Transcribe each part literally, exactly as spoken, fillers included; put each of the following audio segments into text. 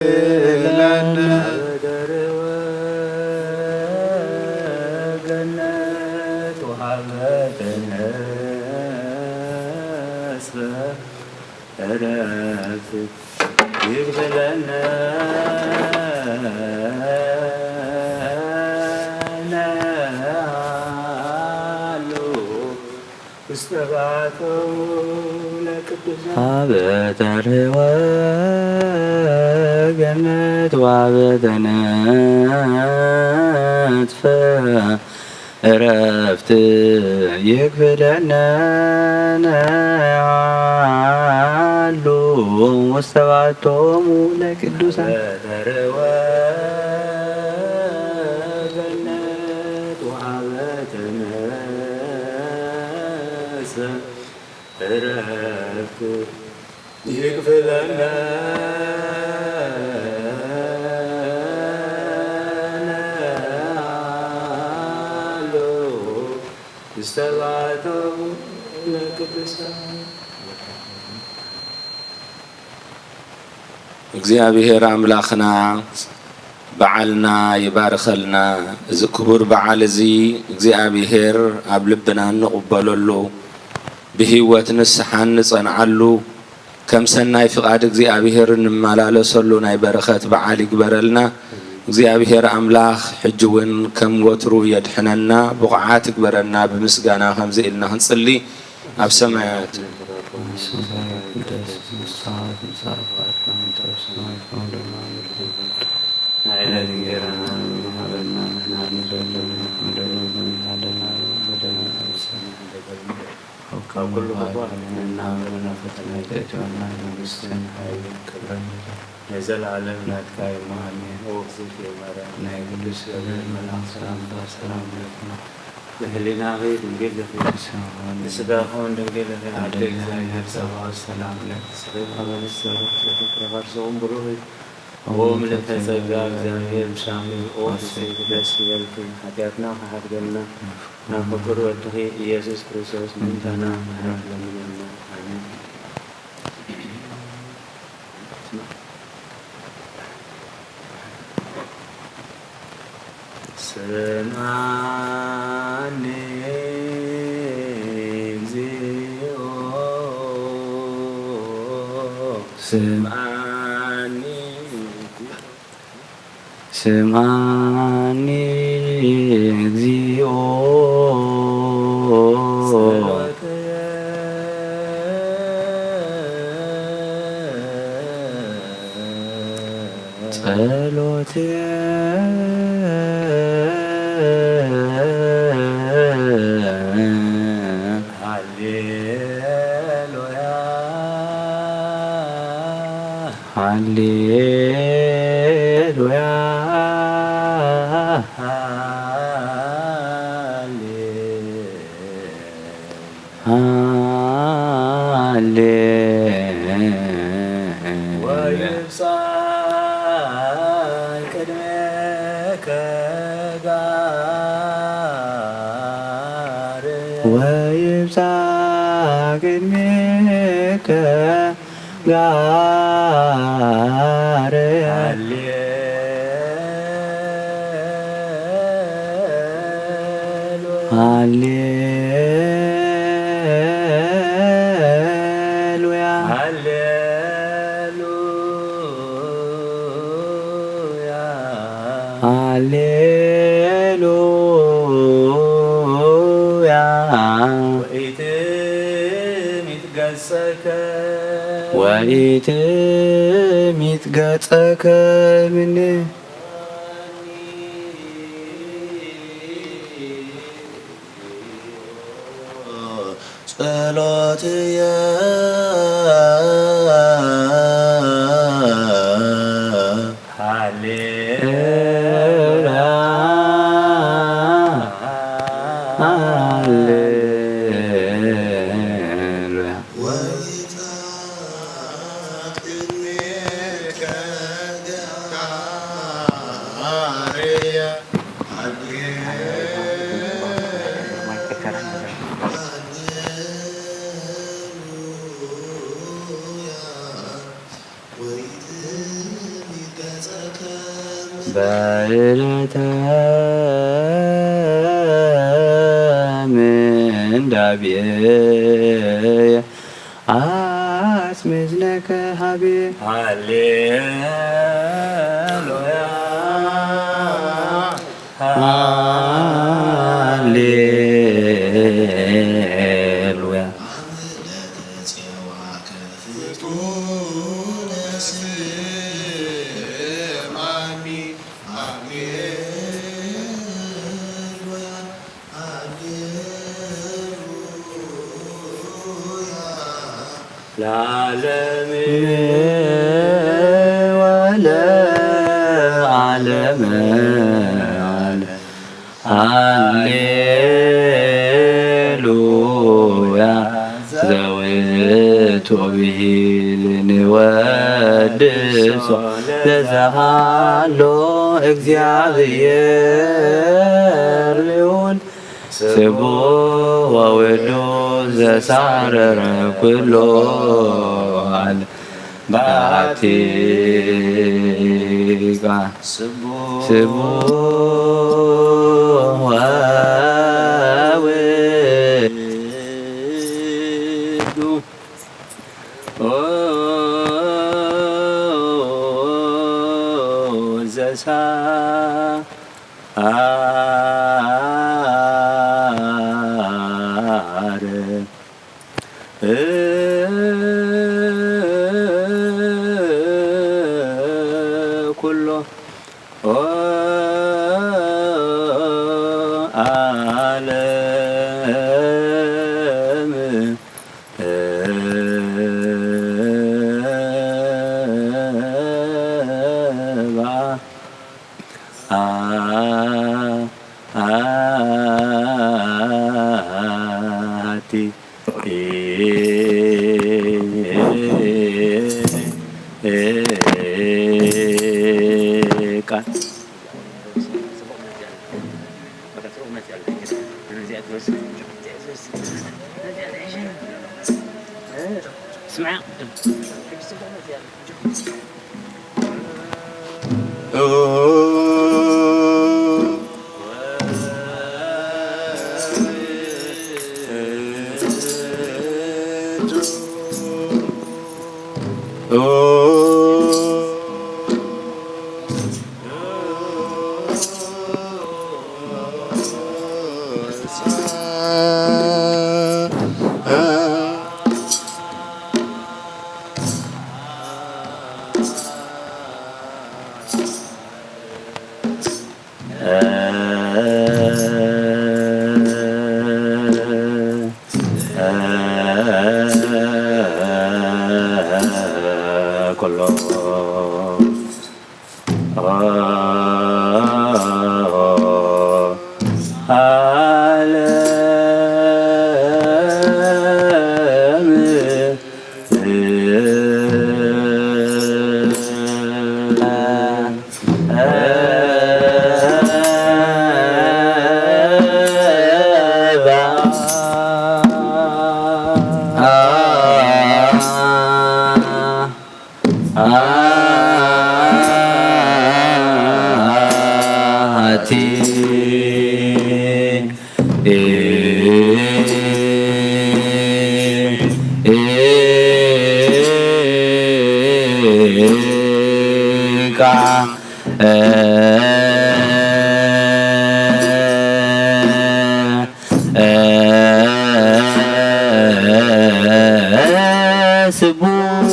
ለነ። አበ ደርወ ገነት ወሀበ ተነስፈ ዕረፍት ይግበእ ለነ ነአሉ ውስተ በዓቶሙ ለቅዱሳን። አበ ተርወ ገነት ወአበ ተነጥፈ ዕረፍት ይግበእ ለነ ነአሉ ውስተ በዓቶሙ ለቅዱሳን። አበ ተርወ ገነት ወአበ ተነስፈ ዕረፍት ይግበእ ለነ ነአሉ ውስተ በዓቶሙ ለቅዱሳን። እግዚኣብሔር ኣምላኽና በዓልና ይባርኸልና። እዚ ክቡር በዓል እዚ እግዚኣብሔር ኣብ ልብና እንቕበለሉ፣ ብህይወት ንስሓ እንጸንዓሉ፣ ከም ሰናይ ፍቓድ እግዚኣብሔር እንመላለሰሉ ናይ በረኸት በዓል ይግበረልና። እግዚኣብሔር ኣምላኽ ሕጂ እውን ከም ወትሩ የድሕነና፣ ብቑዓት ይግበረና። ብምስጋና ከምዚ ኢልና ክንጽሊ፣ ኣብ ሰማያት ንሕና ንዘለና በደልና ካብ ኩሉ ክፉ ኣድሕነና፣ ወመንፈስ ናይታ እትወና መንግስትን ኃይልን ክብርን ለዘለዓለም ናትካ እዩ፣ ኣሜን። ኦ እግዝእትየ ማርያም፣ ናይ ቅዱስ ገብርኤል መልኣክ ሰላምታ ሰላም እብለኪ፣ ብህሊናኺ ድንግል ኢኺ፣ ብስጋኺ እውን ድንግል ኢኺ፣ ኣደ እግዚኣብሔር ጸባኦት ሰላም ለኪ፣ ተሰግድ ሀበ ንስሐ ወፍጥረት ፍሬ ከርሥኪ ብሩክ እዩ። ኦ ምልዕተ ጸጋ፣ እግዚኣብሔር ምሳኺ፣ ኦ ፍስሕቲ ደስ ይበልኪ፣ ኃጢኣትና ከሓድገልና፣ ናብ ፍቁር ወድኺ ኢየሱስ ክርስቶስ ምእንታና ምሕረት ለምነልና። ኣሜን። ስምዓኒ እግዚኦ፣ ስምዓኒ፣ ስምዓኒ እግዚኦ፣ ጸሎተየ፣ ጸሎትየ። ሃሌሉያ፣ ሃሌሉያ፣ ሃሌ፣ ሃሌ፣ ወይብጻሕ ቅድሜከ ጋር፣ ወይብጻሕ ቅድሜከ ጋር። ሃሌ ሃሌሉያ። ሃሌሉያ። ወኢትሚጥ ገጸከ እምኔ። ጸሎትየ። ሃሌሉያ፣ ሃሌሉያ። ባይረተ ምንዳቤ አስሚዝነከ ሀቤ። ሃሌሉያ፣ ሃሌሉያ። ለዓለም ወለዓለመ ዓለም። ሃሌሉያ። ዘውቱ ብሂል ንወድሶ ለዘሃሎ እግዚአብሔር ልዑል ስቡሕ ወውዱስ ዘሳረረ ኩሎ ዓለም በአቲካ ስቡሕ ወውዱስ ዘሳረረ ኩሎ ዓለም በአቲካ ኩሎ ዓለም ስቡሕ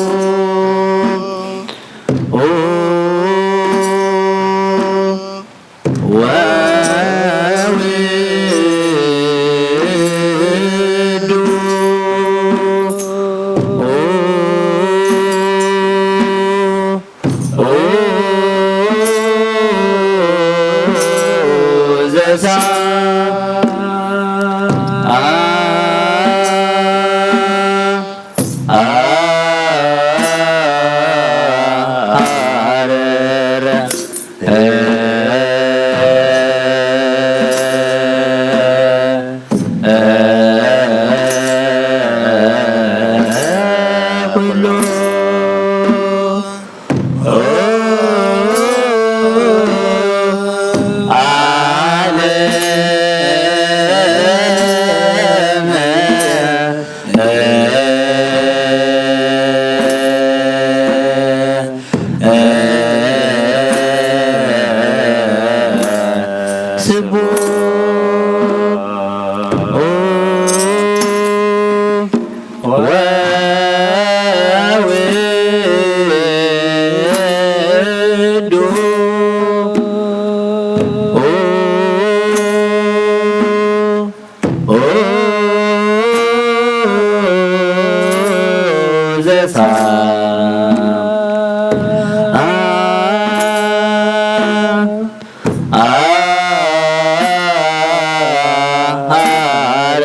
ወውዱስ ዘሳረረ ኩሎ ዱ. ኡ. ኡ. ܙ ሳ. ܐ. ܐ. ܐ ܪܐ ܪܐ.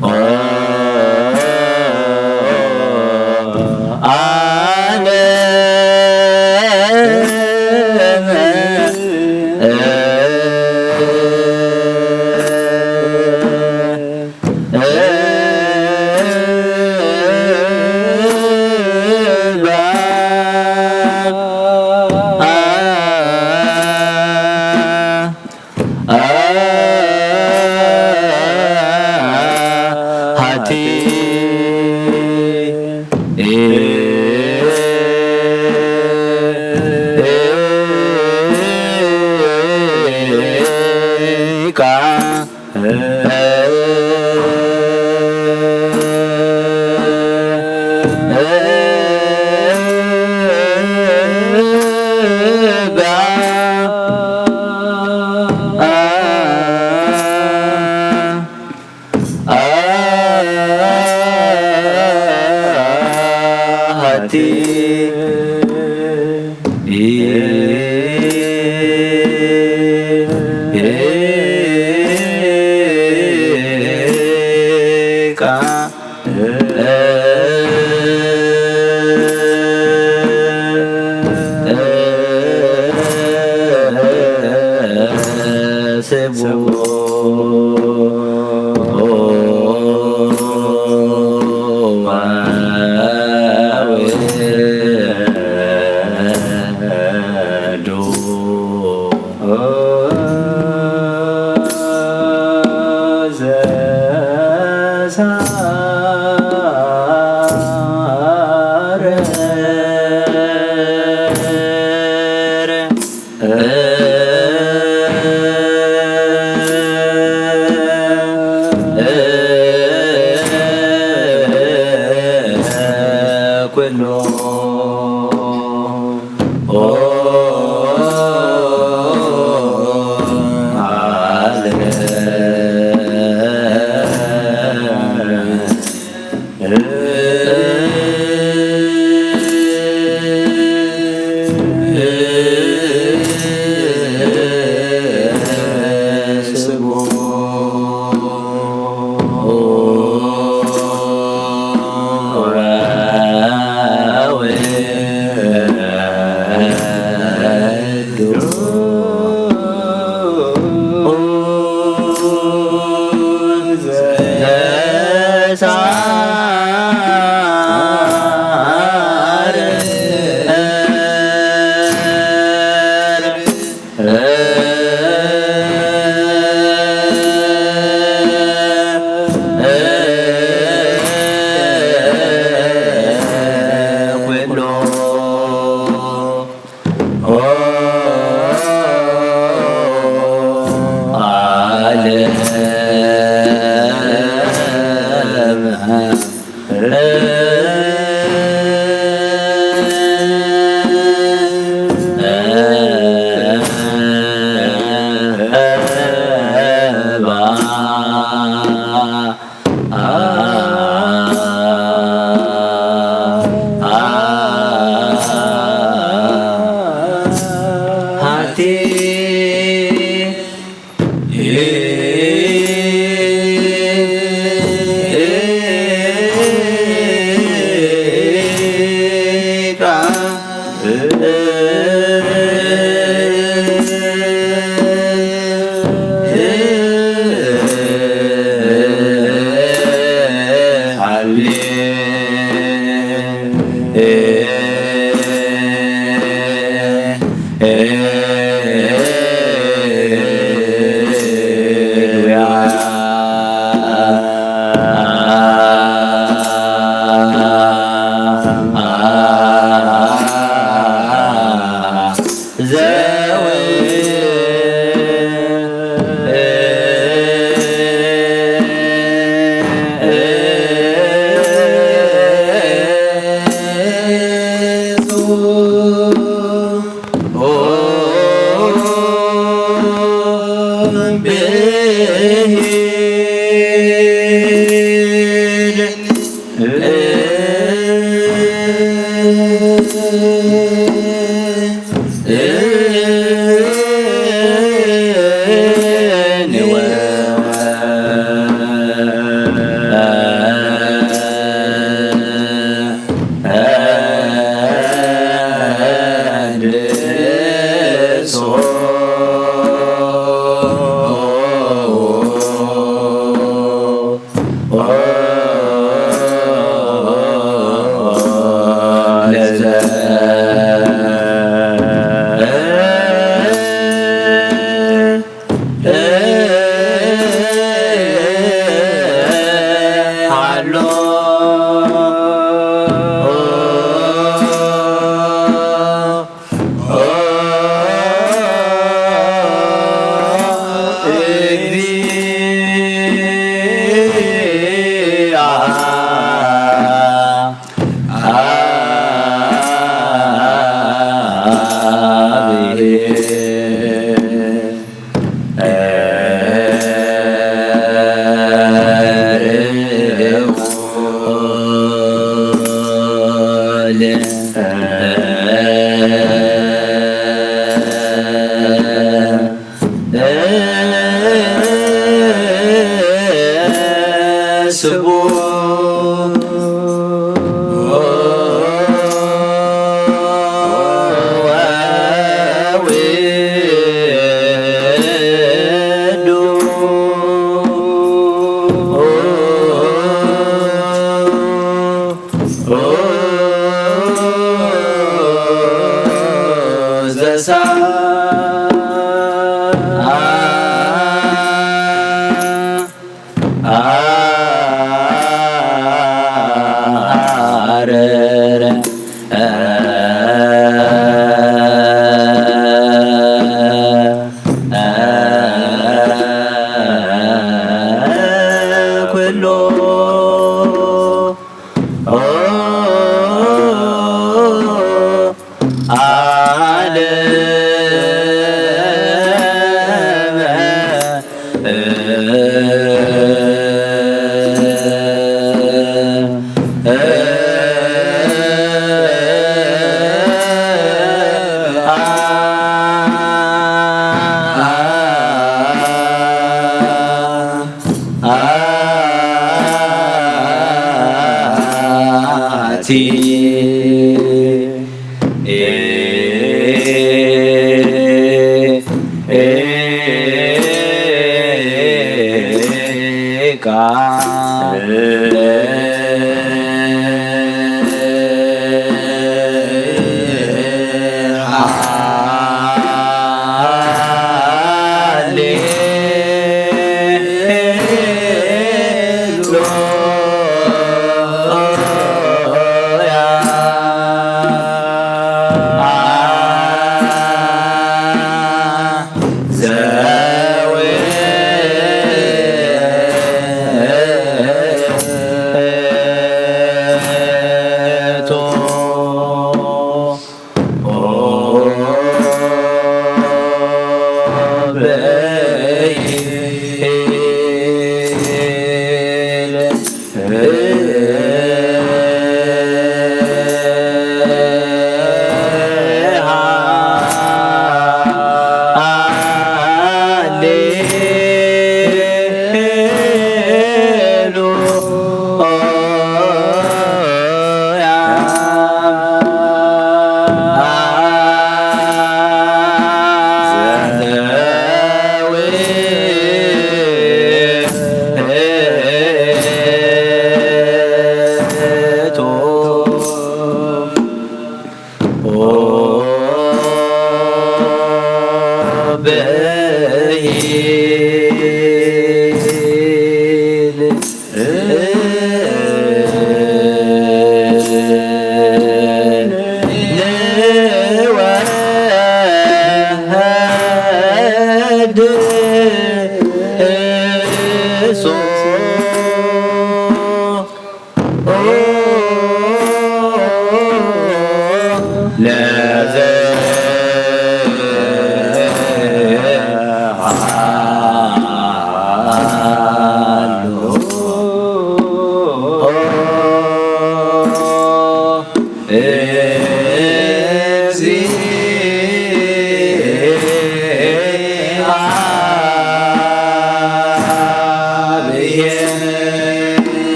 ܐ. ܐ. ܟܘܠ ܠܘ. ܐ. ܐ. ܐ. ܐ. ܐ. ܐ. ܐ. ܗܐ ܬܝ. ܐ. ܐ. ܩܐ. ܗܐ ܬܝ. ܐ. ܩܐ. ܣܒܘ.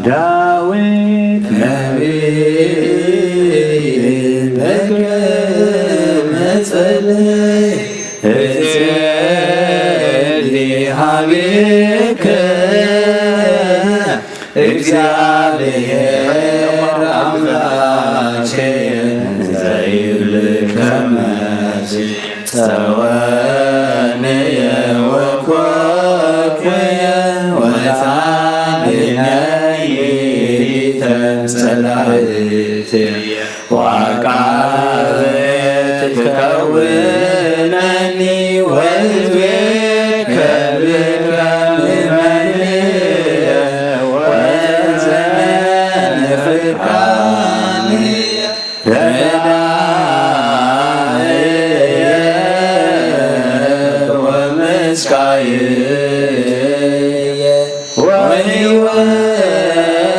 ዳዊት ነብይ በገ መጸለይ፣ እጼሊ ሀቤከ እግዚአብሔር አምላኬ፣ ዘይብልከ መጺ ጸወነየ ወኮኩየ ወታድነኒ ዲተ ጸላእትየ። ወአቃቤ ትከውነኒ ወሕዝቤከ ብከ ምመንየ ወዘመን ፍቃንየ ረዳእየ ወመስካየ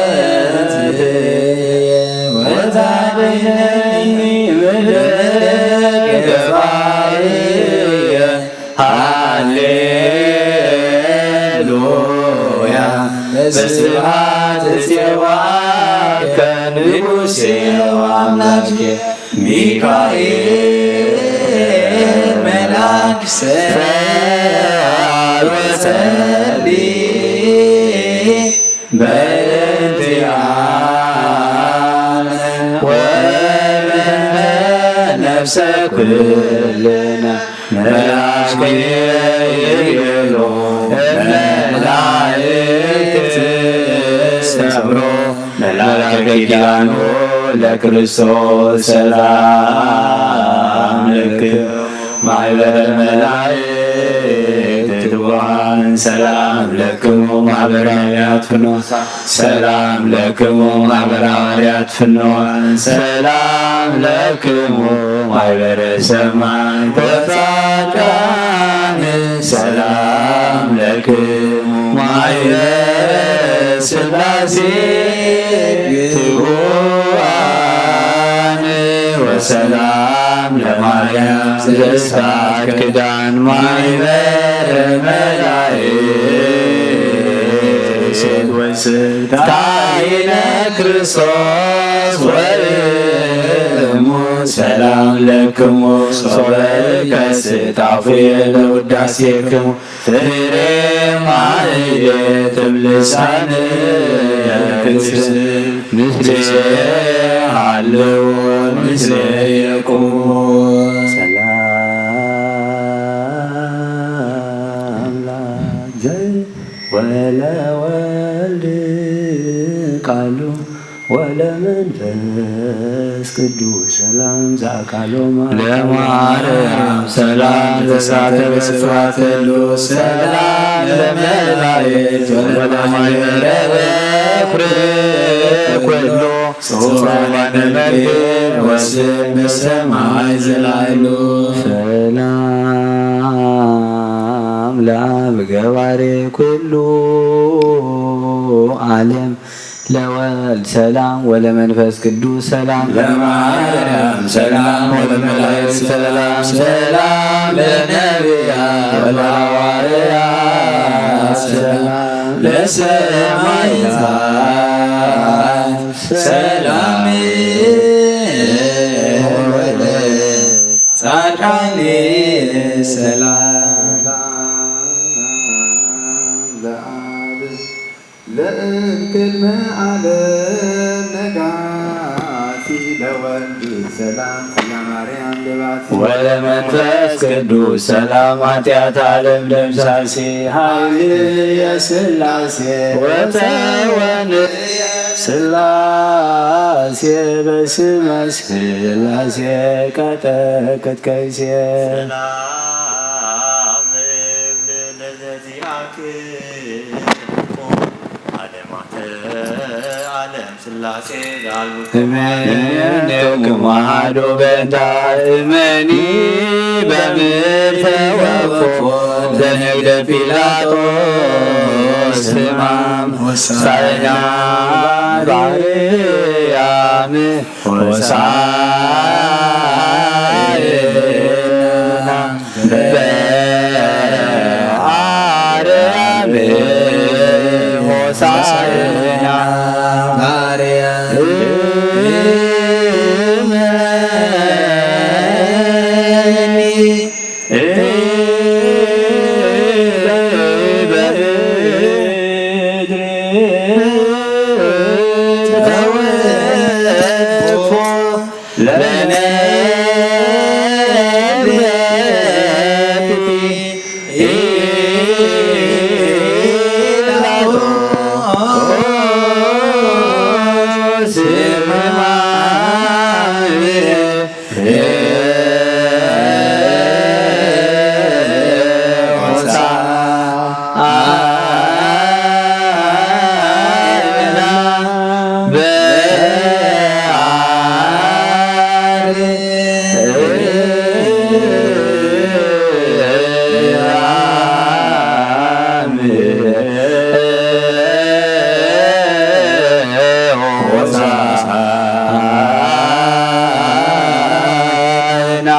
ወሕይወትየ ወታድነኒ ምድረ ገፋየ። ሃሌሉያ። በስብሐት እፄዋከ ንጉሴ ወአምላኬ። ሚካኤል መልአክ ሰአል ወሰሊ በእንቲአነ ወበእንተ ነፍሰ ኩልነ። መልአክ ይቤሎ መላእክት ሰብሮ መልአከ ኪዳኑ ለክርስቶስ ሰላም ለክሙ ማህበረ መላእክት ትጉሃን ሰላም ለክሙ ማህበረ ነቢያት ፍኖ ሰላም ለክሙ ማህበረ ሐዋርያት ፍኖ ሰላም ለክሙ ማህበረ ሰማዕት ወጻድቃን ሰላም ለክሙ ማህበረ ሥላሴ ትጉሃን ወሰላም ለማርያም ዘእሳት ክዳን ማይበር መላእክት ወስብእተ ኃይለ ክርስቶስ ወእሙ ሰላም ለክሙ ሶበ ከስት አፉየ ለውዳሴክሙ ፍሬ ማህሌትም ልሳነ ክስብ ምስሌ ሀልው ምስሌ የቁሙ። ሰላም ለአብ ወለወልድ ቃሉ ወለመንፈስ ቅዱስ ሰላም ዘአቃሎ ለማርያም ሰላም ዘሳተ በስብሐት ሉ ሰላም ለመላእክት ወለማይበረ በኩር ኩሉ ጽሑፋነ መክብብ ወስም በሰማይ ዘላይሉ። ሰላም ለአብ ገባሬ ኩሉ ዓለም ለወልድ ሰላም ወለመንፈስ ቅዱስ ሰላም ለማርያም ሰላም ወለመላእክት ሰላም ሰላም ለነቢያት ወለሐዋርያት ሰላም ለሰማዕታት ሰላም ወለጻድቃን ሰላም ለአብ ለእምቅድመ ዓለም ነጋሲ ለወልድ ሰላም ለማርያም ለባሲ ወለመንፈስ ቅዱስ ሰላም ኃጢአት ዓለም ደምሳሲ ኃይል የሥላሴ ወተወን ሥላሴ በስመ ሥላሴ ቀጠቅጥ ከይሴ ሰላም እብል ለዘዚአክሙ ዓለማተ ዓለም ሥላሴ ዘአልቡ እምኔክሙ አሐዱ በእንተ እመኒ በምድር ተወክፎ ዘነግደ ጲላጦስ ሕማም ሆሳዕና በአርያም ሆሳዕና በአርያም ሆሳዕና በአርያም እመኒ በምድር ተወክፎ ለነግደ ጲላጦስ ሕማም ሆሳዕና በአርያም ሆሳዕና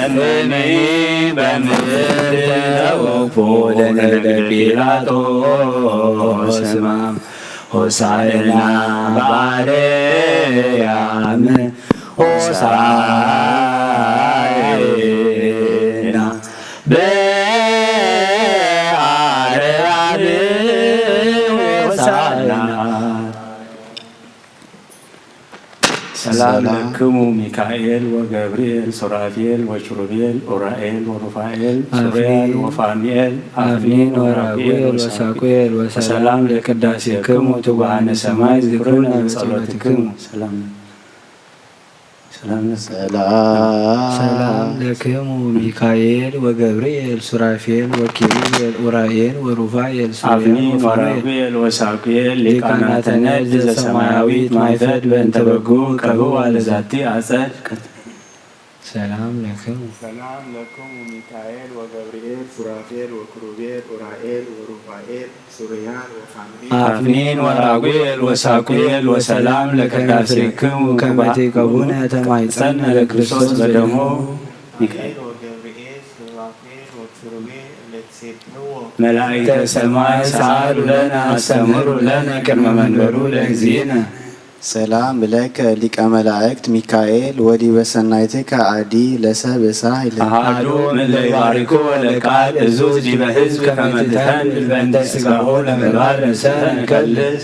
እምኒ በምድር ተወክፎ ለነገደ ጲላጦስ ሕማም። ሆሳዕና በአርያም፣ ሆሳዕና በአርያም፣ ሆሳዕና። ሰላም ሰላም። ለክሙ ሚካኤል ወገብርኤል ሱራፌል ወኪሩቤል ኡራኤል ወሩፋኤል ሱሪያል አፍኒን። ወፋኑኤል አፍኒን አፍኒን ወራጉኤል ወራጉኤል ወሳቁኤል ወሳቁኤል ወሰላም ወሰላም ለቅዳሴክሙ ለቅዳሴክሙ ትጉሃነ ትጉሃነ ሰማይ ሰማይ ዝክሩነ ዝክሩነ በጸሎትክሙ። በጸሎትክሙ። ሰላም። ሰላም። ሰላም። ሰላም ለክሙ ሚካኤል ወገብርኤል ሱራፌል ወኪሩቤል ኡራኤል ወሩፋኤል ሱሪያል አፍኒን ወፋኑኤል ወራጉኤል ወሳቁኤል ሊቃናተ ሊቃናተ ነድ ነድ ዘሰማያዊት ዘሰማያዊት ማይፈድ ማይፈድ በእንተ በጉ በእንተ በጉ ቀብዋ ቀብዋ ለዛቲ ለዛቲ አጸድ። አጸድ። ሰላም ለክሙ። ሰላም ለክሙ ሚካኤል ወገብርኤል ሱራፌል ወኪሩቤል ኡራኤል ወሩፋኤል ሱሪያል ወፋኑኤል አፍኒን ወራጉኤል ወሳቁኤል ወሰላም ለቅዳሴክሙ ከመ ትቀቡነ ተማይጸነ ለክርስቶስ በደሙ። ሚካኤል ወገብርኤል ሱራፌል ወኪሩቤል ለትሴብሕዎ መላእክተ ሰማይ ሰአሉ ለነ አስተምሩ ለነ ቅድመ መንበሩ ለእግዚእነ። ሰላም ለከ ሊቀ መላእክት ሚካኤል ወዲበ ሰናይትከ አዲ ለሰብ እሳይል። አሃዱ እምእለ ይባርክዎ ለቃል እዙዝ ዲበ ሕዝብ ከመ ትተንብል በእንተ ሥጋሁ ለምግባር ነፍስነ ንቀልስ።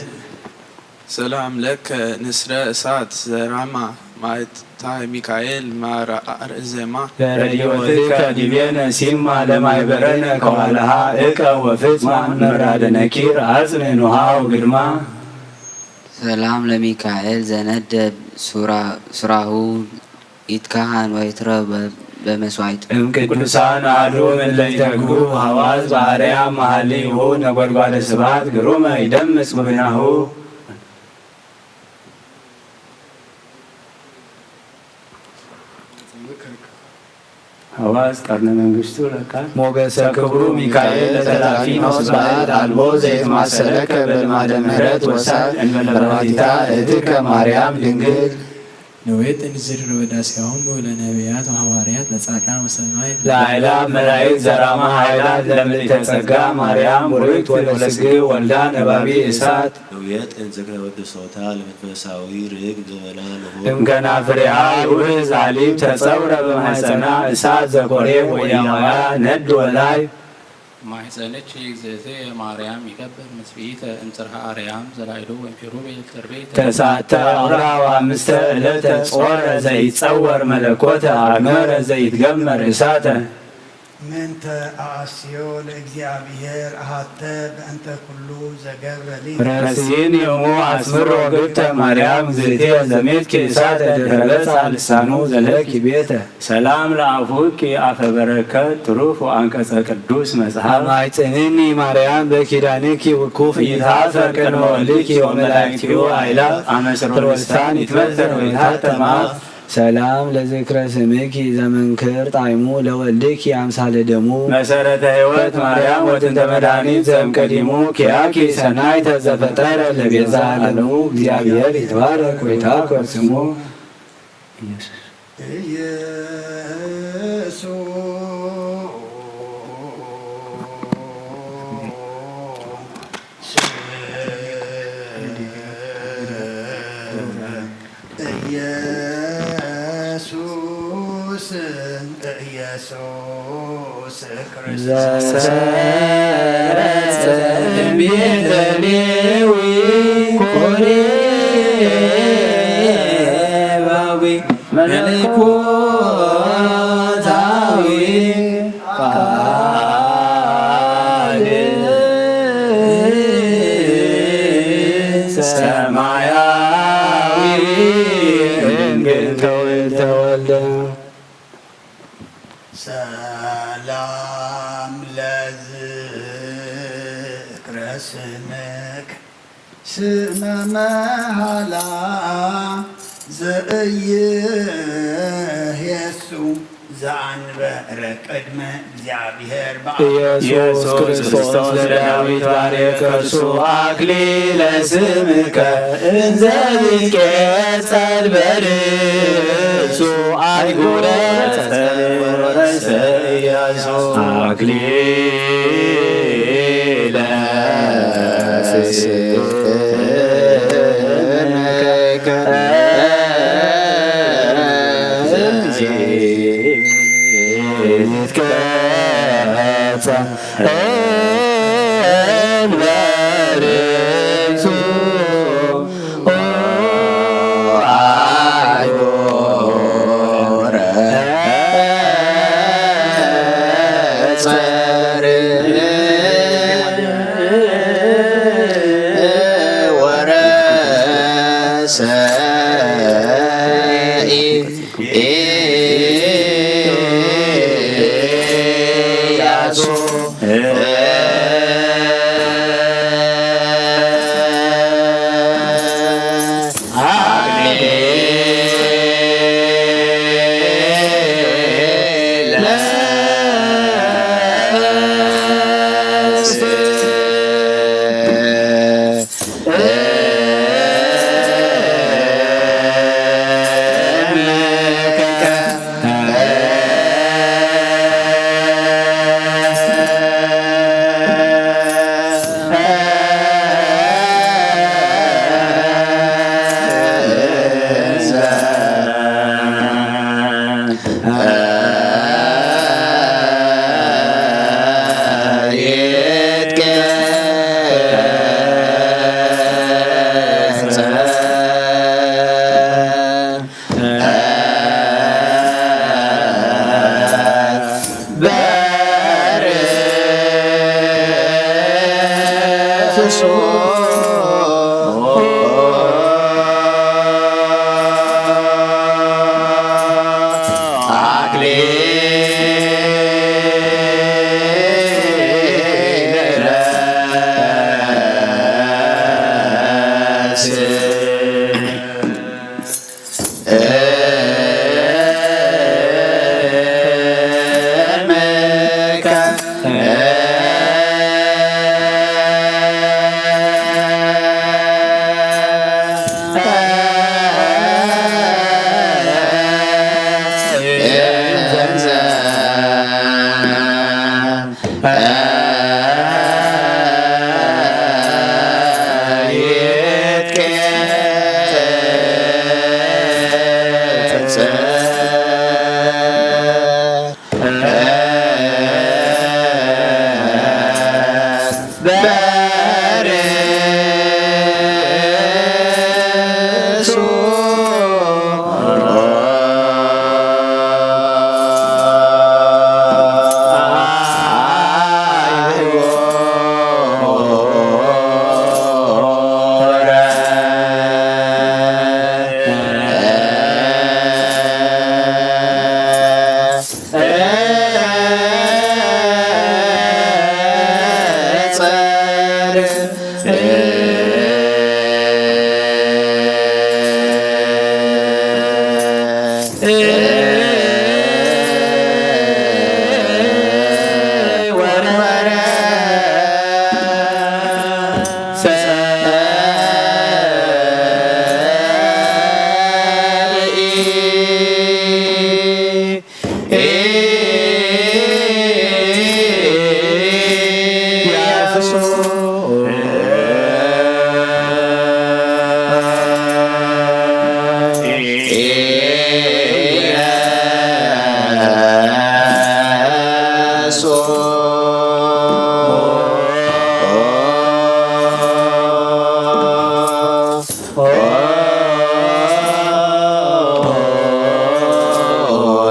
ሰላም ለከ ንስረ እሳት ዘራማ ማይታይ ሚካኤል ማረ አርዕዘማ። ለረድኤትከ ዲቤነ ሲማ ለማይበረነ ከዋልሃ እቀ ወፍጽማ መራደ ነኪር አጽንዕ ኖሃ ወግድማ። ሰላም ለሚካኤል ዘነደ ሱራ-፣ ሱራሁ ይትካሃን ወይትረብ በመስዋዕት። እምቅዱሳን አሐዱ እምእለ ይተግሁ ሐዋዝ በአርያም መሐልይሁ ነጎድጓደ ስብሐት ግሩመ ይደምጽ ውብናሁ። ሐዋዝ ቀርነ መንግስቱ ለቃል ሞገሰ ክብሩ ሚካኤል ለተላፊኖስ ባዕድ አልቦ ዘይትማሰለከ በልማደ ምህረት ወሳል እንበለ ባሕቲታ እትከ ማርያም ድንግል። ንዌጥን ዝክረ ውዳሴሆሙ ለነቢያት ወሐዋርያት ለጻድቃን ወሰማዕት ለአእላፍ መላእክት ዘራማ ኃይላት ለምልዕተ ጸጋ ማርያም ቡርክት ወለስግእ ወልዳ ነባቢ እሳት። ንዌጥን ዝክረ ውድሶታ ለመንፈሳዊ ርግብ ዘበላ ለሆ እምከናፍሪሃ ይውሕዝ ሐሊብ ተጸውረ በማሕጸና እሳት ዘኮሬ ወያዋያ ነድ ወላይ። ማሕጸንኪ እግዝእትየ ማርያም ይከብር ምስፍኢተ እምጽርሐ አርያም ዘላይዶ ወእምኪሩቤል ትርቤተ። ተሳተ አውራ ወአምስተ ዕለተ ጾረ ዘይጸወር መለኮተ አግመረ ዘይትገመር እሳተ። ምንተ አአስዮ ለእግዚአብሔር አሐተ በእንተ ኩሉ ዘገብረ ሊተ። ረሲን ዮሙ አስምሮ ግብተ ማርያም እግዝእትየ ዘሜትኪ እሳተ ድህረ በጽሐ ልሳኑ ዘለኪ ቤተ። ሰላም ለአፉኪ አፈ በረከት ትሩፍ ወአንቀጸ ቅዱስ መጽሐፍ። አማይጽንኒ ማርያም በኪዳንኪ ውኩፍ ይትሃፈር ቅድመ ወልድኪ ወመላእክቲሁ አእላፍ አመስሮ ልሳን ይትመተር ወይትሃተም አፍ። ሰላም ለዝክረ ስምኪ ዘመንክር ጣዕሙ ለወልድኪ አምሳለ ደሙ። መሰረተ ሕይወት ማርያም ወጥንተ መድኃኒት ዘእምቀዲሙ ኪያኪ ሰናይተ ዘፈጠረ ለቤዛ ዓለሙ እግዚአብሔር ይትባረክ ወይትሃኮር ስሙ። ኢየሱስ። ኢየሱስ፣ ኢየሱስ። ዘሰረጸ እምቤተ ሌዊ ኮሬባዊ መለኮታዊ ቃል ስምከ ስመ መሐላ ዘኢይሔሱ ዘአንበረ ቅድመ እግዚአብሔር በአብ። ኢየሱስ ክርስቶስ ለዳዊት ባሬ ከርሱ አክሊለ ስምከ እንዘ ይትቄጸል በርእሱ አይጉረ ጸወረሰ ኢያሱ አክሊለ ስምከ ይትቀጸል በርእሱ አይጎረ ጸር ወረሰ ኢያሱ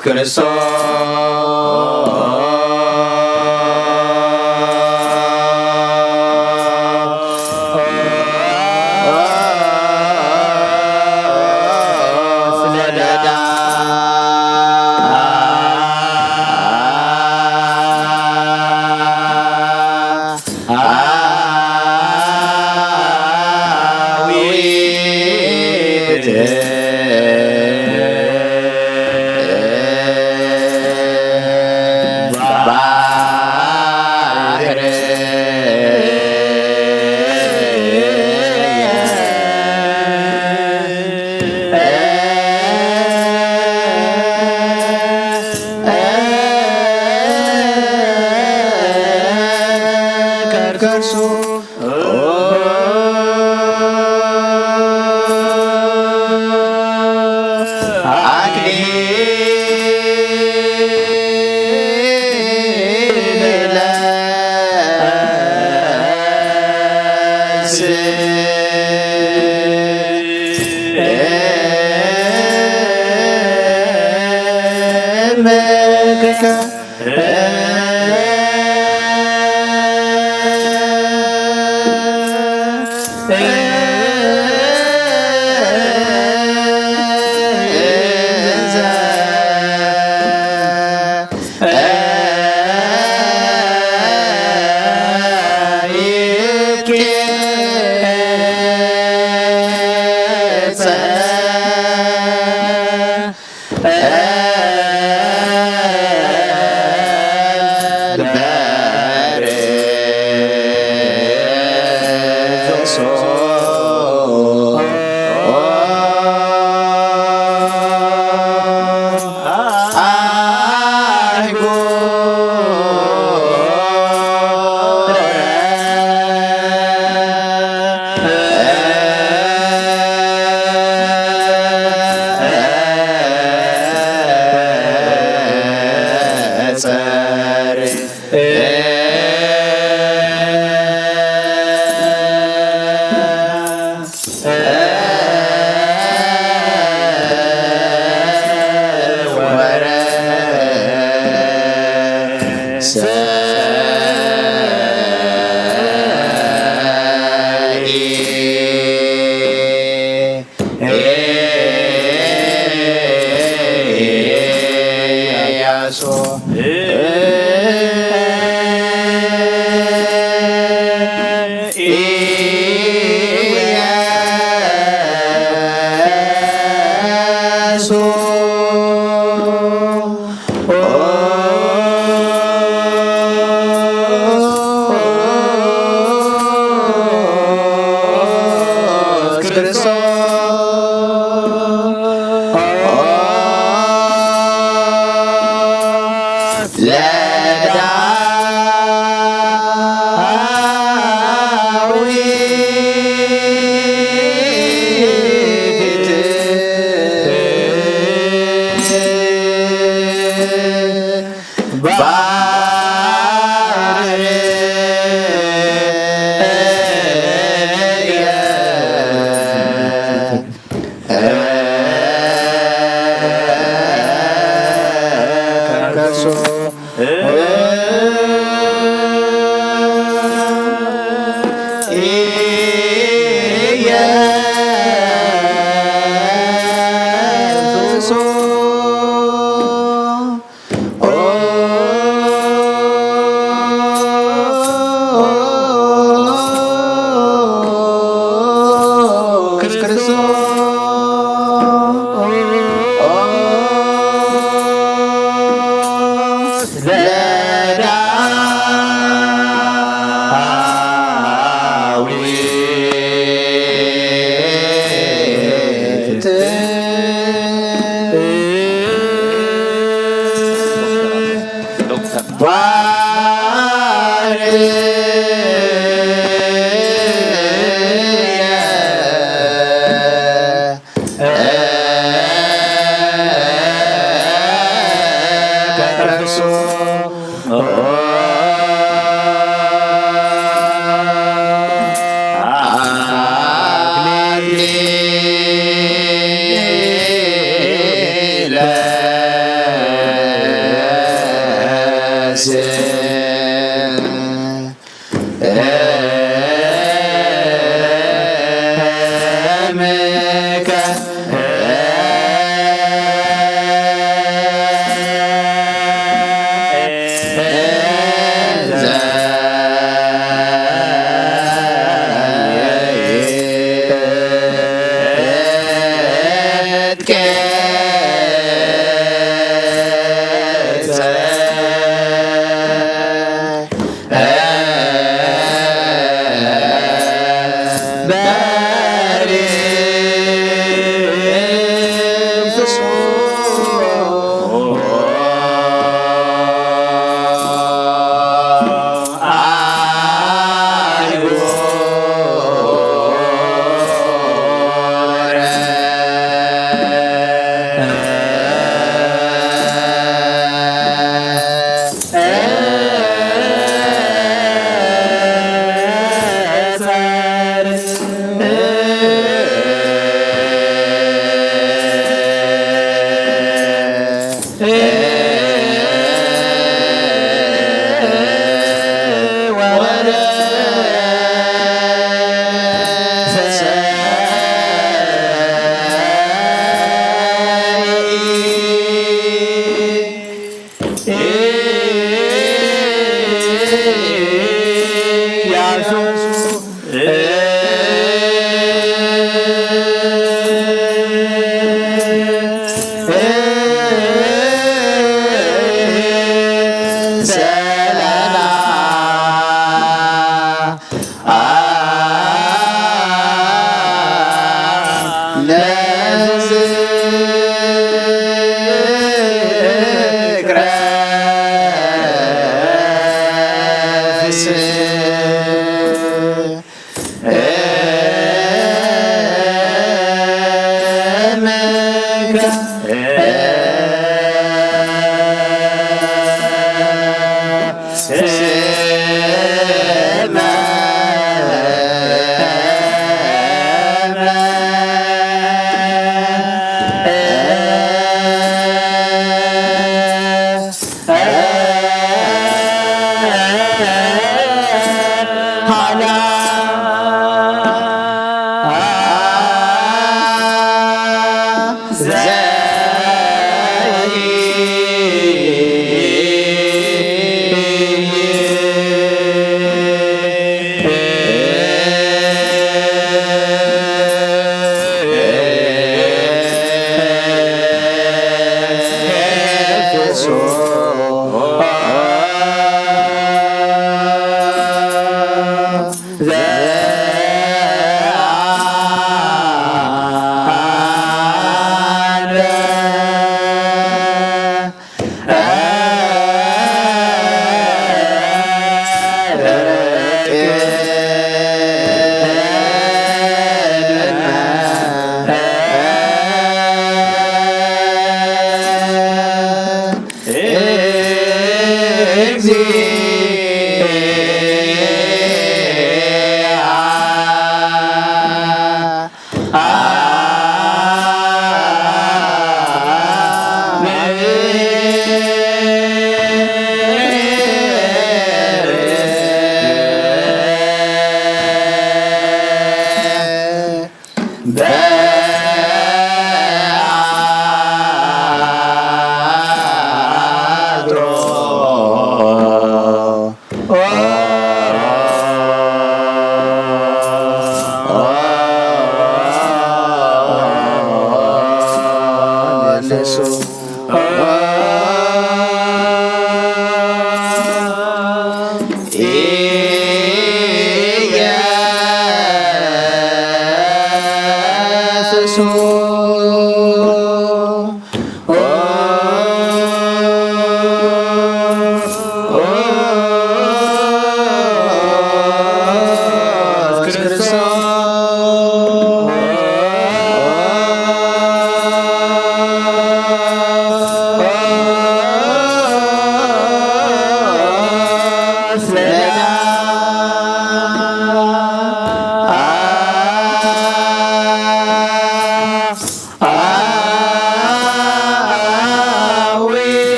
ክርስቶስ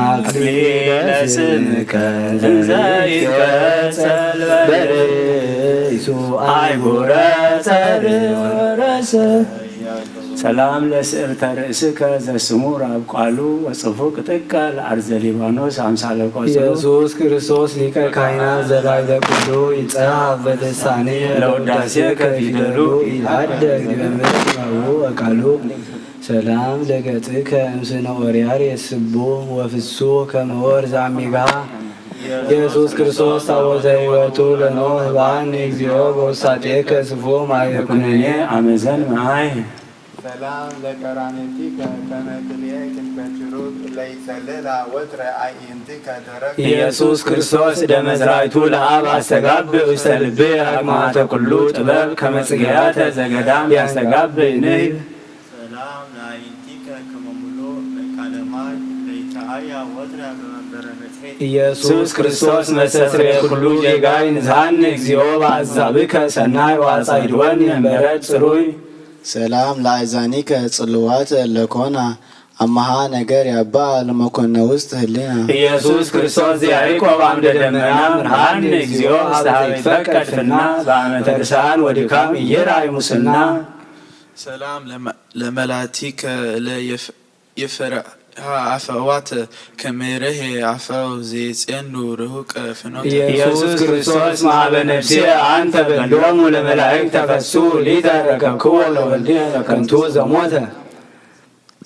አክሊለ ስምከ እንዘ ይትቀጸል በርእሱ አይጉረ ጸርዕ ወረሰ። ሰላም ለስዕርተ ርእስከ ዘስሙ ራብ ቃሉ ወጽፉ ቅጥቅጠ ለአርዘ ሊባኖስ አምሳለ ቆጽሉ። ኢየሱስ ክርስቶስ ሊቀ ካህናት ዘላዕለ ኩሉ ይጸሐፍ በልሳኔ ለውዳሴከ ፊደሉ ይትሐደግ ዲበ ምድር ስጋሁ ወቃሉ። ሰላም ለገጽከ እምስነ ኦሪያር የስቡ ወፍሱ ከመ ወር ዛሚጋ። ኢየሱስ ክርስቶስ ታቦተ ሕይወቱ ለኖህ ባኒ እግዚኦ በውሳጤከ ስፉ ማየ ኩነኔ አመዘን መአይ። ሰላም ለቀራኔቲከ ከመ ክልኤ ክንፈ ችሩት ለይጸልላ ወትረ አዕይንቲከ ደረቅ። ኢየሱስ ክርስቶስ እደ መዝራይቱ ለአብ አስተጋብእ ውስተ ልብየ አግማተ ኩሉ ጥበብ ከመ ጽጌያተ ዘገዳም ያስተጋብእ ንህብ። ሰላም ለአዕይንቲከ ከመ ምሉእ መካነ ማይ ለይተአያ ወትረ በመንበረ መጽሔት። ኢየሱስ ክርስቶስ መስተስርየ ኩሉ ጌጋይ ንዝሃኒ እግዚኦ በአዛብከ ሰናይ ወአጻይድወኒ መንበረ ጽሩይ። ሰላም ለአዛኒከ ጽሉዋተ ለኮና አማሃ ነገር ያባ ለመኮንነ ውስጥ ህሊና። ኢየሱስ ክርስቶስ ዘያዕቆብ አምደ ደመና ምርሃኒ እግዚኦ እስተ ሀበ ይትፈቀድ ፍና በአመተ ርሳን ወድካም ኢይርአይ ሙስና። ሰላም ለመ-፣ ለመላቲከ ለየፍ-፣ የፈረ-፣ ሀ አፈዋት ከመይረሄ አፈው ዜጼኑ ርሁቅ ፍኖት። ኢየሱስ ክርስቶስ ማህበ ነፍስየ አንተ በሎሙ ለመላእክት ተፈሱ ሊተ ረከብክዎ ለወልድየ ለከንቱ ዘሞተ።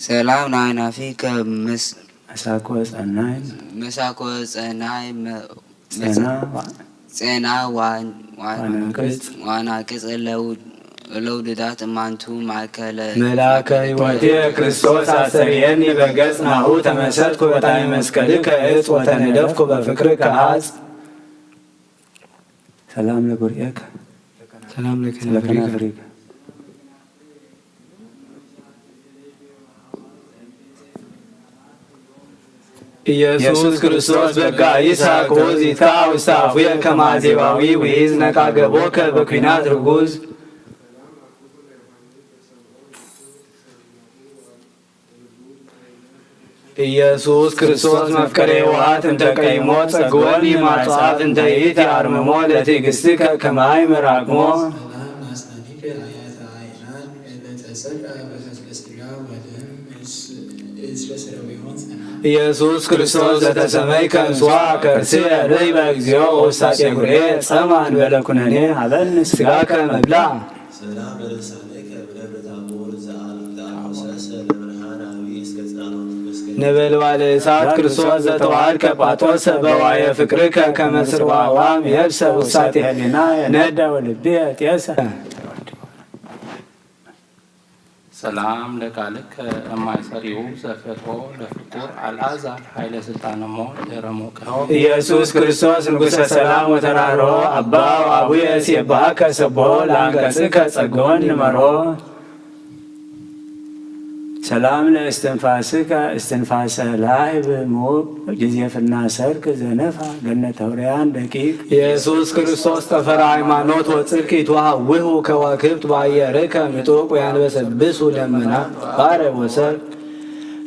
ሰላም ናይናፊ ከመስ- መሳኮ ጸናይ መሳኮ ጸናይ መ- ጸና ዋ- ጸና ዋ- ዋ- ዋናቅጽ ዋናቅጽ እለው- እለው ድዳት እማንቱ ማእከለ መላከ ሕይወቴ ክርስቶስ አስተርየኒ በገጽ ናሁ ተመሰጥኩ በጣም መስቀልከ እጽ ወተነደፍኩ በፍቅርከ አጽ። ሰላም ለጉርኤከ ሰላም ለከናፍሪከ ለከናፍሪከ። ኢየሱስ ክርስቶስ በጋ ይስሐቅ ውእቱ ይትከእ ውስተ አፉየ ከመ ዜባዊ ወኢይዝነቅ ገቦከ በኩናት ርጉዝ። ኢየሱስ ክርስቶስ መፍቀሬ የዋሃት እንተ ቀይሞ ጸግወኒ ማጻፍ እንተ ይእቲ አርምሞ ለትዕግስትከ ከመ አይምር አቅሞ። ኢየሱስ ክርስቶስ ዘተሰመይከ ምስዋ ከርስየ ርህበ እግዚኦ ወሳጤ ጉርኤ ጸማ እንበለ ኩነኔ ሀበን ስጋከ መብላ። ነበልባለ እሳት ክርስቶስ ዘተዋሃድከ ጳጦሰ በዋየ ፍቅርከ ከመ ስርዋ ዋም የብሰ ውሳጤ ህሊናየ ነደ ወልብየ ጤሰ። ሰላም ለቃልከ እማይሰሪው ዘፈትሖ ለፍቁር አልዓዛር ኃይለ ስልጣነ ሞት ደረሞ ቀኖ። ኢየሱስ ክርስቶስ ንጉሠ ሰላም ወተራሮ አባ ወአቡየ ሲባከ ሰቦ ለአንቀጽከ ጸግወን ንመሮ። ሰላም ለእስትንፋስከ እስትንፋሰ ላህብ ሙብ ጊዜ ፍና ሰርክ ዘነፋ ገነተ ውርያን ደቂቅ። ኢየሱስ ክርስቶስ ጠፈረ ሃይማኖት ወጽድቅ ይትወሃውሁ ከዋክብት በአየርከ ምጡቅ ወያንበሰብሱ ደመና ባረ ወሰር።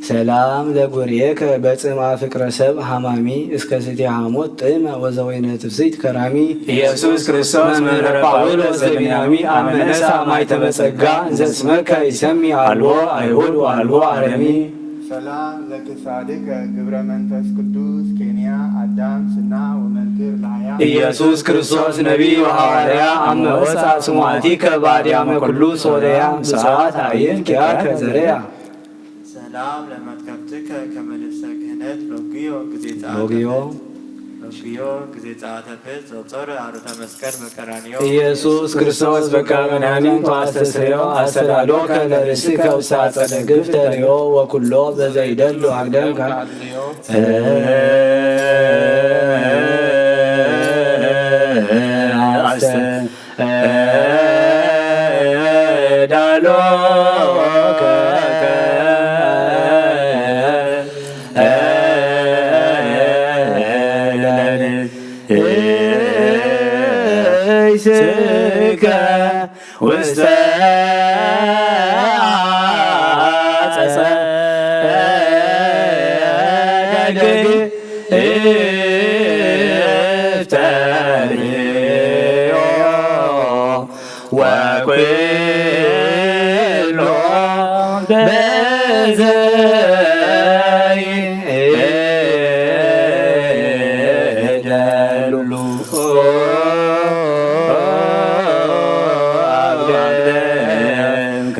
ሰላም ለጉርኤከ በጽምአ ፍቅረ ሰብ ሃማሚ እስከ ስቴ ሐሞት ጥዕመ ወዘወይነ ትፍስሕት ከራሚ። ኢየሱስ ክርስቶስ መምህረ ጳውሎስ ዘብንያሚ አመነሳ ማይተመ ጸጋ እንዘ ስመከ ይሰሚ አልቦ አይሁድ ወአልቦ አረሚ። ሰላም ለክሳድከ ግብረ መንፈስ ቅዱስ ኬንያ አዳም ስና ወመንክር ለሐያ። ኢየሱስ ክርስቶስ ነቢይ ወሐዋርያ አመ ወፃ ስሙ አቲከ በአድያመ ኩሉ ሶርያ ብፅዓት አዕይን ኪያከ ዘርያ። ሰላም ለመትከፍትከ ከመ ልብሰ ክህነት ሎግዮ ግዜ ጸአተ ሎግዮ ሎግዮ ግዜ ጸአተ ኢየሱስ ክርስቶስ በቃ መድኃኒት አስተስርዮ አስተዳሎከ ለርእስከ ውስተ አጸደ ግፍ ተርእዮ ወኩሎ በዘይደሉ አግደምከ አስተዳሎከ ለርእስከ ውስተ አጸደ ግፍ ተርእዮ ወኩሎ በዘይደሉ አግደምከ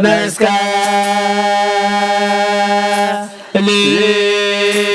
Meske li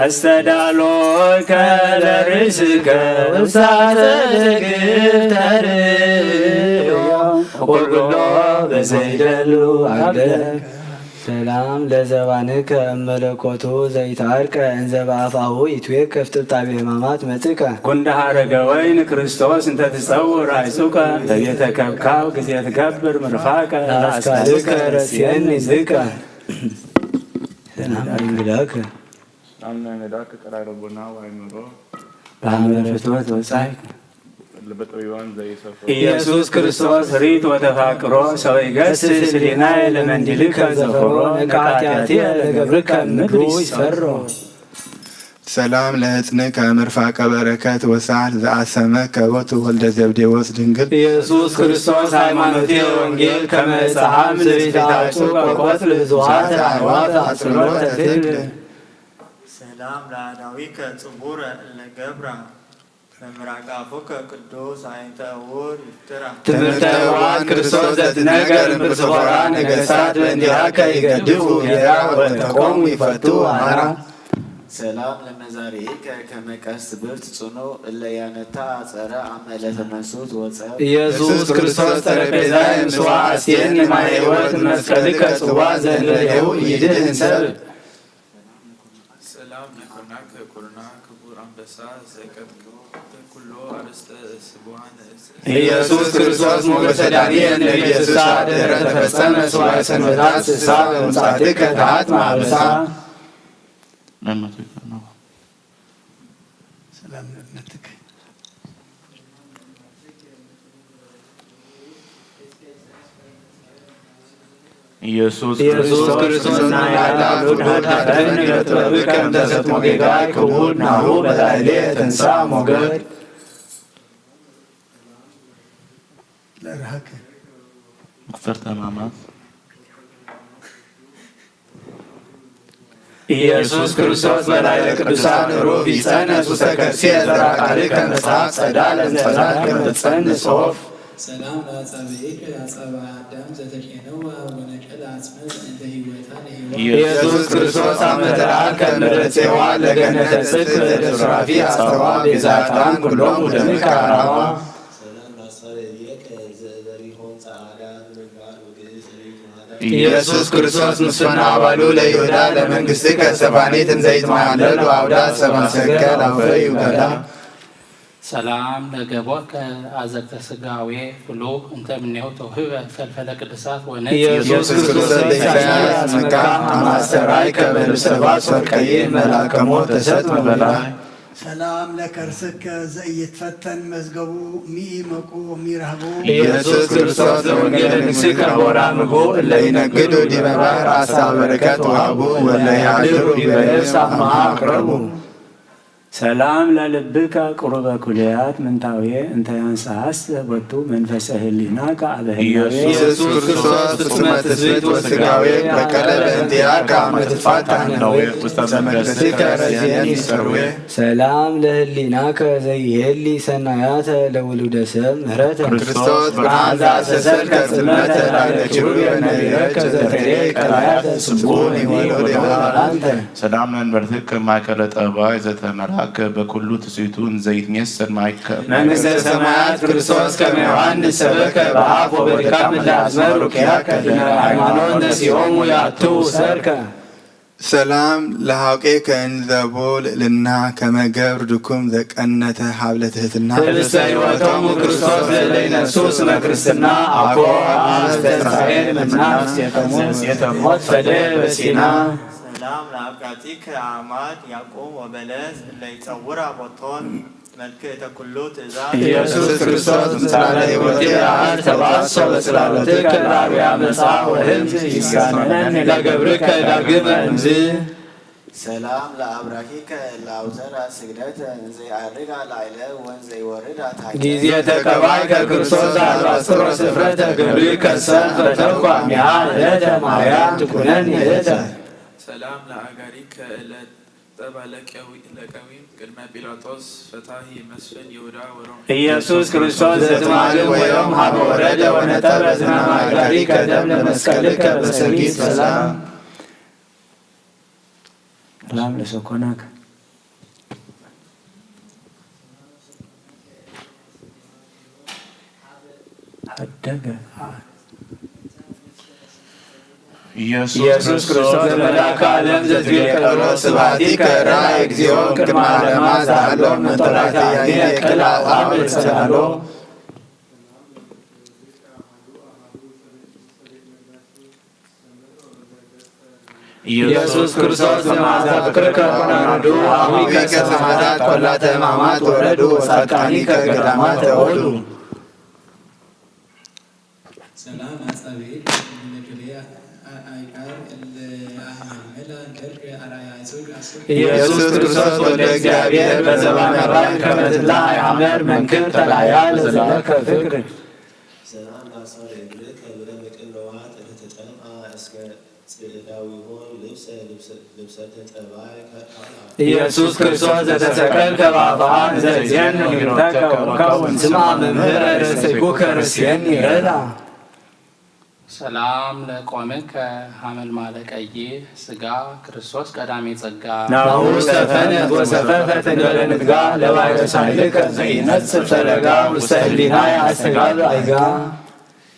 Astedalo keleris ke usade giteri yo, kurgulo ve zeydelu agde. ሰላም ለዘባንከ እመለኮቱ ዘይትዓርቀ እንዘ በአፋሁ ይትዌከፍ ጥብጣቤ ሕማማት መጽእከ። ጉንደ ሀረገ ወይን ክርስቶስ እንተ ትጸውር አይጹቀ ለቤተ ከብካብ ጊዜ ትገብር ምርፋቀ ለአስካልከ ረስየኒ ዝከ። ሰላም ለእንግዳከ። ሰላም ለእንግዳከ ቀራይ ልቦና ወአእምሮ በሐመረ ፍትወት ወጻይክ። ኢየሱስ ክርስቶስ ሪት ወተፋቅሮ ሰው ይገስስ ህሊናይ ለመንዲልከ ዘፈሮ ነቃ ኃጢአትየ ለገብርከ ምድሩ ይስፈሮ። ሰላም ለሕጽንከ ምርፋቀ በረከት ወሳህል ዘአሰመከ ወቱ ወልደ ዘብዴዎስ ድንግል። ኢየሱስ ክርስቶስ ሃይማኖትየ ወንጌል ከመ ዕፀ ሐምል ዘይትዓጹ ከቆጽል ብዙኃተ አዕዋፍ አጽልሎተ ትብል። ሰላም ለአእዳዊከ ጽቡረ እለ ገብራ በምራቅ አፉከ ቅዱስ አይንተ ዕውር ይፍጥራ። ትምህርተ ዕዋን ክርስቶስ ዘትትነገር እምብርት ፎራ ነገሳት በእንቲአከ ይገድፉ ጌራ ወተቆሙ ይፈቱ አራ። ሰላም ለመዛርኢከ ከመ ቀስት ብርት ጽኑዕ እለ ያነታ አጸረ አመ ለተነሱት ወጸብ። ኢየሱስ ክርስቶስ ጠረጴዛየ ምስዋዕ አስቴኒ ማየ ሕይወት መስቀልከ ጽዋ ዘእንበሌሁ ይድህን ሰብ። ሰላም ለኩርናከ ኩርና ክቡር አንበሳ ዘቀጥቅጠ ኩሎ አርእስተ ስቡሐነ። ኢየሱስ ክርስቶስ ሞገሰ ዳንኤል ነቢየ ስሳ ድህረ ተፈጸመ ሱባኤ ሰንበታት ስሳ በምጽአትከ ተሃትመ አበሳ። ሰላም ለእምነትከ። ኢየሱስ ኢየሱስ ክርስቶስ ናይላ ውሉድ ሀድፈን ለጥበብከ እንተ ሰትሞ ጌጋይ ክቡድ ናሁ በላዕሌ ተንሳ ሞገድ። ለርሀከ። መቅፈርተ ሕማማት። ኢየሱስ ክርስቶስ በላዕለ ቅዱሳን ሩፍ ይጸንዕ ሱሰ ከርሲየ ዘራ ቃልከ መጽሐፍ ጸዳለ እንጸላል ከመ ትጸንዕ ጽሑፍ። ሰላም ለአጻብዒከ አጻብዐ አዳም ዘተኬነዋ ወነጨለ አጽመ እንተ ህይወታ ለሔዋን። ኢየሱስ ክርስቶስ አመ ተለአልከ እምድረ ጼዋ ለገነተ ጽድቅ ዘእደ ሱራፊ አስተዋ ቤዛ ዕጣን ኩሎሙ ደምከ አራዋ። ሰላም ለአስፋረ እዴከ ዘእበሪሆን ጸዓዳ ምግባር ወግእዝ ርኢት ወሃዳ። ኢየሱስ ክርስቶስ ምስፍን አባሉ ለይሁዳ ለመንግሥትከ ሰፋኒት እንዘ ይትማለሉ አውዳ ሰባ ሰገል አውፈዩ ገዳ። ሰላም ለገቦከ አዘቅተ ስጋዌ ኩሉ እንተ እምኔሁ ተውህበ ፈልፈለ ቅዱሳት ወነጽ። ኢየሱስ ክርስቶስ ለኢሳይያስ መካ አማስተራይከ በልብሰ ባስ ወርቀይ መልአከ ሞት ተሰጥመ በላይ። ሰላም ለከርስከ ዘኢይትፈተን መዝገቡ፣ ሚኢመቁ ወሚረህቡ። ኢየሱስ ክርስቶስ ለወንጌለ ንግሥከ ሞራ ምግቡ እለ ይነግዱ ዲበ ባሕር አሳ በረከት ወሀቡ፣ ወእለ ይሃድሩ ዲበ የብስ አምሃ አቅረቡ። ሰላም ለልብከ ቅሩበ ኩልያት ምንታዌ እንተ ያንሰአሰ ቦቱ መንፈሰ ህሊናከ አበ ህላዌ። ኢየሱስ ክርስቶስ ፍጹመ ትስብእት ወስጋዌ በቀለ በእንቲአከ አመ ትትፋታ ነነዌ ውስተ መንግሥትከ ረስየኒ ሰርዌ። ሰላም ለህሊናከ ዘይሄሊ ሰናያተ ለውሉደ ሰብ ምህረተ። ክርስቶስ ብርሃን ዘአስተሰልከ ጽልመተ ላዕለ ኪሩቤል ነቢረከ ዘተርኤ ቀላያተ ስቡሕ ወወልድ ወመንፈስ ቅዱስ። ሰላም ለመንበርትከ ማእከለ ጠባይ ዘተመላከ በኩሉ ትስብእቱ እንዘ ይትሜሰል ማእከለ መንግሥተ ሰማያት ክርስቶስ ከመ ዮሐንስ ሰበከ በአፍ ወበድካም እለ አዝመሩ ኪያከ ዲበ ሃይማኖት ነሲኦሙ ያትው ሰርቀ። ሰላም ለሐውቄከ እንዘ ቦ ልዕልና ከመ ገብር ድኩም ዘቀነተ ሀብለ ትሕትና። ህብስተ ሕይወቶሙ ክርስቶስ ለእለ ይነስኡ ስመ ክርስትና አኮ አስተንሳኤ እምነ አምስት ሞት ፈደ በሲና። ሰላም ለአብጋጺከ አዕማድ ያቁም ወበለስ እለ ይጸውራ ቦቶን መልክዕተ ኩሉ ትእዛዝ። ኢየሱስ ክርስቶስ እንተ ላዕለ ሕይወቴ አሐድ ተባሶ በጽላሎትከ ለአርዌ አመጻ ወሕምዝ ይሳነነኒ ለገብርከ ዳግመ እምዝ። ሰላም ለአብራኪከ እለ አውተራ ስግደተ እንዘ ይዐርጋ ላዕለ ወእንዘ ይወርዳ ታሕተ። ጊዜ ተቀባይከ ክርስቶስ አልባስጥሮስ እፍረተ ገብርከ ሰም ፈተውኩ አሚሃ እለተ ማርያም ትኩነኒ እህተ። ሰላም ለአጋሪከ እለ ጠባ ለቀዊ-፣ ለቀዊም ቅድመ ጲላጦስ ፈታሂ መስፍን ይሁዳ ወሮም። ኢየሱስ ክርስቶስ ዘትማልእ ወዮም ሀበ ወረደ ወነጠበ ዝማመ አጋሪከ ደም ለመስቀልከ በሰጊድ ሰላም። ሰላም ለሰኮናከ። ሀደገ። ኢየሱስ ክርስቶስ ለመልአከ ዓለም ዘትቤቀሎ ስብሐቲከ ራእየ እግዚኦ ቅድመ ዓለማት ዘሃሎ ምን ቶላይታ ያኒ የቀላ አብ ጸላሎ። ኢየሱስ ክርስቶስ በመዓዛ ፍቅርከ ኮነ ርዱ አሁይከ ሰማያት ኮላተ ማማት ወረዱ ወጻድቃኒከ ገዳማት ተወሉ። ሰላም አጻብዒከ እለ ክልኤ አይቃር እለ አህመልመላ ደብረ አርአያ ሱር አሱር። ኢየሱስ ክርስቶስ ወልደ እግዚአብሔር በዘባነ ራእይ ከመ ትላ አይሐመር መንክር ተላያ ለዘለከ ፍቅር። ሰላም ለአሳረ እግርከ እለ ምቅን ነዋ እለ ተጠምአ እስከ ጽዕዳዊሆን ልብሰ ልብሰ ልብሰተ ጠባይ ከአላ። ኢየሱስ ክርስቶስ ዘተሰቀልከ በአፍአ እንዘ እዜኑ ይሮተከ ወከውን ስምዐ መምህረ ረሰይኩከ ርእስየኒ ረዳ። ሰላም ለቆምከ ሐመልማለ ቀይ ሥጋ ክርስቶስ ቀዳሜ ጸጋ። ናሁ ሰፈነት ወሰፈፈት እንበለ ንትጋ ለባሕረ ሳይልከ ዘኢነጽፍ ፈለጋ ውስተ ህሊናየ አስተጋብ አይጋ።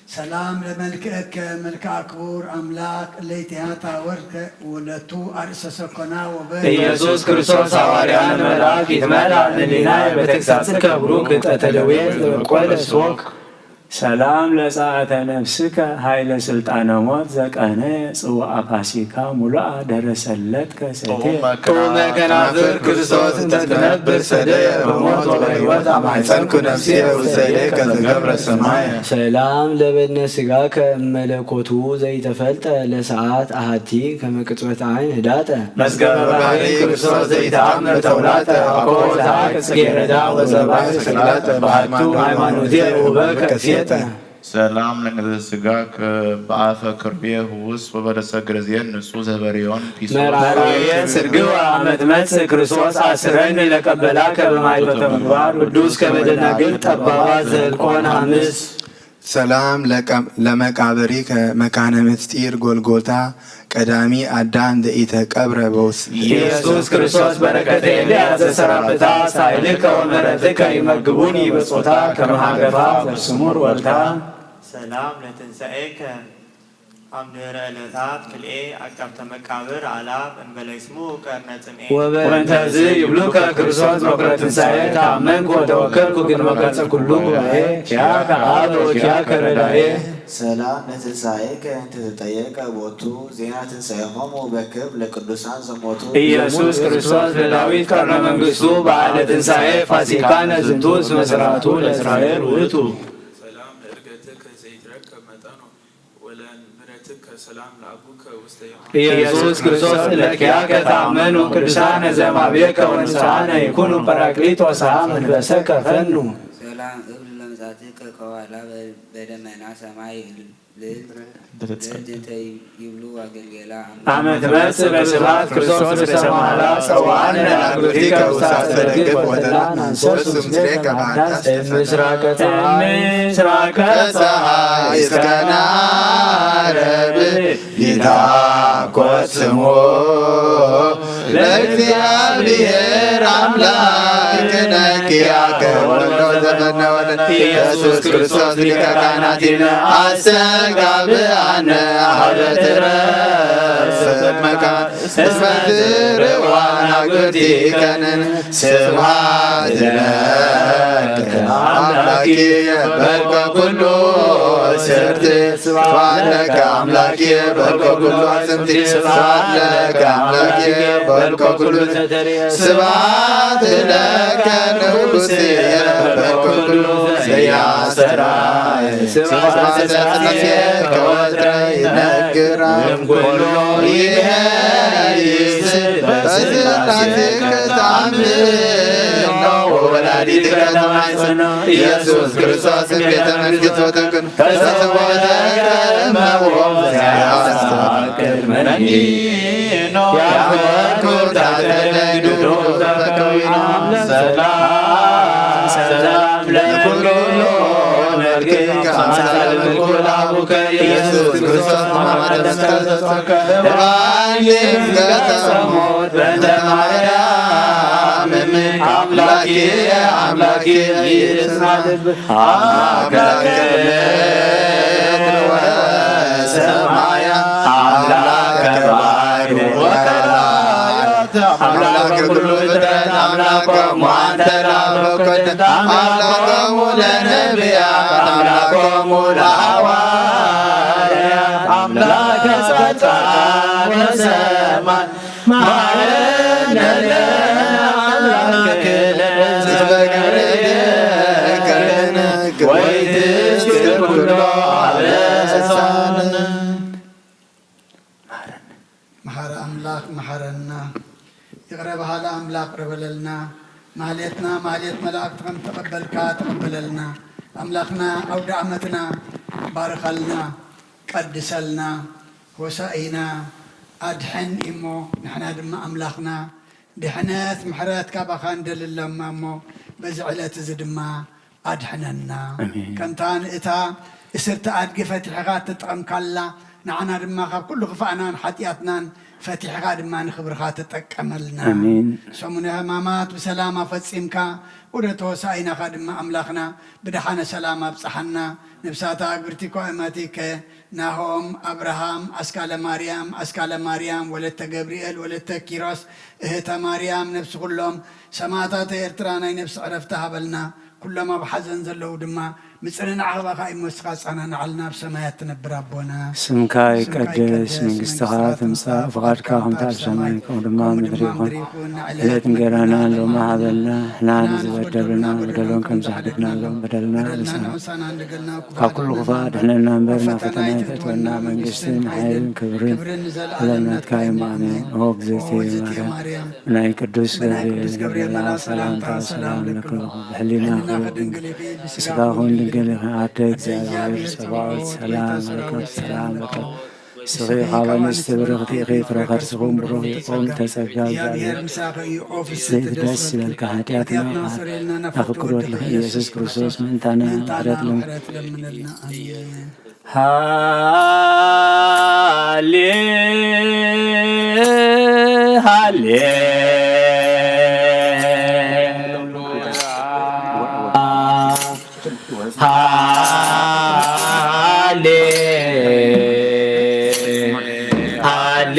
ሰላም ለመልክዕከ መልክዓ ክቡር አምላክ እለ ኢትሃታ ወርከ ወለቱ አርእሰ ሰኮና ወበ። ኢየሱስ ክርስቶስ ሐዋርያ ለመልአክ ይትመልአ እሊናየ በተግሳጽከ ብሩክ እጠተ ደዌ ዘበቆለ ሶክ። ሰላም ለጸአተ ነፍስከ ኃይለ ስልጣነ ሞት ዘቀነየ ጽዋአ ፋሲካ ሙሉአ ደረሰለትከ ሰቴ። ጥዑመ ከናፍር ክርስቶስ እንተ ትነብር ሰደየ በሞት ወበሕይወት አማሕጸንኩ ነፍስየ ውስተ እዴከ ዘገብረ ሰማየ። ሰላም ለበድነ ሥጋከ እመለኮቱ ዘይተፈልጠ ለሰዓት አሐቲ ከመ ቅጽበት ዓይን ህዳጠ። መዝገበ ባህሪ ክርስቶስ ዘይተአምር ተውላጠ አኮ ዘሐቅ ጽጌረዳ ወዘባይ ስቅላጠ በሃይማኖቴ ውበከ ሴጠ። ሰላም ለንግዘ ሥጋከ በአፈ ክርቤ ህውስ ወበርእሰ ግርዜን ንጹሕ ዘበሪዮን ፒሶስ። መርአዊ ስርግዋ አመ ትመጽእ ክርስቶስ አስረኒ ለቀበላከ በማይቶተ ምግባር ቅዱስ ከመ ደናግል ጠባባት ዘልቆን አምስ። ሰላም ለቀ- ለመቃብሪከ መካነ ምስጢር ጎልጎታ ቀዳሚ አዳም ዘኢተቀብረ በውስጥ። ኢየሱስ ክርስቶስ በረከተ ኤልያስ ዘሰራብታ ሳይልከ ወመረትከ ይመግቡኒ በጾታ ከመሃገፋ በስሙር ወልታ። ሰላም ለትንሳኤከ አምድረ ዕለታት ክልኤ አቀብተ መቃብር አላብ እንበለ ይስሙ ቀርነ ጽምኤ። ወበእንተዝ ይብሉከ ክርስቶስ በኩረ ትንሳኤ ተአመንኩ ወተወከልኩ ቅድመ ገጸ ኩሉ ጉባኤ። ኪያከ አብ ወኪያከ ረዳኤ። ሰላም ለትንሳኤከ እንተ ተጠየቀ ቦቱ ዜና ትንሳኤሆሙ በክብር ለቅዱሳን ዘሞቱ። ኢየሱስ ክርስቶስ ለዳዊት ቀርነ መንግስቱ በዓለ ትንሳኤ ፋሲካነ ዝንቱ እስመ ሥርዓቱ ለእስራኤል ውእቱ። ሰላም ለእርገትከ ዘይትረከብ መጠኑ ወለምሕረትከ ሰላም ለአቡከ ውስተ ዮሐንስ። ኢየሱስ ክርስቶስ እለ ኪያከ ተአመኑ ቅዱሳነ ዘማቤከ ወንስአነ ይኩኑ ጳራቅሊጦስ ሀ መንፈሰከ ፈኑ። ሰላም እብል ለምጻትከ ከዋላ በደመና ሰማይ ልል እንተ ይብሉ አገልገላ አመ ትመጽእ በስብሐት ክርስቶስ ርእሰ መዋዕላ ጸውዓነ ለአግብርቲከ ውስተ አጸደ ገነት ወተድላ ናንሶ ምስሌከ በአዳስ እምስራቀ ጸሐይ እምስራቀ ጸሐይ እስከ ናረብ ይትሐኮት ስሙ ለእግዚአብሔር አምላክነ ኪያከ ወልዶ ዘፈነወነ ኢየሱስ ክርስቶስ ሊቀ ካህናቲነ አስተጋብአነ ሀበ ትረፍ መካን እስመ ትርዋን አግብርቲከንን። ስብሐት ለከ አምላኪ በልኮ ኩሉ ስርት ስብሐት ለከ አምላኪ በልኮ ኩሉ አጽምቲ ስብሐት ለከ አምላኪ በልኮ ኩሉ ስብሐት ለከ ንጉሴ በልኮ ኩሉ ዘያስተራየ ስብሐት ለስላሴ ከወትረ ይነግራ እምኩሉ ይሄይስ በስላሴ ከታምን ነው ወላዲት ከተማጽኖ ኢየሱስ ክርስቶስ ቤተ መንግስት ወተክን ተሰወረ ከመዎ ያስተቅድመኒ ነው ያፈኩር ታተለግዶ ተከዊና ሰላም ሰላም ለኩሉ መልክከ አምሳለ መልኩ ለአቡከ ኢየሱስ ክርስቶስ ማማደስ ከዘጾከ እባልም ገጸሞት በእንተ ማርያም እምከ አምላኪ አምላኪ ይስማልብ አምላከ ምድር ወሰማያ አምላ ሟንተ ላበኩት አምላኮሙ ለነብያት አምላኮሙ ለሐዋርያት አምላክ አስፈጻ ወሰማይ ማረነ ለአምላክነ ዘበገርደከነ ወይትስክር ኩሎ አበሳነ። መሐረ አምላክ መሐረና። ይቅረ በሀለ አምላክ ይቅረ በለልና። ማህሌትና ማህሌት መላእክት ከም ተቀበልካ ተቀበለልና። አምላክና አውደ አመትና ባርከልና፣ ቀድሰልና። ሆሳኢና አድሕን እሞ፣ ንሕና ድማ አምላክና ድሕነት ምሕረት ካባኻ እንደልለማ እሞ፣ በዚ ዕለት እዚ ድማ አድሕነና። አሜን። ከምታ ንእታ እስርቲ አድጊ ፈቲሕኻ ተጠቀምካላ፣ ንዓና ድማ ካብ ኩሉ ክፋእናን ኃጢኣትናን ፈቲሕኻ ድማ ንኽብርኻ ተጠቀመልና። አሜን። ሰሙነ ሕማማት ብሰላም ኣፈጺምካ፣ ዑደተ ሆሳኢናኻ ድማ ኣምላኽና ብደሓነ ሰላም ኣብጽሓና። ነብሳታ ኣግብርቲ እኳ እማቲከ፣ ናሆም፣ ኣብርሃም፣ ኣስካለ ማርያም፣ ኣስካለ ማርያም፣ ወለተ ገብርኤል፣ ወለተ ኪሮስ፣ እህተ ማርያም፣ ነብሲ ኩሎም ሰማእታተ ኤርትራ ናይ ነብሲ ዕረፍቲ ሃበልና። ኩሎም ኣብ ሓዘን ዘለዉ ድማ ምጽንናዕ ክህበኻ እሞ ንስኻ ኣጸናንዓልና። ኣብ ሰማያት ትነብር ኣቦና፣ ስምካ ይቀደስ፣ መንግስትኻ ትምጻእ፣ ፍቓድካ ከምቲ ኣብ ሰማይ ከምኡ ድማ ኣብ ምድሪ ይኹን። ዕለት እንጌራና ሎሚ ሃበልና፣ ንሕና ንዝበደሉና በደሎም ከም ዝሓደግናሎም በደልና ንሳና ካብ ኩሉ ክፋእ ኣድሕነና እምበር፣ ናብ ፈተና ኣይተእትወና፣ መንግስትን ሓይልን ክብርን ንዘለኣለም ናትካ እዩ። ኣሜን። ኦ እግዝእትየ ማርያም፣ ናይ ቅዱስ ገብርኤል መልኣክ ሰላምታ ሰላም እብለኪ፣ ብሕሊናኺ ድንግል ኢኺ፣ ብስጋኺ እውን ድንግል ኢኺ፣ ኣደ እግዚኣብሔር ጸባኦት ሰላም ለኪ፣ ሰላም ለኪ። ንስኺ ካብ ኣንስቲ ብርኽቲ ኢኺ፣ ፍረ ከርስኺ እውን ብሩኽ እዩ። ኦም ተጸጋ እግዚኣብሔር ምሳኺ እዩ። ኦ ፍስሕቲ ደስ ይበልኪ፣ ኃጢኣትና ይቕረ ይበልልና፣ ናብ ፍቁር ወድኺ ኢየሱስ ክርስቶስ ምእንታና ምሕረት ለምንልና። ኣሜን። ሃሌ ሃሌ ሃሌ ሃሌ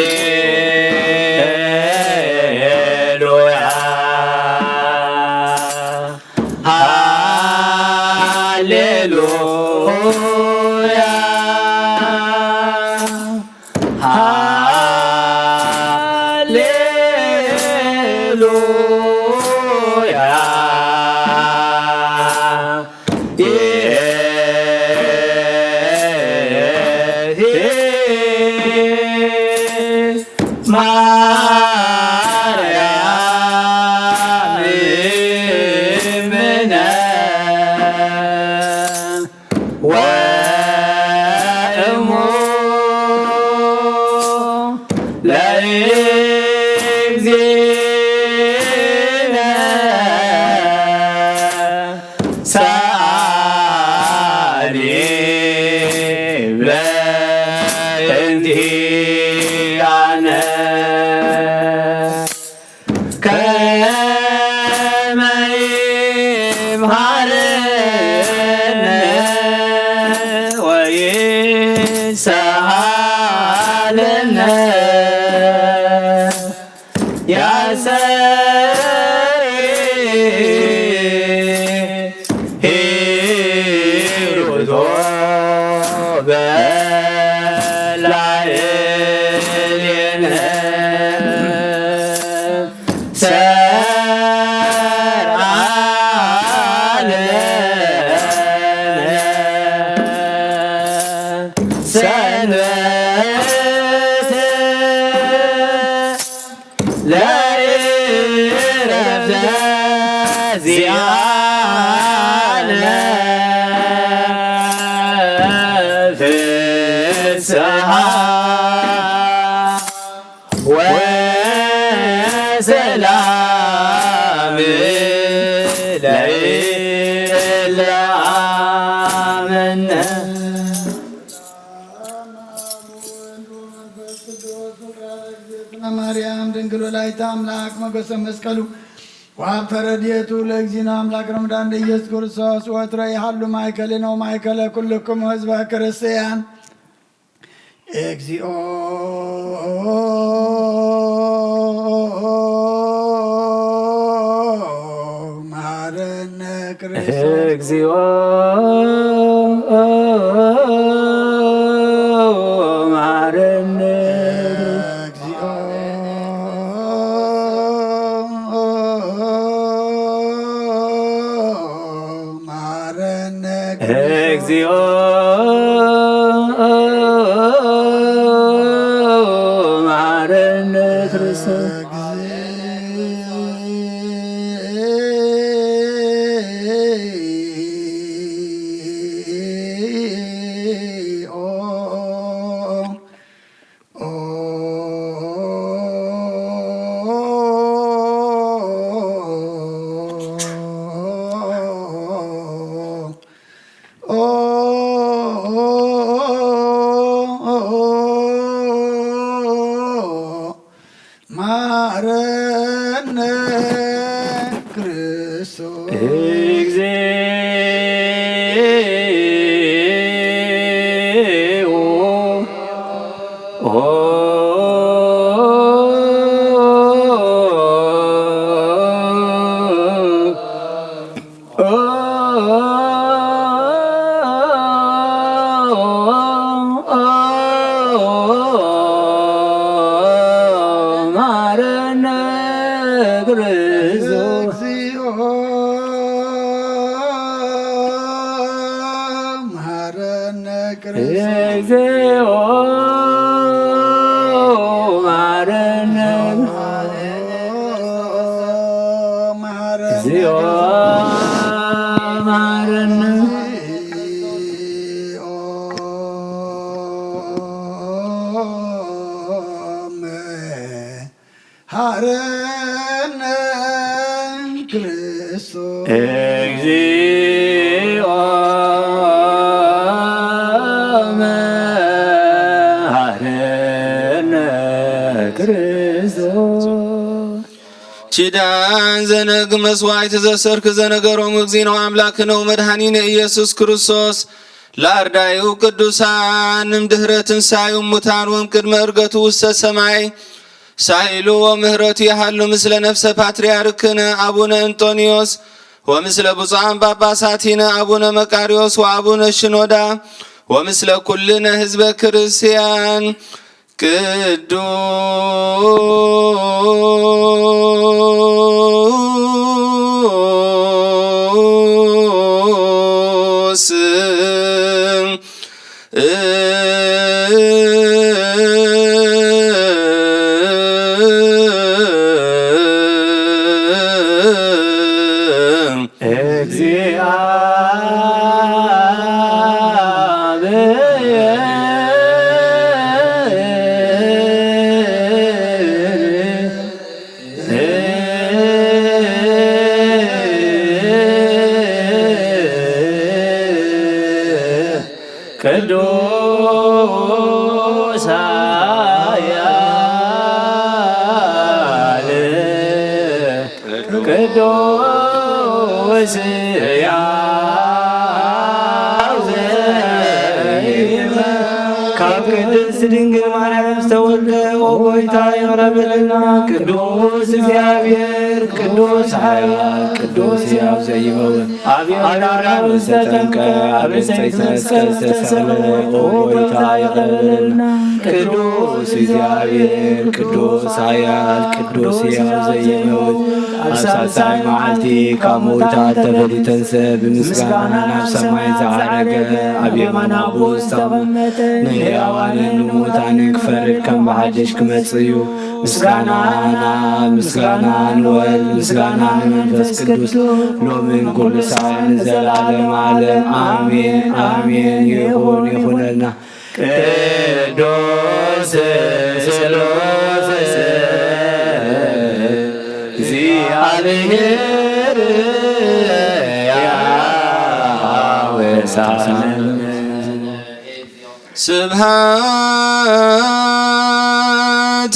ሉያ ሃሌ ሉያ ሃሌ ሉያ። ማርያም እምነ ወእሙ ለእግዚእነ ሰአሊ በእንቲአነ። ከመ ይምሃረነ ወይሰሃለነ ያሰሪ ሂሩቶ በላዕሌነ። ሰርዓ ለነ ሰንበተ ለእረፍተ ዚአነ ፍስሃ ወሰላም ለእለ አመነ። ማርያም ድንግል ወላዲተ አምላክ ሞገሰ መስቀሉ ወሀብተ ረድኤቱ ለእግዚእነ አምላክ ረመዳን ለኢየሱስ ክርስቶስ ወትረ ይሃሉ ማእከልነ ወማእከለ ኩልክሙ ህዝበ ክርስቲያን። እግዚኦ እግዚኦ መሐረነ። እግዚኦ መሐረነ። እግዚኦ መሐረነ ክርስቶስ። መሐረነ ክርስቶስ። እግዚኦ መሐረነ ክርስቶስ። እግዚኦ መሐረነ ክርስቶስ። እግዚኦ መሐረነ። መሐረነ። እግዚኦ መሐረነ። መሐረነ ክርስቶስ። እግዚኦ መሐረነ ክርስቶስ። ኪዳን ዘነግ መስዋዕት ዘሰርክ ዘነገሮም እግዚእነ ወአምላክነ ወመድኃኒነ ኢየሱስ ክርስቶስ ለአርዳኢሁ ቅዱሳን እምድህረ ትንሳኤሁ እሙታን ወእምቅድመ ዕርገቱ ውስተ ሰማይ ሳህሉ ወምህረቱ ይሃሉ ምስለ ነፍሰ ፓትርያርክነ አቡነ እንጦንዮስ ወምስለ ብፁዓን ጳጳሳቲነ አቡነ መቃርዮስ ወአቡነ ሽኖዳ ወምስለ ኩልነ ህዝበ ክርስቲያን። ቅዱስ እግዚአብሔር ቅዱስ ኃያል ቅዱስ ሕያው ዘይመ-፣ ካብ ቅድስት ድንግል ማርያም ዝተወልደ ኦ ጎይታ ይቕረ በለልና። ቅዱስ እግዚአብሔር ቅዱስ ኃያል ቅዱስ ሕያው ዘይመውት፣ አብ ዮርዳኖስ ተጠምቀ፣ አብ ዕፀይት መስቀል ተሰቅለ፣ ኦ ጎይታ ይቕረ በለልና። ቅዱስ እግዚአብሔር ቅዱስ ኃያል ቅዱስ ሕያው ዘይመውት፣ አብ ሳልሳይ መዓልቲ ካብ ምውታት ተፈልዩ ተንሰ፣ ብምስጋና ናብ ሰማይ ዝዓረገ፣ ኣብ የማን ኣቦኡ ዝተቐመጠ፣ ንሕያዋንን ንምውታንን ክፈርድ ከም ብሓድሽ ክመጽእ እዩ። ምስጋና ናብ፣ ምስጋና ንወልድ፣ ምስጋና ንመንፈስ ቅዱስ፣ ሎምን ኩሉ ሰዓት ንዘለዓለም ዓለም። ኣሜን፣ ኣሜን። ይኹን፣ ይኹነልና። ቅዱስ ስሉስ እግዚአብሔር ያወሳን ስብሐት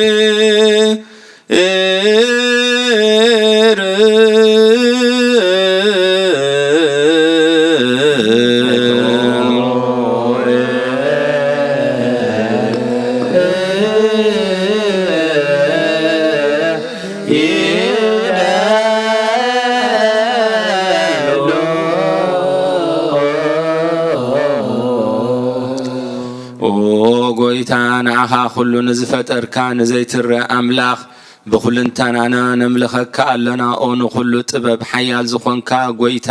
ለእግዚአብሔር። ጎይታ፣ ንዓኻ ኩሉ ንዝፈጠርካ ንዘይትረእ ኣምላኽ፣ ብኹልንተናና ነምልኸካ ኣሎና። ኦ ንኹሉ ጥበብ ሓያል ዝኾንካ ጎይታ፣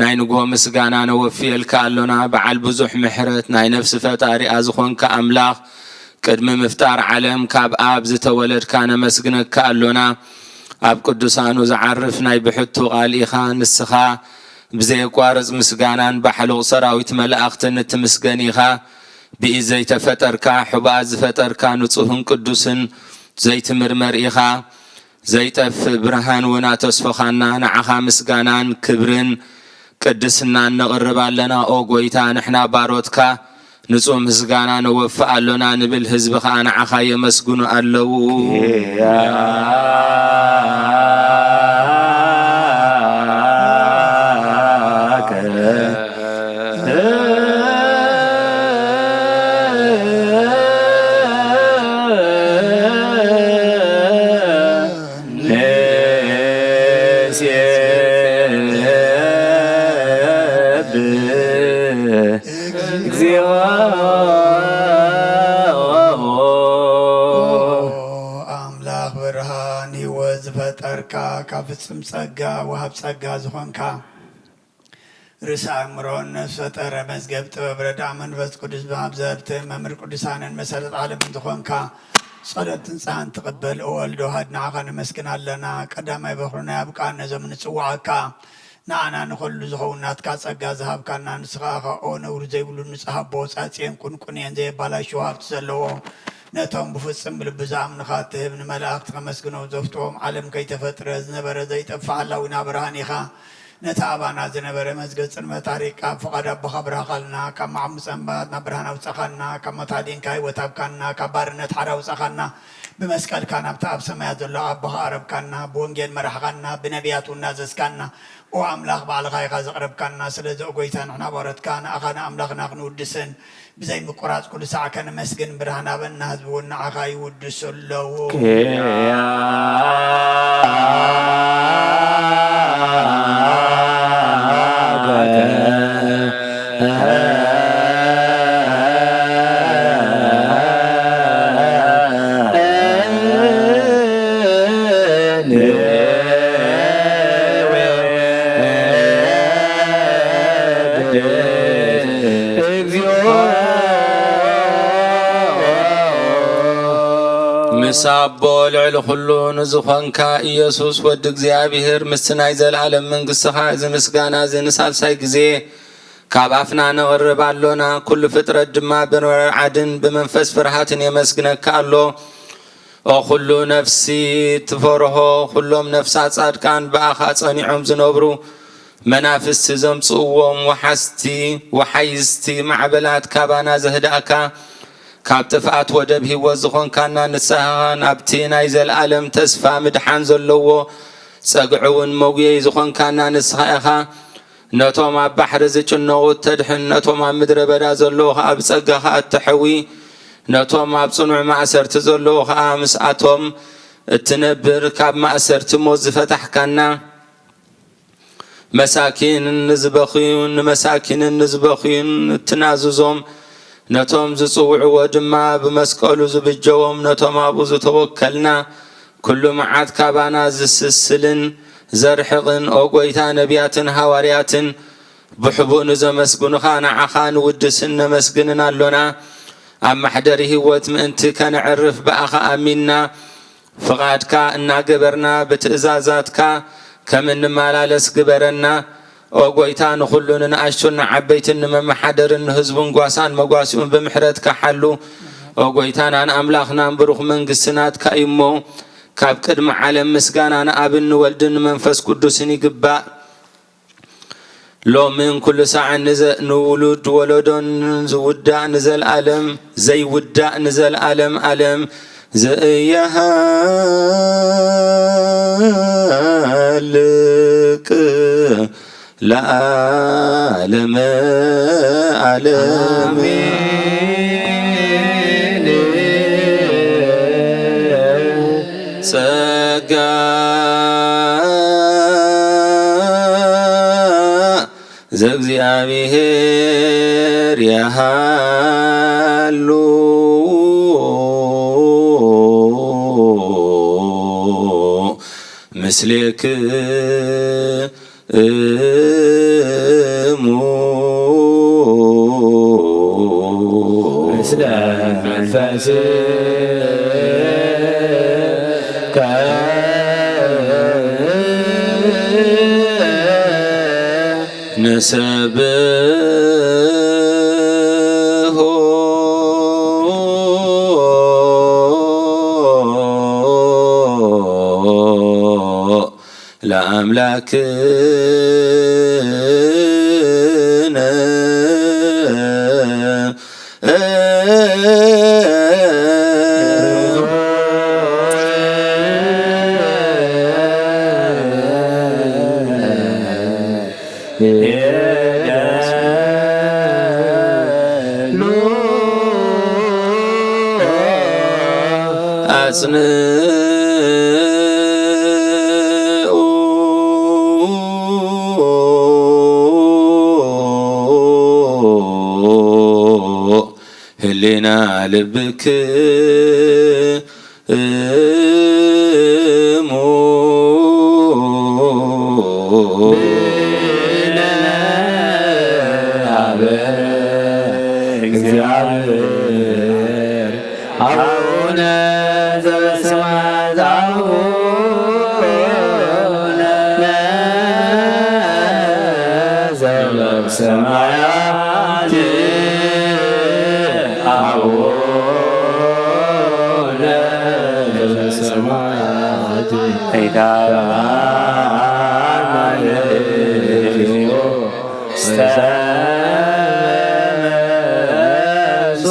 ናይ ንግሆ ምስጋና ነወፍየልካ ኣሎና። በዓል ብዙሕ ምሕረት፣ ናይ ነፍሲ ፈጣሪኣ ዝኾንካ ኣምላኽ፣ ቅድሚ ምፍጣር ዓለም ካብ ኣብ ዝተወለድካ ነመስግነካ ኣሎና። ኣብ ቅዱሳኑ ዝዓርፍ ናይ ብሕቱ ቃል ኢኻ። ንስኻ ብዘየቋርጽ ምስጋናን ባሕሉቕ ሰራዊት መላእኽትን እትምስገን ኢኻ። ብኢድ ዘይተፈጠርካ፣ ሕቡኣት ዝፈጠርካ፣ ንጹህን ቅዱስን ዘይትምርመር ኢኻ። ዘይጠፍእ ብርሃን እውን ኣተስፈኻና። ንዓኻ ምስጋናን ክብርን ቅድስናን ነቕርብ ኣለና። ኦ ጎይታ፣ ንሕና ባሮትካ ንጹህ ምስጋና ነወፍእ ኣሎና ንብል፣ ህዝቢ ኸኣ ንዓኻ የመስግኑ ኣለዉ። ንሴብሕ እግዚኦ። ኦ ኣምላኽ ብርሃን ህይወት ዝፈጠርካ፣ ካብ ፍጽም ጸጋ ወሃብ ጸጋ ዝኾንካ፣ ርእሰ ኣእምሮን ነፍስ ፈጠረ መዝገብ ጥበብ ረድኣ መንፈስ ቅዱስ ብመብዘብት መምህር ቅዱሳንን መሰረት ዓለምን ዝኾንካ፣ ጸሎት ንጽሃን ትቕበል። ኦ ወልድ ዋህድ ንዓኻ ነመስግን ኣለና። ቀዳማይ በኹርና ኣብ ቃል ነዞም ንጽውዓካ፣ ንዓና ንኹሉ ዝኸውን ናትካ ጸጋ ዝሃብካና፣ ንስኻ ኢኻ ኦ ነውሪ ዘይብሉ ንጹህ ኣቦ፣ ጻጽየን ቁንቁንየን ዘየባላሽዎ ሃብቲ ዘለዎ፣ ነቶም ብፍጹም ልቢ ዝኣምኑኻ እትህብ፣ ንመላእኽቲ ከመስግኖም ዘፍትዎም፣ ዓለም ከይተፈጥረ ዝነበረ ዘይጠፍእ ሓላዊና ብርሃን ኢኻ። ነቲ ኣባና ዝነበረ መዝገብ ጽልመት ኣሪቅካ፣ ኣብ ፍቓድ ኣቦኻ ኣብራህኻልና፣ ካብ መዓሙጸ እምባታት ናብ ብርሃን ኣውጻኻና፣ ካብ ሞት ኣዲንካ ህይወት ሃብካና፣ ካብ ባርነት ሓራ ኣውጻኻና፣ ብመስቀልካ ናብቲ ኣብ ሰማያት ዘሎ ኣቦኻ ኣቕረብካና፣ ብወንጌል መራሕኻና፣ ብነቢያት እውን ኣዘዝካና። ኦ ኣምላኽ፣ ባዕልኻ ኢኻ ዘቕረብካና። ስለዚ ኦ ጎይታ፣ ንሕና ባሮትካ ንኣኻ ንኣምላኽና ክንውድስን ብዘይ ምቁራጽ ኩሉ ሳዕ ከነመስግን ብርሃን ሃበና። ህዝቢ እውን ንዓኻ ይውድሱ ኣለዉ። ምስ ኣቦ ልዕሊ ኩሉ ንዝኾንካ ኢየሱስ ወዲ እግዚኣብሔር፣ ምስቲ ናይ ዘለዓለም መንግስትኻ እዚ ምስጋና እዚ ንሳልሳይ ግዜ ካብ ኣፍና ነቕርብ ኣሎና። ኩሉ ፍጥረት ድማ ብርዕድን ብመንፈስ ፍርሃትን የመስግነካ ኣሎ። ኦ ኩሉ ነፍሲ ትፈርሆ፣ ኩሎም ነፍሳት ጻድቃን ብኣኻ ጸኒዖም ዝነብሩ፣ መናፍስቲ ዘምጽእዎም ወሓዝቲ፣ ወሓይዝቲ ማዕበላት ካባና ዘህዳእካ፣ ካብ ጥፍኣት ወደብ ህይወት ዝኾንካና ንስኻ፣ ናብቲ ናይ ዘለኣለም ተስፋ ምድሓን ዘለዎ ጸግዒ እውን መጉየይ ዝኾንካና ንስኻ ኢኻ። ነቶም ኣብ ባሕሪ ዝጭነቑ እተድሕን፣ ነቶም ኣብ ምድረ በዳ ዘለዉ ኸኣ ብጸጋኻ እተሕዊ፣ ነቶም ኣብ ጽኑዕ ማእሰርቲ ዘለዉ ኸኣ ምስኣቶም እትነብር፣ ካብ ማእሰርቲ ሞት ዝፈታሕካና፣ መሳኪን ንዝበኽዩን ንመሳኪንን ንዝበኽዩን እትናዝዞም፣ ነቶም ዝጽውዕዎ ድማ ብመስቀሉ ዝብጀዎም፣ ነቶም ኣብኡ ዝተወከልና፣ ኩሉ መዓት ካባና ዝስስልን ዘርሕቕን፣ ኦ ጎይታ፣ ነቢያትን ሃዋርያትን ብሕቡእ ንዘመስግኑኻ ንዓኻ ንውድስን ነመስግንን ኣሎና። ኣብ ማሕደሪ ህይወት ምእንቲ ከነዕርፍ ብኣኻ ኣሚንና፣ ፍቓድካ እናገበርና ብትእዛዛትካ ከም እንመላለስ ግበረና። ኦ ጎይታ፣ ንኹሉ ንንኣሽቱን ንዓበይትን ንመመሓደርን ንህዝቡን ጓሳን መጓሲኡን ብምሕረትካ ሓሉ። ኦ ጎይታናን ኣምላኽናን፣ ብሩኽ መንግስቲ ናትካ እዩ እሞ፣ ካብ ቅድሚ ዓለም ምስጋና ንኣብን ንወልድን ንመንፈስ ቅዱስን ይግባእ። ሎምን ኩሉ ሳዕን ንዘ-፣ ንውሉድ ወለዶን ዝውዳእ ንዘልኣለም፣ ዘይውዳእ ንዘልኣለም ኣለም ዝእየሃልቅ ለዓለመ ዓለም። ኣሜን። ጸጋ ዘእግዚኣብሔር የሃሉ። ምስሌክሙ ምስለ መንፈስከ ንሰብሖ ለአምላክነ። አጽንኡ ህሌና ልብክሙ። እግዚአብሔር አቡነ ዘበሰማያት አቡነ ዘበሰማያት አቡነ ዘበሰማያት ይትባረክ ስምከ ወይትቀደስ።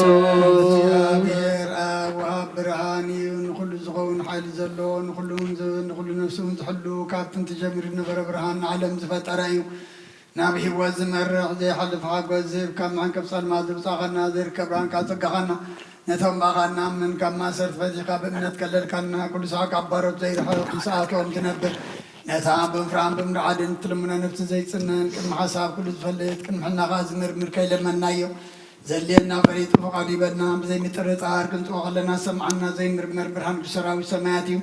እግዚአብሔር አብ ወአብ ብርሃን እዩ፣ ንኹሉ ዝኸውን ሓይሊ ዘለዎ፣ ንኹሉ እውን ዝህብ፣ ንኹሉ ነፍሱ እውን ዝሕሉ፣ ካብ ጥንቲ ጀሚሩ ዝነበረ ብርሃን ንዓለም ዝፈጠረ እዩ። ናብ ህይወት ዝመርሕ ዘይሓልፍ ሓጎስ ዝህብ፣ ካብ መሐንቀፍ ጸልማት ዘውጻኻና፣ ዘይርከብ ብርሃን ካጸጋኻና፣ ነቶም ብኣኻ እንኣምን ካብ ማእሰርቲ ፈቲሕካ ብእምነት ከለልካና፣ ኩሉ ሳዕ ካብ ባሮት ዘይርሕቕ፣ ምስ ኣቶም ትነብር፣ ነታ ብምፍራህን ብምርዓድን እትልምኖ ነፍሲ ዘይጽነን፣ ቅድሚ ሓሳብ ኩሉ ዝፈልጥ፣ ቅድሚ ሕልና ከኣ ዝምርምር ከይለመንናዮ፣ ዘድልየና ፈሊጡ ፍቓዱ ይበልና። ብዘይ ምጥርጣር ክንጽዎ ከለና ዝሰምዓና ዘይምርመር ብርሃን ቅዱስ ሰራዊት ሰማያት እዩ።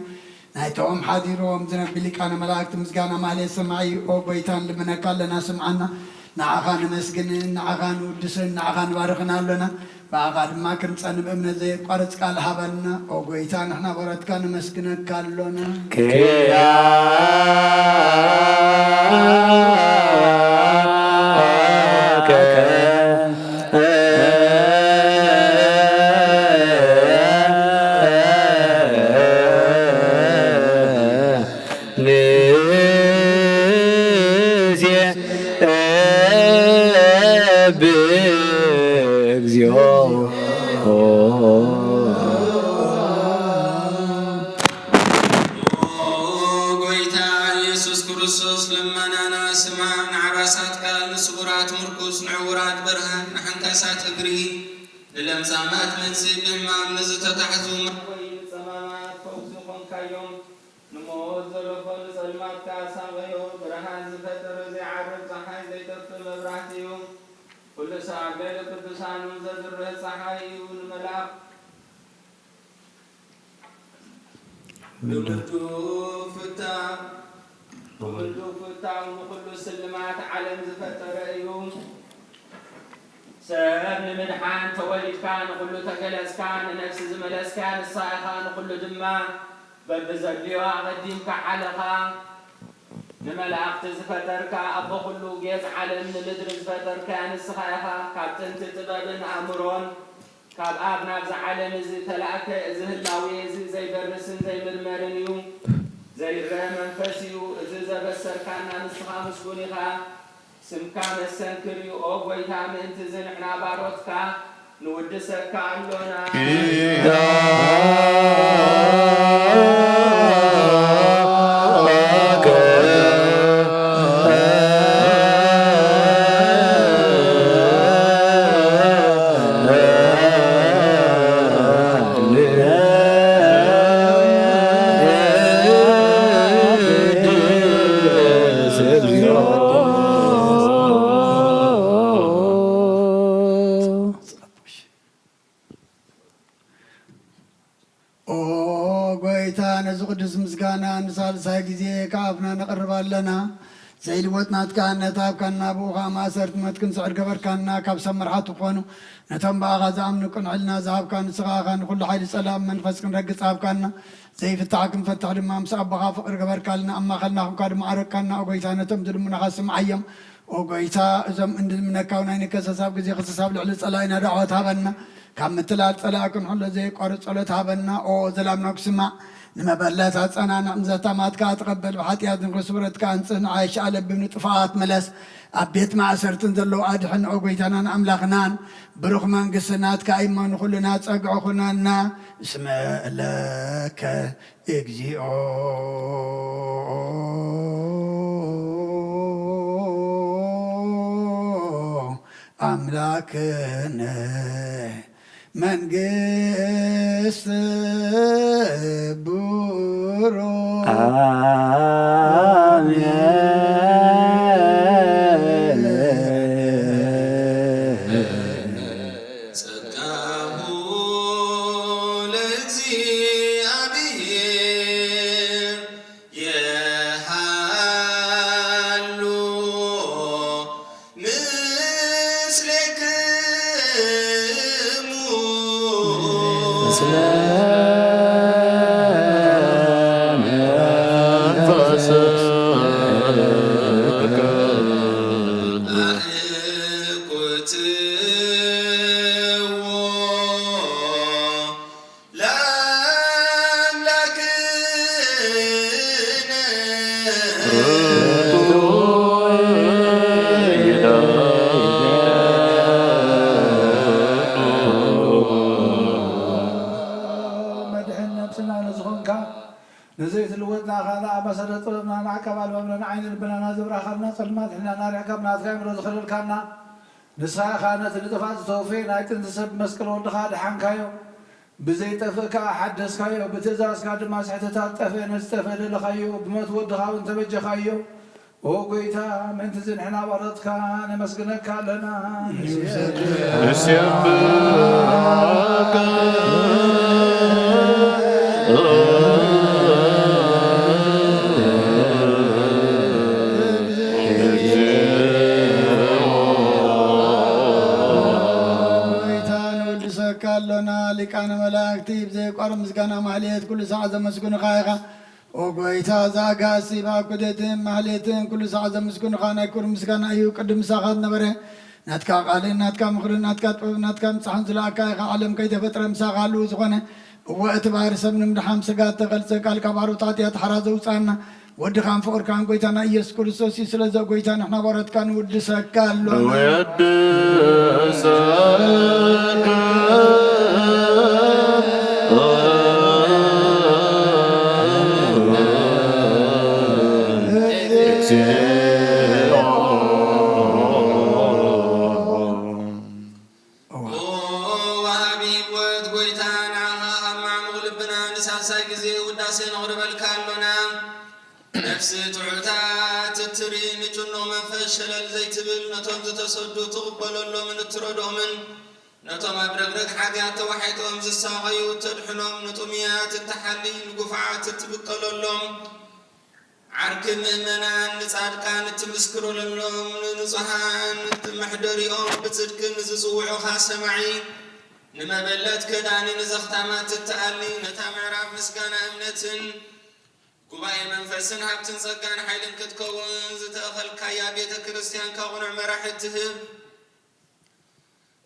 ናይቶም ሓዲሮም ዝነቢ ሊቃነ መላእክት ምስጋና ማህሌት ሰማዒ። ኦ ጎይታ፣ ንልምነካ ኣለና፣ ስምዓና። ንዓኻ ነመስግንን ንዓኻ ንውድስን ንዓኻ ንባርኽን ኣሎና። ብኣኻ ድማ ክንጸን ብእምነት ዘየቋርጽ ቃል ሃበና። ኦ ጎይታ፣ ንሕና ባሮትካ ነመስግነካ ኣሎና። ኪያከ ንሴብሕ እግዚኦ። ኦ ጎይታ ኢየሱስ ክርስቶስ፣ ልመናና ስማዕ፣ ንዓባሳትካ ንስውራት ምርኩስ፣ ንዕውራት ብርሃን፣ ንሐንካሳት እግሪ፣ ንለምጻማት መንስእ፣ ብሕማም ንዝተታሕዙ ማእወይ፣ ንጸማማት ፈውሲ ኾንካዮም። ንሞት ዘለፎ ንጸልማት ከኣ ሳቐዮ። ብርሃን ዝፈጠረ ዘይዓርብ ጸሓይ ዘይጠፍእ መብራህቲ እዩ። ኩሉ ሳዕ ገለ ቅዱሳኑ ዘብርህ ጸሓይ እዩ። ንመልኣኽ ብውልዱ ፍታው፣ ብውልዱ ፍታው ንኹሉ ስልማት ዓለም ዝፈጠረ እዩ። ሰብ ንምድሓን ተወሊድካ፣ ንኹሉ ተገለጽካ፣ ንነፍሲ ዝመለስካ ንስኻ ኢኻ፣ ንኹሉ ድማ በብዘድልዮ ኣቐዲምካ ዓለኻ። ንመላእኽቲ ዝፈጠርካ፣ ኣቦ ኩሉ ጌጽ ዓለም ንምድሪ ዝፈጠርካ ንስኻ ኢኻ። ካብ ጥንቲ ጥበብን ኣእምሮን፣ ካብ ኣብ ናብዚ ዓለም እዚ ተላእከ። እዚ ህላዌ እዚ ዘይበርስን ዘይምርመርን እዩ፣ ዘይረአ መንፈስ እዩ። እዚ ዘበሰርካና ንስኻ ምስጉን ኢኻ። ስምካ መስተንክር እዩ። ኦ ጎይታ፣ ምእንቲ እዚ ንሕና ባሮትካ ንውድሰካ ኣሎና። ኦ ጎይታ ምስጋና ንሳልሳይ ጊዜ ከአፍና ነቅርብ አለና። ዘይልወጥ ናትካ እምነት ሀብካና፣ ብኡ ከኣ ማእሰርቲ ሞት ክንስዕር ገበርካና። ካብ ሰብ መርሓቲ ኮኑ ነቶም ብኣኻ ዝኣምኑ ቅንዕልና ዝሃብካ ንስኻ ኢኻ። ንኹሉ ሓይሊ ጸላም መንፈስ ክንረግጽ ሃብካና። ዘይፍታሕ ክንፈትሕ ድማ ምስ ኣቦኻ ፍቕሪ ገበርካልና። ኣብ ማእከልና ኹንካ ድማ ኣረቅካና። ኦ ጎይታ፣ ነቶም ዝልምኑኻ ስምዓዮም። ኦ ጎይታ፣ እዞም እንልምነካ እውን ኣይንከሰስ። ኣብ ግዜ ክሰስ ኣብ ልዕሊ ጸላኢና ዳዕወት ሃበና። ካብ ምትላል ጸላኢ ክንሕሎ ዘየቋርጽ ጸሎት ሃበና። ኦ ዘላምና ክስማዕ፣ ንመበለት ኣጸናንዕ፣ ንዘታማትካ ተቐበል፣ ብሓጥያት ንኽስብረትካ ኣንጽህ፣ ንዓይሽ ኣለብም ንጥፋኣት ምለስ፣ ኣብ ቤት ማእሰርትን ዘለዉ ኣድሕን። ኦ ጎይታናን ኣምላኽናን፣ ብሩኽ መንግስቲ ናትካ እሞ ንኹልና ጸግዒ ኩነና። እስመ ለከ እግዚኦ አምላክነ መንግስት ብሩክ። አሜን። ጸጋሁ ለእግዚአብሔር የሃሉ ምስሌክሙ። ምስለ መንፈስከ። አእኩትዎ ለአምላክነ። መድሕን ነፍስና ንዝኾንካ፣ ንዘይትልወጥ ንኣኻ ደኣ መሰረት ጥበብና፣ ንዓቀብ ኣልባብና፣ ንዓይኒ ልብናና ዘብራህካልና፣ ጸልማት ሕልናና ኣርሒቕካ ብናትካ ኣእምሮ ዘኸለልካና፣ ንስኻ ኢኻ ነቲ ንጥፋት ዝተወፈየ ናይ ጥንቲ ሰብ መስቀል ወድኻ ኣድሓንካዮ። ብዘይጠፍእ ከኣ ሓደስካዮ፣ ብትእዛዝካ ድማ ስሕተታት ጠፍአ፣ ነቲ ዝጠፍአ ደለኻዮ፣ ብሞት ወድኻ እውን ተበጀኻዮ። ኦ ጐይታ፣ ምእንትዚ ንሕና ባሮትካ ነመስግነካ ኣለና። ንሴብሐከ። ጐይታ ንውድሰካ ኣሎና፣ ሊቃነ መላእክቲ ብዘይቋርጽ ምስጋና ማህሌት ኩሉ ሳዕ ዘመስግኑኻ ኢኻ። ኦ ጐይታ፣ እዛ ኣጋእዝቲ ብኣኩደትን ማህሌትን ኩሉ ሳዕ ዘመስግኑኻ ናይ ክብሪ ምስጋና እዩ። ቅድም ምሳኻ ዝነበረ፣ ናትካ ቃልን ናትካ ምኽርን ናትካ ጥበብን ናትካ ምብጻሕን ዝለኣካ ኢኻ። ዓለም ከይተፈጥረ ምሳኻ ህልው ዝኾነ፣ እወ፣ እቲ ባህሪ ሰብ ንምድሓን ስጋ እተገልጸ፣ ቃልካ ባሮት ኃጢኣት ሓራ ዘውጽኣና፣ ወድኻን ፍቕርካን ጐይታና ኢየሱስ ክርስቶስ እዩ። ስለዚ ኦ ጐይታ፣ ንሕና ባሮትካ ንውድሰካ ኣሎና። ንውድሰካ። ኦ ወሃቢ ህይወት ጐይታ፣ ንዓኻ ኣብ ማዕሙቕ ልብና ንሳልሳይ ግዜ ውዳሴ ነቕርበልካ ኣሎና። ነፍሲ ትሑታት እትርኢ፣ ንጭኑቕ መንፈስ ሸለል ዘይትብል፣ ነቶም ዝተሰዱ ትቕበለሎምን እትረድኦምን፣ ነቶም ኣብ ረግረግ ሓጢኣት ተዋሒጦም ዝሳቐዩ እተድሕኖም፣ ንጥሙያት እትሓሊ፣ ንግፉዓት እትብቀለሎም፣ ዓርኪ ምእመናን ንጻድቃን እትምስክረሎም፣ ንንጹሃን መሕደሪኦም ብጽድቂ ንዝጽውዑኻ ሰማዒ፣ ንመበለት ከዳኒ ንዘኽታማት እትኣሊ፣ ነታ ምዕራፍ ምስጋና እምነትን ጉባኤ መንፈስን ሃብትን ጸጋን ሓይልን ክትከውን ዝተኸልካያ ቤተ ክርስቲያንካ ቅኑዕ መራሒ እትህብ፣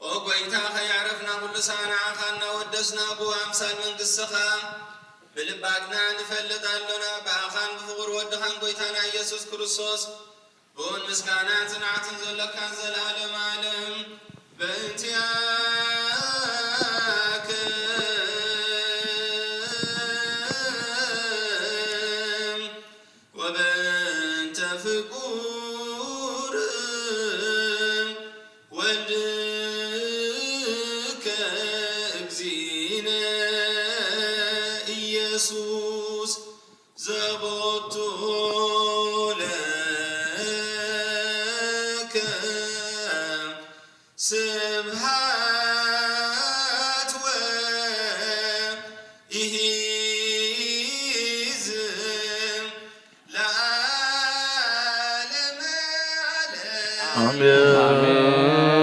ኦ ጐይታ፣ ከየዕረፍና ኩሉ ሳዕ ንዓኻ እናወደስና፣ ብኣምሳል መንግሥትኻ ብልባትና ንፈልጥ ኣሎና። ብኣኻን ብፍቑር ወድኻን ጐይታና ኢየሱስ ክርስቶስ፣ ብእውን ምስጋናን ጽንዓትን ዘሎካን ዘለዓለም ዓለም፣ በእንቲኣከ ወበእንተ ፍቁር ወልድከ እግዚእነ ኢየሱስ ዘቦቱ ለከ ስብሐት አሜን።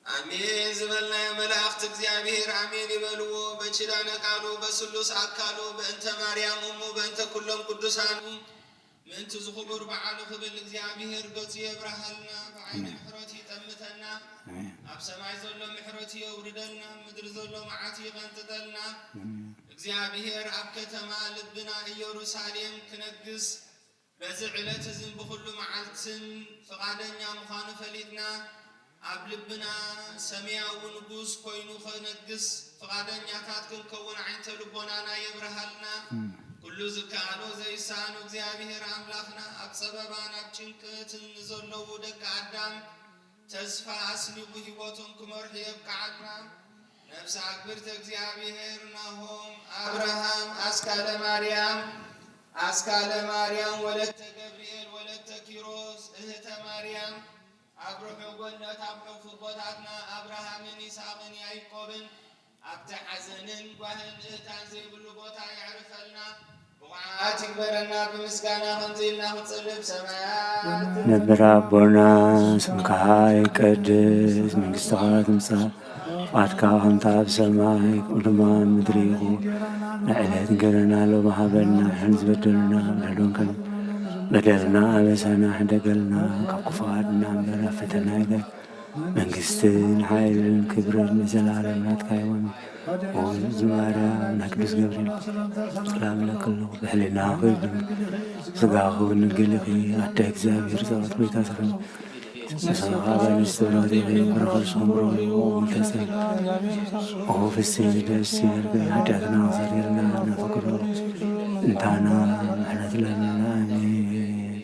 አሜን ዝበልናዮ መላእክት እግዚኣብሔር አሜን ይበልዎ። በኪዳነ ቃሉ በስሉስ አካሉ በእንተ ማርያም እሙ በእንተ ኩሎም ቅዱሳኑ ምእንቲ ዝኽቡር በዓሉ ክብል እግዚኣብሔር ገጹ የብርሃልና፣ ብዓይነ ምሕረቱ ይጠምተና፣ ኣብ ሰማይ ዘሎ ምሕረቱ የውርደልና፣ ምድሪ ዘሎ መዓቱ ይቐንጥጠልና። እግዚኣብሔር ኣብ ከተማ ልብና ኢየሩሳሌም ክነግስ በዚ ዕለት እዝን ብኹሉ መዓልትን ፍቓደኛ ምዃኑ ፈሊጥና፣ ኣብ ልብና ሰማያዊ ንጉስ ኮይኑ ክነግስ ፍቓደኛታት ክንከውን ዓይንተ ልቦናና የብርሃልና። ኩሉ ዝከኣሎ ዘይሳኖ እግዚኣብሔር ኣምላኽና፣ ኣብ ጸበባን ኣብ ጭንቀትን ንዘለዉ ደቂ ኣዳም ተስፋ ኣስኒቑ ህይወቶም ክመርሑ የብቅዓልና። ነፍሰ ኣክብርተ እግዚኣብሔር ናሆም፣ ኣብርሃም፣ ኣስካለ ማርያም፣ ኣስካለ ማርያም፣ ወለተ ገብርኤል፣ ወለተ ኪሮስ፣ እህተ ማርያም፣ ኣብ ርሑቕ ጎነት ኣብ ሕፉ ኣቦታትና ኣብርሃምን ይስሐቅን ያዕቆብን ኣብቲ ሓዘንን ጓህን እህታን ዘይብሉ ቦታ የዕርፈልና። ብቑዓት ይግበረና። ብምስጋና ከምዚ ኢልና ክንጽልይ ሰማያት ነብር ኣቦና፣ ስምካ ይቀደስ፣ መንግስትኻ ትምጻእ፣ ፍቓድካ ከምቲ ኣብ ሰማይ ከምኡ ድማ ኣብ ምድሪ ይኹን። ንዕለት እንጀራና ሎሚ ሃበና፣ ንሕና ዝበደሉና በደልና ከም በደልና ኣበሳና ሕደገልና፣ ካብ ክፉእ ኣድሕነና እምበር ኣብ ፈተና ኣይእትወና። መንግስትን ሓይልን ክብርን ንዘለኣለም ናትካ ይኹን። ኦ ማርያም ናይ ቅዱስ ገብርኤል ሰላም ለኪ እብለኪ፣ ብሕሊናኺ ድንግል፣ ስጋኺ እውን ድንግል ኢኺ፣ ኣደ እግዚኣብሔር ጸባኦት ሆይ ሰላም ለኪ፣ ንስኺ በኩር ኣንስቲ ብሩኽቲ ኢኺ፣ ፍሬ ከርሥኪ ብሩኽ እዩ። ኦ ምልዕተ ጸጋ፣ ኦ ፍስሕቲ ደስ ይበልኪ፣ ኃጢአትና አስተሰርይልና ለፍቁር እንታና ምሕረት ለነ። አሜን።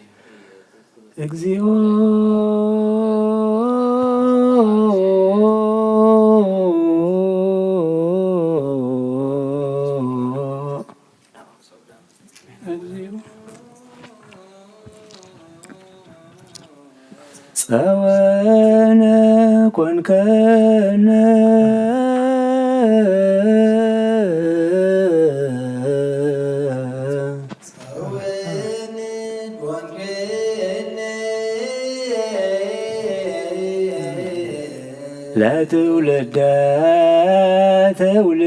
እግዚኦ ጸወነ ኮንከነ። ለትውልደ ትውልድ።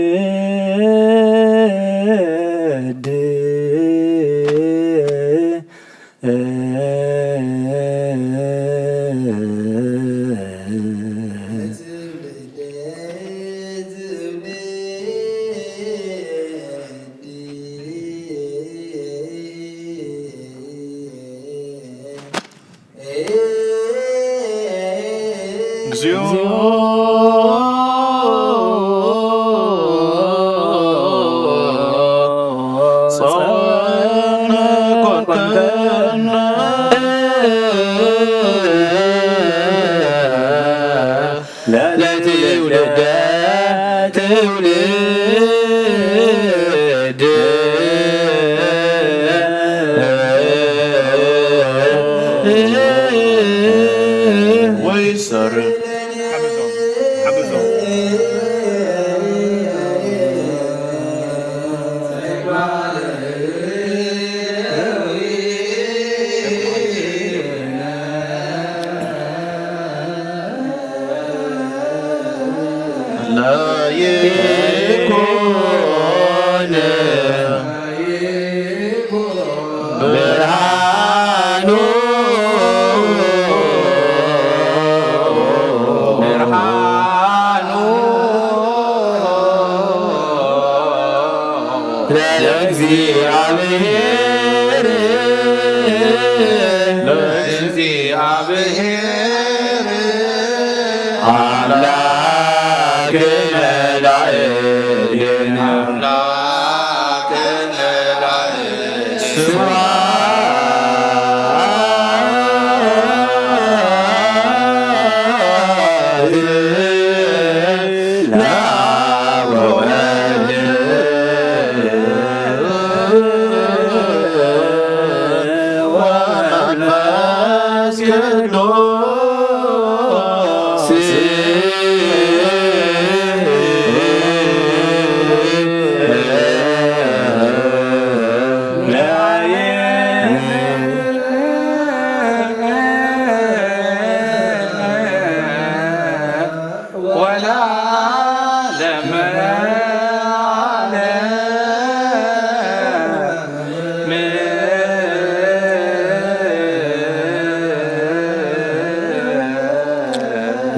እግዚኦ። ጸወነ ኮንከነ። ለትውልደ ትውልድ። ወይ ሰር። ላይኮነ ብርሃኑ፣ ብርሃኑ ለእግዚአብሔር፣ ለእግዚአብሔር አምላክነ ላዕሌነ፣ አምላክነ ላዕሌነ። ስብሐት ለአብ ወወልድ ወመንፈስ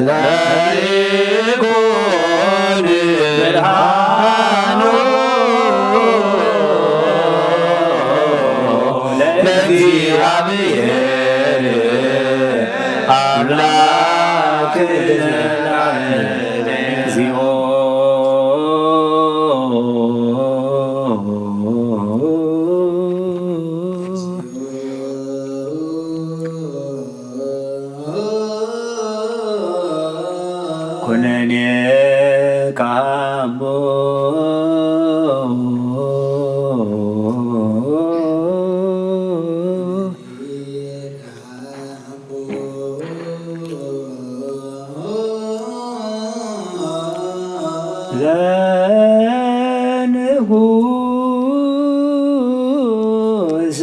ለይኩን ብርሃኑ ለእግዚአብሔር አምላክ ለዓለም እግዚኦ። ኩነኔ ካቦ ለንጉስ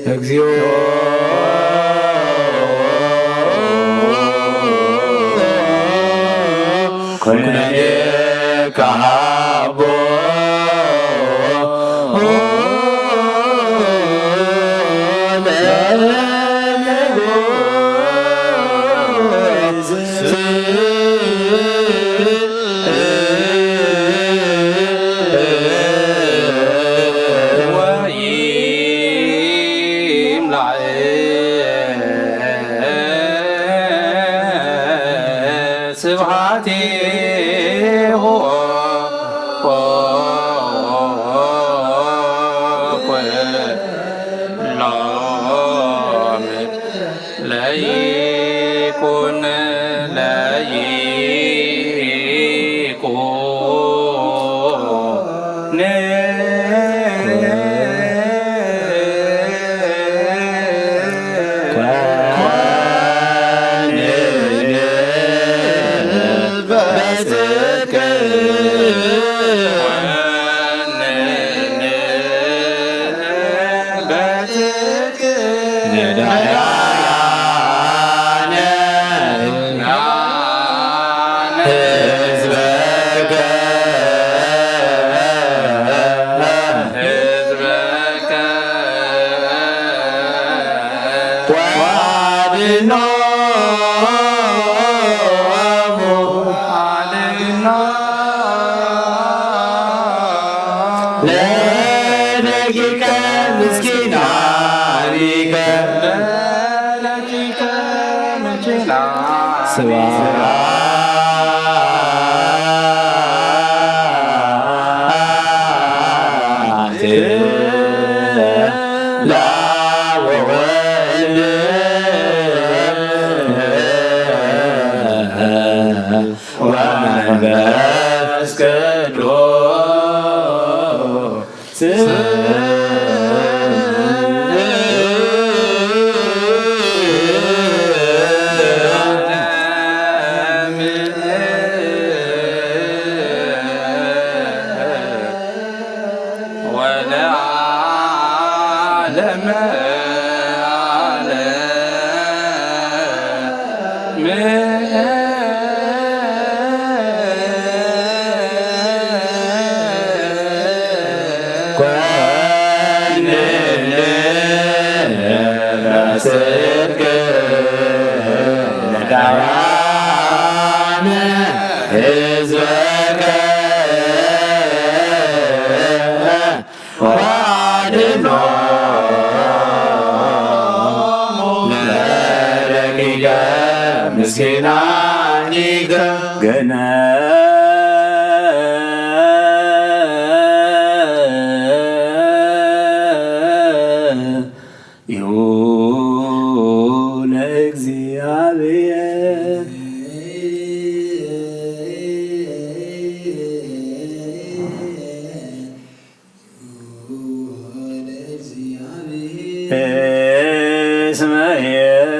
እግዚኦ። ኩነኔ ካቦ ስብሐቲሁ ለይኩን ለይኩን ለደቂቀ ምስኪናኒከ። ለደቂቀ ምስኪናኒከ። ስብሐት ለአብ ወወልድ ወመንፈስ ቅዱስ። ወለዓለመ ዓለም። ኮንን በጽድቅ ለዳያነ ሕዝበከ ወአድኖሙ ለደቂቀ ምስኪናኒከ። ገነዩ ለእግዚአብሔር። እስመ ኄር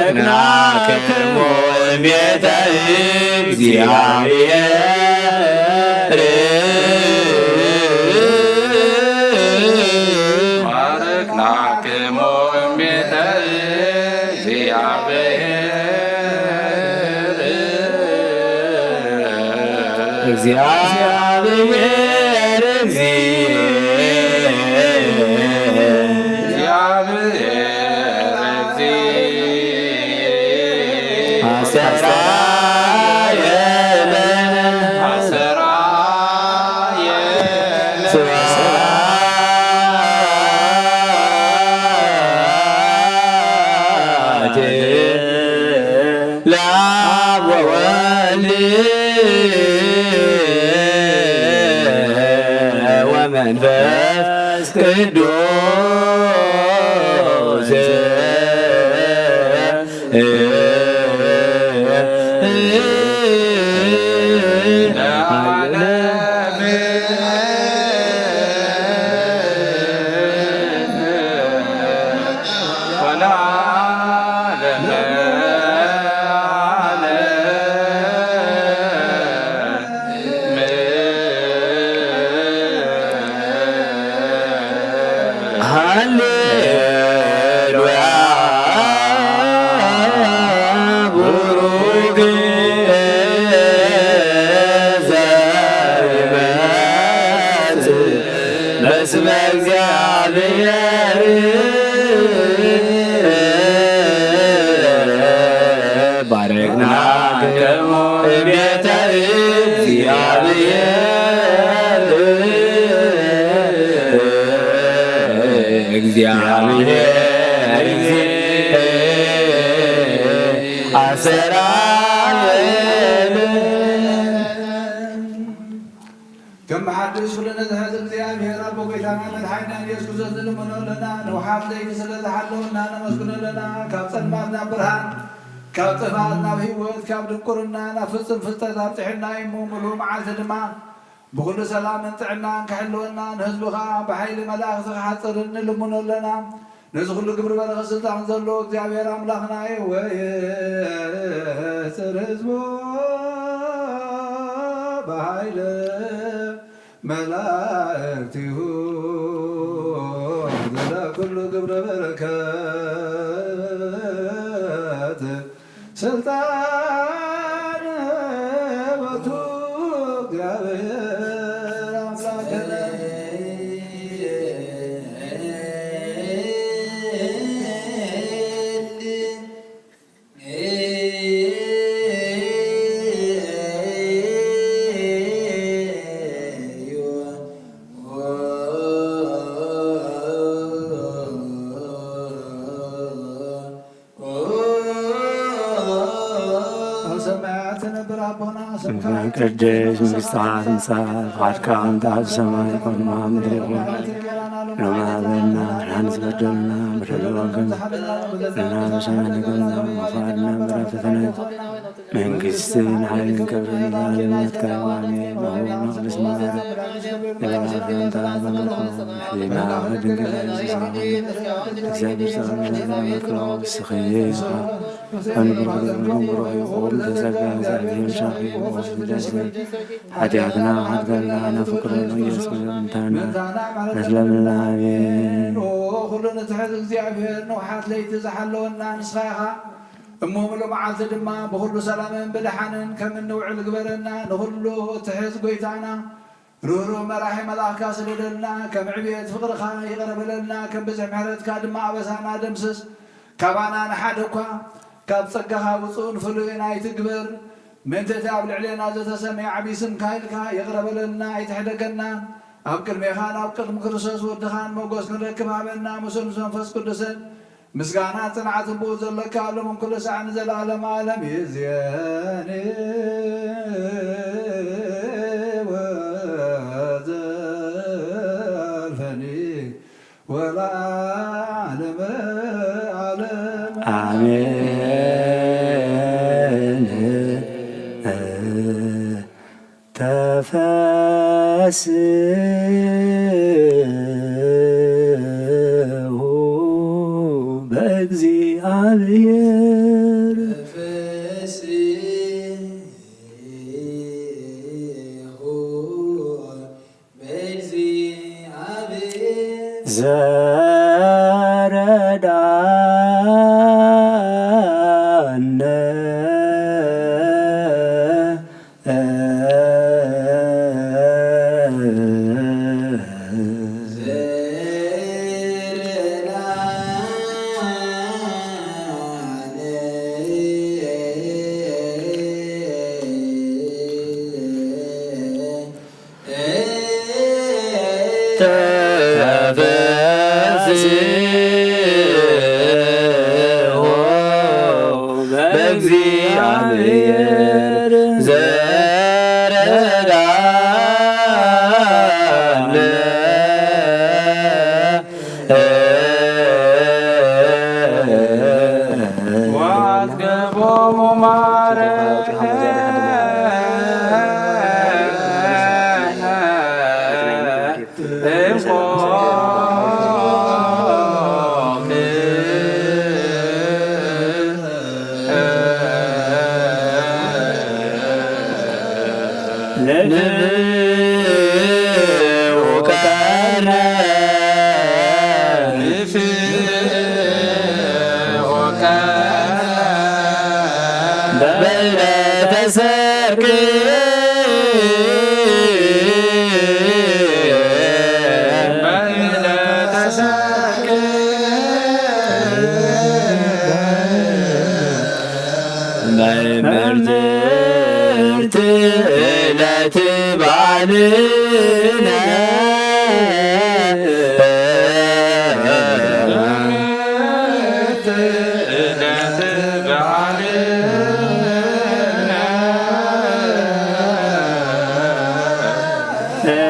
ባረክናክሙ እምቤተ እግዚአብሔር። ባረክናክሙ እምቤተ እግዚአብሔር። እግዚአብሔር እግዚእ። እግዚአብሔር እግዚእ። አስተርአየ ለነ። አስተርአየ ለነ። ስብሐት ለአብ ወወልድ ወመንፈስ ቅዱስ። ሃሌሉያ። ቡሩክ ዘኢይመጽእ በስመ እግዚአብሔር። ባረክናክሙ እምቤተ እግዚአብሔር። እግዚአብሔር እግዚእ አስተርአየ ለነ። ከም ሓድሽ ኩሉ ንዝሕዝ እግዚኣብሔር ኣቦ ጐይታና መድሓኒና ኢየሱስ ክርስቶስ ንልምኖ ኣለና። ንውሓት ለይቲ ስለ ዝሓለወና ነመስግኖ ኣለና። ካብ ጸልማት ናብ ብርሃን፣ ካብ ጥፍኣት ናብ ህይወት፣ ካብ ድንቁርና ናብ ፍጽም ፍልጠት ኣብጽሑና እዩ እሞ፣ ምሉእ መዓልቲ ድማ ብኹሉ ሰላምን ጥዕናን ክሕልወና፣ ንህዝቡ ኸኣ ብሓይሊ መላእኽቲ ክሓጽርን ንልምኖ ኣለና። ነዚ ኩሉ ግብሪ በረኸት ስልጣን ዘሎ እግዚኣብሔር ኣምላኽና እዩ። ወየጽር ህዝቡ ብሓይሊ መላእክቲሁ። ዘላ ኩሉ ግብረ በረከት ስልጣን በቱ እግዚአብሔር አምላክነ። ሰማያት ትነብር አቦና፣ ስምካ ይትቀደስ፣ መንግስትካ ትምጻእ፣ ፍቃድካ እንተ በሰማይ ከማኡ በምድር ይኩን። ሀበነ ሀበነ ሀበነ ሀበነ ለወንክን እና በሻና ንግልና ወፋድና በረከትነ መንግስትን ኃይልን ክብርን ለዓለመ ዓለም አሜን። አቡነ ቅዱስ ማርያም የበረከት አንታ በመልኮ ሕሊና ድንግል ኢየሱስ አሜን። እግዚአብሔር ጸሎት ለዘላለሙ ይቅረው። ስኽዬ ኃጢአትና ኃጢአትና ፍቅር ኢየሱስ ክርስቶስ እንታና ለስለምና አሜን። ኩሉ ንትሕዝ እግዚኣብሔር ንውሓት ለይቲ ዝሓለወና ንስኻ ኢኻ። እሞ ምሉእ መዓልቲ ድማ ብኹሉ ሰላምን ብደሓንን ከም እንውዕል ግበረና። ንኹሉ እትሕዝ ጎይታና ርህሩህ መራሒ መልኣኽካ ስደደልና፣ ከም ዕብየት ፍቕርኻ ይቕረ በለልና፣ ከም ብዝሒ ምሕረትካ ድማ ኣበሳና ደምስስ። ካባና ንሓደ እኳ ካብ ጸጋኻ ውጹእን ፍሉይን ኣይትግበር። ምእንቲ እቲ ኣብ ልዕሌና ዘተሰምየ ዓቢ ስምካ ኢልካ ይቕረ በለልና፣ ኣይትሕደገና። ኣብ ቅድሜኻን ኣብ ቅድሚ ክርስቶስ ወድኻን ሞገስ ክንረክብ ሃበና፣ ምስኡ ምስ መንፈስ ቅዱስን ምስጋና ጽንዓትን ብኡ ዘለካ ሎምን ኩሉ ሳዕ ንዘለዓለም ዓለም ይእዜኒ ወዘልፈኒ ወለዓለመ ዓለም። አሜን። ተፈስሑ በእግዚአብሔር። ዘረዳነ። ተፈስሑ በእግዚአብሔር ዘረዳነ። ወአጽገቦሙ ማረ በዕለተ ሰርክ መርትዕት ዕለት በዓልነ።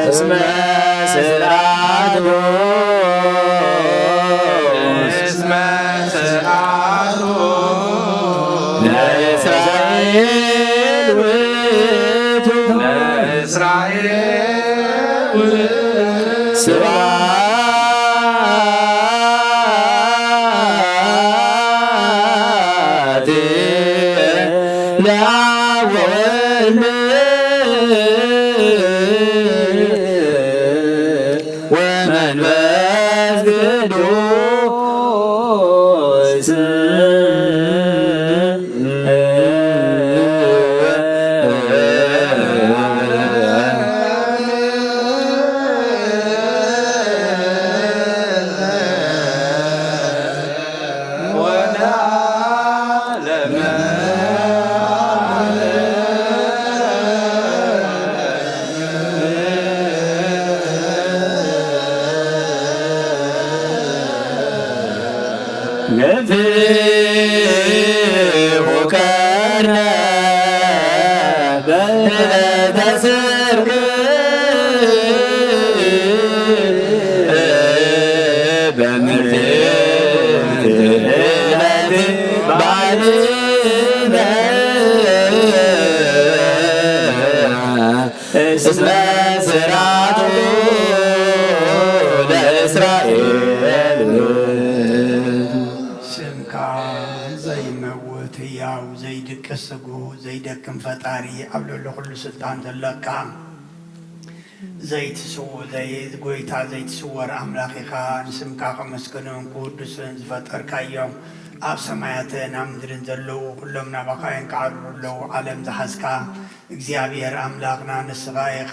እስመ ስርዓቱ፣ እስመ ስርዓቱ ለእስራኤል ውእቱ፣ ለእስራኤል ውእቱ። ስብሐት ለአብ ወወልድ ወመንፈስ ቅዱስ። ንፍሑ ከርነ በዕለተ ሰርክ በምርት እስመ ስራቱ ለእስራኤል። ስምካ ዘይመውት ህያው ዘይድቅስ ስጉ ዘይደክም ፈጣሪ ኣብ ልዕሊ ኩሉ ስልጣን ዘለካ ዘይትስው-፣ ዘይ-፣ ጎይታ ዘይትስወር ኣምላኽ ኢኻ። ንስምካ ከመስግኑን ክውድሱን ዝፈጠርካዮም ኣብ ሰማያትን ኣብ ምድርን ዘለዉ ኩሎም ናባኻ እዮም ክዓርሩ ኣለዉ። ዓለም ዝሓዝካ እግዚኣብሔር ኣምላኽና ንስኻ ኢኻ።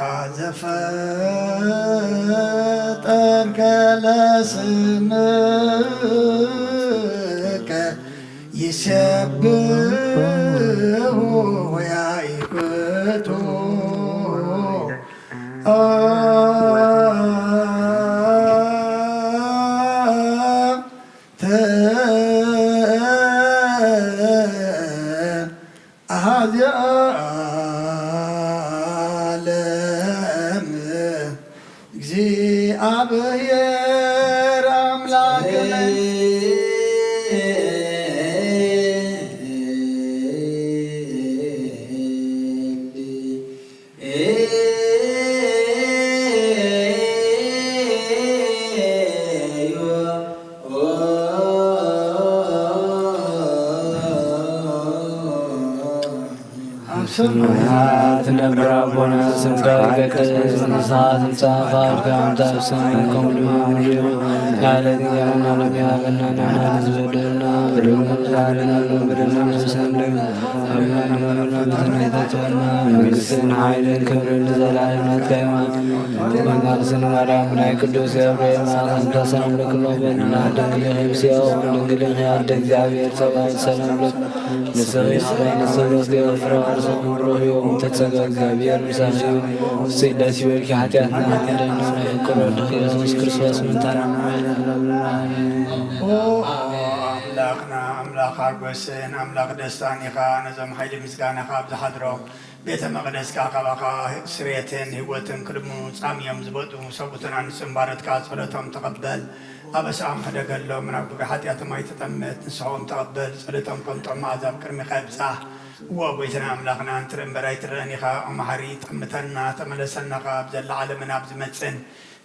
ዘፈጠርከ ለስምከ ይሴብሑ ወያይክቱ። አሐዜ ዓለም እግዚአብሔር አምላክነ። ሰማያት ትነብር አቦነ ስምከ ይትቀደስ መንግሥትከ ትምጻእ ፈቃድከ በከመ በሰማይ ከማሁ በምድር። የዕለተ እንጀራነ ሀበነ ሀበነ ንሕነኒ በደልና በደልና መንግሥትን ኃይልን ክብርን ለዘለዓለሙ። መንግሥትን ኃይልን ክብርን ለዘለዓለሙ ናትከ ይሁን። መንግሥትን ማርያም ናይ ቅዱስ ገብርኤል መልአክ ሰላምታ ሰላም ለኪ እብል። ድንግል ሆይ ምስሌኪ ወድንግል እም አሐደ እግዚአብሔር ጸባኦት ሰላም ለኪ። ንስኪ ጸባኦት ጸሎት ገብረ አርሰ ክብሮ ይሁን ተጸጋ እግዚአብሔር ምሳሌ ይሁን። ስደት ይበልኪ ኃጢአትና እንደነ ፍቅር ወድክ ኢየሱስ ክርስቶስ ምንታና። ኦ አምላክና አምላክ ሐጎስን አምላክ ደስታን ኢኻ። ነዞም ኃይል ምስጋናኻ ኣብ ዝሓድሮ ቤተ መቅደስካ ካባኻ ስርየትን ህይወትን ክልምኑ ጻምዮም ዝበጡ ሰብኡትን ኣንስትን ባሮትካ ጸሎቶም ተቀበል። ኣበሳኦም ሕደገሎም፣ ናብ ግብሪ ኃጢኣቶም ኣይተጠምት፣ ንስሖም ተቐበል፣ ጸሎቶም ከም ጥዑም መኣዛ ኣብ ቅድሚኻ ይብጻሕ። እወ፣ ጐይታና ኣምላኽና፣ እንትርኢ እምበር ኣይትረእን ኢኻ፣ ኦ መሓሪ፣ ጠምተና፣ ተመለሰና፣ ካብ ዘላ ዓለምን ኣብ ዝመጽእን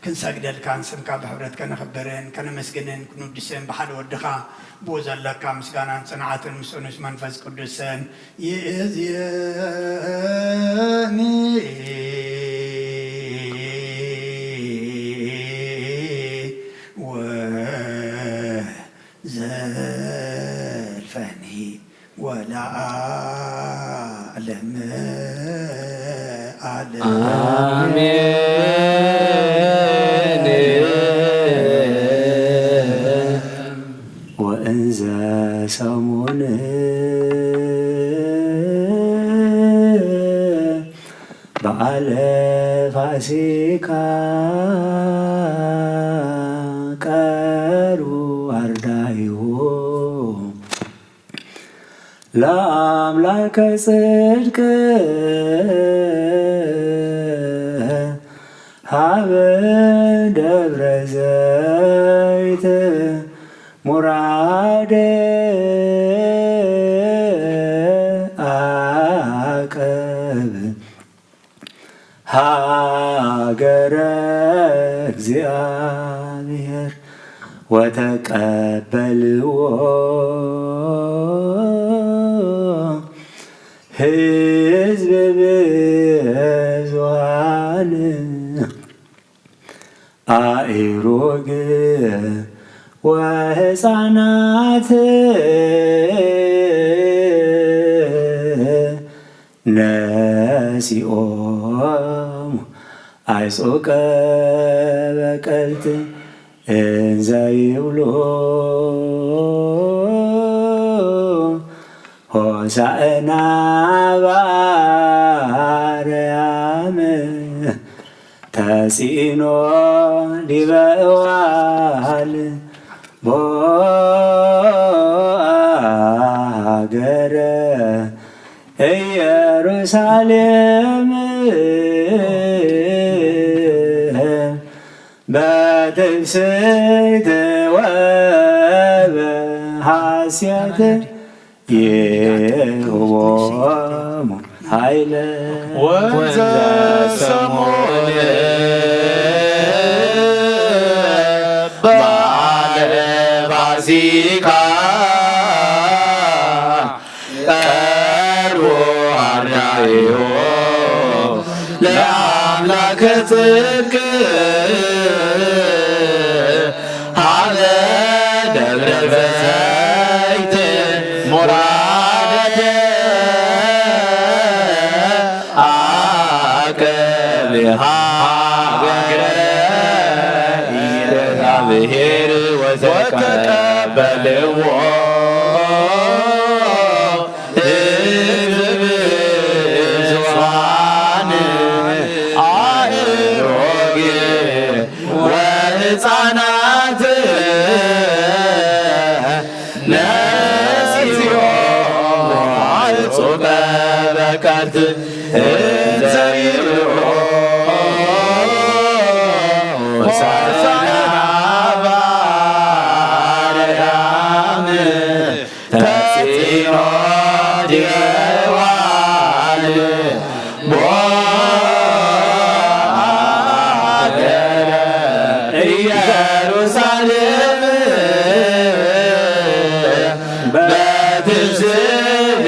ክንሰግደልካን ስምካ ብሕብረት ከነኽብርን ከነመስግንን ክንውድስን ብሓደ ወድኻ ብኡ ዘለካ ምስጋናን ጽንዓትን ምስ ንኡስ መንፈስ ቅዱስን ይእዜኒ ወዘልፈኒ ወለዓለመ ዓለም። አሜን። ወእንዘ ሰሙን በዓለ ፋሲካ ቀርቡ አርዳኢሁ ለአምላከ ጽድቅ ሀበ ደብረ ዘይት ሙራደ አቀብ ሀገረ እግዚአብሔር ወተቀበልዎ ህዝብ ብዙኃን አእሩግ ወሕፃናት ነሲኦሙ አዕጹቀ በቀልት እንዘ ይብሉ ሆሳዕና በአርያም ተጺዕኖ ዲበ እዋል ቦአ ሀገረ ኢየሩሳሌም በትፍስሕት ወበሐሴት ይሁቦሙ ሀይለ ወዘሰሙን በዓለ ፋሲካ ቀርቦ አርአዮ ለአምላከ ጽድቅ ሀበ ደብረ ዘይት ሞራደ አቀብ ሀገረ እግዚአብሔር ወተቀበልዎ ህዝብ ብዙኃን አእሮግ ወሕፃናት ነሲኦ እጹበ በቀትር እንዘ ይብልዑ ሆሳዕና በአርያም ተጽዕኖ ዲበ ዋልቦ ሀገረ ኢየሩሳሌም በትስብእት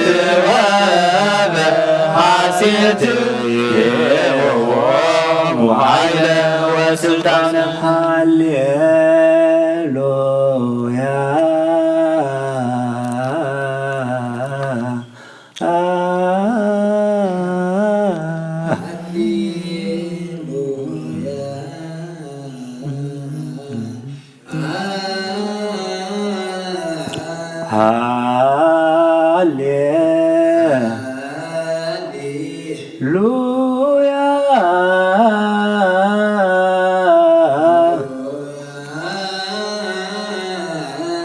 ወበሐሴት ይቤልዎ ኃይለ ወስልጣነ። ሃሌሉያ። ሃሌ ሉያ።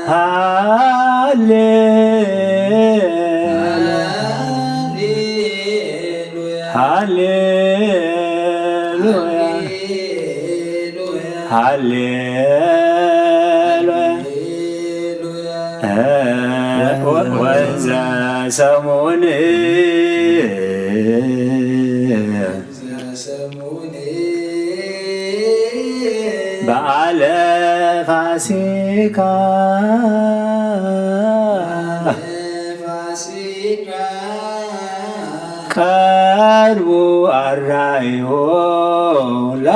ሃሌ ሃሌ ሉያ። ሃሌ ሉያ። ወዘሰሙን በዓለ ፋሲካ ቀርቡ አራዮ ላ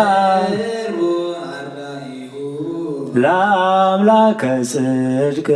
ለአምላከ ጽድቅ።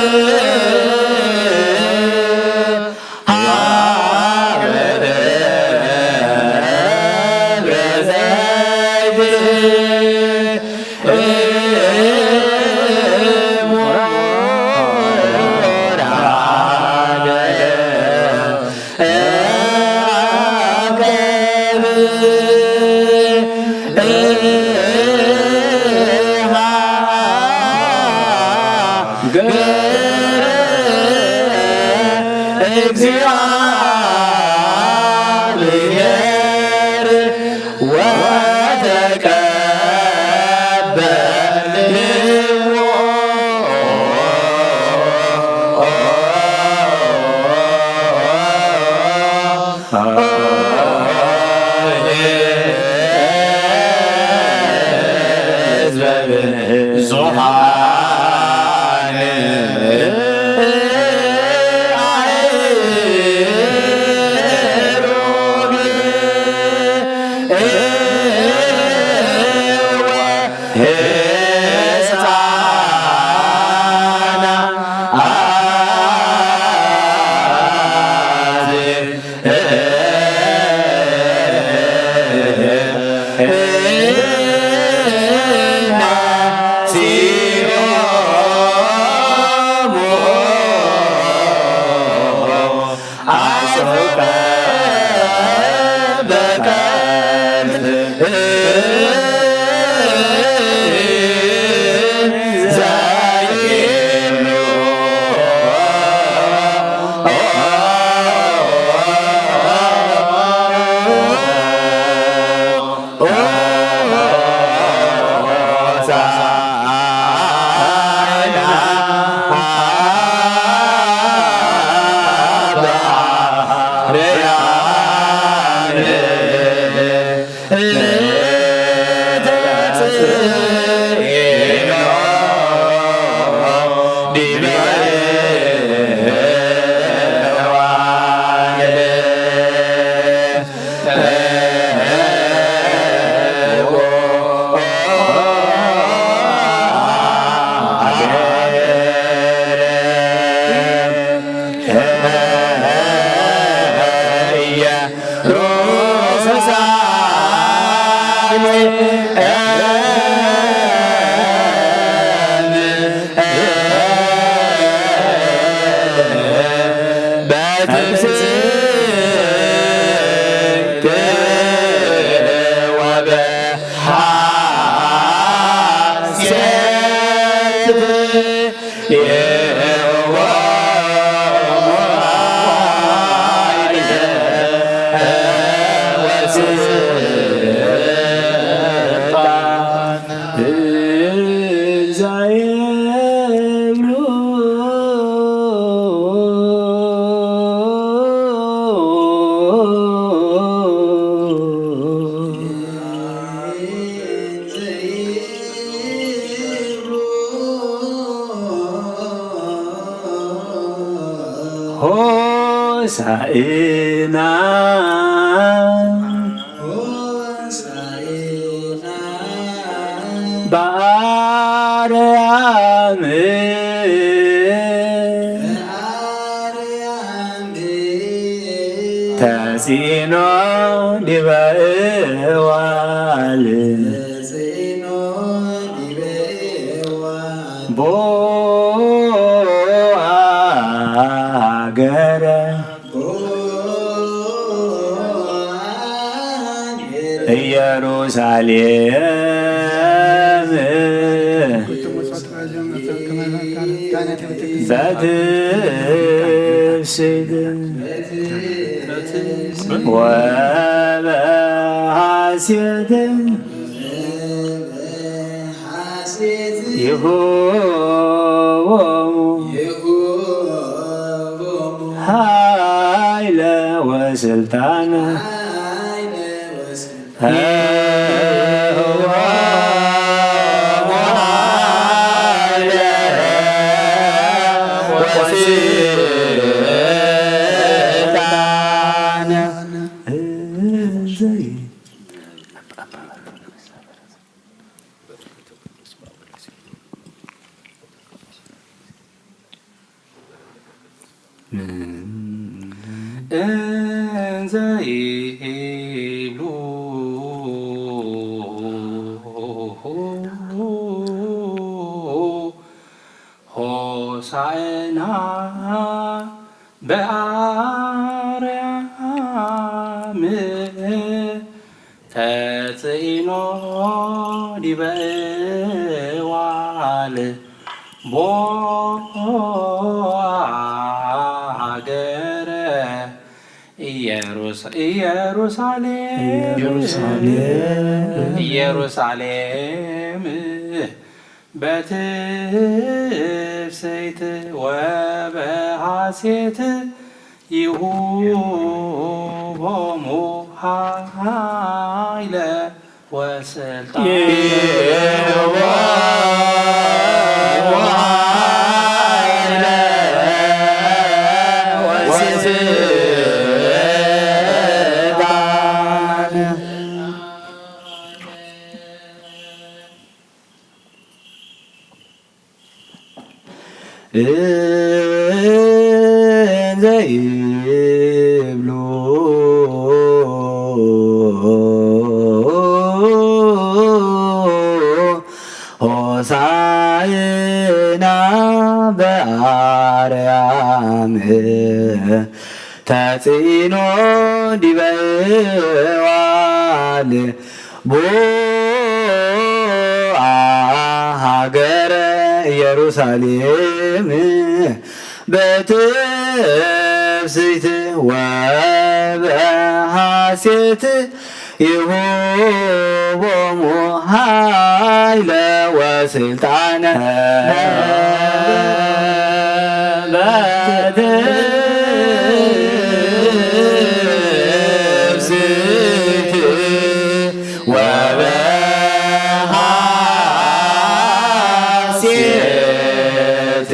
ܗܘܣܐܢܐ. ܒܐܪܝܡܐ ܬܐܙܝܢܘܢ ܕܒܥܐ ܗܘܐ ܠܗ. ܒܘ ܗܓܪܐ ܝܪܘܣܠܝܡ. ܒܬ ܦܣܕܐ ܘܒܗܣܝܕܐ ܝܗܘܘ ܗܝܠܐ ܘܣܘܠܛܢܐ. እንዘ ይብሉ ሆሳዕና በአርያም ተጽኢኖ ዲበ እዋል ቦአ ሀገረ ኢየሩሳ-፣ ኢየሩሳሌም፣ ኢየሩሳሌም። ኢየሩሳሌም በትፍስሕት ወበሐሴት ይሁቦሙ ኃይለ ወስልጣን። ይሁቦሙ ኃይለ ወስልጣን። እንዘ ይብሉ ሆሳዕና በአርያም ተጽኢኖ ዲበ እዋል ቦአ ሀገረ ኢየሩሳሌም በትፍስሕት ወበሐሴት ይሁቦሙ ኃይለ ወስልጣነ። በትፍስሕት ወበሐሴት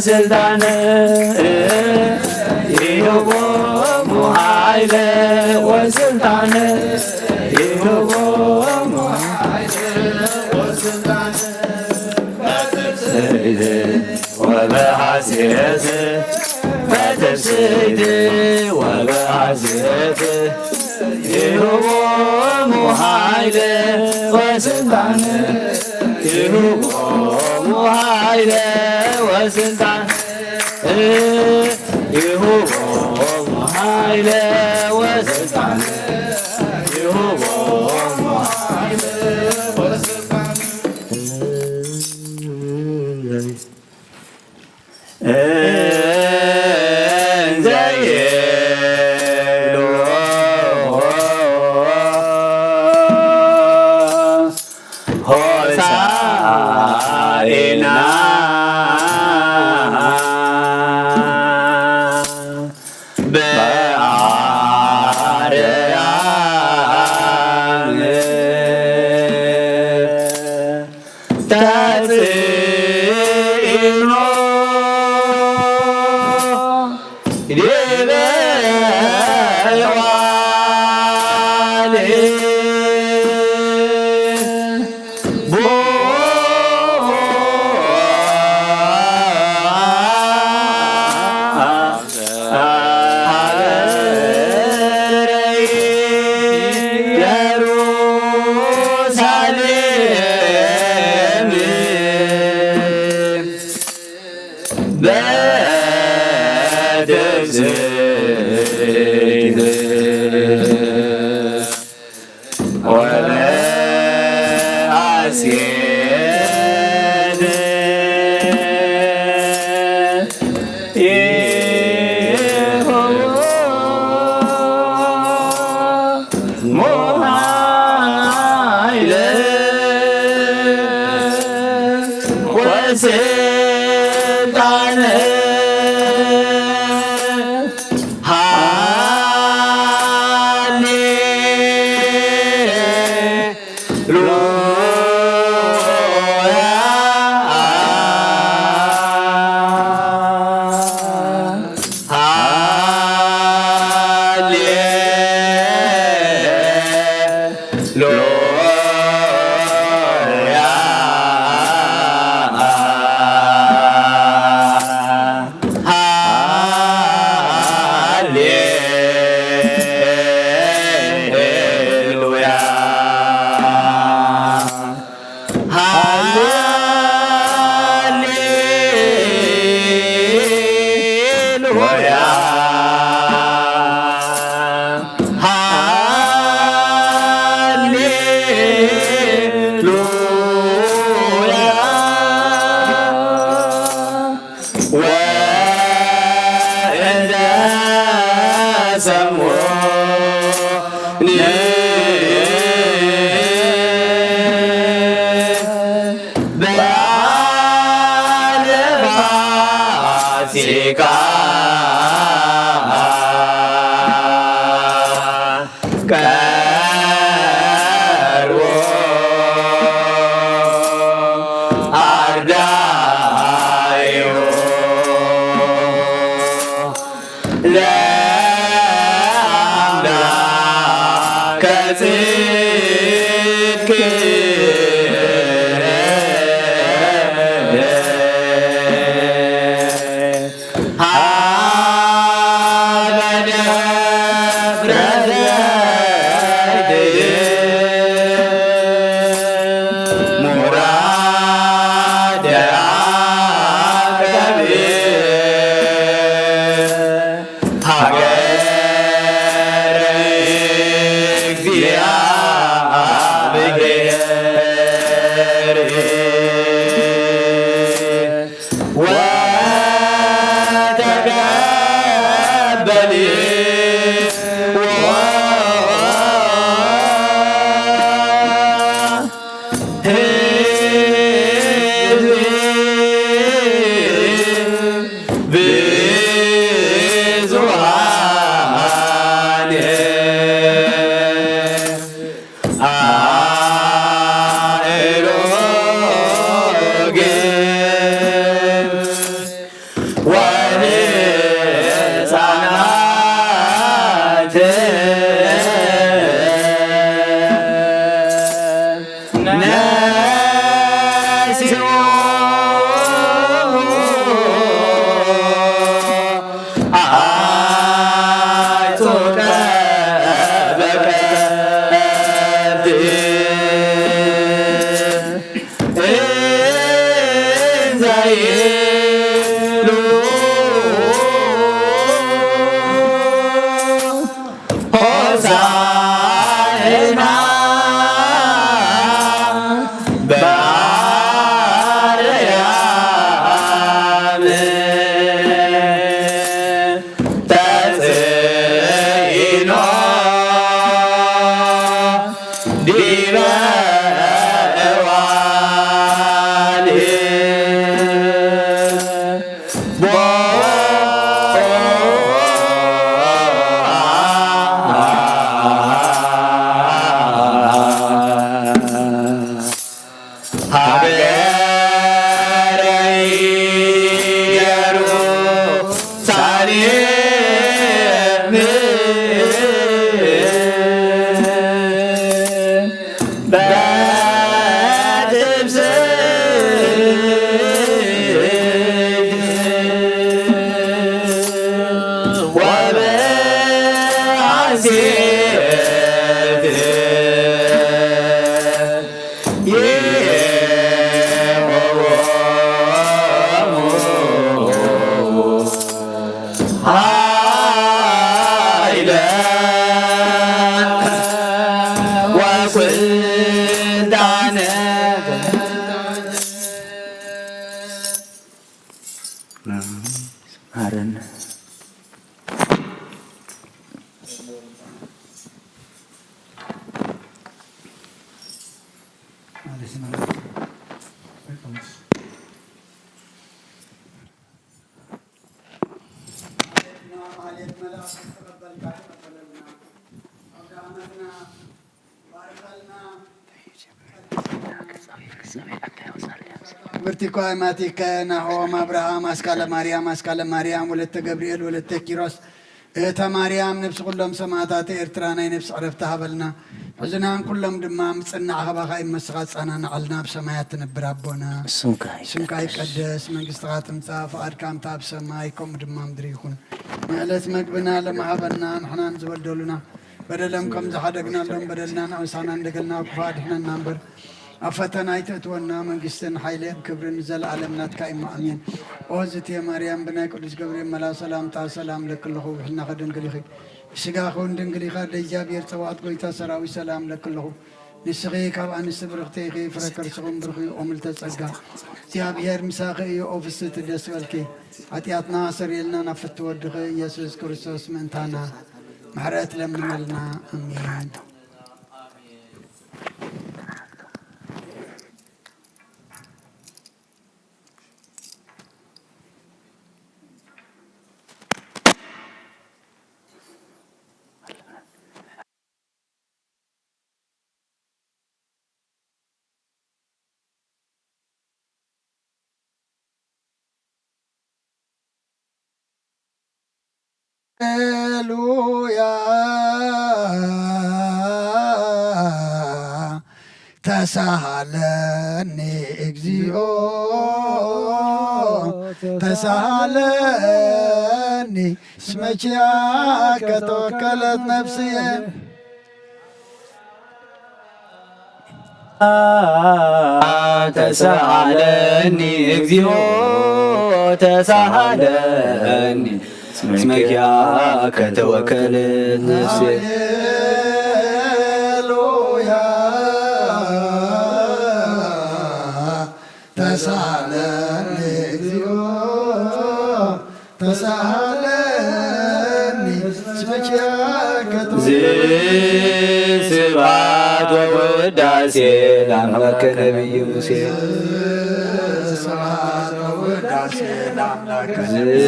ስልጣን ይሁቦሙ ኃይለ ወስልጣን ይሁቦሙ ኃይለ ወስልጣን በትፍስሕት ወበሐሴት በትፍስሕት ወበሐሴት ይሁቦሙ ኃይለ ወስልጣን ይሁቦሙ ኃይለ ወስልጣን ይሁቦሙ ኃይለ ወስልጣን ይሁቦሙ ኃይለ ወስልጣን እንዘ ይብሉ ሆሳዕና በአርያም ተጽዕኖ ዲበ ሔዋን ሆሳዕና በአርያም ተጽኢኖ ዲበ እዋን ሀገረ ኢየሩሳሌም በትብስት ወበሐሴት ይቤርዎ ኃይለ ወስልጣነ። ብርቲኳ ማቲከ ናሆም አብርሃም አስካለ ማርያም አስካለ ማርያም ወለተ ገብርኤል ወለተ ኪሮስ እህተ ማርያም ነፍስ ኩሎም ሰማእታተ ኤርትራ ናይ ነፍስ ዕረፍቲ ሃበልና። ሕዝናን ኩሎም ድማ ምጽናዕ ኻባኻ ይመስኻ ጸናናዓልና። ኣብ ሰማያት ትነብር ኣቦና ስምካ ይቀደስ። ስምካ ይቀደስ፣ መንግስትኻ ትምጻእ፣ ፍቓድካ ኣንታ ኣብ ሰማይ ከምኡ ድማ ምድሪ ይኹን። ንዕለት መግብና ለማሃበና ንሕናን ዝበደሉና በደሎም ከም ዝሓደግናሎም በደልና ንኣበሳና እንደገልና ክፉ ኣድሕነና እምበር ኣብ ፈተና ኣይተእትወና፣ መንግስትን ሓይልን ክብርን ንዘለኣለም ናትካ እሞ ኣሜን። ኦ ዝእቲ ማርያም ብናይ ቅዱስ ገብርኤል መልኣኽ ሰላምታ ሰላም እለኪ ኣለኹ፣ ብሕልናኺ ድንግል ኢኺ፣ ብስጋኺ እውን ድንግል ኢኻ፣ ኣደ እግዚኣብሔር ጸባኦት ጎይታ ሰራዊት ሰላም እለኪ ኣለኹ። ንስኺ ካብ ኣንስቲ ብርኽቲ ኢኺ፣ ፍረ ከርስኺ እውን ብሩኽ እዩ። ኦ ምልዕተ ጸጋ እግዚኣብሔር ምሳኺ እዩ፣ ኦ ፍስሕቲ ደስ ይበልኪ። ሓጢኣትና ኣስተሰርየልና ናብ ፍትው ወድኺ ኢየሱስ ክርስቶስ ምእንታና ምሕረት ለምነልና። ኣሜን። ሃሌሉያ ተሳሃለኒ እግዚኦ ተሳሃለኒ እስመ ኪያከ ተወከለት ነፍስየ። ተሳሃለኒ እግዚኦ ተሳሃለኒ እስመ ኪያከ ተወከለት ነፍስየ። ሃሌሉያ ተሳሃለኒ እግዚኦ ተሳሃለኒ እስመ ኪያከ። ስብሐት ወውዳሴ ለአምላከ ነቢይ ሙሴ። ስብሐት ወውዳሴ ለአምላከ ነቢይ።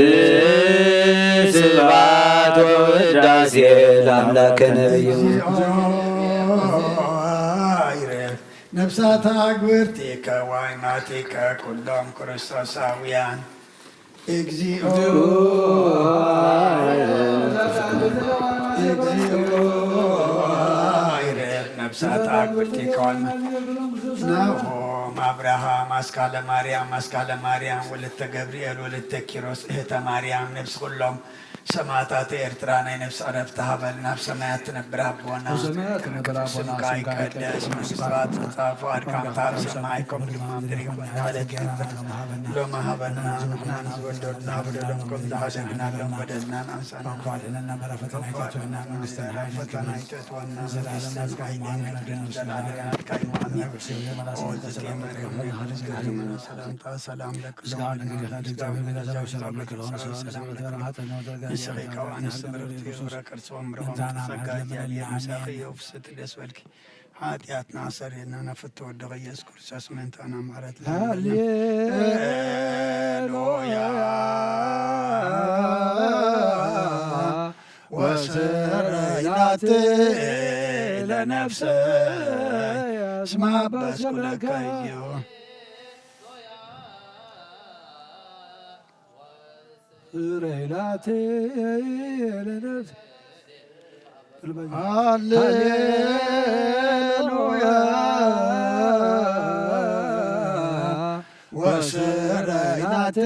ስብሐት ወውዳሴ ለአምላከ ነቢይ ሙሴ። ነፍሳት አግብርቲከ ወአማቲከ ኩሎም ክርስቶሳውያን። እግዚኦ፣ እግዚኦ፣ ይሬድ ነፍሳት አግብርቲከ። ናሆም፣ አብርሃም፣ አስካለ ማርያም፣ አስካለ ማርያም ወለተ ገብርኤል ወለተ ኪሮስ፣ እህተ ማርያም፣ ነፍስ ኩሎም ሰማእታት ኤርትራና ነፍስ ዕረፍት ሀበልና። በሰማያት ትነብር አቦና፣ ስምካ ይቀደስ፣ መንግስትካ ትምጻእ፣ ፈቃድካ በሰማይ ከምኡ ድማ በምድር ይኩን። ሀበነ ሎሚ ሀበና፣ ንሕና ንዝበደሉና በደሎም ከም ዝሓሰብና በደልናን ኣንሳና፣ ፈተና ኣይተእትወና፣ መንግስትን ሓይልን ክብርን ለዘለዓለም ናትካ እዩ። ኣሜን። ሰላም ለኪ፣ ንስኺ ካብ ኣንስቲ ብርኽቲ፣ ፍረ ከርሲ ወም ብርኾም ጸጋ እግዚኣብሔር ምሳኺ እዩ። ፍስሕቲ ደስ በልኪ፣ ሓጢኣትና ኣስተሰርየልና፣ ናብ ፍትወ ወድኺ ኢየሱስ ክርስቶስ ምእንታና ምሕረት ለምንልና። ሃሌሉያ። ወስረይናቲ ለነፍሰይ እስማ በስኩለከዩ። ስረይናቲ ለነፍሰይ ሃሌሉያ። ወስረይናቲ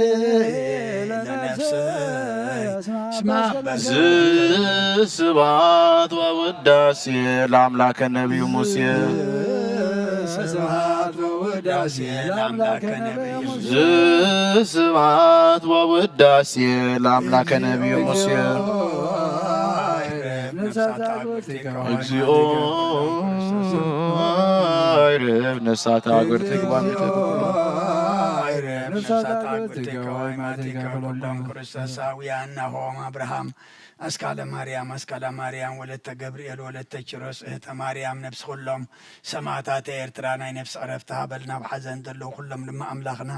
ለነፍሰይ እስማ በስኩለከዩ። ስብሐት ወውዳሴ ለአምላከ ነቢዩ ሙሴ። ስብሐት ወውዳሴ ለአምላከ ነቢዩ ሙሴ። ስብሐት ወውዳሴ ለአምላከ ነቢዩ ሙሴ። እግዚኦ አይርፍ ነፍሳት አጉርቲከ ወአማቲከ ኩሉ። አይርፍ ነፍሳት አጉርቲከ ወአማቲከ ኩሎም ክርስቶሳውያን ናሆም አብርሃም አስካለ ማርያም፣ አስካለ ማርያም ወለተ ገብርኤል ወለተ ኪሮስ፣ እህተ ማርያም ነብስ ኩሎም ሰማእታተ ኤርትራ ናይ ነብስ ዕረፍቲ ሃበልና። ኣብ ሓዘን ዘለዉ ኩሎም ድማ ኣምላኽና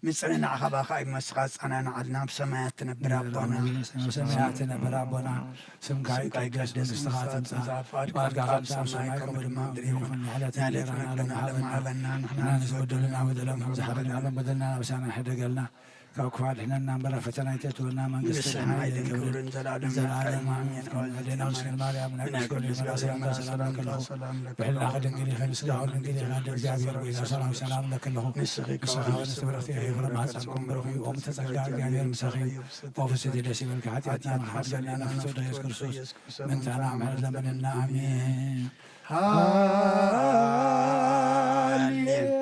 ምጽንናዕ ካባኻ እዩ፣ መሳኻ ኣጸናንዓልና። ኣብ ሰማያት ትነብር ኣቦና፣ ኣብ ሰማያት ትነብር ኣቦና፣ ስምካ ይቀደስ፣ መንግስትኻ ትምጻእ፣ ፍቓድካ ከም ኣብ ሰማይ ከምኡ ድማ ኣብ ምድሪ ይኹን። ንዕለት እንጀራና ሎሚ ሃበና፣ ንሕና ንዝበደሉና በደሎም ከም ዝሓለና በደልና ኣበሳና ኣይሕደገልና፣ ካብ ክፉእ ኣድሕነና እምበር፣ ኣብ ፈተና ኣይተእትወና፣ መንግስትን ሓይልን ክብርን ንዘለዓለም ናትካ እዩ፣ ኣሜን። ኣዋልድ ኣዴና ቅድስት ማርያም፣ ናይ ቅድስት ጊዮርጊስ ሰላምታ ሰላም ለኪ። ብሕልናኺ ድንግል ኢኺ፣ ብስጋኺ ድንግል ኢኺ፣ ኣደ እግዚኣብሔር ሆይ፣ ሰላም ሰላም እብለኪ ኣለኹ። ንስኺ ከወንስቲ ብርኽቲ ኢኺ፣ ፍረ ማህፀንኩም ብሩኽ እዩ። ኦ ምልዕተ ጸጋ፣ እግዚኣብሔር ምሳኺ እዩ። ኦ ፍስሕቲ ደስ ይበልኪ፣ ሓጢኣትና ምሕረት ገብረልና፣ ፍስሕቲ ኢየሱስ ክርስቶስ ምእንታና ምሕረት ለምንልና፣ ኣሜን። ሃሌ፣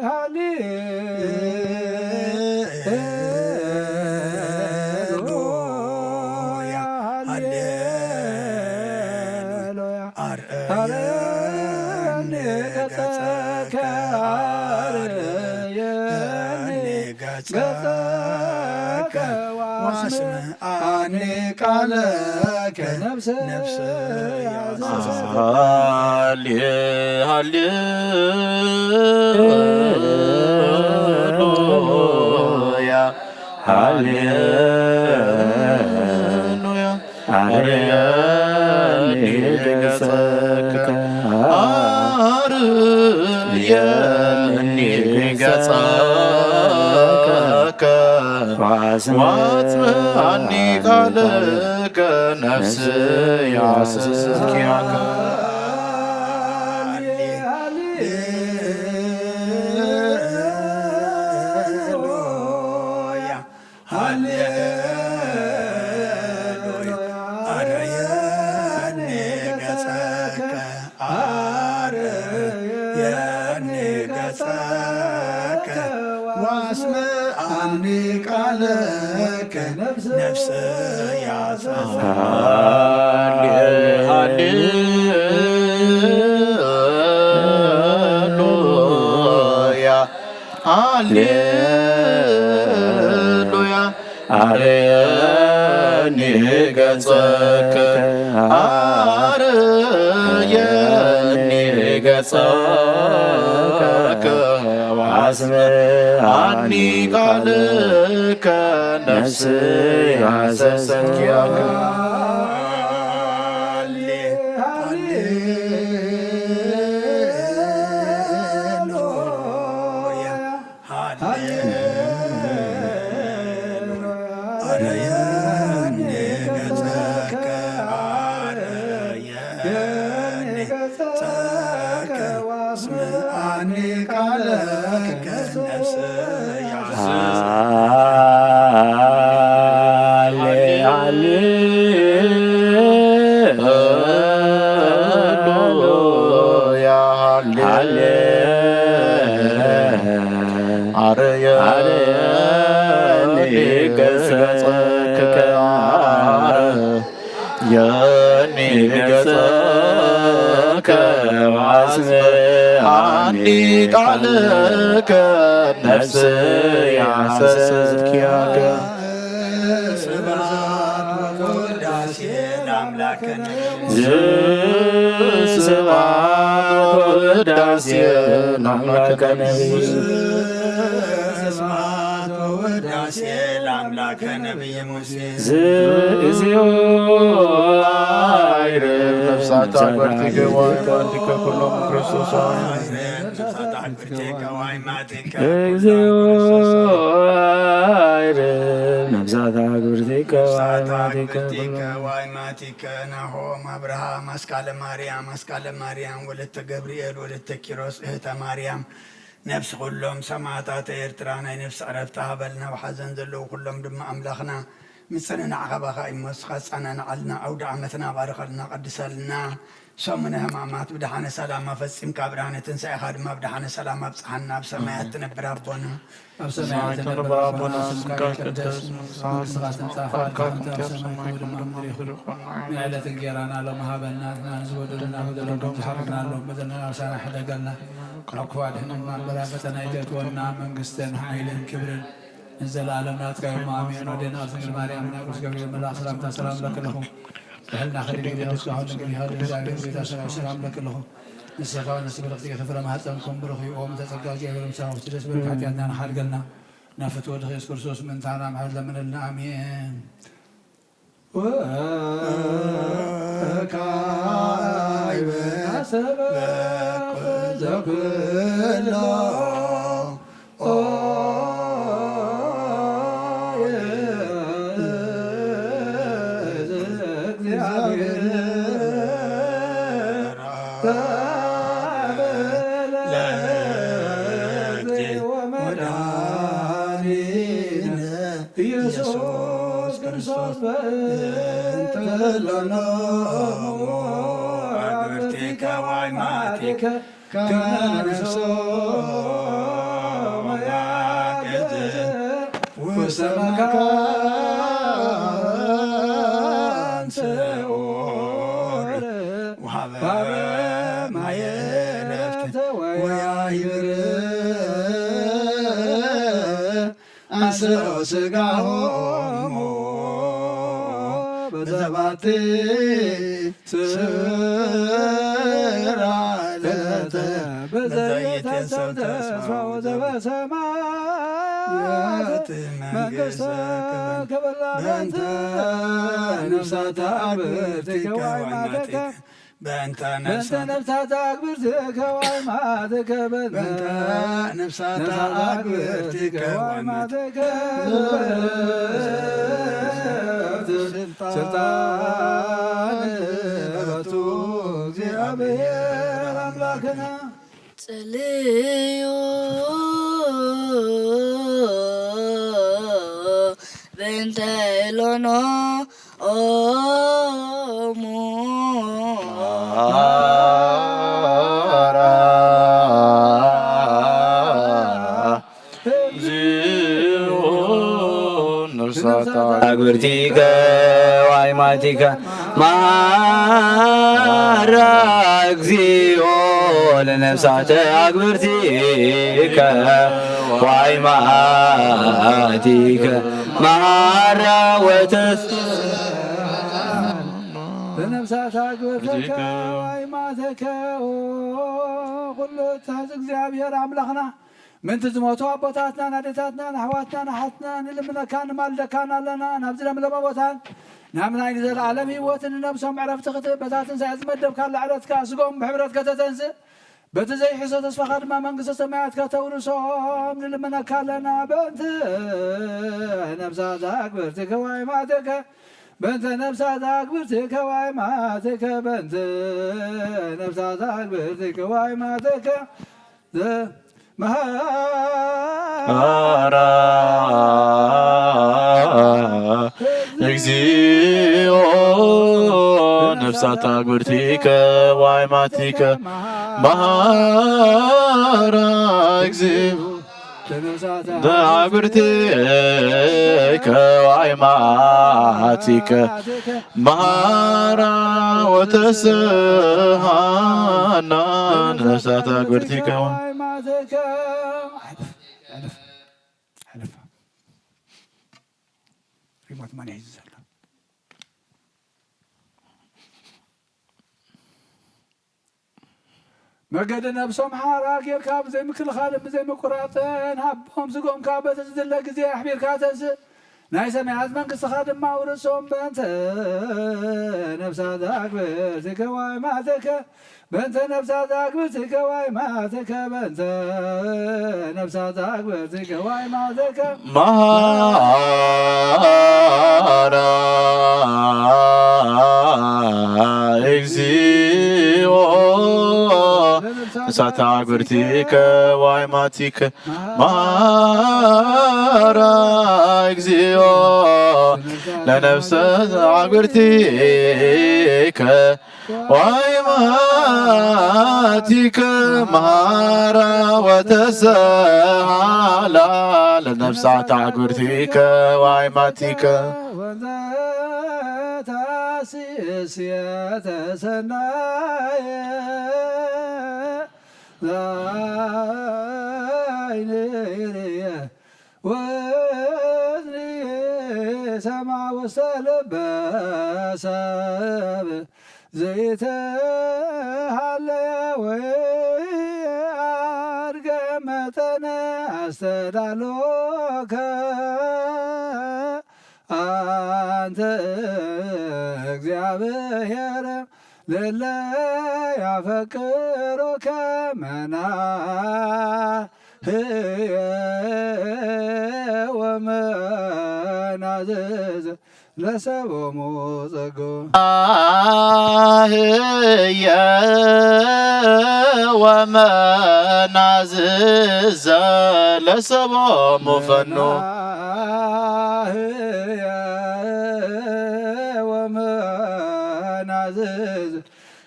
ሃሌ፣ ሃሌሉያ፣ ሃሌሉያ። አርእየኒ ገጸከ፣ አርእየኒ ገጸከ፣ ወአስምዓኒ ቃለከ፣ ነፍሰየ አሰሰ። ሃሌ፣ ሃሌሉያ፣ ሃሌሉያ። አርእየኒ ገጸከ፣ አርእየኒ ገጸከ፣ ወአስምዓኒ ቃለከ፣ ነፍስየ አሰሰት ኪያከ። ሃሌሉያ፣ ሃሌሉያ። አርእየኒ ገጸከ፣ አርእየኒ ገጸከ፣ ወአስምዓኒ ቃለከ፣ ነፍስየ አሰሰት። ሃሌ፣ ሃሌሉያ። ሃሌሉያ። አርእየኒ ገጸከ፣ አርእየኒ ገጸከ፣ ወአስምዓኒ ቃለከ፣ ነፍስየ አሰሰት ኪያከ። ሃሌ፣ ሃሌሉያ። ሃሌሉያ። አርእየኒ ገጸከ፣ አርእየኒ ገጸከ፣ ወአስምዓኒ ቃለከ፣ ነፍስየ አሰሰት። ሃሌ፣ ሃሌ። ገጸከ ወአስምዓኒ ቃልከ ነፍስየ ሐሰሰት ኪያከ። ስብሐት ወውዳሴ ለአምላክነ። ስብሐት ወውዳሴ ለአምላክነ። ስብሐት ወውዳሴ ለአምላከ ነቢይ ሙሴ። ዘእግዚኦ አይርህ ነፍሳተ አግብርቲከ ወአይማቲከ ኩሎሙ ክርስቶስ። አይርህ ነፍሳተ አግብርቲከ ወአይማቲከ። እግዚኦ አይርህ ነፍሳተ አግብርቲከ ወአይማቲከ ኩሎሙ። ወአይማቲከ ናሆም አብርሃም አስካለ ማርያም አስካለ ማርያም ወለተ ገብርኤል ወለተ ኪሮስ እህተ ማርያም ነፍስ ኩሎም ሰማእታተ ኤርትራ ናይ ነፍስ ዕረፍቲ ሃበልና። ኣብ ሓዘን ዘለዉ ኩሎም ድማ ኣምላኽና ምጽንናዕኻ ባኻ እሞ ንስኻ ጸናንዓልና፣ ኣውደ ዓመትና ባርኸልና፣ ቀድሰልና። ሰሙነ ሕማማት ብደሓነ ሰላም ኣፈጺምካ፣ ብርሃነ ትንሳኤኻ ድማ ብደሓነ ሰላም ኣብጽሓና። ኣብ ሰማያት ትነብር ኣቦና፣ ኣብ ሰማያት ትነብር ኣቦና፣ ስምካ ይቀደስ፣ መንግስትኻ ትምጻእ፣ ፈቃድካ ትምጻእ፣ ኣብ ሰማይ ከምኡ ድማ ኣብ ምድሪ ይኹን። ንዕለት እንጌራና ሎሚ ሃበና፣ ንሕና ንዝበደሉና በደሎም ከም ዝሓረግናሎም በደልናን ኣበሳናን ሕደገልና። ካብ ክፉ ኣድሕነና እምበር፣ ኣብ ፈተና ኣይተእትወና፣ መንግስትን ሓይልን ክብርን ንዘለኣለም ናትካ እዩ፣ ኣሜን። ወዴና ድንግል ማርያም፣ ናይ ቅዱስ ገብርኤል መልኣክ ሰላምታ ሰላም እብለኪ ኣለኹ። ብሕልናኺ ድንግል ኢኺ፣ ስጋኺ እውን ድንግል እዩ፣ እግዚኣብሔር ቤታ ሰላም ሰላም እብለኪ ኣለኹ። ንስኺ ከኣ ንስቲ ብርኽቲ ኢኺ፣ ፍረ ማህፀንኪ እውን ብሩኽ እዩ። ኦ ምልዕተ ጸጋ፣ እግዚኣብሔር ምሳኺ፣ ወትደስ በልኪ፣ ሓጢኣትና ንሓድገልና፣ ናፍቲ ወድኺ ኢየሱስ ክርስቶስ ምእንታና ምሕረት ለምንልና፣ ኣሜን። ወካዕበ አሰበ ዘኩሎ እግዚአብሔር ለእግዚእ ወመድኃኒነ ኢየሱስ ክርስቶስ በእንተ ኩሎሙ አግብርቲከ ወአይማቲከ ከመ ነፍሶሙ ያገዘ ውስተ መካን ስዑር ወሀበ ማየ ዕረፍት ወያይብር አንስኦ ስጋሆሙ በዘባቲ ስራ ለተ በዘይትየሰው ተስፋው ዘበሰማያት መንግስተ ክብር በእንተ ነፍሳተ አግብርቲከ ወአይማቲከ በእንተ ነፍሳተ አግብርቲከ ወአይማቲከ በእንተ ነፍሳተ አግብርቲከ ወአይማቲከ ስልጣን በቱ እግዚአብሔር አምላክነ። ጸልዩ በእንተ እሎኖሙ መሐራ እግዚኦ ነፍሳተ አግብርቲከ ወአይማቲከ መሐራ እግዚኦ ለነፍሳተ አግብርቲከ ወአይማቲከ መሐራ ወተስ ለነፍሳተ አግብርቲከ ወአይማቲከ። ኦ ኩሉ እትሐዝ እግዚአብሔር አምላኽና፣ ምእንቲ ዝሞቱ ኣቦታትናን ኣዴታትናን ኣሕዋትናን ኣሓትናን ንልምነካን ንማልደካን ኣለና። ናብዚ ለምለመ ቦታን ናብ ናይ ንዘለኣለም ህይወትን ንነብሶም ዕረፍቲ ክትህብ በታ ትንሳኤ ዝመደብካላ ዕለት ከኣ ስግኦም ብሕብረት ከተተንስእ፣ በቲ ዘይሕሰ ተስፋኻ ድማ መንግስተ ሰማያት ከተውርሶም ንልምነካ ኣለና። በእንተ ነፍሳተ አግብርቲከ ወአይማቲከ፣ በእንተ ነፍሳተ አግብርቲከ ወአይማቲከ፣ በእንተ ነፍሳተ አግብርቲከ ወአይማቲከ ዘመሐራ እግዚኦ ነፍሳተ አግብርቲከ ወአይማቲከ መሐራ እግዚኦ ለነፍሳተ አግብርቲከ ወአይማቲከ መሐራ ወተሰሃላ። ለነፍሳተ አግብርቲከ ወአይማቲከ። ሪሞት ማን ይይዛል? መገደ ነፍሶም ሐራ ጌርካ ብዘይ ምክልኻልን ብዘይ ምቁራጽን ሀቦም ዝጎምካ በትዝድለ ግዜ አሕቢርካ ተንስእ። ናይ ሰማያት መንግስትኻ ድማ አውርሶም። በእንተ ነፍሳተ አግብርቲከ ወአይማቲከ በእንተ ነፍሳተ አግብርቲከ ወአይማቲከ በእንተ ነፍሳተ አግብርቲከ ወአይማቲከ መሐራ እግዚኦ። ነፍሳተ አግብርቲከ ወአይማቲከ መሐራ እግዚኦ። ለነፍሳተ አግብርቲከ ወአይማቲከ መሐራ ወተሰሃላ። ለነፍሳተ አግብርቲከ ወአይማቲከ ወዘተሐስስ የተሰናየ ላይን ወዝኒ ሰማ ውስተ ልበ ሰብ ዘይተሃለየ ወይአድገ መጠነ አስተዳሎከ አንተ እግዚአብሔር ለለ ያፈቅሩከ መናህየ ወመናዝዝ ለሰቦሙ ጸጉ። መናህየ ወመናዝዝ ለሰቦሙ ፈኑ። መናህየ ወመናዝዝ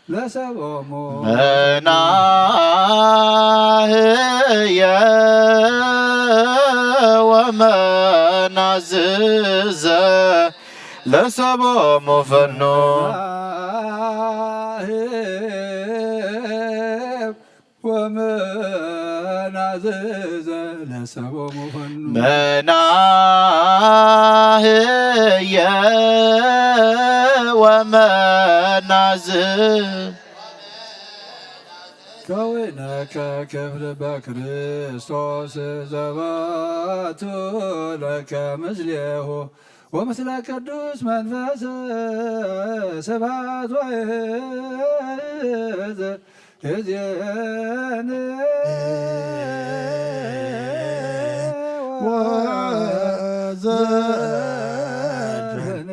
ለሰቦሙ መናህየ ወመናዝዘ ለሰቦሙ ፈኑ። መናህየ ወመናዝዘ ለሰቦሙ ፈኑ። መናህየ ወመናዝ ከዊነከ ክፍል በክርስቶስ ዘባቱ ለከ ምስሌሁ ወምስለ ቅዱስ መንፈስ ስብሐት ወይእዜኒ ወዘልፈኒ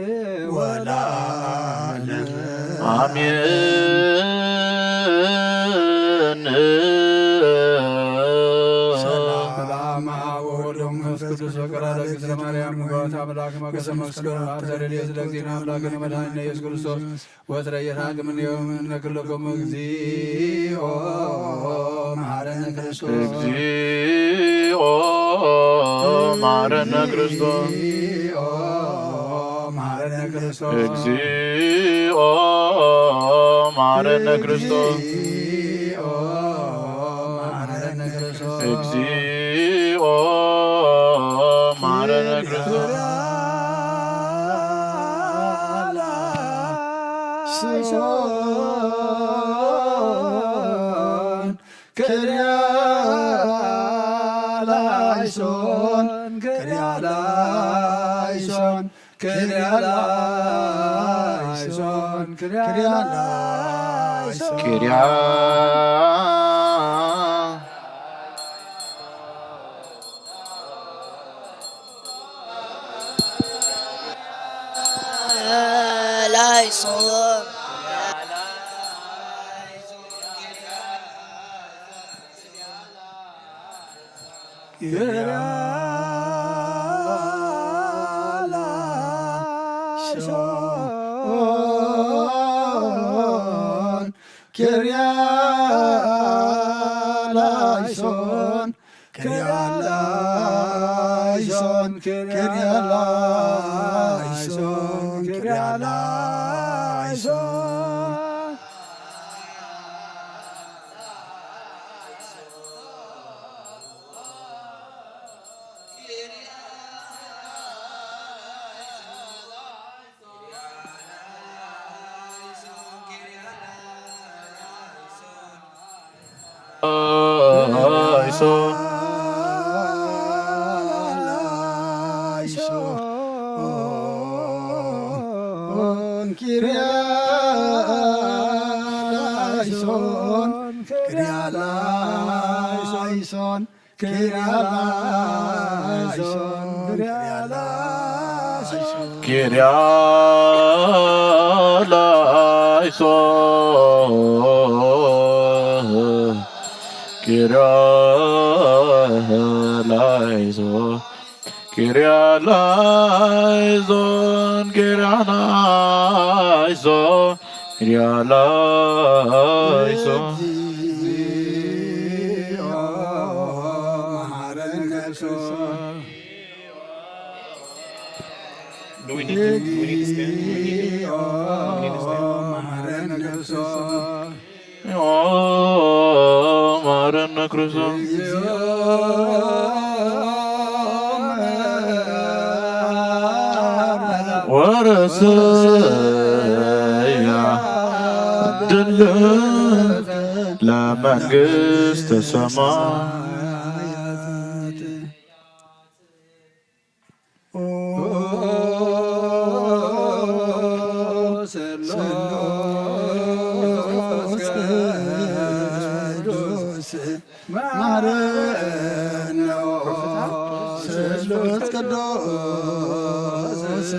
ወለዓለመ አሜን። ሰላም አብ ወወልድ ወመንፈስ ቅዱስ። በቀራንዮ ቅድስተ ማርያም ንግሥተ አምላክ መገሰ መስቀል አብዘ ረድኤት ለእግዚእነ አምላክነ መድኃኒነ ኢየሱስ ክርስቶስ ወትረ ይርሐቅ እምኔሁ እምነ ኩልክሙ። እግዚኦ መሐረነ ክርስቶስ። እግዚኦ መሐረነ ክርስቶስ። እግዚኦ መሐረነ ክርስቶስ። እግዚኦ መሐረነ ክርስቶስ። እግዚኦ መሐረነ ክርስቶስ። እግዚኦ መሐረነ ክርስቶስ። ላይሶን ክርያ ላይሶን ክርያ ላይሶን ክርያ ላይሶን ክርያ ላይሶን ክርያ ላይሶን ክርያ ላይሶን ክርያ ላይሶን ክርያ Kyrie eleison, Kyrie eleison. Kyrie eleison, Kyrie eleison, Kyrie eleison. Kyrie eleison, Kyrie eleison. Kyrie eleison, Kyrie eleison, Kyrie eleison. Do we need to, do we need to stand? Do we need to, do we need to stand? ኦ መሐረነ ክርስቶስ። ወረሰያ ድል ለመንግስተ ሰማያት። ኦ ስሉስ ቅዱስ መሐረነ፣ ስሉስ ቅዱስ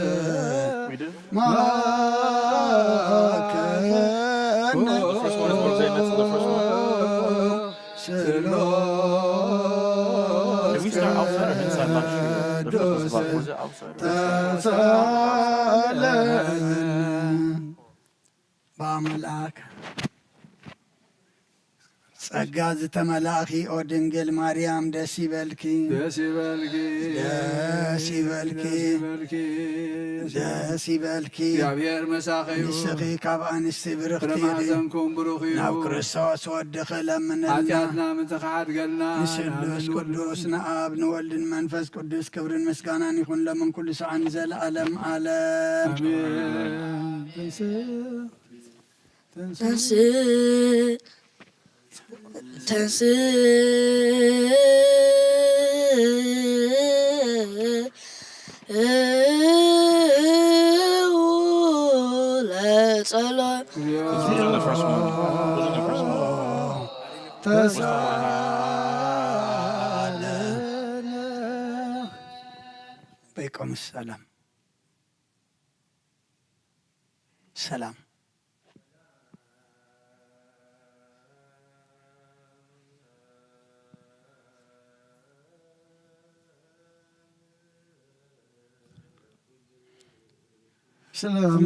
መሐረነ። Did we start outside or inside last year? The first one was about, was it outside or inside? በአምላክ ጸጋ ዝተመላእኺ ኦ ድንግል ማርያም ደስ ይበልኪ። ደስ ይበልኪ። ደስ ይበልኪ። ደስ ይበልኪ። ደስ ይበልኪ። እግዚኣብሔር ምሳኺ እዩ። ንስኺ ካብ ኣንስቲ ብርኽቲ ኢኺ። ፍረ ማሕፀንኩም ብሩኽ እዩ። ናብ ክርስቶስ ወድኺ ለምንልና። ሓጢኣትና ምትኻ ሓድገልና። ንስሉስ ቅዱስ ንኣብ ንወልድ ንመንፈስ ቅዱስ ክብርን ምስጋናን ይኹን ለምን ኩሉ ሰዓት ንዘለዓለም ዓለም። ኣሜን። ተንሥእ ተንሥእ ለጸሎት። Who's doing the first one? Who's doing the first one? ተሳለ። በይቆም ሰላም። ሰላም። ሰላም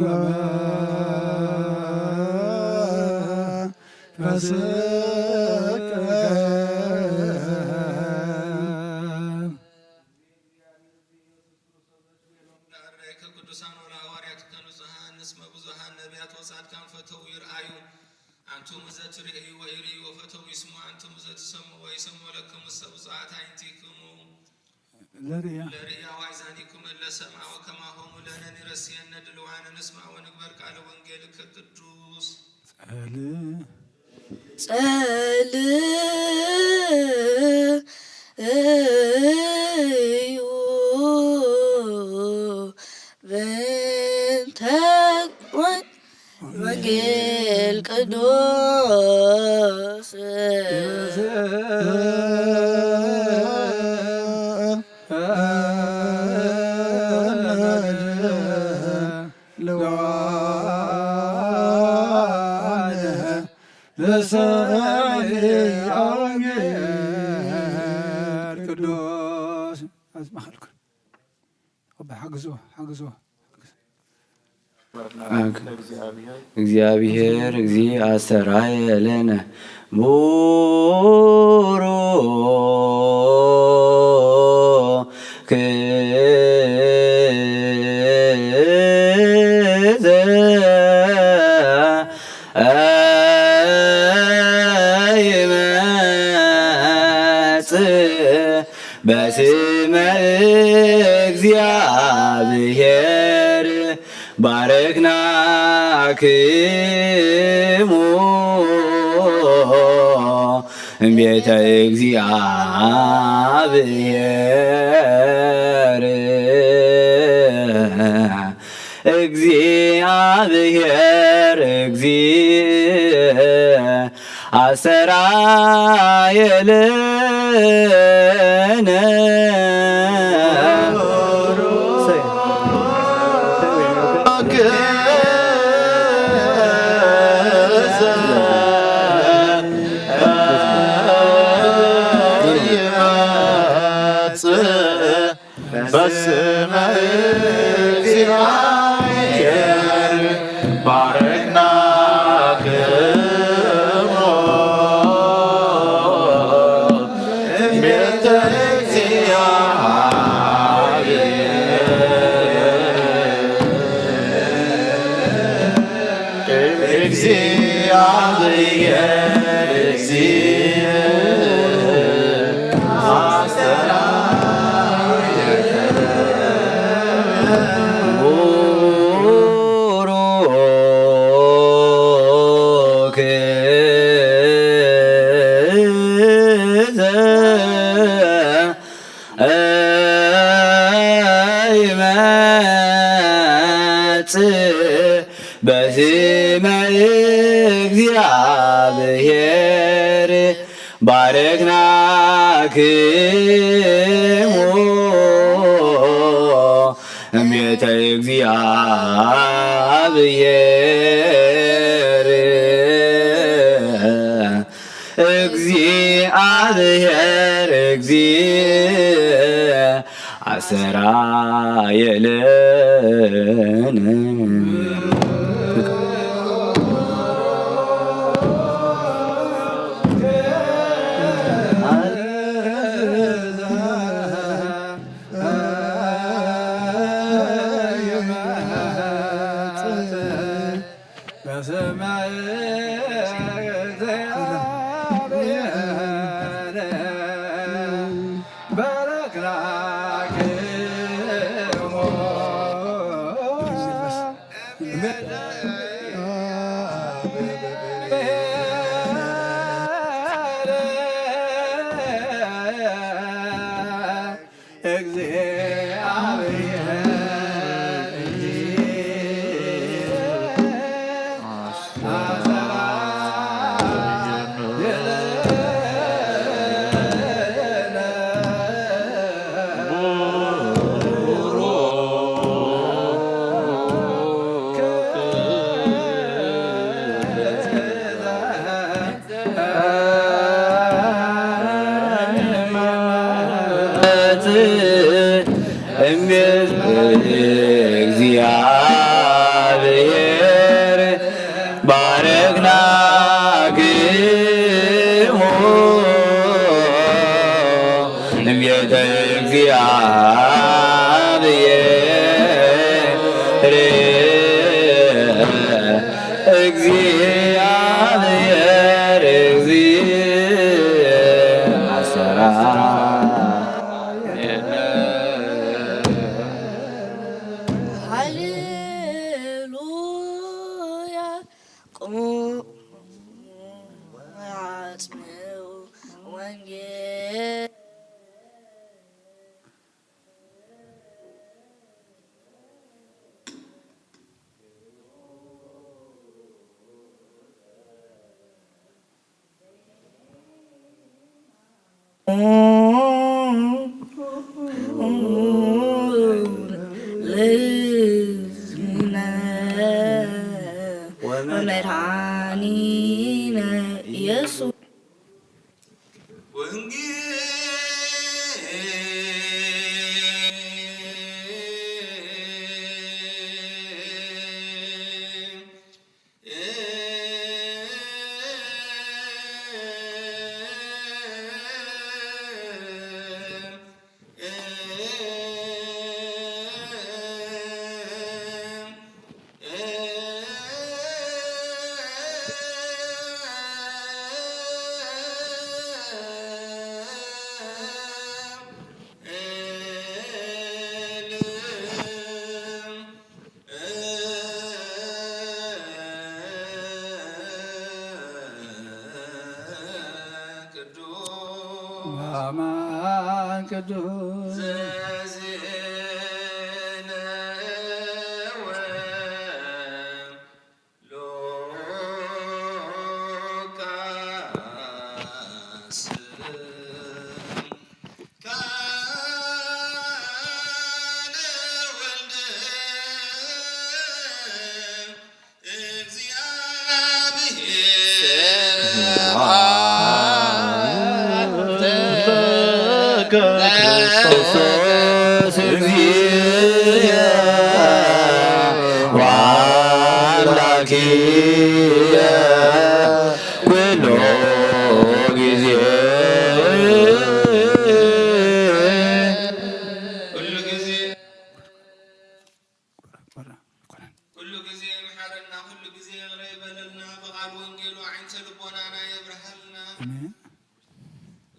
ለከ ቅዱሳን ወለሐዋርያትከ ንጹሐን እስመ ብዙኃን ነቢያት ወጻድቃን ፈተው ይርአዩ አንቱም ዘትርእዩ ወይርእዩ ወፈተው ይስሙ አንቱም ዘትሰምዑ ወይሰምዑ ለክሙ እሰ ብፁዓት አዕይንቲክሙ ለርእያ ለርእያ ወአዛኒክሙ እለ ሰምዐ ወከማሆሙ ለነኒ ረስየነ ድልዋነ ንስማዕ ወንግበር ቃለ ወንጌልከ ቅዱስ። ጸል ጸልዩ በእንተ ወንጌል ቅዱስ። ለዋለ ለሰማይ አወንጌል ቅዱስ። አዝማኸልኩ። ወበ ሓግዞ፣ ሓግዞ። እግዚአብሔር እግዚእ አስተርአየ ለነ ቡሩክ ባረክናክሙ ቤተ እግዚአብሔር። እግዚአብሔር እግዚእ አስተርአየ ለነ። በስመ እግዚአብሔር ባረክናክሙ ቤተ እግዚአብሔር። እግዚአብሔር እግዚእ አስተርአየ ቡሩክ ዘ ይመጽእ በስመ እግዚአብሔር ባረክናክሙ ቤተ እግዚአብሔር። እግዚአብሔር እግዚእ አስተርአየ ለነ። በስመ እግዚአብሔር ባረክናክሙ። እግዚአብሔር እምቤት እግዚአብሔር ባረክናክሙ እምቤተ እግዚአብሔር። እግዚአብሔር እግዚእ አስተርአየ ለነ። ሃሌሉያ። ቁሙ ወአጽምዑ ወንጌል። ለእግዚእነ ወመድኃኒነ ኢየሱስ። አማን ቅዱስ ኩሉ ጊዜ ምሐረና፣ ኩሉ ጊዜ ይቕረ ይበለልና፣ በቃል ወንጌሉ ዓይንተ ልቦናና የብርሃልና። አሜን።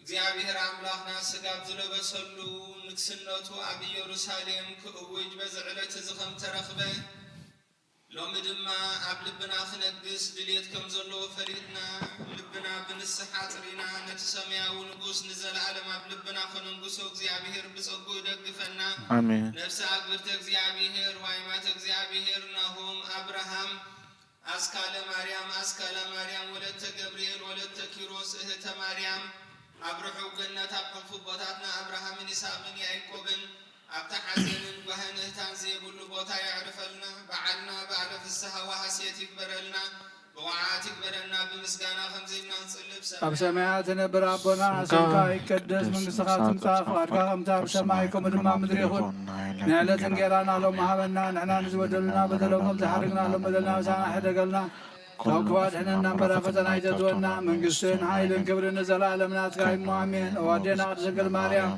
እግዚኣብሔር ኣምላኽና ሥጋ ኣብ ዝለበሰሉ፣ ንግስነቱ ኣብ ኢየሩሳሌም ክእውጅ በዚ ዕለት እዚ ከም ተረኽበ፣ ሎሚ ድማ ኣብ ልብና ክነግስ ድልየት ከም ዘለዎ ፈሊጥና፣ ልብና ብንስሓ ጽሪና፣ ነቲ ሰማያዊ ንጉስ ንዘለዓለም ኣብ ልብና ከነንግሶ እግዚኣብሔር ብጸግኡ ይደግፈና። ኣሜን። ነፍሲ ኣግብርተ እግዚኣብሔር፣ ዋይማተ እግዚኣብሔር፣ ናሆም፣ ኣብርሃም፣ ኣስካለ ማርያም፣ ኣስካለ ማርያም ወለተ ገብርኤል ወለተ ኪሮስ፣ እህተ ማርያም፣ ኣብ ርሑቕ ገነት ኣብ ሕልፉ ኣቦታትና ኣብርሃምን ይስሐቅን ያዕቆብን፣ ኣብቲ ሓዘንን ጓህን እህታን ዘይብሉ ቦታ የዕርፈልና። በዓልና በዓለ ፍስሃ ወሐሴት ይግበረልና። ብቑዓት ይግበረና ብምስጋና ከምዚ ኢልና ንጽልእ። ኣብ ሰማያት ትነብር ኣቦና፣ ስምካ ይቀደስ፣ መንግስትኻ ትምጻእ፣ ፍቓድካ ከምቲ ኣብ ሰማይ ከምኡ ድማ ኣብ ምድሪ ይኹን። ንዕለት እንጌራና ሎሚ ሃበና፣ ንሕና ንዝበደሉና በደሎም ከም ዝሓርግና ሎም በደልና ምሳና ሕደገልና። ካብ ክፉ ኣድሕነና እምበር ኣብ ፈተና ኣይተእትወና፣ መንግስትን ሓይልን ክብርን ንዘለኣለም ናትካ እሞ ኣሜን። ኦ ኣዴና ቅድስት ድንግል ማርያም፣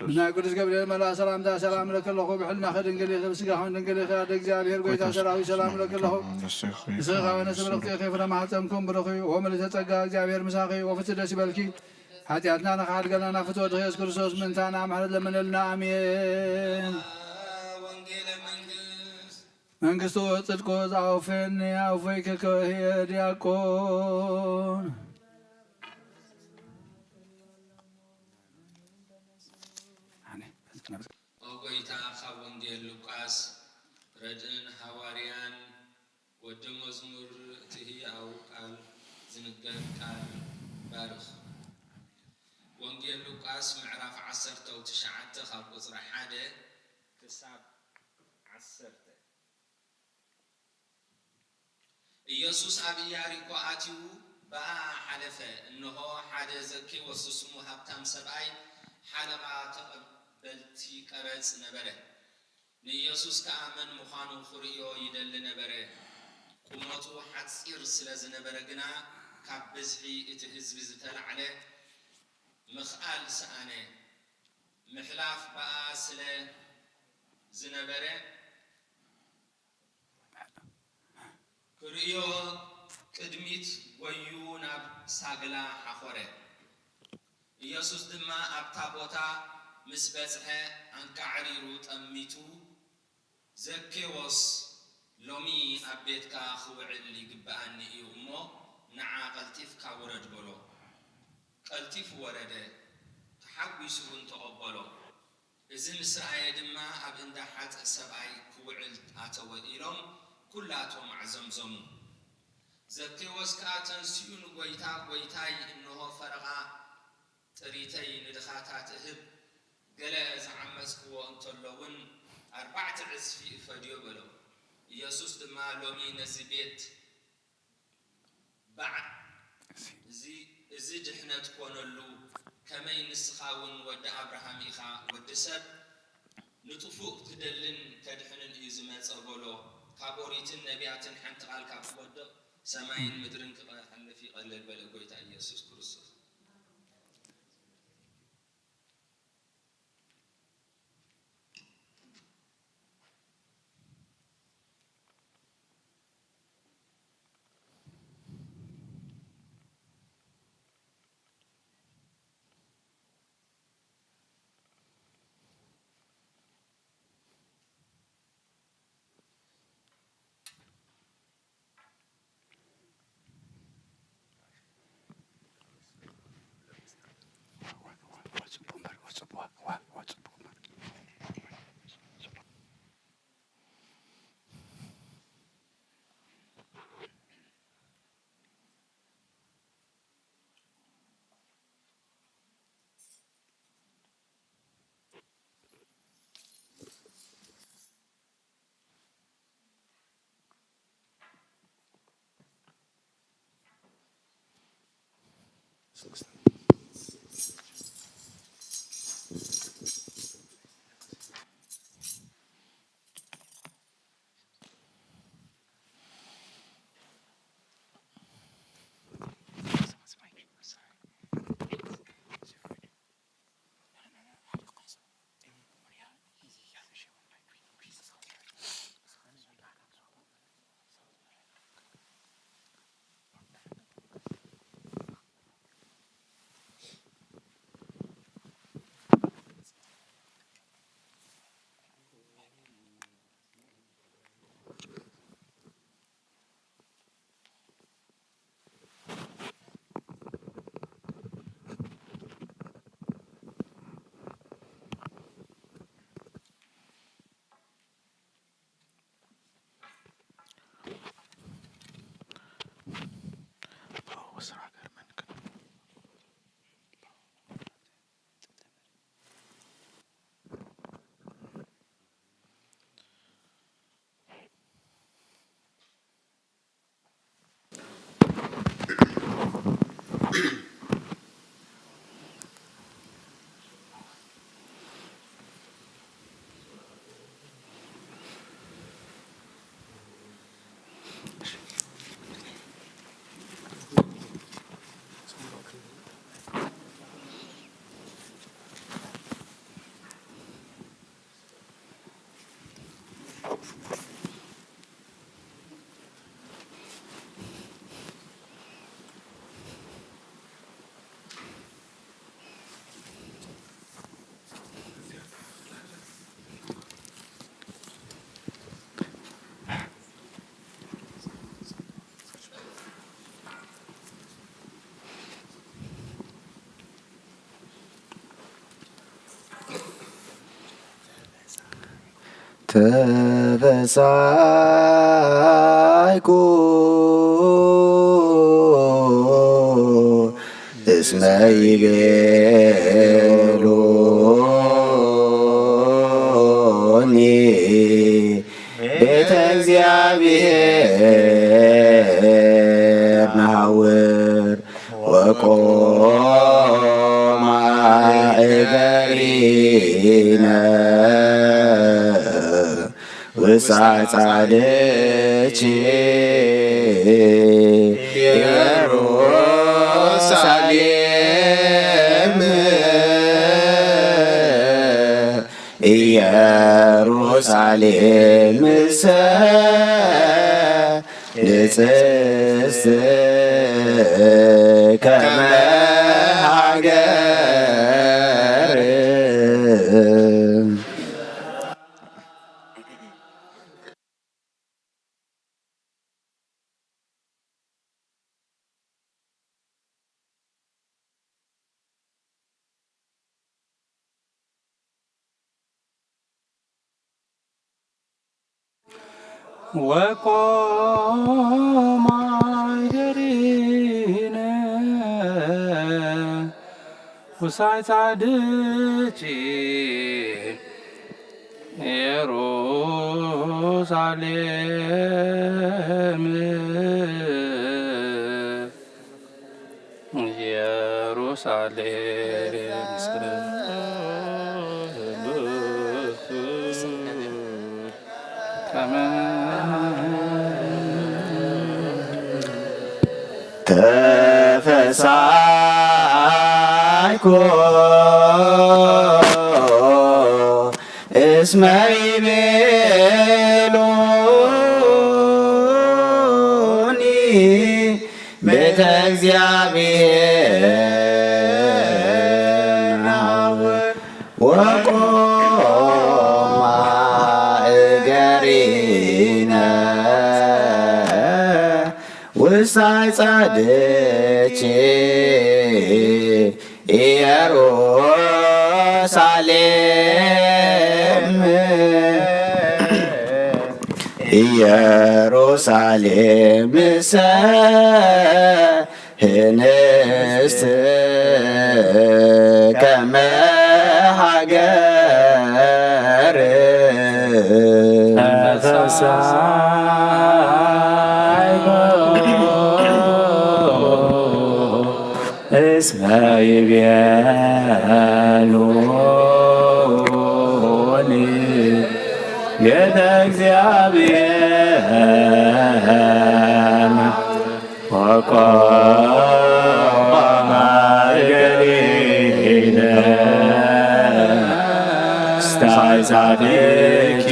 ብናይ ቅዱስ ገብርኤል መልኣክ ሰላምታ ሰላም እብለኪ ኣለኹ፣ ብሕልናኺ ድንግል ኢኺ፣ ብስጋኺ እውን ድንግል ኢኺ፣ ኣደ እግዚኣብሔር ጎይታ ሰራዊት ሰላም እብለኪ ኣለኹ። ንስኺ ካብ ኣንስቲ ብርኽቲ ኢኺ፣ ፍረ ማህፀንኪ እውን ብሩኽ እዩ። ኦ ምልዕተ ጸጋ እግዚኣብሔር ምሳኺ፣ ኦ ፍስሕቲ ደስ ይበልኪ፣ ሓጢኣትና ንኽሓድገልና ናብ ፍትወትኺ ኢየሱስ ክርስቶስ ምእንታና ምሕረት ለምንልና፣ ኣሜን። መንግስቱ ጽድቁ ዘአውፍኒ አውፎይ ከከህየ ዲያቆን። ኦ ጎይታ፣ ካብ ወንጌል ሉቃስ ረድእን ሃዋርያን ወዲ መዝሙር እቲ ህያው ቃል ዝንገር ቃል ባርኽ። ወንጌል ሉቃስ ምዕራፍ ዓሰርተ ወትሽዓተ ካብ ቁጽሪ ሓደ ክሳብ ዓሰርተ። ኢየሱስ ኣብ ኢያሪኮ ኣትዩ ብኣኣ ሓለፈ። እንሆ፣ ሓደ ዘኬዎስ ዝስሙ ሃብታም ሰብኣይ ሓለቓ ተቐበልቲ ቀረጽ ነበረ። ንኢየሱስ ከኣ መን ምዃኑ ክርእዮ ይደሊ ነበረ። ቁመቱ ሓጺር ስለ ዝነበረ ግና፣ ካብ ብዝሒ እቲ ህዝቢ ዝተላዕለ ምኽኣል ሰኣነ። ምሕላፍ ብኣ ስለ ዝነበረ፣ ክርእዮ ቅድሚት ጎዩ ናብ ሳግላ ሓኾረ። ኢየሱስ ድማ ኣብታ ቦታ ምስ በጽሐ፣ ኣንቃዕሪሩ ጠሚቱ፣ "ዘኬዎስ፣ ሎሚ ኣብ ቤትካ ክውዕል ይግብኣኒ እዩ እሞ፣ ንዓ ቀልጢፍካ ውረድ" በሎ። ቀልጢፉ ወረደ፣ ተሓጒሱ እውን ተቐበሎ። እዚ ምስ ረኣየ ድማ፣ ኣብ እንዳ ሓጥእ ሰብኣይ ክውዕል ኣተወ ኢሎም ኩላቶም ኣዕዘምዘሙ። ዘኬዎስ ከኣ ተንሲኡ ንጎይታ፣ "ጎይታይ፣ እንሆ ፈረቓ ጥሪተይ ንድኻታት እህብ፣ ገለ ዝዓመጽክዎ እንተሎ እውን ኣርባዕተ ዕጽፊ እፈድዮ" በሎ። ኢየሱስ ድማ፣ "ሎሚ ነዚ ቤት በዓ-፣ እዚ፣ እዚ ድሕነት ኮነሉ፣ ከመይ ንስኻ እውን ወዲ ኣብርሃም ኢኻ። ወዲ ሰብ ንጥፉእ ክደልን ከድሕንን እዩ ዝመጸ" በሎ። "ካብ ኦሪትን ነቢያትን ሓንቲ ቃል ካብ ትወድቕ፣ ሰማይን ምድርን ክሓልፍ ይቐልል" በለ ጎይታ ኢየሱስ ክርስቶስ። ተበሳይኩ እስመ ይቤሉኒ ቤተ እግዚአብሔር ነሐውር ወቆማ እገሪነ ውስተ አጻድኪ ኢየሩሳሌም። ኢየሩሳሌምሰ ንጽሕት ከመ ሀገር። ወቆማ እገሪነ ውስተ አጻድኪ ኢየሩሳሌም። ኢየሩሳሌም ከመ ተፈሳይኮ እስመ ይቤሉኒ ቤተ እግዚአብሔር ነሐውር ወቆማ እገሪነ ውስተ አጻድኪ ኢየሩሳሌም። ኢየሩሳሌምሰ ህንጽሕት ከመ ሀገር። ተፈሳይኮ እስመ ይቤሉ ጌታ እግዚአብሔር ወቆመ እገሪነ ውስተ አዕጻድኪ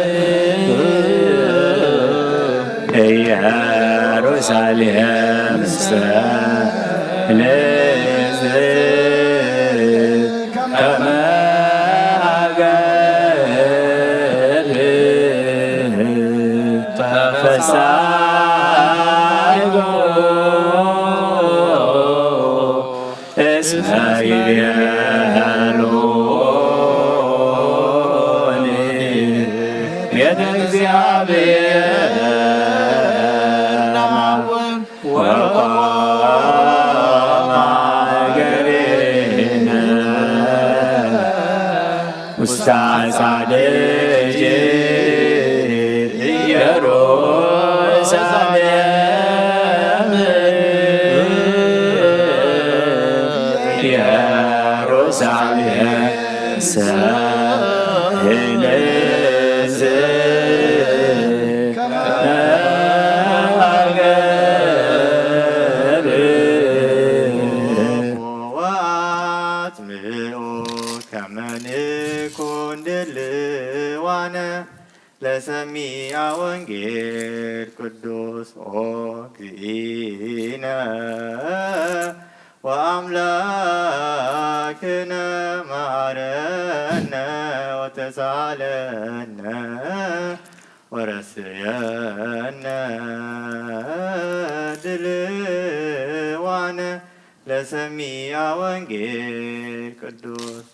ኢየሩሳሌም። ኢየሩሳሌም ውስተ ንጽሕት ከመ ሀገር ተፈሳይጎ እስመ ይቤሉኒ ቤተ እግዚአብሔር ወቆመ እገሪነ ውስተ አዕጻድኪ ኢየሩሳሌም። ኢየሩሳሌም ውስተ ንጽሕት ከመ ሀገር። ወአጽምዑ ከመ ንኩን ድልዋነ ለሰሚዐ ወንጌል ቅዱስ ኦ እግዚእነ ወአምላክነ መሐረነ ወተሳሃለነ ወረስየነ ድልዋነ ለሰሚዐ ወንጌል ቅዱስ።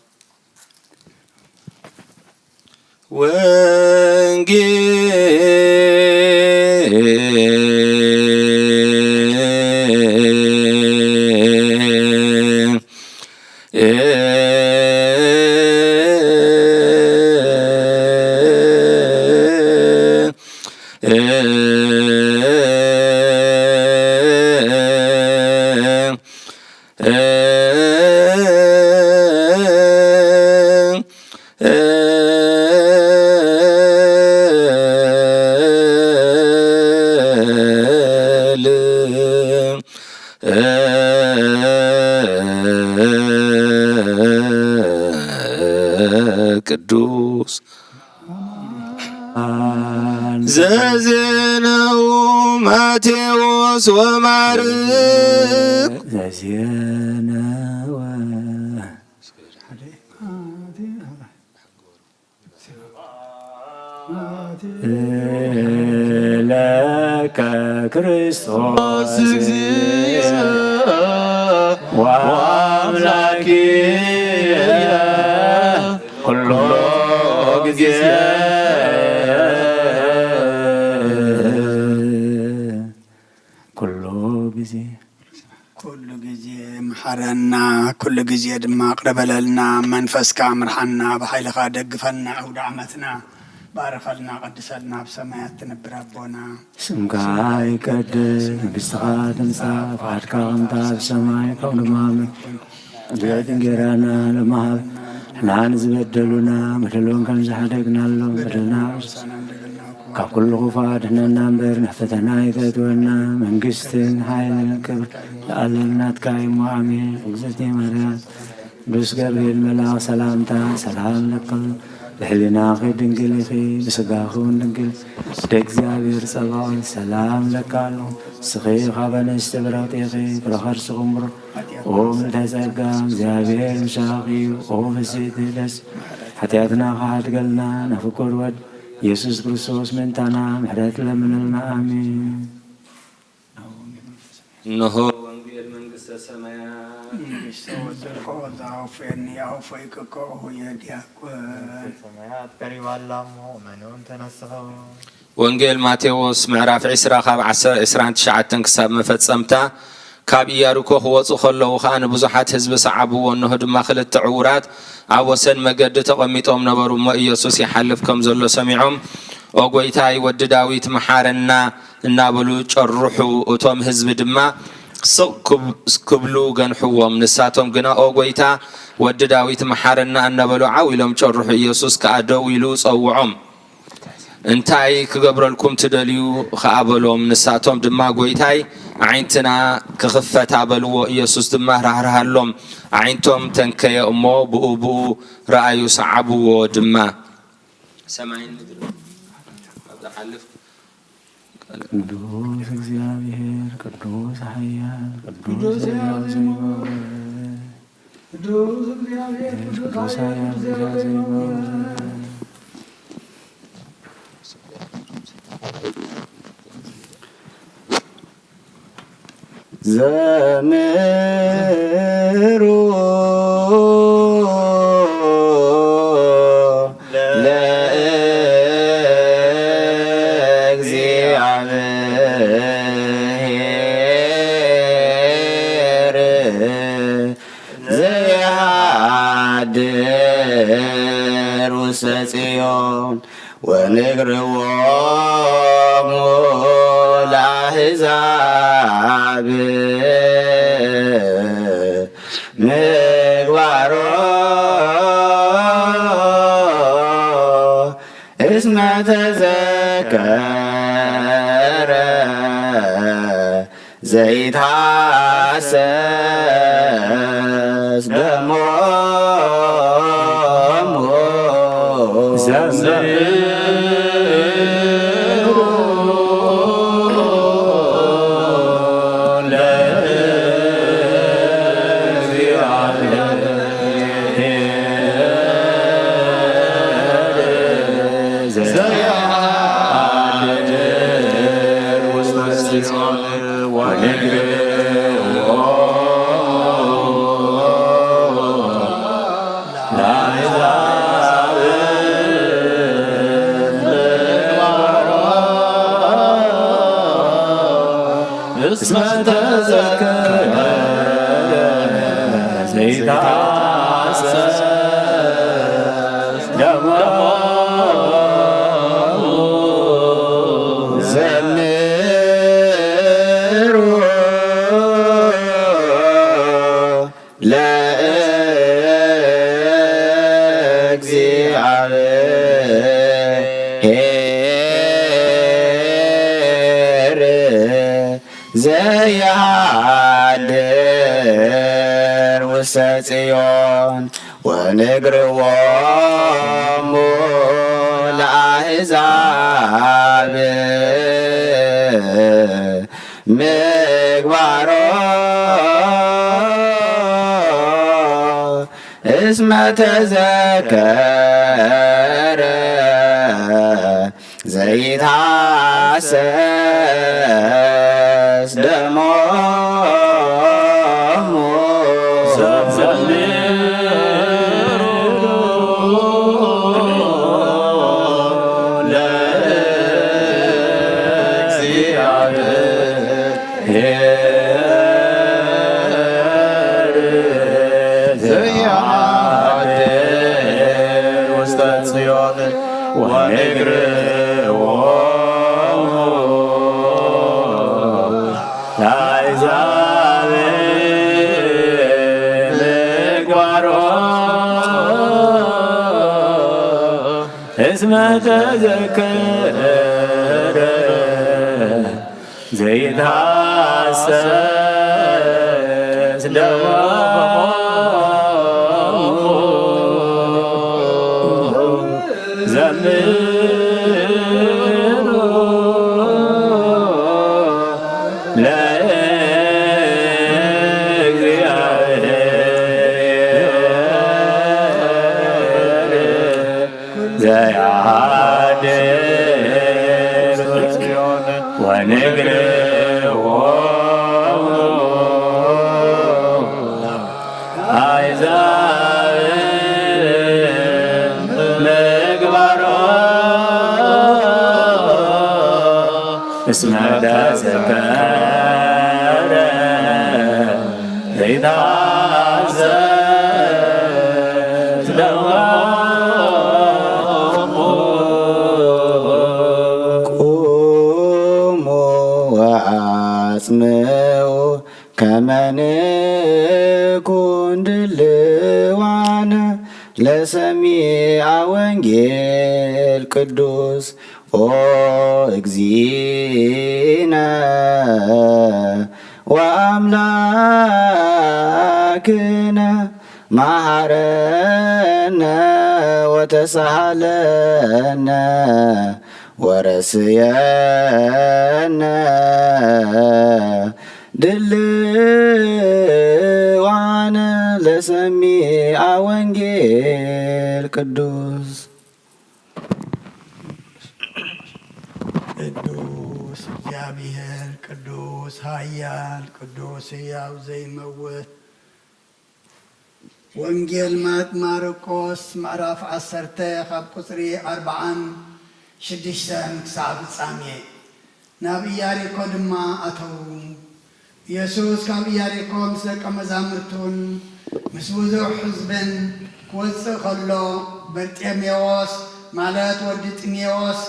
ቅዱስ ዘዜነው ማቴዎስ ወማርቆስ። ዘዜነው ለከ ክርስቶስ እግዚእነ ወአምላክነ ኩሎ ጊዜ። ኩሎ ጊዜ። ኩሉ ጊዜ ምሐረና፣ ኩሉ ጊዜ ድማ ቅረ በለልና። መንፈስካ ምርሐና፣ ብሓይልኻ ደግፈልና። አውደ ዓመትና ባርከልና፣ ቀድሰልና። ኣብ ሰማያት ትነብር ኣቦና፣ ስምካ ይቀደስ፣ መንግስትኻ ትምጻእ፣ ፍቓድካ ከምታ ኣብ ሰማይ ከምኡ ድማ ኣብ ምድሪ። ዕለት እንጌራና ለማህብ ንሕና ንዝበደሉና በደሎም ከም ዝሓደግናሎም በደልና ካብ ኩሉ ክፉእ አድሕነና እምበር፣ ናብ ፈተና ኣይተእትወና። መንግስትን ሓይልን ክብርን ለዓለም ናትካ እዩ እሞ፣ ኣሜን። እግዝእትየ ማርያም፣ ቅዱስ ገብርኤል መልኣክ ሰላምታ፣ ሰላም ለክን፣ ብሕሊናኺ ድንግል ኢኺ፣ ብስጋኺ እውን ድንግል፣ ወልደ እግዚኣብሔር ጸባኦት ሰላም ለኪ ኣሎ። ንስኺ ካብ ኣንስቲ ብርኽቲ ኢኺ፣ ፍረ ከርስኺ እውን ብሩኽ። ኦ ምልዕተ ጸጋ፣ እግዚኣብሔር ምሳኺ እዩ። ኦ ፍስሕቲ ደስ ሓጢኣትና ክሓድገልና፣ ናብ ፍቁር ወድ ኢየሱስ ክርስቶስ ምእንታና ምሕረት ለምንልና። ኣሜን። እነሆ ወንጌል መንግስተ ሰማያት። መንግስተ ወደልኮ ዛውፌኒ አውፎይ ከኮ ሁየ ዲያቆን። መንግስተ ሰማያት ቀሪባላሞ መኖን ተነስሆ። ወንጌል ማቴዎስ ምዕራፍ ዕስራ ካብ ዓሰ-፣ ዕስራን ትሽዓተን ክሳብ መፈጸምታ። ካብ ኢያሪኮ ክወጹ ከለዉ ኸኣ ንብዙሓት ህዝቢ ሰዓብዎ። እንሆ ድማ ክልተ ዕዉራት ኣብ ወሰን መገዲ ተቐሚጦም ነበሩ። እሞ ኢየሱስ ይሓልፍ ከም ዘሎ ሰሚዖም፣ ኦ ጎይታይ ወዲ ዳዊት መሓረና እናበሉ ጨርሑ። እቶም ህዝቢ ድማ ስቕ ክብ-፣ ክብሉ ገንሕዎም። ንሳቶም ግና ኦ ጎይታ ወዲ ዳዊት መሓረና እናበሉ ዓው ኢሎም ጨርሑ። ኢየሱስ ከኣ ደው ኢሉ ጸውዖም። እንታይ ክገብረልኩም ትደልዩ ከኣ በሎም። ንሳቶም ድማ ጎይታይ ኣዒንትና ክኽፈታ በልዎ። ኢየሱስ ድማ ራህርሃሎም። ኣዒንቶም ተንከየ እሞ ብኡ ብኡ ረኣዩ ሰዓብዎ ድማ። ሰማይን ምድርን ኣብ ዝሓልፍ ቅዱስ እግዚኣብሔር፣ ቅዱስ ኃያል፣ ቅዱስ ሕያው ዘይበውእ፣ ቅዱስ እግዚኣብሔር፣ ቅዱስ ኃያል፣ ቅዱስ ሕያው ዘይበውእ። ዘምሩ ለእግዚአብሔር ዘይሃድር ውስተ ጽዮን ወንግርዎሙ ለአሕዛብ ምግባሮ እስመ ተዘከረ ዘይትሐሰስ ደሞሙ። ዘምሩ ለእግዚአብሔር ዘይሃድር ውስተ ጽዮን ወንግርዎ ለአሕዛብ ምግባሮ እስመ ተዘከረ ዘይትሐሰስ ደሞሙ። ዘምሩ ለእግዚአብሔር ዘይሃድር ውስተ ጽዮን ወንግርዎሙ ለአሕዛብ ምግባሮ እስመ ተዘከረ ዘይትሐሰስ ደሞሙ። ዘምሩ ለእግዚአብሔር ዘይሃድር ውስተ ጽዮን ወንግርዎሙ ለአሕዛብ ምግባሮ እስመ ተዘከረ ዘይትሐሰስ ደሞሙ። ዘምሩ ለእግዚአብሔር ዘይሃድር ውስተ ጽዮን ወንግርዎሙ ለአሕዛብ ምግባሮ እስመ ተዘከረ ዘይትሐሰስ ደሞሙ። መን ኩን ድልዋነ ለሰሚዐ ወንጌል ቅዱስ ኦ እግዚእነ ወአምላክነ መሐረነ ወተሳሃለነ ወረስየነ ድልዋነ ለሰሚዐ ወንጌል ቅዱስ። ቅዱስ እግዚአብሔር፣ ቅዱስ ኃያል፣ ቅዱስ ሕያው ዘይመውት። ወንጌል ማት-፣ ማርቆስ ምዕራፍ ዐሰርተ ካብ ቁጽሪ ኣርብዓን ሽዱሽተን ክሳዕ ፍጻሜ። ናብ ኢያሪኮ ድማ ኣተዉ። ኢየሱስ ካብ ኢያሪኮ ምስ ደቀ መዛሙርቱን ምስ ብዙሕ ሕዝብን ክወጽእ ከሎ፣ በርጤሜዎስ ማለት ወዲ ጢሜዎስ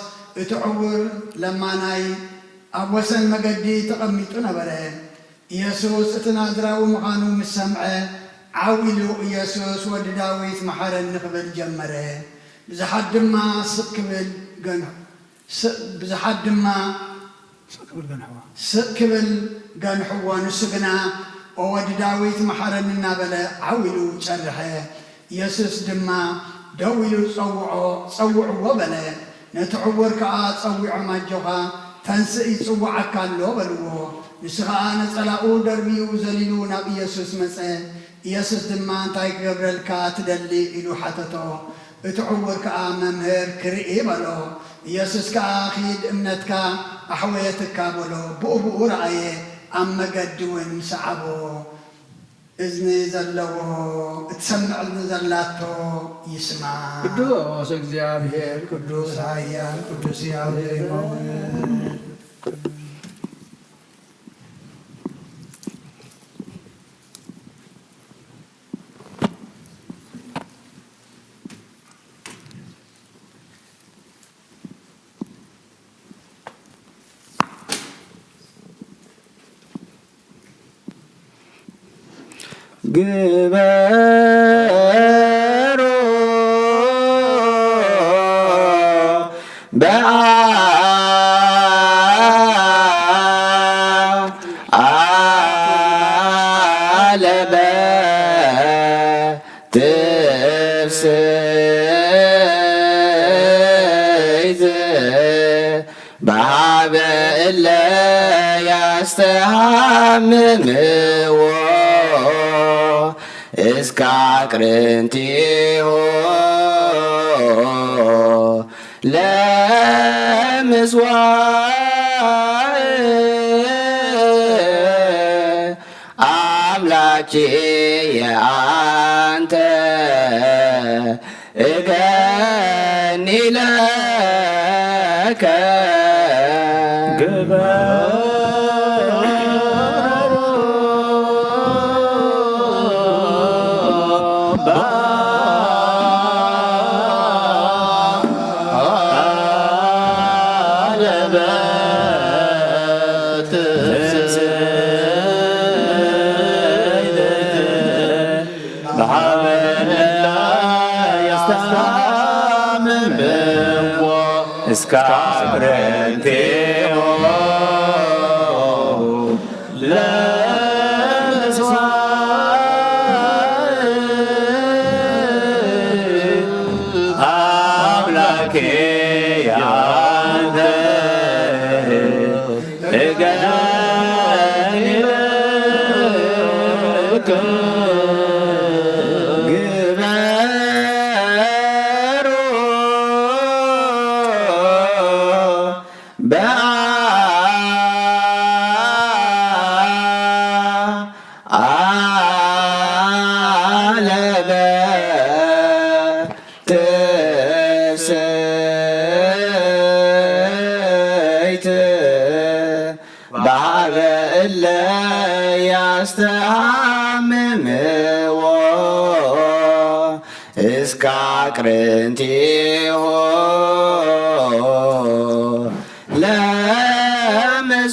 እቲ ዕውር ለማናይ ኣብ ወሰን መገዲ ተቐሚጡ ነበረ። ኢየሱስ እቲ ናዝራዊ ምዃኑ ምስ ሰምዐ፣ ዓው ኢሉ፣ "ኢየሱስ ወዲ ዳዊት መሓረኒ" ክብል ጀመረ። ብዙሓት ድማ ስቕ ክብል ገንሑ-፣ ስ-፣ ብዙሓት ድማ ስቕ ክብል ገንሕዎ። ስቕ ክብል ገንሕዎ። ንሱ ግና፣ "ኦ ወዲ ዳዊት መሓረኒ" እናበለ ዓው ኢሉ ጨርሐ። ኢየሱስ ድማ ደው ኢሉ ጸውዖ፣ "ጸውዕዎ" በለ። ነቲ ዕውር ከኣ ጸዊዖም፣ "ኣጆኻ፣ ተንስእ፣ ይጽውዓካ ኣሎ" በልዎ። ንሱ ኸኣ ነጸላኡ ደርብዩ ዘሊሉ ናብ ኢየሱስ መጸ። ኢየሱስ ድማ፣ "እንታይ ክገብረልካ ትደሊ?" ኢሉ ሓተቶ። እቲ ዕውር ከኣ፣ "መምህር፣ ክርኢ" በሎ። ኢየሱስ ከኣ፣ "ኪድ፣ እምነትካ ኣሕወየትካ" በሎ። ብኡብኡ ረኣየ፣ ኣብ መገዲ እውን ሰዓቦ። እዝኒ ዘለዎ፣ እትሰምዕ እዝኒ ዘላቶ ይስማዕ። ቅዱስ እግዚኣብሔር፣ ቅዱስ ኃያል፣ ቅዱስ ሕያው ዘይመውት። ግበሮ በአለበ ትፍስሕት በሀበ እለ ያስተሐምምዎ እስከ አቅርንቲሆ ለምስዋዕ አምላኬ አንተ እገኒ ለከ። ግበሮ በአለበ ትፍስሕት በሀበ እለ ያስተሐምምዎ እስከ አቅርንቲሆ ለምስዋዕ አምላኬ አንተ እገኒ ለከ። ግበሮ በአለበ ትፍስሕት በሀበ እለ ያስተሐምምዎ እስከ አቅርንቲሆ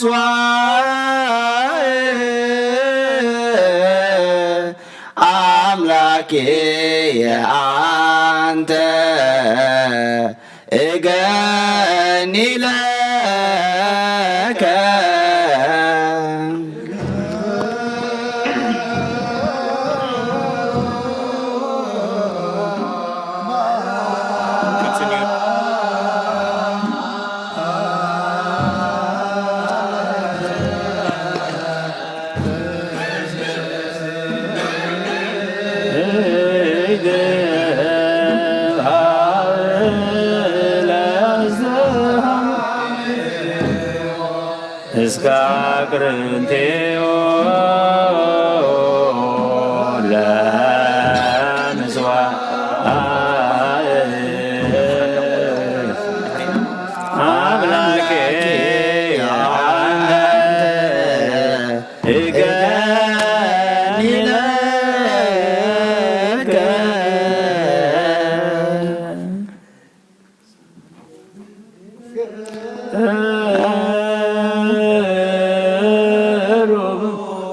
ለምስዋዕ አምላኬ አንተ እገኒ ለከ። እስከ አቅርንቴዎ ለምጽዋዕ አምላኬ አንተ እገኒ ለከ።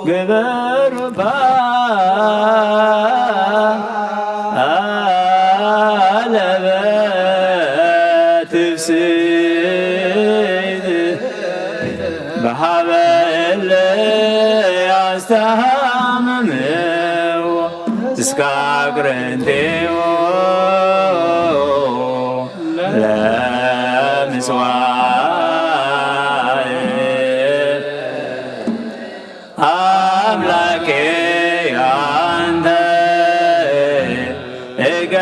ግበሩ ባለበት ትፍስሕት በሀበ እለ ያስተሃምምዎ እስከ አቅርንቴዎ ለምጽዋዕ አምላኬ አንተ እገኒ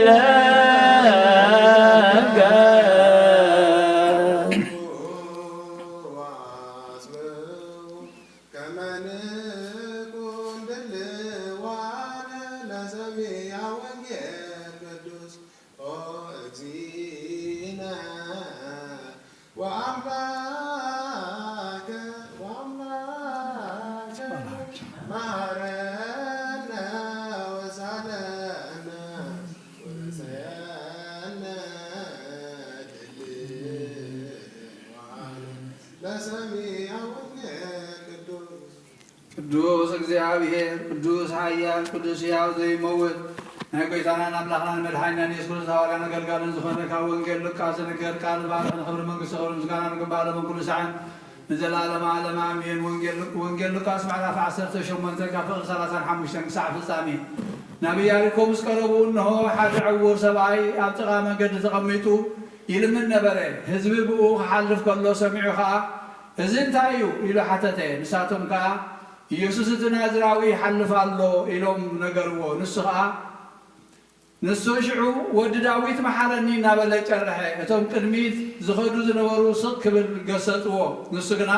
ለከ። ከመ ንኩን ድልዋነ ለሰሚዐ ወንጌል ቅዱስ ኦ እግዚእነ ወአምላክነ ወአምላክነ መሐረነ ወሳልሐነ ወርሰየነ ድልዋነ ለሰሚዐ ወንጌል ቅዱስ። ቅዱስ እግዚአብሔር፣ ቅዱስ ኃያል፣ ቅዱስ ሕያው ዘይመውት፣ ናይ ጐይታናን ኣምላኽናን መድሓኒናን ኢየሱስ ክርስቶስ ሃዋርያን ኣገልጋልን ዝኾነ፣ ካብ ወንጌል ሉቃስ ዝንገር ቃል ባርኽ፣ ንኽብሪ መንግስቲ ክብሪ ምስጋና ንግባእ ለመን ኩሉ ሰዓን ንዘለዓለመ ዓለም ኣሜን። ወንጌል ሉ-፣ ወንጌል ሉቃስ ምዕራፍ ዓሰርተ ሸሞንተ ካብ ፍቕዲ ሰላሳን ሓሙሽተን ክሳዕ ፍጻሜ። ናብ ኢያሪኮ ምስ ቀረቡ፣ እንሆ፣ ሓደ ዕውር ሰብኣይ ኣብ ጥቓ መንገዲ ተቐሚጡ ይልምን ነበረ። ህዝቢ ብኡ ክሓልፍ ከሎ ሰሚዑ ኸኣ፣ "እዚ እንታይ እዩ?" ኢሉ ሓተተ። ንሳቶም ከኣ፣ "ኢየሱስ እቲ ናዝራዊ ይሓልፍ ኣሎ" ኢሎም ነገርዎ። ንሱ ኸኣ፣ ንሱ ሽዑ "ወዲ ዳዊት መሓረኒ" እናበለ ጨረሐ። እቶም ቅድሚት ዝኸዱ ዝነበሩ ስቕ ክብል ገሰጽዎ። ንሱ ግና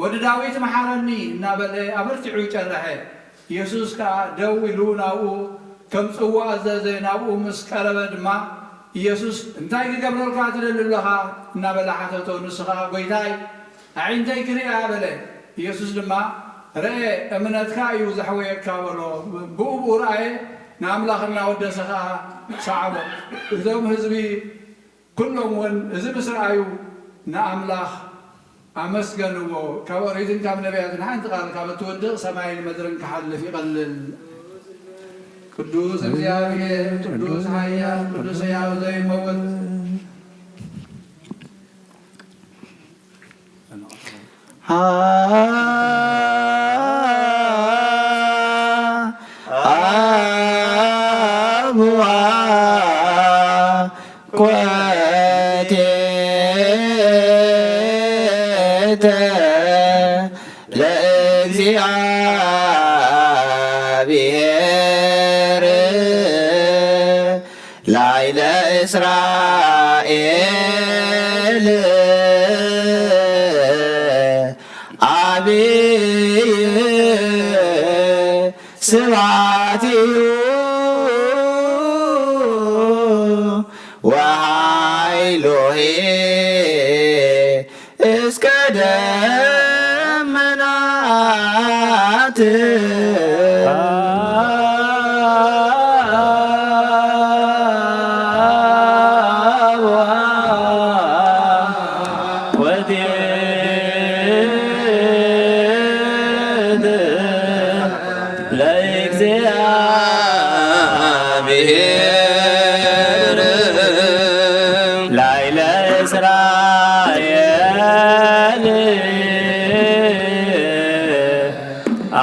"ወዲ ዳዊት መሓረኒ" እናበለ ኣበርቲዑ ጨረሐ። ኢየሱስ ከኣ ደው ኢሉ ናብኡ ከምጽእዎ ኣዘዘ። ናብኡ ምስ ቀረበ ድማ ኢየሱስ "እንታይ ክገብረልካ ትደሊ ኣለኻ?" እናበለ ሓተቶ። ንሱ ኸኣ "ጐይታይ፣ ኣዒንተይ ክርእያ" በለ። ኢየሱስ ድማ "ርአ፣ እምነትካ እዩ ዘሕወየካ" በሎ። ብኡ ብኡ ረኣየ፣ ንኣምላኽ እናወደሰ ኸኣ ሰዓቦ። እቶም ህዝቢ ኩሎም እውን እዚ ምስ ረኣዩ ንኣምላኽ ኣመስገንዎ። ካብ ኦሪትን ካብ ነቢያትን ሓንቲ ቃል ካብ እትወድቕ ሰማይን ምድርን ክሓልፍ ይቐልል። ቅዱስ እግዚኣብሔር፣ ቅዱስ ኃያል፣ ቅዱስ ሕያው ዘይመውት። አቡዋ ኮቴተ ለእግዚአብሔር ላዕለ እስራኤል አብይ ስብሐቲሁ ወኃይሎሂ እስከ ደመናት። ወትሕት ለእግዚአ ላዕለ እስራኤል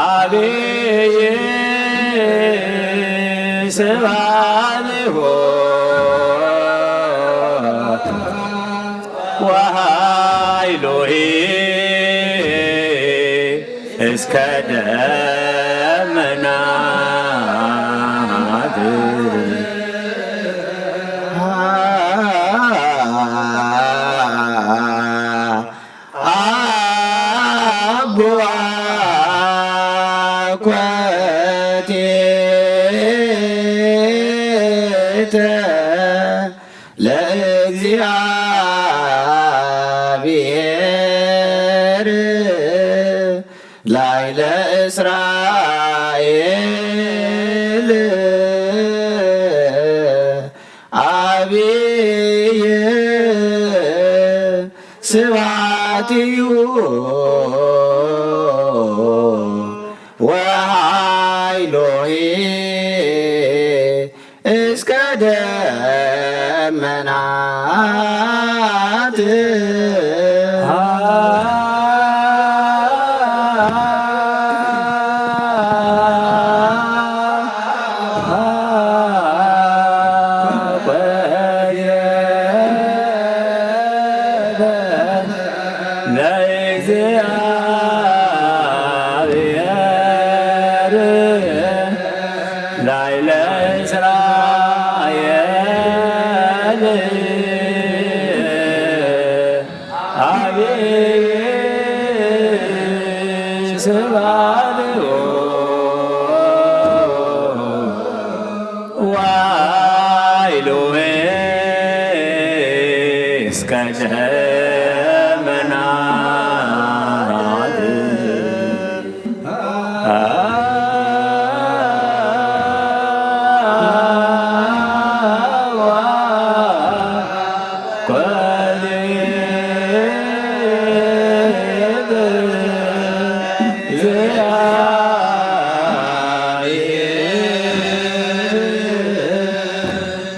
አብይ ስብሐቲሁ ወኃይሉሂ እስከ ደመናት። አቡአ ኮቴተ ለእግዚአብሔር ላዕለ እስራኤል አብይ ስብሐቲሁ ወኃይሉሂ እስከ ደመናት። ለእግዚአብሔር ላዕለ እስራኤል አብይ ስብሐቲሁ ወኃይሉሂ እስከ ደመናት።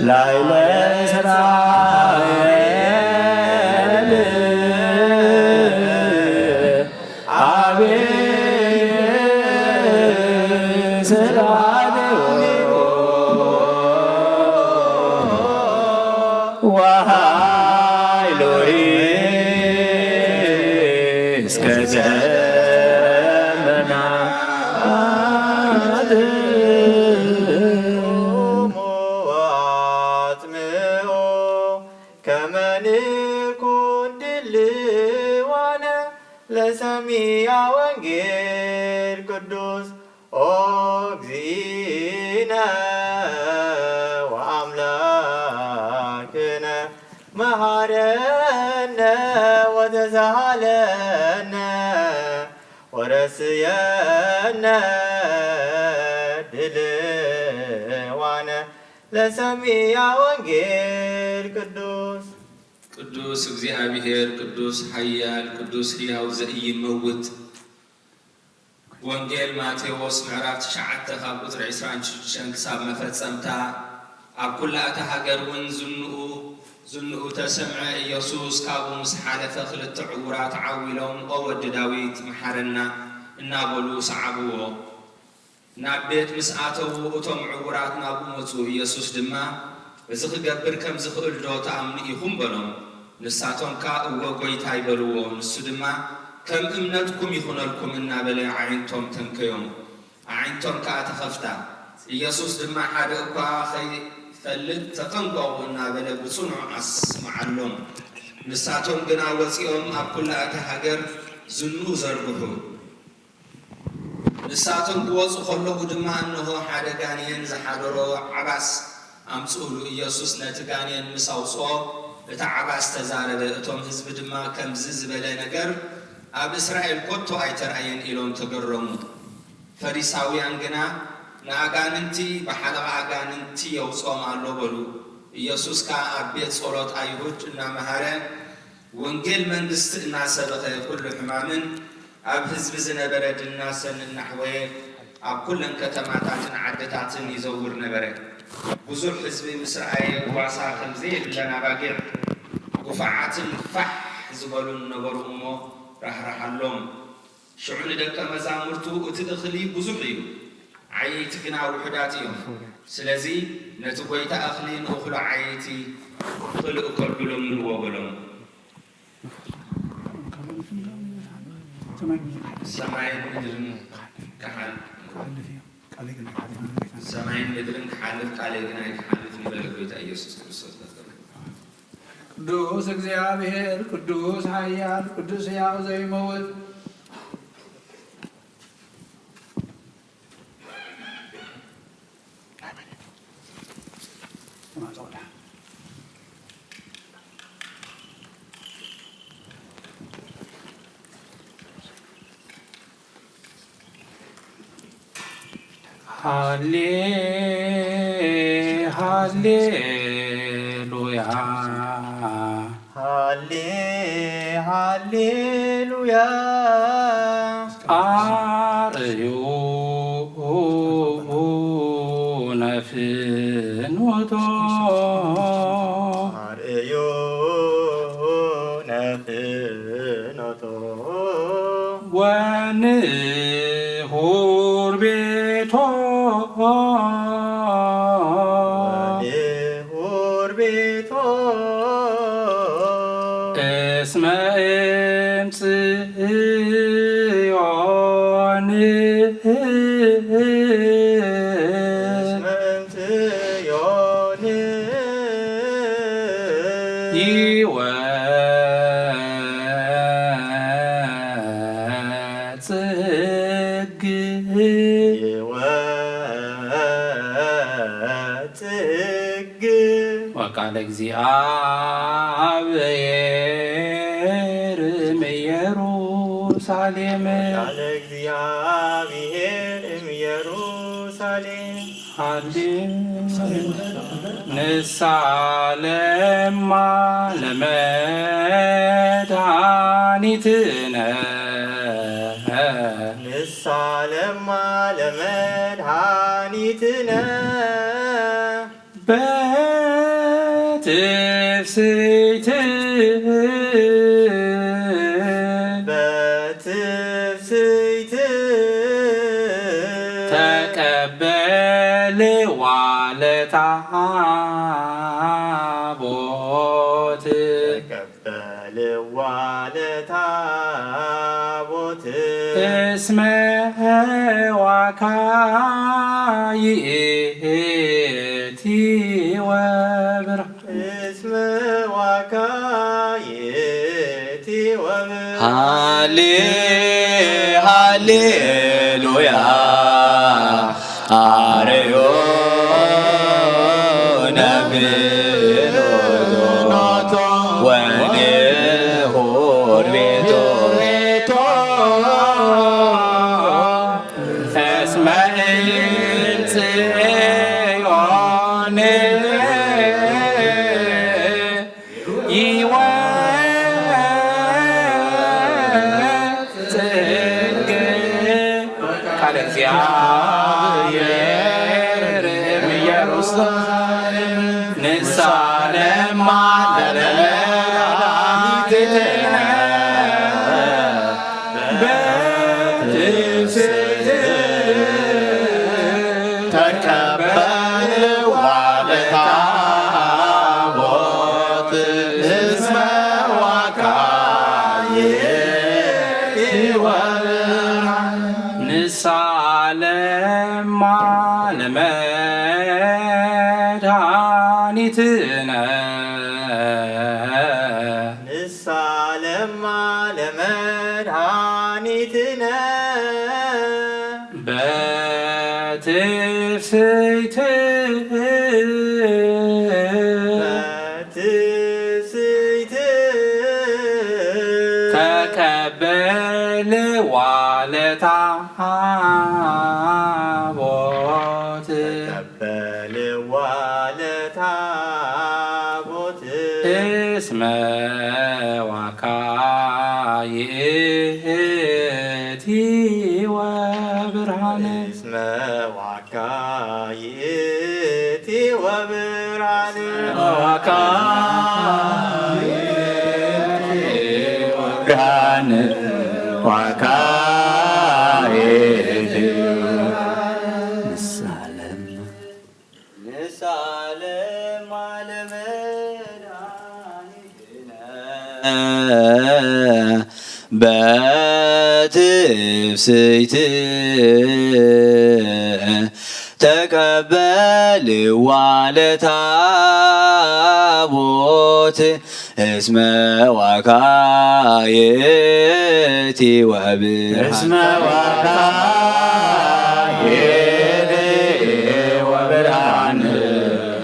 ላዕለ እስራኤል አብይ ስብሐቲሁ ወኃይሉሂ እስከ ደመናት። ወአጽምዑ ከመ ንኩን ድልዋነ ለሰሚዐ ወንጌል ቅዱስ። ኦ እግዚእነ ወአምላክነ መሐረነ ወተሳሃለነ ወረስየነ ድልዋነ ለሰሚዐ ወንጌል ቅዱስ። ቅዱስ እግዚአብሔር፣ ቅዱስ ኃያል፣ ቅዱስ ሕያው ዘኢይመውት። ወንጌል ማቴዎስ ምዕራፍ ትሽዓተ ካብ ቁጽሪ ዕስራን ሽዱሽተን ክሳብ መፈጸምታ። ኣብ ኩላ እታ ሃገር እውን ዝንኡ፣ ዝንኡ ተሰምዐ። ኢየሱስ ካብኡ ምስ ሓለፈ ክልተ ዕዉራት ዓው ኢሎም፣ "ኦ ወዲ ዳዊት፣ መሓረና" እናበሉ ሰዓብዎ። ናብ ቤት ምስ ኣተዉ፣ እቶም ዕዉራት ናብኡ መጹ። ኢየሱስ ድማ፣ "እዚ ክገብር ከም ዝኽእል ዶ ትኣምኑ ኢኹም?" በሎም። ንሳቶም ከኣ፣ "እወ፣ ጐይታይ" በልዎ። ንሱ ድማ፣ "ከም እምነትኩም ይኹነልኩም" እናበለ ኣዒንቶም ተንከዮም። ኣዒንቶም ከኣ ተኸፍታ። ኢየሱስ ድማ፣ "ሓደ እኳ ኸይፈልጥ ተጠንቀቑ" እናበለ ብጽኑዕ ኣስምዓሎም። ንሳቶም ግና ወጺኦም ኣብ ኩላ እታ ሃገር ዝንኡ ዘርግሑ። ንሳቶም ክወጹ ከለዉ ድማ፣ እንሆ፣ ሓደ ጋኔን ዝሓደሮ ዓባስ ኣምጽኡሉ። ኢየሱስ ነቲ ጋኔን ምስ ኣውጽኦ፣ እቲ ዓባስ ተዛረበ። እቶም ህዝቢ ድማ፣ "ከምዚ ዝበለ ነገር ኣብ እስራኤል ከቶ ኣይተራእየን" ኢሎም ተገረሙ። ፈሪሳውያን ግና፣ "ንኣጋንንቲ ብሓለቓ ኣጋንንቲ የውጽኦም ኣሎ" በሉ። ኢየሱስ ከኣ ኣብ ቤት ጸሎት ኣይሁድ እናመሃረ፣ ወንጌል መንግስቲ እናሰበኸ፣ ኩሉ ሕማምን ኣብ ህዝቢ ዝነበረ ድናሰን እናሕወየ ኣብ ኩለን ከተማታትን ዓድታትን ይዘውር ነበረ። ብዙሕ ህዝቢ ምስ ረኣየ፣ ዋሳ ከም ዘየብለን ኣባጊዕ፣ ጉፋዓትን ፋሕ ዝበሉን ነበሩ እሞ ራህራሃሎም። ሽዑ ንደቀ መዛሙርቱ፣ "እቲ እኽሊ ብዙሕ እዩ፣ ዓየይቲ ግና ውሑዳት እዮም። ስለዚ ነቲ ጐይታ እኽሊ ንእኽሉ ዓየይቲ ኽልእ ከብሉለይ በልዎ" በሎም። ሰማይን ምድርን ክሓል-፣ ሰማይን ምድርን ክሓልፍ፣ ቃለይ ግን ኣይክሓልፍን በለ ጐይታ ኢየሱስ ክርስቶስ። ቅዱስ እግዚኣብሔር፣ ቅዱስ ኃያል፣ ቅዱስ ሕያው ዘይመውት። ሃሌ፣ ሃሌ ሉያ። ሃሌ፣ ሃሌ ሉያ። አርእዩነ ፍኖቶ። አርእዩነ ፍኖቶ። ወንሁር ቤቶ። ወንሁር ቤቶ። እስመ እምጽዮን። እስመ እምጽዮን። ይወጽእ ሕግ። ይወጽእ ሕግ። ወቃለ እግዚአብሔር እምኢየሩሳሌም። ወቃለ እግዚአብሔር እምኢየሩሳሌም። ሃሌ ንሳለማ ለመድኃኒትነ። ንሳለማ ለመድኃኒትነ። በትፍስሕት። በትፍስሕት። ተቀበልዋ ለታቦት። ተቀበልዋ ለታቦት። እስመ ዋካ ይእቲ ወብርሃን። እስመ ዋካ ይእቲ ወብርሃን። ሃሌ ሃሌ ሉያ። አርእዮነ ፍኖቶ ወንሁር ቤቶ። እስመ እምጽዮን ይወጽእ ሕግ። ቃለ እግዚአብሔር እምኢየሩሳሌም። ንሳለማ ለመድኃኒትነ። በትፍስሕት። ተቀበልዋ ለታቦት። እስመ ዋካ ይእቲ ወብርሃን። ንሳለማ ለመድኃኒትነ። ንሳለማ ለመድኃኒትነ። በትፍስሕት። በትፍስሕት። ተቀበልዋ ለታቦት። ተቀበልዋ ለታቦት። እስመ ዋካ ይእቲ ወብርሃን። እስመ ዋካ ይእቲ ንሳለም ንሳለም አለመድኃኒትነ በትፍስሕት ተቀበልዋ ለታቦት እስመ ዋካየቲ ወብርሃን። እስመ ዋካየቲ ወብርሃን።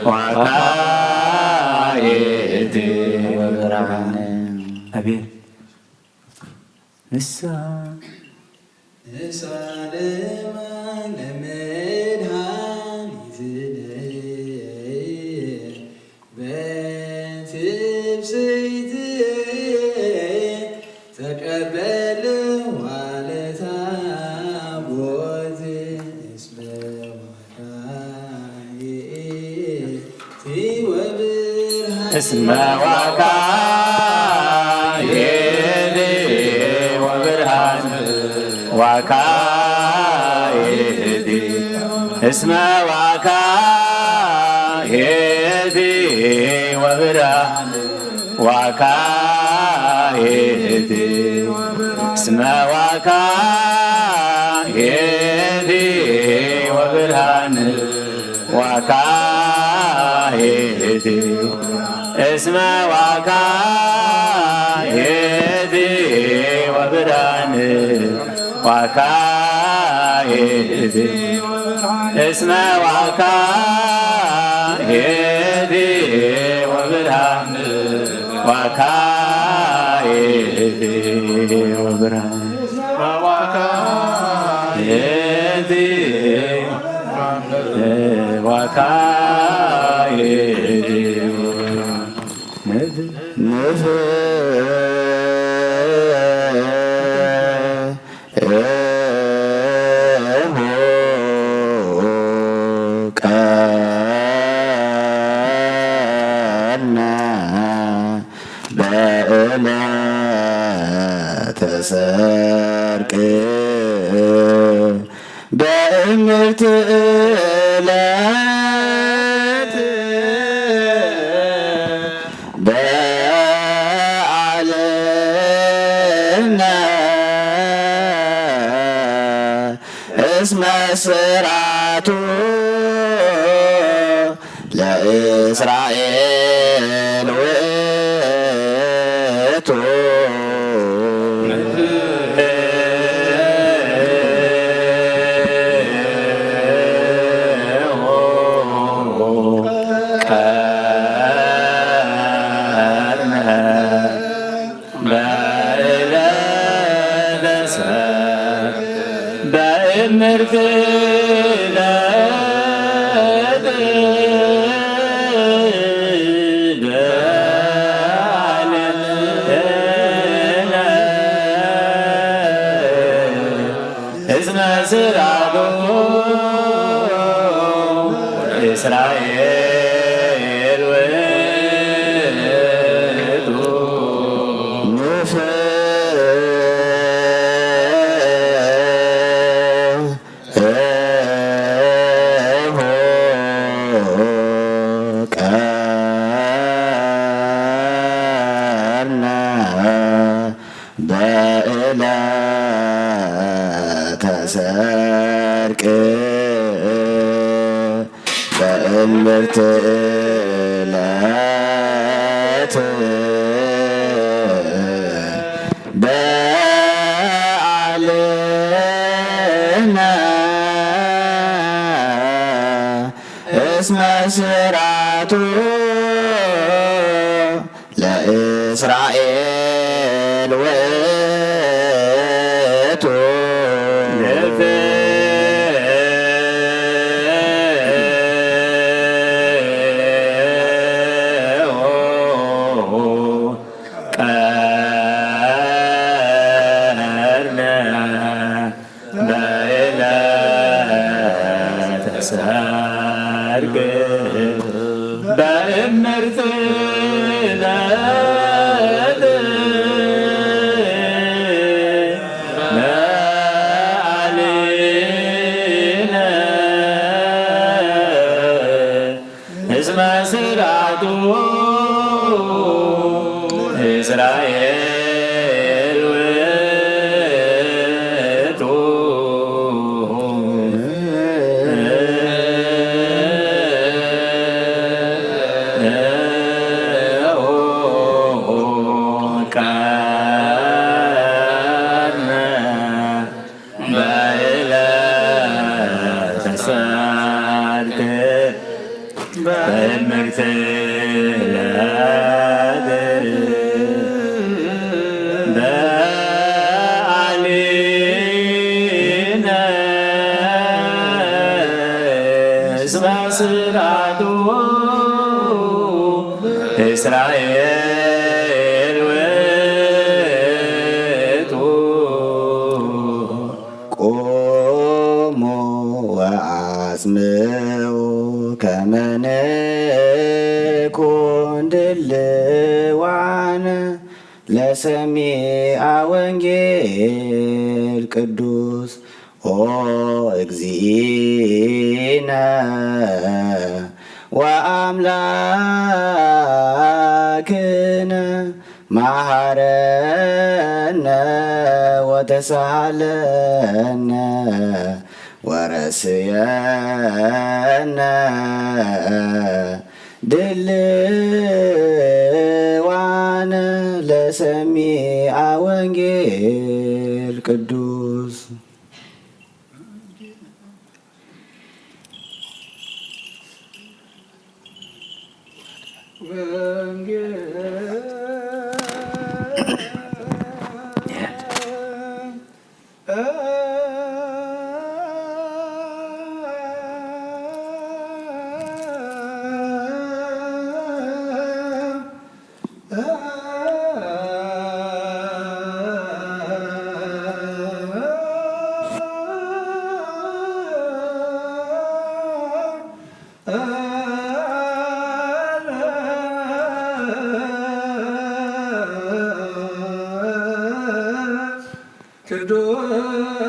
ዋካየቲ ወብርሃን። አቤት። ንሳ ንሳለማ ለመድኃኒትነ በትፍስሕት ተቀበልዋ ለታቦት እስመ ዋካየቲ ወብርሃን። እስመ ዋካየቲ ወብርሃን። ዋካየቲ እስመ ዋካየቲ ወብርሃን። ዋካየቲ እስመ ዋካየቲ ወብርሃን። ዋካየቲ እስመ ዋካየቲ ወብርሃን። ዋካየቲ እስመ ዋካየቲ ወብርሃን። ዋካየቲ ወብርሃን። ዋካየቲ ዋካየቲ ንፍ ቀና በዕለተ ሰርቅ በእምርት ዕለት በዓልነ እስመ ስርዓቱ ለእስራኤል ውእቱ። በእምርት ዕለት በዓልነ እስመ ስርዓቱ ለእስራኤል ውእቱ። ንፍ ቀርነ በዕለተ ሰርቅ በእምብርት ዕለት በዓልነ እስመ ስርዓቱ ለእስራኤል ውእቱ። ቀርነ በዕለተ ሰርክ ምርትለት ለአሊነ እስመ ስርዓቱ እስራኤል ውእቱ። ቀርነ በዕለተ ሰርክ በእምርት ለድር በአሊነ እስመ ስርዓቱ እስራኤል ውእቱ። ቁሙ ወአጽምዑ ከመ ንኩን ድልዋነ ለሰሚዐ ወንጌል ቅዱስ። ኦ እግዚእነ ወአምላክነ መሐረነ ወተሳሃለነ ወረስየነ ድልዋነ ለሰሚዐ ወንጌል ቅዱስ።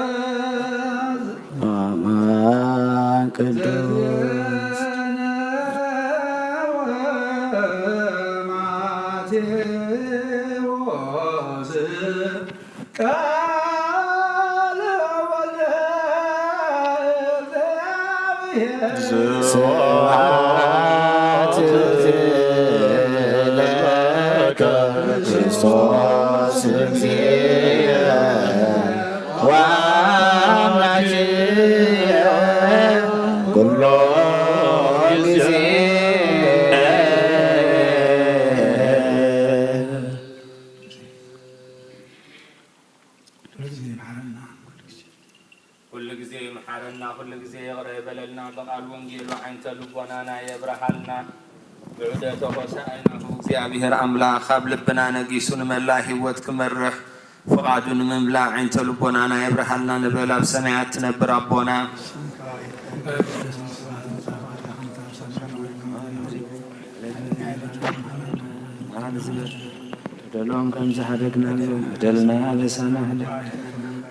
ቅዱስ አማን ቅዱስ ዘዜነ ወማቴዎስ ቃለ ወልደ እግዚአብሔር። ስብሐት ለከ ክርስቶስ እግዚእነ ወአምላክነ ኩሎ ጊዜ። ሁልጊዜ ይምሐረና፣ ሁልጊዜ ይቅረ ይበለልና፣ በቃል ወንጌሉ ዓይንተ ልቦናና የብርሃልና። ብዑደተ ሆሳዕናሁ እግዚአብሔር አምላክ ኣብ ልብና ነጊሱ ንመላእ ህይወት ክመርሕ ፍቃዱ ንምምላእ ዓይንተ ልቦናና የብርሃልና ንበል። ኣብ ሰማያት ትነብር ኣቦና፣ ተደልዮም ከም ዝሓደግና በደልና ኣበሳና ሕደግ፣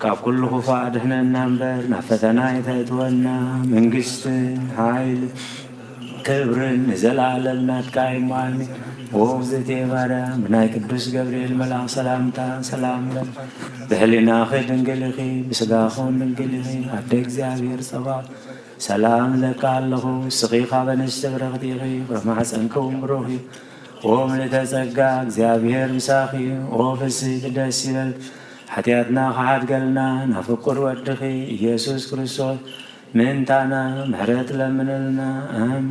ካብ ኩሉ ክፉእ ኣድሕነና እምበር፣ ናብ ፈተና ኣይተእትወና። መንግስትን ሓይልን ክብርን ንዘለኣለም ናትካ እዩ እሞ ኣሜን። ኦ እግዝእትየ ማርያም፣ ብናይ ቅዱስ ገብርኤል መልኣኽ ሰላምታ ሰላም እብለኪ፣ ብሕሊናኺ ድንግል ኢኺ፣ ብስጋኺ እውን ድንግል ኢኺ። ኣደ እግዚኣብሔር ጸባኦት፣ ሰላም እብለኪ ኣለኹ፣ ንስኺ ካብ ኣንስቲ ብርኽቲ ኢኺ፣ ፍረ ማሕፀንኪ እውን ብሩኽ እዩ። ኦ ምልእተ ጸጋ፣ እግዚኣብሔር ምሳኺ እዩ። ኦ ፍስሕቲ ደስ ይበልኪ፣ ሓጢኣትና ክሓድገልና ናብ ፍቁር ወድኺ ኢየሱስ ክርስቶስ ምእንታና ምሕረት ለምንልና። ኣሜን።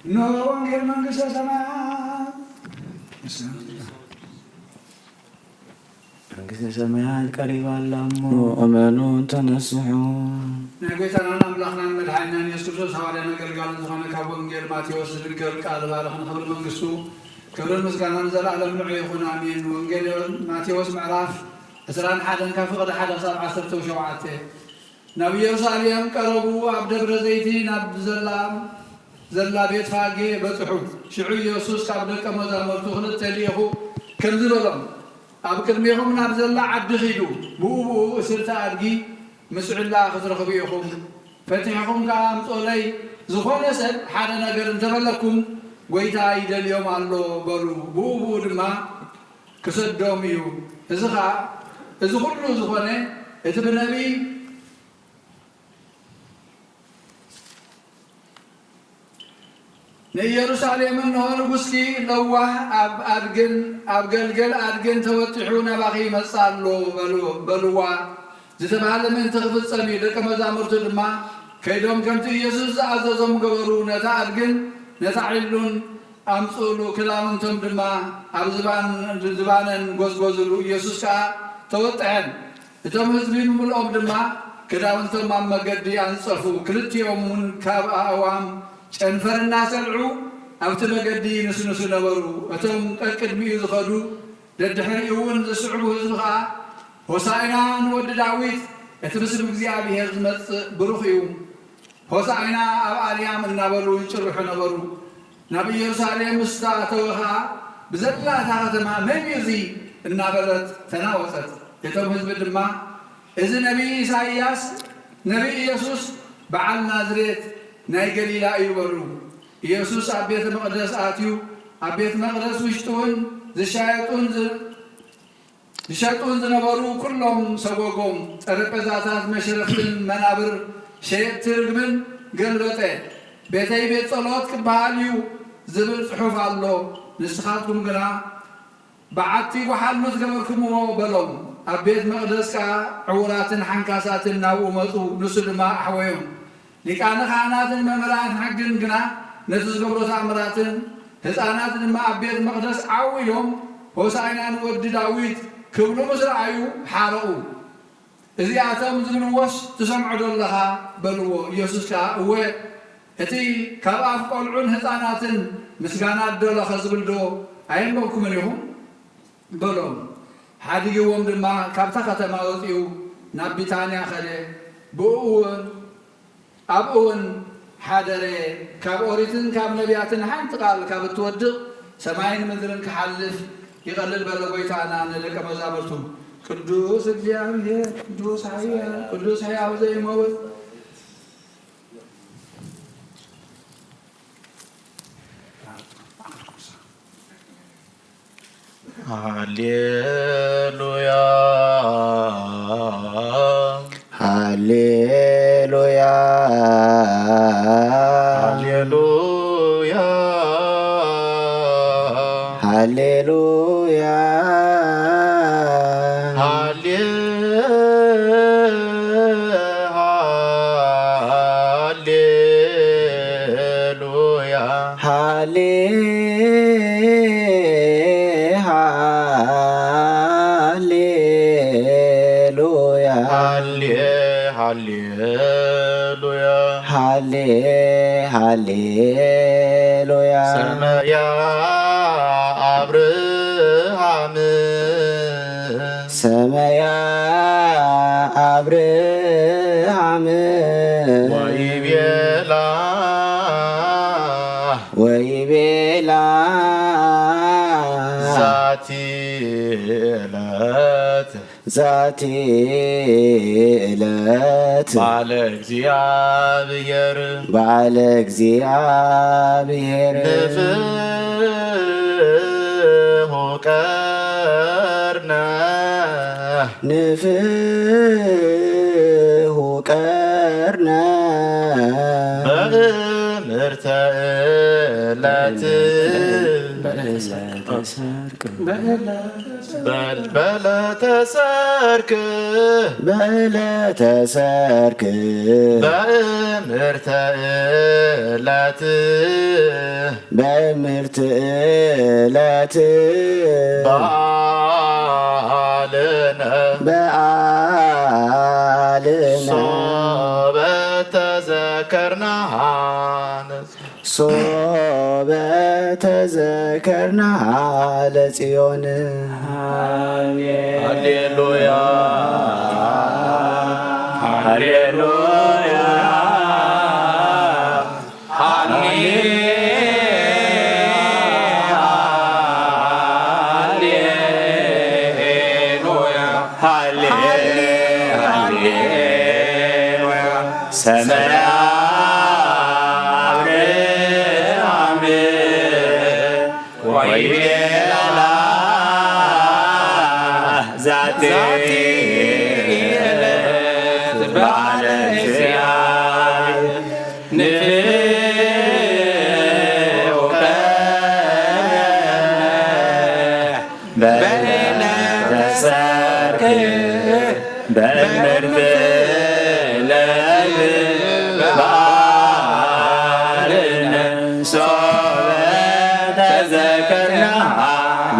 እነሆ ወንጌል መንግስተ ሰማያት። መንግስተ ሰማያት ቀሪባለች እሞ። ኑ እመኑ ተነስሑ። ናይ ጎይታናን ኣምላኽናን መድሓኒናን ኢየሱስ ክርስቶስ ሃዋርያን ኣገልጋልን ዝኾነ ካብ ወንጌል ማቴዎስ ዝድገም ቃል ባርኽ ንኽብሪ መንግስቱ ክብርን ምስጋናን ንዘለኣለም ንዑ ይኹን፣ ኣሜን። ወንጌል ማቴዎስ ምዕራፍ ዕስራን ሓደን ካብ ፍቕዲ ሓደ ክሳብ ዓሰርተ ሸውዓተ። ናብ ኢየሩሳሌም ቀረቡ፣ ኣብ ደብረ ዘይቲ ናብ ዘላ ዘላ ቤት ፋጌ በጽሑ። ሽዑ ኢየሱስ ካብ ደቀ መዛሙርቱ ክልተ ልኢኹ ከምዚ በሎም፣ ኣብ ቅድሜኹም ናብ ዘላ ዓዲ ኪዱ፣ ብኡ ብኡ እስርቲ ኣድጊ ምስ ዕላ ክትረኽቡ ኢኹም። ፈቲሕኩም ከኣ ኣምጽኡለይ። ዝኾነ ሰብ ሓደ ነገር እንተበለኩም፣ ጐይታ ይደልዮም ኣሎ በሉ። ብኡ ብኡ ድማ ክሰዶም እዩ። እዚ ኸኣ፣ እዚ ኹሉ ዝኾነ፣ እቲ ብነቢይ ንኢየሩሳሌም፣ "እንሆ ንጉስኪ ለዋህ ኣብ ኣድግን ኣብ ገልገል ኣድግን ተወጢሑ ናባኺ ይመጽእ ኣሎ" በሉ-፣ በልዋ ዝተባህለ ምእንቲ ክፍጸም እዩ። ደቀ መዛሙርቱ ድማ ከይዶም ከምቲ ኢየሱስ ዝኣዘዞም ገበሩ። ነታ ኣድግን ነታ ዒሉን ኣምጽኡሉ፣ ክዳውንቶም ድማ ኣብ ዝባን-፣ ዝባነን ጐዝጐዙሉ። ኢየሱስ ከኣ ተወጥሐን። እቶም ህዝቢ ብምልኦም ድማ ክዳውንቶም ኣብ መገዲ ኣንጸፉ። ክልቲኦም እውን ካብ ኣእዋም ጨንፈር እናሰልዑ ኣብቲ መገዲ ይንስንሱ ነበሩ። እቶም ቀቅድሚኡ ዝኸዱ፣ ደድሕሪኡ እውን ዝስዕቡ ህዝቢ ኸኣ፣ "ሆሳዕና ንወዲ ዳዊት፣ እቲ ብስም እግዚኣብሔር ዝመጽእ ብሩኽ እዩ፣ ሆሳዕና ኣብ ኣርያም" እናበሉ ይጭርሑ ነበሩ። ናብ ኢየሩሳሌም ምስ ኣተወ ኸኣ፣ ብዘላ እታ ከተማ፣ "መን እዩ እዚ?" እናበለት ተናወጸት። እቶም ህዝቢ ድማ፣ "እዚ ነቢይ ኢሳይያስ፣ ነቢይ ኢየሱስ በዓል ናዝሬት ናይ ገሊላ እዩ" በሉ። ኢየሱስ ኣብ ቤተ መቕደስ ኣትዩ፣ ኣብ ቤት መቕደስ ውሽጢ እውን ዝሻየጡን ዝ-፣ ዝሸጡን ዝነበሩ ኩሎም ሰጎጎም። ጠረጴዛታት መሽረፍትን መናብር ሸየጥቲ ርግብን ገልበጠ። "ቤተይ ቤት ጸሎት ክበሃል እዩ ዝብል ጽሑፍ ኣሎ፣ ንስኻትኩም ግና በዓቲ ጓሓሉት ገበርኩምዎ" በሎም። ኣብ ቤት መቕደስ ከኣ ዕዉራትን ሓንካሳትን ናብኡ መጹ፣ ንሱ ድማ ኣሕወዮም። ሊቃነ ካህናትን መምህራን ሕግን ግና ነቲ ዝገብሮ ተኣምራትን ህጻናት ድማ ኣብ ቤት መቕደስ ዓው ኢሎም "ሆሳዕና ንወዲ ዳዊት" ክብሉ ምስ ረኣዩ ሓረቑ። "እዚኣቶም ዝብልዎስ ትሰምዖ ዶ ኣለኻ?" በልዎ። ኢየሱስ ከኣ፣ "እወ፣ እቲ ካብ ኣፍ ቈልዑን ህጻናትን ምስጋና ኣሎ ዝብልዶ ኣየንበብኩምን ኢኹም?" በሎም። ሓዲግዎም ድማ ካብታ ከተማ ወጺኡ ናብ ቢታንያ ከደ። ብኡ እውን ኣብኡ እውን ሓደረ። ካብ ኦሪትን ካብ ነቢያትን ሓንቲ ቃል ካብ እትወድቕ ሰማይን ምድርን ክሓልፍ ይቐልል በለ ጐይታና ንደቀ መዛሙርቱ። ቅዱስ እግዚኣብሔር፣ ቅዱስ ሓያል፣ ቅዱስ ሕያው ዘይመውት። ሃሌሉያ። ሃሌሉያ። ሃሌሉያ። ሃሌሉያ። ሃሌ-፣ ሃሌ-፣ ሃሌሉያ። ሃሌ-፣ ሃሌሉያ። ሃሌ-፣ ሃሌሉያ። ሃሌ-፣ ሃሌሉያ። ሰመያ አብርሃም ሰመያ አብርሃም ወይቤላ ወይቤላ ዛቲ ዕለት ዛቲ ዕለት በዓለ እግዚአብሔር በዓለ እግዚአብሔር ንፍሑ ቀርነ ንፍሑ ቀርነ በእምርተ ዕለት በዕለተ ሰርክ በዕለተ በል-፣ በዕለተ ሰርክ በዕለተ ሰርክ በእምርተ ዕለት በእምርት ዕለት በዓልነ በዓልነ ሶበ ተዘከርናሃ ሶበ ተዘከርናሃ ለጽዮን። ሃሌሉያ፣ ሃሌሉያ፣ ሃሌ ሰመረ አብርሃም ወይቤ ላላ ዛቲ ዕለት በዓለ እግዚአብሔር ንፍሑ ቀርነ በዕለተ ሰርክ በእምርት ዕለት በዓልነ ሶበ ተዘከርናሃ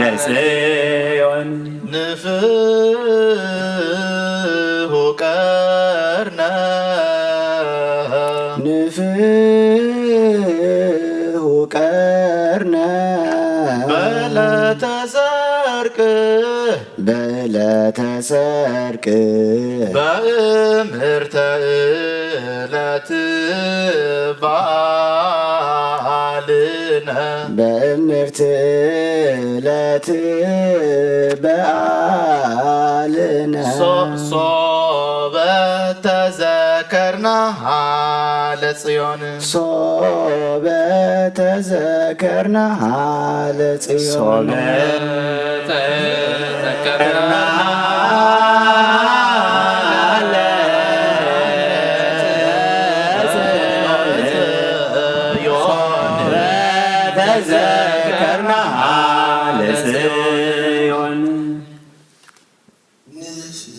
ለጽዮን። ንፍሑ ቀርነ ንፍሑ ቀርነ በዕለተ ሰርክ በዕለተ ሰርክ በእምርተ ዕለት በዓልነ በእምርት ዕለት በዓልነ ሶ- ሶበ ተዘከርናሃ ለጽዮን። ሶበ ተዘከርናሃ ለጽዮን። ሶበ ተዘከርናሃ ለጽዮን። ተዘከርናሃ ለጽዮን። ንፍሑ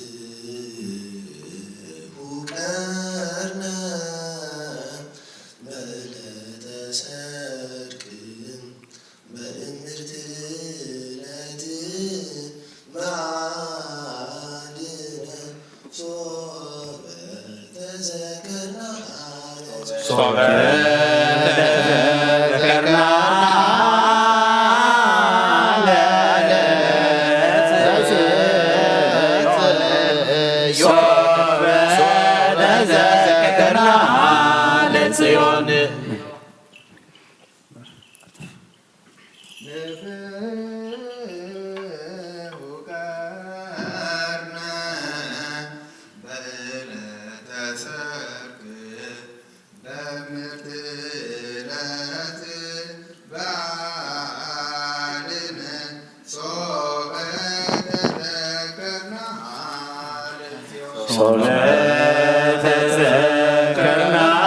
ቀርነ በዕለተ ሰርክ በእምርት ዕለት በዓልነ ሶበ ተዘከርናሃ ሶበ ተዘከርናሃ ለጽዮን። ሶበ ተዘከርናሃ ለጽዮን። ንፍሑ ቀርነ በዕለተ ሰርክ በእምርት ዕለት በዓልነ ሶበ ተዘከርናሃ ሶበ ተዘከርናሃ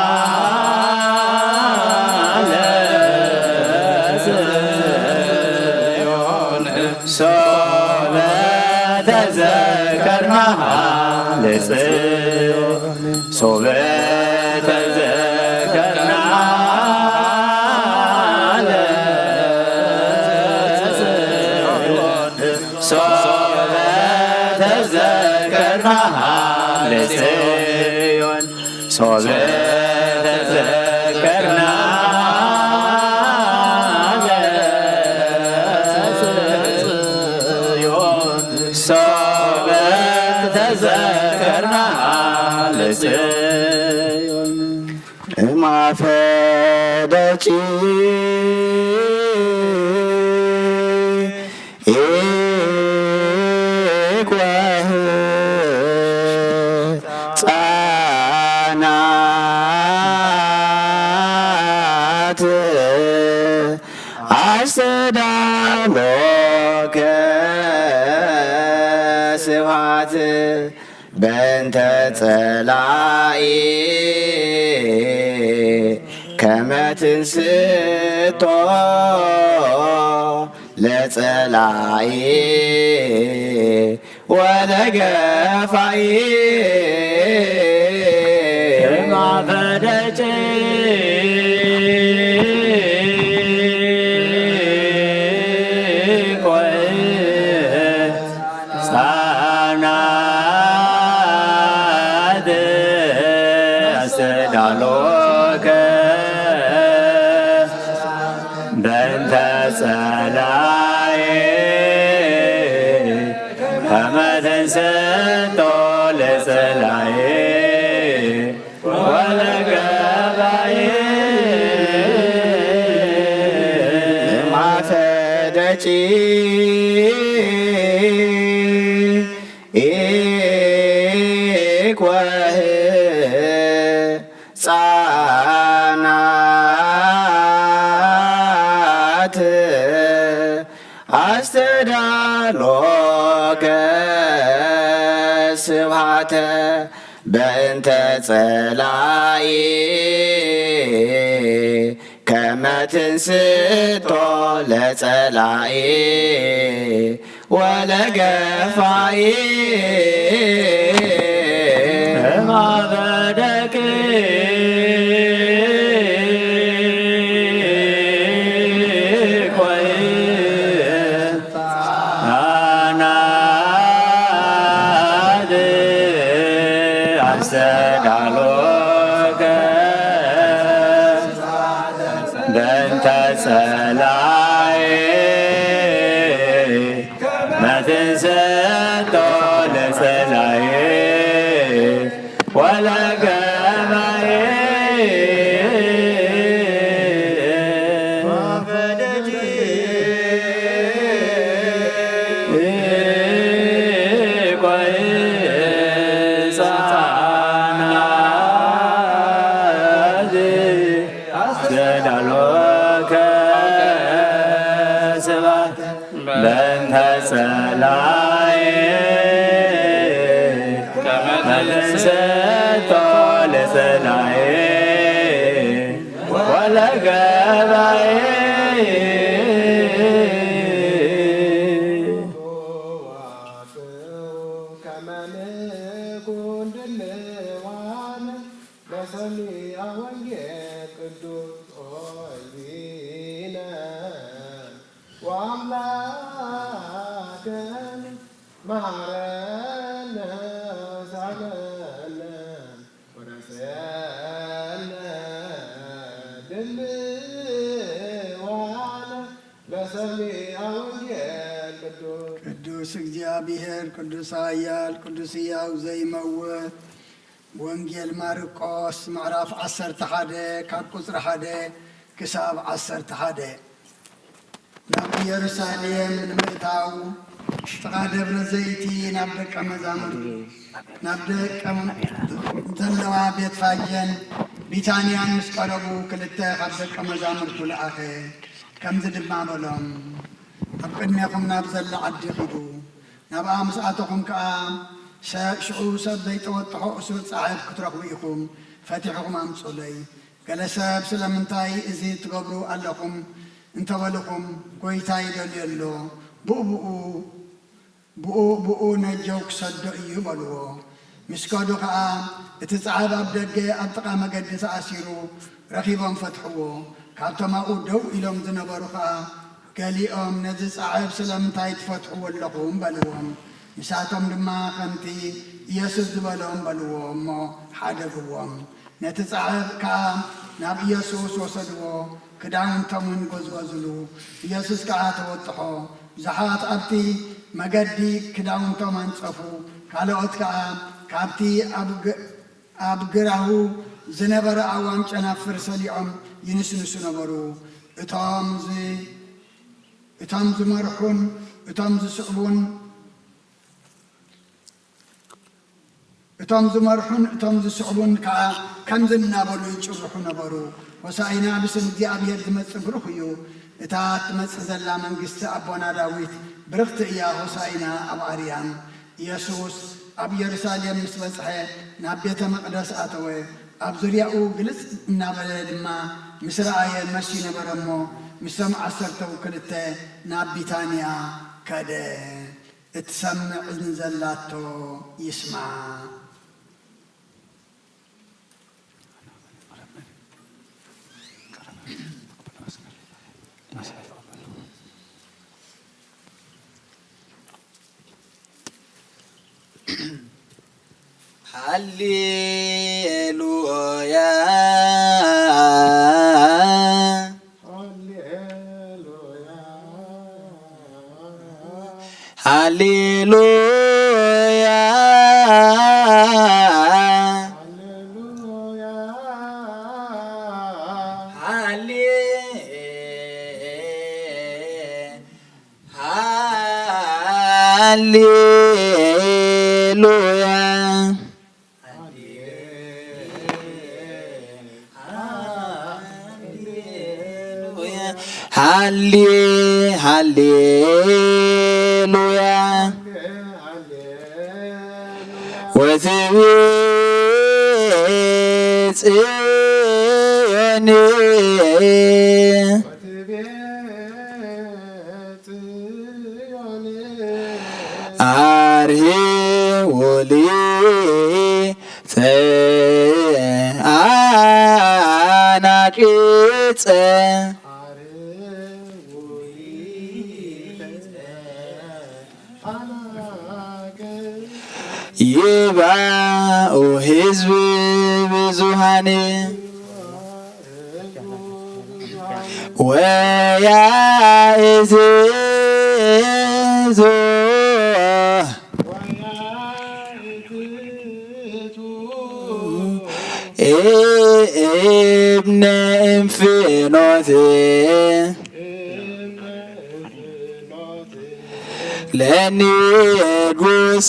ለጽዮን። ሶበ ተዘከርናሃ ለጽዮን። ሶበ ተዘከርናሃ ለጽዮን። ሶበ ተዘከርናሃ ለጽዮን። ሶበ ተዘከርናሃ ለጽዮን። ሶበ ተዘከርናሃ ለጽዮን። እማፈ ደቂቅ ወህጻናት አስተዳሎከ ስብሐት በእንተ ጸላኢ ከመ ትንስቶ ለጸላኢ ወለገፋኢ። እማፈ ደቂቅ ወህጻናት አስተዳሎከ በእንተ ጸላኢ ከመ ትንስቶ ለጸላኢ ወለገፋኢ። እማፈ ደቂቅ አስተዳሎከ ስብሐተ በእንተ ጸላኢ ከመ ትንስቶ ለጸላኢ ወለገፋኢ እምአፈ ደቂቅ ወሕፃናት አስተዳሎከ በእንተ ጸላኢ ከመ ትንስቶ ለጸላኢ ወለገፋኢ ወሕፃናት አስተዳሎከ ስብሐተ በእንተ ጸላኢ ከመ ትንስቶ ለጸላኢ ወለገፋኢ ከመ ንኩን ድልዋነ ለሰሚዐ ወንጌል ቅዱስ ኦይ ዚነ ወአምላክነ መሐረነ ሳለነ ወረሰነ ድልዋነ ለሰሚዐ ወንጌል ቅዱስ። ቅዱስ እግዚአብሔር፣ ቅዱስ ኃያል፣ ቅዱስ ሕያው ዘይመውት። ወንጌል ማርቆስ ምዕራፍ ዐሰርተ ሓደ ካብ ቁጽሪ ሓደ ክሳብ ዐሰርተ ሓደ። ናብ ኢየሩሳሌም ንምእታው ጥቓ ደብረ ዘይቲ ናብ ደቀ መዛሙርቱ፣ ናብ ደቀ ዘለዋ ቤትፋጌን ቢታንያን ምስ ቀረቡ ክልተ ካብ ደቀ መዛሙርቱ ለኣኸ። ከምዚ ድማ በሎም፣ ኣብ ቅድሜኹም ናብ ዘላ ዓዲ ኪዱ። ናብኣ ምስ ኣተኹም ከኣ፣ ሰ-፣ ሽዑ ሰብ ዘይተወጥሖ እሱር ጻዕብ ክትረኽቡ ኢኹም፣ ፈቲሕኹም ኣምጹለይ። ገለ ሰብ፣ ስለምንታይ እዚ ትገብሩ ኣለኹም እንተበሉኹም፣ ጎይታ ይደልዮ ኣሎ፣ ብኡ ብኡ፣ ብኡ ብኡ ነጀው ክሰዶ እዩ በልዎ። ምስ ከዱ ከኣ፣ እቲ ጻዕብ ኣብ ደገ ኣብ ጥቓ መገዲ ተኣሲሩ ረኺቦም ፈትሕዎ። ካብቶም ኣብኡ ደው ኢሎም ዝነበሩ ከኣ ገሊኦም፣ ነዚ ጻዕብ ስለምንታይ ትፈትሕዎ ኣለኹም? በልዎም። ንሳቶም ድማ ከምቲ ኢየሱስ ዝበሎም በልዎ እሞ ሓደግዎም። ነቲ ጻዕብ ከኣ ናብ ኢየሱስ ወሰድዎ፣ ክዳውንቶም እውን ጎዝጎዝሉ። ኢየሱስ ከኣ ተወጥሖ። ብዙሓት ኣብቲ መገዲ ክዳውንቶም ኣንጸፉ፣ ካልኦት ከኣ ካብቲ ኣብ ግ-፣ ኣብ ግራሁ ዝነበረ ኣእዋም ጨናፍር ሰሊዖም ይንስንሱ ነበሩ። እቶም ዝ-፣ እቶም ዝመርሑን እቶም ዝስዕቡን፣ እቶም ዝመርሑን እቶም ዝስዕቡን ከኣ ከምዚ እናበሉ ይጭርሑ ነበሩ፣ ሆሳኢና ብስም እግዚኣብሔር ዝመጽእ ብሩኽ እዩ። እታ እትመጽእ ዘላ መንግስቲ ኣቦና ዳዊት ብርኽቲ እያ፣ ሆሳኢና ኣብ ኣርያም። ኢየሱስ ኣብ ኢየሩሳሌም ምስ በጽሐ፣ ናብ ቤተ መቕደስ ኣተወ። ኣብ ዙርያኡ ግልጽ እናበለ ድማ ምስ ረኣየ፣ መሲ ነበረ እሞ፣ ምስቶም ዓሰርተው ክልተ ናብ ቢታንያ ከደ። እትሰምዕ እዝኒ ዘላቶ ይስማዕ። ሃሌሉያ። ሃሌሉያ። ሃሌ-፣ ሃሌሉያ። ሃሌ-፣ ሃሌሉያ። ወትቤ ጽዮን አርህዉ ሊተ አናቅጸ ይባኡ ሕዝብ ብዙኃን ወያእዝዞ እብነ እንፍኖት ለንጉስ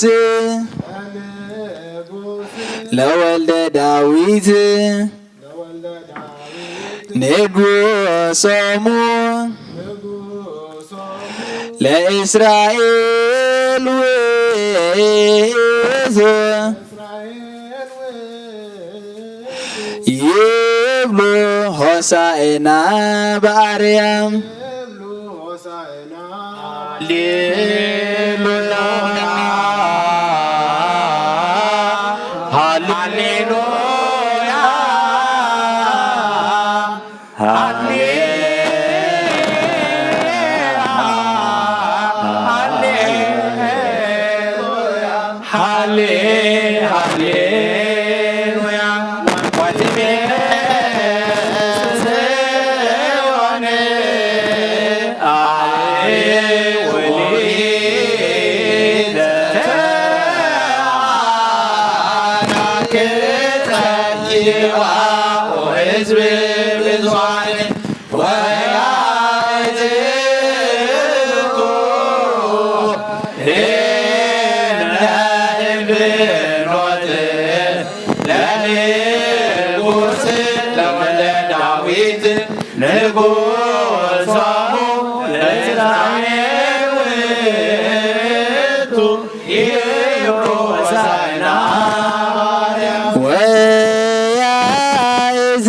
ለወልደ ዳዊት ንጉሶሙ ለእስራኤል ውእቱ ይብሉ ሆሳዕና በአርያም። ሃሌሉያ፣ ሃሌሉያ፣ ሃሌ-፣ ሃሌሉያ፣ ሃሌ-፣ ሃሌሉያ። ወትቤ ጽዮን አርህዉ ሊተ አናቅጸ ይባኡ ሕዝብ ብዙኃን ወያእዝዞ እብነ እንፍኖት ለንጉስ ለወልደ ዳዊት ንጉሶሙ ለእስራኤል ውእቱ ይብሉ ሆሳዕና በአርያም። ወያእዝዞ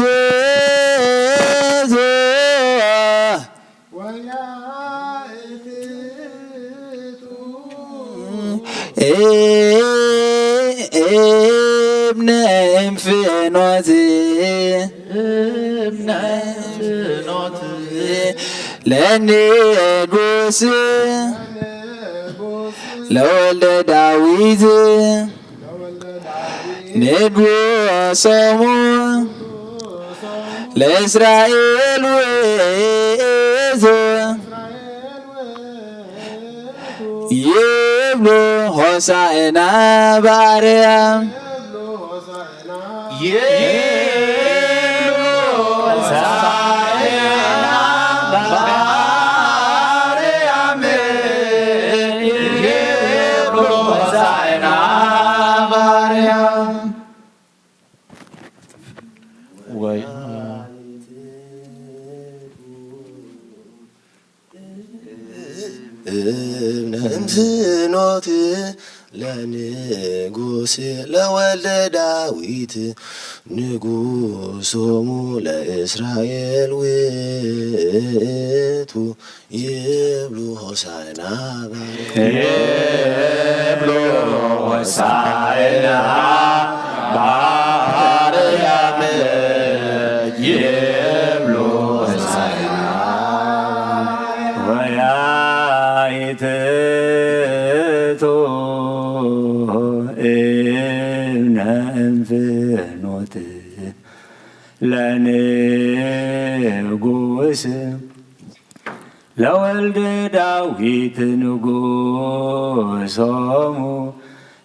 እብነ እንፍኖት፣ እብነ እንፍኖት ለንጉስ ለወልደ ዳዊት ንጉሶሙ ለእስራኤል ውእቱ ይብሉ ሆሳዕና በአርያም። ይብሉ ሆሳዕና በአርያም፣ ይብሉ ሆሳዕና በአርያም። እብነ እንፍኖት ለንጉስ ለወልደ ዳዊት ንጉሶሙ ለእስራኤል ውእቱ ይብሉ ሆሳዕና በአርያም። ይብሉ ሆሳዕና በአርያም፣ ይብሉ ሆሳዕና። ወያእትቱ እብነ እንፍኖት ለንጉስ ለወልደ ዳዊት ንጉሶሙ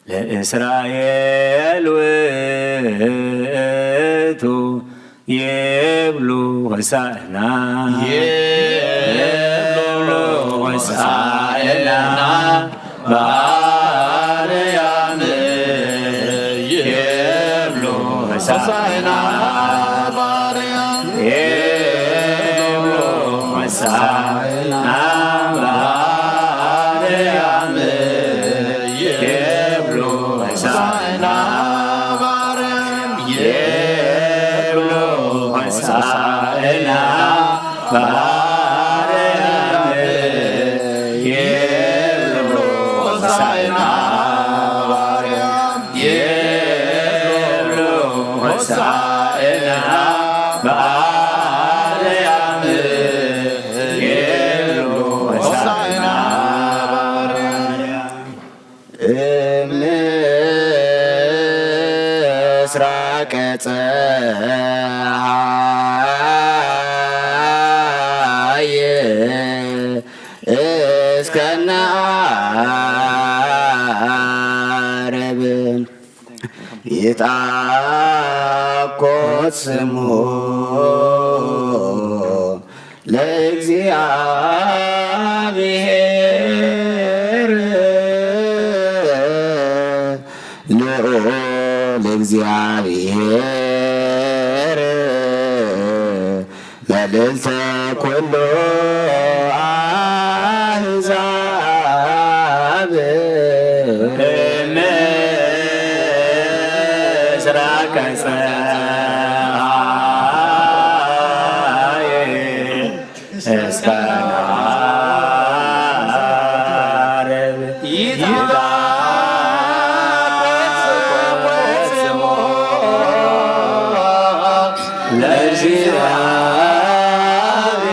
ለእስራኤል ውእቱ ይብሉ ሆሳዕና፣ ይብሉ ሆሳዕና በአርያም፣ ይብሉ ሆሳዕና በአርያም፣ ይብሉ ሆሳዕና ሆሳዕና በአርያም፣ ሆሳዕና በአርያም። እምስራቀ ጸሐይ እስከነ ዓረብ ይትአኮት ስሙ ለእግዚአብሔር። ልዑል እግዚአብሔር መልዕልተ ኩሉ አሕዛብ። እምስራቀ ጸሐይ እስከ ዓረብ ይትአኮት ስሙ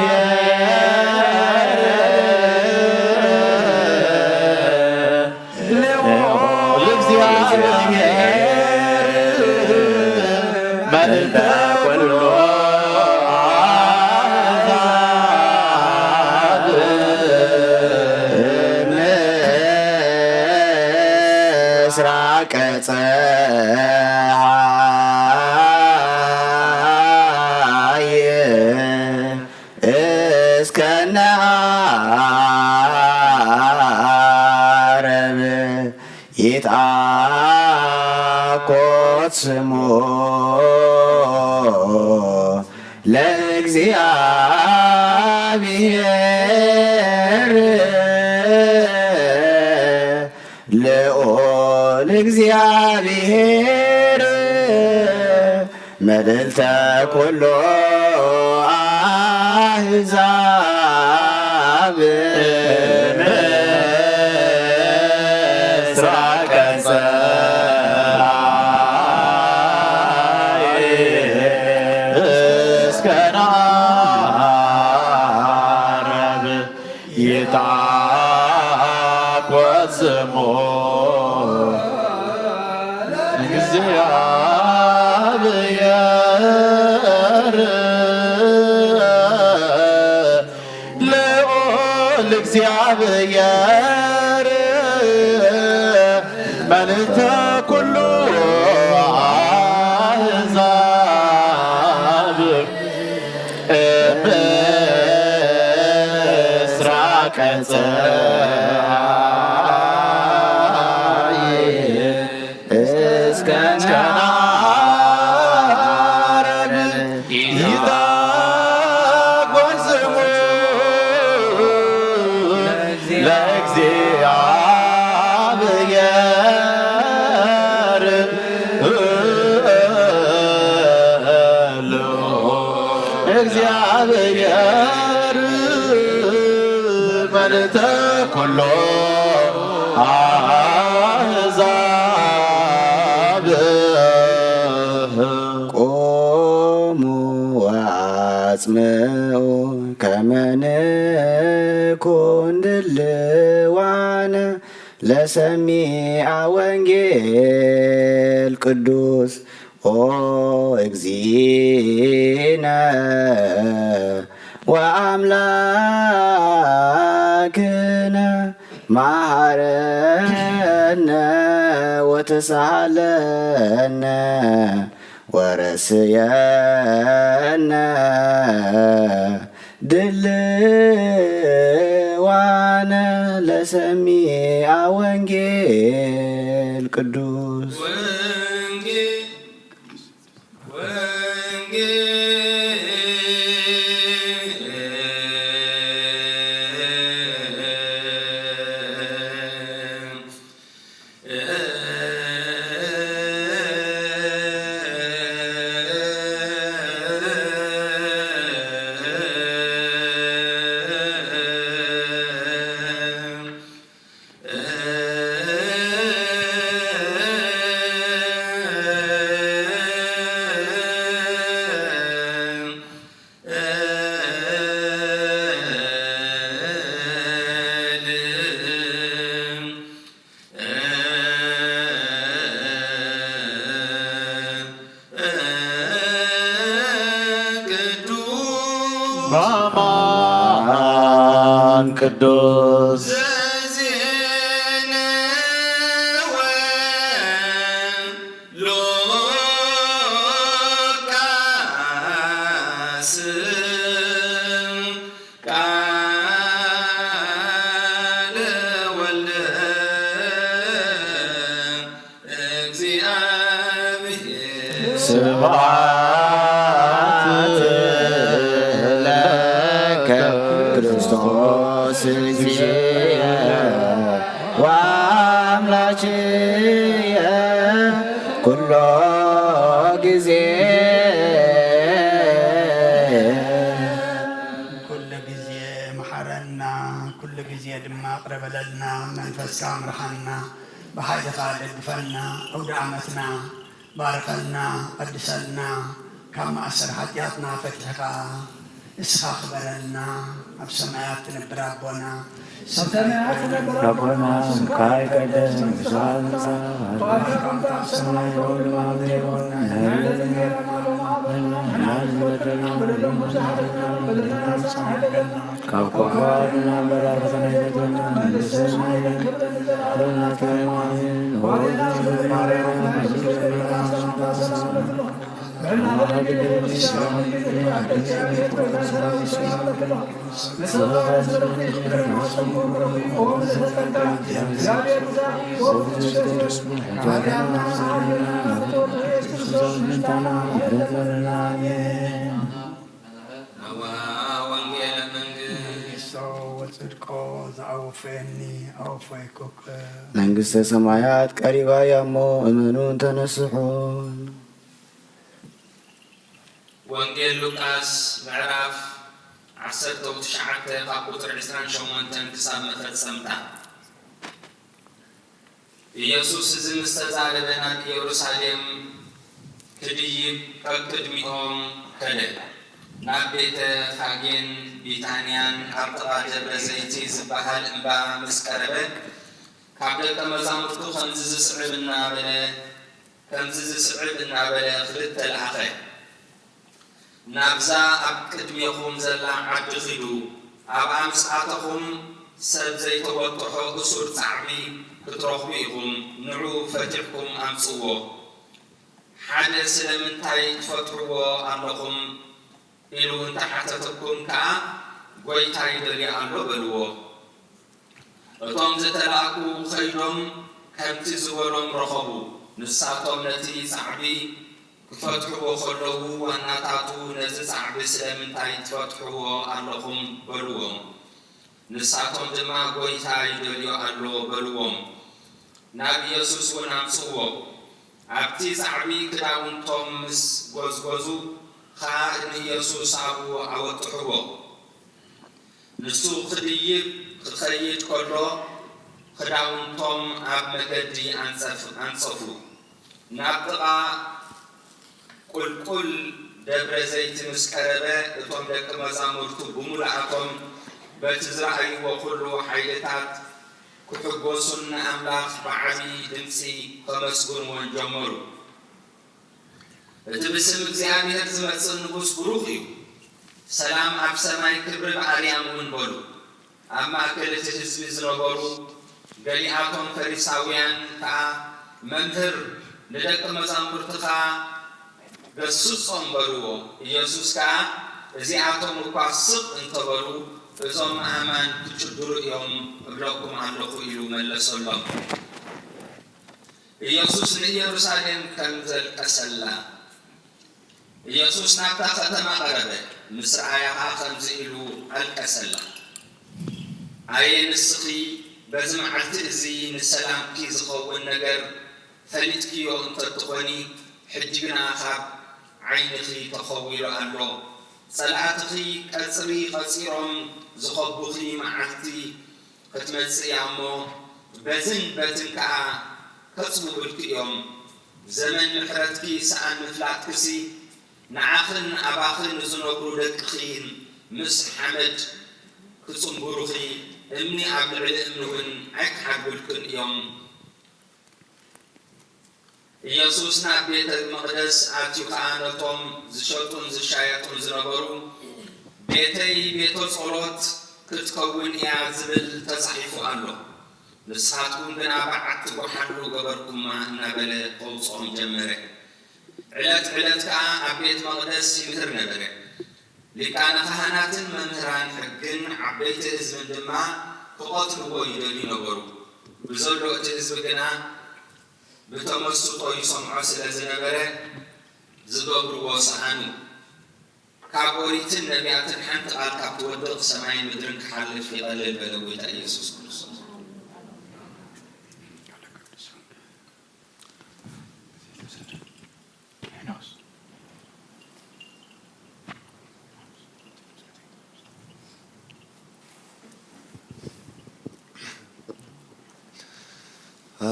ለእግዚአብሔር። ለእግዚአብሔር መልዕልተ ኩሉ አሕዛብ። ምስራቀ ጸሐይ እስከነ ዓረብ ይትአኮት ስሙ ለእግዚአብሔር። ልዑል እግዚአብሔር መልዕልተ ኩሉ አሕዛብ። ምስራቀ ጸሐይ እስከነ ዓረብ ይትአኮት ስሙ ለእግዚአብሔር። ልዑል እግዚአብሔር መልዕልተ ኩሉ አሕዛብ። ምስራቀ ጸሐይ እስከነ ዓረብ ይትአኮት ስሙ ለእግዚአብሔር። እግዚአብሔር መልዕልተ ኩሉ አሕዛብ። ቁሙ ወአጽምዑ ከመ ንኩን ድልዋነ ለሰሚዐ ወንጌል ቅዱስ። ኦ እግዚእነ ወአምላክነ መሐረነ ወተሳሃለነ ወረስየነ ድልዋነ ለሰሚዐ ወንጌል ቅዱስ። ቅዱስ። ስብሐት ለከ ክርስቶስ እግዚእ ወአምላክየ ኩሎ ጊዜ። ኩሉ ጊዜ መሐረና፣ ኩሉ ጊዜ ድማ ቅረ በለልና፣ መንፈስካ ምርሐና፣ ብሓይልኻ ደግፈና፣ አውደ ዓመትና ባርከልና፣ ቀድሰልና፣ ካብ ማእሰር ሐጥያትና ፈቲሕካ እስኻ ክበረልና፣ ኣብ ሰማያት ትነብር ኣቦና፣ ኣብ ሰማያት ትነብር ኣቦና፣ ስምካ ይቀደስ፣ መንግስትኻ ትምጻእ፣ ፍቃድካ ከም ኣብ ሰማይ ከምኡ ድማ ኣብ ምድሪ ትኹን። ንዕለትና እንጀራና ሎሚ ሃበና፣ ንሕና ንበደልና ንበደሎም፣ ከም ንሕና ንበድል ንበደልና፣ ንስኻ ኣይትግሃና፣ ካብ ክፉ ኣድነና፣ እምበር ኣድሕነና፣ መንግስቲ ሰማይ ለከ፣ ክብርን ዘላለምን ናትካ ይኹን፣ ኣሜን። ኦ እግዝእትነ ማርያም፣ አዋ ወንጌለ መንግስት። መንግስቶ ወጽድቆ ዘአውፈየኒ አውፈይኩክ። መንግስተ ሰማያት ቀሪባ እያ እሞ እመኑን ተነስሑን። ወንጌል ሉቃስ ምዕራፍ ዐሰርተ ወትሽዓተ ካብ ቁጽሪ ዕስራን ሸሞንተን ክሳብ መፈጸምታ። ኢየሱስ እዚ ምስ ተዛረበ ናብ ኢየሩሳሌም ክድይብ ቀቅድሚኦም ከደ። ናብ ቤተ ፋጌን ቢታንያን ኣብ ጥቓ ደብረ ዘይቲ ዝበሃል እምባ ምስ ቀረበ፣ ካብ ደቀ መዛሙርቱ ከምዚ ዝስዕብ እናበለ፣ ከምዚ ዝስዕብ እናበለ ክልተ ለኣኸ። ናብዛ ኣብ ቅድሜኹም ዘላ ዓዲ ኺዱ፣ ኣብኣ ምስ ኣተኹም፣ ሰብ ዘይተወጥሖ እሱር ጻዕቂ ክትረኽቡ ኢኹም፣ ንዑ ፈቲሕኩም ኣምጽዎ። ሓደ ስለምንታይ ትፈትሕዎ ኣለኹም ኢሉ እንተ ሓተተኩም ከኣ፣ ጐይታ ይደሊ ኣሎ በልዎ። እቶም ዝተላእኩ ኸይዶም ከምቲ ዝበሎም ረኸቡ። ንሳቶም ነቲ ጻዕቂ ክፈትሕዎ ኸለዉ፣ ዋናታቱ ነዚ ጻዕቂ ስለምንታይ ትፈትሕዎ ኣለኹም በልዎም። ንሳቶም ድማ ጐይታ ይደልዮ ኣሎ በልዎም። ናብ ኢየሱስ እውን ኣምጽእዎ። ኣብቲ ጻዕቂ ክዳውንቶም ምስ ጐዝጐዙ ኸኣ ንኢየሱስ ኣብኡ ኣወጥሕዎ። ንሱ ክድይብ ክኸይድ ከሎ፣ ክዳውንቶም ኣብ መገዲ ኣንጸፍ-፣ ኣንጸፉ። ናብ ጥቓ ቁልቁል ደብረ ዘይት ምስ ቀረበ፣ እቶም ደቂ መዛሙርቱ ብምሉኣቶም በቲ ዝረኣይዎ ኩሉ ሓይልታት ክሕጎሱን ንኣምላኽ ብዓቢ ድምጺ ከመስግንዎን ጀመሩ። እቲ ብስም እግዚኣብሔር ዝመጽእ ንጉስ ብሩኽ እዩ። ሰላም ኣብ ሰማይ ክብሪ ብኣርያም እውን በሉ። ኣብ ማእከል እቲ ህዝቢ ዝነበሩ ገሊኣቶም ፈሪሳውያን ከኣ፣ መምህር፣ ንደቂ መዛሙርትኻ ገስጾም በልዎ። ኢየሱስ ከኣ፣ እዚኣቶም እኳ ስቕ እንተበሉ፣ እዞም ኣእማን ክጭድሩ እዮም እብለኩም ኣለኹ ኢሉ መለሰሎም። ኢየሱስ ንኢየሩሳሌም ከም ዘልቀሰላ። ኢየሱስ ናብታ ከተማ ቀረበ፣ ምስ ረኣያ ኸኣ ከምዚ ኢሉ ኣልቀሰላ። ኣየ ንስኺ በዚ መዓልቲ እዚ ንሰላምኪ ዝኸውን ነገር ፈሊጥክዮ እንተትኾኒ፣ ሕጂ ግና ካብ ዓይንኺ ተኸዊሉ ኣሎ። ጸላእትኺ ቀጽሪ ቐጺሮም ዝኸቡኺ መዓልቲ ክትመጽእ እያ እሞ፣ በዝን በትን ከኣ ከጽብቡልኪ እዮም። ዘመን ምሕረትኪ ሰኣን ምፍላጥክሲ፣ ንዓኽን ኣባኽን ንዝነብሩ ደቅኺን ምስ ሓመድ ክጽንብሩኺ፣ እምኒ ኣብ ልዕሊ እምኒ እውን ኣይክሓድጉልክን እዮም። ኢየሱስ ናብ ቤተ መቕደስ ኣትዩ ኸኣ ነቶም ዝሸጡን ዝሻየጡን ዝነበሩ፣ ቤተይ ቤተ ጸሎት ክትከውን እያ ዝብል ተጻሒፉ ኣሎ። ንስኻትኩም ግና በዓል ትጉሓሉ ገበርኩማ እናበለ ከውጽኦም ጀመረ። ዕለት ዕለት ከኣ ኣብ ቤት መቕደስ ይምህር ነበረ። ሊቃነ ካህናትን መምህራን ሕግን ዓበይቲ ህዝብን ድማ ክቐትልዎ ይደልዩ ነበሩ። ብዘሎ እቲ ህዝቢ ግና ብተመስጦ ይሰምዖ ስለ ዝነበረ ዝገብርዎ ሰኣኑ። ካብ ኦሪትን ነቢያትን ሓንቲ ቃል ካብ ትወድቕ ሰማይን ምድርን ክሓልፍ ይቐልል በለ ጎይታ ኢየሱስ ክርስቶስ።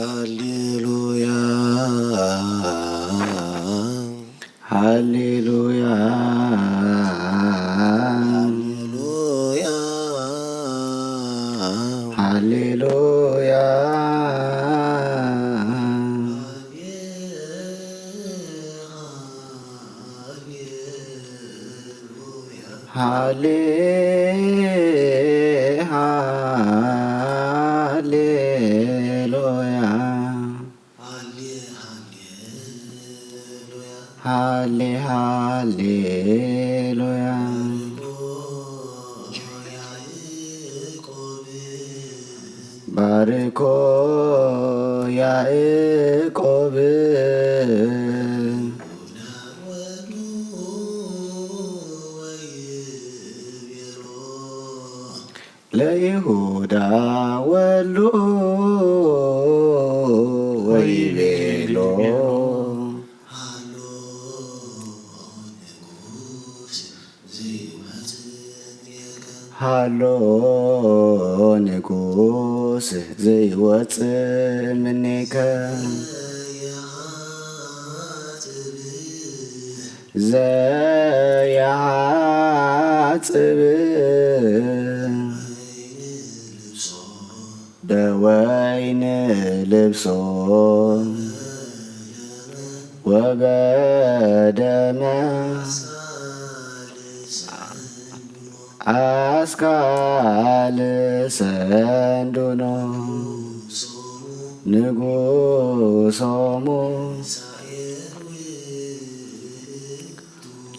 ሃሌሉያ፣ ሃሌሉያ፣ ሃሌሉያ። ሃሌ፣ ሃሌሉያ። ሃሌ፣ ሃሌሉያ። ባርኮ ያዕቆብ። ለይሁዳ ወሉ ወይቤሎ። ሃሎ ንጉስ ዘይወጽእ ምኔከ። ዘይሐጽብ በወይን ልብሶ ወበደመ አስካል ሰንዱኖ ንጉሶሙ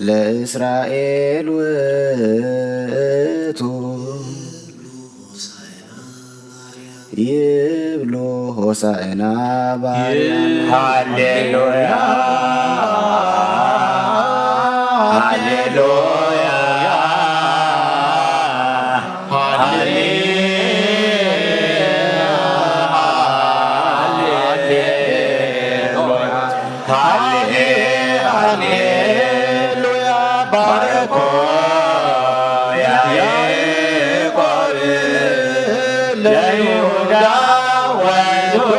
ለእስራኤል ውእቱ። ይብሉ ሆሳዕና ባርያም። ሃሌሉያ፣ ሃሌሉያ፣ ሃሌ፣ ሃሌሉያ። ሃሌ፣ ሃሌሉያ፣ ባርኮ ያዕቆብ ለይሁዳ ወልዶ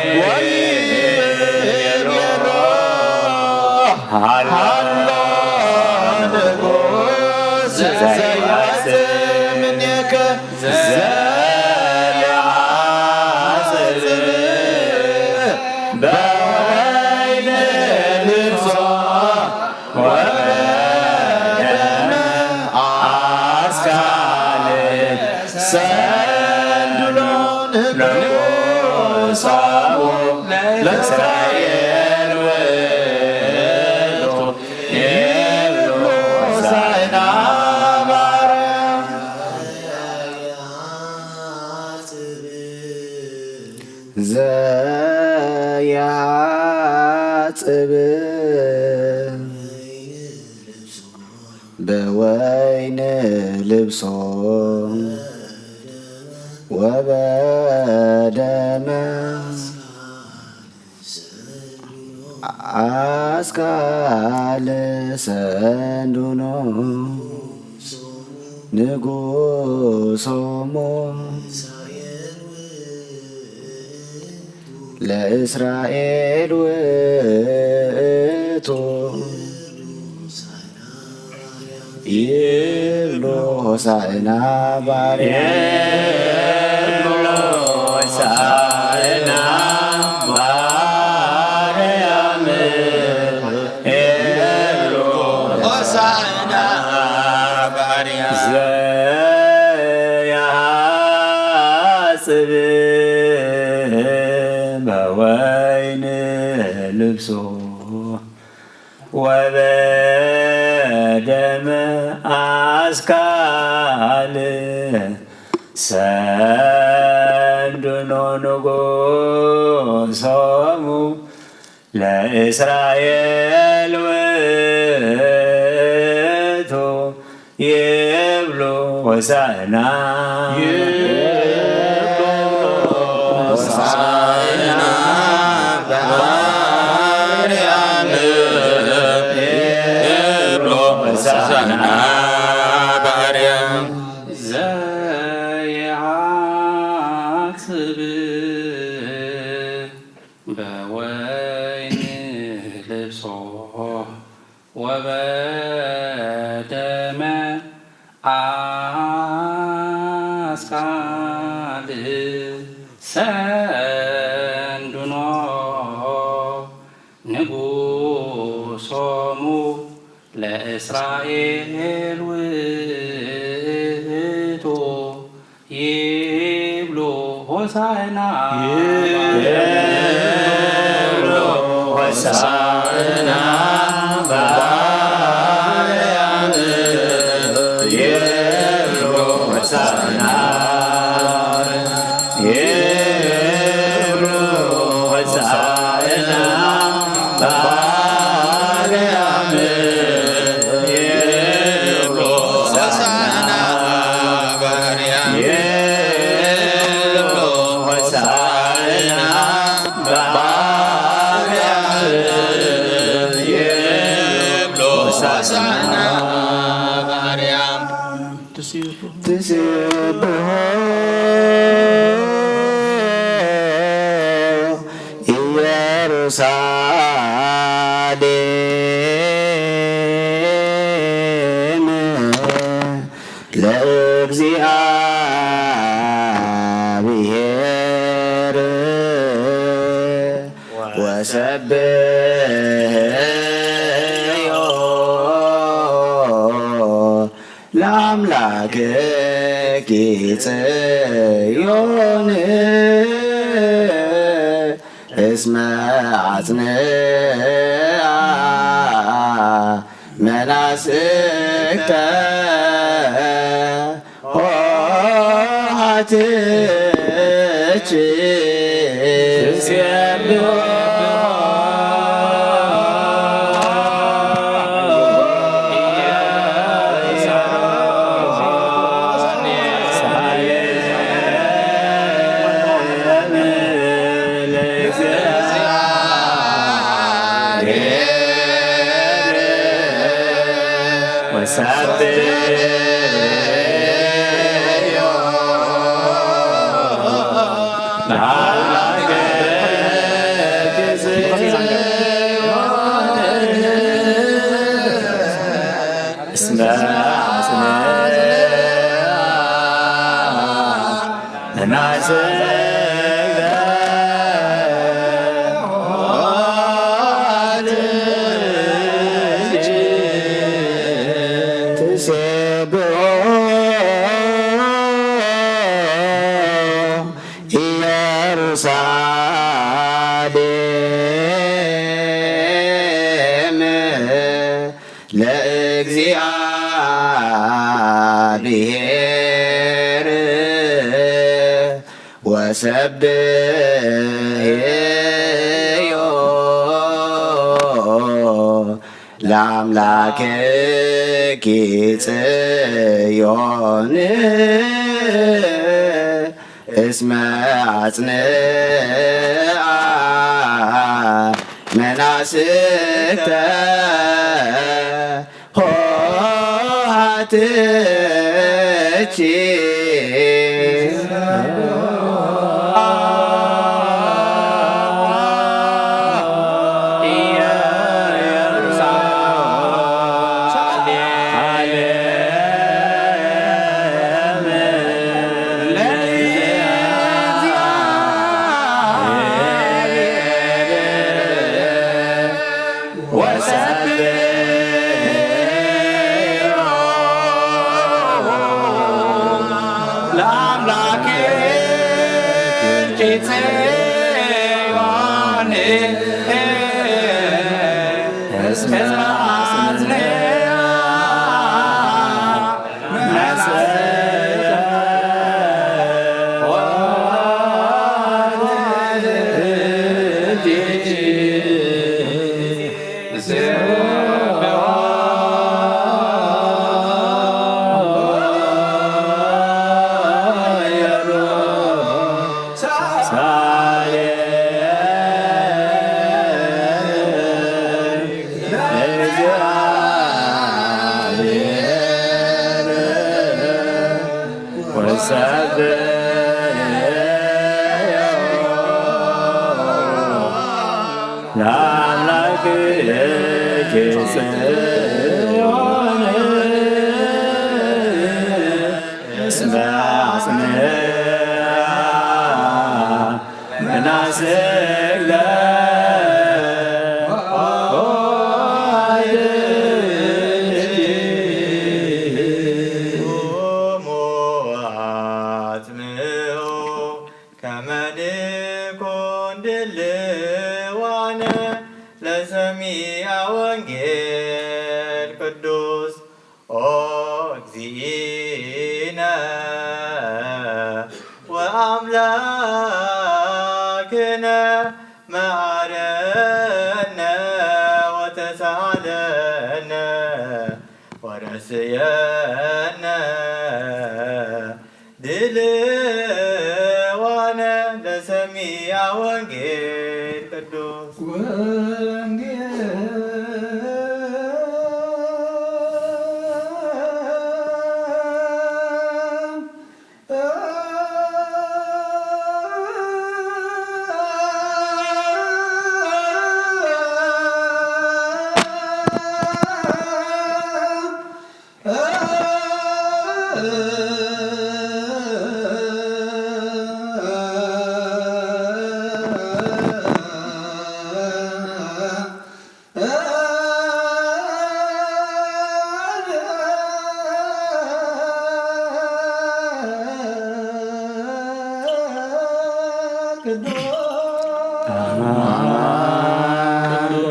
ወይቤሎ። ሃሎ ንጉስ ዘይወጽእ እምኔከ ዘይሐጽብ በወይን ልብሶ ወበደመ አስካል ሰንድሎ ንጉሶሙ ለእስራኤል ውእቱ። ይብሉ ሆሳዕና ባርያም። ዘይሐጽብ በወይን ልብሶ ወበደመ አስካል ሰንዱኖ ንጉሶሙ ለእስራኤል ውእቱ። ይብሉ ሆሳዕና ባርያም። ይብሉ ሆሳዕና ባርያም። ይብሉ ሆሳዕና ባርያም። ጽብእ በወይን ልብሶ ወበደመ አስካል ሰንድኖ ንጉሶሙ ለእስራኤል ውእቱ ይብሉ ሆሳዕና። ይብሉ ሆሳዕና በአርያም። ይብሉ ሆሳዕና በአርያም። ዘይሐጽብ በወይን ልብሶ ወበደመ አስካል ሰንድኖ ንጉሶሙ ለእስራኤል ውእቱ ይብሉ ሆሳዕና። ይብሉ ሆሳዕና በአርያም። ይብሉ ሆሳዕና። ይብሉ ሆሳዕና በአርያም። ይብሉ ሆሳዕና በአርያም። ይብሉ ሆሳዕና በአርያም። ይብሉ ሆሳዕና በአርያም። ትሴብሖ ኢየሩሳሌም ለእግዚአብሔር ወሰብሕዎ ለአምላክኪ ጽዮን እስመ አጽንዓ መናስክተ ኆኃትኪ። ትሴብሖ ኢየሩሳሌም ለእግዚአብሔር ወሰብሕዎ ለአምላክኪ ጽዮን እስመ አጽንዓ መናስክተ ኆኃትኪ። ወሰብሖ ለአምላክኪ። ጽዮን እስመ አጽንዓ መናስያ ወትእቲ ወሰብሖ ለአምላክየ ጽዮን እስመ አጽንዓ መናስያ ለወትእቲ። ቁሙ አጽምዑ ከመ ንኩን ድልዋነ ለሰሚዐ ወንጌል ቅዱስ። ኦ እግዚእነ ወአምላክነ መሐረነ ወተሳሃለነ ወረስየነ ድልዋነ ለሰሚዐ ወንጌል ቅዱስ። ወንጌል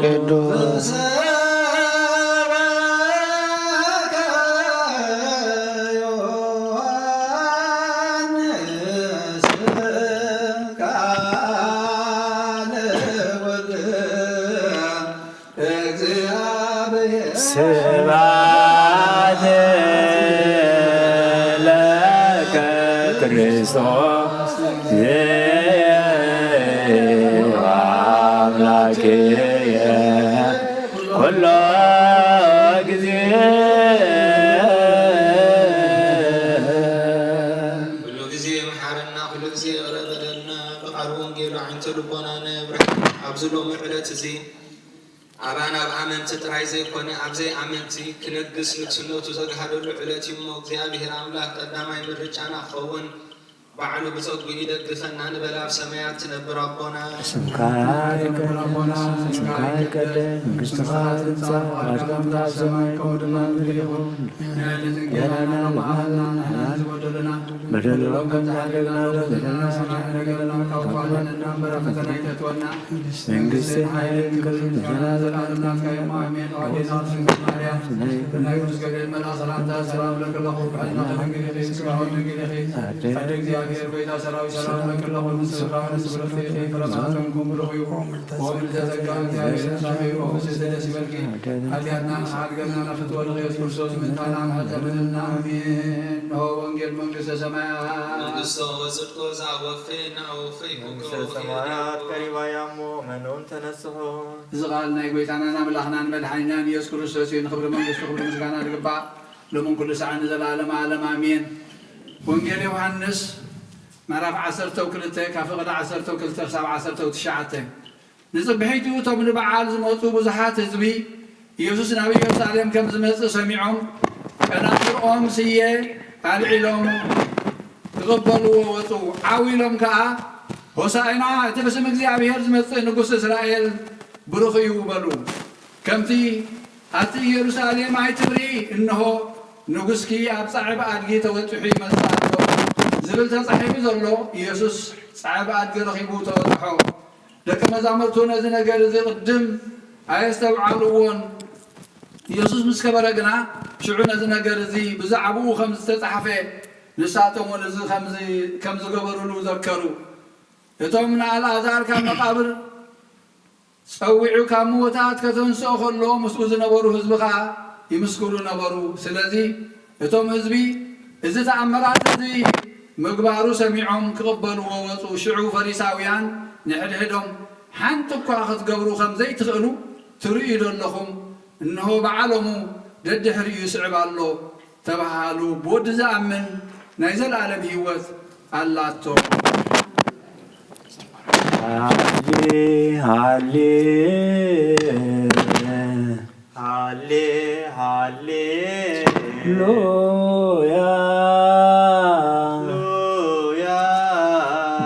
ቅዱስ። ስብሐት ለከ ክርስቶስ አምላክየ ኩሎ ጊዜ። ኩሉ ጊዜ መሐረና፣ ኩሉ ጊዜ ይቕረ በለልና። በቃል ወንጌሉ ዓይንተ ልቦናነ ኣብርህ። ኣብዚ ሎሚ ዕለት እዚ ኣባና ኣብ ኣመንቲ ጥራይ ዘይኮነ፣ ኣብ ዘይኣመንቲ ክነግስ ንግስነቱ ዘግሃደሉ ዕለት እዩ እሞ፣ እግዚኣብሔር ኣምላክ ቀዳማይ ምርጫና ክኸውን፣ ባዕሉ ብጸግኡ ይደግፈና ንበል። ኣብ ሰማያት ትነብር ኣቦና፣ ስምካ ይትቀደስ፣ ስምካ ይትቀደስ፣ መንግስትኻ ትምጻእ፣ ፈቃድካ ከምቲ ኣብ ሰማይ ከምኡ ድማ ኣብ ምድሪ ይኹን። ንዕለትና እንጌራና ሃበና፣ ንሕና ዝበደሉና በደሎም ከም ዝሓደግና ንበደለና፣ ሰማይ ንገረና፣ ካብ ክፉ ኣድሕነና እምበር ኣብ ፈተና ኣይተእትወና። መንግስትን ሓይልን ክብርን ምስጋናን ዘለዓለም ናትካ እዩ፣ ኣሜን። ኣዴና ድንግል ማርያም፣ ብናይ ቅዱስ ገብርኤል መልኣኽ ሰላምታ ሰላም እብለኪ ኣለኹ፣ ብሕልናኺ ድንግል ኢኺ፣ ብስጋኺ እውን ድንግል ኢኺ። ኣደ እግዚኣብሔር፣ ጎይታ ሰራዊት፣ ሰላም እብለኪ ኣለኹ፣ ንስኺ ከኣ ንጽብርትኺ ኢኺ፣ ፍረ ማህፀንኪ እውን ብሩኽ እዩ። ኦ ምልዕተ ጸጋ፣ እግዚኣብሔር ምሳኺ እዩ፣ ኦ ብፅዕቲ ደስ ይበልኪ። ሓጢኣትና ንኽሓድገልና ናብ ፍትወትኺ ኢየሱስ ክርስቶስ ምእንታና ምሕረት ለምንልና፣ ኣሜን። እነሆ ወንጌል መንግስተ ሰማያት። መንግስቶ ወጽድቆ ዘአወፈ ነአወፈ መንግስተ ሰማያት ቀሪባ እያ እሞ፣ መኑን ተነስሑ። እዚ ቃል ናይ ጎይታናን ኣምላኽናን መድሓኒናን ኢየሱስ ክርስቶስ እዩ። ንኽብሪ መንግስቱ ክብሪ ምስጋና ዝግባእ፣ ሎምን ኩሉ ሰዓት ንዘለዓለመ ዓለም፣ ኣሜን። ወንጌል ዮሃንስ ምዕራፍ ዓሰርተ ወክልተ፣ ካብ ፍቕዲ ዓሰርተ ወክልተ ክሳብ ዓሰርተ ወትሽዓተ። ንጽብሒቱ እቶም ንበዓል ዝመጹ ብዙሓት ህዝቢ፣ ኢየሱስ ናብ ኢየሩሳሌም ከም ዝመጽእ ሰሚዖም፣ ጨናፍርኦም ስየ ኣልዒሎም ክቕበልዎ ወጹ። ዓው ኢሎም ከኣ፣ ሆሳዕና፣ እቲ ብስም እግዚኣብሔር ዝመጽእ ንጉስ እስራኤል ብሩኽ እዩ፣ በሉ። ከምቲ ኣቲ ኢየሩሳሌም ኣይትፍርሂ፣ እንሆ፣ ንጉስኪ ኣብ ጻዕብ ኣድጊ ተወጢሑ ይመጽእ ኣሎ፣ እዚ ክብል ተጻሒፉ ዘሎ፣ ኢየሱስ ጸዕብ ኣድጊ ረኺቡ ተበጽሖ። ደቀ መዛሙርቱ ነዚ ነገር እዚ ቅድም ኣየስተውዓልዎን። ኢየሱስ ምስ ከበረ ግና፣ ሽዑ ነዚ ነገር እዚ ብዛዕባኡ ከም ዝተጻሕፈ፣ ንሳቶም እውን እዚ ከም ዚ-፣ ከም ዝገበሩሉ ዘከሩ። እቶም ንኣልኣዛር ካብ መቃብር ጸዊዑ ካብ ምውታት ከተንስኦ ከሎ፣ ምስኡ ዝነበሩ ህዝቢ ኸኣ ይምስክሩ ነበሩ። ስለዚ እቶም ህዝቢ እዚ ተኣምራት እዚ ምግባሩ ሰሚዖም ክቕበልዎ ወጹ። ሽዑ ፈሪሳውያን ንሕድሕዶም፣ ሓንቲ እኳ ክትገብሩ ከም ዘይትኽእሉ ትርእዩ ዶ ኣለኹም? እንሆ በዓሎሙ ደድሕሪኡ ይስዕብ ኣሎ ተባሃሉ። ብወዲ ዝኣምን ናይ ዘለኣለም ህይወት ኣላቶ። ሃሌ፣ ሃሌ፣ ሃሌ፣ ሃሌ፣ ሉያ፣ ሉያ፣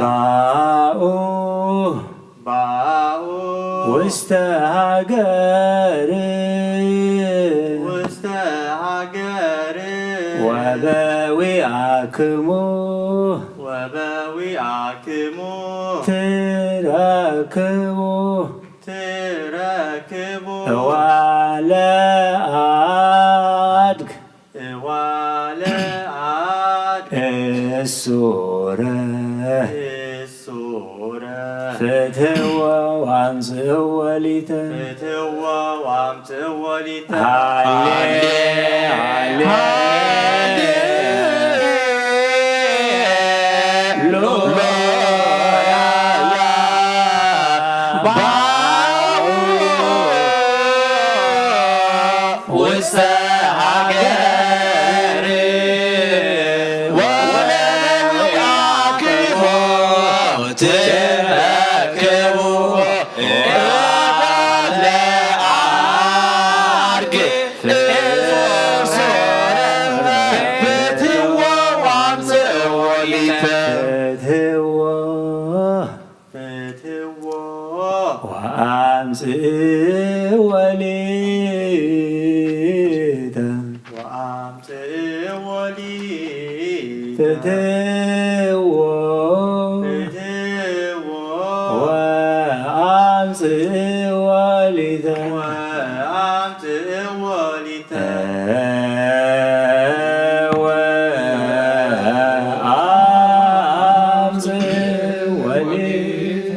ባኡ፣ ባኡ፣ ውስተ ሃገር፣ ውስተ ሃገር፣ ወበዊአክሙ፣ ወበዊአክሙ፣ ትረክቡ፣ ትረክቡ፣ እዋለ አድግ፣ እዋለ አድግ፣ እሱረ፣ እሱረ፣ ፍትሕዎ ወአምጽእዎ ሊተ፣ ፍትሕዎ ወአምጽእዎ ሊተ። ሃሌ፣ ሃሌ፣ ሃሌ፣ ሉያ፣ ባኡ ውስተ ሃገር ወበዊአክሙ ትረክቡ እዋለ አድግ እሱረ ፍትሕዎ ወአምጽእዎ ሊተ። ፍትሕዎ ፍትሕዎ ወአምጽእዎ ሊተ። ወአምጽእዎ ሊተ። ፍትሕዎ ፍትሕዎ ወአምጽእዎ ሊተ። ወአምጽእዎ ሊተ። ወአምጽእዎ ሊተ።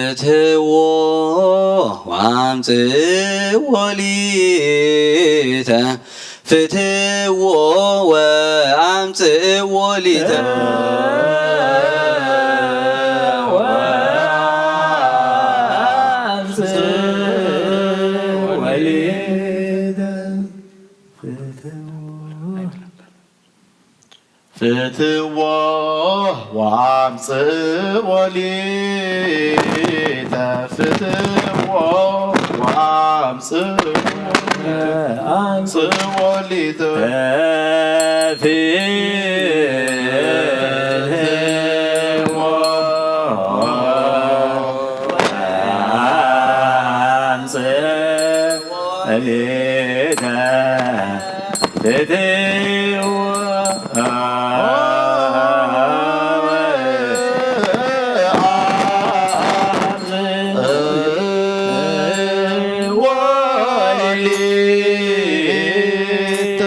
ፍትሕዎ ወአምጽእዎ ሊተ። ፍትሕዎ ወአምጽእዎ ሊተ። ወአምጽእዎ ሊተ። ፍትሕዎ ፍትሕዎ ወአምጽእዎ ሊተ። ፍትሕዎ ወአምጽእዎ ሊተ። አምጽእዎ ሊተ። ፍትሕዎ ወአምጽእዎ ሊተ። ፍትሕዎ ወአምጽእዎ ሊተ።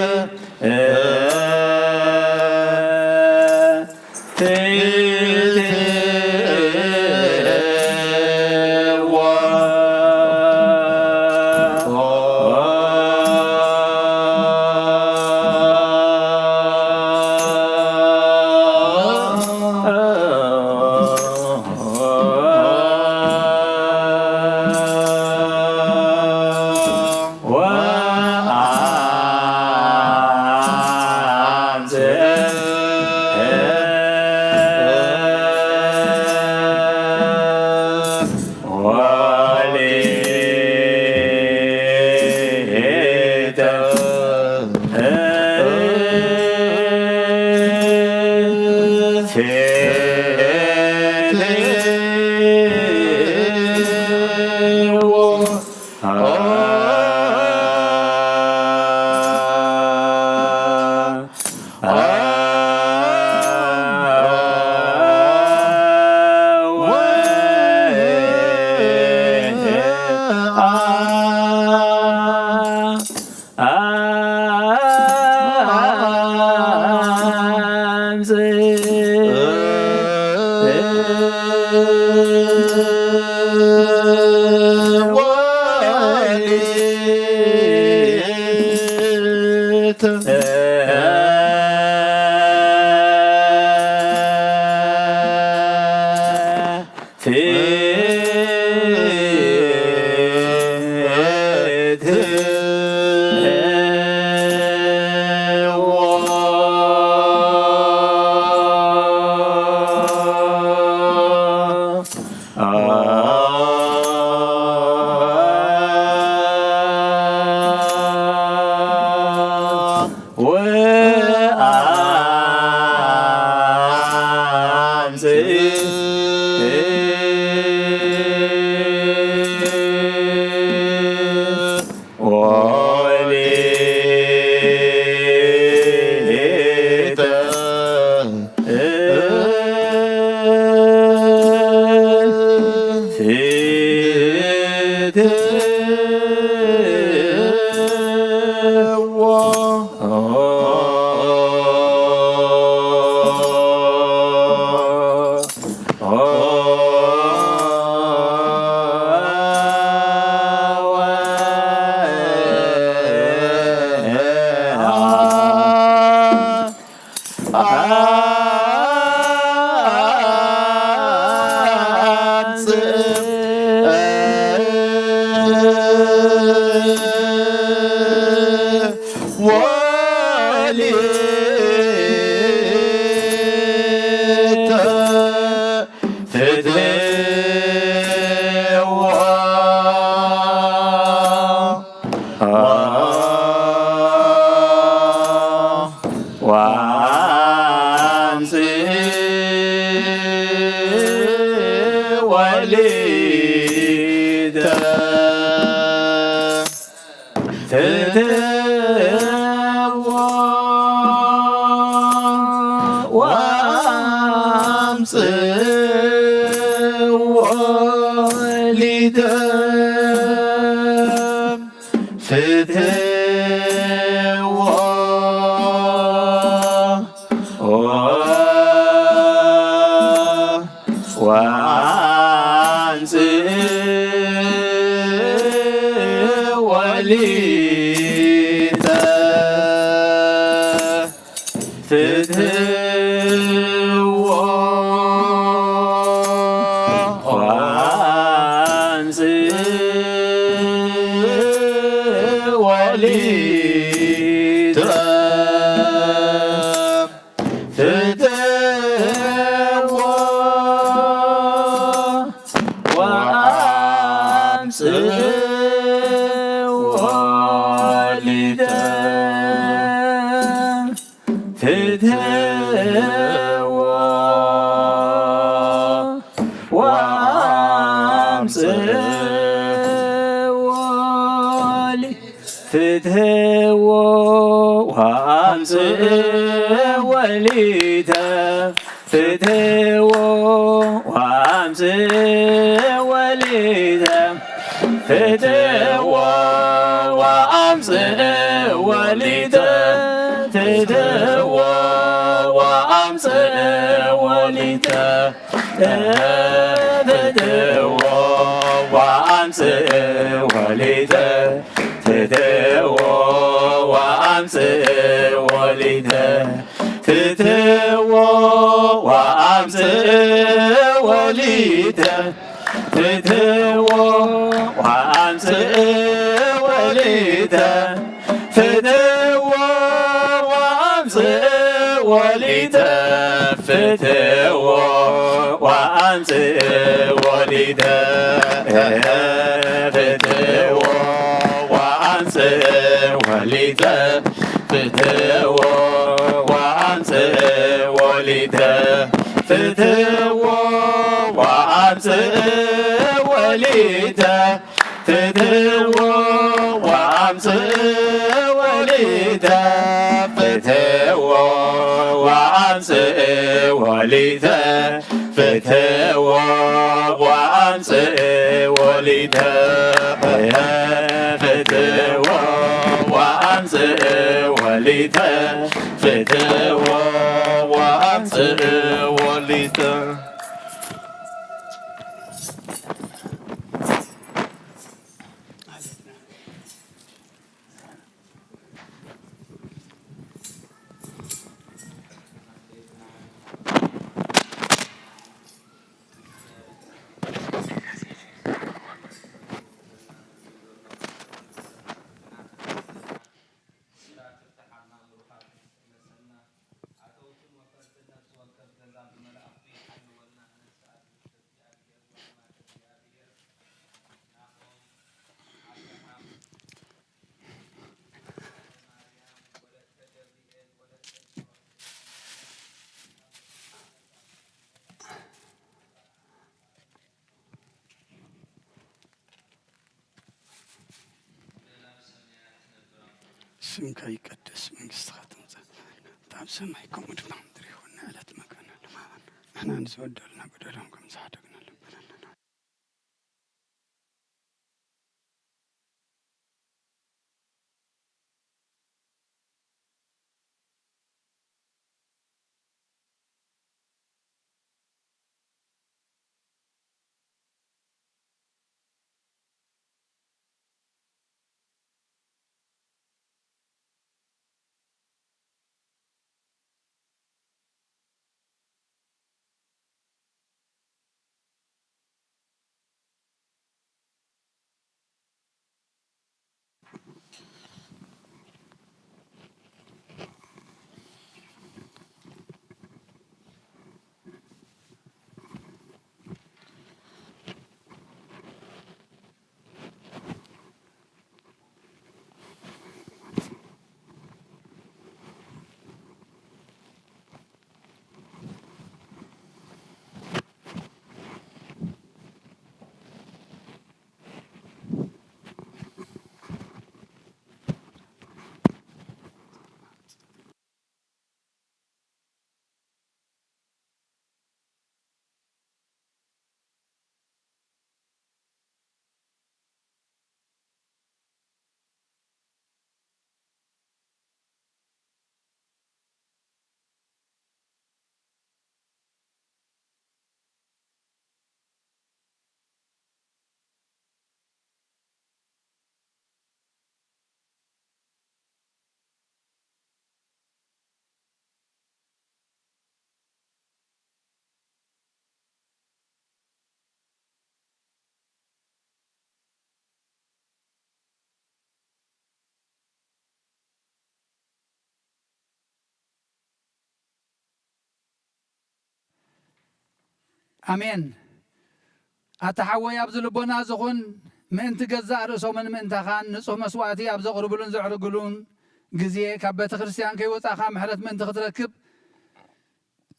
ስምካ ይቀደስ፣ መንግስትኻ ትምጻእ፣ በከምቲ ኣብ ሰማይ ከምኡ ድማ ኣብ ምድሪ ይኹን። ናይ ዕለት መግብና ሎሚ ሃበና፣ ንሕና ንዝበደሉና በደሎም ከም ዝሓደግናሎም በደልና። ኣሜን። ኣታ ሓወይ፣ ኣብዚ ልቦና እዚ ኹን፣ ምእንቲ ገዛእ ርእሶምን ምእንታኻን ንጹህ መስዋእቲ ኣብ ዘቕርብሉን ዘዕርግሉን ግዜ፣ ካብ ቤተ ክርስቲያን ከይወጻእካ ምሕረት ምእንቲ ክትረክብ፣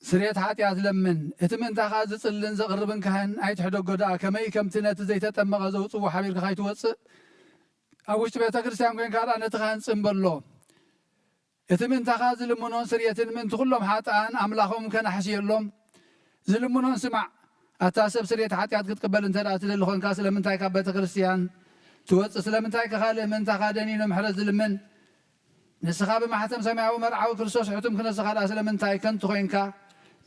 ስርየት ሓጢኣት ለምን። እቲ ምእንታኻ ዝጽልን ዘቕርብን ካህን ኣይትሕደጎ ደኣ፣ ከመይ ከምቲ ነቲ ዘይተጠመቐ ዘውጽዎ ሓቢርካ ከይትወጽእ፣ ኣብ ውሽጢ ቤተ ክርስቲያን ኮይንካ ደኣ ነቲ ካህን ጽን በሎ። እቲ ምእንታኻ ዝልምኖን ስርየትን ምእንቲ ኩሎም ሓጥኣን ኣምላኾም ከነሕስየሎም ዝልምኖን ስማዕ። ኣታ ሰብ፣ ስርየት ሓጢኣት ክትቅበል እንተ ደኣ ትደሊ ኾንካ፣ ስለምንታይ ካብ ቤተ ክርስቲያን ትወጽእ? ስለምንታይ ከ ካልእ ምእንታኻ ደኒኑ ምሕረት ዝልምን? ንስኻ ብማሕተም ሰማያዊ መርዓዊ ክርስቶስ ሕቱም ክነስኻ ደኣ ስለምንታይ ከንቱ ኾይንካ?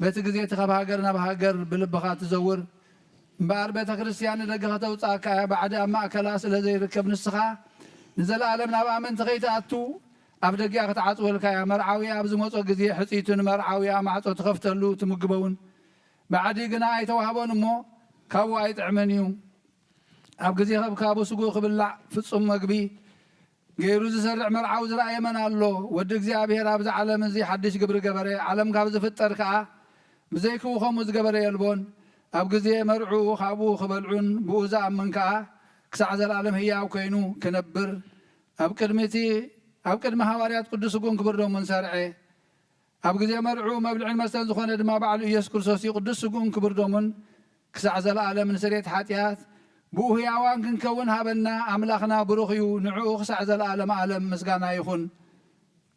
በቲ ግዜ እቲ ካብ ሃገር ናብ ሃገር ብልብኻ ትዘውር እምበኣር፣ ቤተ ክርስቲያን ንደገ ከተውጽኣካ እያ፣ ባዕዲ ኣብ ማእከላ ስለ ዘይርከብ። ንስኻ ንዘለኣለም ናብኣ ምእንቲ ከይትኣቱ፣ ኣፍደጊኣ ክትዓጽወልካ እያ። መርዓዊኣ ኣብ ዝመጾ ግዜ፣ ሕጽይቱ ንመርዓዊኣ ማዕጾ ትኸፍተሉ፣ ትምግቦ እውን። ባዕዲ ግና ኣይተዋህቦን እሞ፣ ካብኡ ኣይጥዕምን እዩ። ኣብ ግዜ ከብካቡ ስግኡ ክብላዕ ፍጹም መግቢ ገይሩ ዝሰርዕ መርዓዊ ዝረኣየ መን ኣሎ? ወዲ እግዚኣብሔር ኣብዚ ዓለም እዚ ሓድሽ ግብሪ ገበረ። ዓለም ካብ ዝፍጠር ከኣ ብዘይክኡ ከምኡ ዝገበረ የልቦን። ኣብ ግዜ መርዕኡ ካብኡ ክበልዑን ብኡ ዝኣምን ከኣ ክሳዕ ዘለኣለም ህያው ኮይኑ ክነብር ኣብ ቅድሚ እቲ፣ ኣብ ቅድሚ ሃዋርያት ቅዱስ ስግኡን ክቡር ደሙን ሰርዐ። ኣብ ግዜ መርዕኡ መብልዕን መስተን ዝኾነ ድማ ባዕሉ ኢየሱስ ክርስቶስ እዩ። ቅዱስ ስግኡን ክቡር ደሙን ክሳዕ ዘለኣለም ንስርየት ሓጢኣት ብኡ ህያዋን ክንከውን ሃበና። ኣምላኽና ብሩኽ እዩ፣ ንዕኡ ክሳዕ ዘለኣለም ዓለም ምስጋና ይኹን።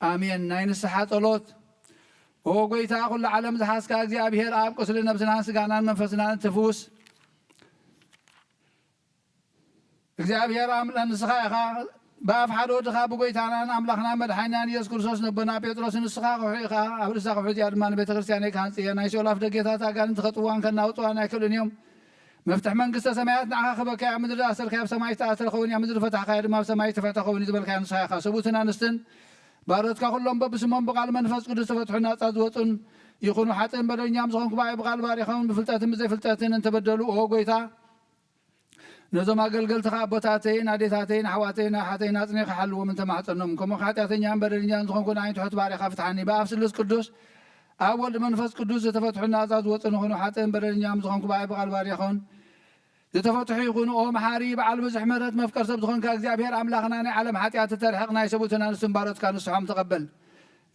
ኣሜን። ናይ ንስሓ ጸሎት። ኦ ጐይታ፣ ኩሉ ዓለም ዝሓዝካ እግዚኣብሔር ኣብ፣ ቁስሊ ነብስናን ስጋናን መንፈስናን ትፍውስ። እግዚኣብሔር ኣምላ-፣ ንስኻ ኢኻ ብኣፍ ሓደ ወድኻ ብጐይታናን ኣምላኽናን መድሓኒናን ኢየሱስ ክርስቶስ ነቦና ጴጥሮስ፣ ንስኻ ከውሒ ኢኻ፣ ኣብ ርእሳ ከውሒ እዚኣ ድማ ንቤተ ክርስቲያነይ ክሃንጽ እየ፣ ናይ ሲኦል ኣፍደገታት ኣጋንንቲ ከጥውዋን ከናውጽዋን ኣይክእሉን እዮም። መፍትሕ መንግስተ ሰማያት ንዓኻ ክህበካ እየ፣ ኣብ ምድሪ ዝኣሰርካዮ ኣብ ሰማይ ዝተኣሰረ ክኸውን እዩ፣ ኣብ ምድሪ ዝፈታሕካዮ ድማ ኣብ ሰማይ ዝተፈትሐ ክኸውን እዩ ዝበልካዮ ንስኻ ኢኻ። ሰብኡትን ኣንስትን ባሮትካ ኩሎም በብስሞም ብቓል መንፈስ ቅዱስ ዝተፈትሑን ናጻ ዝወጹን ይኹኑ፣ ሓጥእን በደለኛም ዝኾንኩ ብኣይ ብቓል ባሪኾም ብፍልጠትን ብዘይፍልጠትን እንተበደሉ፣ ኦ ጐይታ፣ ነዞም ኣገልገልትኻ ኣቦታተይን ኣዴታተይን ኣሕዋተይን ኣሓተይን ኣጽኒዕካ ሓልዎም እንተማሕጸኖም፣ ከምኡ ሓጢኣተኛን በደለኛን ዝኾንኩ ንዓይን ትሑት ባሪኻ ፍትሓኒ። ብኣብ ስሉስ ቅዱስ፣ ኣብ ወልድ መንፈስ ቅዱስ ዝተፈትሑን ናጻ ዝወጹን ይኹኑ፣ ሓጥእን በደለኛም ዝኾንኩ ብኣይ ብቓል ባሪኾም ዝተፈትሑ ይኹኑ። ኦ መሓሪ፣ በዓል ብዙሕ ምሕረት፣ መፍቀር ሰብ ዝኾንካ እግዚኣብሔር ኣምላኽና፣ ናይ ዓለም ሓጢኣት እተርሕቕ ናይ ሰብኡትን ኣንስትን ባሮትካ ንስሖም ተቐበል።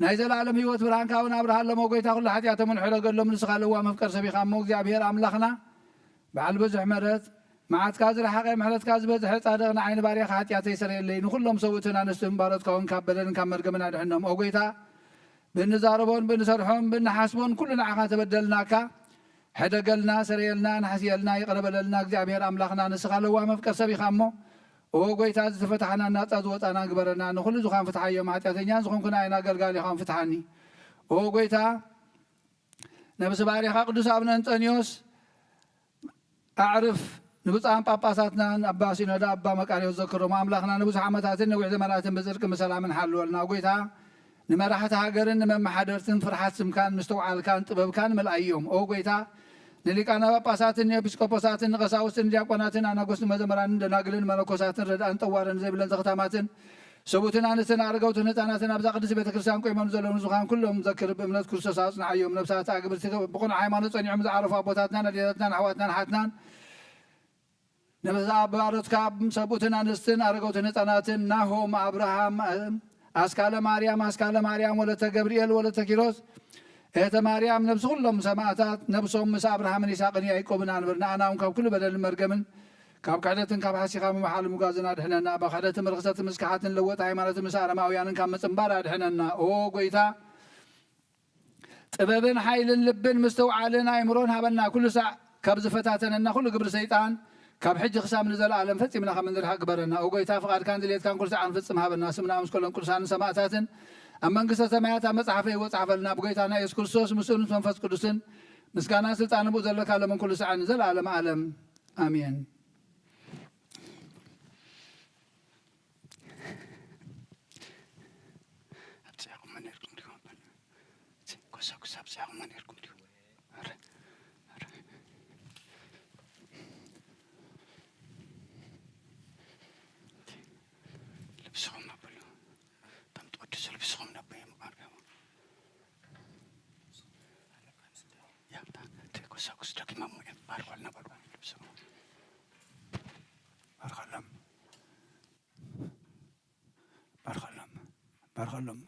ናይ ዘለኣለም ህይወት ብርሃንካ እውን ኣብርሃሎም። ኦ ጐይታ፣ ኩሉ ሓጢኣቶም ሕረገሎም። ንስኻ ለዋህ መፍቀር ሰብ ኢኻ እሞ እግዚኣብሔር ኣምላኽና፣ በዓል ብዙሕ ምሕረት፣ መዓትካ ዝረሓቐ ምሕረትካ ዝበዝሐ ጻድቕ ንዓይ ንባርያኻ ሓጥያተይ ሰረየለይ። ንኹሎም ሰብኡትን ኣንስትን ባሮትካ እውን ካብ በደልን ካብ መርገምን ኣድሕኖም። ኦ ጎይታ፣ ብንዛረቦን ብንሰርሖን ብንሓስቦን ኩሉ ንዓኻ ተበደልናካ። ሕደገልና፣ ሰረየልና፣ ንሓስየልና፣ ይቕረ በለልና። እግዚኣብሔር ኣምላኽና ንስኻ ለዋህ መፍቀር ሰብ ኢኻ እሞ፣ ኦ ጎይታ፣ ዝተፈታሕናን ናጻ ዝወጻና ግበረና። ንኹሉ ዝኻን ፍትሓዮም፣ ሓጢኣተኛ ዝኾንኩ ንኣይና ኣገልጋሊኻን ፍትሓኒ። ኦ ጎይታ፣ ነብሲ ባርያኻ ቅዱስ ኣቡነ እንጠንዮስ ኣዕርፍ፣ ንብፁዓን ጳጳሳትናን ኣባ ሲኖዳ ኣባ መቃርዮስ ዘክሮም ኣምላኽና ንብዙሕ ዓመታትን ነዊሕ ዘመናትን ብጽድቅን ብሰላምን ሓልወልና። ጎይታ፣ ንመራሕቲ ሃገርን ንመመሓደርትን ፍርሓት ስምካን ምስትውዓልካን ጥበብካን ምልኣዮም። ኦ ጎይታ፣ ንሊቃነ ጳጳሳትን ንኤጲስቆጶሳትን ንቀሳውስትን ንዲያቆናትን ኣናጎስን መዘምራንን ደናግልን መነኮሳትን ረድኣን ጠዋርን ዘይብለን ዘኽታማትን ሰብኡትን ኣንስትን ኣረገውትን ህጻናትን ኣብዛ ቅድስት ቤተ ክርስቲያን ቆይሞም ዘለዉ ንጹሃን ኩሎም ዘክር፣ ብእምነት ክርስቶስ ኣጽንዓዮም። ነፍሳት ኣግብርቲ ብቕኑዕ ሃይማኖት ጸኒዖም ዝዓረፉ ኣቦታትናን ኣዴታትናን ኣሕዋትናን ኣሓትናን፣ ነፍሳት ኣባሮትካ ሰብኡትን ኣንስትን ኣረገውትን ህጻናትን ናሆም፣ ኣብርሃም፣ ኣስካለ ማርያም፣ ኣስካለ ማርያም ወለተ ገብርኤል ወለተ ኪሮስ፣ እህተ ማርያም፣ ነብሲ ኩሎም ሰማእታት፣ ነብሶም ምስ ኣብርሃምን ይስሐቅን ያዕቆብን ኣንብር። ንኣና እውን ካብ ኩሉ በደልን መርገምን ካብ ክሕደትን ካብ ሓሲኻ ምምሓል ምጓዝን ኣድሕነና። ብክሕደትን ብርኽሰትን ምስ ከሓድትን ለወጥ ሃይማኖትን ምስ ኣረማውያንን ካብ ምጽንባር ኣድሕነና። ኦ ጎይታ፣ ጥበብን ሓይልን ልብን ምስትውዓልን ኣእምሮን ሃበና። ኩሉ ሳዕ ካብ ዝፈታተነና ኩሉ ግብሪ ሰይጣን ካብ ሕጂ ክሳብ ንዘለኣለም ፈጺምና ከም እንርሕቅ ግበረና። ኦ ጎይታ፣ ፍቓድካን ድልየትካን ኩሉ ሳዕ ንፍጽም ሃበና። ስምና ምስ ኩሎም ቅዱሳንን ሰማእታትን ኣብ መንግስተ ሰማያት ኣብ መጽሓፈ ህይወት ጸሓፈልና። ብጎይታና ኢየሱስ ክርስቶስ ምስኡን ምስ መንፈስ ቅዱስን ምስጋናን ስልጣንን ብኡ ዘለካ ሎምን ኩሉ ሳዕን ንዘለኣለም ዓለም። ኣሜን። ኣምጺኣኹም ነይርኩም ዲኹም? ኮሳኩስ ኣምጺኣኹም ነይርኩም ዲኹም? ኣረ፣ ኣረ። ልብስኹም ኣበሉ። እቶም ትቐድሱ ልብስኹም ነብዮም። ያ፣ እታ፣ እቲ ኮሳኩስ ደኪሞም እዮም። ባርኮልና በሉ። ልብሶም። ባርኮሎም። ባርኮሎም። ባርኮሎም።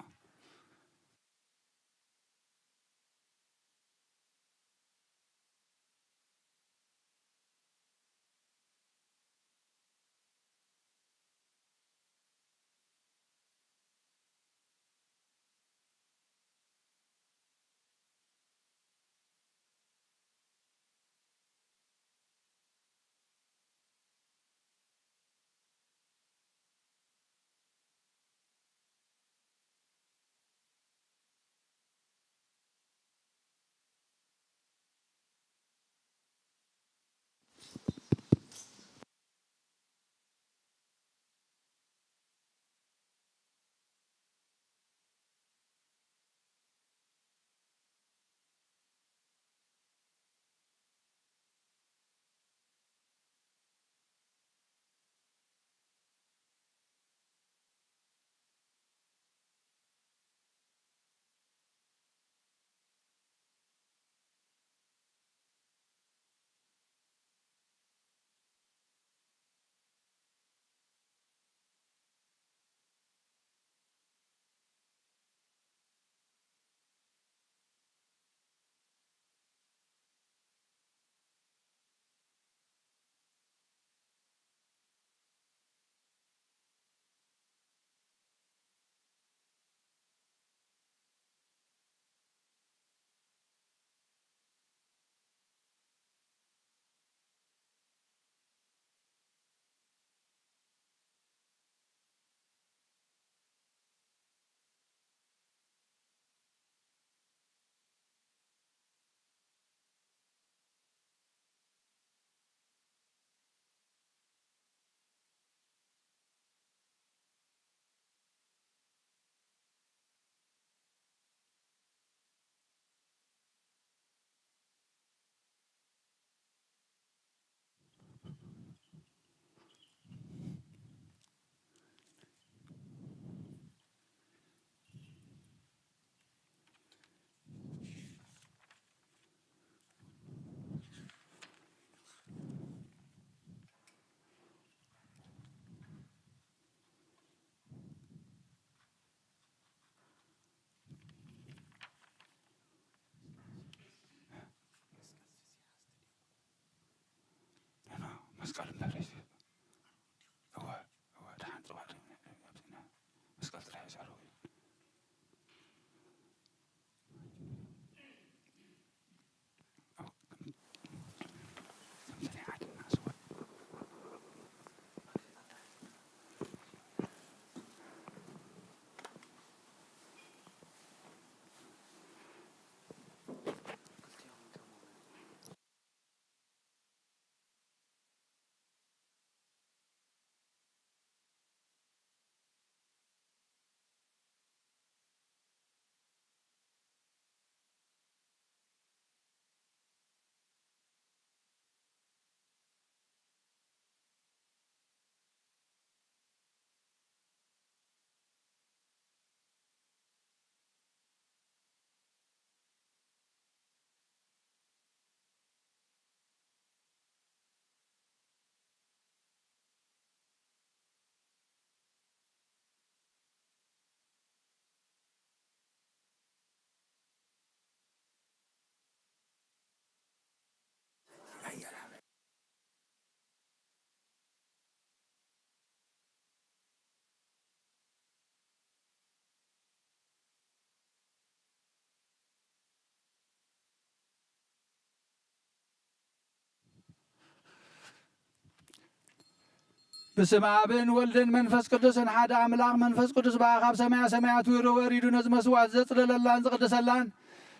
በስመ አብን ወልድን መንፈስ ቅዱስን ሓደ አምላኽ። መንፈስ ቅዱስ በአኻ ኣብ ሰማያ ሰማያት ውርድ ወሪዱ ነዚ መስዋዕት ዘጽለለላን ዝቕድሰላን፣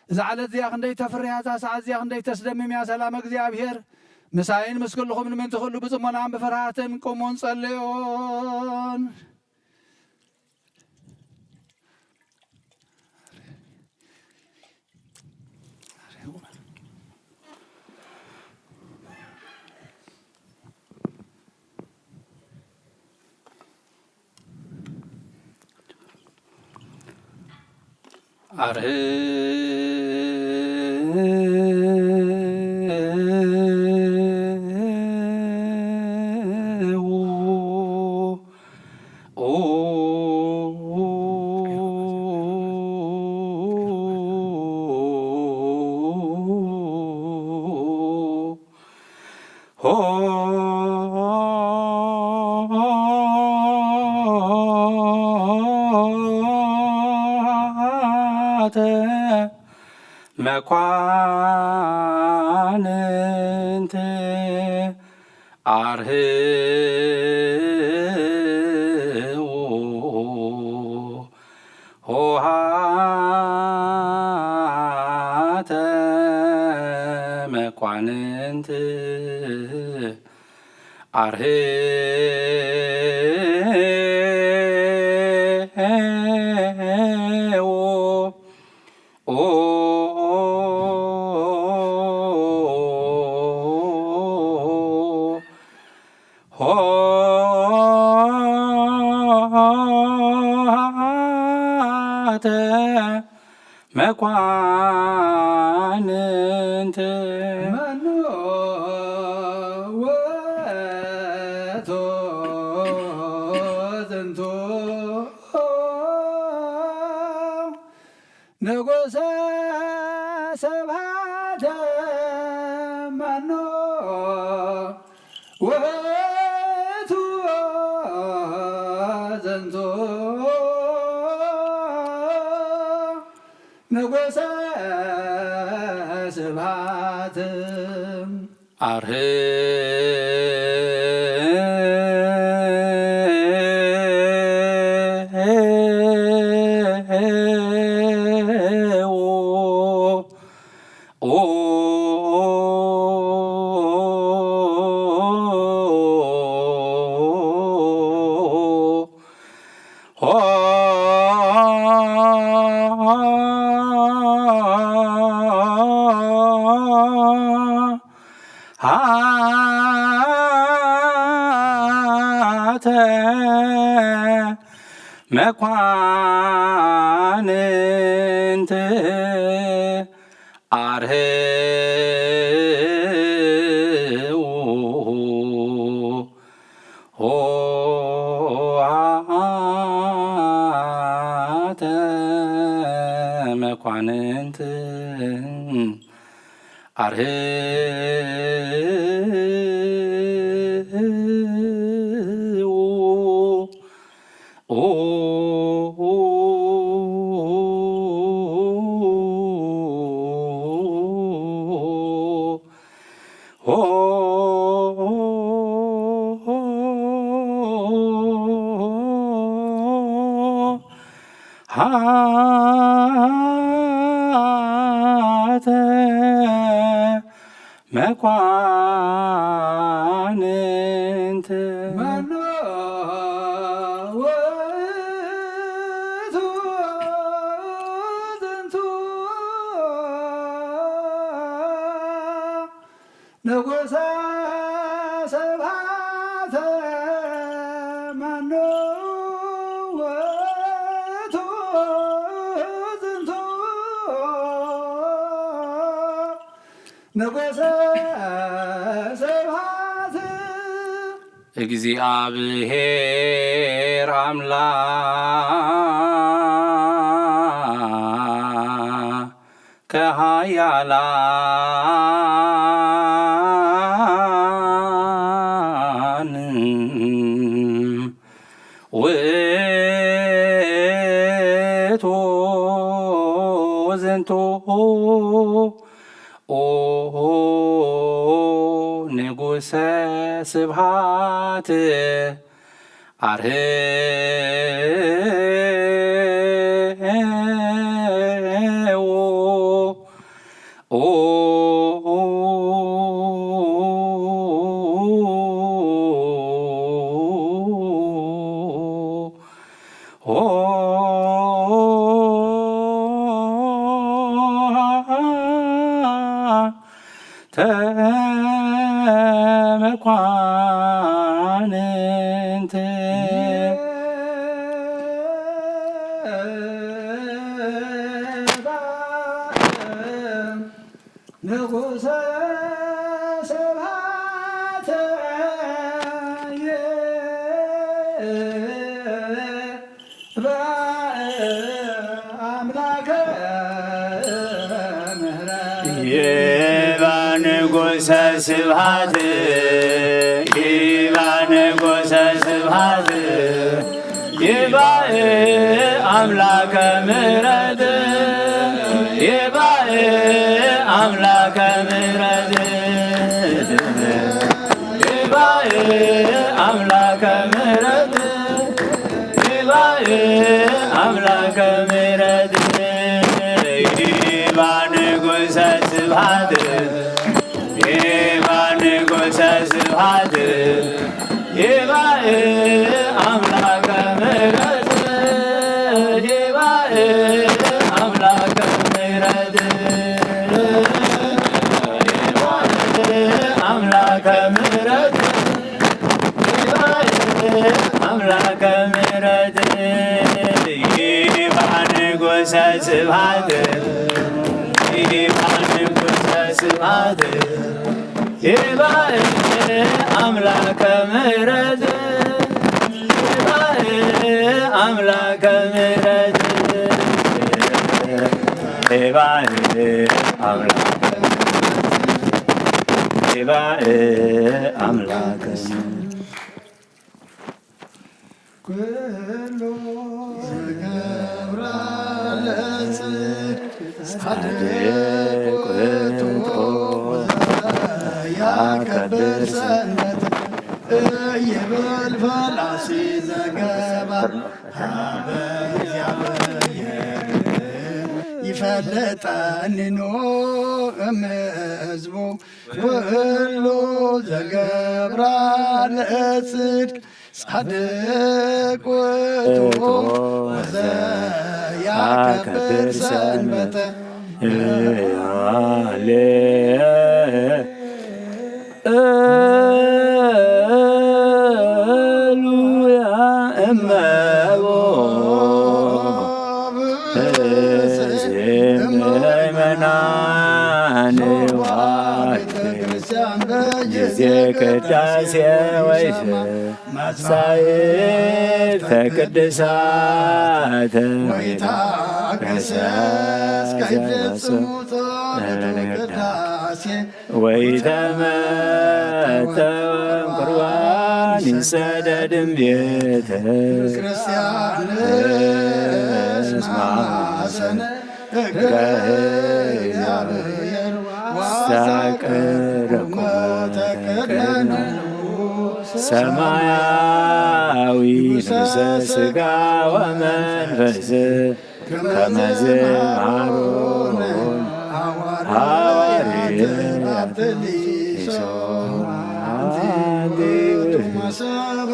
እዛ ዕለት እዚኣ ክንደይ ተፍርያ፣ እዛ ሰዓት እዚኣ ክንደይ ተስደምም እያ። ሰላም እግዚኣብሔር ምሳይን ምስ ኩልኹምን። ምእንቲ ኩሉ ብጽሞናን ብፍርሃትን ቁሙን ጸልዮን። ኆኃተ መኳንንት አርህዉ ኆኃተ መኳንንት አርህዉ ኆኃተ መኳንንት። መኑ ውእቱ ዝንቱ ንጉሠ ስብሐት? መኑ ውእቱ ዝንቱ ንጉሠ ስብሐት? አርህዉ ኆኃተ መኳንንት አርህዉ ኆኃተ መኳንንት አርህዉ ኆኃተ መኳንንት። መኑ ውእቱ ዝንቱ ንጉሠ ስብሐት? መኑ ውእቱ ዝንቱ ንጉሠ ስብሐት? እግዚአብሔር አምላክ ከኃያላን ውእቱ ዝንቱ ንጉሠ ስብሐት። አርህዎ። ተመኳንንት። ንጉሠ ስብሐት ይትባእ አምላከ ምሕረት። ይትባእ ንጉሠ ስብሐት፣ ይትባእ ንጉሠ ስብሐት፣ ይትባእ አምላከ ምሕረት፣ ይትባእ አምላከ ምሕረት፣ ይትባእ አምላከ ምሕረት፣ ይትባእ አምላከ ምሕረት። ይትባእ ንጉሠ ስብሐት፣ ይትባእ ንጉሠ ስብሐት፣ ይትባእ አምላከ ምሕረት፣ ይትባእ አምላከ ምሕረት፣ ይትባእ አምላከ ምሕረት፣ ይትባእ አምላከ ምሕረት። ይትባእ ንጉሠ ስብሐት፣ ይትባእ ንጉሠ ስብሐት፣ ይትባእ አምላከ ምሕረት፣ ይትባእ አምላከ ምሕረት፣ ይትባእ አምላከ፣ ይትባእ አምላከ። ኩሉ ዘገብራ ለጽድቅ ጻድቅ ውእቱ ወዘያከብር ሰንበት ኢይብል ፈላሲ ዘገባ ሀበ እግዚአብሔር ይፈልጠኒ ኖህ እምሕዝቡ። ኩሉ ዘገብራ ለጽድቅ ጻድቅ ውእቱ ወዘያከብር ሰንበተ። ሃሌ ሃሌሉያ እመቦ እምእመናን ዋሕድ ጊዜ ቅዳሴ ወይስ መጻሕፍተ ቅዱሳት ወይታገሰ እስከ ይፈጽሙ ጸሎተ ቅዳሴ ወይተመተወም ቁርባን ይሰደድም ቤተ ክርስቲያን እስማሰነ ሕገ እግዚአብሔር ወአስተቅርኩ ተቀድመነ ሰማያዊ ንጉሠ ሥጋ ወመንፈስ ከመዝ አሮን ሐዋርያት ሊሶ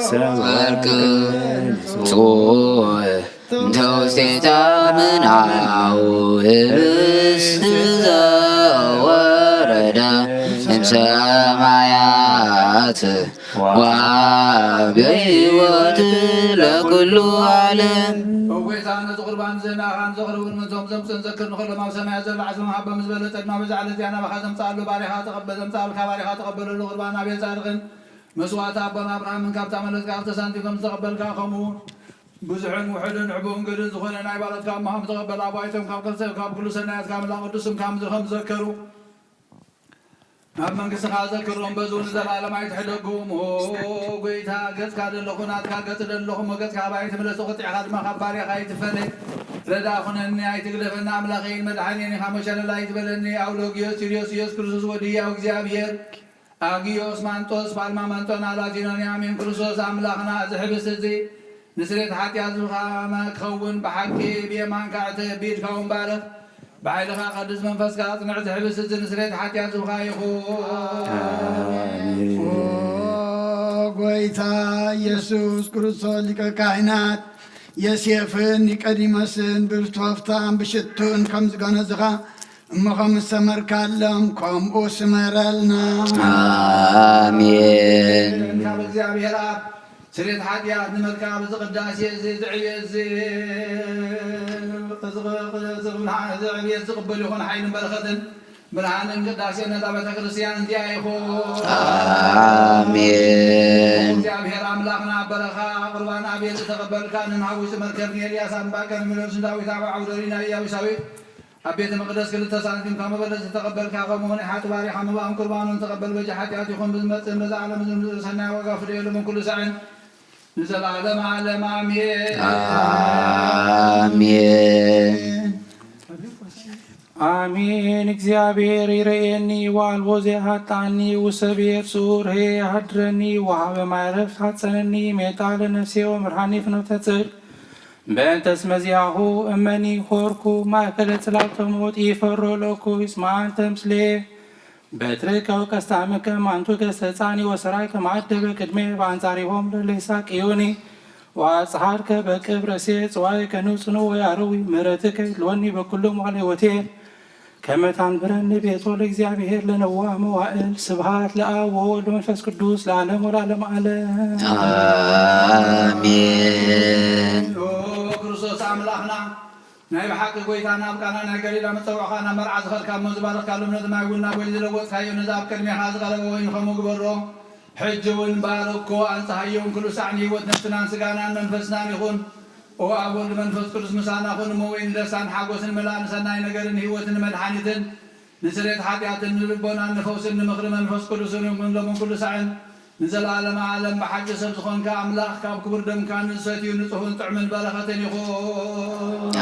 ሰበክ ጽዮን እንተ ውስቴታ ምናው ህብስት ዘወረደ እምሰማያት ወአብ ሕይወት ለኩሉ ዓለም። ኦ ጐይታ፣ ነዚ ቁርባን እዚ ንኣኻን ዘቕርቡን ምንቶም ዘምጽኡን ዘክር ንኹሎም ኣብ ሰማያት ዘሎ ዓስቦም ሃቦም ዝበለጸ ድማ በዛ ዕለት እዚኣ ናባኻ ዘምጽኣሉ ባሪኻ ተቐበ-፣ ዘምጽኣልካ ባሪኻ ተቐበለሉ። ቁርባን ኣቤል ጻድቕን መስዋእቲ ኣቦና ኣብርሃምን ካብታ መለትካ ክልተ ሳንቲም ከም ዝተቐበልካ፣ ከምኡ እውን ብዙሕን ውሑድን ሕቡእን ግድን ዝኾነ ናይ ባሮትካ እሞ ከም ዝተቐበለ፣ ኣባይቶም ካብ ከርሰ-፣ ካብ ኩሉ ሰናያት ካብ ላቕ ቅዱስ ስምካ ከም ዝዘከሩ፣ ናብ መንግስትኻ ዘክሮም፣ በዙ ንዘለዓለም ኣይትሕደጎም። ኦ ጐይታ፣ ገጽካ ደለኹ ናትካ ገጽ ደለኹ፣ እሞ ገጽካ ካባይ ኣይትምለስ፣ ተቖጢዕካ ድማ ካብ ባርያኻ ኣይትፈለ። ረዳ ኩነኒ፣ ኣይትግደፈኒ፣ ኣምላኸይን መድሓኒየይን ኢኻ፣ እሞ ሸለል ኣይትበለኒ። ኣውሎጊዮስ ቲርዮስ፣ ኢየሱስ ክርስቶስ ወዲ ሕያው እግዚኣብሔር፣ አጊዮስ፣ ማንጦስ፣ ፓልማመንጦን፣ አላቲኖን፣ ያሚን ክርስቶስ አምላኽና፣ እዚ ሕብስቲ ንስሬት ሐጥያት ህዝብኻ ክኸውን ብሐቂ ብየማንካ እተ ቢድካ ወንባርኽ፣ ብሐይልኻ ቀድስ መንፈስካ ኣጽንዕ፣ እዚ ሕብስቲ ንስሬት ሐጥያት ህዝብኻ ይኹን። አሜን። ኦ ጎይታ ኢየሱስ ክርስቶስ ሊቀ ካህናት፣ ዮሴፍን ኒቆዲሞስን ብርቱዕ ሃፍታም ብሽቱን ከም ዝገነዝኻ እሞ ከም ዝሰመርካሎም ከምኡ ስመረልና። አሜን። ካብ እግዚኣብሔር ኣብ ስሬት ሐጥያት ንመልካ ብዚ ቅዳሴ እዚ ዝዕብየ እዚ ዝዕብየ ዝቕበል ይኹን ሐይልን በረኸትን ብርሃንን ቅዳሴ ነዛ ቤተ ክርስቲያን እንቲኣ ይኹን። አሜን። እግዚኣብሔር ኣምላኽና በረኻ ቁርባን ኣቤል ዝተቐበልካ፣ ንናቡቲ መርከብ ንኤልያስ፣ ኣንባቀ ንሚልዮስ፣ ንዳዊት ኣብ ዓውደ ርኢና ኢያቡሳዊት ኣብ ቤተ መቅደስ ክልተ ሳንቲም ካብ መበለት ዝተቐበልካ፣ ከምኡ እውን ሓጥባሪ ካብ መባእን ቁርባኑን ተቐበል፣ በጃ ሓጢኣት ይኹን ብዝመጽእን በዚ ዓለም ዝምጽእ ሰናይ ዋጋ ፍደየሉ ምን ኩሉ ሳዕን ንዘለዓለም ዓለም ኣሜን። ኣሜን። ኣሜን። እግዚኣብሔር ይርእየኒ ወአልቦ ዘይሃጥኣኒ፣ ውሰብሔር ስዑር ኄ የሃድረኒ፣ ወሀበ ማይ ዕረፍት ሐጸነኒ፣ ሜጣ ለነፍሴ ወምርሃኒ ፍኖተ ጽድቅ። በእንተ ስመ ዚአሁ እመኒ ሆርኩ ማእከለ ጽላልተ ሞት፣ ኢፈሮ ለእኩይ እስመ አንተ ምስሌ። በትርከ ወቀስታምከ ማንቱ ገሰጻኒ፣ ወሰራይ ከማደበ ቅድሜ በአንጻሪሆም ለለይሳቅዩኒ። ወአጽሐድከ በቅብ ረሴ ጽዋይ ከኑ ጽኑ ወያርዊ፣ ምሕረትከ ይልወኒ በኩሉ መዋዕለ ሕይወቴ። ከመ ታንብረኒ ቤቶ ለእግዚአብሔር ለነዋ መዋእል። ስብሐት ለአብ ወወልድ ወመንፈስ ቅዱስ ለዓለም ወለዓለመ ዓለም። አሜን። ኦ ክርስቶስ አምላኽና፣ ናይ ብሓቂ ጎይታ፣ ናብ ቃና ናይ ገሊላ መጸውዕኻ፣ ናብ መርዓ ዝኸድካ እሞ ዝባረኽካሎም ነቲ ማይ እውን ናብ ወይን ዝለወጥካዮ፣ ነዚ ኣብ ቅድሜኻ ዝቐረበ ወይን ከምኡ ግበሮ። ሕጂ እውን ባርኮ፣ ኣንጽሃዮን ኩሉ ሳዕ ንህይወት ነፍስናን ስጋናን መንፈስናን ይኹን። ኦ ኣብ ወልድ መንፈስ ቅዱስ ምሳና ኩን እሞ፣ ወይን ደስታን ሓጎስን መላእን ሰናይ ነገርን ህይወትን መድሓኒትን ንስሬት ሓጢኣትን ንልቦናን ንፈውስን ንምኽሪ መንፈስ ቅዱስን ይኹን ሎምን ኩሉ ሳዕን ንዘለዓለመ ዓለም። ብሓቂ ሰብ ዝኾንካ ኣምላኽ፣ ካብ ክቡር ደምካ ንዝሰትዩ ንጹህን ጥዑምን በረኸትን ይኹን።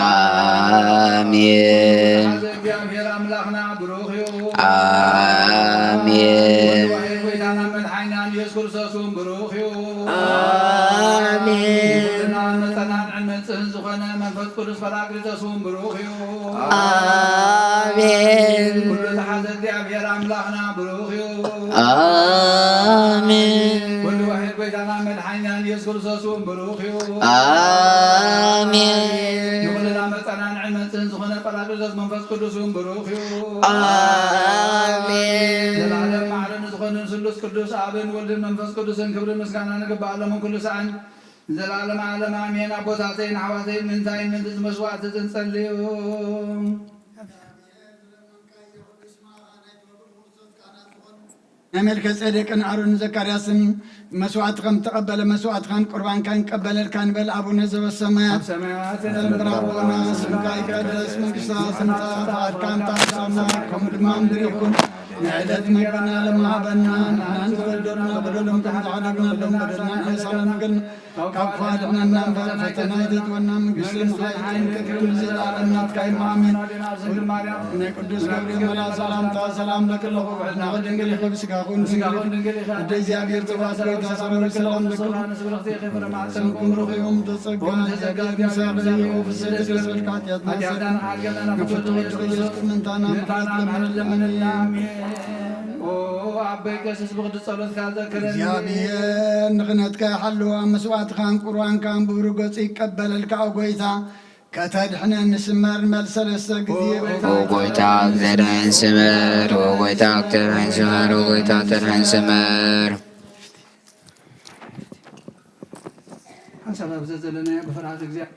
ኣሜን። ሓደ እግዚኣብሔር ኣምላኽና ብሩኽ እዩ። ኣሜን። ወልድ ዋሕድ ጎይታናን መድሓኒናን ኢየሱስ ክርስቶስ እውን ብሩኽ እዩ። ኣሜን። ንኹልና መጸናንዕን መንጽህን ዝኾነ መንፈስ ቅዱስ ጳራቅሊጦስ እውን ብሩኽ እዩ። ኣሜን። ኩሉ ዝሓዘ እግዚኣብሔር ኣምላኽና ብሩኽ እዩ። ኣሜን። ወልድ ዋሕድ ጎይታናን መድሓኒናን ኢየሱስ ክርስቶስ እውን ብሩኽ እዩ። ኣሜን። ንኹልና መጸናንዕን መንጽህን ዝኾነ ጳራቅሊጦስ መንፈስ ቅዱስ እውን ብሩኽ እዩ። ኣሜን። ዘላለም ማዕረ ንዝኾነ ንስሉስ ቅዱስ ኣብን ወልድን መንፈስ ቅዱስን ክብርን ምስጋናን ይግባእ ሎምን ኩሉ ሳዕን ንዘለዓለመ ዓለም ኣሜን። ኣቦታተይን ኣሕዋተይን፣ ምእንታይ ምእንቲ እዚ መስዋዕቲ እዚ ንጸልዩ። ናይ መልከ ጼዴቅን ኣሮንን ዘካርያስን መስዋዕቲ ከም ተቐበለ፣ መስዋዕትኻን ቁርባንካን ይቀበለልካ ንበል። ኣቡነ ዘበሰማያት፣ ኣብ ሰማያት የንብር ኣቦና፣ ስምካ ይቀደስ፣ መንግስትኻ ትምጻእ፣ ፍቓድካ እንተ ኣብ ሰማይ ከምኡ ድማ ኣብ ምድሪ ይኹን። ንዕለት መግብና ሎሚ ሃበና፣ ንሕናን ዝበደሉና ንበድለሎም ከም ዝሓደግናሎም በደልና ንሕነሳን ንበድል። ካብ ክፉእ ኣድሕነና እምበር፣ ፈተና ኣይተእትወና፣ መንግስትን ሓይልን ክብርን ንዘለኣለም ናትካ እዩ፣ ኣሜን። ናይ ቅዱስ ገብርኤል መልኣክ ሰላምታ፣ ሰላም ለኪ እብለኪ፣ ድንግል ኢኺ፣ ብስጋኺ ወድንግል ኢኺ፣ ኣደ እግዚኣብሔር ጸባኦት፣ ጎይታ ሰራዊት ሰላም ለኪ። ጸጋ፣ እግዚኣብሔር ምሳኺ፣ ፍስሕቲ ፍስሕቲ፣ ኃጢአትና ስተሰርይ፣ መፍትወ ወልድኪ ኢየሱስ፣ ምእንታና ምሕረት ለምንልን። ኦ ኣቦይ ቀሲስ ብቕዱስ ጸሎትካ ዘክረኒ። እግዚኣብሔር ንኽህነትካ ይሓልዋ፣ መስዋዕትኻን ቁርባንካን ብብሩህ ገጹ ይቀበለልካ። ኦ ጐይታ፣ ከተድሕነኒ ስመር ንበል ሰለስተ ግዜ። ኦ ጐይታ፣ ኦ ጐይታ፣ ተድሕነኒ ስመር። ኦ ጐይታ፣ ተድሕነኒ ስመር። ኦ ጐይታ፣ ተድሕነኒ ስመር። ሓንሳብ ኣብ ዘዘለናዮ ብፍርሃት እግዚኣብሔር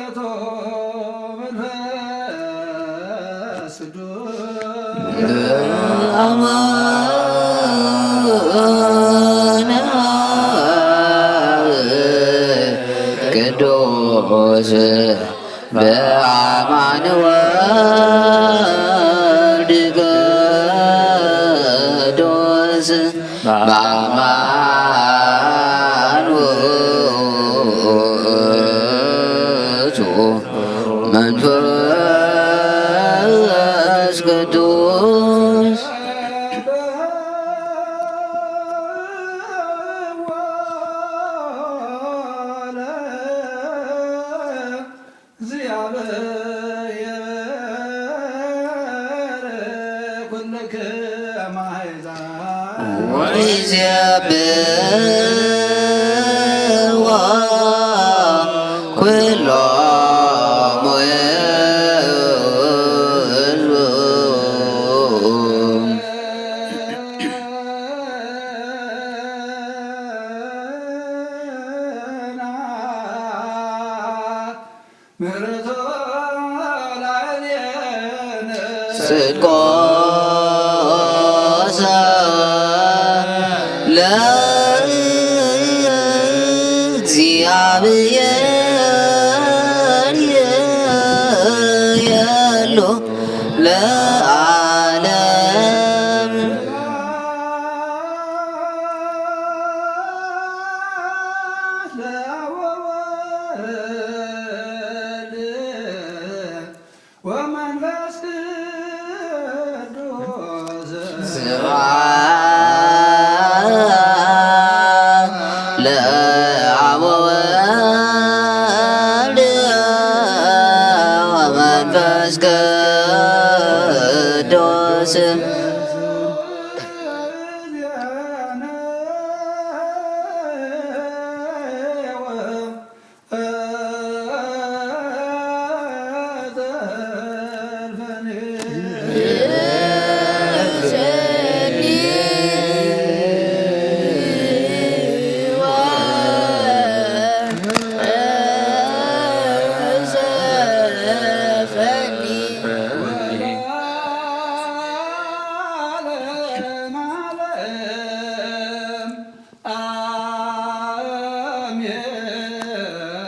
እቶ መንፈስ ቅዱስ አማን ቅዱስ በአማን ወልድ ቅዱስ በአማን ውእቱ መንፈስ ቅዱስ። ወይዜብእዎ ኩሎሙ እሉ። ጽድቆሰ ለእግዚአብሔር ይቤሉ ለዓለም። ወመንፈስ ቅዱስ ስብሐት ለአብ ወወልድ ወመንፈስ ቅዱስ።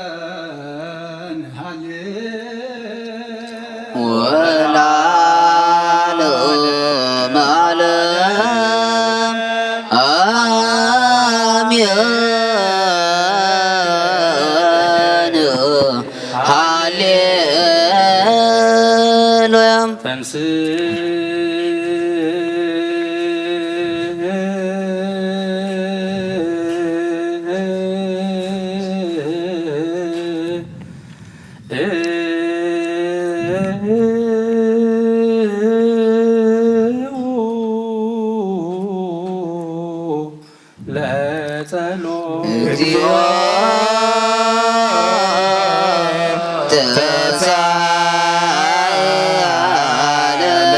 አሜን። ሃሌ ወለዓለመ ዓለም አሜን። ሃሌሉያ። ተንሥእ ለጸሎት። እግዚኦ ተሳሃለነ።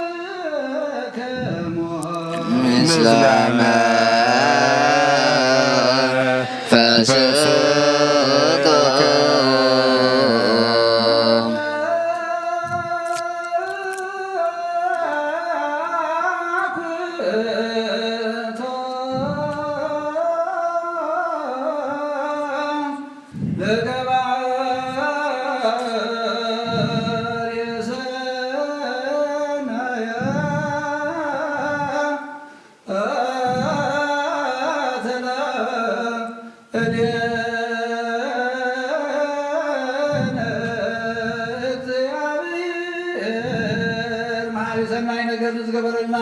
ለኩልክሙ ምስለ መንፈስከ። መሐሪ ሰናይ ነገር ንዝገበረልና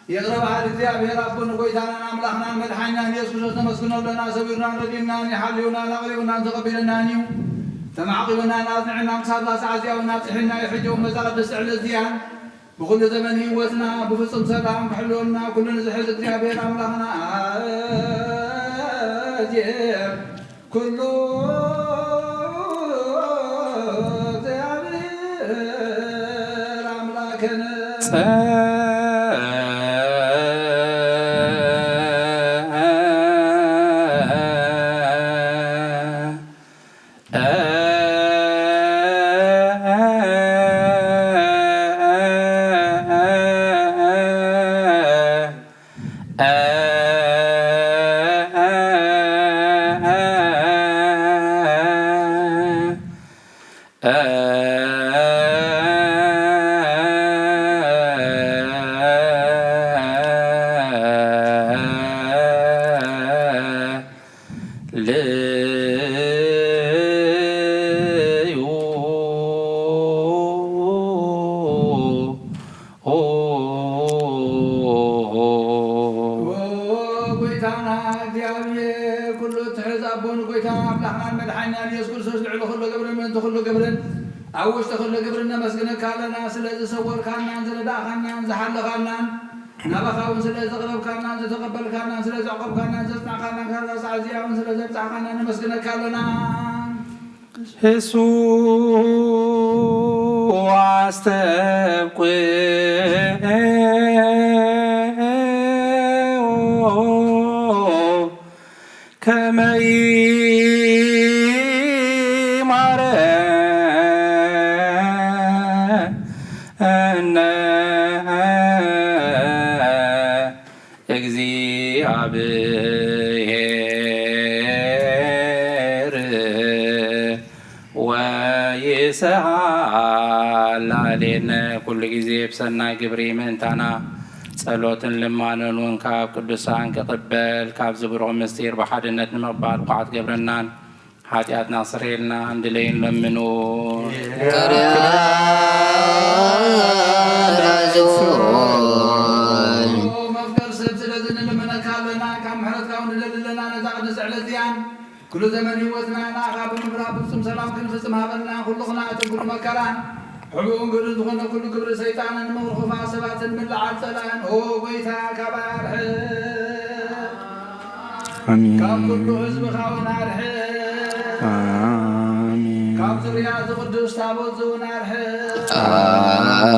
ይቅረ በሀል እግዚኣብሔር አቦን ጎይታናን አምላኽናን መድሓኒናን ኢየሱስ ክርስቶስ ነመስግነሉ ኣለና። ሰዊሩናን ረዲኡናን ይሓልዩናን ኣቕሪቡናን ተቐቢሉናን እዩ። ተማዕቂቡናን ኣጽኒዑናን ክሳብ እዛ ሰዓት እዚኣ እውን ኣብጺሑና እዩ። ሕጂ እውን በዛ ቅድስቲ ዕለት እዚኣ ብኹሉ ዘመን ህይወትና ብፍጹም ሰላም ክሕልወና ኩሉ ንዝሕል እግዚኣብሔር ኣምላኽና ኣዜ ኩሉ ኦ ጎይታና እግዚኣብሔር፣ ኩሉ እትሕዝ ኣቦን ጎይታን ኣምላኽናን መድሓኒናን ኢየሱስ ክርስቶስ፣ ልዕሊ ኩሉ ግብርን ምእንቲ ኩሉ ግብርን ኣብ ውሽጢ ኩሉ ግብርን ነመስግነካ ኣለና። ስለዚ ሰወርካናን ዝረዳእካናን ዝሓለኻናን፣ ናባኻ እውን ስለ ዘቕረብካናን ዝተቐበልካናን ስለ ዘዕቆብካናን ዘጽናዕካናን፣ ካብዛ ሰዓት እዚኣ እውን ስለ ዘብጻሕካና ነመስግነካ ኣለና። እሱ አስተብቁ ከመ ይማረነ እግዚአብሔር ወይስአል ላዕሌነ። ኩሉ ጊዜ ብሰናይ ግብር ይምእንታና፣ ጸሎትን ልማነን እውን ካብ ቅዱሳን ክቅበል፣ ካብዚ ብሩኽ ምስጢር ብሓድነት ንምቅባል ብቑዓት ገብረናን፣ ኃጢአትና ስሬልና እንድለይን ለምኑ። መፍቀር ሰብ ስለዚ ንልምነካ ኣለና፣ ካብ ምሕረትካ እውን ንደሊ ኣለና። ነዛ ቅድስቲ ዕለት እዚኣን ኩሉ ዘመን ህይወትና ንኣኻ ብምብራህ ፍጹም ሰላም ክንፍጽም ሃበና። ኩሉ ቅንኣትን ኩሉ መከራን ሕቡእን ግህዱእን ዝኾነ ኩሉ ግብሪ ሰይጣንን ምኽሪ ክፉኣት ሰባትን ምልዓል ጸላእን ኦ ጎይታ ካባና ኣርሕቕ። ኣሜን። ካብ ኩሉ ህዝብኻ እውን ኣርሕቕ። ኣሜን። ካብ ዙርያ እዚ ቅዱስ ታቦት እዚ እውን ኣርሕቕ።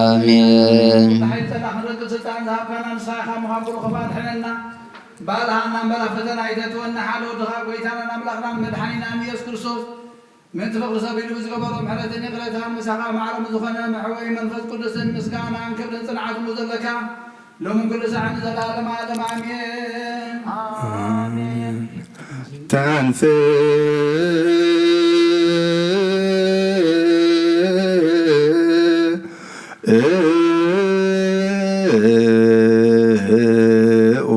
ኣሜን። ሓይል ጸላእ ክንረግጽ ስልጣን ዝሃብካና ንስኻ ኢኻ። ምኻን ብሩኽ ኣድሕነና። ባልሃና እምበላ ፈተና ኣይተእትወና፣ ሓደ ወድኻ ጎይታናን ኣምላኽናን መድሓኒናን ኢየሱስ ክርስቶስ፣ ምእንቲ ፍቕሪ ሰብ ኢሉ ብዝገበሮ ምሕረትን ይቕረታን፣ ምሳኻ ማዕረ ዝኾነ መሕወይ መንፈስ ቅዱስን ምስጋናን ክብርን ጽንዓትን ዘለካ፣ ሎምን ኩሉ ሳዕን ንዘለዓለመ ዓለም ኣሜን። ኣሜን። ተንሥእ ኡ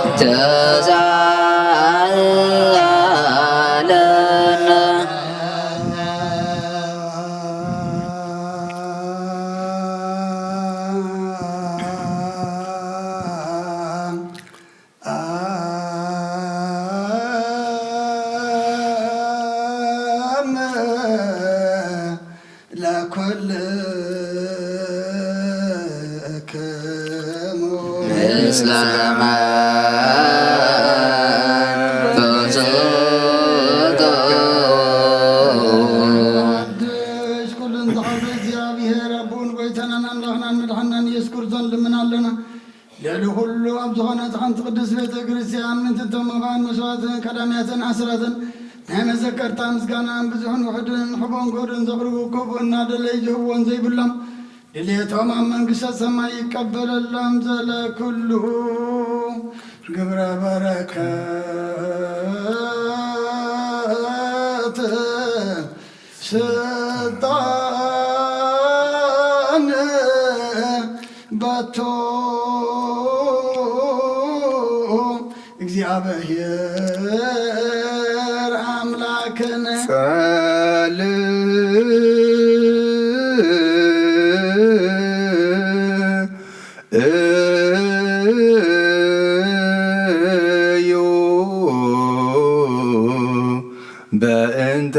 ለጸሎት ተዛለነ። ለልዑል ኩሉ ኣብ ዝኾነት ሓንቲ ቅድስት ቤተ ክርስቲያን ምእንቲ እቶም መባእን መስዋዕትን ቀዳማያትን ኣስራትን ናይ መዘከርታ ምስጋና ብዙሕን ውሑድን ሕቡእን ግሁድን ዘቕርቡ ክቡእ እናደለዩ ዝህብዎን ዘይብሎም ድልየቶም ኣብ መንግስተ ሰማይ ይቀበለሎም። ዘለኩሉ ግብረ በረከት ስልጣን በቶ እግዚአብሔር አምላክነ ጸል እዩ በእንተ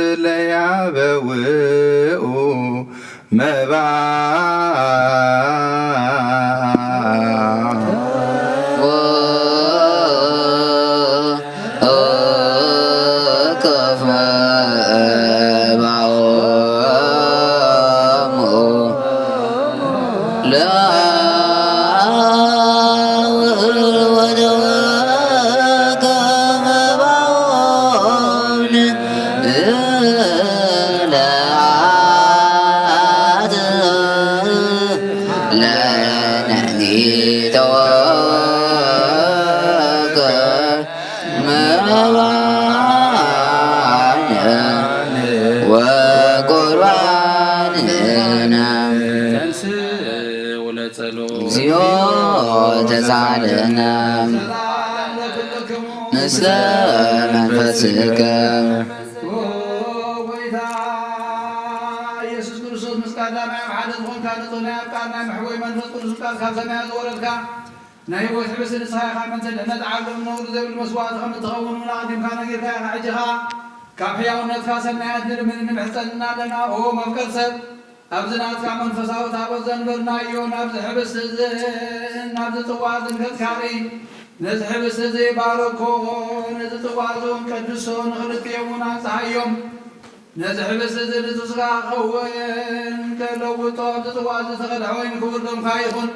እለ ያበውኡ መባእ ለአውር ወደወከ መባውን ለአት ለነኒ ተወከ መባነ ወቁርባንነ። ተንሥእ ወለጸሎ እግዚኦ ተሳለነ ምስለ መንፈስከ። ኢየሱስ ክርስቶስ ምስ ቀዳማይ ኣብ ሓደ ዝኾንካ ንጹህ ናይ ኣብ ቃል ናይ መሕወይ መንፈስ ቅዱስ ቃል ካብ ሰማያት ዝወረድካ ናይ ህይወት ሕብስቲ ንስኻ ኢኻ። ምእንቲ ድሕነት ዓለም ነውሪ ዘይብሉ መስዋእቲ ከም እትኸውን እውን ኣቐዲምካ ነጊርካ ኢኻ። ሕጂ ኸኣ ካብ ሕያውነትካ ሰናያት ንልምን ንምሕጸን ኣለና። ኦ መፍቀር ሰብ፣ ኣብዚ ናትካ መንፈሳዊ ታቦት ዘንበርናዮ ናብዚ ሕብስቲ እዝን ናብዚ ጽዋ እዝን ከትካሪ፣ ነዚ ሕብስቲ እዚ ባርኮ፣ ነዚ ጽዋ እዚ እውን ቀድሶ፣ ንኽልቲኦም እውን ኣንጽሃዮም። ነዚ ሕብስቲ እዚ ንጹህ ስጋ ክኸውን ከለውጦ፣ ኣብዚ ጽዋ እዚ ዝተቐድሐ ወይኒ ክቡር ደምካ ይኹን።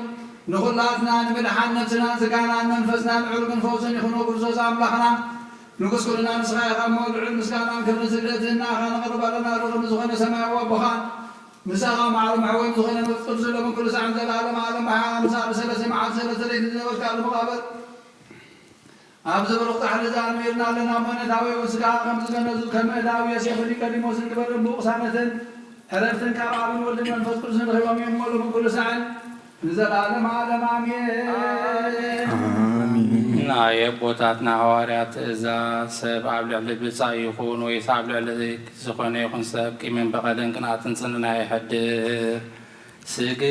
ንኹላትና ንምድሓን ነፍስናን ስጋናን መንፈስናን ዕርቅን ፈውስን ይኹን። ክርስቶስ ኣምላኽና፣ ንጉስ ኩልና ንስኻ ኢኻ እሞ፣ ልዑል ምስጋናን ክብርን ስግደትን ንኣኻ ነቕርብ ኣለና። ርኡይ ዝኾነ ሰማያዊ ኣቦኻ፣ ምሳኻ ማዕረ መሕወይ ዝኾነ መንፈስ ቅዱስ፣ ሎምን ኩሉ ሳዕን ዘላለም ዓለም ብሓ-፣ ምሳሌ ሰለስተ መዓልቲ ሰለስተ ለይቲ ዝነበርካሉ መቓብር፣ ኣብዚ ብሩኽ ጻሕሊ እዚ ኣንቢርና ኣለና እሞ፣ ነታዊ ስጋ ከም ዝገነዙ ከም እዳዊ ዮሴፍ ኒቆዲሞስ ንግበር እምብኡ ቅሳነትን ዕረፍትን ካብ ኣብን ወልድን መንፈስ ቅዱስን ረኺቦም እዮም እሞ፣ ሎምን ኩሉ ሳዕን ንዘላለም ዓለም ኣሜን። ኣሜን። ናይ ኣቦታትና ሃዋርያት ትእዛዝ፣ ሰብ ኣብ ልዕሊ ብጻዩ ይኹን ወይስ ኣብ ልዕሊ ዝኾነ ይኹን ሰብ ቂምን በቐልን ቅንኣትን ጽንዕና ይሐድር። ስግዱ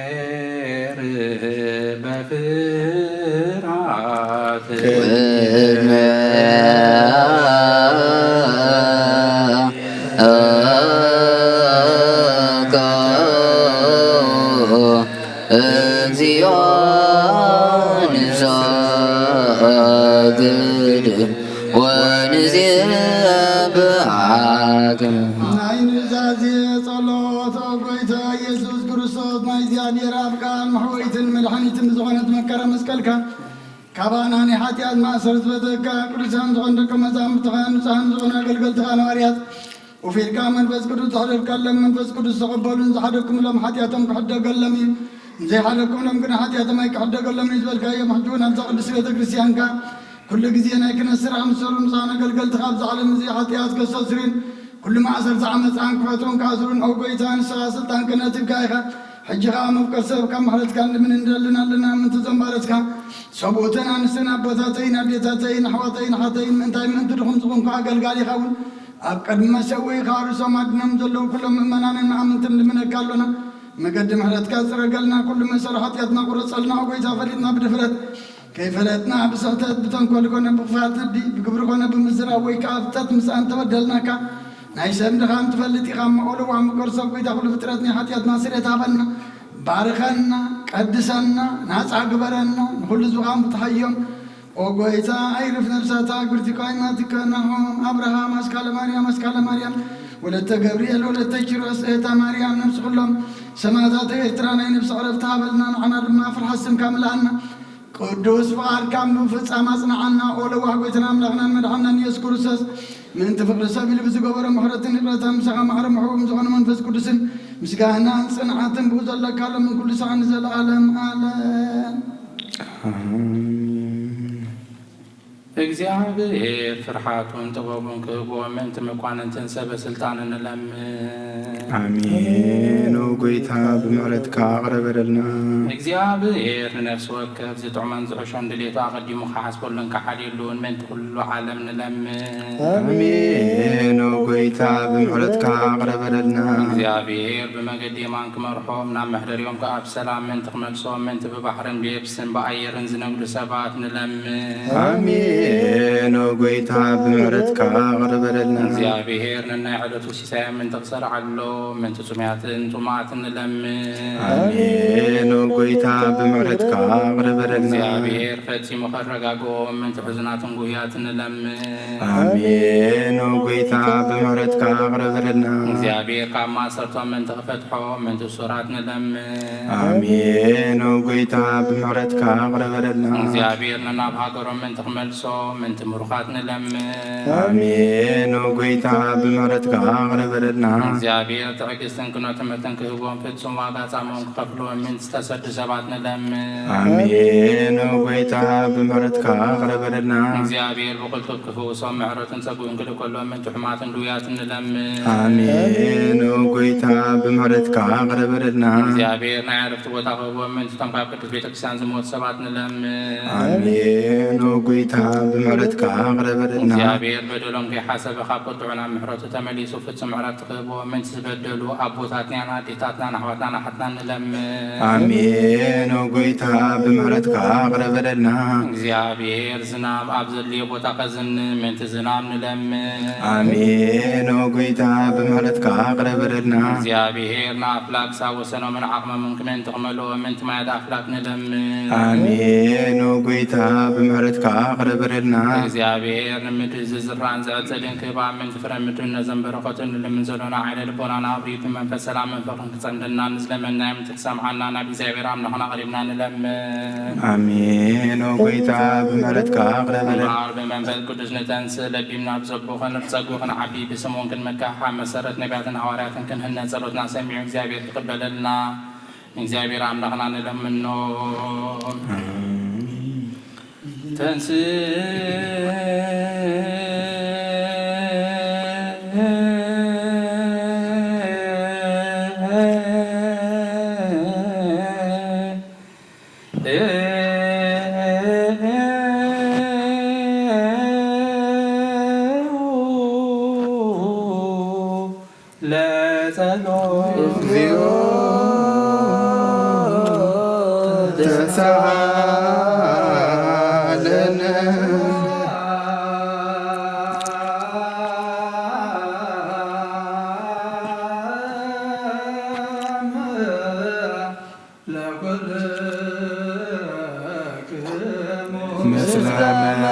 ለእግዚአብሔር በፍርሃት ቅድመ እግዚኦ ንሰግድ ወንዜብሐክ። ናይ ኑዛዜ ጸሎት። ኦ ጎይታ ኢየሱስ ክርስቶስ፣ ናይ እግዚኣብሔር ኣብ ቃል መሕወይትን መድሓኒትን ዝኾነት መከራ መስቀልካ፣ ካባና ናይ ሓጢኣት ማእሰር ዝፈተካ፣ ቅዱሳን ዝኾኑ ደቀ መዛሙርትኻ፣ ንጹሃን ዝኾኑ ኣገልገልትኻ ነዋርያት፣ ወፊርካ መንፈስ ቅዱስ ዘሕደርካሎም፣ መንፈስ ቅዱስ ዝተቐበሉን ዝሓደግኩምሎም ሓጢኣቶም ክሕደገሎም እዩ፣ ዘይሓደግኩምሎም ግን ሓጢኣቶም ኣይክሕደገሎምን እዩ ዝበልካዮም፣ ሕጂ እውን ኣብዛ ቅድስት ቤተ ክርስቲያንካ ኩሉ ግዜ ናይ ክህነት ስራሕ ምስ ሰሩ፣ ንስኻን ኣገልገልትኻ ኣብዛ ዓለም እዚኣ ሓጢኣት ከስተስርዩን ኩሉ ማእሰርቲ ዓመፃን ክፈትዉን ክኣስሩን፣ ኦ ጎይታ፣ ንስኻ ስልጣን ክህነት ሂብካ ኢኻ። ሕጂ ኸኣ መፍቀር ሰብ ካብ ምሕረትካ ንልምን ንደልን ኣለና፣ ምእንቲ እዞም ባሮትካ፣ ሰብኡትን ኣንስትን፣ ኣቦታተይን ኣዴታተይን፣ ኣሕዋተይን ኣሓተይን፣ ምእንታይ ምእንቲ ድኹም ዝኾንኩ ኣገልጋሊኻ እውን ኣብ ቅድሚ መሰውኢኻ ርእሶም ኣድኖም ዘለዉ ኩሎም ምእመናንን መኣምንትን ንልምነካ ኣሎና። መገዲ ምሕረትካ ጽረገልና፣ ኩሉ መሰል ሓጢኣትና ቁረጸልና፣ ኦ ጎይታ፣ ፈሊጥና ብድፍረት፣ ከይፈለጥና ብስሕተት፣ ብተንኮል ኮነ ብኽፋት ልቢ፣ ብግብሪ ኮነ ብምዝራብ ወይ ከኣ ፍጥረት ምሳእ እንተበደልናካ፣ ናይ ሰብ ድኻም ትፈልጥ ኢኻ እሞ፣ ኦ ለዋህ ምቁር ሰብ፣ ጎይታ ኩሉ ፍጥረት፣ ናይ ሓጢኣትና ስርየት ሃበና። ባርከና፣ ቀድሰና፣ ናጻ ግበረና፣ ንኹሉ ህዝብኻ ምፍትሓዮም። ኦ ጎይታ፣ ኣይርፍ ነፍሳታ ግብርቲ ቃይማት ከናሆም፣ ኣብርሃም፣ ኣስካለ ማርያም፣ ኣስካለ ማርያም፣ ወለተ ገብርኤል፣ ወለተ ኪሮስ፣ እህታ ማርያም፣ ነፍሲ ኩሎም ሰማዕታት ኤርትራ ናይ ነፍሲ ዕረፍቲ ሃበልና፣ ንዓና ድማ ፍርሓት ስምካ ምልኣና። ቅዱስ ፍቓድካ ብምፍጻም ኣጽንዓና። ኦ ለዋህ ጎይታና ኣምላኽናን መድሓንናን ኢየሱስ ክርስቶስ፣ ምእንቲ ፍቕሪ ሰብ ኢሉ ብዝገበሮ ምሕረትን ይቕረታን፣ ምሳኻ ማዕረ ምሕቡብ ዝኾነ መንፈስ ቅዱስን ምስጋናን ጽንዓትን ብኡ ዘለካ ሎምን ኩሉ ሳዕ ንዘለዓለም ዓለም። ኣሜን። እግዚኣብሔር ፍርሓቱን ጥበቡን ክህቦ ምእንቲ መኳንንትን ሰበ ስልጣንን ንለምን። ኣሜን። ኦ ጎይታ ብምሕረትካ ኣቕርበልና። እግዚኣብሔር ንነፍሲ ወከፍ ዝጥዕሞን ዝሕሾን ድሌቱ ኣቐዲሙ ክሓስበሉን ክሓልየሉን ምእንቲ ኩሉ ዓለም ንለምን። ኣሜን። ኦ ጎይታ ብምሕረትካ ኣቕርበልና። እግዚኣብሔር ብመገዲ የማን ክመርሖም፣ ናብ መሕደሪኦም ከኣ ብሰላም ምእንቲ ክመልሶም፣ ምእንቲ ብባሕርን ብየብስን ብኣየርን ዝነግዱ ሰባት ንለምን። ኣሜን። ኖ ጎይታ ብምሕረትካ ይቕረ በለልና። እግዚኣብሔር ነናይ ዕለቱ ሲሳይ ምእንቲ ትሰርዓሎ ምእንቲ ጽሙያትን ጽሙኣትን ንለምን። ኣሜን። ኦ ጎይታ ብምሕረትካ ይቕረ በለልና። እግዚኣብሔር ፈጺሙ ከረጋግኦም ምእንቲ ሕዙናትን ጉህያትን ንለምን። ኣሜን። ኦ ጎይታ ብምሕረትካ ይቕረ በለልና። እግዚኣብሔር ካብ ማእሰርቶም ምእንቲ ክፈትሖም ምእንቲ እሱራት ንለምን። ኣሜን። ኦ ጎይታ ብምሕረትካ ይቕረ በለልና። እግዚኣብሔር ነናብ ሃገሮም ምእንቲ ክመልሶም ምእንቲ ምሩኻት ንለምን። ኣሜን። ኦ ጎይታ ብምሕረትካ ይቕረ በለልና። እግዚኣብሔር ትዕግስትን ቅኑዕ ትምህርትን ክህቦም ፍጹም ዋጋ ጻምኦም ክኸፍልዎም ምእንቲ ዝተሰዱ ሰባት ንለምን። ኣሜን። ኦ ጎይታ ብምሕረትካ ይቕረ በለልና። እግዚኣብሔር ብቕልጡፍ ክፍውሶም ምሕረቱን ጸግኡን ክልእከሎም ምእንቲ ሕሙማትን ድውያትን ንለምን። ኣሜን። ኦ ጎይታ ብምሕረትካ ይቕረ በለልና። እግዚኣብሔር ናይ ዕረፍቲ ቦታ ክህቦም ምእንቲ እቶም ካብ ቅድስት ቤተክርስቲያን ዝሞቱ ሰባት ንለምን። ኣሜን። ኦ ጎይታ ብምሕረትካ ይቕረ በለልና። እግዚኣብሔር በደሎም ከይሓሰበ ካብ ቁጥዑ ናብ ምሕረቱ ተመሊሱ ፍጹም ዕረፍቲ ክህቦም ምእንቲ ዝበደሉ ኣቦታትናን ኣዴታትናን ኣሕዋትናን ኣሓትናን ንለምን። ኣሜን። ኦ ጎይታ ብምሕረትካ ይቕረ በለልና። እግዚኣብሔር ዝናም ኣብ ዘድልዮ ቦታ ከዝንብ ምእንቲ ዝናም ንለምን። ኣሜን። ኦ ጎይታ ብምሕረትካ ይቕረ በለልና። እግዚኣብሔር ንኣፍላክ ክሳብ ወሰኖምን ዓቕሞምን ምእንቲ ክመልኦ ምእንቲ ማያት ኣፍላክ ንለምን። ኣሜን። ኦ ጎይታ ብምሕረትካ ይቕረ በለልና። እግዚኣብሔር ንምድሪ ዝዝራእን ዝዕጸድን ክህባ ምእንቲ ፍረ ምድርን ነዘን በረኸቱን ንልምን ዘሎና ዓይነ ልቦናና ኣብሪሁ ብመንፈስ ሰላምን ፍቕርን ክጸምደና ንዝለመንናዮ ምእንቲ ክሰምዓና ናብ እግዚኣብሔር ኣምላኽና ኣቕሪብና ንለምን። ኣሜን። ኦ ጎይታ ብምሕረትካ ይቕረ በለልና። እምበኣር ብመንፈስ ቅዱስ ንተንስእ ለቢምና ብጸጉ ኸን-፣ ብጸጉ ክንዓቢ ብስምኡን ክንመካሕ ኣብ መሰረት ነቢያትን ሃዋርያትን ክንህነጽ ጸሎትና ሰሚዑ እግዚኣብሔር ክቕበለልና ንእግዚኣብሔር ኣምላኽና ንለምኖ። ኣሜን። ተንስእ ለጸሎት። እግዚኦ ተሳሃለነ። ለኩልክሙ ምስጋና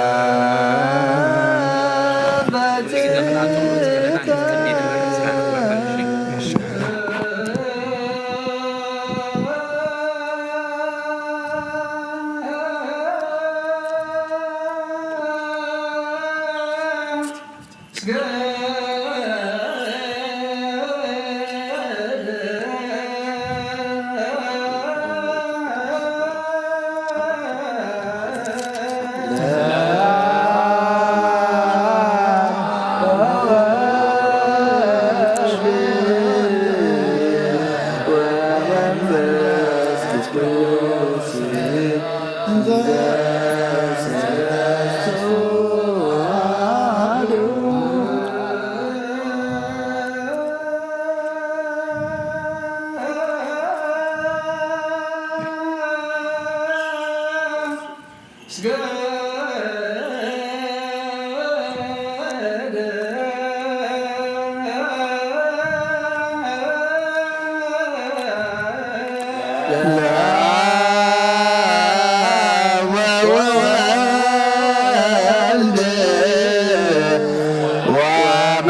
ወወልድ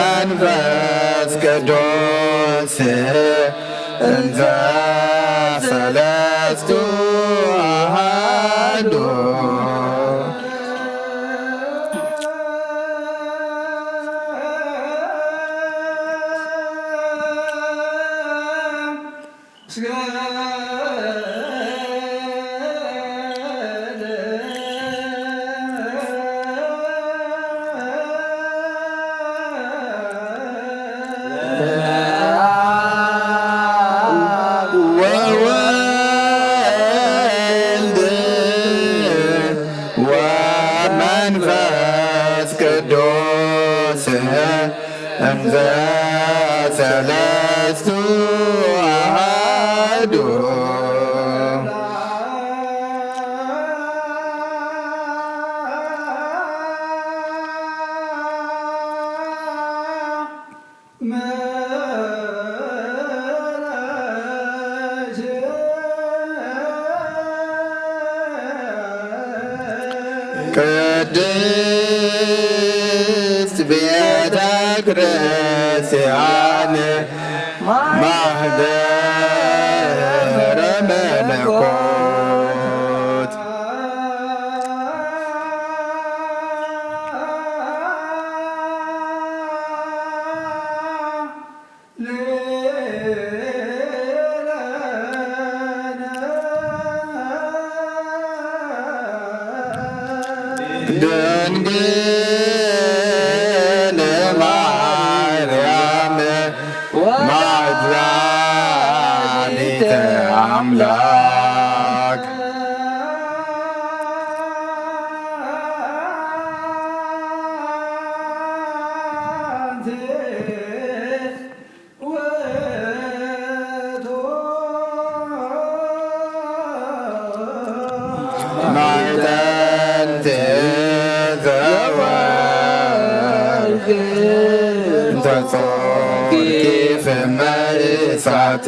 ወመንፈስ ቅዱስ እንዘ ሰለስቱ አሐዱ። ወወልድ ወመንፈስ ቅዱስ እንዘ ሰለስቱ አሐዱ። ቅድስት ቤተክርስቲያን ማህደረ መለኮት። ድንግል ማርያም ወላዲተ አምላክ። ማዕጠንተ ዘወርቅ እንተ ጾርኪ ፍመ እሳት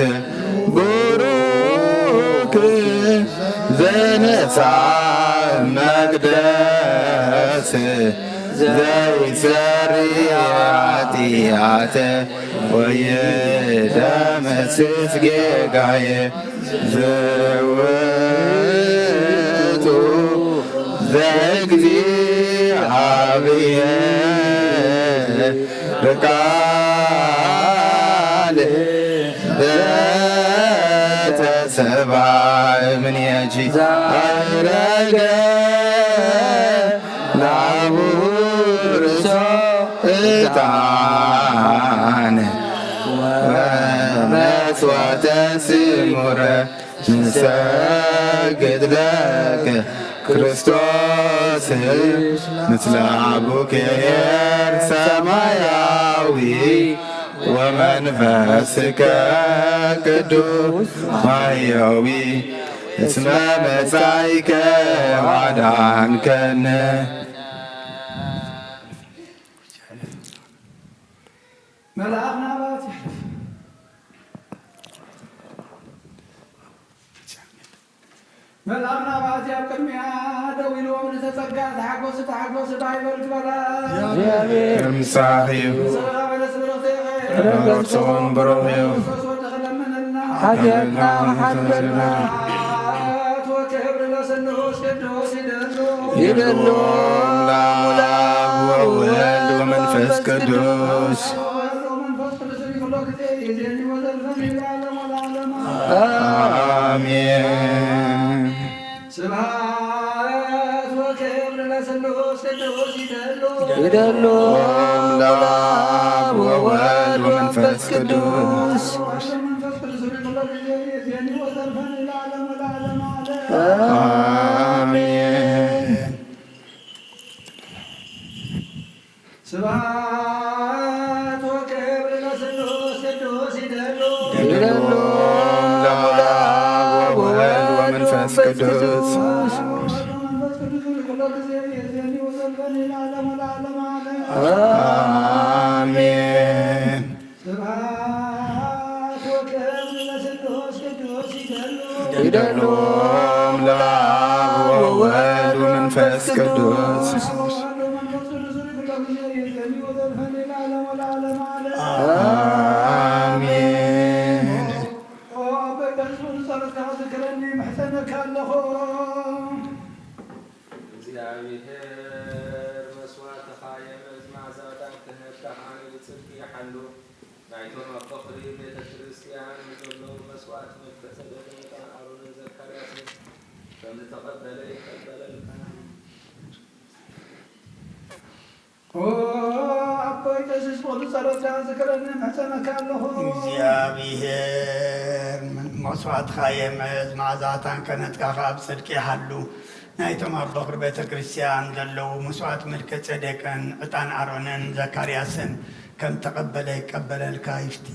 ቡሩክ ዘነሳ መቅደስ ዘይሰሪ ኃጢአተ ወይደመስስ ጌጋየ። ዘውቱ ዘእግዚአብሔር ቃል ዘተሰብአ እምኔኪ ዘዐረገ ላቡ ርእሶ ዕጣን ወመስዋዕተ ስሙረ ንሰግድ ለከ ክርስቶስ ምስለ አቡከ ኄር ሰማያዊ ወመንፈስከ ቅዱስ ማሕየዊ እስመ መጻኢከ ወአድኃንከነ። መልአክ ናባቲ፣ መልአክ ናባቲ ኣብ ቅድሚኣ ደው ኢሉ፣ ምልእተ ጸጋ ተሓጎሲ፣ ተሓጎሲ፣ ዳይበል ክበላ። እግዚአብሔር ምሳኺ እዩ። ጸጋ በለስ ብርኽቲ ኢኺ። ረገጽ ጽዮን ብሩኽ እዩ። ክርስቶስ ወድኺ ለምንልና። ሓጢኣትና መሓረልና። ስብሐት ወክብር ለስሉስ ቅዱስ ይደሉ። ይደሉ ለአብ ወወልድ ወመንፈስ ቅዱስ። አሜን። ስብሐት ወክብር ለስሉስ ቅዱስ ይደሉ። ይደሉ ለአብ ወወልድ ወመንፈስ ቅዱስ። አሜን። ስብሐት ወክብር ለስሉስ ቅዱስ ይደሉ። ይደሉ ለአብ ወወልድ ወመንፈስ ቅዱስ። ወመንፈስ ቅዱስ ሁሉ ጊዜ ይእዜኒ ወዘልፈኒ ለዓለመ ለዓለም ዓለም። አሜን። ስብሐት ወክብር ለስሉስ ቅዱስ ይደሉ። ይደሉ ለአብ ወወልድ ወመንፈስ ቅዱስ። ወመንፈስ ቅዱስ ሁሉ ጊዜ ይእዜኒ ወዘልፈኒ ለዓለመ ለዓለም ዓለም። አሜን። ኦ አበ፣ በዝሙር ጸሎትካ ዝክረኒ፣ ምሕጸነካ ኣለኹ። እግዚኣብሔር መስዋዕትኻ የምጽእ፣ መዓዛታን ክህነትካ ኸኣ ብጽድቂ ይሓሉ። ናይቶም ኣብ በኹሪ ቤተ ክርስቲያን ዘለዉ መስዋዕት መልከ ጸደቅን ዕጣን ኣሮንን ዘካርያስን ከም ዝተቐበለ ይቀበለልካ። ኦ ኣቦይ ቀሲስ፣ ጸሎትካ ዝክረኒ፣ ምሕጸነካ ኣለኹ። እግዚኣብሔር መስዋዕትኻ የምጽእ፣ መዓዛታን ክህነትካ ኸኣ ብጽድቂ ይሓሉ። ናይቶም ኣብ በኹሪ ቤተ ክርስቲያን ዘለዉ መስዋዕት መልከ ጸደቅን ዕጣን ኣሮንን ዘካርያስን ከም ተቐበለ ይቀበለልካ ይፍቲ።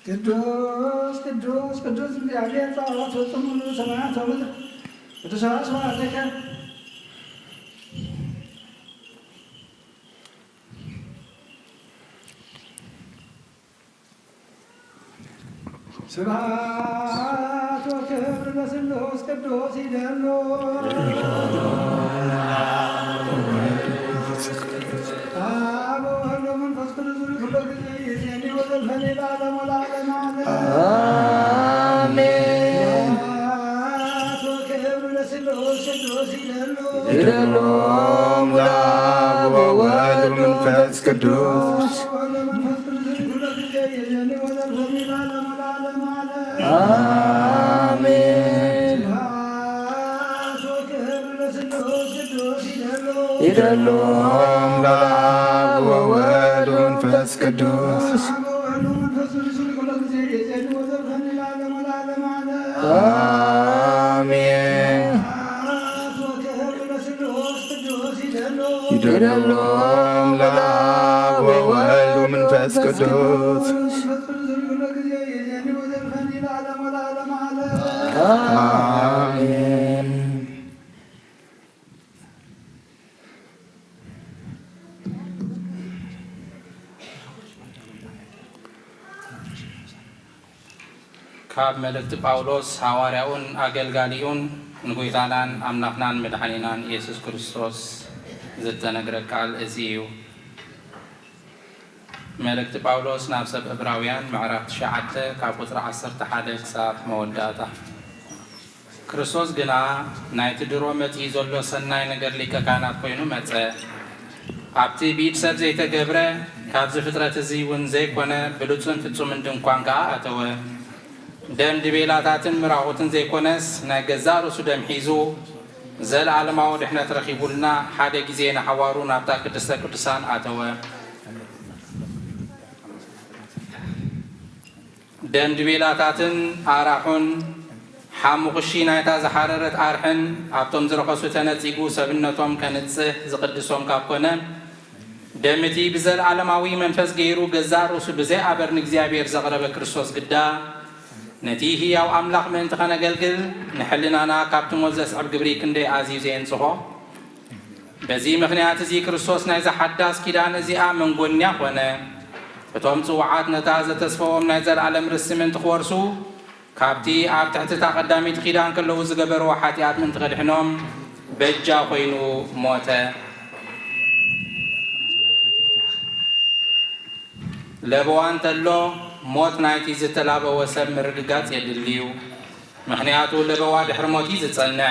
ቅዱስ ቅዱስ ቅዱስ እግዚአብሔር ጸባኦት፣ ፍጹም ሁሉ ሰማያት ወምድር። ቅዱስ ስብሐት ለከ። ስብሐት ወክብር ለስሉስ ቅዱስ ይደሉ። አብ ወወልድ ወመንፈስ ቅዱስ ኩሎ ጊዜ ይዜኒ ወዘልፈኒ ለዓለም ወለዓለም ዓለም። አሜን። ስብሐት ወክብር ለስሉስ ቅዱስ ይደሉ። ይደሉ ለአብ ወወልድ ወመንፈስ ቅዱስ። አሜን። ይደሉ ለአብ ወወልድ ወመንፈስ ቅዱስ። አሜን። ይደሉ ለአብ ወወልድ ወመንፈስ ቅዱስ። አሜን። ካብ መልእክቲ ጳውሎስ ሃዋርያኡን ኣገልጋሊኡን ንጎይታናን ኣምላኽናን መድሓኒናን ኢየሱስ ክርስቶስ ዝተነግረ ቃል እዚ እዩ። መልእክቲ ጳውሎስ ናብ ሰብ ዕብራውያን ምዕራፍ ትሽዓተ ካብ ቁጽሪ ዓሰርተ ሓደ ክሳብ መወዳእታ። ክርስቶስ ግና ናይቲ ድሮ መጺኡ ዘሎ ሰናይ ነገር ሊቀ ካህናት ኮይኑ መጸ። ኣብቲ ብኢድ ሰብ ዘይተገብረ፣ ካብዚ ፍጥረት እዚ እውን ዘይኮነ ብሉጽን ፍጹምን ድንኳን ከኣ ኣተወ። ደም ድቤላታትን ምራቑትን ዘይኮነስ፣ ናይ ገዛእ ርእሱ ደም ሒዙ፣ ዘለዓለማዊ ድሕነት ረኺቡልና፣ ሓደ ግዜ ንሓዋሩ ናብታ ቅድስተ ቅዱሳን ኣተወ። ደም ድቤላታትን ኣራሑን፣ ሓሙኽሺ ናይታ ዝሓረረት ኣርሕን፣ ኣብቶም ዝረኸሱ ተነጺጉ ሰብነቶም ከንጽህ ዝቕድሶም ካብ ኮነ፣ ደም እቲ ብዘለዓለማዊ መንፈስ ገይሩ ገዛእ ርእሱ ብዘይ ኣበር ንእግዚኣብሔር ዘቕረበ ክርስቶስ ግዳ፣ ነቲ ህያው ኣምላኽ ምእንቲ ኸነገልግል፣ ንሕልናና ካብቲ ሞት ዘስዕብ ግብሪ ክንደይ ኣዝዩ ዘየንጽሆ። በዚ ምኽንያት እዚ ክርስቶስ ናይዛ ሓዳስ ኪዳን እዚኣ መንጎኛ ኾነ። እቶም ጽዉዓት ነታ ዘተስፈዎም ናይ ዘለዓለም ርስቲ ምእንቲ ክወርሱ፣ ካብቲ ኣብ ትሕቲ እታ ቀዳመይቲ ኪዳን ከለዉ ዝገበርዎ ሓጢኣት ምእንቲ ከድሕኖም በጃ ኮይኑ ሞተ። ለበዋ እንተሎ፣ ሞት ናይቲ ዝተላበወ ሰብ ምርግጋጽ የድሊ እዩ። ምኽንያቱ ለበዋ ድሕሪ ሞት እዩ ዝጸንዕ።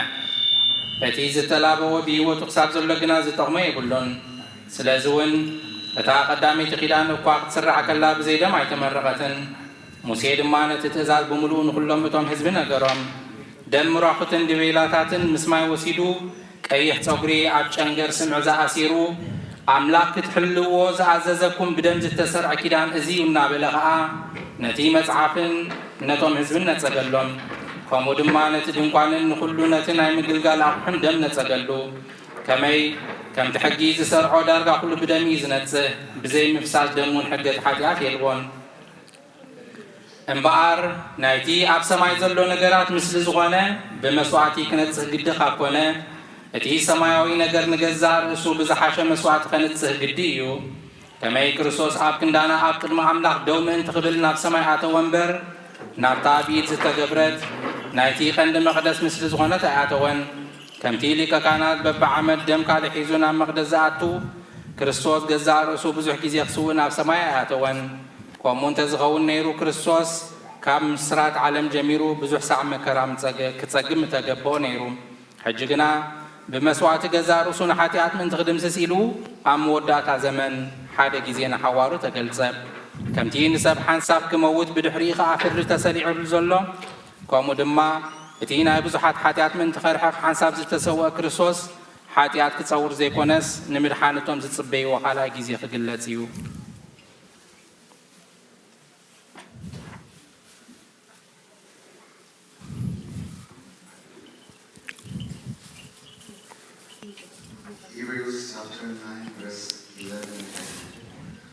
እቲ ዝተላበወ ብህይወቱ ክሳብ ዘሎ ግና ዝጠቕሞ የብሉን። ስለዚ እውን እታ ቀዳመይቲ ኪዳን እኳ ክትስራዕ ከላ ብዘይ ደም ኣይተመረቐትን። ሙሴ ድማ ነቲ ትእዛዝ ብምሉኡ ንኹሎም እቶም ህዝቢ ነገሮም። ደም ምራኹትን ድቤላታትን ምስ ማይ ወሲዱ፣ ቀይሕ ጸጉሪ ኣብ ጨንገር ስምዒ ዝኣሲሩ፣ ኣምላኽ ክትሕልዎ ዝኣዘዘኩም ብደም ዝተሰርዐ ኪዳን እዚ እዩ እናበለ ኸኣ፣ ነቲ መጽሓፍን ነቶም ህዝብን ነጸገሎም። ከምኡ ድማ ነቲ ድንኳንን ንኹሉ ነቲ ናይ ምግልጋል ኣቑሑን ደም ነጸገሉ። ከመይ? ከምቲ ሕጊ ዝሰርዖ ዳርጋ ኩሉ ብደም እዩ ዝነጽህ፣ ብዘይ ምፍሳስ ደም እውን ሕገ እቲ ሓጢኣት የልቦን። እምበኣር፣ ናይቲ ኣብ ሰማይ ዘሎ ነገራት ምስሊ ዝኾነ፣ ብመስዋእቲ ክነጽህ ግዲ ካብ ኮነ፣ እቲ ሰማያዊ ነገር ንገዛእ ርእሱ ብዝሓሸ መስዋእቲ ከንጽህ ግዲ እዩ። ከመይ ክርስቶስ ኣብ ክንዳና ኣብ ቅድሚ ኣምላኽ ደው ምእንቲ ክብል ናብ ሰማይ ኣተወ እምበር፣ ናብታ ብኢድ ዝተገብረት ናይቲ ቀንዲ መቕደስ ምስሊ ዝኾነት ኣይኣተወን። ከምቲ ሊቀ ካህናት በብዓመት ደም ካልእ ሒዙ ናብ መቕደስ ዝኣቱ፣ ክርስቶስ ገዛእ ርእሱ ብዙሕ ግዜ ክስውእ ናብ ሰማይ ኣይኣተወን። ከምኡ እንተ ዝኸውን ነይሩ፣ ክርስቶስ ካብ ምስራት ዓለም ጀሚሩ ብዙሕ ሳዕ መከራ ምጸገ-፣ ክጸግብ ምተገበኦ ነይሩ። ሕጂ ግና ብመስዋእቲ ገዛእ ርእሱ ንሓጢኣት ምእንቲ ክድምስስ ኢሉ፣ ኣብ መወዳእታ ዘመን ሓደ ግዜ ንሓዋሩ ተገልጸ። ከምቲ ንሰብ ሓንሳብ ክመውት ብድሕሪኡ ኸኣ ፍርዲ ተሰሊዑሉ ዘሎ፣ ከምኡ ድማ እቲ ናይ ብዙሓት ሓጢኣት ምእንቲ ከርሕቕ ሓንሳብ ዝተሰውአ ክርስቶስ፣ ሓጢኣት ክጸውር ዘይኮነስ፣ ንምድሓን እቶም ዝጽበይዎ ካልኣይ ግዜ ክግለጽ እዩ። Hebrews chapter nine, verse eleven.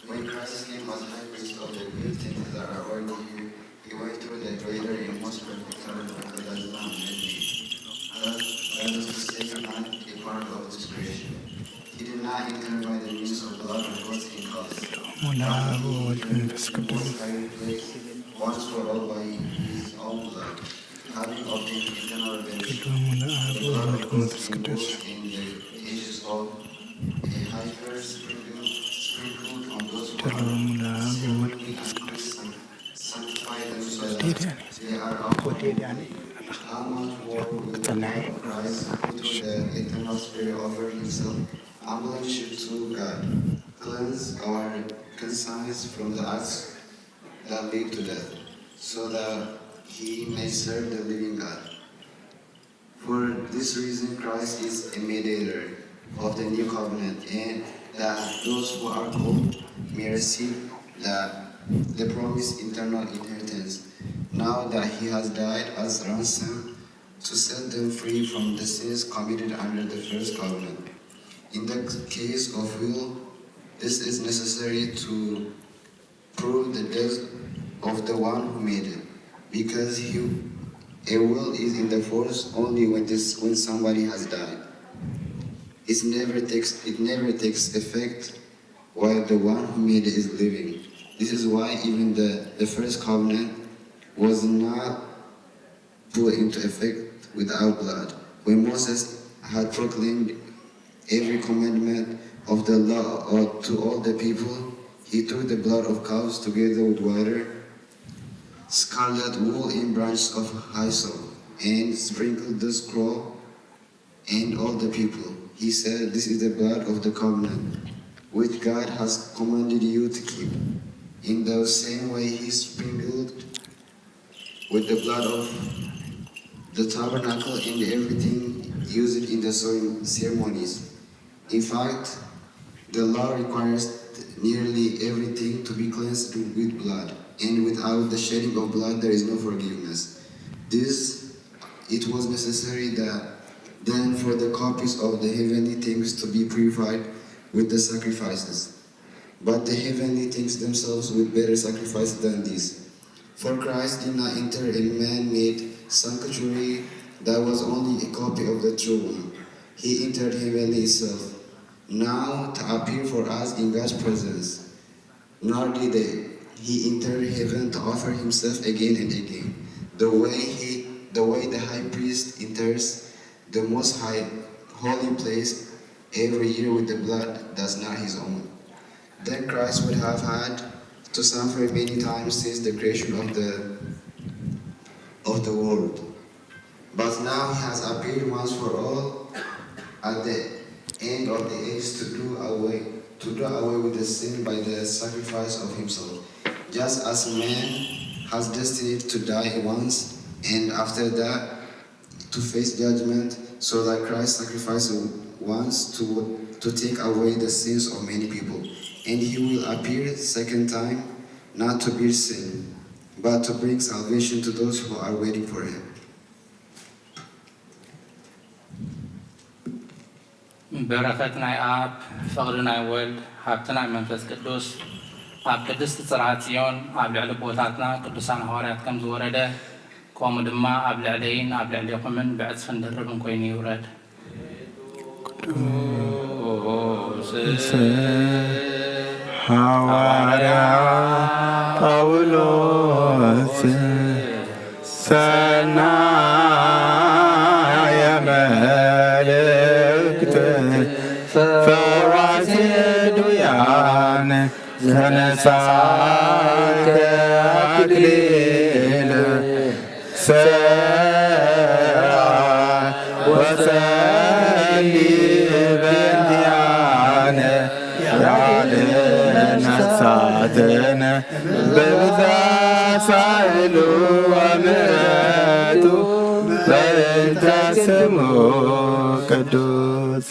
When Christ came as high priest of the new things that are already here. He went through the greater and most perfect tabernacle that is not man-made. That, that is to say, not a part of this creation. He did not enter by the means of blood of goats and calves. በስመ አብ ወወልድ ወመንፈስ ቅዱስ። But he entered the most high place once for all by his own blood, having obtained eternal redemption. በስመ አብ ወወልድ ወመንፈስ ቅዱስ። The blood of goats and goats and the ashes of a heifer sprinkled, sprinkled on those who are በስመ አብ ወወልድ sinfully ወመንፈስ ቅዱስ። Sanctify them so that they are upholding. How much more will the blood of Christ, who through the eternal Spirit offered himself unblemished to God, cleanse our conscience from the acts that lead to death, so that he may serve the living God? For this reason, Christ is a mediator of the new covenant, and that those who are called may receive the, the promised eternal inheritance, now that he has died as ransom to set them free from the sins committed under the first covenant. In the case of will, this is necessary to prove the death of the one who made it, because he, a will is in the force only when this, when somebody has died. It never takes, it never takes effect while the one who made it is living. This is why even the, the first covenant was not put into effect without blood. When Moses had proclaimed every commandment of the law to all the people, he took the blood of calves together with water, scarlet wool and branches of hyssop, and sprinkled the scroll and all the people. He said, "This is the blood of the covenant, which God has commanded you to keep." In the same way, he sprinkled with the blood of the tabernacle and everything used in the cere-, ceremonies. In fact, the law requires nearly everything to be cleansed with blood, and without the shedding of blood, there is no forgiveness. This, it was necessary that then for the copies of the heavenly things to be purified with the sacrifices. But the heavenly things themselves with better sacrifice than this. For Christ did not enter a man-made sanctuary that was only a copy of the true one. He entered heaven itself, now to appear for us in God's presence. Nor did he enter heaven to offer himself again and again, the way he, the way the high priest enters the most high holy place every year with the blood that's not his own. Then Christ would have had to suffer many times since the creation of the, of the world. But now he has appeared once for all at the end of the age to do away, to do away with the sin by the sacrifice of himself. Just as man has destiny to die once, and after that to face judgment, so that Christ sacrificed once to, to take away the sins of many people. And he will appear second time, not to bear sin, but to bring salvation to those who are waiting for him. በረኸት ናይ ኣብ፣ ፍቕሪ ናይ ወልድ፣ ሃብቲ ናይ መንፈስ ቅዱስ ኣብ ቅድስቲ ጽርሐ ጽዮን ኣብ ልዕሊ ኣቦታትና ቅዱሳን ሃዋርያት ከም ዝወረደ፣ ከምኡ ድማ ኣብ ልዕለይን ኣብ ልዕሌኹምን ብዕጽፍን ድርብን ኮይኑ ይውረድ። ቅዱስ ሃዋርያ ጳውሎስ ሰናየ መልእክት ፈዋሲ ዱያን ዘነሳከ አክሊል ሰ ወሰሊ በእንቲአነ ያለ ነፍሳትነ በብዛ ሳህሉ ወምሕረቱ በእንተ ስሙ ቅዱስ።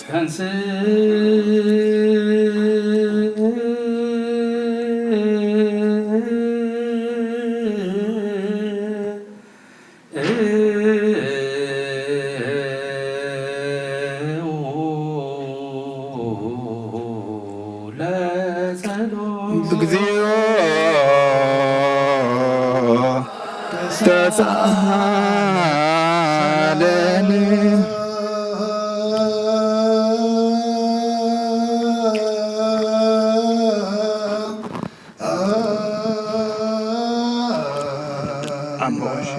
እግዚኦ ተሳለነ። ኣቦ ቀሺ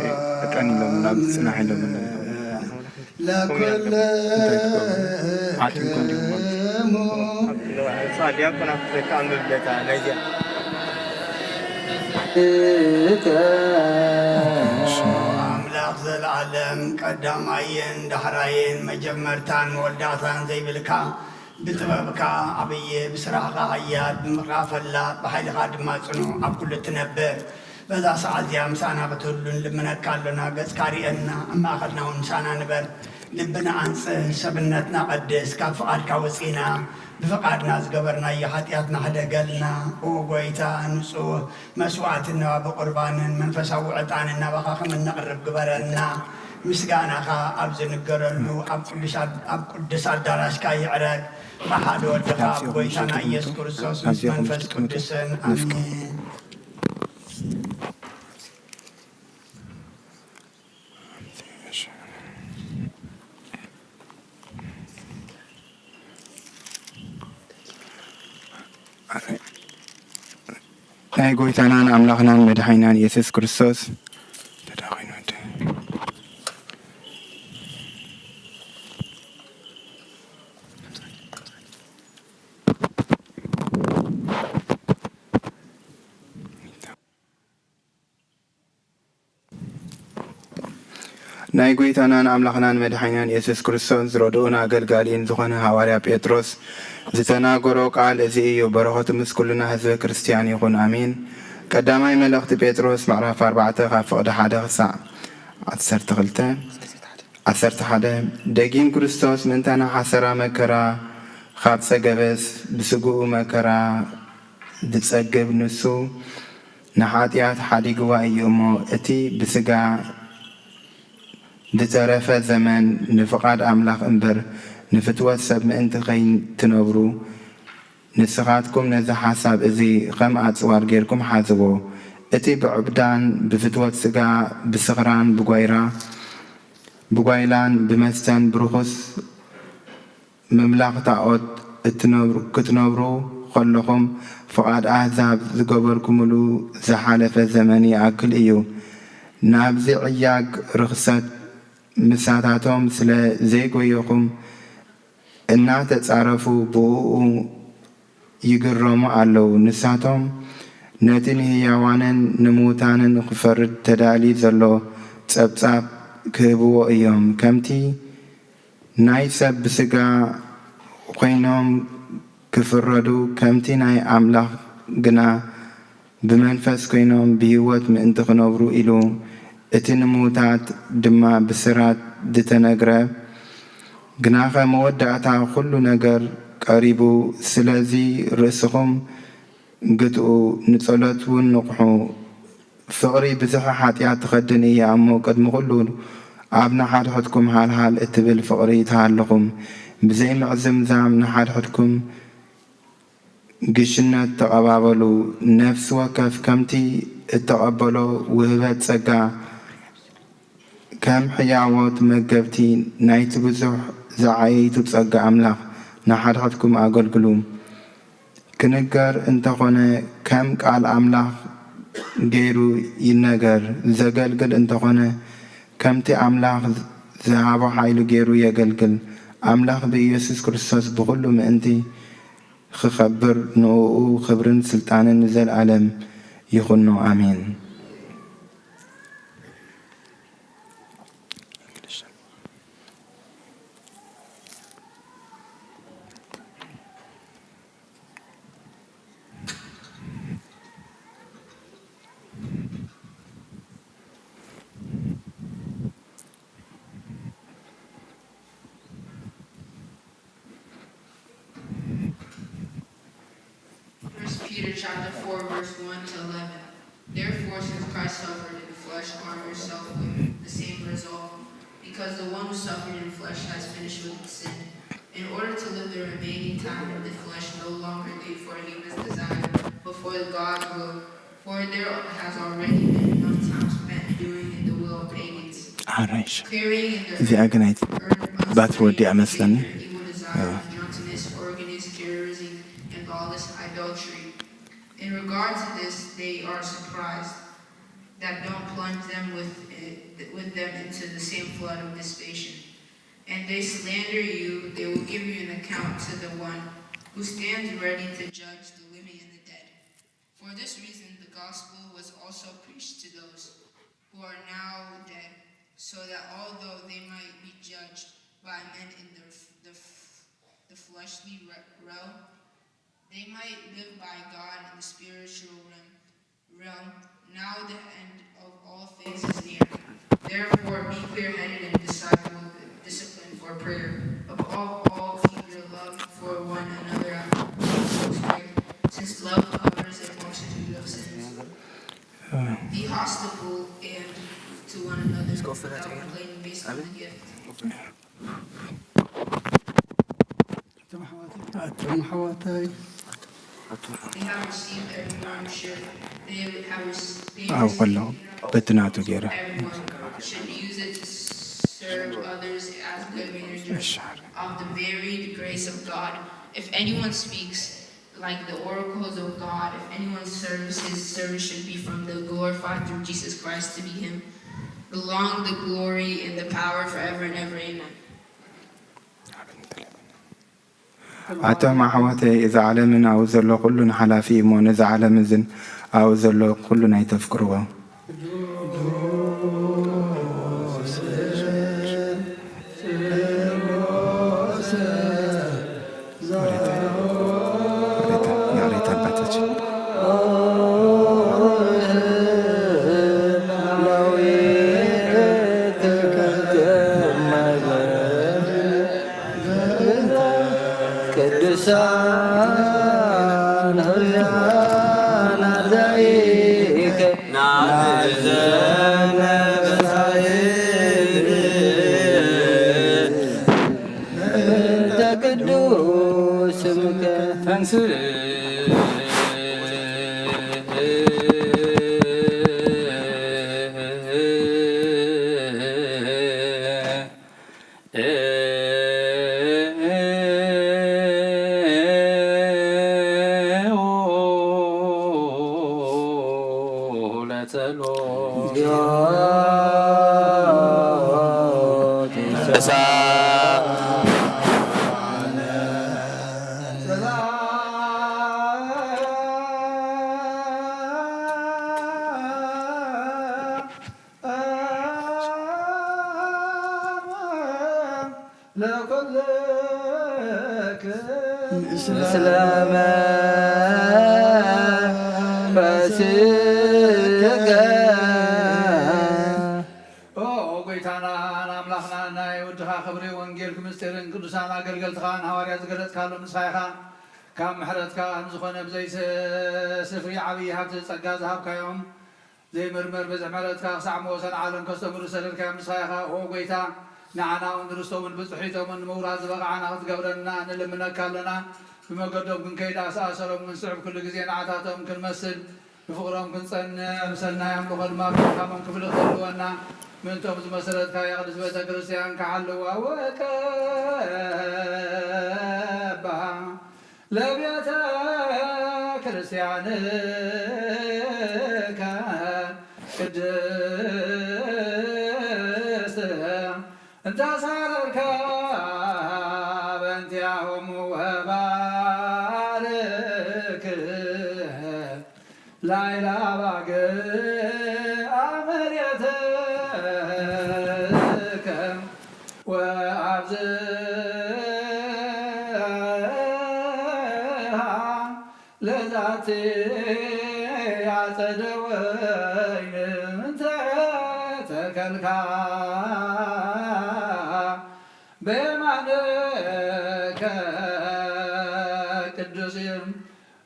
ዕጣን ኢሎምና፣ ጽናሕ ኢሎምና። ለኩሉ እንታይ ትገብሩ? ዓጢንኩም ዲኹም? ዲያቆን ኣፍለካ ኣንብብ ለታ ናይዚኣ። ኣምላኽ ዘለዓለም ቀዳማይን ዳሕራይን መጀመርታን መወዳእታን ዘይብልካ፣ ብጥበብካ ዓብይ፣ ብስራሕኻ ሓያል፣ ብመኽርኻ ፈላጥ፣ ብሓይልኻ ድማ ጽኑዕ፣ ኣብ ኩሉ እትነብር፣ በዛ ሰዓት እዚኣ ምሳና ክትህሉ ንልምነካ ኣሎና። ገጽካ ርኤና፣ ኣብ ማእከልና እውን ምሳና ንበር። ልብና ኣንጽህ፣ ሰብነትና ቀድስ፣ ካብ ፍቓድካ ወጺእና ብፍቓድና ዝገበርናዮ ሓጢኣትና ሕደገልና። ኦ ጎይታ፣ ንጹህ መስዋዕትን ነባቢ ቁርባንን መንፈሳዊ ዕጣንን ናባኻ ከም እነቕርብ ግበረና። ምስጋናኻ ኣብ ዝንገረሉ ኣብ ቅዱስ ኣድ-፣ ኣብ ቅዱስ ኣዳራሽካ ይዕረግ። ብሓደ ወድኻ ኣብ ጎይታና ኢየሱስ ክርስቶስ ምስ መንፈስ ቅዱስን ኣሜን። ናይ ጎይታናን ኣምላኽናን መድሓኒናን ኢየሱስ ክርስቶስ ተዳኺኑ ወደ ናይ ጎይታናን ኣምላኽናን መድሓኒናን ኢየሱስ ክርስቶስ ዝረድኡን ኣገልጋሊን ዝኾነ ሃዋርያ ጴጥሮስ ዝተናገሮ ቃል እዚ እዩ። በረኸቱ ምስ ኩልና ህዝበ ክርስትያን ይኹን፣ ኣሜን። ቀዳማይ መልእኽቲ ጴጥሮስ ምዕራፍ ኣርባዕተ ካብ ፍቕዲ ሓደ ክሳዕ ዓሰርተ ክልተ፣ ዓሰርተ ሓደ። ደጊም ክርስቶስ ምእንታና ሓሰራ መከራ ካብ ጸገበስ፣ ብስግኡ መከራ ዝጸግብ ንሱ ንሓጢኣት ሓዲግዋ እዩ እሞ፣ እቲ ብስጋ ዝተረፈ ዘመን ንፍቓድ ኣምላኽ እምበር ንፍትወት ሰብ ምእንቲ ከይትነብሩ፣ ንስኻትኩም ነዚ ሓሳብ እዚ ኸም ኣጽዋር ጌርኩም ሓዝዎ። እቲ ብዕብዳን ብፍትወት ስጋ፣ ብስኽራን፣ ብጓይራ፣ ብጓይላን ብመስተን ብርኹስ መምላኽ ጣዖት እትነብሩ፣ ክትነብሩ ኸለኹም፣ ፍቓድ ኣህዛብ ዝገበርኩምሉ ዝሓለፈ ዘመን ይኣክል እዩ። ናብዚ ዕያግ ርኽሰት ምሳታቶም ስለ ዘይጎየኹም፣ እናተጻረፉ ብእኡ ይግረሙ ኣለዉ። ንሳቶም ነቲ ንህያዋንን ንምዉታንን ክፈርድ ተዳልዩ ዘሎ ጸብጻብ ክህብዎ እዮም። ከምቲ ናይ ሰብ ብስጋ ኮይኖም ክፍረዱ፣ ከምቲ ናይ ኣምላኽ ግና ብመንፈስ ኮይኖም ብህይወት ምእንቲ ክነብሩ ኢሉ፣ እቲ ንምዉታት ድማ ብስራት ዝተነግረ፣ ግናኸ መወዳእታ ኩሉ ነገር ቀሪቡ። ስለዚ ርእስኹም ግትኡ፣ ንጸሎት እውን ንቕሑ። ፍቕሪ ብዝሒ ሓጢኣት ትኸድን እያ እሞ፣ ቅድሚ ኩሉ ኣብ ንሓድሕድኩም ሃልሃል እትብል ፍቕሪ ትሃልኹም። ብዘይ ምዕዝምዛም ንሓድሕድኩም ግሽነት ተቐባበሉ። ነፍሲ ወከፍ ከምቲ እተቐበሎ ውህበት ጸጋ፣ ከም ሕያዎት መገብቲ ናይቲ ብዙሕ ዝዓየይቱ ጸጋ ኣምላኽ ንሓድሕድኩም ኣገልግሉ። ክንገር እንተኾነ፣ ከም ቃል ኣምላኽ ገይሩ ይነገር። ዘገልግል እንተኾነ፣ ከምቲ ኣምላኽ ዝሃቦ ሓይሉ ገይሩ የገልግል። ኣምላኽ ብኢየሱስ ክርስቶስ ብኹሉ ምእንቲ ክኸብር፣ ንእኡ ክብርን ስልጣንን ንዘለኣለም ይኹኖ። ኣሜን። First Peter chapter four, verse one to eleven. Therefore, since Christ suffered in the flesh, arm yourself with the same resolve, because the one who suffered in the flesh has finished with sin, in order to live the remaining time in the flesh no longer for a human's desire, but for God's will. For there has already been enough time spent doing the will of pagans, carrying in their earth unsteady behavior, evil desire, drunkenness, orgies, carousing, and lawless idolatry. In regard to this, they are surprised that don't plunge them with, with them into the same flood of dissipation. And they slander you, they will give you an account to the one who stands ready to judge the living and the dead. For this reason, the gospel was also preached to those who are now dead, so that although they might be judged by men in the, the, the fleshly re-, realm, they might live by God in the spiritual realm. Realm. Now the end of all things is near. Therefore, be clear-headed and disciple, disciplined for prayer. Above all, keep your love for one another in full strength, since love covers a multitude of sins. Be hospitable and to one another without complaining based on the gift. They have received, everyone should, they have received, they have received, everyone should use it to serve others as good managers of the varied grace of God. If anyone speaks like the oracles of God, if anyone serves, his service should be from the glorified through Jesus Christ. To be him belong the glory and the power forever and ever. Amen. ኣቱም ኣሕዋተይ፣ እዚ ዓለምን ኣብኡ ዘሎ ኩሉን ሓላፊ እሞ፣ ነዚ ዓለም እዝን ኣብኡ ዘሎ ኩሉን ኣይተፍቅርዎ። ቅዱሳን ሆይ ናርዳኢከ ናእዘነ በሳይል እንተ ቅዱስ ስምከ ተንስእ ምስለ መንፈስከ። ኦ ጎይታናን ኣምላኽናን፣ ናይ ወድኻ ክብሪ ወንጌል ክምስጢርን ቅዱሳን ኣገልገልትኻን ሃዋርያት ዝገለጽካሎም ንስኻ ኢኻ። ካብ ምሕረትካ ከም ዝኾነ ብዘይሰፍር ዓብዪ ሃብቲ ጸጋ ዝሃብካዮም ዘይምርመር ብዝሒ ምሕረትካ ክሳዕ መወሰን ዓለም ከስተምህሩ ዝሰደድካዮም ንስኻ ኢኻ። ኦ ጎይታ፣ ንዓና እውን ንርስቶምን ብጽሒቶምን ንምውራስ ዝበቕዓና ክትገብረና ንልምነካ ኣሎና። ብመገዶም ክንከይድ ኣሰኣሰሮም ክንስዕብ፣ ኩሉ ግዜ ንዓታቶም ክንመስል ብፍቕሮም ክንጸንዕ፣ ብሰናይ ኣምልኾ ድማ ብድኻሞም ክፍሊ ክህልወና፣ ምእንቶም ዝመሰረትካያ ቅድስት ቤተ ክርስቲያን ክሓልዋ። ወቀባ ለቤተ ክርስቲያንከ ቅድስት እንተ ሳረርካ በእንቲአሆሙ ወባርክ ላዕለ አባግዕ መሬትከ ወአብዝሓ ለዛቲ አጸደ ወይን እንተ ተከልካ በየማንከ ቅዱስ።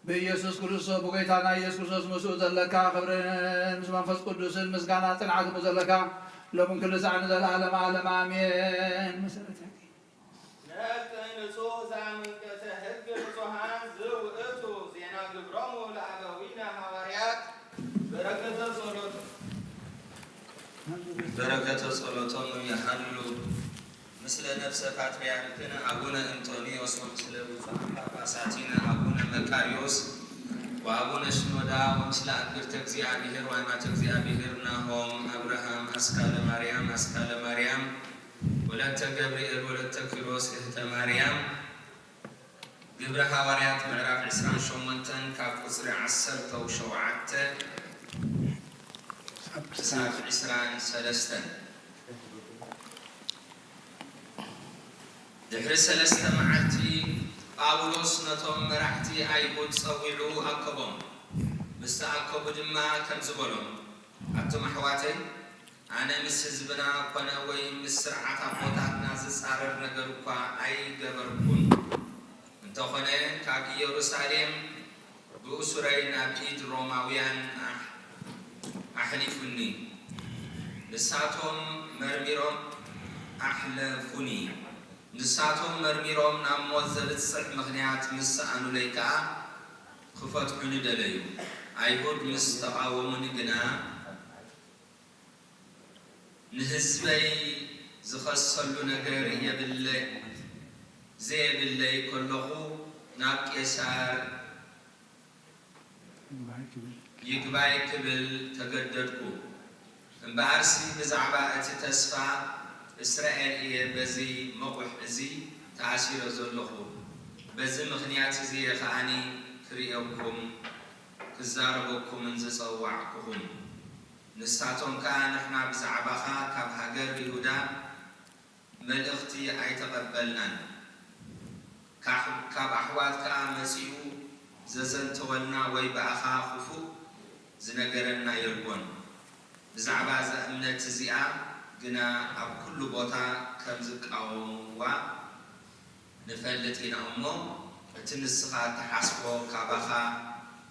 በኢየሱስ ክርስቶስ፣ ብጎይታና ኢየሱስ ክርስቶስ ምስኡ ዘለካ ክብርን ምስ መንፈስ ቅዱስን ምስጋና ጽንዓት እሞ ዘለካ ሎምን ክሉ ሳዕ ንዘለዓለም ዓለም ኣሜን። መሰረት ያቂ ነፍጠ ንጹሕ ዘአመንቀተ ሕግ ንጹሓን ዝውእቱ ዜና ግብሮሙ ለአበዊነ ሃዋርያት። በረከተ ጸሎቶሙ ይሃሉ ምስለ ነፍሰ ፓትርያርክነ አቡነ እንጦንዮስ ወምስለ ብፁዓን ጳጳሳቲነ አቡነ መቃርዮስ ወአቡነ ሽኖዳ ወምስለ አግብርተ እግዚአብሔር ወአማተ እግዚአብሔር ናሆም አብርሃም አስካለ ማርያም አስካለ ማርያም ወለተ ገብርኤል ወለተ ኪሮስ እህተ ማርያም። ግብረ ሐዋርያት ምዕራፍ ዕስራን ሸሞንተን ካብ ቁጽሪ ዐሰርተ ወሸውዓተ ክሳብ ዕስራን ሰለስተን። ድሕሪ ሰለስተ መዓልቲ ጳውሎስ ነቶም መራሕቲ ኣይሁድ ጸዊዑ ኣከቦም። ምስ ተኣከቡ ድማ ከምዚ በሎም፣ ኣቱም ኣሕዋተይ፣ ኣነ ምስ ህዝብና ኮነ ወይ ምስ ስርዓት ኣቦታትና ዝጻረር ነገር እኳ ኣይገበርኩን። እንተኾነ ካብ ኢየሩሳሌም ብእሱረይ ናብ ኢድ ሮማውያን ኣሕ-፣ ኣሕሊፉኒ። ንሳቶም መርሚሮም ኣሕለፉኒ። ንሳቶም መርሚሮም ናብ ሞት ዘብጽሕ ምኽንያት ምስ ሰኣኑለይ ከኣ ክፈትሑኒ ደለዩ። ኣይሁድ ምስ ተቓወሙኒ ግና፣ ንህዝበይ ዝኸሰሉ ነገር የብለ-፣ ዘየብለይ ከለኹ፣ ናብ ቄሳር ይግባይ ክብል ተገደድኩ። እምበኣርሲ ብዛዕባ እቲ ተስፋ እስራኤል እየ በዚ መቑሕ እዚ ተኣሲረ ዘለኹ። በዚ ምኽንያት እዚ እየ ከኣኒ ክርእየኩም፣ ክዛረበኩምን ዝጸዋዕኩኹም። ንሳቶም ከኣ፣ ንሕና ብዛዕባኻ ካብ ሃገር ይሁዳ መልእኽቲ ኣይተቐበልናን። ካብ፣ ካብ ኣሕዋት ከኣ መጺኡ ዘዘንተወልና ወይ ብኣኻ ክፉእ ዝነገረና የልቦን። ብዛዕባ እዛ እምነት እዚኣ ግና ኣብ ኩሉ ቦታ ከም ዝቃወምዋ ንፈልጥ ኢና እሞ፣ እቲ ንስኻ እትሓስቦ ካባኻ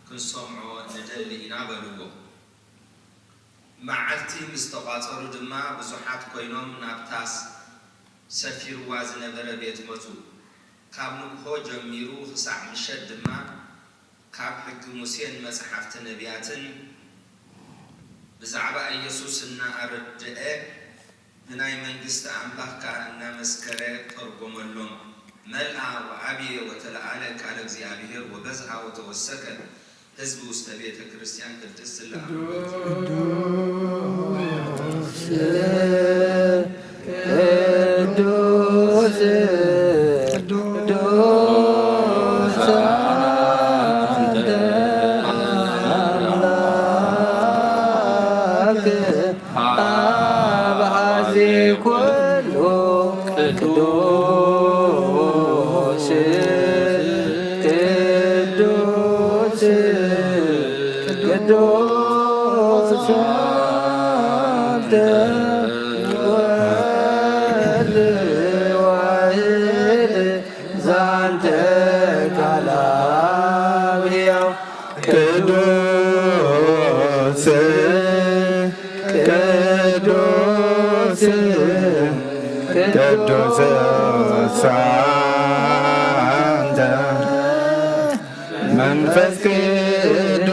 ክንሰምዖ ንደሊ ኢና በልዎ። መዓልቲ ምስ ተቋጸሩ ድማ ብዙሓት ኮይኖም ናብታ ሰፊርዋ ዝነበረ ቤት መጹ። ካብ ንግሆ ጀሚሩ ክሳዕ ምሸት ድማ ካብ ሕጊ ሙሴን መጽሓፍቲ ነቢያትን ብዛዕባ ኢየሱስ እናኣረድአ ብናይ መንግስቲ ኣምላኽ ከኣ እናመስከረ ተርጎመሎም። መልኣ ወዓብየ ወተለዓለ ቃለ እግዚኣብሔር ወበዝሃ ወተወሰከ ህዝብ ውስተ ቤተ ክርስቲያን ቅድስት ለአብ ቅዱስ፣ ቅዱስ፣ ቅዱስ አንተ አምላክ አብ ሀዚ ኩሉ ቅዱስ፣ ቅዱስ፣ ቅዱስ አንተ ወልድ ዋሕድ ዛንተ ቃል አብ ሕያው ቅዱስ፣ ቅዱስ፣ ቅዱስ አንተ መንፈስ ቅዱስ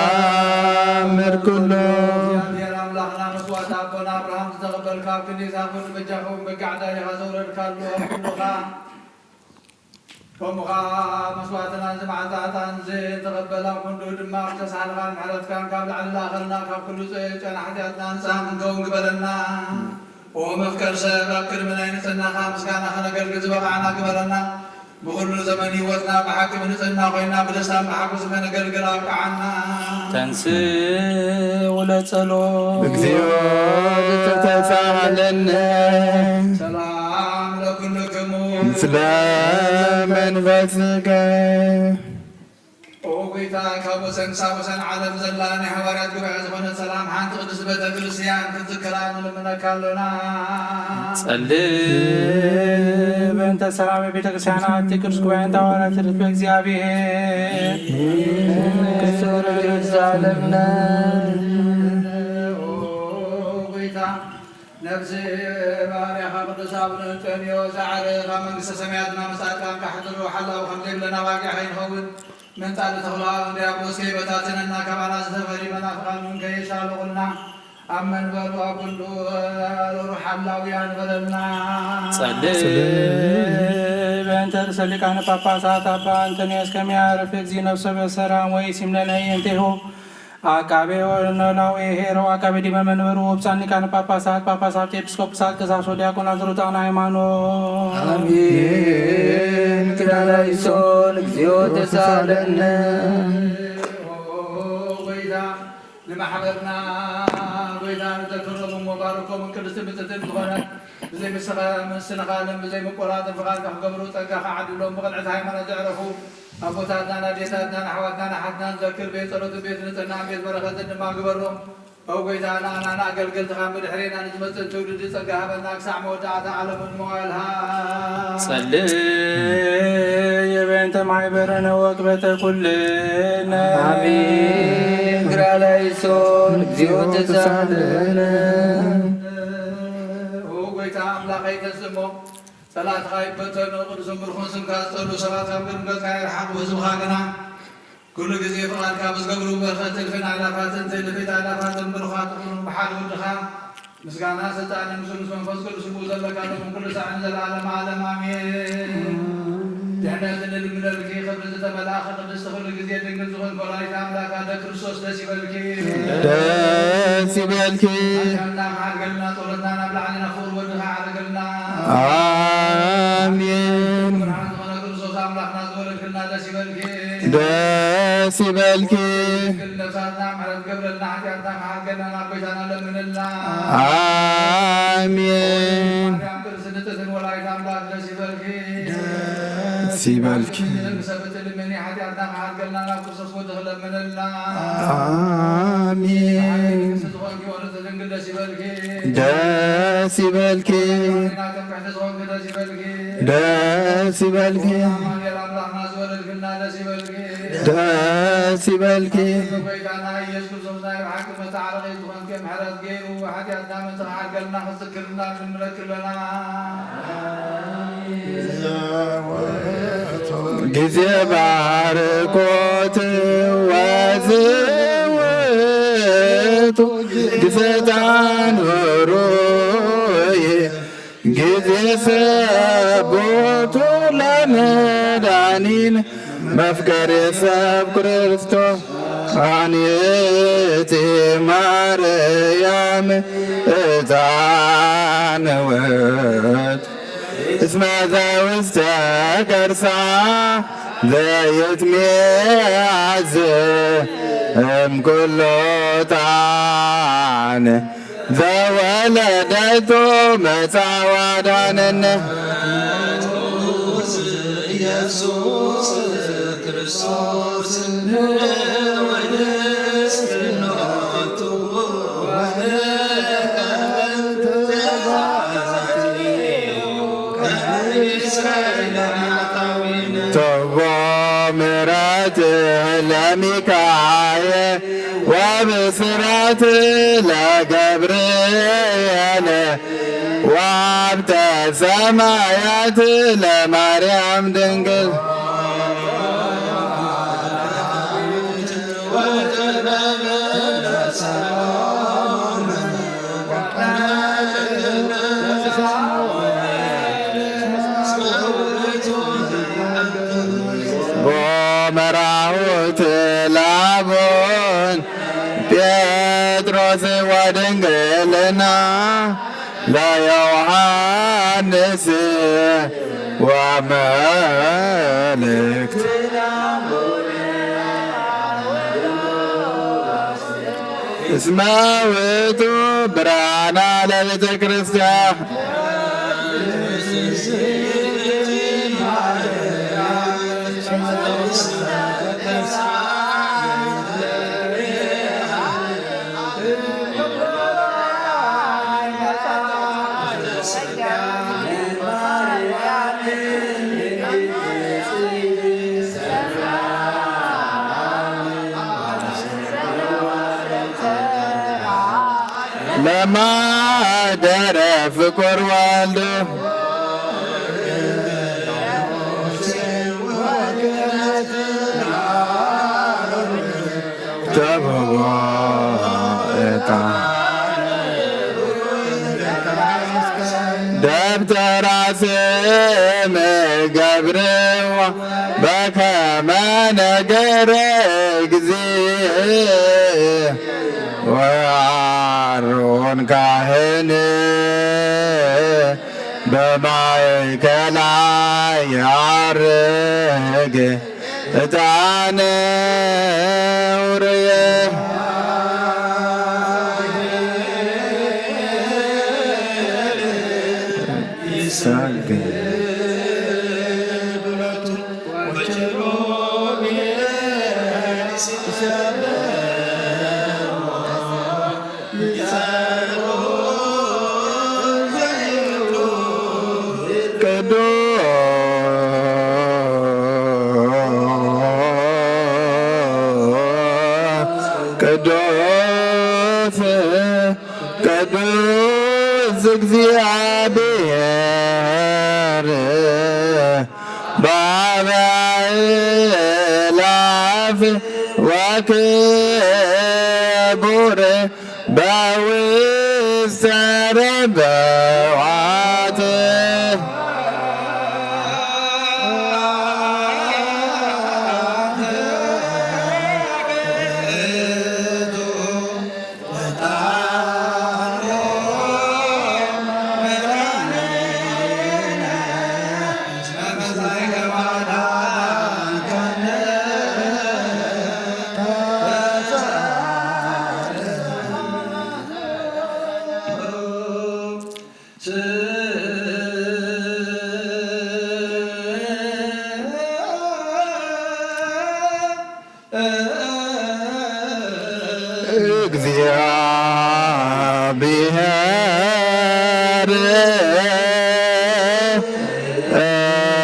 ዘተአምር ኩሉ። እግዚአብሔር አምላኽና መስዋዕት አቦና አብርሃም ዝተቐበልካ፣ ኣብ ክንዲ ይስሐቅ ወዲ በጃኻ እውን በጊዕ ኣዳሊኻ ዘውረድካሉ ኣብ ክንዱኻ፣ ከምኡ ኸኣ መስዋዕትናን ዝማዕጣዕታን ዝተቐበላ ክንዱ ድማ ብተሳህልኻን ምሕረትካን ካብ ላዕሊ ለኣኸልና፣ ካብ ኩሉ ጸ-፣ ጨና ሓጢኣትና ንጽሃን ክንከውን ግበረና። ኦ መፍቀር ሰብ፣ ኣብ ቅድሚ ናይ ንጽህናኻ ምስጋና ኸነገልግል ዝበቓዕና ግበረና። ብኹሉ ዘመን ህይወትና ብሓቂ ብንጽህና ኮይና ብደስታን ብሓጎስን ከነገልግል ኣብቅዓና። ተንሥእ ለጸሎት። እግዚኦ ተሳሃለነ። ሰላም ለኩልክሙ። ምስለ መንፈስከ። ኦ ጐይታ፣ ካብ ወሰን ክሳብ ወሰን ዓለም ዘላ ናይ ሃዋርያት ጉባኤ ዝኾነት ሰላም ሓንቲ ቅድስት ቤተ ክርስቲያን ክትዝክራ ንልምነካ ኣሎና። ጸልእ በእንተ ሰላም ቤተ ክርስቲያን ኣቲ ቅዱስ ጉባኤ እንተ ሃዋርያት ርድእ በእግዚአብሔር። ክሱር ርድእ ዘላለምነ። ኦ ጐይታ፣ ነፍሲ ባርያኻ ቅዱስ ኣቡነ እንጦንዮስ ጻዕር ካብ መንግስተ ሰማያት ናብ ምጻእካ ካሕድሮ ሓላው ከም ዘይብለና ባጊዕ ከይንኸውን መንጻል ተኩላ ዲያብሎስ ከይበታትነና፣ ከባላ ዝተፈሪ መናፍቃን ምን ከይሻሉቁልና፣ አብ መንበሩ አብ ኩሉ ሩሕ አላውያን በለልና። ጸልይ። ጸልይ። በእንተ ርእሰ ሊቃነ ጳጳሳት አባ እንጦንዮስ ከመ ያዕርፍ እግዚእ ነፍሶ በሰላም ወይሲም ለነ እየንቴሁ። አቃቤ ወኖላዊ ኄሮ አቃቤ ዲበ መንበሩ ወብፁዓን ሊቃነ ጳጳሳት፣ ጳጳሳት፣ ኤጲስቆጶሳት፣ ቀሳውስት፣ ዲያቆናት፣ ርቱዓነ ሃይማኖት። አሜን። ክዳላ ይሶን እግዚኦ ተሳለነ። ኦ ጎይታ፣ ለማሕበርና ጎይታ ንዘክሮም እሞ ባርኮም። ቅድስት ብፅዕትን ዝኾነ ብዘይ ምስኻ ምስንኻ ለም ብዘይ ምቁራጽ ፍቃድካ ክገብሩ ጸጋኻ ዓድሎም። ብቕንዕቲ ሃይማኖት ዘዕረፉ አቦታትናን አዴታትናን አሕዋትናን አሓትናን ዘክር። ቤት ጸሎትን ቤት ንጽህናን ቤት በረኸትን ድማ ግበሮም። ኦ ጎይታና፣ ንኣና አገልገልትኻ ብድሕሬና ንዝመጽእ ትውልድ ጸጋ ሃበና ክሳዕ መወዳእታ ዓለምን መዋእልሃ። ጸልይ። በእንተ ማሕበርነ ወክበተ ኩልነ። አሜን። ክዳላ ይሶን እግዚኦ ተሳለነ። ኦ ጎይታ አምላኸይ ተንስሞ ጸላእትኻ ይበተኑ፣ ቅዱስን ብሩኽን ስምካ ዝጸልኡ ሰባት ካብ ቅድሚ ገጽካ ይርሓቑ። ህዝብኻ ግና ኩሉ ግዜ ፍቓድካ ብዝገብሩ በረኸት እልፍን ኣእላፋትን ትእልፍት ኣእላፋትን ብሩኻት ይኹኑ። ብሓደ ወድኻ ምስጋና ስልጣን ምስሉ ምስ መንፈስ ቅዱስ ብኡ ዘለካ ሎምን ኩሉ ሳዕን ንዘለዓለመ ዓለም ኣሜን። ድሕነት ንልምነልኪ፣ ክብሪ ዝተመልኣኺ ቅድስቲ ኩሉ ግዜ ድንግል ዝኾንኪ ወላዲተ ኣምላክ ኣደ ክርስቶስ ደስ ይበልኪ። ደስ ይበልኪ። ሓጢኣትና ክሓድገልና ጸሎትና ናብ ላዕሊ ናብ ፍቑር ወድኻ ዓርገልና። ኣሜን። ብርሃን ዝኾነ ክርስቶስ ኣምላኽና ዝወለድክልና ደስ ይበልኪ። ደስ ይበልኪ። ድንግል ነፍሳትና ምሕረት ገብረልና፣ ሓጢኣትና ክሓድገልና ናብ ጎይታና ለምንልና። ኣሜን። ማርያም ቅድስት ንጽሕትን ወላዲት ኣምላክ ደስ ይበልኪ። ደስ ይበልኪ። ሰብ ትልምኒ፣ ሓጢኣትና ክሓድገልና ናብ ክርስቶስ ወድኺ ለምንልና። ኣሜን። ንግስቲ ዝኾንኪ ኦ ንጽሕት ድንግል ደስ ይበልኪ። ደስ ይበልኪ። ማርያም ትምክሕቲ ዝኾንኪ ደስ ይበልኪ። ደስ ይበልኪ። ኣማኑኤል ኣምላኽና ዝወለድክልና ደስ ይበልኪ። ደስ ይበልኪ። ጎይታና ኢየሱስ ክርስቶስ ናይ ብሓቂ መተዓረቒ ዝኾንኪ ምሕረት ገይሩ ሓጢኣትና ምእንቲ ክሓድገልና ክዝክርልና ንልምነኪ ኣለና። ጊዜ ባርኮት ወዝውቱ ጊዜ ታንሩይ ጊዜ ሰቦቱ ለመድኃኒነ መፍቀሬ ሰብ ክርስቶስ። አንቲ ማርያም ዕጣን ውእቱ እስመ ዘውስተ ከርሳ ዘይትሜ አዝ እምኩሉ ዕጣን ዘወለደቶ መጻ ወአድኃነነ። ኢየሱስ ክርስቶስ ወንስክኖቱ ወንቀበል ትእዛዛቲሁ ከመ ይስረይ ለኃጣውኢነ። ተቦ ምሕረት ለሚካኤል ወብስራት ለገብርኤል ወሀብተ ሰማያት ለማርያም ድንግል። ቦመራሁት ለአቡነ ጴጥሮስ ወድንግልና ለዮሐንስ ወመልእክት እስመ ውእቱ ብርሃና ለቤተ ክርስቲያን። ለማደረ ፍቁር ወልድ ስም ገብርዋ በከመ ነገረ እግዚእ ወአሮን ካህን በማእከላ ያርግ እጣነ ውርየ ይሰግድ። ቅዱስ ቅዱስ እግዚአብሔር በአበ አእላፍ ወክቡር በውስተ ረበዋት።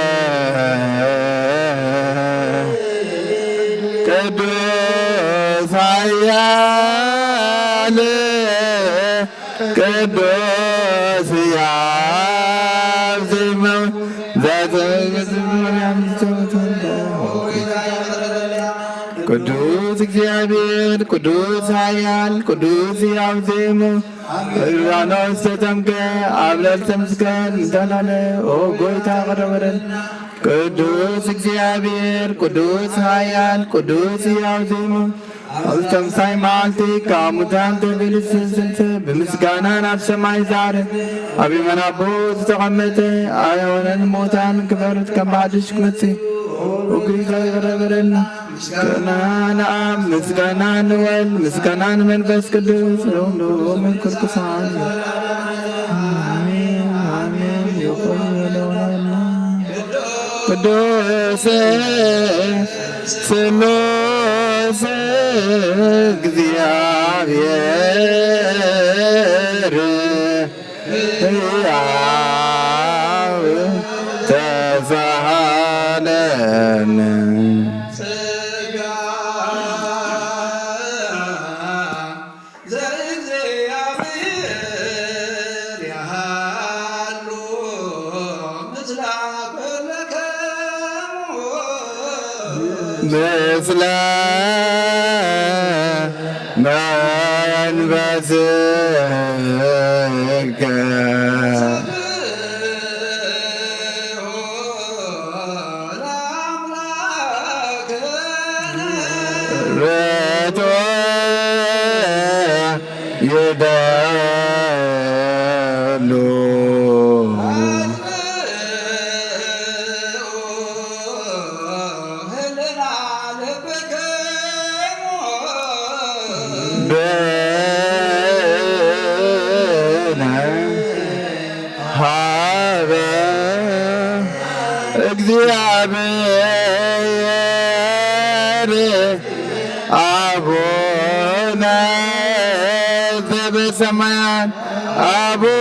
እግዚአብሔር ቅዱስ ኃያል ቅዱስ ሕያው ዘይመውት ዘትእዛዝ ማርያም ዘተወልደ። ቅዱስ እግዚአብሔር ቅዱስ ኃያል ቅዱስ ሕያው ዘይመውት ዮርዳኖስ ተጠምቀ አብ ለልተምስገን እንተላለ ኦ ጎይታ ቀረበረን። ቅዱስ እግዚአብሔር ቅዱስ ኃያል ቅዱስ ሕያው ዘይመውት አብ ተምሳይ መዓልቲ ከሙታን ተንስኤ ስልሰ ብምስጋና ናብ ሰማይ ዛረ ኣብ የማን አቦ ዝተቀመጠ አዮነን ሙታን ክፈርድ ከም ብሐድሽ ክመጽእ ኦ ጎይታ ይቅረ በለልና። ምስጋና ንአብ ምስጋና ንወልድ ምስጋና ንመንፈስ ቅዱስ ለዓለመ ዓለም። አሜን አሜን። ይቆየን። ቅዱስ ስሉስ እግዚአብሔር ሕያው ተሳሃለን። ምስለ መንፈስከ ርቱዕ ይደሉ። በነ ሀበ እግዚአብሔር አቡነ ዘበሰማያት። አቡነ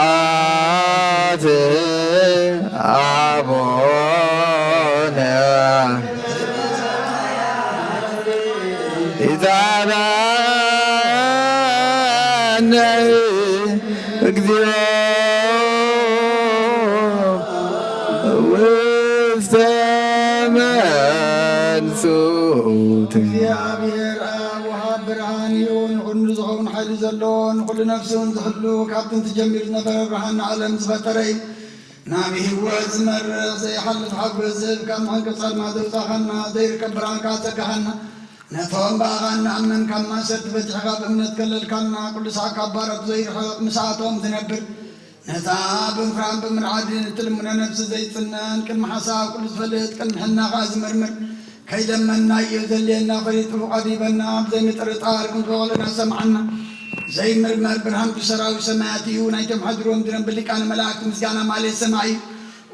ዘበሰማያት አቡነ ይትባረክ እግዚኦ ውስተ መንሱት። እዩ። ንኹሉ ዝኸውን ሓይሊ ዘሎ፣ ንኹሉ ነፍሲ እውን ዝህሉ፣ ካብ ጥንቲ ጀሚሩ ዝነበረ፣ ብርሃን ንዓለም ዝፈጠረ እዩ። ናብ ህይወት ዝመርሕ ዘይሓልፍ ሓጎስ ዝህብ፣ ካብ ምቕንቃጽ ጸልማት ዘውጻኻና፣ ዘይርከብ ብርሃን ከኣ ዘጸጋኻና፣ ነቶም ብኣኻ እንኣምን ካብ ማእሰርቲ ፈቲሕኻ ብእምነት ከለልካና፣ ቅዱሳት ካብ ባሮት ዘይርሕቕ ምስኣቶም ዝነብር፣ ነታ ብምፍራን ብምርዓድን እትልምኖ ነፍሲ ዘይጽነን፣ ቅድሚ ሓሳብ ኩሉ ዝፈልጥ፣ ቅድሚ ሕልና ከኣ ዝምርምር፣ ከይለመንናዮ ዘድልየና ፈሊጡ ቀሪበና፣ ብዘይምጥርጣር ቁም ዝበቀለና ሰምዓና። ዘይምርመር ብርሃን ብሰራዊት ሰማያት እዩ፣ ናይቶም ሓድሮም ዝነብር ሊቃነ መላእክት ምስጋና ማሌት ሰማይ እዩ።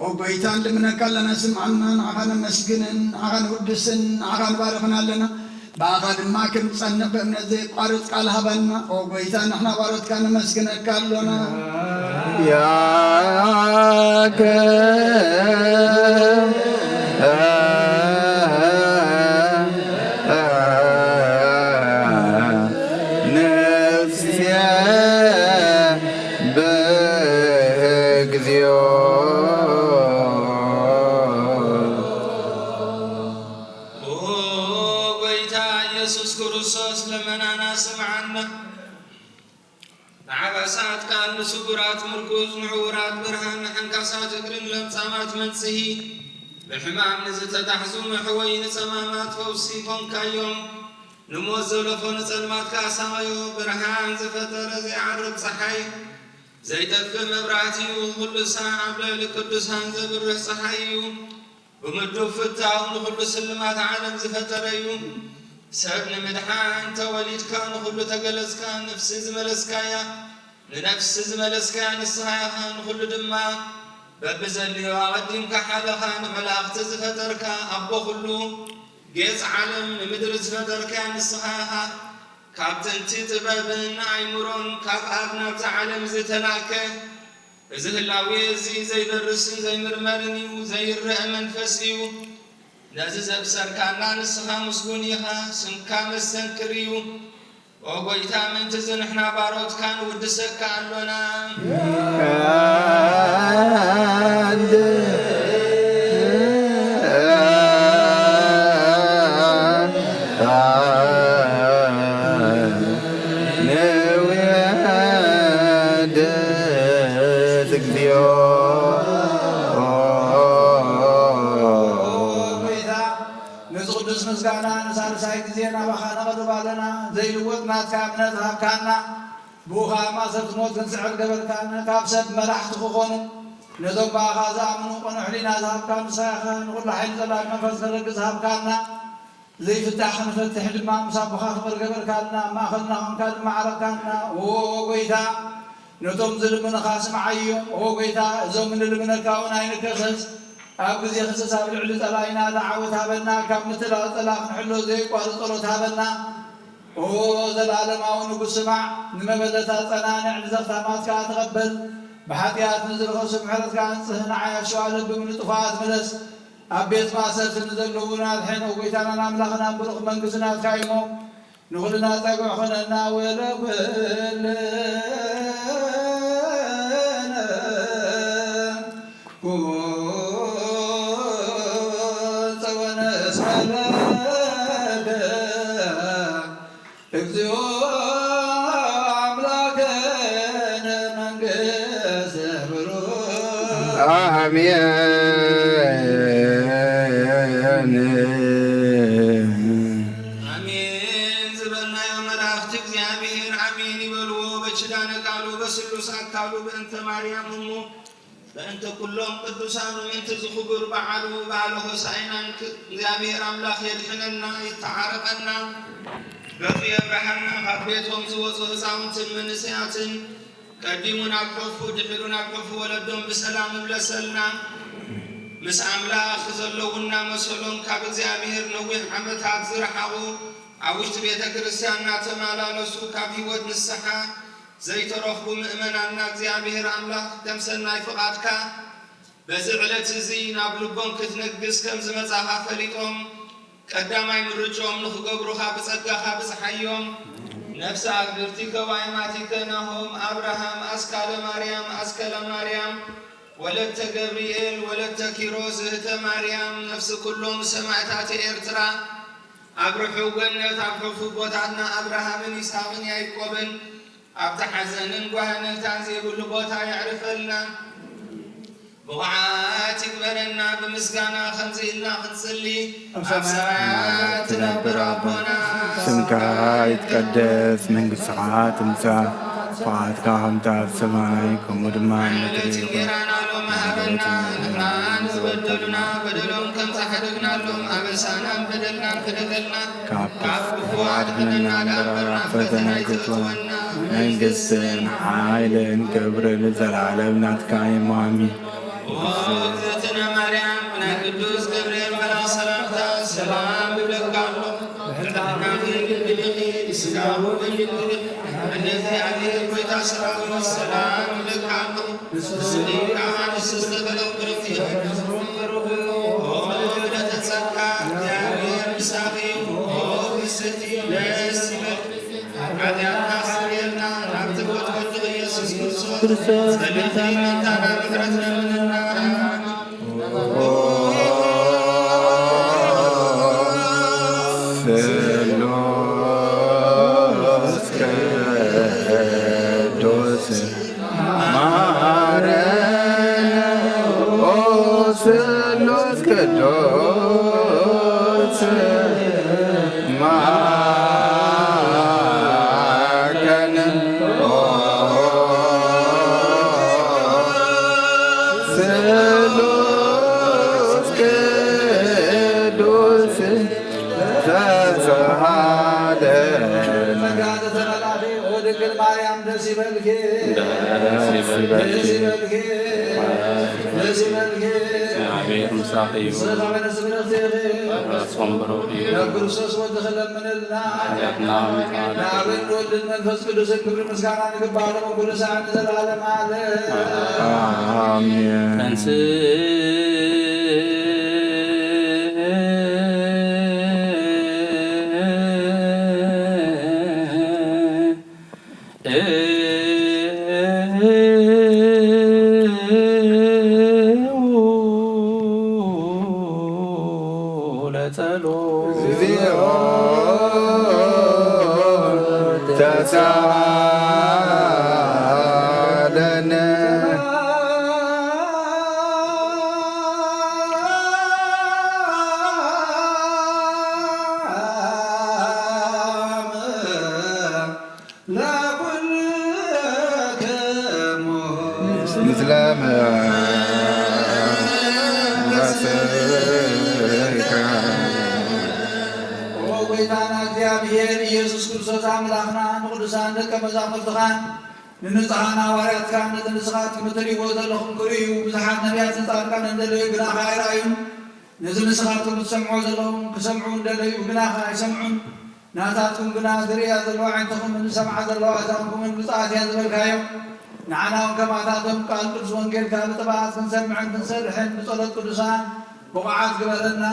ኦ ጎይታ፣ ንልምነካ ኣለና፣ ስምዓና፣ ንዓኻ ነመስግንን፣ ንዓኻ ንውድስን፣ ንዓኻ ንባርኽን ኣለና። ብኣኻ ድማ ክንጸንዕ ብእምነት ዘይቋርጽ ቃል ሃበና። ኦ ጎይታ፣ ንሕና ባሮትካ ነመስግነካ ኣሎና። ያከ ነፍስየ በእግዚኦ። ኦ ጎይታ ኢየሱስ ክርስቶስ፣ ልመናና ስምዓና። ንዓባሳት ቃል ንስጉራት ምርኩዝ፣ ንዕውራት ብርሃን፣ ንሐንካሳት እግርን ለምጻማት መንጽሂ፣ ብሕማም ንዝተታሕዙ መሕወይ፣ ንጸማማት ፈውሲ ኮንካዮም። ንሞት ዘለፎ ንጸልማት ከኣ ሳቐዮ። ብርሃን ዝፈጠረ ዘይዓርብ ጸሓይ፣ ዘይጠፍእ መብራህቲ እዩ። ኩሉ ሳዕ ኣብ ልዕሊ ቅዱሳን ዘብርህ ጸሓይ እዩ። ብምዱብ ፍታው ንኹሉ ስልማት ዓለም ዝፈጠረ እዩ። ሰብ ንምድሓን ተወሊድካ፣ ንኹሉ ተገለጽካ፣ ነፍሲ ዝመለስካያ፣ ንነፍሲ ዝመለስካያ ንስኻ ኢኻ። ንኹሉ ድማ በብዘድልዮ ኣቐዲምካ ሓለኻ። ንመላእኽቲ ዝፈጠርካ፣ ኣቦ ኩሉ ጌጽ ዓለም ንምድሪ ዝፈጠርካያ ንስኻ ኢኻ። ካብ ጥንቲ ጥበብን ኣእምሮን ካብ ኣብ ናብዛ ዓለም ዝተላእከ፣ እዚ ህላዌ እዚ ዘይበርስን ዘይምርመርን እዩ፣ ዘይረኣ መንፈስ እዩ። ነዚ ዘብሰርካና ንስኻ ምስጉን ኢኻ፣ ስምካ መስተንክር እዩ። ኦ ጎይታ፣ ምእንትዚ ንሕና ባሮትካ ንውድሰካ ኣሎና። ጎይታ፣ ነዚ ቅዱስ ምስጋና ንሳልሳይ ግዜ ናባኻ ነቕርብ ኣለና። ዘይልወጥ ናትካ እምነት ሃብካና። ብኡ ኸኣ ማእሰርቲ ሞት ክንስዕር ገበርካና። ካብ ሰብ መራሕቲ ክኾኑ፣ ነዞም ብኣኻ ዝኣምኑ ቅኑዕ ሕሊና ዝሃብካ ንስኻ ኢኻ። ንኹሉ ሓይሊ ጸላኢ መንፈስ ከረግጽ ሃብካና። ዘይፍታሕ ክንፈትሕ ድማ ምስ ኣቦኻ ፍቕሪ ገበርካልና። ኣብ ማእከልና ኾንካ ድማ ዓረቕካና። ኦ ጎይታ፣ ነቶም ዝልምኑኻ ስምዓዮም። ኦ ጎይታ፣ እዞም እንልምነካ እውን ኣይንከሰስ። ኣብ ግዜ ክሰስ ኣብ ልዕሊ ጸላኢና ለዓወት ሃበና። ካብ ምትላል ጸላኢ ክንሕሎ ዘየቋርጽ ጸሎት ሃበና። ኦ ዘላለማዊ ንጉስ፣ ስማዕ፣ ንመበለታት ጸናንዕ፣ ንዘኽታማት ከኣ ተቐበል። ብሓጢኣት ንዝረኸሱ ምሕረትካ ኣንጽህ፣ ንዓይ ኣሸዋ ለብም ንጥፉኣት ምለስ። ኣብ ቤት ማእሰርቲ ንዘለዉ እውን ኣድሕን። ኦ ጎይታናን ኣምላኽናን፣ ብሩኽ መንግስቲ ናትካ እዩሞ፣ ንኹልና ጸግዒ ኩነና። ወለኩልነ ኩን ጸወነ እስመ ለከ እግዚኦ አምላክነ መንግስት ብሩክ። አሜን። አሜን ዝበልናዮ መላእክት እግዚኣብሔር አሜን ይበልዎ። በኪዳነ ቃሉ በስሉስ አካሉ በእንተ ማርያም እሙ በእንተ ኩሎም ቅዱሳኑ ምእንቲ ዝኽቡር በዓሉ በዓለ ሆሳዕናን ክ-፣ እግዚኣብሔር ኣምላኽ የድሕነና፣ ይተዓረቐና፣ ገጹ የብርሃልና፣ ካብ ቤቶም ዝወጹ ህፃውንትን መንእሰያትን ቀዲሙ ናብ ሑፉ ድሒሩ ናብ ሑፉ ወለዶም ብሰላም ይምለሰልና። ምስ ኣምላኽ ዘለዉ እናመሰሎም ካብ እግዚኣብሔር ነዊሕ ዓመታት ዝረሓቑ ኣብ ውሽጢ ቤተ ክርስቲያን እናተመላለሱ ካብ ህይወት ንስሓ ዘይተረኽቡ ምእመናንና እግዚኣብሔር ኣምላኽ ከም ሰናይ ፍቓድካ በዚ ዕለት እዚ ናብ ልቦም ክትነግስ ከም ዝመጻኻ ፈሊጦም ቀዳማይ ምርጭኦም ንኽገብሩኻ ብጸጋኻ ብጽሓዮም። ነፍሰ ኣግብርቲከ ወኣይማቲከ ናሆም፣ ኣብርሃም፣ ኣስካለ ማርያም፣ ኣስከለ ማርያም፣ ወለተ ገብርኤል፣ ወለተ ኪሮስ፣ እህተ ማርያም፣ ነፍሲ ኩሎም ሰማእታተ ኤርትራ፣ ኣብ ርሑቕ ገነት ኣብ ሕፉ ቦታትና ኣብርሃምን ይስሃቅን ያዕቆብን ኣብቲ ሓዘንን ጓህንታን ዘይብሉ ቦታ የዕርፈልና። ብቑዓት ይግበረና ብምስጋና ከምዚ ኢልና ክንጽሊ። ኣብ ሰማያት ትነብር ኣቦና፣ ስምካ ይትቀደስ፣ መንግስትኻ ትምጻእ፣ ፍቓድካ ከምቲ ኣብ ሰማይ ከምኡ ድማ ኣብ ምድሪ ይኹን። እንጌራና ሎም ሃበና፣ ንሕና ንዝበደሉና በደሎም ከም ዝሓደግናሎም ኣበሳናን በደልናን ክደገልና፣ ካብ ክፉ ኣድሕነና እምበር፣ ኣብ ፈተና ኣይተእትወና። መንግስትን ሓይልን ክብርን ንዘለኣለም ናትካ እዩ። ኣሜን። ኦ እግዝእትነ ማርያም፣ ናይ ቅዱስ ገብርኤል መልኣኽ ሰላምታ ሰላም እብለኪ ኣለኹ። ብሕልናኺ ድንግል ኢኺ፣ ብስጋኺ እውን ድንግል ኢኺ። ኣደ እግዚኣብሔር ጐይታ ሰራዊት ሰላም እብለኪ ኣለኹ። ብስንኪ ከኣ ንስቲ ፍሬ ከርሥኪ ቡሩክ እዩ። ኦ ምልእተ ጸጋ፣ እግዚኣብሔር ምሳኺ እዩ። ኦ ፍስሕቲ ደስ ይበልኪ። ኃጢአትና ሰርየልና፣ ናብ ትምክሕቲ ኢየሱስ ክርስቶስ ጸሎትኪ ይማልደና፣ ምሕረት ለምንልና። ኦ ስሉስ ቅዱስ ማረነ፣ ኦ ስሉስ ቅዱስ ማረነ፣ ኦ ስሉስ ቅዱስ ተሳሃለነ። ጸጋ ዘተመላእኪ ኦ ድንግል ማርያም ደስ ይበልኪ። ደስ ይበልኪ። ደስ ይበልኪ። ደስ ይበልኪ። እግዚአብሔር ምሳኺ ይሁን። ስለ ዛመነ ስብረትኪ። ራስዎም ብሩክ ይሁን። ናብ ክርስቶስ ወድኺ ለምንልና። ኃጢአትና ይማልደና። ንኣብን ንወልድን መንፈስ ቅዱስን ክብሪ ምስጋና ንግባእ ለኩም ኩሉ ሰዓት ንዘለዓለም ዓለም። ኣሜን። ተንሥእ ለጸሎት። እግዚኦ ተሳሃለነ። ለኩልክሙ ምስለ መንፈስከ። ኦ ጐይታና እግዚኣብሔር ኢየሱስ ክርስቶስ ኣምላኽና፣ ንቅዱሳን ደቀ መዛሙርትኻን ንንጹሓን ሃዋርያትካን ነዚ ንስኻትኩም እትርእይዎ ዘለኹም ክርእዩ ብዙሓት ነቢያትን ጻድቃንን እንደለዩ ግናኸ ኣይረኣዩን። ነዚ ንስኻትኩም እትሰምዕዎ ዘለኹም ክሰምዑ እንደለዩ ግናኸ ኣይሰምዑን። ናታትኩም ግና ዝርእያ ዘለዋ ኣዒንትኹምን ዝሰምዓ ዘለዋ ኣዛንኩምን ብፁዓት እየን ዝበልካዮም፣ ንዓና እውን ከማታቶም ቃል ቅዱስ ወንጌልካ ብጥብዓት ክንሰምዕን ክንሰርሕን ብጸሎት ቅዱሳን ብቑዓት ግበረና።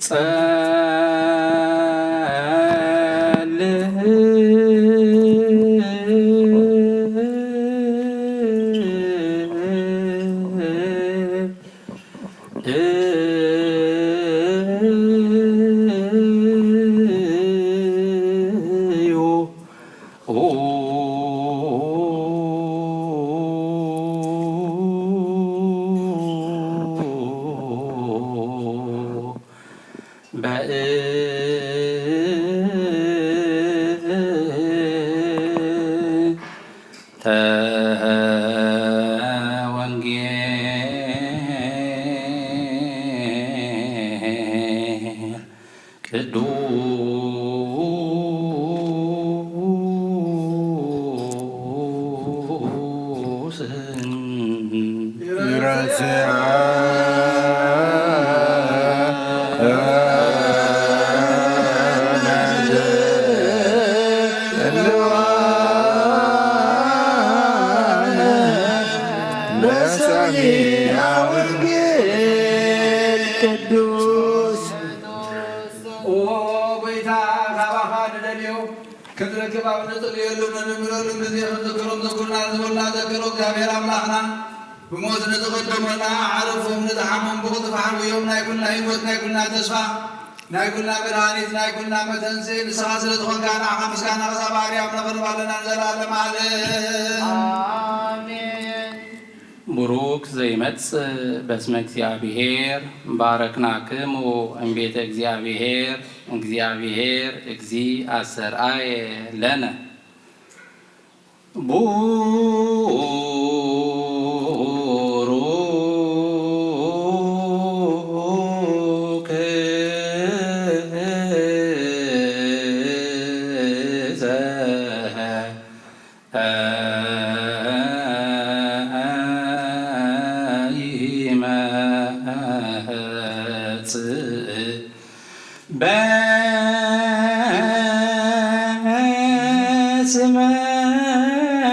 ጸልእ በእንተ ወንጌል ቅዱስ ይረስዐ በሰሚዐ ወንጌል ቅዱስ። ኦ ጐይታ፣ ካባኻ ንደልዮ፣ ክንረክብ ኣብ እንጽልየሉ፣ ንንምለሉ ግዜ ክንዝክሮም ዘኩርና ንዝበሉና ዘክሮ። እግዚኣብሔር ኣምላኽና፣ ብሞት ንዝቐደሙና ኣዕርፎም፣ ንዝሓሞም ብቕልጡፍ ሓውዮም፣ ናይ ኩልና ህይወት፣ ናይ ኩልና ተስፋ፣ ናይ ኩልና መድኃኒት፣ ናይ ኩልና መተንስኢ ንስኻ ስለ ዝኾንካ፣ ንዓኻ ምስጋና ክሳብ ኣርያም ነቕርብ ኣለና ንዘለዓለም ዓለም። ኣሜን። ቡሩክ ዘይመጽእ በስመ እግዚኣብሔር፣ ባረክናክሙ እምቤተ እግዚኣብሔር፣ እግዚኣብሔር እግዚእ ኣስተርኣየ ለነ። ቡሩክ ዘኢይመጽእ በስመ እግዚኣብሔር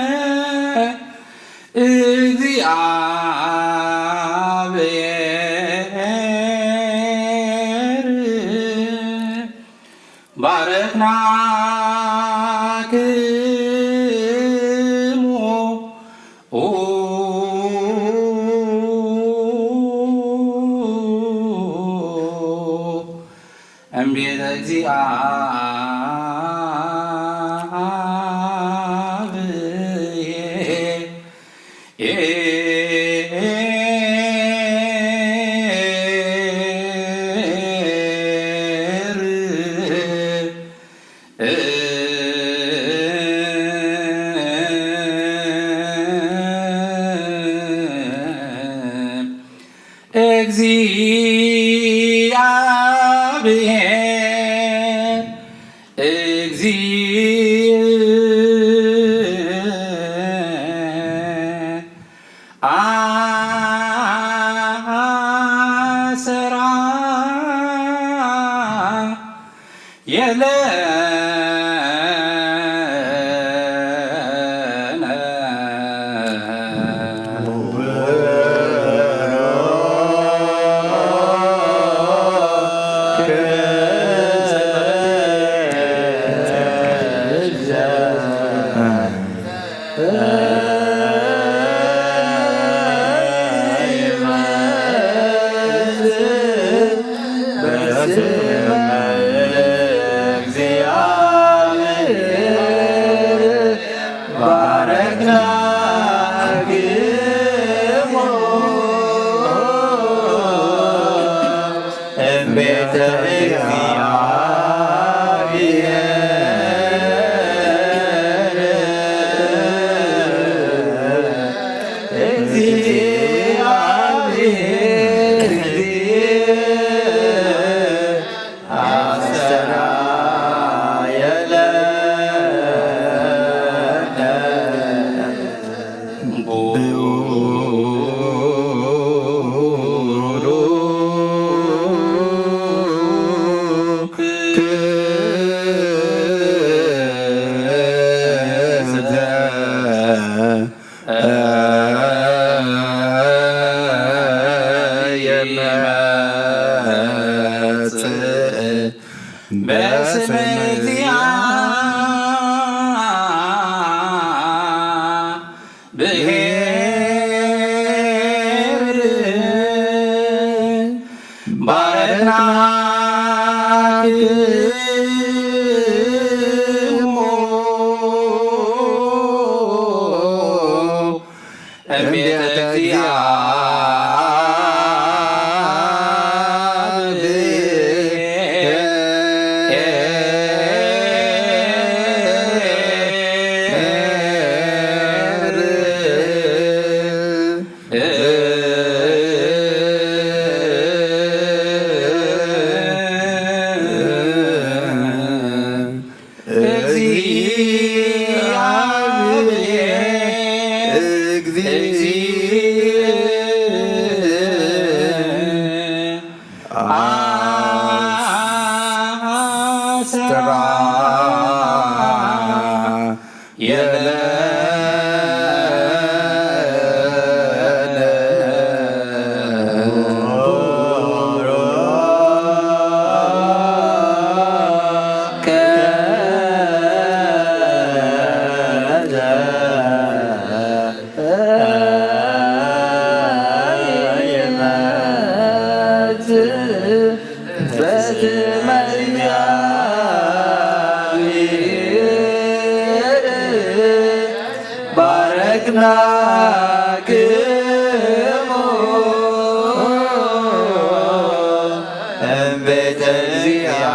ባረክናክሙ እምቤተ እግዚአብሔር እግዚእ አስተርአየ ለነ። በስመ እግዚአብሔር ባረክናክሙ እምቤተ እግዚአብሔር እግዚእ ናክሙ እምቤተ እግዚአብሔር።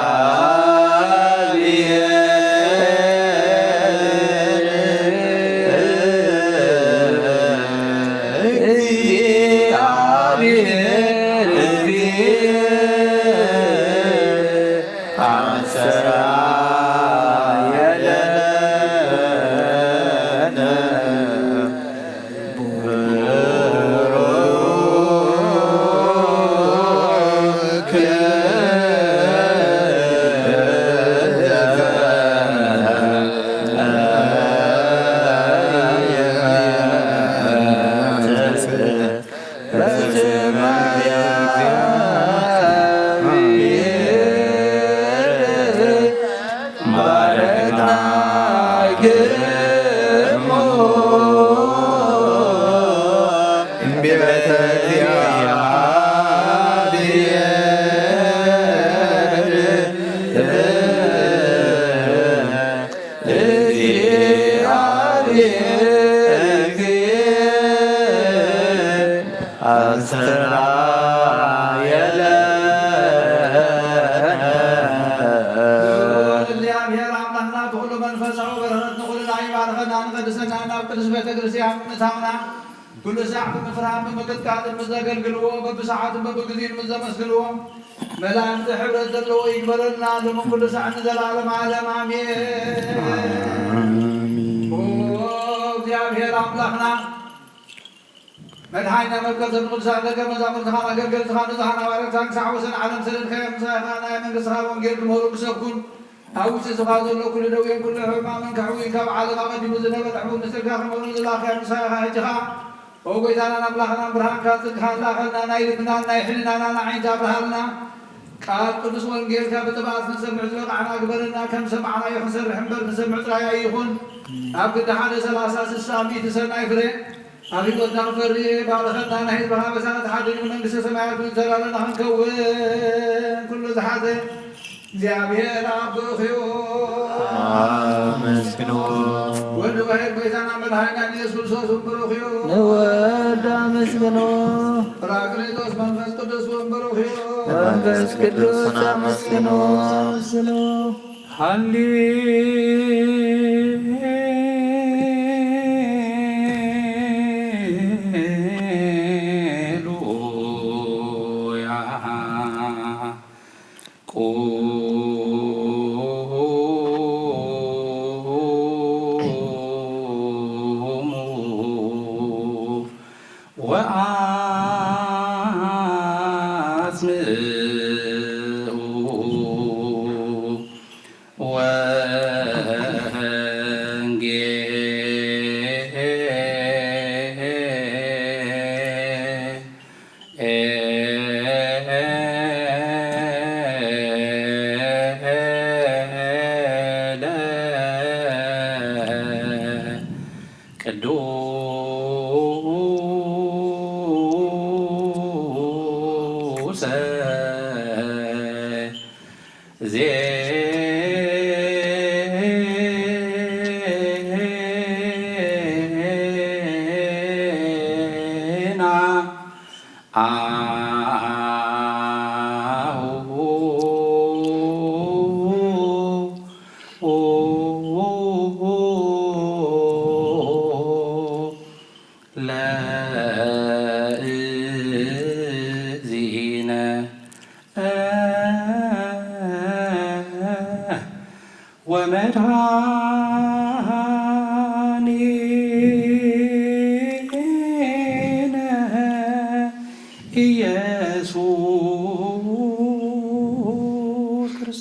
እግዚአብሔር አምላክና ብኩሉ መንፈሳዊ በረኸት ንኹልና ይባርከና፣ ንቀድሰና፣ ናብ ቅድስት ቤተክርስቲያን ምእታውና፣ ኩሉ ሳዕ ብምፍርሃን ብምቅጥቃጥን ምስ ዘገልግልዎ፣ በብሰዓትን በብግዜን ምስ ዘመስግንዎ፣ መላእክት ሕብረት ዘለዎ ይግበረልና፣ ሎምን ኩሉ ሳዕ ንዘላለም ዓለም ኣሜን። ኣሜን። ኦ እግዚኣብሔር ኣምላኽና፣ መድሓኒና መፍቀር ሰብ ንቅዱሳን ደቀ መዛሙርትኻን ኣገልገልትኻን ንጹሃን ኣባርኽትኻን ክሳዕ ወሰን ዓለም ሰደድካዮም፣ ምሳኻ ናይ መንግስትኻ ወንጌል ክምህሩን ክሰብኩን፣ ኣብ ውሽጥኻ ዘሎ ኩሉ ደዌን ኩሉ ሕማምን ከሕውይ፣ ካብ ዓለም ኣቐዲሙ ዝነበረ ሕቡን ምስጢርካ ክምህሩን ዝላኽካዮም ምሳኻ ሕጂ ኸኣ፣ ኦ ጎይታናን ኣምላኽናን ብርሃንካ ጽድቅኻን ላኸልና፣ ናይ ልብናን ናይ ሕልናናን ኣዒንቲ ኣብርሃልና። ቃል ቅዱስ ወንጌልካ ብጥብዓት ክንሰምዕ ዝበቃዕና ግበረና። ከም ዝሰማዕናዮ ክንሰርሕ እምበር ክንሰምዕ ጥራይ ኣይኹን። ኣብ ክንዲ ሓደ ሰላሳ ስሳ ሚእቲ ሰናይ ፍሬ ኣብ ህይወትና ክፈሪ ባርኸና። ናይ ህዝብኻ ኣበሳ ክትሓድግ ንመንግስተ ሰማያት እውን ተዳለና ክንከውን ኩሉ ዝሓዘ እግዚኣብሔር ኣብ ብሩኽ እዩ። ኣመስግንዎ። ወልድ ዋሕድ ጎይታና መድሓኒናን ኢየሱስ ክርስቶስ እውን ብሩኽ እዩ። ንወልድ ኣመስግንዎ። ጳራቅሊጦስ መንፈስ ቅዱስ እውን ብሩኽ እዩ። መንፈስ ቅዱስ ኣመስግንዎ። ኣመስግንዎ። ሃሌሉያ። ቁሙ ወአስምዑ ወንጌል ለቅዱስ ዜና። አሁ ለእግዚእነ ወመድኃኒነ ኢየሱስ ክርስቶስ።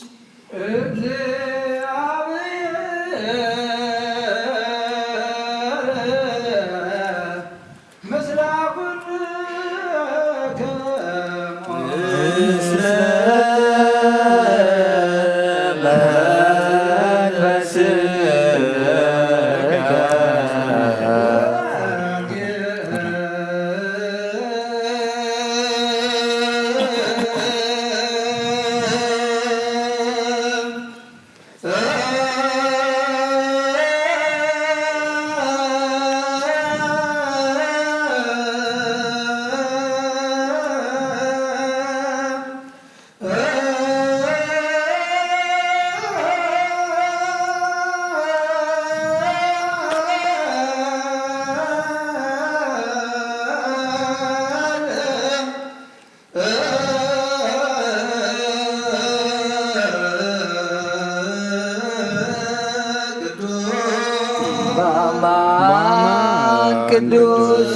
በአማን ቅዱስ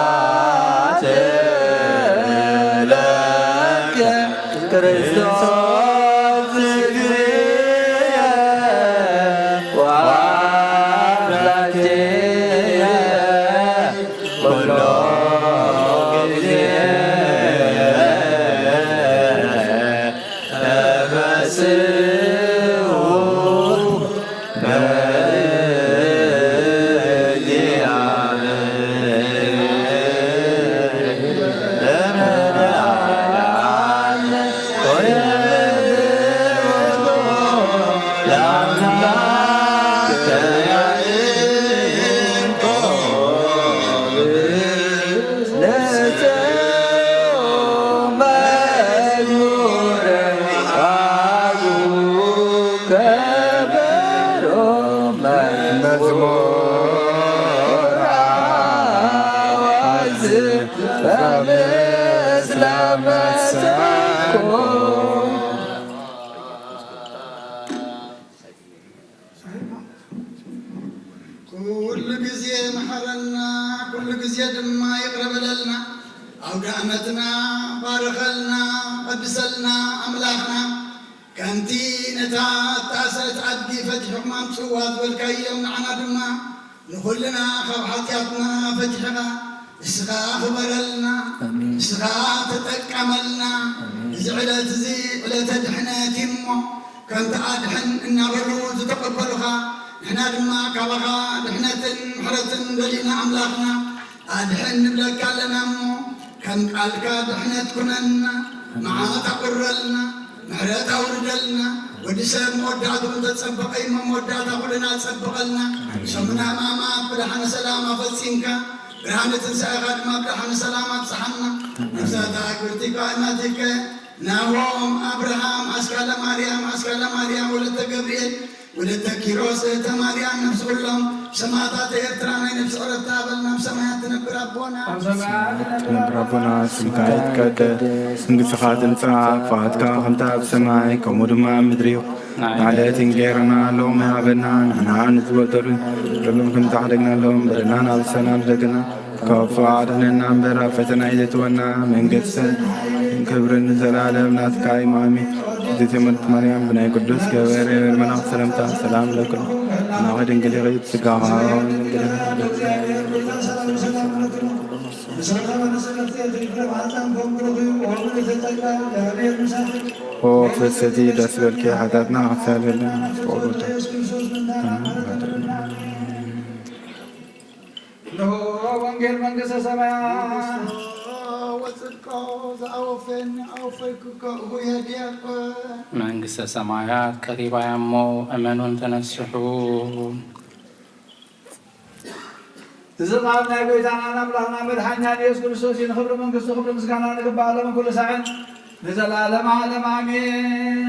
ስብሐት ለከ ክርስቶስ እግዚእየ ወአምላክየ ኩሎ ጊዜ ተፈስሑ መዝሙር አዋዝ በምስለ መሰንቆ። ኩሉ ግዜ መሐረና፣ ኩሉ ግዜ ድማ ይቅረ በለልና። አውደ አመትና ባርከልና፣ ቀድሰልና አምላኽና። ከምቲ ነታ እተኣሰረት ኣድጊ ፈቲሕኹም ኣምጽእዋ ዝበልካዮም፣ ንዓና ድማ ንኹልና ካብ ሓጢኣትና ፈቲሕኻ ንስኻ ክበረልና፣ ኣሜን። ንስኻ ተጠቀመልና። ኣሜን። እዚ ዕለት እዚ ዕለተ ድሕነት እዩ እሞ፣ ከምቲ ኣድሕን እናበሉ ዝተቐበሉኻ፣ ንሕና ድማ ካባኻ ድሕነትን ምሕረትን ደሊና ኣምላኽና፣ ኣድሕን ንብለካ ኣለና እሞ፣ ከም ቃልካ ድሕነት ኩነና፣ መዓት ኣቑረልና፣ ምሕረት ኣውርደልና። ወዲ ሰብ መወዳእትኡ እንተጸበቐ እሞ መወዳእታ ኩልና ጸብቐልና። ሰሙነ ሕማማት ብደሓነ ሰላም ኣፈጺምካ፣ ብርሃነ ትንሳኤኻ ድማ ብደሓነ ሰላም ኣብጽሓና። ነፍሳት ኣክብርቲ ኳእናቲከ ናሆም፣ ኣብርሃም፣ ኣስካለ ማርያም፣ ኣስካለ ማርያም ወለተ ገብርኤል፣ ወለተ ኪሮስ፣ እህተ ማርያም፣ ነፍሲ ኩሎም ሰማእታት ኤርትራ ናይ ነፍሲ ዕረፍቲ ሃበልና። ኣብ ሰማያት ትነብር ኣቦና፣ ኣብ ሰማያት ትነብር ኣቦና፣ ስምካ ይትቀደስ፣ መንግስትኻ ትምጻእ፣ ፍቓድካ ከምታ ኣብ ሰማይ ከምኡ ድማ ኣብ ምድሪ ይኹን። ናይ ዕለት እንጌራና ሎሚ ሃበና፣ ንሕና ንዝበደሉና በደሎም ከም ዝሓደግናሎም በደልናን ኣብ ሰናን ደገና ከፍ ኣድነና እምበር ኣብ ፈተና ኣይተእትወና፣ መንግስትን ክብርን ንዘለዓለም ናትካ እዩ፣ ኣሜን። እግዝእትየ ምርዕቲ ማርያም፣ ብናይ ቅዱስ ገብርኤል መልኣክ ሰላምታ ሰላም እብለኪ፣ ኣነ ድንግል እየ፣ ስጋኺ ድንግል እየ። ኦ ፍስሕቲ ደስ ይበልኪ፣ ሓጢኣትና ክሳብ የለን። እነሆ ወንጌል መንግስተ ሰማያት። ወጽድቆ ዘአወፈኒ አወፈይኩከ እሁ የህድየከ። መንግስተ ሰማያት ቀሪባ እያ እሞ እመኑን ተነስሑ። እዚ ቃል ናይ ጎይታናን ኣምላኽናን መድሓኒናን ኢየሱስ ክርስቶስ እዩ። ንኽብሪ መንግስቱ ክብሪ ምስጋና ንግባእ ሎምን ኩሉ ሳዕን ንዘለዓለም ዓለም ኣሜን።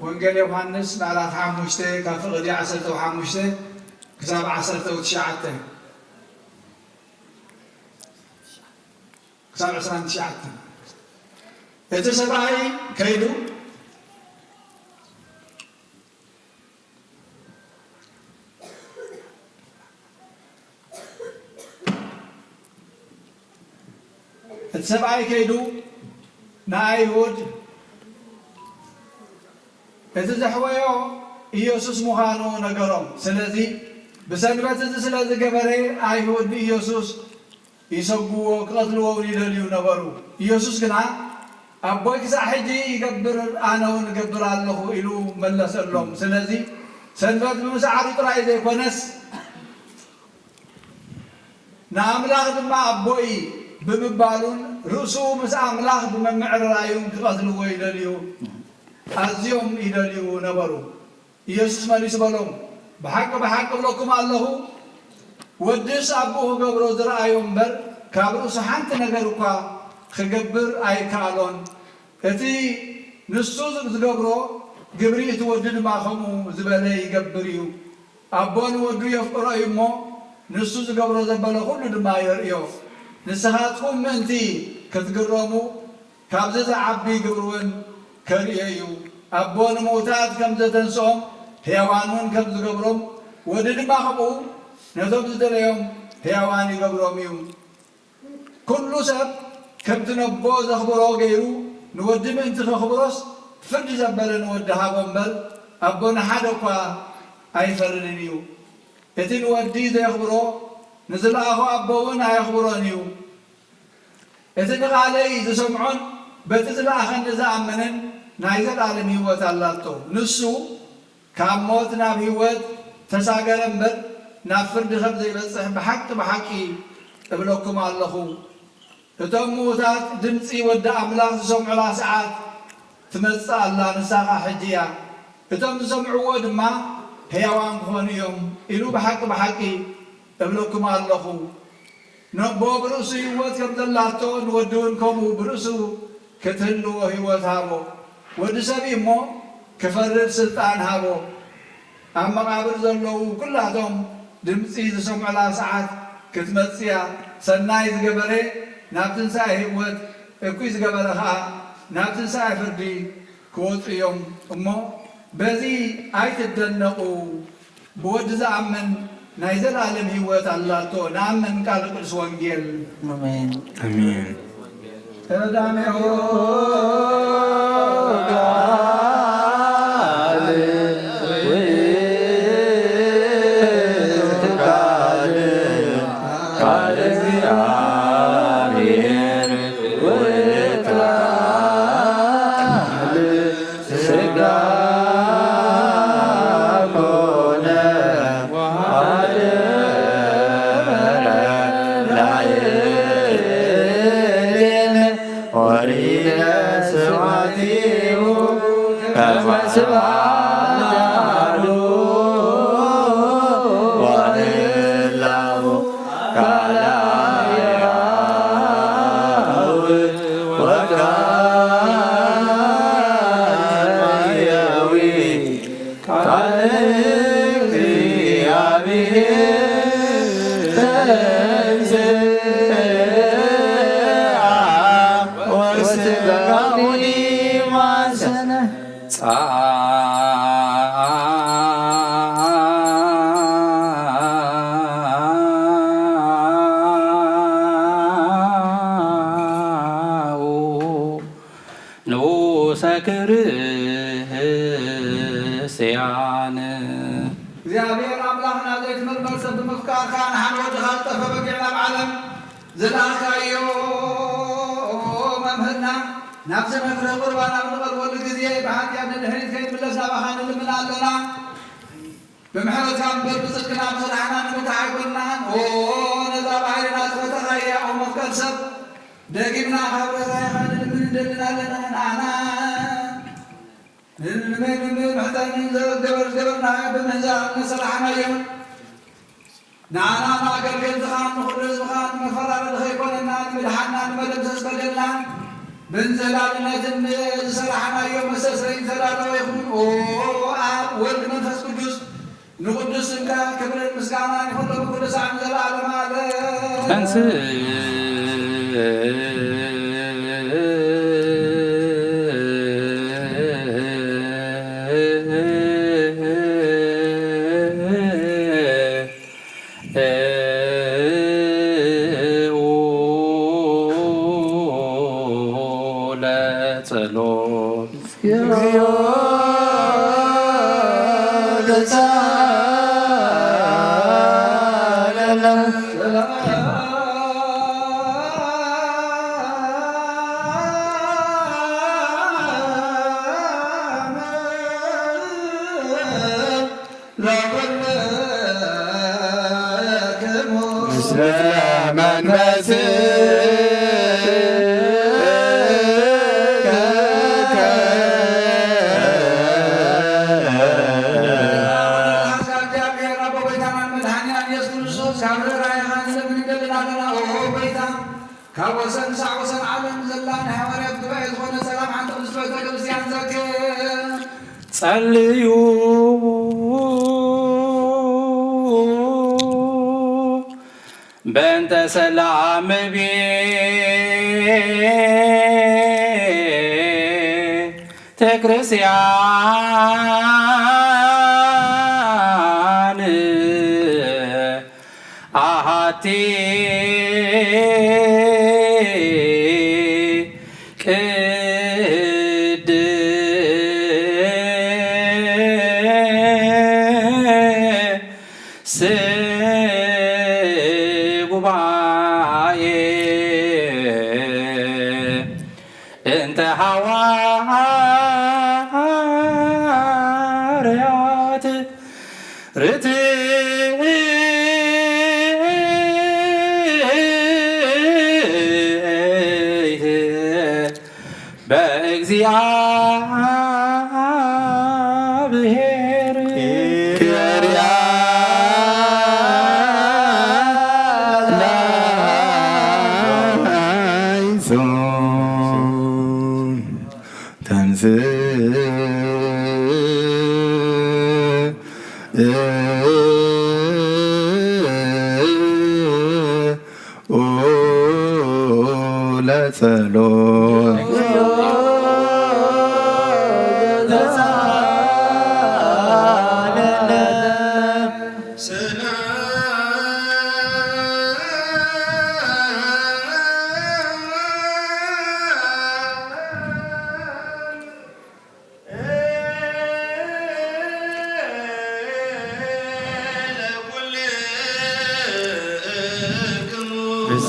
ወንጌል ዮሃንስ ምዕራፍ ሓሙሽተ ካብ ፍቕዲ ዓሰርተ ወሓሙሽተ ክሳብ ዓሰርተ ወትሽዓተ። ክሳብ ዕስራን ትሽዓተን። እቲ ሰብኣይ ከይዱ፣ እቲ ሰብኣይ ከይዱ ንኣይሁድ እቲ ዘሕወዮ ኢየሱስ ምዃኑ ነገሮም። ስለዚ ብሰንበት እዚ ስለ ዝገበረ ኣይሁድ ንኢየሱስ ይሰግዎ፣ ክቐትልዎ እውን ይደልዩ ነበሩ። ኢየሱስ ግና ኣቦይ ክሳዕ ሕጂ ይገብር፣ ኣነ እውን እገብር ኣለኹ ኢሉ መለሰሎም። ስለዚ ሰንበት ብምስዓሩ ጥራይ ዘይኮነስ ንኣምላኽ ድማ ኣቦይ ብምባሉን ርእሱ ምስ ኣምላኽ ብምምዕርራዩን ክቐትልዎ ይደልዩ፣ ኣዝዮም ይደልዩ ነበሩ። ኢየሱስ መሊሱ በሎም፣ ብሓቂ ብሓቂ እብለኩም ኣለኹ፣ ወድስ ኣቡኡ ክገብሮ ዝረኣዮ እምበር፣ ካብ ርእሱ ሓንቲ ነገር እኳ ክገብር ኣይከኣሎን። እቲ ንሱ ዝገብሮ ግብሪ እቲ ወዲ ድማ ከምኡ ዝበለ ይገብር እዩ። ኣቦ ንወዱ የፍቅሮ እዩ እሞ፣ ንሱ ዝገብሮ ዘበለ ኩሉ ድማ የርእዮ። ንስኻትኩም ምእንቲ ክትግረሙ፣ ካብዚ ዝዓቢ ግብሪ እውን ከርእዮ እዩ። ኣቦ ንምውታት ከም ዘተንስኦም፣ ሕያዋን እውን ከም ዝገብሮም፣ ወዲ ድማ ከምኡ ነቶም ዝደለዮም ሕያዋን ይገብሮም እዩ። ኩሉ ሰብ ከምቲ ነቦ ዘኽብሮ ገይሩ፣ ንወዲ ምእንቲ ከኽብሮስ፣ ፍርዲ ዘበለ ንወዲ ሃቦ እምበር፣ ኣቦ ንሓደ እኳ ኣይፈርድን እዩ። እቲ ንወዲ ዘየኽብሮ፣ ንዝለኣኾ ኣቦ እውን ኣየኽብሮን እዩ። እቲ ንቓለይ ዝሰምዖን በቲ ዝለኣኸኒ ዝኣምንን ናይ ዘላለም ህይወት ኣላቶ። ንሱ ካብ ሞት ናብ ህይወት ተሳገረ እምበር፣ ናብ ፍርዲ ከም ዘይበጽሕ ብሓቂ ብሓቂ እብለኩም ኣለኹ። እቶም ምዉታት ድምጺ ወዲ ኣምላኽ ዝሰምዑላ ሰዓት ትመጽእ ኣላ፣ ንሳ ኸኣ ሕጂ እያ። እቶም ዝሰምዕዎ ድማ ሕያዋን ክኾኑ እዮም ኢሉ ብሓቂ ብሓቂ እብለኩም ኣለኹ። ነቦ ብርእሱ ህይወት ከም ዘላቶ፣ ንወዲ እውን ከምኡ ብርእሱ ክትህልዎ ህይወት ሃቦ። ወዲ ሰብ እዩ እሞ ክፈርድ ስልጣን ሃቦ። ኣብ መቓብር ዘለዉ ኩላቶም ድምጺ ዝሰምዑላ ሰዓት ክትመጽእ እያ። ሰናይ ዝገበረ ናብ ትንሳኤ ህይወት፣ እኩይ ዝገበረ ኸኣ ናብ ትንሳኤ ፍርዲ ክወጹ እዮም። እሞ በዚ ኣይትደነቑ። ብወዲ ዝኣምን ናይ ዘላለም ህይወት ኣላቶ። ንኣምን ቃል ቅዱስ ወንጌል። ኣሜን። ኣሜን። ቀዳሜሁ ቃል ውእቱ ቃል፣ ቃል እግዚአብሔር ውእቱ ቃል ሥጋ ኮነ ወሐደረ ላዕሌነ ወርኢነ ስብሐቲሁ ከመ ስብሐት አሐዱ ወህላሁ ቃለ ሕያው ወቃለ ሕያው ቃለ እግዚአብሔር ተንሥአ ወሥጋሁኒ ማሰነ። ጻኡ ንኡሰ ክርስቲያን። እግዚኣብሔር ኣምላኽና ዘይትምርመር ሰብ ብምፍቃርካ ንሓደ ወድኻ ዝጠፍእ በጊዕ ናብ ዓለም ዝለኣኽካዮ መምህርና፣ ናብዚ መፍርሂ ቁርባን ኣብ ንቐርበሉ ግዜ ብሓጢኣት ንድሕሪት ከይንምለስ ናባኻ ንልምን ኣሎና። ብምሕረትካ እምበር ብጽድቅና ብስራሕና ንምካሕ ኣይኮንናን። ኦ ነዛ ባህርና ዝፈተኻያ ኦ መፍቀር ሰብ፣ ደጊምና ካብ ርህራሄኻ ንልምን እንደልን ኣለና። ንዓና ንልምን ምሕረትን ዝገበር-፣ ዝገበርናዮ ብምህዛብ ንሰራሕናዮ ንዓና ንኣገልገልትኻን ንኹሉ ህዝብኻን ንመፈራረዲ ከይኮነና ንምድሓንናን ንመደምሰስ በደልናን ብእንዝህላልነትን ዝሰራሕናዮ መስተስረይ ዝተዳለወ ይኹን። ኦ ኣብ ወልድ መንፈስ ቅዱስ ንቅዱስ ስምካ ክብርን ምስጋናን ይኹን ሎሚ ኩሉ ሳዕ ንዘለዓለመ ዓለም። ለጸሎት። ምስለ መንፈስከ። ካብ ርህራሄኻ ንለምን እንደልላና ኦ ጎይታ፣ ካብ ወሰን ክሳዕ ወሰን ዓለም ዘላ ናይ ሃዋርያት ጉባኤ ዝኾነ ሰላም ዓንተ ምስ ቤተ ክርስቲያን ዘክር። ጸልዩ በእንተ ሰላም ቤተ ክርስቲያን አሐቲ ቅድስት ጉባኤ እንተ ሐዋርያት ርትዕት በእግዚአብሔር። ተንሥእ ለጸሎት።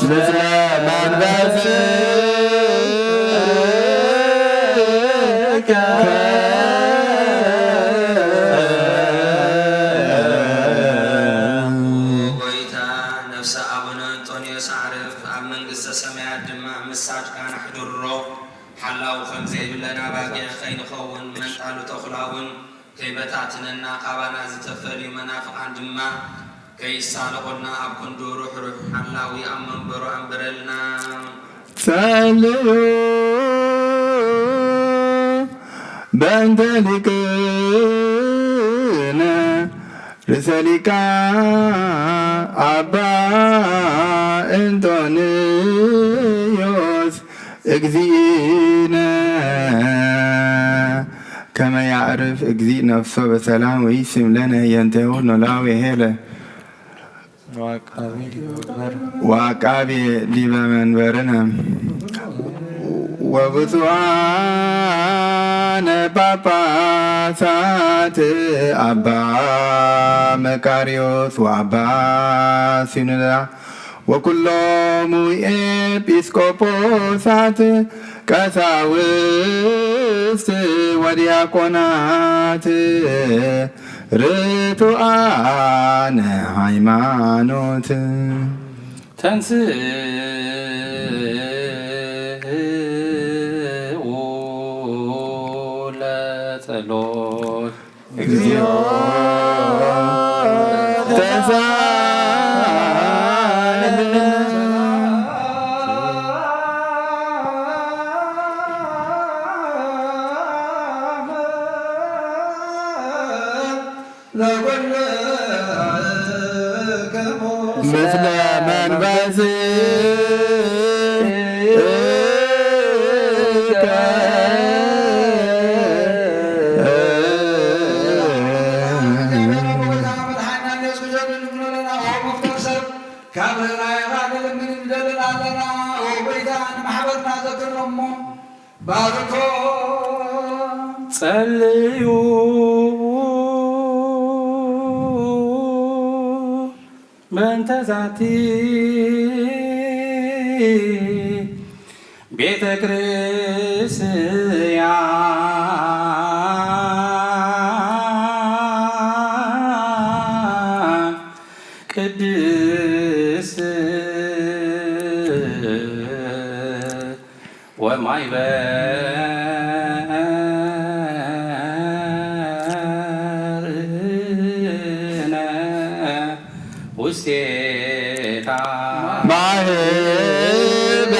ምስለ መንፈስከ። ጎይታ፣ ነፍሰ አቡነ እንጦንዮስ አዕርፍ ኣብ መንግስተ ሰማያት ድማ ምስ ጻድቃን ኣሕድሮ። ሓላው ከም ዘይብለን ኣባጊዕ ከይንኸውን፣ መንጣሉ ተኹላ እውን ከይበታትነና፣ ካባና ዝተፈልዩ መናፍቃን ድማ ከይሳለቑልና፣ ኣብ ክንዱ ርሕሩሕ ሓላዊ ኣብ መንበሩ ኣንብረልና። ጸልዩ በእንተ ሊቅነ ርእሰ ሊቃን አባ እንጦንዮስ እግዚእነ ከመ ያዕርፍ እግዚእ ነፍሶ በሰላም ወይስም ለነ የንቴሁ ኖላዊ ኄለ። ወዐቃቤ ዲበ መንበርነ። ወብፁዓነ ጳጳሳት አባ መቃርዮስ ወአባ ሲኖዳ ወኩሎሙ ኤጲስቆጶሳት ቀሳውስት ወዲያቆናት ርቱዓነ ሃይማኖት። ተንሥኡ ለጸሎት። እግዚኦ ተሳለነ። ምስለ መንፈስከ። ካብ ርህራሄኻ ንልምን እንደልል ኣለና። ኦ ጎይታ፣ ንማሕበርና ዘክር እሞ ባርኮ። ጸልዩ በእንተ ዛቲ ቤተ ክርስቲያን ቅድስት ወማይበርነ ውስቴ ማህበርነ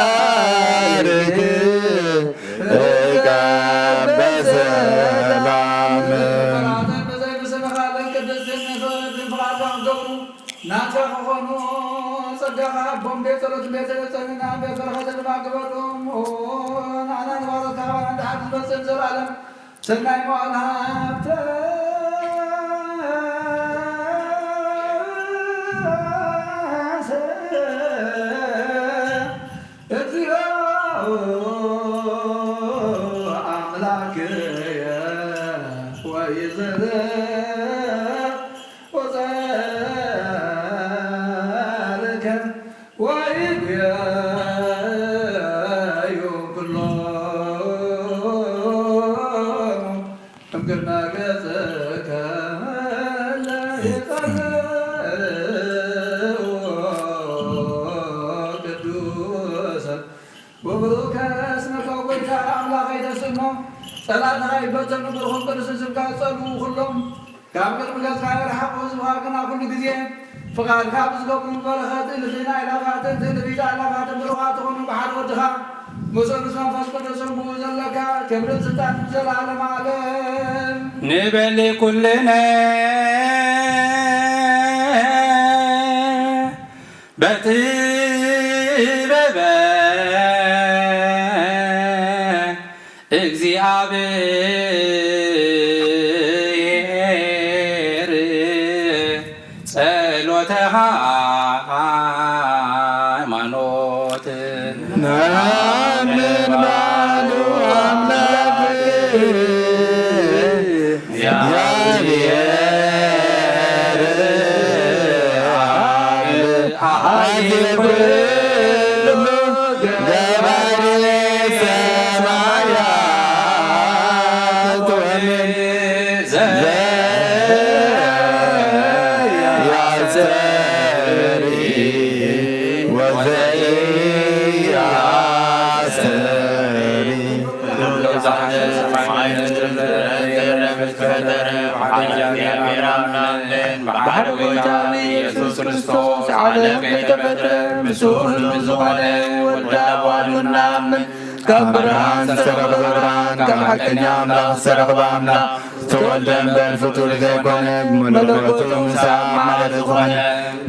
ባርክ እቀበ ሰላም። ናትካ ክኾኑ ጸጋኻ ሃቦም፣ ቤት ጸሎት ቤት ጸሎት ጸንና፣ ቤት በረኸት ድማ ግበሮም። ኦ፣ ንዓና ንባሮትካ ካባና ንድሓር ዝመጽእ ንዘለዓለም ሰናይ መዋዕል ሃብተ። እግዚኦ አምላክየ ወይዘረ ወጸርከ ወይቤዩ ኩሎ እምቅድመ ገጽከ ለይጸልኡ ቅዱሰ ወብሩከ ስመከ። ጎይታ አምላኸይ ተስእኖ ጸላእትኻ ይበተኑ፣ ብሩኽን ቅዱስን ስምካ ጸልኡ ኩሎም። ካብ ቅድሚ ገጽካ ይርሓቑ፣ ህዝብኻ ግና ኩሉ ግዜ ፍቓድካ ብዝገብሩ በረኸት እልፍን ኣእላፋትን ትእልፊት ኣእላፋትን ብሩኻት ይኹኑ። ብሓደ ወድኻ ምስኡ ምስ መንፈስ ቅዱስን ብኡ ዘለካ ክብርን ስልጣን ንዘለዓለም ዓለም። ንበሊ ኩልነ በጥበበ እግዚኣብሔር ጸሎተ ሃይማኖት። ነአምን በአሐዱ አምላክ እግዚአብሔር አብ አሐዜ ኩሉ ገባሬ ሰማያት ወምድር ዘያስተርኢ ወዘኢያስተርኢ። በአሐደ ጌታ በኢየሱስ ክርስቶስ ዓለም ከይተፈጥረ ምስኡ ህሉው ዝኾነ ወልድ አብ ዋሕዱ እናምን። ካብ ብርሃን ዝተረኽበ ብርሃን፣ ካብ ሓቀኛ ኣምላኽ ዝተረኽበ ኣምላኽ ዝተወልደ እምበር ፍጡር ዘይኮነ፣ ብመለኮቱ ምስ ኣብ ማዕረ ዝኾነ፣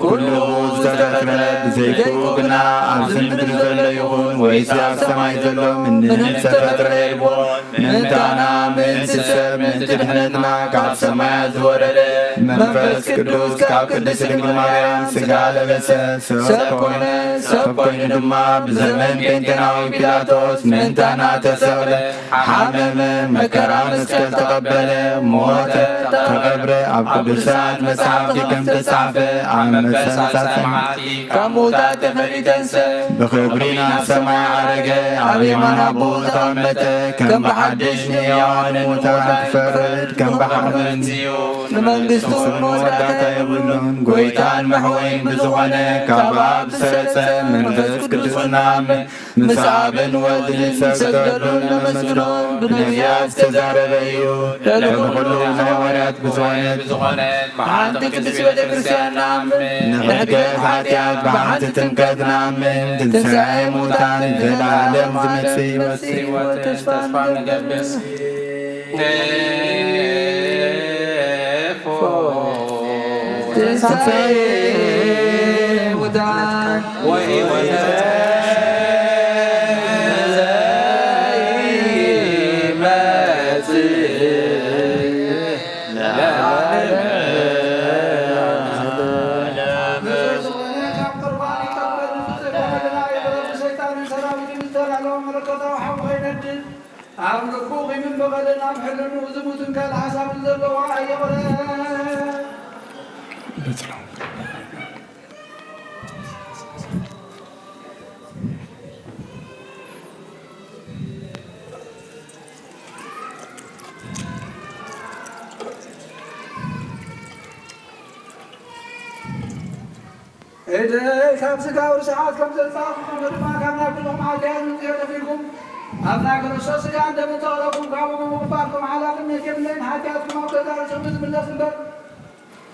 ኩሉ ብኡ ዝተፈጥረ፣ ብዘይ ብኡ ግና ኣብዚ ምድሪ ዘሎ ይኹን ወይስ ኣብ ሰማይ ዘሎ ምንም ዝተፈጥረ የልቦን። ምእንታና፣ ምእንቲ ሰብ፣ ምእንቲ ድሕነትና ካብ ሰማያት ዝወረደ መንፈስ ቅዱስ ካብ ቅድስት ድንግል ማርያም ሥጋ ለበሰ፣ ሰብ ኮነ። ሰብ ኮይኑ ድማ ብዘመን ጴንጤናዊ ጲላጦስ ምእንታና ተሰቕለ፣ ሓመመ፣ መከራ መስቀል ተቐበለ፣ ሞተ፣ ተቐብረ፣ ኣብ ቅዱሳት መጻሕፍቲ ከም ተጻሕፈ ኣብ መበል ሳልሳይ መዓልቲ ካብ ምዉታት ተፈልዩ ተንሰ። ብኽብሪ ናብ ሰማይ ዓረገ፣ ኣብ የማን ኣቦኡ ተቐመጠ፣ ከም ብሓድሽ ንሕያዋን ንሙታን ክፈርድ ከም ብሓደ መጺኡ፣ ንመንግስቱ መወዳእታ የብሉን። ጎይታን መሕወይን ብዝኾነ ካብ ኣብ ዝሰረጸ መንፈስ ቅዱስ እናኣምን ምስ ኣብን ወልድን ዝሰግደሉ ነመስግኖ ብነቢያት ዝተዛረበ እዩ። ለለኩሉ ናይ ሃዋርያት ብዝኾነት ብዝኾነት ብሓንቲ ቅድስት ቤተ ክርስቲያን ንኣምን። ንሕድገት ሓጢኣት ብሓንቲ ጥምቀት ንኣምን። ትንሳኤ ሙታን ዘለዓለም ዝመጽእ ህይወት ተስፋ ንገብር። ትንሳኤ ሙታን ወሕይወተ ዘይመጽእ ለዓለመ ዓለም። ንጹሕ ዝኾነ ካብ ቁርባን ይቀበል፣ ንጹሕ ዘይኮነ ግና ይቕረብ። ሰይጣንን ሰራዊቱን ዝተላዕለዎ መለኮታዊ ሓዊ ከይነድድ ኣብ ልቡ ቂምን በቐልን ኣብ ሕልንኡ ዝሙትን ካልእ ሓሳብን ዘለዎ ኣይቕረብ። እደይ ካብ ሥጋዊ ርሱዓት ከም ዘንጻኹም፣ ከምኡ ድማ ካብ ናይ ኩልኹም ሓጢኣት ንጽዮ ተፊኩም፣ አብ ናይ ክርስቶስ ስጋን ደምን ተቅረብኩም፣ ካብኡ ብምቅባልኩም ሓላፍነት የብለይን። ሓጢኣትኩም ኣብ ገዛእ ርእስኹም ዝምለስ እምበር፣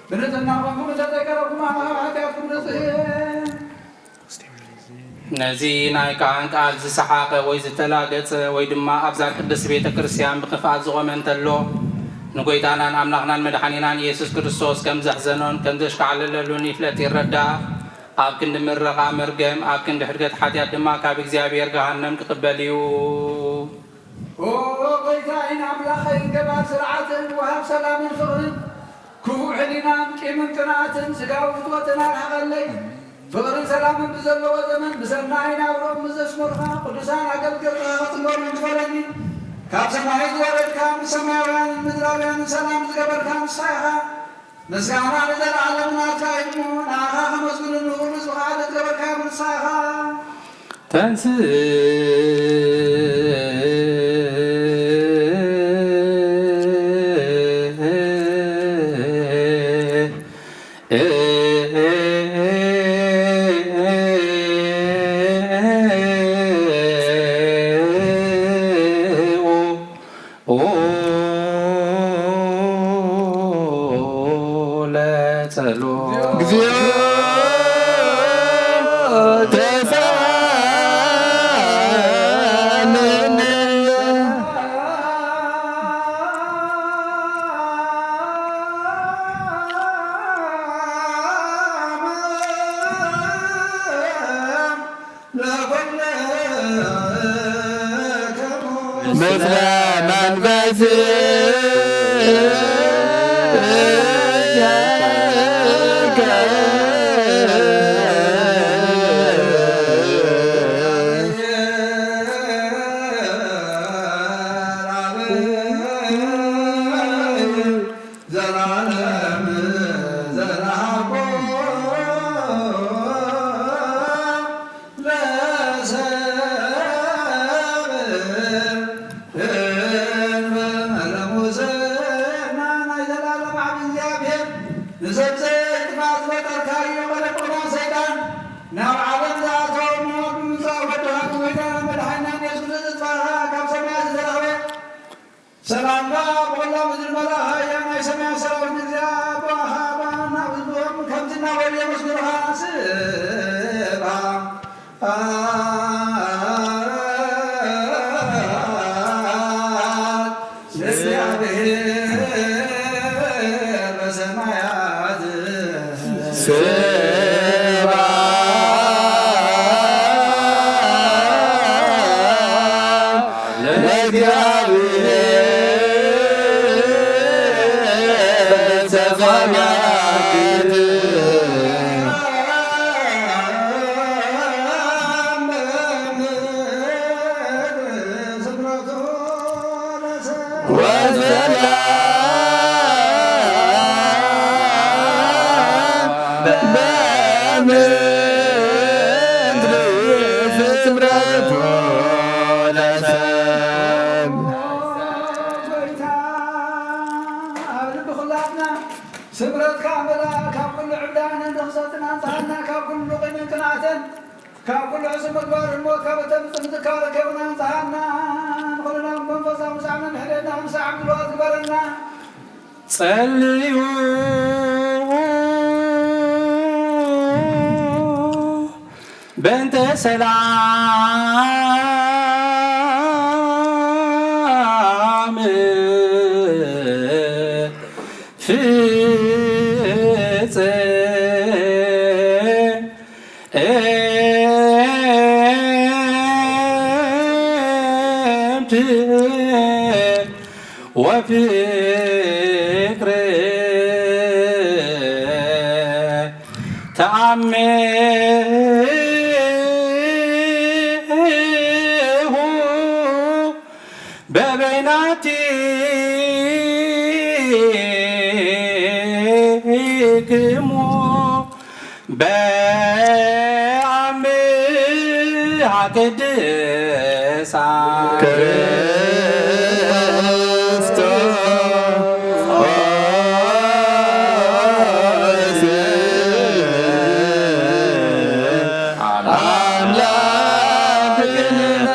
ብንጽህና ኮንኩም እንተዘይቀረብኩም፣ ኣነ ካብ ሓጢኣትኩም ንጹህ እየ። ነዚ ናይ ካህን ቃል ዝሰሓቐ ወይ ዝተላገጸ ወይ ድማ ኣብዛ ቅድስት ቤተ ክርስቲያን ብኽፍኣት ዝቖመ እንተሎ፣ ንጎይታናን ኣምላኽናን መድሓኒናን ኢየሱስ ክርስቶስ ከም ዘሕዘኖን ከም ዘሽካዕለለሉን ይፍለጥ ይረዳእ። ኣብ ክንዲ ምረቓ መርገም፣ ኣብ ክንዲ ሕድገት ሓጢኣት ድማ ካብ እግዚኣብሔር ገሃነም ክቕበል እዩ። ኦ ጎይታይን ኣምላኸይን፣ ገባር ስርዓትን ወሃብ ሰላምን ፍቕርን፣ ክፉእ ሕሊናን ቂምን ቅንኣትን ስጋዊ ፍትወትን ኣርሕቐለይ። ፍቕርን ሰላምን ብዘለዎ ዘመን ብሰናይ ናብርኦም ምስ ዘስመሩኻ፣ ቅዱሳን ኣገልገልትኻ ከጽንበሮም ግበረኒ። ካብ ሰማይ ዝወረድካ፣ ምስ ሰማያውያንን ምድራውያንን ሰላም ዝገበርካ ንስኻ ኢኻ። ምስጋና ንዘለዓለም ናትካ እዩ። ንዓኻ ከመስግኑ ንኹሉ ዝኸኣለ ዝገበርካ ንስኻ ኢኻ። ተንሥእ ለጸሎት። እግዚኦ ተሳለነ። ምስለ መንፈስከ። ዘላለም ዘላቆ ለሰብ እንበ ለሙስና ናይ ዘላለም ኣብ እግዚኣብሔር ንሰብ ዘይ ጥፋት ዝፈጠርካዮ ቆለቆላ ሰይጣን ናብ ዓለም ዝኣተወ ሞት ብምጻእ ወድኻ ጎይታና መድሓኒናን ኢየሱስ ክርስቶስ ካብ ሰማያት ዝተረኽበ ሰላምታ ብኹሎም ዝመልኣ ኣያ ናይ ሰማያት ሰራዊት ንእግዚኣብሔር ኣቦኻ ኣባና ብዝብሎም ከምዚ እናበሉ የመስግኑኻ። ስብሐት ለእግዚኣብሔር በሰማያት። ስብሐት ለእግዚኣብሔር በሰማያት። ወሰላም በምድር ስምረቱ ለሰብ። ጎይታ፣ ኣብ ልቢ ኩላትና ስምረትካ እምበላ፣ ካብ ኩሉ ዕብዳን ንኽሰጥና ኣንጽሃና፣ ካብ ኩሉ ቂምን ቅንኣትን ካብ ኩሉ ዕሱብ ምግባር እሞ ካብ እተምጽእ ምዝካር ከይብልና ንጽሃና፣ ንኹልና መንፈሳዊ ምሳዕ መምሕደና ምሳዕ ብሉዓት ግበረና። ጸልዩ በእንተ ሰላም ፍጽምት ወፍቅር ተአምሁ በበይናቲክሙ በአምሃ ቅድሳን ክርስቶስ አምላክነ።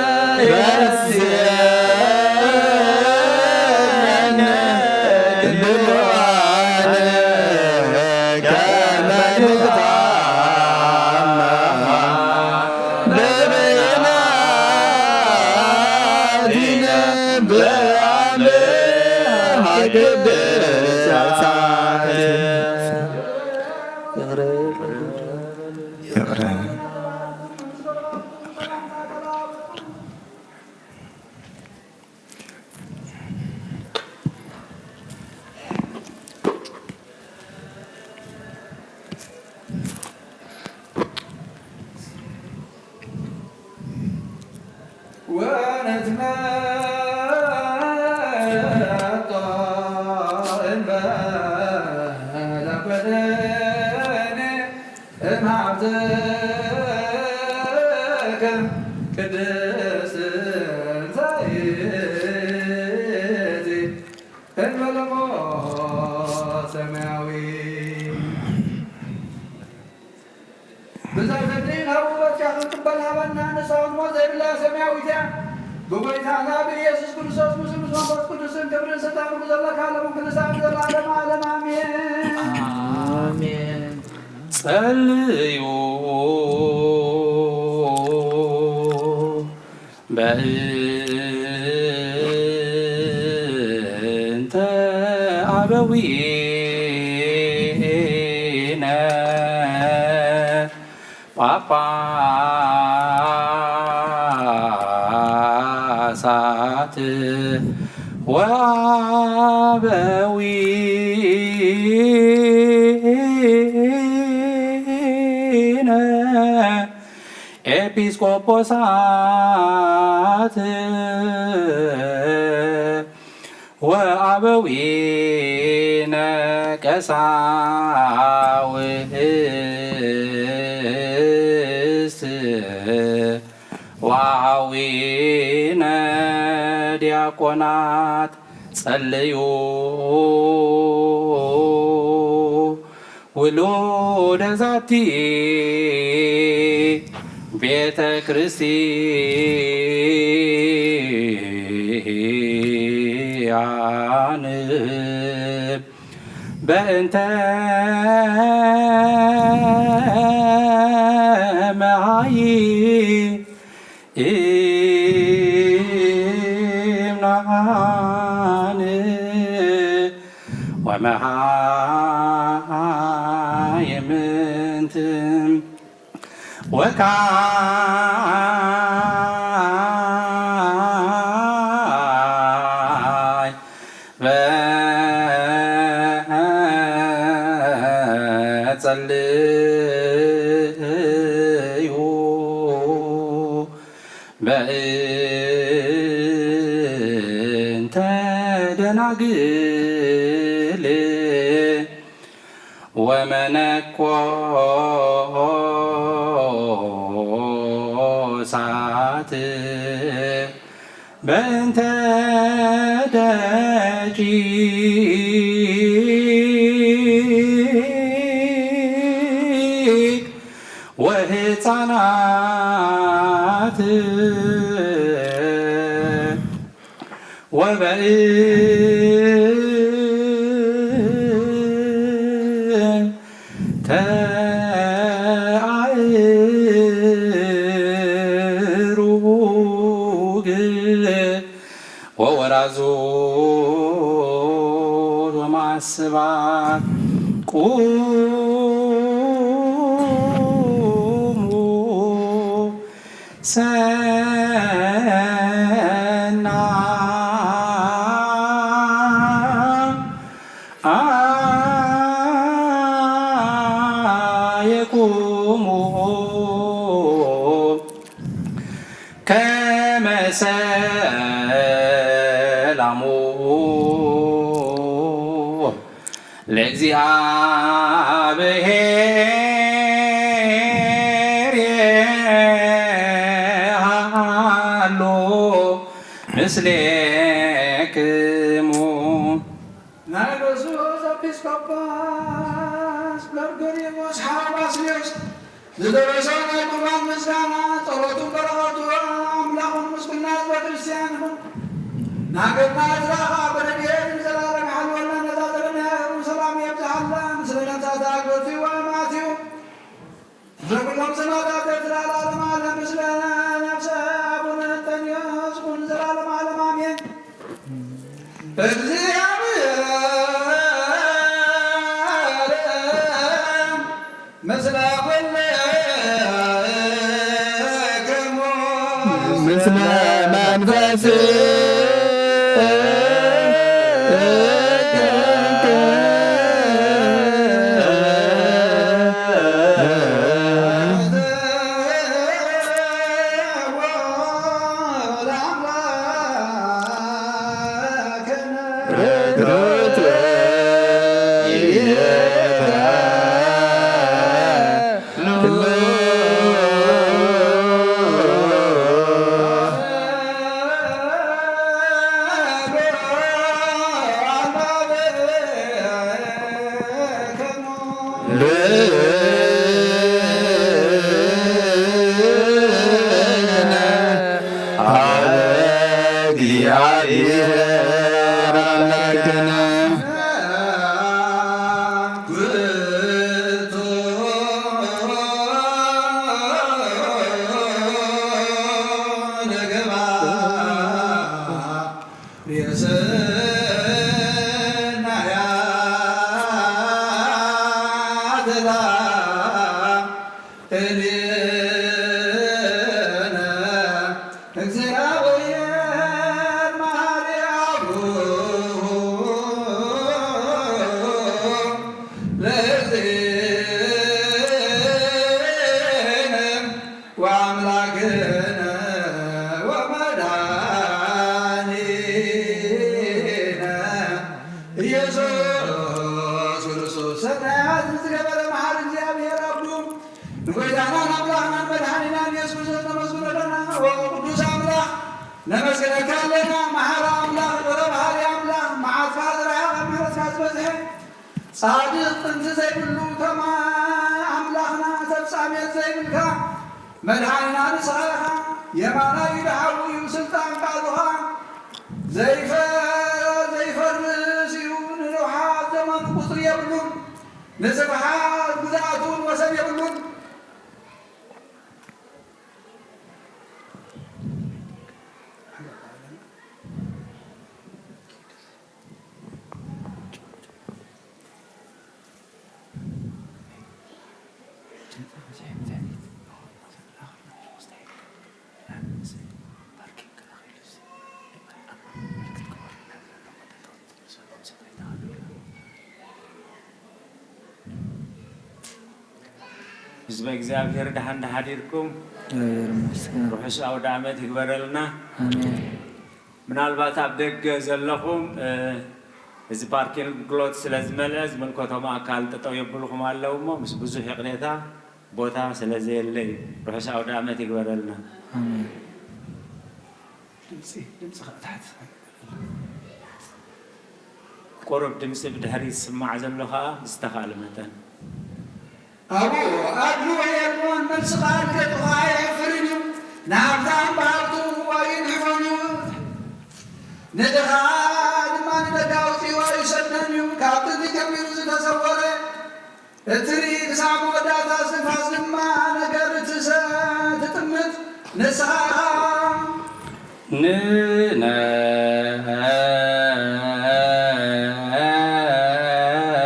ወንትመጦ እምበለ ኮደኔ እምሃብትከ ቅድስት ዘይት እንበለ ሞት ሰማያዊ። ብዘይ ፈንድን ሀቡ በጃ ክንቅበል ሀበና ንሳውን ሞት ዘይብላ ሰማያዊትያ ብጎይታና ብኢየሱስ ክርስቶስ ምስል ምስ መንፈስ ቅዱስን ክብርን ስልጣን ሁሉ ዘለካ ለሙን ክልሳን ዘለዓለም ዓለም አሜን። አሜን። ጸልዩ በእንተ አበዊነ ጳጳሳት ወአበዊነ ኤጲስቆጶሳት ወአበዊነ ቀሳውስት ወአዊነ ዲያቆናት ጸልዩ ውሉደ ዛቲ ቤተ ክርስቲያን በእንተ መሃይ ኢምናን ወመሃይምንት ወካይ በጸልዩ በእንተ ደናግል ወመነኮሳት በእንተ ደቂቅ ወህፃናት ወበእንተ አእሩግ ወወራዙት ወማስባት ቁሙ ሰናየኩሙ ከመ ሰላሙ ለእግዚአብሔር ይሃሉ ምስሌክሙ። ናይ ርሱስ ኤጲስቆጶስ ጎርጎርዮስ ሐ ባስልዮስ ዝደረሰው ናይ ቁርባን ምስጋና ጸሎቱን በረከቱ አምላኹን ምስጉን ሕዝበ ክርስቲያን ይኹን። ናገርና ዝራኻ በረድኤት ንዘላለም ይሓልወና። ነዛ እስመ መንፈስ ወአምላክነ ወመድኃኒነ ኢየሱስ ክርስቶስ። ሰናያት ዝገበረ መሐሪ እግዚአብሔር አቡ፣ ንጎይታናን አምላኽናን መድኃኒናን ኢየሱስ ክርስቶስ ነመስግኖ አለና። ኦ ቅዱስ አምላኽ ነመስግነካ አለና። መሐሪ አምላኽ፣ ይቅረ በሃሊ አምላኽ፣ መዓትካ ዝረሓቐ ምሕረትካ ዝበዝሐ ጻድቅ ጥንቲ ዘይብሉ፣ ከማን ኣምላኽና ተፍጻሜት ዘይብልካ፣ መድሓኒና ንስኻ ኢኻ። የማናይ ኢድ ሓዊ እዩ ስልጣን ቃሉኻ፣ ዘይፈ-፣ ዘይፈርስ እዩ፣ ንንውሓት ዘመኑ ቁጽሪ የብሉን፣ ንስፍሓት ግዝኣቱ እውን ወሰን የብሉን። ህዝበ እግዚኣብሔር፣ ደሓን ዶ ሓዲርኩም? እግዚኣብሔር ይመስገን። ርሑስ ኣውደ ኣመት ይግበረልና። ኣሜን። ምናልባት ኣብ ደገ ዘለኹም፣ እ፣ እዚ ፓርኪንግ ሎት ስለ ዝመልአ ዝምልከቶም ኣካል ጠጠው የብልኹም ኣለዉ እሞ፣ ምስ ብዙሕ ይቕሬታ፣ ቦታ ስለ ዘየለ እዩ። ርሑስ ኣውደ ኣመት ይግበረልና። ኣሜን። ድምጺ፣ ድምጺ ኸኣ ታሕቲ። ቁሩብ ድምጺ ብድሕሪት ዝስማዕ ዘሎ ኸኣ ብዝተኻእለ መጠን። ኣብኡ ኣድልዎ የልቦን፣ ነብስኻ ልገድኻ ኣይሕፍርን እዩ። ንሃብታም ብሃብቱ ኣይንሕፎን እዩ፣ ንድኻ ድማ ንደገ ኣውጺኡ ኣይሰድን እዩ። ካብ ጥንቲ ጀሚሩ ዝተሰወረ፣ እትርኢ ክሳብ መወዳእታ፣ እስትንፋስ ድማ ነገር እትሰ-፣ ትጥምት ንስኻ ኢኻ።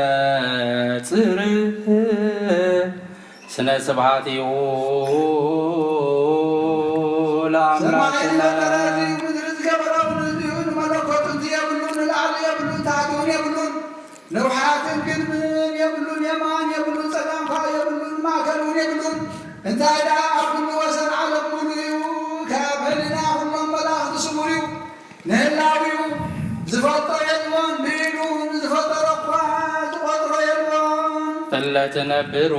ንነጽር ስነ ስብሐቲሁ ለአምላክነ። ሰማይን ፈጠረ፣ ምድሪ ዝገበረ እውን እዚኡ ንመለኮቱ ጥንቲ የብሉን፣ ንላዕሊ የብሉን፣ ታሕቲ እውን የብሉን። ንውሓትን ግድምን የብሉን፣ የማን የብሉን፣ ጸጋም ከኣ የብሉን፣ ማእከል እውን የብሉን። እንታይ ደኣ ኣብ ኩሉ ወሰን ዓለም ሙሉእ እዩ፣ ካብ ህሊና ኩሎም መላእኽቲ ስዉር እዩ። ንህላዌሁ ዝፈልጦ የልቦን፣ ብኢዱ ንዝፈጠሮ እኳ ዝቆጽሮ የልቦን። እለ ትነብሩ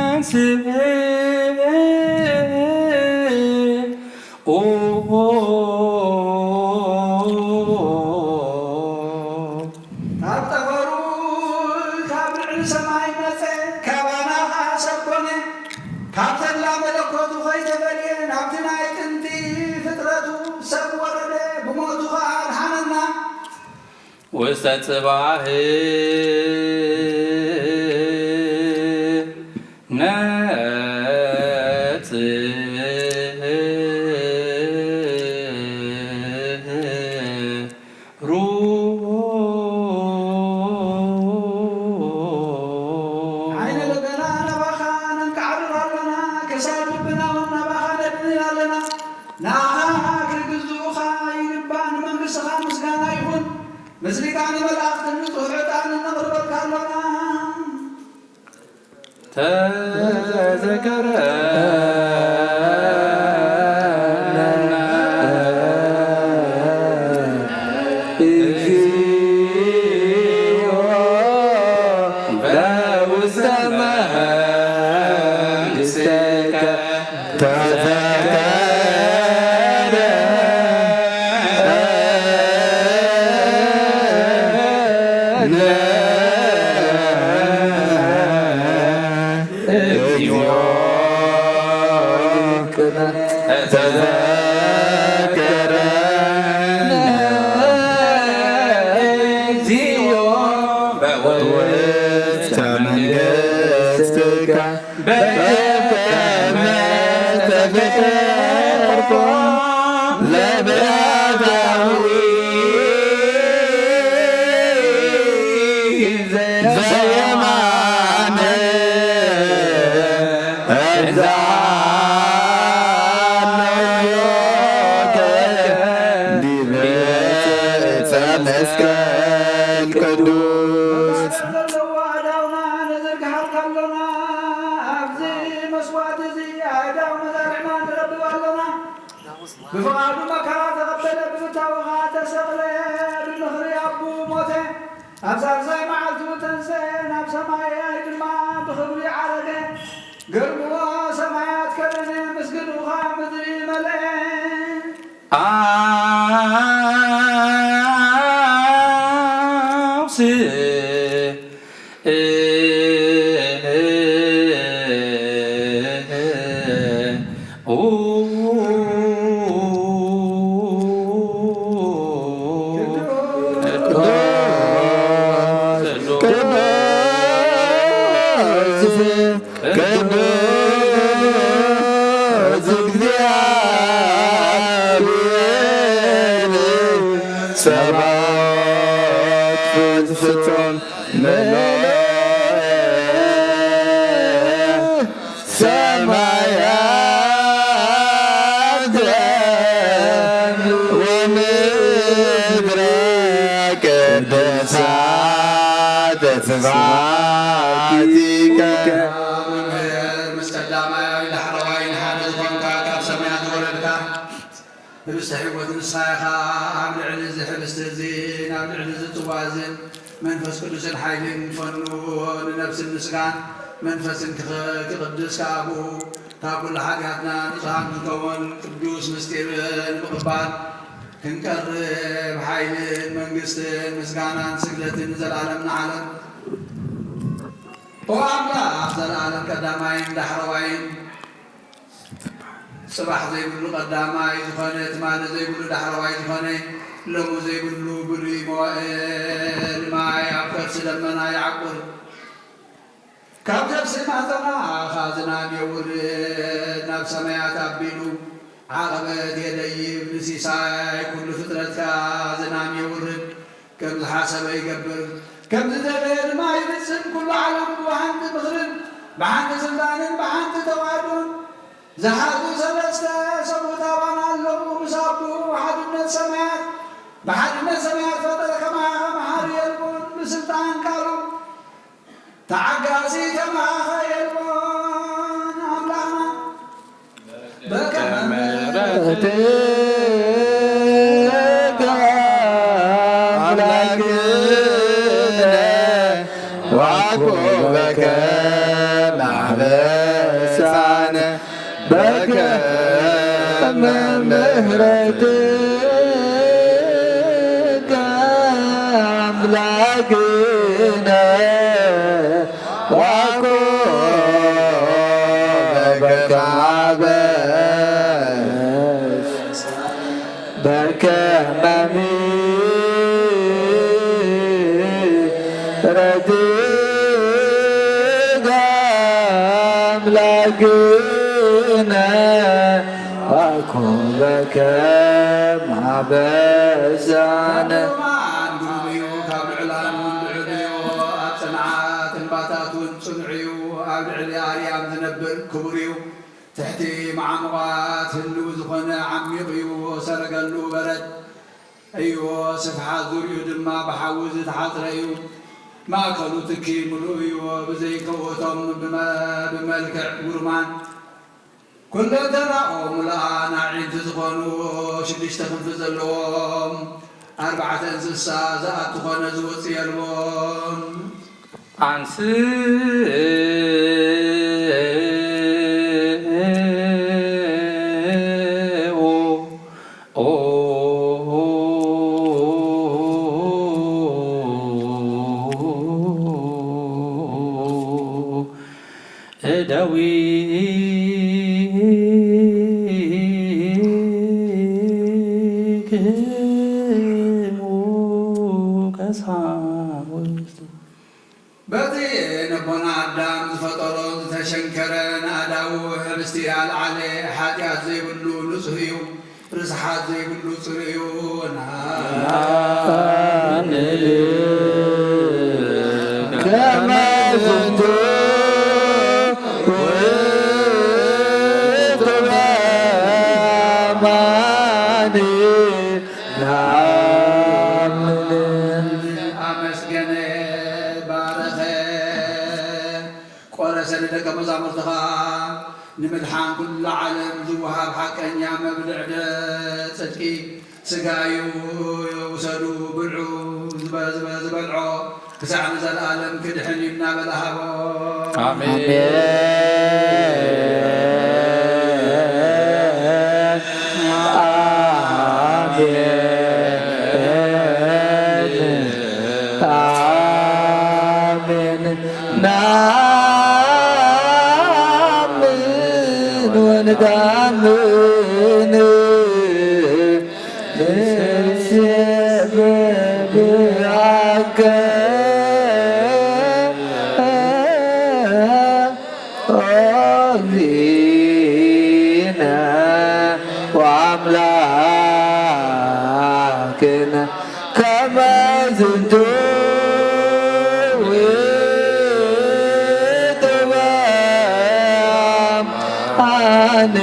ተንስኡ። ካብ ጠፈሩ፣ ካብ ልዕሊ ሰማይ መጸ፣ ካባና ኸኣ ሰብ ኮነ። ካብ ተድላ መለኮቱ ከይተፈልየ፣ ናብቲ ናይ ጥንቲ ፍጥረቱ ሰብ ወረደ፣ ብሞቱ ኸኣ ኣድሓነና። ውስተ ጽባሕ ነጽሩ። ንኣኻ ክርግዝኡኻ ይግባእ፣ ንመንግስትኻ ምስጋና ይኹን። ምስሊካ ንመላእኽትን ንጹሕ ዕጣንን ነቕርበልካ ኣሎና። ተዘከረነ እግዚኦ በውስተ መንግሥትከ። ተዘከረነ እግዚኦ። ተዘከረነ እግዚኦ በውስተ መንግሥትከ። በከመ ተዘከርኮ ለበዳዊ ዘየማነ እዛ ዲበ ዕፀ መስቀል ቅዱስ። መሳርዕ ዘለዎ ኣእዳውና ንዝርግሓልካ ኣሎና። ኣብዚ መስዋእቲ እዚ ኣእዳው መሳርዕና ንረብብ ኣሎና። ብፍቓዱ መከራ ተቐበለ፣ ብፍታውኻ ተሰቕለ፣ ብምኽሪ ኣቡ ሞተ፣ ኣብ ሳልሳይ መዓልቱ ተንሰኤ፣ ናብ ሰማይ ድማ ብኽብሪ ዓረገ። ግርምዎ ሰማያት ከደነ፣ ምስግንኡኻ ምድሪ መልአ። ቅዱስ እግዚአብሔር ጸባኦት ፍጹም ምሉእ ሰማያት ወምድር ቅዱሳት ስብሐቲከ። መምህር ምስ ቀዳማይ ዳሕረዋይ ሓደ ዝኾንካ ካብ ሰማያት ዝወረድካ ህብስተ ሕይወት ንስኻ ኢኻ። ኣብ ልዕሊ እዚ ሕብስቲ እዚ፣ ኣብ ልዕሊ እዚ ጽዋ እዚ መንፈስ ቅዱስን ሓይልን ፈኑ ንነፍስን ንስጋን መንፈስን ክኸ-፣ ክቕድስ ከኣ ብኡ ካብ ኩሉ ሓጢኣትና ንጹሃን ክንከውን ቅዱስ ምስጢር ንምቕባል ክንቀርብ ሓይልን መንግስትን ምስጋናን ስግደትን ንዘለኣለም ንዓለም። ኦ ኣምላኽ፣ ዘለኣለም ቀዳማይን ዳሕረዋይን፣ ጽባሕ ዘይብሉ ቀዳማይ ዝኾነ፣ ትማሊ ዘይብሉ ዳሕረዋይ ዝኾነ፣ ሎሚ ዘይብሉ ብሉይ መዋእል ማይ ኣብ ከርሲ ደመና ይዓቁር። ካብ ከርሲ ማህጸና ዝናም የውርድ፣ ናብ ሰማያት ኣቢሉ ዓቐበት የደይብ፣ ንሲሳይ ኩሉ ፍጥረትካ ዝናም የውርድ። ከም ዝሓሰበ ይገብር፣ ከም ዝደለየ ድማ ይፍጽም። ኩሉ ዓለም ብሓንቲ ምኽርን ብሓንቲ ስልጣንን ብሓንቲ ተዋህዶን ዝሓዙ ሰለስተ ሰብኡት ኣባን ኣለዉ። ምስ ኣቦኡ ሓድነት ሰማያት፣ ብሓድነት ሰማያት ፈጠረ። ከማኸ መሓሪ የልቦን፣ ብስልጣን ቃሉ ተዓጋሲ ከማኸ የልቦን ኣምላኽና። በከመ ምሕረትከ ኣምላክነ ወኩበከ ማበሳነ። በከመ ምሕረትከ ኣምላክነ ወኩበከ ማበስ በከመ ምሕረትከ ኣምላክነ ወኩበከ ማበሳነ። ግሩም እዩ፣ ካብ ልዑላን እውን ልዑል እዩ፣ ኣብ ጽንዓት እምባታት እውን ጽኑዕ እዩ፣ ኣብ ልዕሊ ኣርያም ዝነብር ክቡር እዩ። ትሕቲ መዓሙቓት ህልው ዝኾነ ዓሚቕ እዩ። ሰረገሉ በረድ እዩ፣ ስፍሓት ዙርይኡ ድማ ብሓዊ ዝተሓጽረ እዩ። ማእከሉ ትኪ ምሉእ እዩ። ብዘይ ከውእቶም ብመ-፣ ብመልክዕ ጉርማን ኩለንተናኦም ምሉኣን ኣዒንቲ ዝኾኑ ሽዱሽተ ክንፊ ዘለዎም ኣርባዕተ እንስሳ ዝኣቱ ኾነ ዝወጽእ የልቦን። ኣንስኡ እደዊክሙ ቀሳውስት። በቲ ነቦና ኣዳም ዝፈጠሮን ዝተሸንከረን ኣእዳው ህብስቲ ኣልዓለ፣ ሓጢኣት ዘይብሉ ንጹህ እዩ፣ ርስሓት ዘይብሉ ጽሩይ እዩ። ና-፣ ከመ ዝንቱ ውእቱ በአማን ነአምን። ኣመስገነ፣ ባረኸ፣ ቆረሰ ንደቀ መዛሙርትኻ ንምድሓን ኩሉ ዓለም ዝወሃብ ሓቀኛ መብልዕ ደ-፣ ጽድቂ ስጋ እዩ፣ ውሰዱ፣ ብልዑ፣ ዝበ-፣ ዝበ-፣ ዝበልዖ ክሳዕ ንዘለኣለም ክድሕን እዩ እናበለ ሃቦ። ኣሜን። ኣሜን። ኣሜን። ናምን ወንዳምን ንሴብሖከ ኦ እግዚእነ ወአምላክነ ከመ ዝንቱ ውእቱ በአማን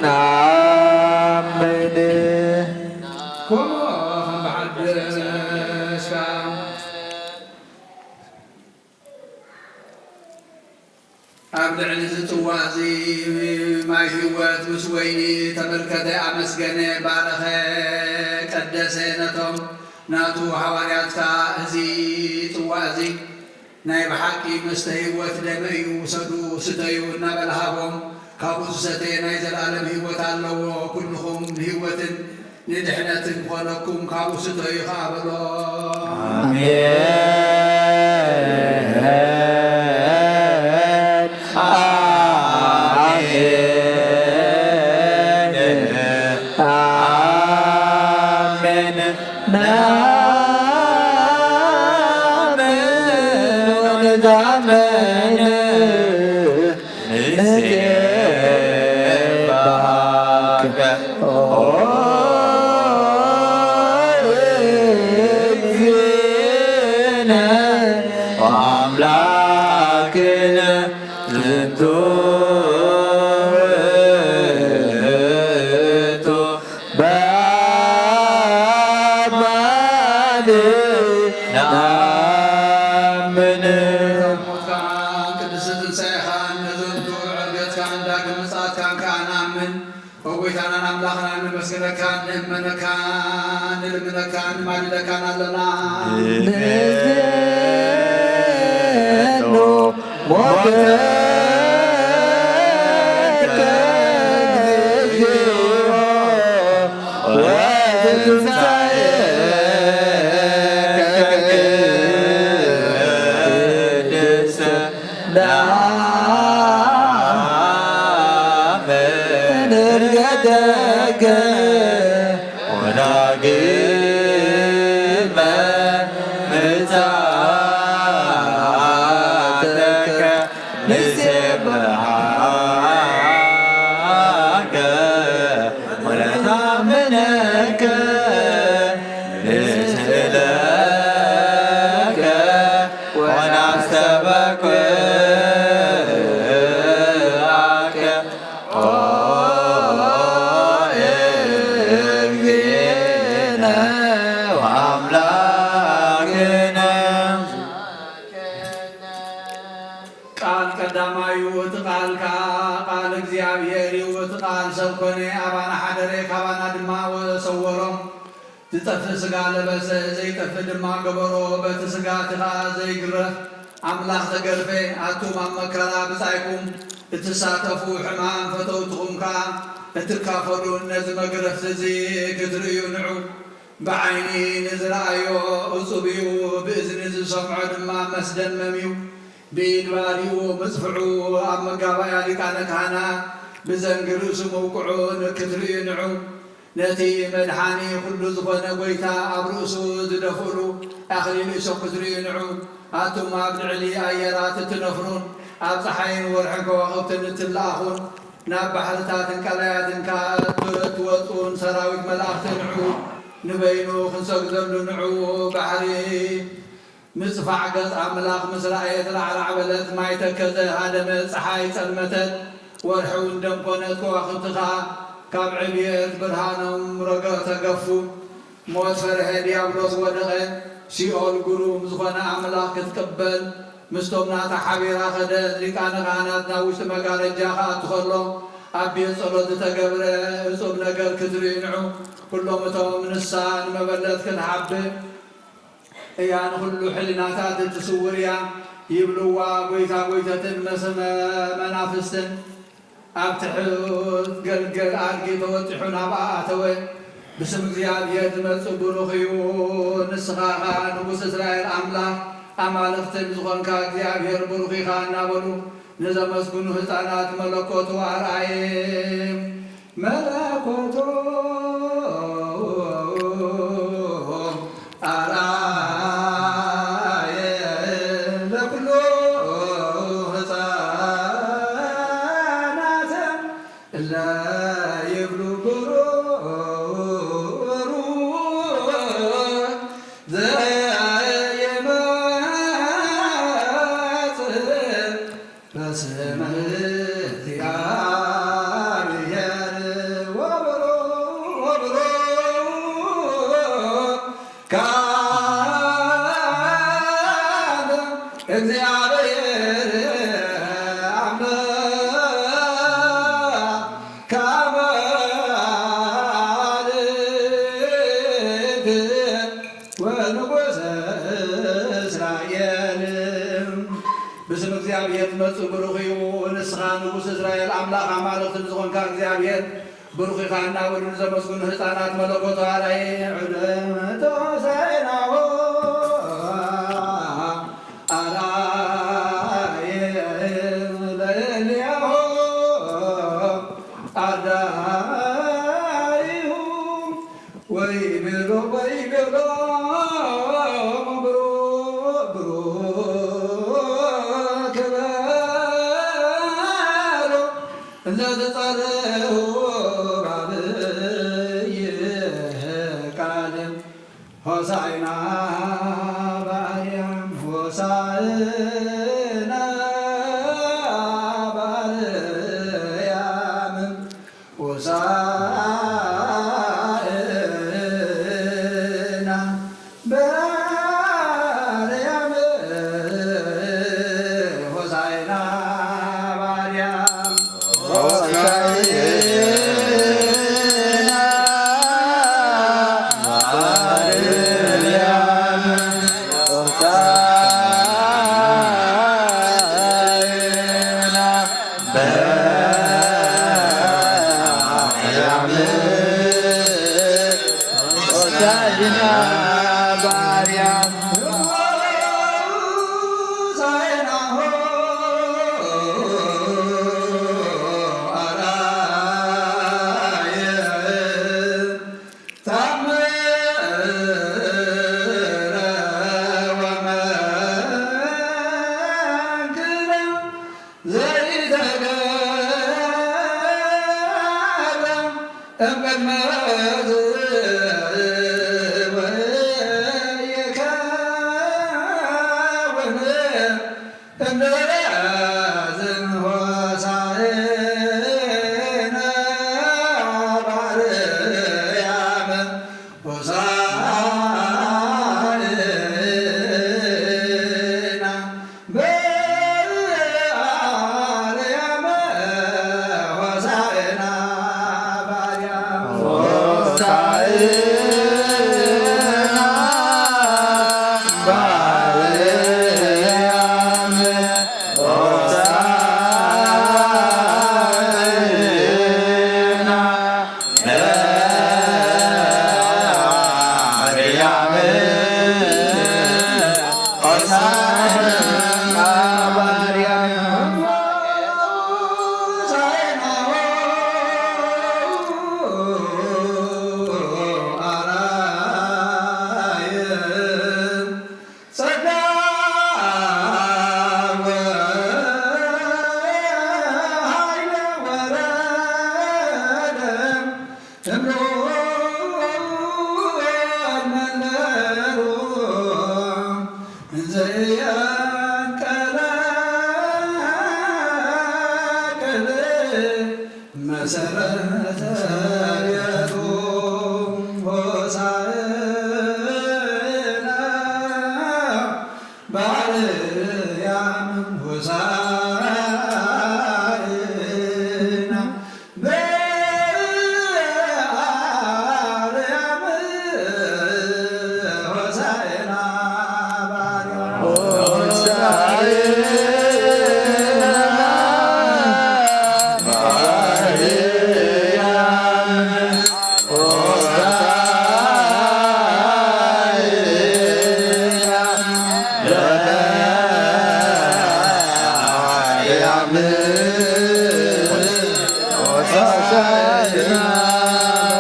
ነአምን። ከምኡ ከም ብሓድሽ ኣብ ልዕሊ እዚ ጽዋእ እዚ ማይ ህይወት ምስ ወይኒ ተመልከተ፣ ኣመስገነ፣ ባረኸ፣ ቀደሰ። ነቶም ናቱ ሃዋርያት ከኣ፣ እዚ ጽዋእ እዚ ናይ ብሓቂ መስተ ህይወት ደመይ እዩ፣ ውሰዱ፣ ስተዩ እናበለ ሃቦም። ካብኡ ዝሰተየ ናይ ዘለኣለም ህይወት ኣለዎ። ኩልኹም ንህይወትን ንድሕነትን ክኾነኩም ካብኡ ስተዩ ኸኣ በሎ። ኣሜን። ኣሜን። ኣሜን። ናምን ወንዳምን ንሴብሖከ ኦ እግዚእነ ወአምላክነ ዝንቱ ውእቱ በአማን ነአምን። ሞትካን ቅድስት ትንሳኤኻን ነዘንቱ ዕርገትካን ዳግም ምጽኣትካን ከኣ ንኣምን። ኦ ጐይታናን ኣምላኽናን፣ ነመስግነካን፣ ንእመነካን፣ ንልምነካን፣ ንማልደካን ኣሎና። ንዜኑ ሞተከ እግዚኦ ወትንሳኤከ ቅድስት ናምን እርገተከ ወዳግመ ምጽኣተከ ንሴብሐከ ወነታምነከ ንስእለከ ወናስተበቅዓከ። ቃል ሰብ ኮነ፣ ኣባና ሓደረ፣ ካባና ድማ ወ-፣ ሰወሮም። ዝጠፍእ ስጋ ለበሰ፣ ዘይጠፍእ ድማ ገበሮ፣ በቲ ስጋ እቲ ኸኣ ዘይግረፍ ኣምላኽ ተገርፈ። ኣቱም ኣብ መከራ ብጻይኩም እትሳተፉ፣ ሕማም ፈተውትኹም ከኣ እትካፈሉን ነዚ መግረፍቲ እዚ ክትርእዩ ንዑ። ብዓይኒ ንዝረኣዮ እጹብ እዩ፣ ብእዝኒ ዝሰምዖ ድማ መስደመም እዩ። ብኢድ ባሪኡ ምጽፍዑ፣ ኣብ መጋባእያ ሊቃነ ካህናት ብዘንጊ ርእሱ ምውቅዑን ክትርእዩ ንዑ። ነቲ መድሓኒ ኩሉ ዝኾነ ጎይታ ኣብ ርእሱ ዝደፍእሉ ኣኽሊል እሾኽ ክትርእዩ ንዑ። ኣቱም ኣብ ልዕሊ ኣየራት እትነፍሩን ኣብ ጸሓይን ወርሕን ከዋኽብትን እትለኣኹን፣ ናብ ባሕርታትን ቀላያትን ከኣ እትወጹን ሰራዊት መላእኽቲ ንዑ። ንበይኑ ክንሰግደሉ ንዑ። ባሕሪ ምጽፋዕ ገጽ ኣምላኽ ምስ ረኣየት ራዕራዕ በለት፣ ማይ ተከዘ፣ ሃደመ፣ ጸሓይ ጸልመተት፣ ወርሒ እውን ደም ኮነት፣ ከዋኽብቲ ኸኣ ካብ ዕብየት ብርሃኖም ረገ-፣ ተገፉ። ሞት ፈርሀ፣ ዲያብሎስ ወደቐ። ሲኦል ግሩም ዝኾነ ኣምላኽ ክትቅበል ምስቶም ናታ ሓቢራ ኸደት። ሊቃነ ካህናት ናብ ውሽጢ መጋረጃ ክኣቱ ኸሎ፣ ኣብ ቤት ጸሎት ዝተገብረ እጹብ ነገር ክትርኢ ንዑ። ኩሎም እቶም ንሳ ንመበለት ክትሓብእ እያ፣ ንኹሉ ሕልናታት እትስውር እያ ይብልዋ። ጎይታ ጎይተትን መስመ መናፍስትን ኣብ ትሑት ገልገል ኣድጊ ተወጢሑ ናብኣ ኣተወ። ብስም እግዚኣብሔር ዝመጽእ ብሩኽ እዩ፣ ንስኻ ኸኣ ንጉስ እስራኤል ኣምላኽ ኣማልኽትን ዝኾንካ እግዚኣብሔር ብሩኽ ኢኻ እናበሉ ንዘመስግኑ ህፃናት መለኮቱ ኣርኣየ። መለኮቱ ኣርኣየ ለኩሉ ህፃናት እለ ይብሉ ብሩክ ዘይመጽእ በስመ እግዚአብሔር ወብሩክ፣ ወብሩክ ካለ እግዚአብሔር አምላክ ከአማልክት ወንጉሰ እስራኤል። ብስም እግዚኣብሔር ዝመጽእ ብሩኽ እዩ። ንስኻ ንጉስ እስራኤል ኣምላኽ ኣማልኽትን ዝኾንካ እግዚኣብሔር ብሩኽ ኢኻ እናበሉ ንዘመስግኑ ህፃናት መለኮቱ ኣርኣየ። ዕደም ተወሳይናሆ ኣርኣየ ለእሊያሆ ኣርዳኢሁ ወይቤሎ፣ ወይቤሎ ብሩክ፣ ብሩክ በሎ እንዘ ትጸርሁ በዐቢይ ቃል ሆሳዕና በአርያም፣ ሆሳዕና በአርያም፣ ሆሳዕና በአርያም፣ ሆሳዕና በአርያም፣ ሆሳዕና በአርያም፣ ሆሳዕና በአርያም፣ ሆሳዕና በአርያም፣ ሆሳዕና ሆ አርአየ ተአምረ ወመንክረ ዘይተገብረ እምቅድመ ሕዝብ ወይከውን እምድረ ሕዝብ ሆሳዕና በአርያም ሆሳዕና በአርያም ሆሳዕና እምሩ መንበሩ ዘያንቀለቀለ መሰረተ ቤቱ ሆሳዕና በአርያም ሆሳዕና በአርያም ሆሳዕና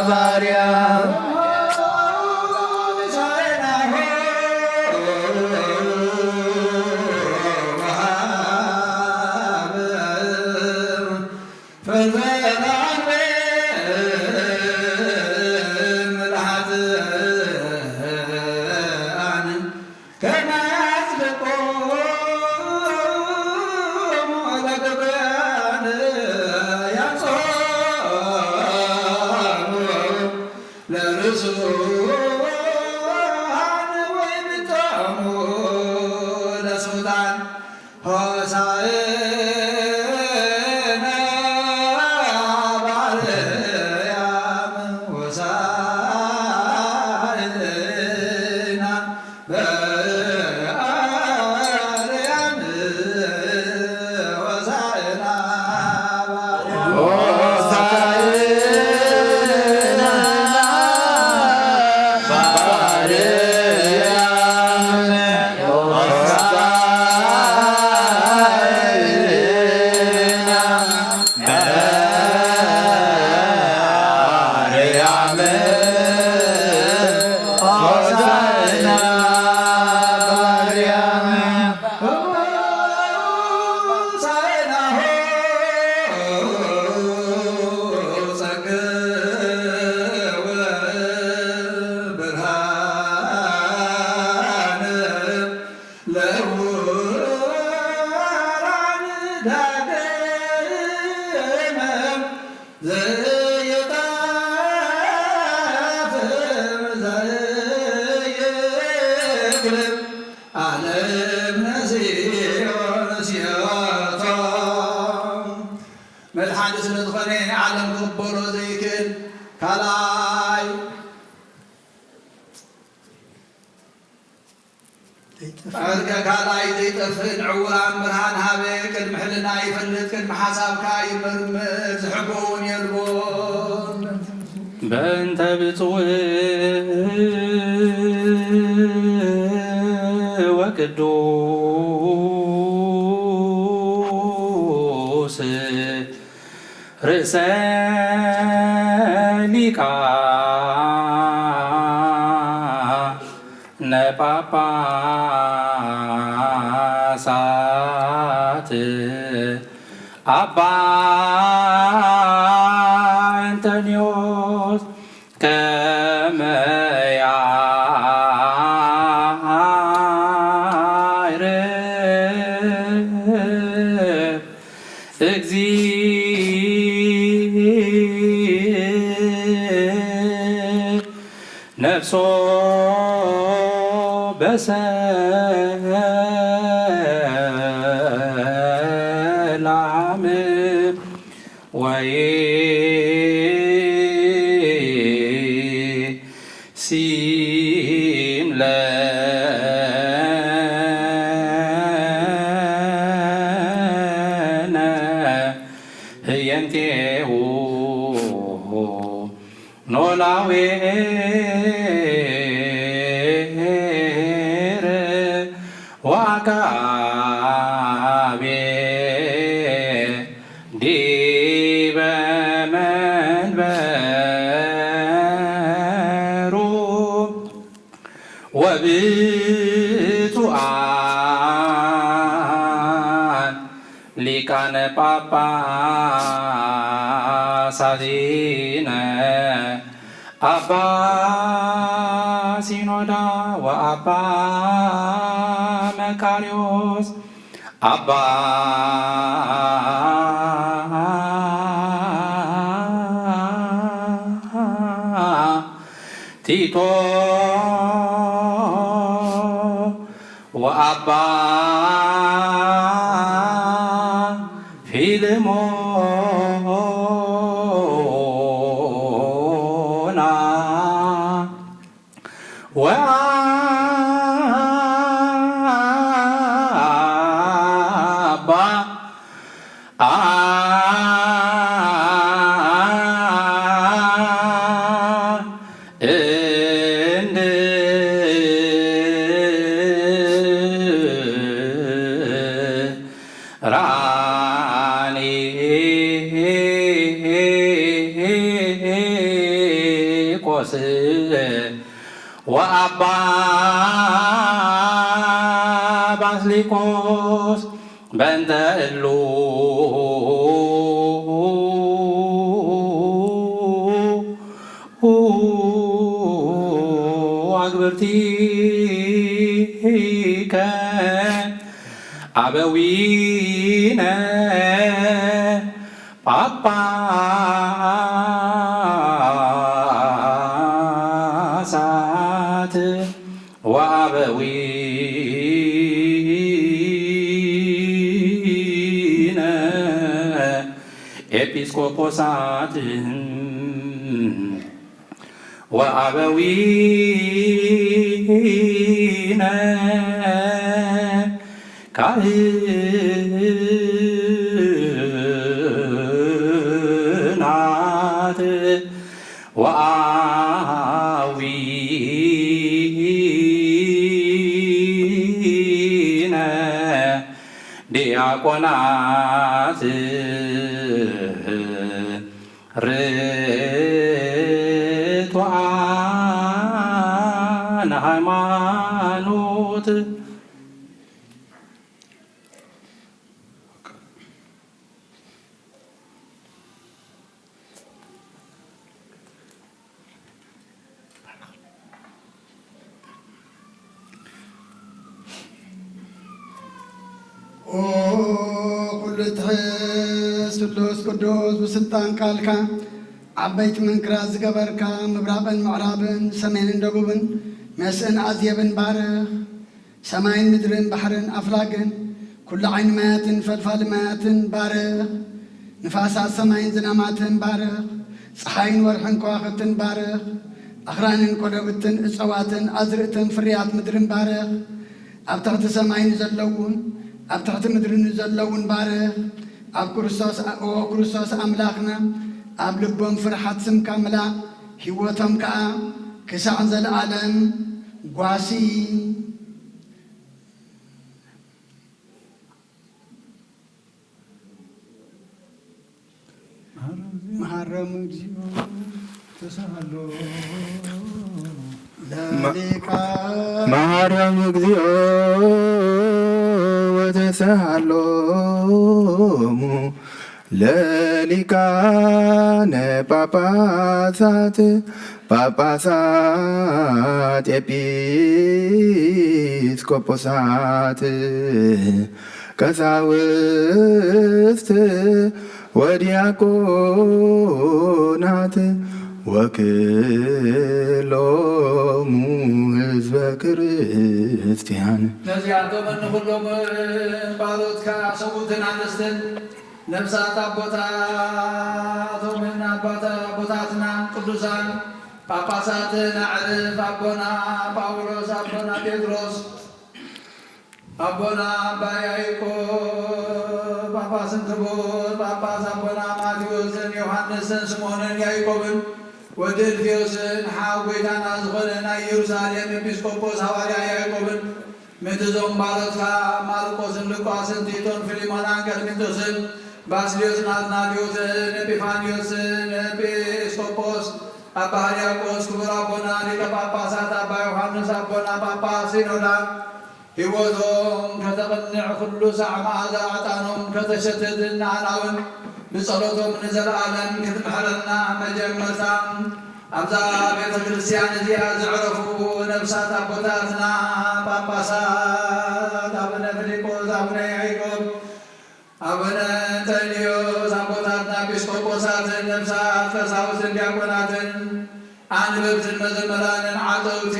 በአርያም ለርሱዓን ወይብጠሙ ለሱልጣን ሆሳዕና በአርያም ሆሳዕና በአርያም ሆሳዕና መድሓኒ ስለዝኾነ ዓለም ክቕበሎ ዘይክእል ካልኣይ፣ ካልኣይ ዘይጠፍእን ዕውራን ብርሃን ሃበ። ቅድሚ ሕልና ይፈልጥ፣ ቅድሚ ሓሳብ ከኣ ይመርምር፣ ዝሕብኦ እውን የልቦን። በእንተ ብፁዕ ወቅዱስ ርእሰ ሊቃነ ጳጳሳት አባ እንጠንዮስ ከመ ያዕርፍ እግዚእ ነፍሶ በሰላም ወይሲም ለነ ህየንቴሁ ኖላዌ ወአቃቤ ዲበ መንበሩ ወብፁዓን ሊቃነ ጳጳሳት ሳሊነ አባ ሲኖዳ ወአባ መቃርዮስ አባ ቲቶ ወአባ ፊልሞና ወአባ እንድራኒቆስ ወአባ ባስሊቆስ በእንተ እሉ አግብርቲከ አበዊነ ጳጳሳት ወአበዊነ ኤጲስቆጶሳት ወአበዊነ ካህናት ወአዊነ ዲያቆናት ርቱዓነ ሃይማኖት። ኦ ኩሉ ትሕት ስሉስ ቅዱስ ብስልጣን ቃልካ ዓበይቲ መንክራት ዝገበርካ ምብራቅን ምዕራብን ሰሜንን ደቡብን መስእን ኣዜብን ባርኽ። ሰማይን ምድርን ባሕርን ኣፍላግን ኩሉ ዓይኒ ማያትን ፈልፋሊ ማያትን ባርኽ። ንፋሳት ሰማይን ዝናማትን ባርኽ። ጸሓይን ወርሕን ከዋኽብትን ባርኽ። ኣኽራንን ኮለብትን እጸዋትን ኣዝርእትን ፍርያት ምድርን ባርኽ። ኣብ ትሕቲ ሰማይ ንዘለውን ኣብ ትሕቲ ምድሪ ንዘለውን ባርኽ። ኣብ ክርስቶስ፣ ኦ ክርስቶስ ኣምላኽና፣ ኣብ ልቦም ፍርሓት ስምካምላእ፣ ህይወቶም ከኣ ክሳዕ ዘለኣለም ጓሲ። መሐረነ እግዚኦ ተሳሃሎ ለሊቃ መሐረነ እግዚኦ ወተሳሃሎሙ ለሊቃነ ጳጳሳት፣ ጳጳሳት፣ ኤጲስቆጶሳት፣ ቀሳውስት ወዲያቆናት ወኩሎሙ ህዝበ ክርስቲያን። ነዚያቶምን ንኹሎምን ባሮትካ ሰብኡትን ኣንስትን ነፍሳት ኣቦታቶምን ኣባታ-፣ ኣቦታትናን ቅዱሳን ጳጳሳትን ኣዕርፍ ኣቦና ጳውሎስ፣ ኣቦና ጴጥሮስ፣ ኣቦና ኣባ ያዕቆብ፣ ጳጳስን ክቡር ጳጳስ ኣቦና ማቴዎስን ዮሐንስን ስምኦንን ያዕቆብን ወዲ እልፍዮስን ሓው ጐይታና ዝኾነ ናይ ኢየሩሳሌም ኤጲስቆጶስ ሃዋርያ ያዕቆብን፣ ምእንቲ ዞም ባሮትካ ማርቆስን ሉቃስን ቲቶን ፊልሞናን ቀርሚንጦስን ባስልዮስን ኣትናቴዎስን ኤጲፋንዮስን ኤጲስቆጶስ ኣባ ሕርያቆስ ክቡር ኣቦና ሊቀ ጳጳሳት ኣባ ዮሐንስ ኣቦና ጳጳስ ሲኖዳ ህይወቶም ከተቕንዕ ኩሉ ሳዕ መኣዛ ዕጣኖም ከተሸትት ንኣናውን ብጸሎቶም ንዘለኣለም ክትምሕረና። መጀመርታ ኣብዛ ቤተክርስትያን እዚኣ ዘዕረፉ ነፍሳት ኣቦታትና ጳጳሳት ኣቡነ ፊልጶስ፣ ኣቡነ ያዕቆብ፣ ኣቡነ እንጠንዮስ፣ ኣቦታትና ኤጲስቆጶሳትን ነፍሳት ቀሳውስትን ዲያቆናትን ኣንበብትን መዘምራንን ዓጸውቲ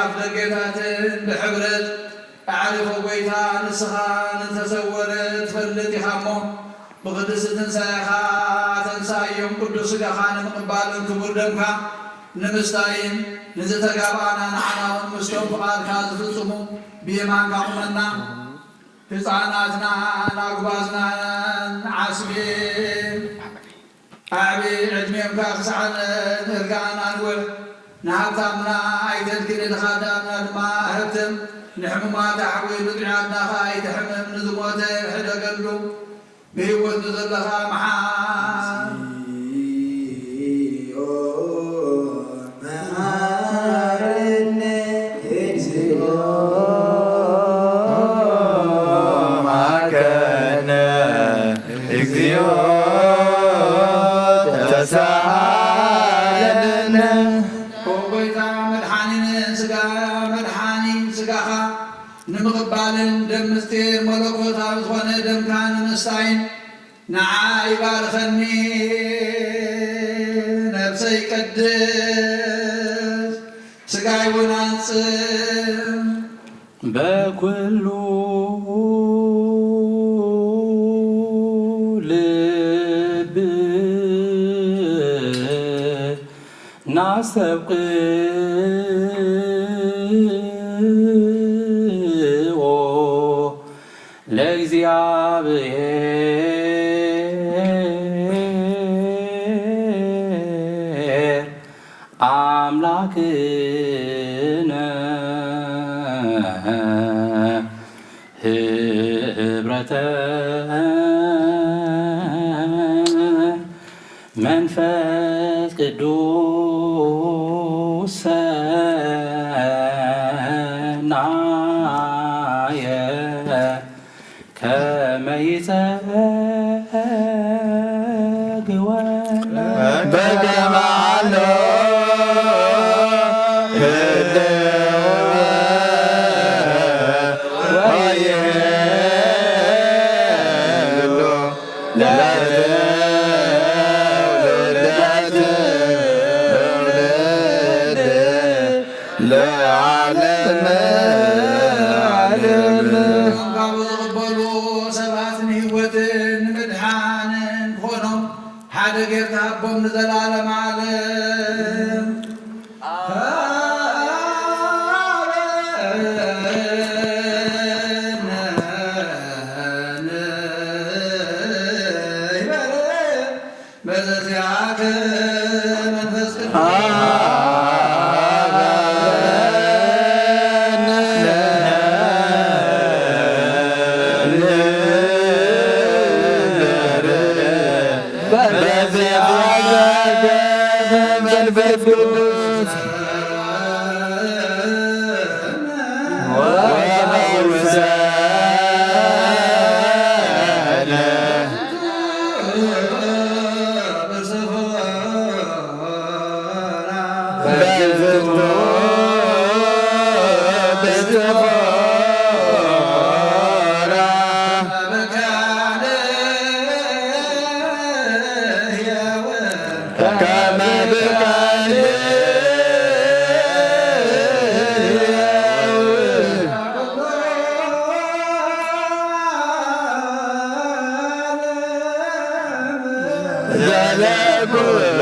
ኣፍደገታትን ብሕብረት ኣዕርፎ። ጐይታ፣ ንስኻ ንዝተሰወረ ትፈልጥ ኢኻ እሞ፣ ብቕድስ ትንሳኤኻ ኣተንሳእዮም። ቅዱስ ሥጋኻ ንምቕባልን ክቡር ደምካ ንምስታይን ንዝተጋብኣና ንዓና እውን ምስቶም ፍቓድካ ዝፍጽሙ ብየማንካ ቁመና። ህጻናትናን ኣጉባዝናን ዓስቢ ኣዕቢ፣ ዕድሜምካ ክሳዕ ንእርጋን ኣንውሕ። ንሃብታምና ኣይተድኪ፣ ንድኻታትና ድማ ኣህብትም። ንሕሙማት ኣሕዊ፣ ንጥዑያትና ከኣ ኣይትሕመም። ንዝሞተ ሕደገሉ፣ ብህይወት ንዘሎ ከኣ ምሓል። መሐረነ እግዚኦ መሐረነ እግዚኦ ተሳሃለነ። ኦ ጐይታ፣ መድሓኒን ሥጋ፣ መድሓኒን ሥጋኻ ንምቕባልን ደም ምስጢር መለኮታዊ ዝኾነ ደምካ ንምስታይን ንዓይ ባርኸኒ። ነፍሰይ ቀድስ፣ ሥጋይ እውን ኣንጽህ። በኩሉ ልብ ናስተብቅዖ ለእግዚአብሔር አምላክነ ህብረተ መንፈስ ቅዱስ ሰናየ ከመ ይጸግወነ በከመ ሀሎ ህልወ ወይህሉ ለትውልደ ትውልድ ለዓለመ ዓለም። ካብ ዝቕበሉ ሰባት ንህይወትን ንምድሓንን ክኾኖም ሓደ ጌርካ ሃቦም ንዘለዓለመ ዓለም። በዚያከ መንፈስ ቅዱስ መንፈስ ቅዱስ ወፈውሰነ በዝንቱ ብዝኾራ ከመ ብቃል ዘለኩሉ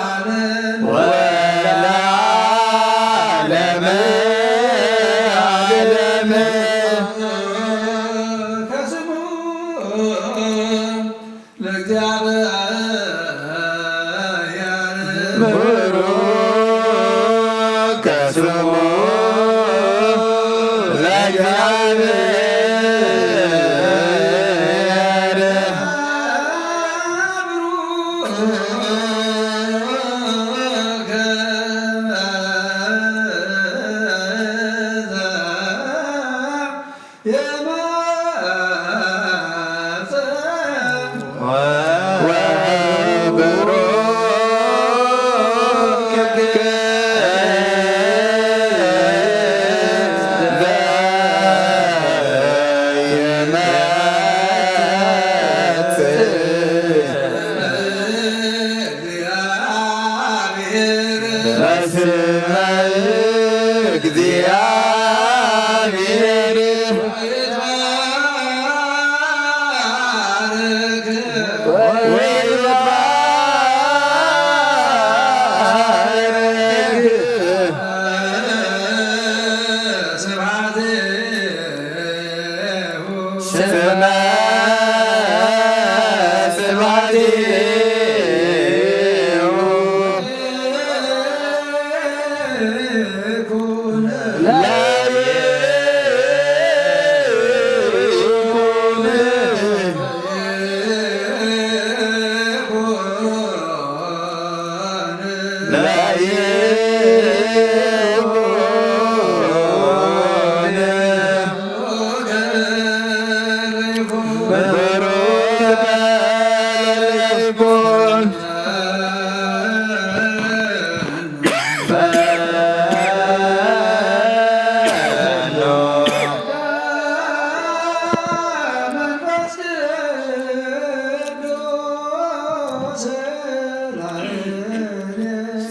ዓለም ወለዓለመ ዓለም። ለእግዚአብሔር ብሩክ ስሙ ለእግዚአብሔር። የማጽእ ወብሩክ ዘየማጽእ በስመ እግዚአብሔር ወይትባረክ ስብሐቲሁ። ስብሐት ስብሐቲሁ ለይኩን ለይኩን ብሩክ ለይኩን።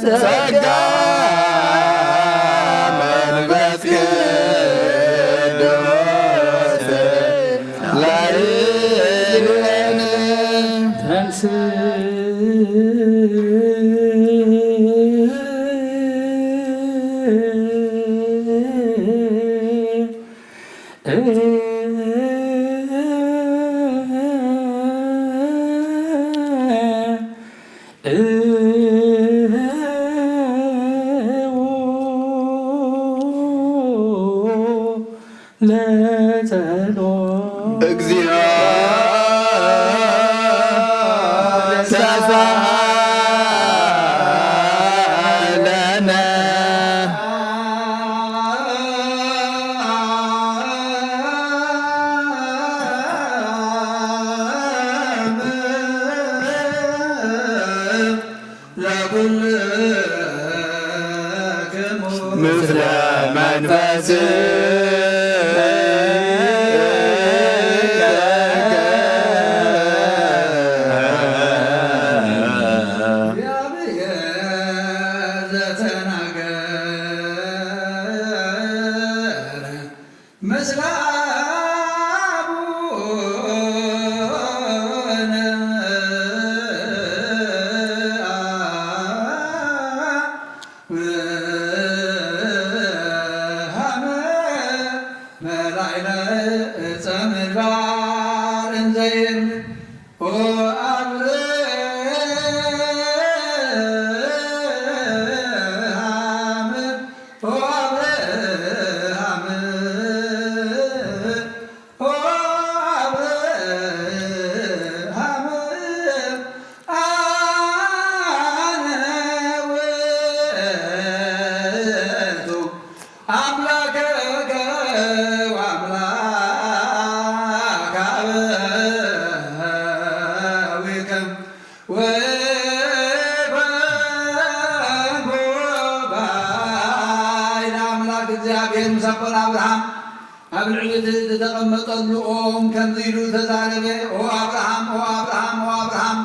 ጸጋ መንፈስ ቅዱስ ላዕሌነ ተንሥእ። ለጸሎት። እግዚኦ ተሳሃለነ። ለኩልክሙ ምስለ መንፈስከ። እግዚአብሔር ዘተናገረ ምስለ አቡነ አብርሃም በላዕለ ዕፀ ምድባር እንዘ ይብል። ኦ አብርሃም፣ ኦ አብርሃም፣ ኦ አብርሃም፣ አነ ውእቱ አምላከከ ወአምላከ አበዊከ ወኮንኩ ባዕድ። አምላክ እግዚኣብሔር ምስ ኣቦና ኣብርሃም ኣብ ልዕሊ እቲ ዝተቐመጠሉ ኦም ከምዚ ኢሉ ተዛረበ፣ ኦ ኣብርሃም፣ ኦ ኣብርሃም፣ ኦ ኣብርሃም፣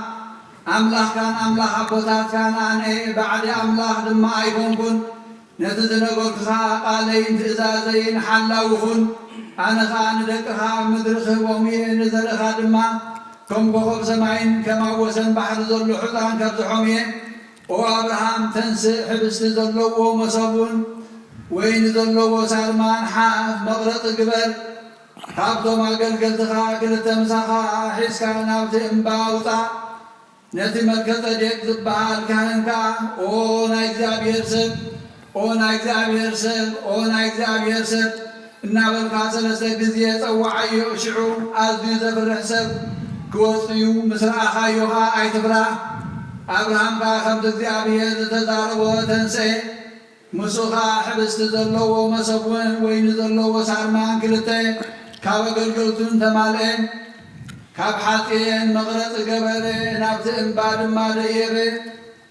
ኣምላኽካን ኣምላኽ ኣቦታትካን ኣነ እየ፣ ባዕዲ ኣምላኽ ድማ ኣይኮንኩን። ነቲ ዝነገርኩኻ ቃለይን ትእዛዘይን ሓላዊ ኩን። ኣነ ኸኣ ንደቅኻ ኣብ ምድሪ ክህቦም እየ፣ ንዘርእኻ ድማ ከም ኮኾብ ሰማይን ከም ኣብ ወሰን ባሕሪ ዘሎ ሑጻን ከብዝሖም እየ። ኦ ኣብርሃም፣ ተንስእ፣ ሕብስቲ ዘለዎ መሶብ እውን ወይኒ ዘለዎ ሳርማን ሓፍ መቕረጺ ግበር። ካብቶም ኣገልገልትኻ ክልተ ምሳኻ ሒዝካ ናብቲ እምባ ውጻእ። ነቲ መልከጸዴቅ ዝበሃል ካህን ከኣ፣ ኦ ናይ እግዚኣብሔር ሰብ፣ ኦ ናይ እግዚኣብሔር ሰብ፣ ኦ ናይ እግዚኣብሔር ሰብ እናበልካ ሰለስተ ግዜ ጸውዓዮ። ሽዑ ኣዝዩ ዘፍርሕ ሰብ ክወጽእ እዩ፣ ምስ ረኣኻዮ ኸኣ ኣይትፍራህ። ኣብርሃም ከኣ ከምቲ እግዚኣብሔር ዝተዛረቦ ተንስኤ። ምስኡ ኸኣ ሕብስቲ ዘለዎ መሰብ እውን ወይኒ ዘለዎ ሳርማን ክልተ ካብ ኣገልገልቱ እንተማልኤ፣ ካብ ሓጥኤን መቕረጺ ገበረ፣ ናብቲ እምባ ድማ ደየበ።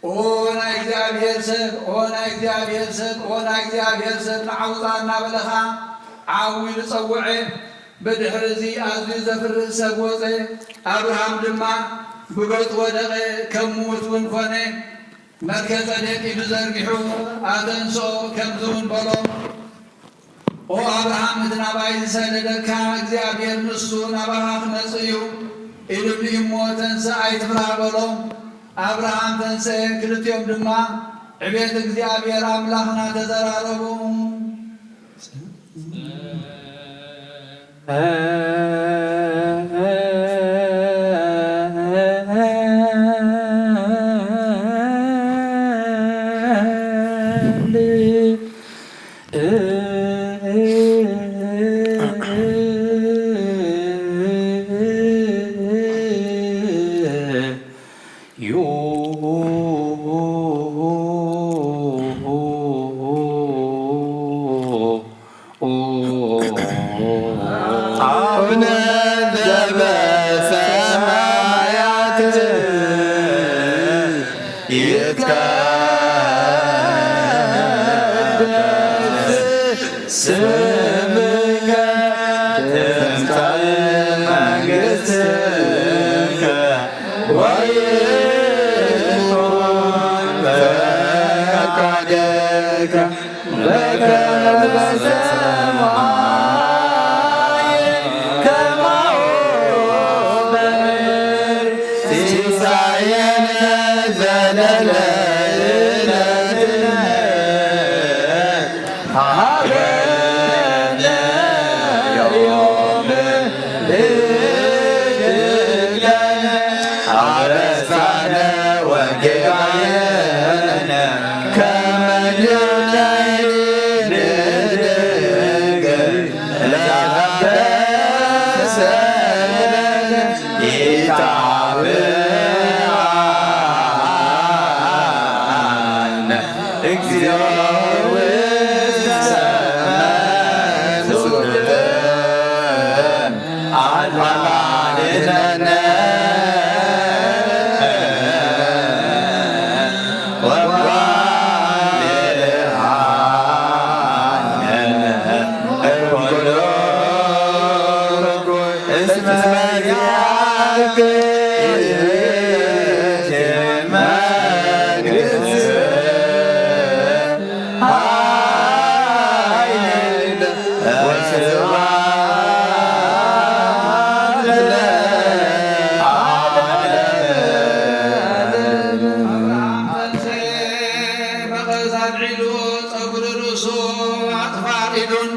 ኦ ናይ እግዚኣብሔር ሰብ፣ ኦ ናይ እግዚኣብሔር ሰብ፣ ኦ ናይ እግዚኣብሔር ሰብ፣ ንዓ ውጻእ እናበለ ኸኣ ዓው ኢሉ ጸውዐ። ብድሕሪ እዚ ኣዝዩ ዘፍርህ ሰብ ወጸ። ኣብርሃም ድማ ብገጹ ወደቐ፣ ከም ምዉት እውን ኮነ። መልከ ጸዴቅ ኢዱ ዘርጊሑ ኣተንስኦ፣ ከምዚ እውን በሎ፣ ኦ ኣብርሃም፣ እቲ ናባይ ዝሰደደካ እግዚኣብሔር ንሱ ናባኻ ክመጽእ እዩ፣ ኢሉኒ እሞ ተንስእ፣ ኣይትፍራህ፣ በሎ። ኣብርሃም ተንስአ፣ ክልቲኦም ድማ ዕቤት እግዚኣብሔር ኣምላኽና ተዘራረቡ። አቡነ ዘበሰማያት ይትቀደስ ስምከ ትምጻእ መንግስትከ ወይኩን ፈቃድከ በከመ በሰማይ ከማሁ በምድር። ሲሳየነ ዘለለ ዕለትነ ሀበነ ዮም ህድግ ለነ አበሳነ ወጌጋየነ ከመ ንሕነኒ ንህድግ ለዘአበሰ ለነ ኢታብአነ እግዚኦ ውስተ መንሱት አድኃነነ ወባልዓነ እምኩሉ እስመ ዚአከ ይእቲ መንግስት ኃይል ወስብሐት ለዓለመ ዓለም። አብርሃም ተንሥአ፣ መቐስ አልዒሉ፣ ጸጉሪ ርእሱ ኣጥፋ፣ ኢዱን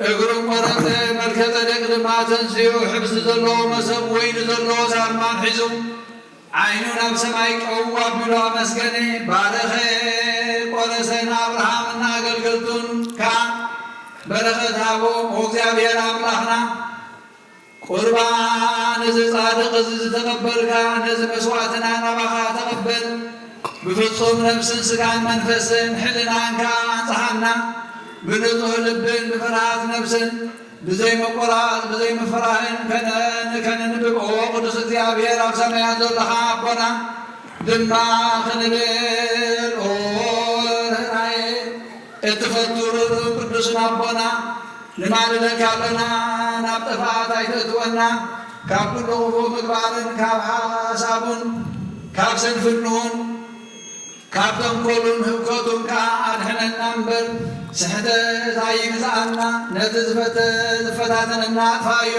እግሩን ቆረጸ። መልከ ጸዴቅ ድማ ተንሲኡ፣ ሕብስቲ ዘለዎ መሰብ፣ ወይኒ ዘለዎ ሳርማን ሒዙ፣ ዓይኑ ናብ ሰማይ ቀው ኣቢሉ ኣመስገነ፣ ባረኸ፣ ቆረሰ፣ ንኣብርሃምን ንኣገልገልቱን ከኣ በረኸት ሃቦ። ኦ እግዚኣብሔር ኣምላኽና፣ ቁርባን እዚ ጻድቕ እዚ ዝተቐበልካ፣ ነዚ መስዋእትና ናባኻ ተቐበል። ብፍጹም ነፍስን ስጋን መንፈስን ሕልናን ከኣ ኣንጽሃና። ብንጹህ ልብን ብፍርሃት ነፍስን ብዘይ መቆራጽ፣ ብዘይ ምፍራህን ከነ-፣ ከነንብብ። ኦ ቅዱስ እግዚኣብሔር፣ ኣብ ሰማያት ዘሎኻ ኣቦና፣ ድማ ክንብል፣ ኦ ርህራሄ እትፈቱ ርህሩህ ቅዱስን ኣቦና፣ ንማልደካ ኣሎና፣ ናብ ጥፍኣት ኣይተእትወና፣ ካብ ኩሉ ክፉእ ምግባርን ካብ ሓሳቡን ካብ ስንፍንኡን ካብ ተንኮሉን ህውከቱን ከኣ ኣድሕነና እምበር፣ ስሕተት ኣይግዝኣና። ነቲ ዝፈተ-፣ ዝፈታተነና ኣጥፍኣዮ፣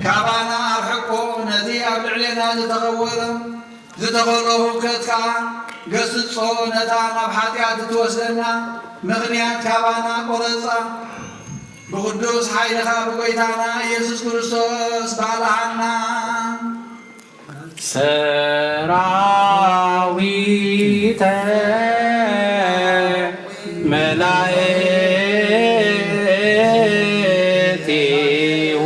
ካባና ኣርሕቆ። ነቲ ኣብ ልዕሌና ዝተኸወለ፣ ዝተኸሎ ህውከት ከኣ ገስጾ፣ ነታ ናብ ሓጢኣት እትወስደና ምኽንያት ካባና ቆረጻ። ብቅዱስ ሓይልኻ ብጎይታና ኢየሱስ ክርስቶስ ባልዓና። ሰራዊተ መላእክቲሁ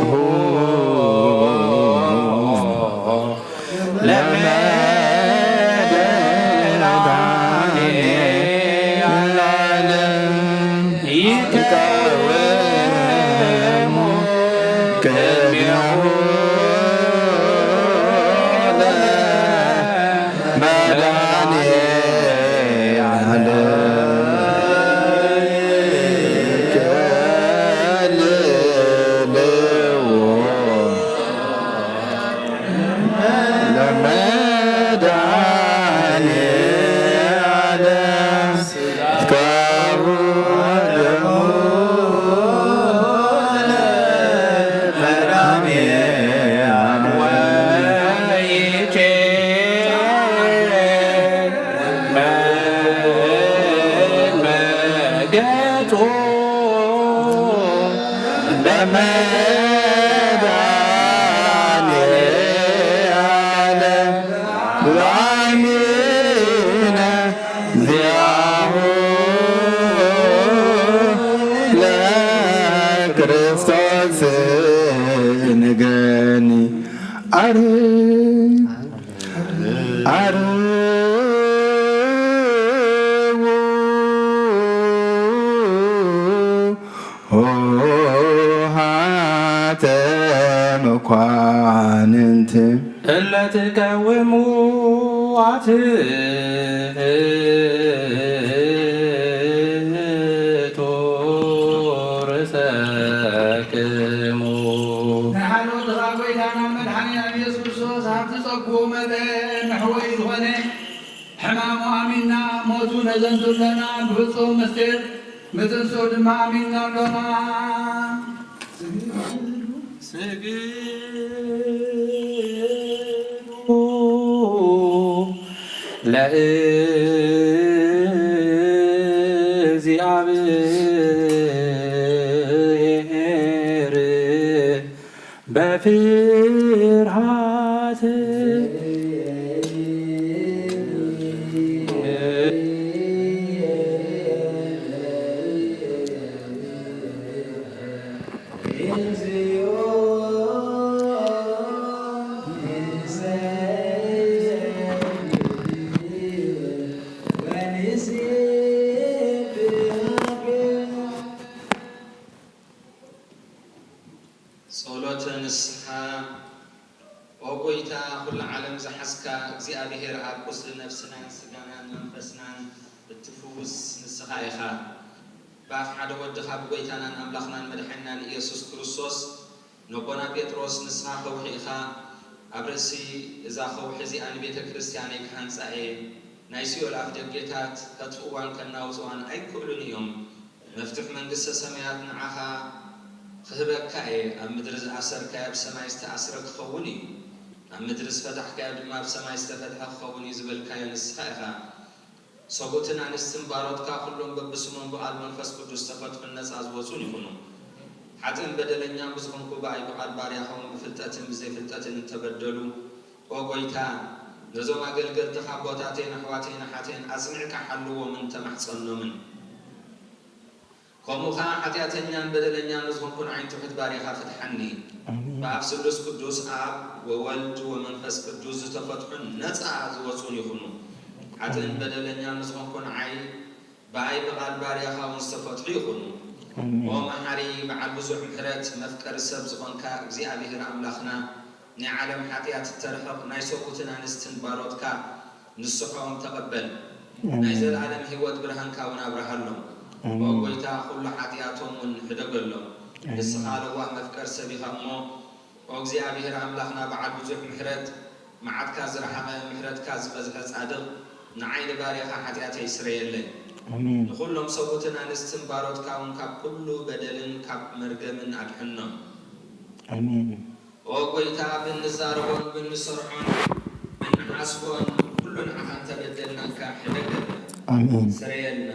ለመድኃኔዓለም ይቀውሙ እምኔሁ ለመድኃኔዓለም ከልልዎ ለመድኃኔዓለም ሥጋሁ ወደሙ ለመድኃኔዓለም ወይቼ መገጹ ለመድኃኔዓለም ላሚነ ዚአሁ ለክርስቶስ ንገኒ አር አርዉ ኆኃተ መኳንንት እለ ትቀውሙ አትፍቱ ርእሰክሙ። ንሓሎ ድኻ ጐይታና መድሓኒና ኢየሱስ ክርስቶስ ሃብቲ ጸግኡ መጠን ንሕወይ ዝኾነ ሕማሙ ኣሚንና ሞቱ ነዘንቱ ለና ብፍጹም ምስጢር ምትንስኡ ድማ ኣሚንና ኣሎና። ስግዱ ለእግዚኣብሔር በፍርሃት። ጸሎተ ንስሓ። ኦ ጐይታ፣ ኹሉ ዓለም ዝሓዝካ እግዚኣብሄር ኣብ፣ ቁስሊ ነፍስናን ስጋናን መንፈስናን እትፍውስ ንስኻ ኢኻ። ብኣፍ ሓደ ወድኻ ብጐይታናን ኣምላኽናን መድሓኒናን ኢየሱስ ክርስቶስ ነቦና ጴጥሮስ ንስኻ ከውሒ ኢኻ፣ ኣብ ርእሲ እዛ ከውሒ እዚኣ ንቤተ ክርስቲያነይ ክሃንጻ እየ፣ ናይ ሲኦል ኣፍደገታት ከጥፍእዋን ከናውጽዋን ኣይክእሉን እዮም። መፍትሕ መንግስተ ሰማያት ንዓኻ ክህበካ እየ። ኣብ ምድሪ ዝኣሰርካዮ ኣብ ሰማይ ዝተኣስረ ክኸውን እዩ፣ ኣብ ምድሪ ዝፈታሕካዮ ድማ ኣብ ሰማይ ዝተፈትሐ ክኸውን እዩ ዝበልካዮ ንስኻ ኢኻ። ሰብኡትን ኣንስትን ባሮትካ ኩሎም በብስሞም ብቓል መንፈስ ቅዱስ ዝተፈትሑን ነጻ ዝወጹን ይኹኑ። ሓጥእን በደለኛን ብዝኾንኩ ብኣይ ብቓል ባርያኻ እውን ብፍልጠትን ብዘይፍልጠትን እንተበደሉ፣ ኦ ጐይታ፣ ነዞም ኣገልገልትኻ ኣቦታተይን ኣሕዋተይን ኣሓተይን ኣጽኒዕካ ሓልዎምን ተማሕጸኖምን። ከምኡ ኸኣ ሓጢኣተኛን በደለኛን ንዝኾንኩ ንዓይ ንትሑት ባርያኻ ፍትሓኒ። ኣሜን። ብኣፍ ስሉስ ቅዱስ ኣብ ወወልድ ወመንፈስ ቅዱስ ዝተፈትሑን ነጻ ዝወጹን ይኹኑ። ሓጥእን በደለኛን ንዝኾንኩ ንዓይ ብኣይ ብቓል ባርያኻ እውን ዝተፈትሑ ይኹኑ። ኣሜን። ኦ መሓሪ በዓል ብዙሕ ምሕረት መፍቀሪ ሰብ ዝኾንካ እግዚኣብሄር ኣምላኽና፣ ናይ ዓለም ሓጢኣት እተርሕቕ ናይ ሰብኡትን ኣንስትን ባሮትካ ንስሖም ተቐበል። ኣሜን። ናይ ዘለኣለም ህይወት ብርሃንካ እውን ኣብርሃሎም። ኣሜን። ኦ ጐይታ፣ ኩሉ ሓጢኣቶም እውን ሕደገሎም። ኣሜን። ንስኻ ለዋህ መፍቀር ሰብ ኢኻ እሞ፣ ኦ እግዚኣብሄር ኣምላኽና በዓል ብዙሕ ምሕረት፣ መዓትካ ዝረሓቐ ምሕረትካ ዝበዝሐ ጻድቕ፣ ንዓይ ንባርያኻ ሓጢኣተይ ስረየለይ። ኣሜን። ንኹሎም ሰብኡትን ኣንስትን ባሮትካ እውን ካብ ኩሉ በደልን ካብ መርገምን ኣድሕኖም። ኣሜን። ኦ ጐይታ፣ ብእንዛረቦን ብእንሰርዖን ብእንሓስቦን ኩሉ ንዓኻ እንተበደልናካ ሕደገልና፣ ኣሜን። ስረየልና፣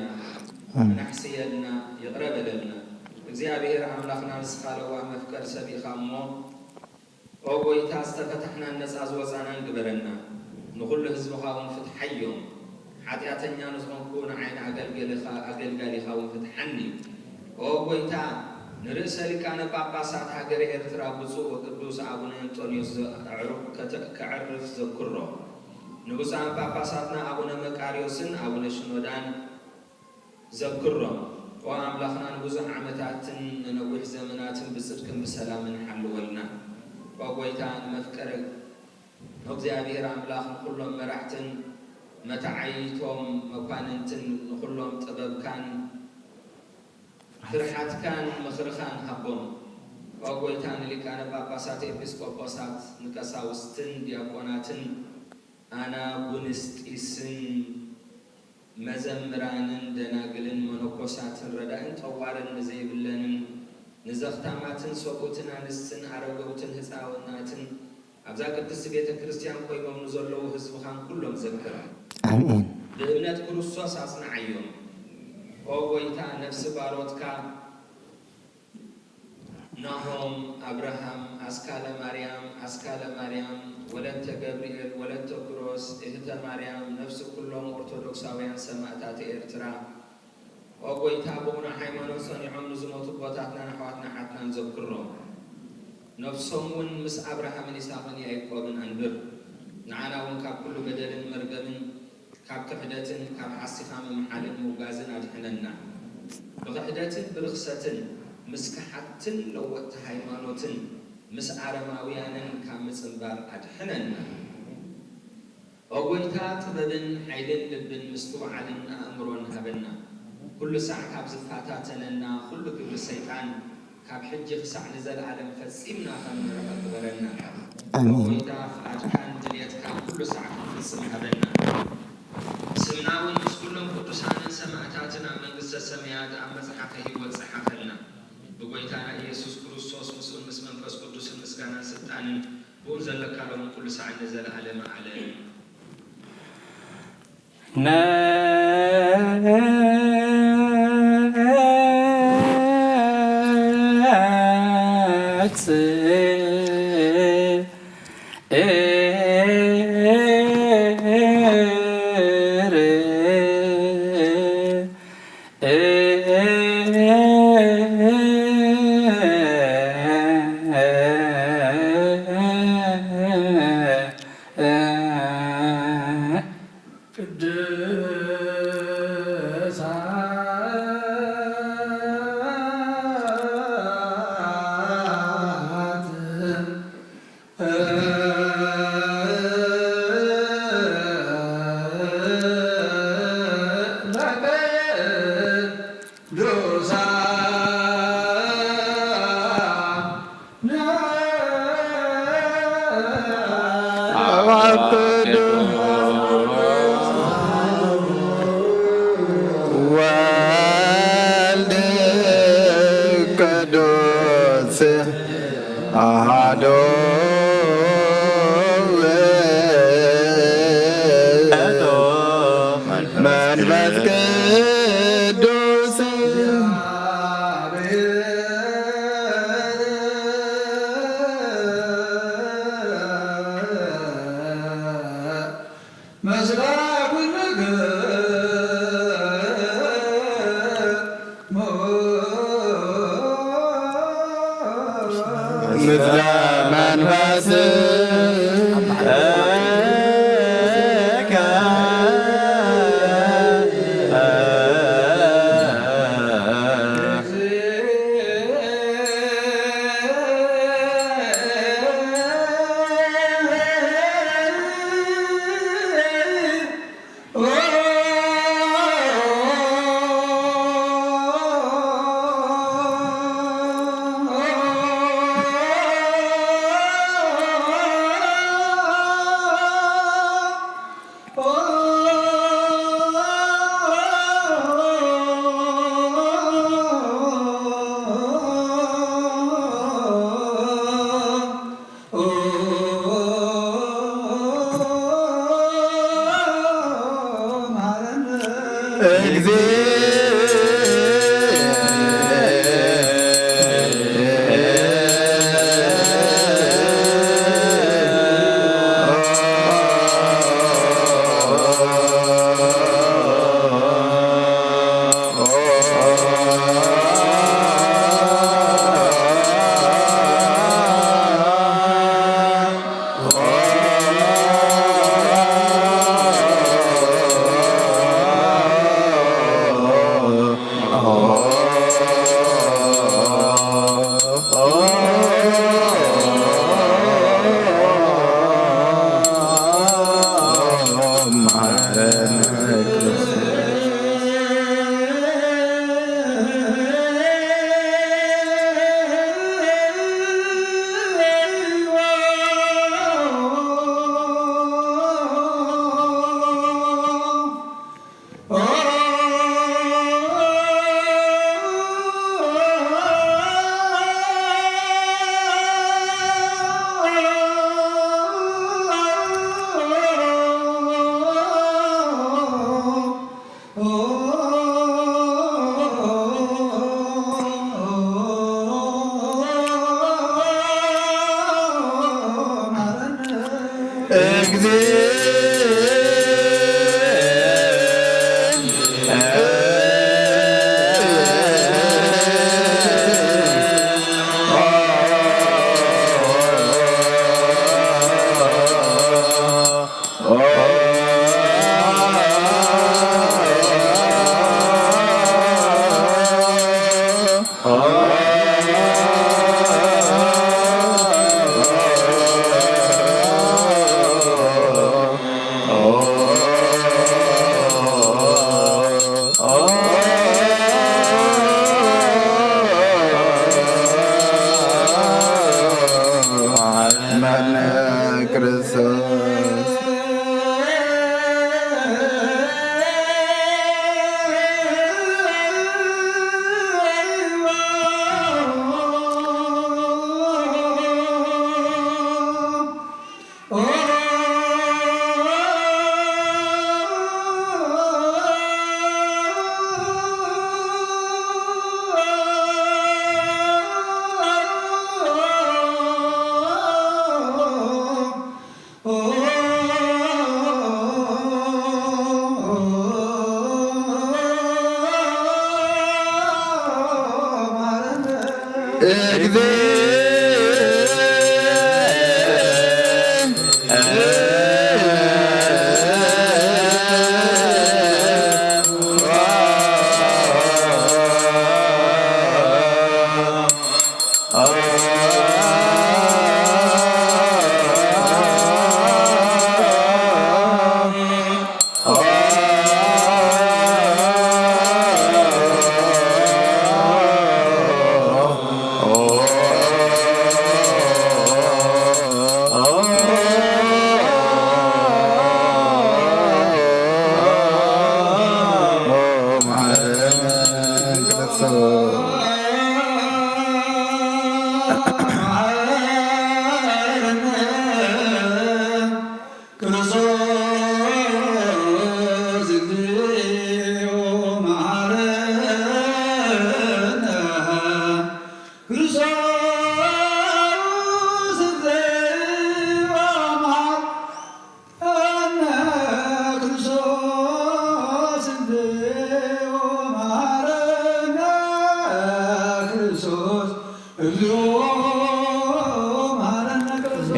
ኣሜን። ኣናሕስየልና፣ ይቕረ በለልና። እግዚኣብሄር ኣምላኽና ንስኻ ለዋህ መፍቀር ሰብ ኢኻ እሞ፣ ኦ ጐይታ፣ ዝተፈታሕናን ነጻ ዝወጻናን ግበረና። ንኹሉ ህዝብኻ እውን ፍትሓዮም። ሓጢኣተኛ ንዝኾንኩ ንዓይ ንኣገልገሊኻ፣ ኣገልጋሊኻ እውን ፍትሓኒ። ኦ ጐይታ፣ ንርእሰ ሊቃነ ጳጳሳት ሃገረ ኤርትራ ብፁዕ ወቅዱስ ኣቡነ እንጦንዮስ ዘ-፣ ኣዕሩ-፣ ከተ-፣ ከዕርፍ ዘክሮ። ንብፁዓን ጳጳሳትና ኣቡነ መቃርዮስን ኣቡነ ሽኖዳን ዘክሮም። ኦ ኣምላኽና፣ ንብዙሕ ዓመታትን ንነዊሕ ዘመናትን ብጽድቅን ብሰላምን ሓልወልና። ኦ ጎይታ፣ ንመፍቀሪ እግዚኣብሔር ኣምላኽ ንኹሎም መራሕትን መተዓይይቶም መኳንንትን ንኹሎም ጥበብካን ፍርሓትካን ምኽርኻን ሃቦም። ኦ ጎይታ፣ ንሊቃነ ጳጳሳት ኤጲስቆጶሳት፣ ንቀሳውስትን ዲያቆናትን፣ ኣናጉንስጢስን፣ መዘምራንን ደናግልን መነኮሳትን፣ ረዳእን ጠዋርን ንዘይብለንን ንዘኽታማትን ሰብኡትን ኣንስትን ኣረገውትን ህጻውናትን፣ ኣብዛ ቅድስት ቤተ ክርስቲያን ቆይሞም ንዘለዉ ህዝብኻን ኩሎም ዘክር። ኣሜን። ብእምነት ክርስቶስ ኣጽንዓዮም። ኦ ጎይታ፣ ነፍሲ ባሮትካ ናሆም፣ ኣብርሃም፣ ኣስካለ ማርያም፣ ኣስካለ ማርያም፣ ወለተ ገብርኤል፣ ወለተ ክሮስ፣ እህተ ማርያም፣ ነፍሲ ኩሎም ኦርቶዶክሳውያን ሰማእታተ ኤርትራ፣ ኦ ጎይታ፣ ብቕኑዕ ሃይማኖት ጸኒዖም ንዝሞቱ ኣቦታትናን ኣሕዋትና ኣሓትናን ዘክሮም። ነፍሶም እውን ምስ ኣብርሃምን ይስሃቅን ያዕቆብን ኣንብር። ንዓና እውን ካብ ኩሉ በደልን መርገምን፣ ካብ ክሕደትን ካብ ሓሲኻ ምምሓልን ምውጋዝን ኣድሕነና። ብኽሕደትን ብርኽሰትን ምስ ከሓድትን ለወጥቲ ሃይማኖትን ምስ ኣረማውያንን ካብ ምጽንባር ኣድሕነና። ኦ ጎይታ፣ ጥበብን ሓይልን ልብን ምስትውዓልን ኣእምሮን ሃበና። ኩሉ ሳዕ ካብ ዝፈታተነና ኩሉ ግብሪ ሰይጣን፣ ካብ ሕጂ ክሳዕ ንዘለኣለም ፈጺምና ከም ንርሕቕ ግበረና። ኣሜን። ኦ ጎይታ፣ ፍቓድካን ድልየትካን ኩሉ ሳዕ ክንፍጽም ሃበና። ስምና እውን ምስ ኩሎም ቅዱሳንን ሰማእታትን ኣብ መንግስተ ሰማያት ኣብ መጽሓፈ ህይወት ጸሓፈልና። ብጎይታና ኢየሱስ ክርስቶስ ምስኡን ምስ መንፈስ ቅዱስን ምስጋናን ስልጣንን ብኡ ዘለካ ሎምን ኩሉ ሳዕን ንዘለዓለመ ዓለም። ወልድ ቅዱስ አሐዱ መንፈስ ቅዱስ። ምስለ መንፈስከ። እግዚእ።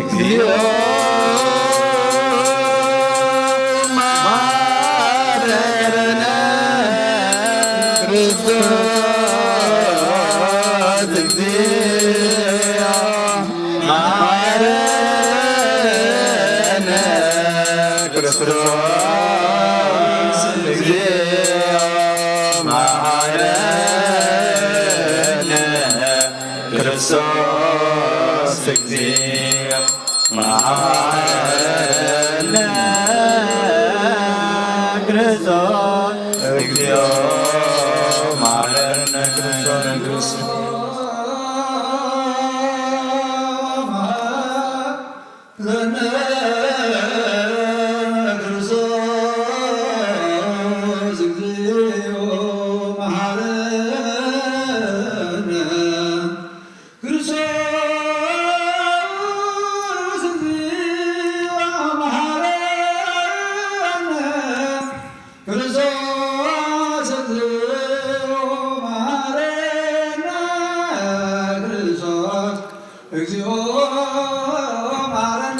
እግዚኦ መሐረነ ክርስቶስ፣ እግዚኦ መሐረነ ክርስቶስ፣ እግዚኦ መሐረነ ክርስቶስ፣ እግዚኦ መሐረነ ክርስቶስ፣ እግዚኦ መሐረነ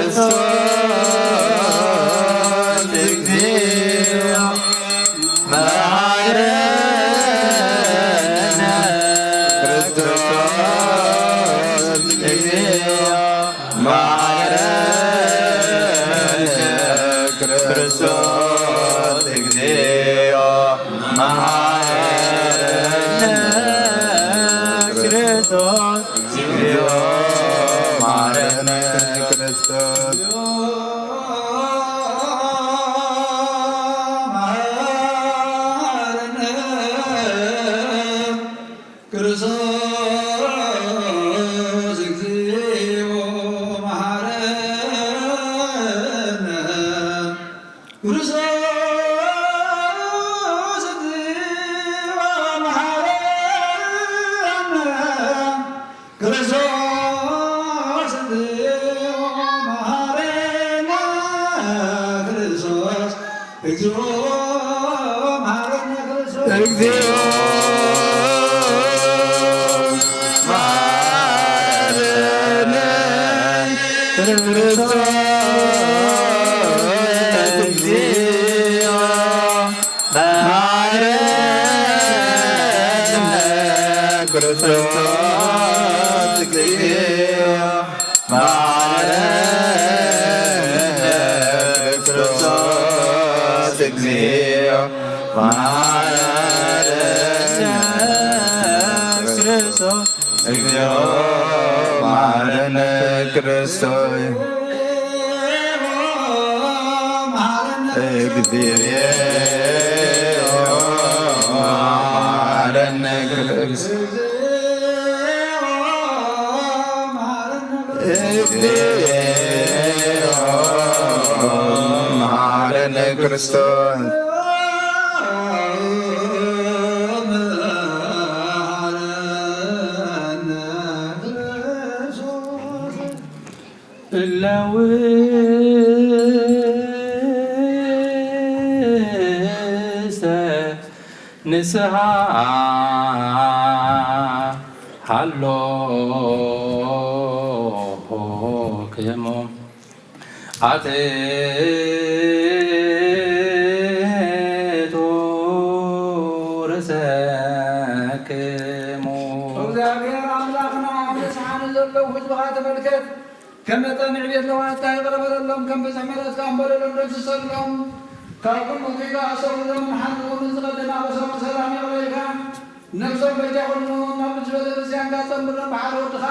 ክርስቶስ። መሐረነ ክርስቶስ፣ እግዚኦ መሐረነ ክርስቶስ፣ እግዚኦ መሐረነ ክርስቶስ። ክርስቶስ፣ እግዚኦ ክርስቶስ እግዚኦ መሐረነ ክርስቶስ። እግዚኦ መሐረነ ክርስቶስ። እግዚኦ መሐረነ ክርስቶስ። እግዚኦ መሐረነ ክርስቶስ። እግዚኦ መሐረነ ክርስቶስ። እግዚኦ መሐረነ ክርስቶስ። እግዚኦ መሐረነ ክርስቶስ። እግዚኦ መሐረነ ክርስቶስ። እለ ውስተ ንስሃ ሀሎክሙ አትሕቱ ርእሰክሙ። እግዚአብሔር አምላክና፣ ኣብ ንስሓ ንዘለው ህዝብኻ ተመልከት። ከም መጠን ንዕቤት ለዋታ ይቕረ በለሎም፣ ከም ብዝሒ ምሕረትካ እምበለሎም ደምስሰሎም። ካብ ኩሉ ጌጋ ኣሰውርዶም፣ ንሓጥኡን ንዝቐደመ ኣበሳኦም ሰላም ይቕረ ኢልካ፣ ነብሶም በጃ ኩኖም፣ ናብ ቅድስት ቤተክርስቲያንካ ጸንብሮም ብሓደ ወድኻ።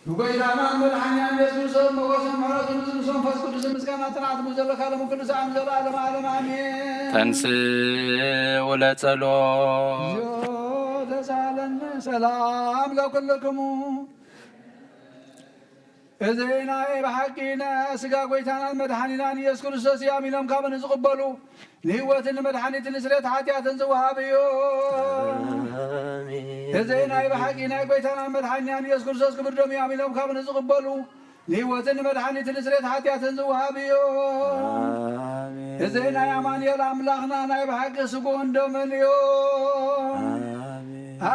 ብጎይታናን መድሓኒናን ኢየሱስ ክርስቶስ ሞገስን ምሕረቱን ምስሉስ መንፈስ ቅዱስን ምስጋና ጽንዓት ምስ ዘለካ ለመ ኩሉ ሰዓት ንዘለዓለመ ዓለም ኣሜን። ተንሥእ ወለጸሎት። እግዚኦ ተሳለነ ሰላም ለኩልክሙ። እዚ ናይ ብሓቂ ናይ ስጋ ጎይታናን መድሓኒናን ኢየሱስ ክርስቶስ እዩ። ኣሚኖም ካብ ንዝቕበሉ ንህይወትን ንመድሓኒትን ንስርየት ሓጢኣትን ዝወሃብ እዩ። ኣሜን። እዚ ናይ ብሓቂ ናይ ጎይታናን መድሓኒናን ኢየሱስ ክርስቶስ ክቡር ደሙ እዩ። ኣሚኖም ካብ ንዝቕበሉ ንህይወትን ንመድሓኒትን ንስርየት ሓጢኣትን ዝወሃብ እዩ። ኣሜን። እዚ ናይ ኣማኑኤል ኣምላኽና ናይ ብሓቂ ስግኡን ደሙን እዩ።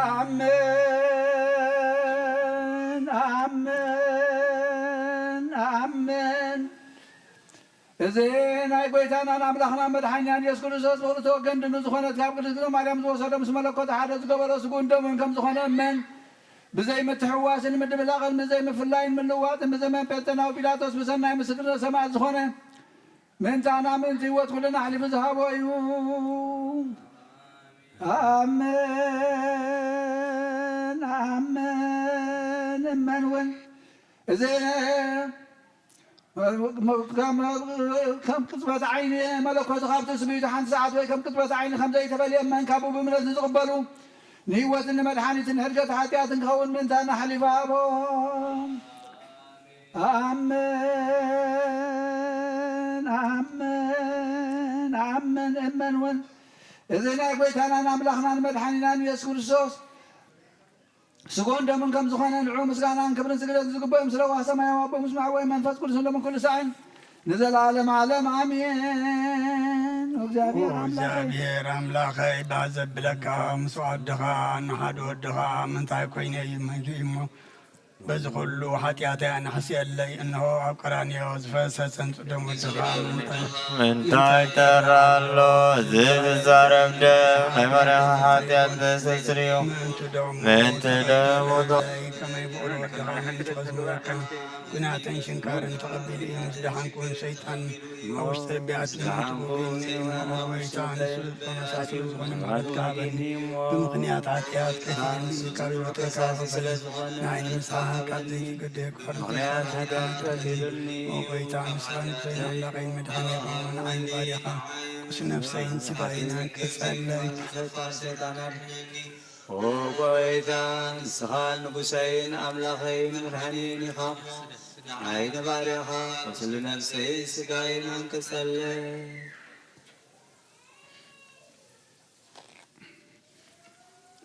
ኣሜን። ኣሜን፣ ኣሜን፣ ኣሜን። እዚ ናይ ጎይታናን ኣምላኽናን መድሓኒናን ኢየሱስ ክርስቶስ ውእቱ ወገን ድንግል ዝኾነት ካብ ቅድስት ድንግል ማርያም ዝወሰዶ ምስ መለኮት ሓደ ዝገበሮ ስግኡን ደሙን ከም ዝኾነ እመን። ብዘይ ምትሕውዋስን ምድብላቕን፣ ብዘይ ምፍላይን ምልዋጥን፣ ብዘመን ጴንጤናዊ ጲላጦስ ብሰናይ ምስክርነት ሰማዕት ዝኾነ ምእንታና ምእንቲ ህይወት ኩልና ኣሕሊፉ ዝሃቦ እዩ። ኣሜን፣ ኣሜን። እመን እውን እዚ ከም ቅጽበት ዓይኒ መለኮቱ ካብ ትስብእቱ ሓንቲ ሰዓት ወይ ከም ቅጽበት ዓይኒ ከም ዘይተፈልየ እመን ካብኡ ብእምነት ንዝቕበሉ ንህይወትን ንመድሓኒትን ንሕድገት ሓጢኣትን ክኸውን ምእንታና ኣሕሊፉ ሃቦ። ኣሜን፣ ኣሜን፣ ኣሜን። እመን እውን እዚ ናይ ጎይታናን ኣምላኽናን መድሓኒናን ኢየሱስ ክርስቶስ ስግኡን ደሙን ከም ዝኾነ ንዕኡ ምስጋናን ክብርን ስግደትን ዝግበኦ እምስለ ዋህ ሰማያዊ ኣቦ ምስማዕ ወይ መንፈስ ቅዱስ ለምን ኩሉ ሳዕን ንዘለዓለም ዓለም ኣሜን። እግዚኣብሔር ኣምላኸይ፣ እግዚኣብሔር ኣምላኸይ፣ ባህ ዘብለካ ምስ ወድኻ ንሓደ ወድኻ ምንታይ ኮይነ እዩ መይቱ እሞ በዚ ኩሉ ሓጢኣተይ ኣናሕስየለይ፣ እንሆ ኣብ ቀራንዮ ዝፈሰሰ ንጹህ ደም ወድኻ ምንታይ ምንታይ ይጠራ ኣሎ? እዚ ዝዛረብ ደም ናይ ባርያኻ ሓጢኣት ዘስተስርይ እዩ። ምእንቲ ደሙ ምእንቲ ደሙ ከመይ ብቑዕ ወድኻ ምእንቲ ከዝምረካ፣ ኲናትን ሽንካርን ተቐቢሉ እዩ። ምስ ደሓንኩ እውን ሰይጣን ኣብ ውሽጠይ ቢኣቱ ምእንቲ ብቑዕ እሞ፣ ኦ ጎይታ፣ ንሱ ተመሳስሉ ዝኾነ ምሕረትካ ሃበኒ። ብምኽንያት ሓጢኣት ቀቲለኒ ካብ ህይወተይ ካብ ኣበሰለይ፣ ንዓይ ንምስሓቕ ካብ ዘይትገደየ ክሕርደካ ምኽንያት ሓጢኣት ቀቲሉኒ። ኦ ጎይታ፣ ንስኻ ንጉሰይን ኣምላኸይን መድሓኒየይ ኢኻ፣ ንዓይ ባርያኻ ቁስል ነፍሰይን ስጋየይን ኣንቅጸለይ። ኦ ጎይታ፣ ንስኻ ንጉሰይን ኣምላኸይን መድሓኒየይን ኢኻ፣ ንዓይ ባርያኻ ቁስል ነፍሰይን ስጋየይን ኣንቅጸለይ።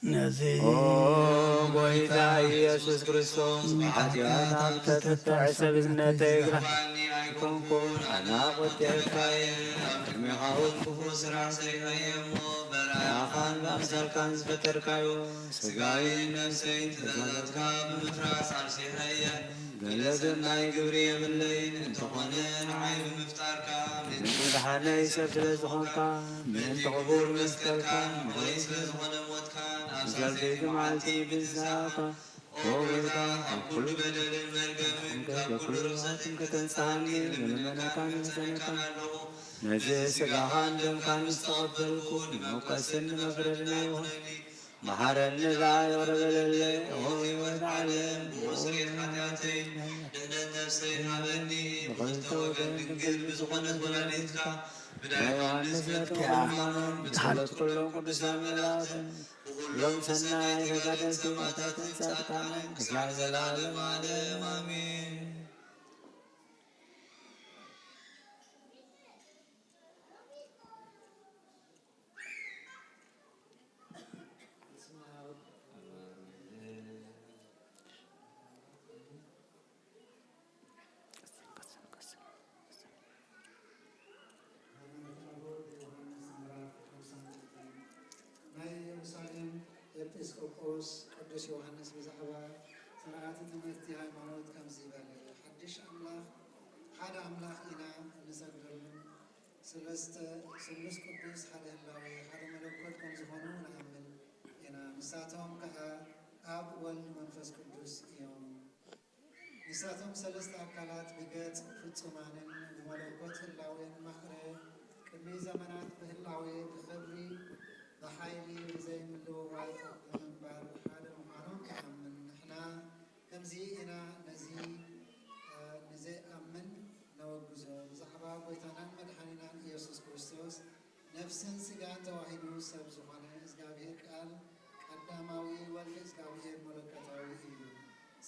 ነዚ ኦ ጎይታ ኢየሱስ ክርስቶስ፣ ብሓጢኣት ኣንተ ትትሕሰብ እዝነተይ ግርሃኒ ኣይኮንኩን፣ ኣነ ኣቑጢዐካየ። ኣብ ቅድሜኻ እውን ክፉእ ስራሕ ሰሪሐየ እሞ፣ በርኣያኻን ብኣምሳልካን ዝፈጠርካዮ ስጋይን ነፍሰይን ትእዛዛትካ ብምፍራስ ኣርሲሐየ። ገለ ሰናይ ግብሪ የብለይን፣ እንተኾነ ንዓይ ብምፍጣርካ፣ ምእንቲ ምድሓነይ ሰብ ስለ ዝኾንካ፣ ምእንቲ ክቡር መስቀልካን ምቕሪ ስለ ዝኾነ ሞትካን፣ ኣብ ሳልሰይቲ መዓልቲ ብትንሳኤኻ፣ ኦ ጎይታ፣ ካብ ኩሉ በደልን መርገምን ካብ ኩሉ ርኽሰትን ከተንስኣኒ ልምነካን እምሕጸነካን ኣለኹ። ነዚ ስጋኻን ደምካን ምስ ተቐበልኩ፣ ንመውቀስን ንመፍረድን ኣይኹነኒ። መሓረኒ ደኣ ይቕረ በለለይ፣ ኦ ህይወት ዓለም፣ ብቑጽሪ ሓጢኣተይ፣ ድሕነት ነፍሰይ ሃበኒ። ብኽልተ ወገን ድንግል ብዝኾነት ወላዲትካ፣ ብዳይ ዮሃንስ መጥምቕ ሃይማኖት፣ ብጸሎት ኩሎም ቅዱሳን መላእኽትን፣ ብኹሎም ሰናይ ተጋደልቲ ሰማእታትን ጻድቃንን፣ ክሳዕ ዘላለም ዓለም ኣሜን። ናይ ኢየሩሳሌም ኤጲስቆጶስ ቅዱስ ዮሐንስ ብዛዕባ ስርዓተ ትምህርቲ ሃይማኖት ከምዚ በለ፣ ሓድሽ ኣምላኽ፣ ሓደ ኣምላኽ ኢና እንሰግደሉን ሰለስተ፣ ስሉስ ቅዱስ፣ ሓደ ህላዌ፣ ሓደ መለኮት ከም ዝኾኑ ንኣምን ኢና። ንሳቶም ከኣ ኣብ፣ ወልድ፣ መንፈስ ቅዱስ እዮም። ንሳቶም ሰለስተ ኣካላት ብገጽ ፍጹማንን ብመለኮት ህላዌን ማዕረ ቅድሚ ዘመናት ብህላዌ ብኽብሪ ብሓይሊ ብዘይ ምልውዋጥ ብምንባር ሓደ ምዃኖም ንኣምን። ንሕና ከምዚ ኢና ነዚ፣ እ፣ ንዘይኣምን ነወግዞ። ብዛዕባ ጐይታናን መድሓኒናን ኢየሱስ ክርስቶስ ነፍስን ሥጋን ተዋሂዱ ሰብ ዝኾነ እግዚኣብሔር ቃል ቀዳማዊ ወልድ እግዚኣብሔር መለኮታዊ እዩ።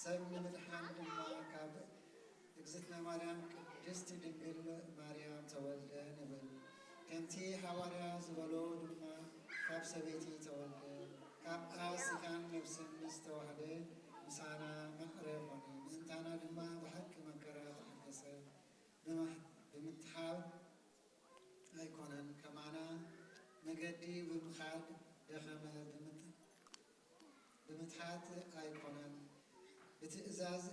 ሰብ ንምድሓን ድማ ካብ እግዝእትነ ማርያም ቅድስት ድንግል ማርያም ተወልደ ንብል። ከምቲ ሃዋርያ ዝበሎ ድማ ካብ ሰበይቲ ተወልደ። ካብኣ ሥጋን ነፍስን ምስ ተዋህደ ምሳና ማዕረ ኾነ። ምእንታና ድማ ብሓቂ መከራ ተሓገሰ። ብምሕ-፣ ብምትሓብ ኣይኮነን፣ ከማና መገዲ ብምኻድ ደኸመ፣ ብምት-፣ ብምትሓት ኣይኮነን፣ ብትእዛዝ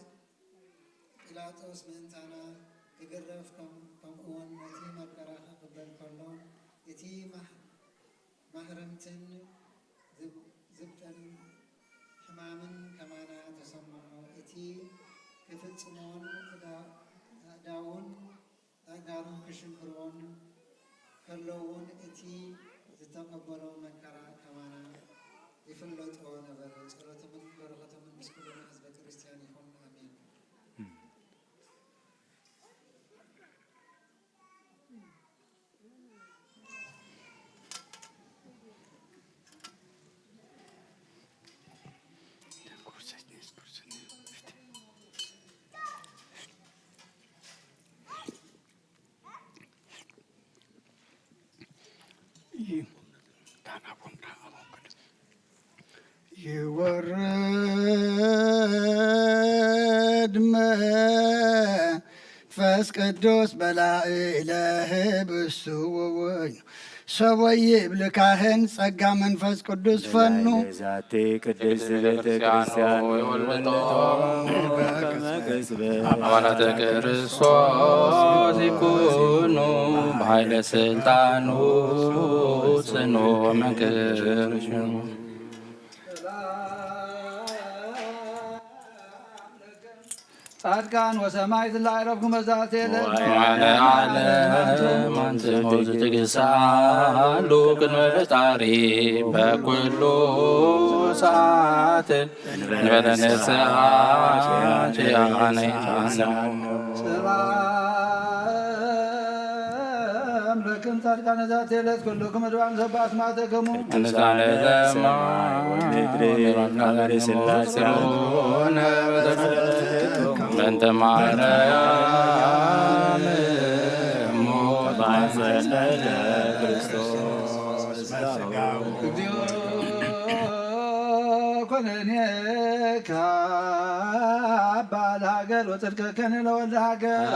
ጲላጦስ ምእንታና ክግረፍ ከም-፣ ከምኡውን ነቲ መከራ ክቕበል ከሎ፣ እቲ ማህ-፣ ማህረምትን ዝብ-፣ ዝብጠን ሕማምን ከማና ተሰምዖ። እቲ ክፍጽሞን እዳ-፣ እዳውን ኣእጋሩን ክሽንክርዎን ከለውን እቲ ዝተቀበሎ መከራ ከማና ይፍለጦ ነበረ። ጸሎቶምን በረኸቶምን ምስ ኩልና ህዝበ ክርስቲያን ይኹን፣ ኣሜን። ይወርድ መንፈስ ቅዱስ በላዕለ ህብስቱ ወወይኑ። ሰቦ ይብል ካህን ጸጋ መንፈስ ቅዱስ ፈኑ። ዛቲ ቅድስት ቤተ ክርስቲያን ወልዶ ከመ ቅጽበት አባላተ ክርስቶስ ይኩኑ በኃይለ ስልጣኑ ጽኑ መንክር። ጻድቃን ወሰማዕት እለ አዕረፍኩም በዛቲ ዕለት። ወመዓልተ ዓለም አንትሙ ዘትግሳሉ ቅድመ ፈጣሪ በኩሉ ሰዓት እንበለ ንስሐ ኪያነ። ሰላም ለክም ጻድቃነ ዛቲ ዕለት ኩልክም እድባም ዘባ አስማተክሙ። ቅዱሳነ ሰማይ ወምድር ወመንፈስ ቅዱስ በእንተ ማርያም እሙ ተማሰለ ክርስቶስ። ለኔ ካባ ለሀገር ወጽድቅከኒ ለወልደ ሀገር።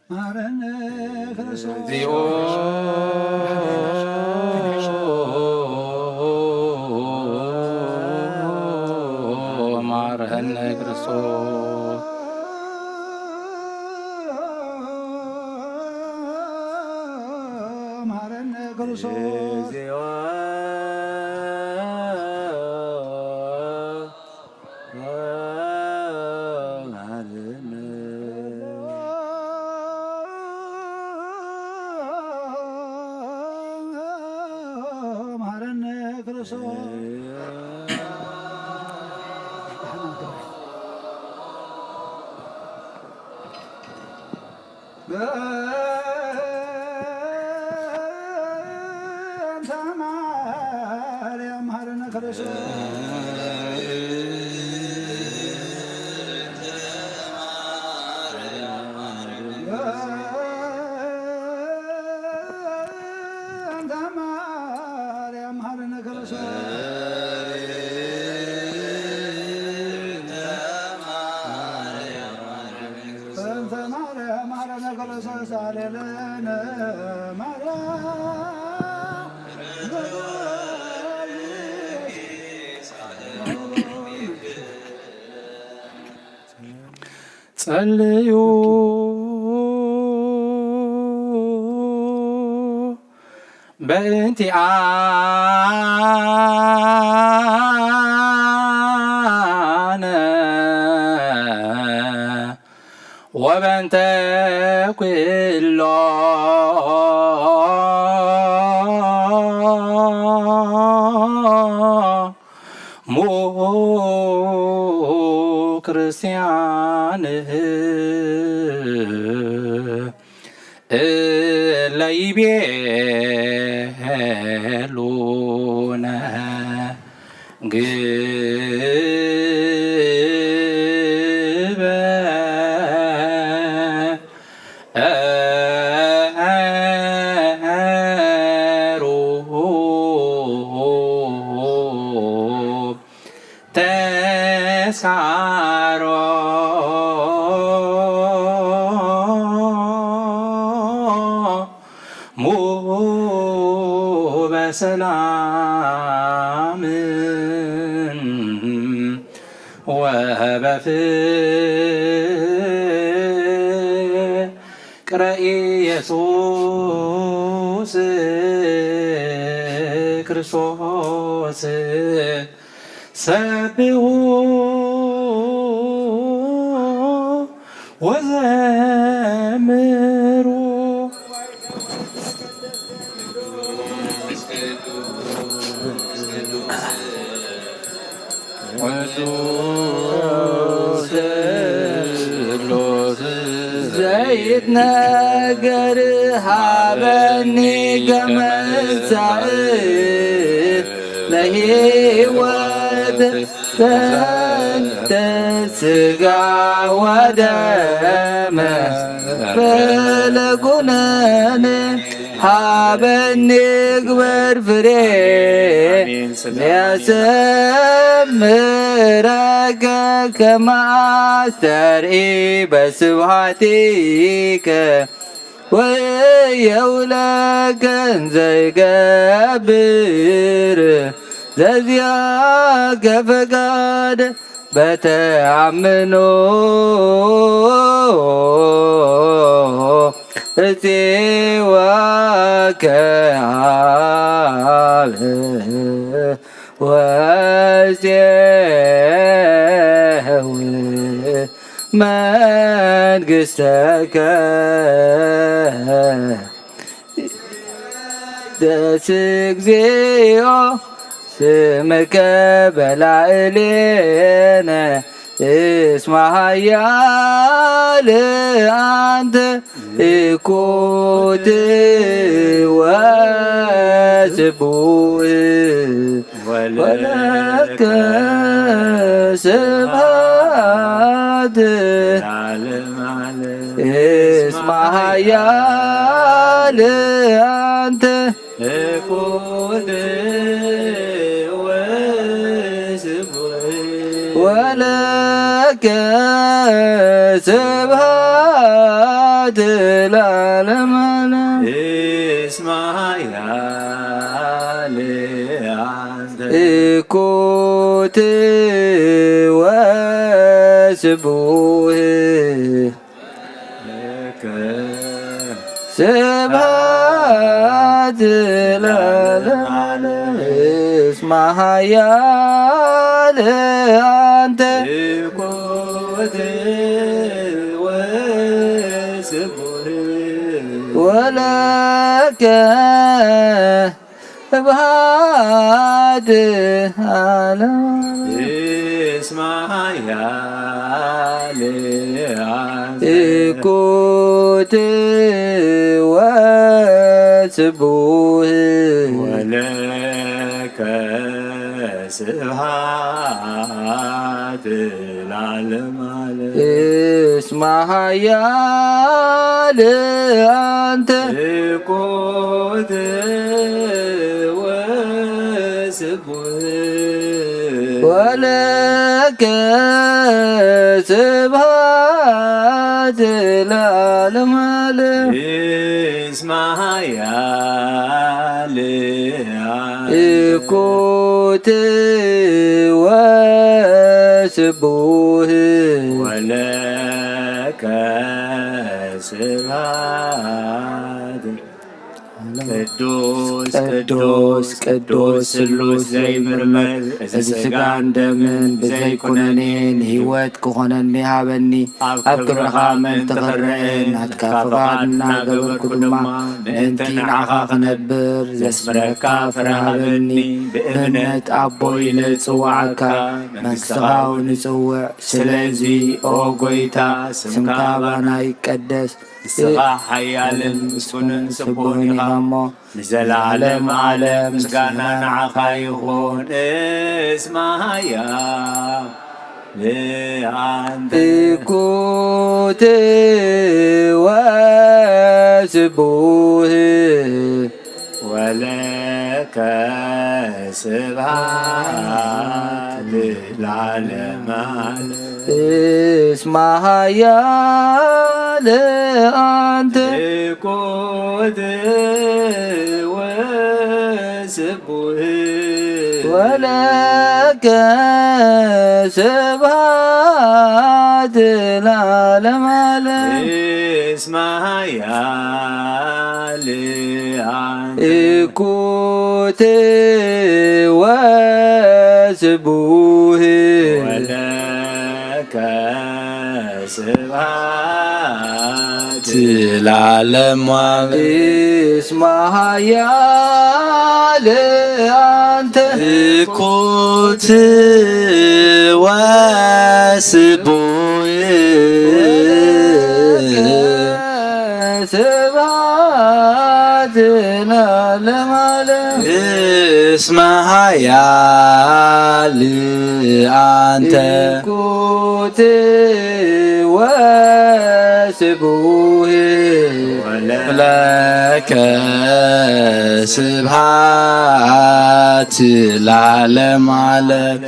መሐረነ ክርስቶስ። እግዚኦ መሐረነ ክርስቶስ። መሐረነ ክርስቶስ። እግዚኦ መሐረነ ክርስቶስ። በእንተ ማርያም መሐረነ ክርስቶስ። በእንተ ማርያም መሐረነ ክርስቶስ። በእንተ ማርያም መሐረነ ክርስቶስ። ሳሌለነ ማርያም። ጸልዩ በእንቲአነ ወበእንተ ኩሎሙ ክርስቲያን እለ ይቤሉነ ግበ ሩብ ተስካሮሙ በሰላም ወበፍቅር። ፍቅረ ኢየሱስ ክርስቶስ ሰብሑ ወዘምሩ። ዘይትነገር ሀበኒ ከመ ሳዕር ለሕይወት በእንተ ሥጋ ወደም ፈለጉነን ሀበኒ ግበር ፍሬ ለያሰምረከ ከመ አስተርኢ በስብሐቲከ ወየውለከ እንዘ ይገብር ዘዚአከ ፈቃድ በተአምኖ እጼዋከ አብ ወእጼው መንግሥተከ። ደስ እግዚኦ ስምከ በላዕሌነ እስመ ኃያል አንተ እኩት ወስቡህ ወለከ ስብሐት። እስመ ኃያል አንተ እኩት ወስቡህ ወለከ ስብሐት ለዓለመ ዓለም። እስመ ኃያል አንተ እኩት ወስቡህ ስብሐት ለዓለመ ዓለም። እስመ ኃያል አንተ እኩት ወስቡህ ወለከ ስብሐት ለዓለመ ዓለም። እስመ ኃያል አንተ እኩት ወስቡህ ወለከ ስብሐት ለዓለመ ዓለም። እስመ ኃያል አንተ እኩት ወስቡህ ወለከ ስብሐት ለዓለመ ዓለም። እስመ ኃያል አንተ እኩት ወስቡህ ወለከ ስብሐት። ቅዱስ ቅዱስ ቅዱስ ስሉስ ዘይምርመር፣ እዚ ስጋን ደምን ብዘይ ኩነኔ ንህይወት ክኾነኒ ሃበኒ። ኣብ ክብርኻ ምእንቲ ክረኤ ናትካ ፍቓድ እናገበርኩ ድማ ምእንቲ ንዓኻ ክነብር ዘስምረካ ፍረ ሃበኒ። ብእምነት ኣቦ ኢለ ዝጽውዓካ መንግስትኻ እውን ንጽውዕ። ስለዚ ኦ ጎይታ ስምካ ባና ይቀደስ። ንስኻ ሓያልን ምስጉንን ስቡህን ኢኻ እሞ ንዘለዓለም ዓለም ምስጋና ንዓኻ ይኹን። እስመ ኃያል አንተ እኩት ወስቡህ ወለከ ስብሐት ለዓለመ ዓለም። እስመ ኃያል አንተ እኩት ወስቡህ ወለከ ስብሐት ለዓለመ ዓለም። እስመ ኃያል አንተ እኩት ወስቡህ ወለከ ስብሐት ለዓለመ ዓለም። እስመ ኃያል አንተ እኩት ወስቡህ ስብሐት ለዓለመ ዓለም። እስመ ኃያል አንተ እኩት ወስቡህ ወለከ ስብሐት ለዓለመ ዓለም።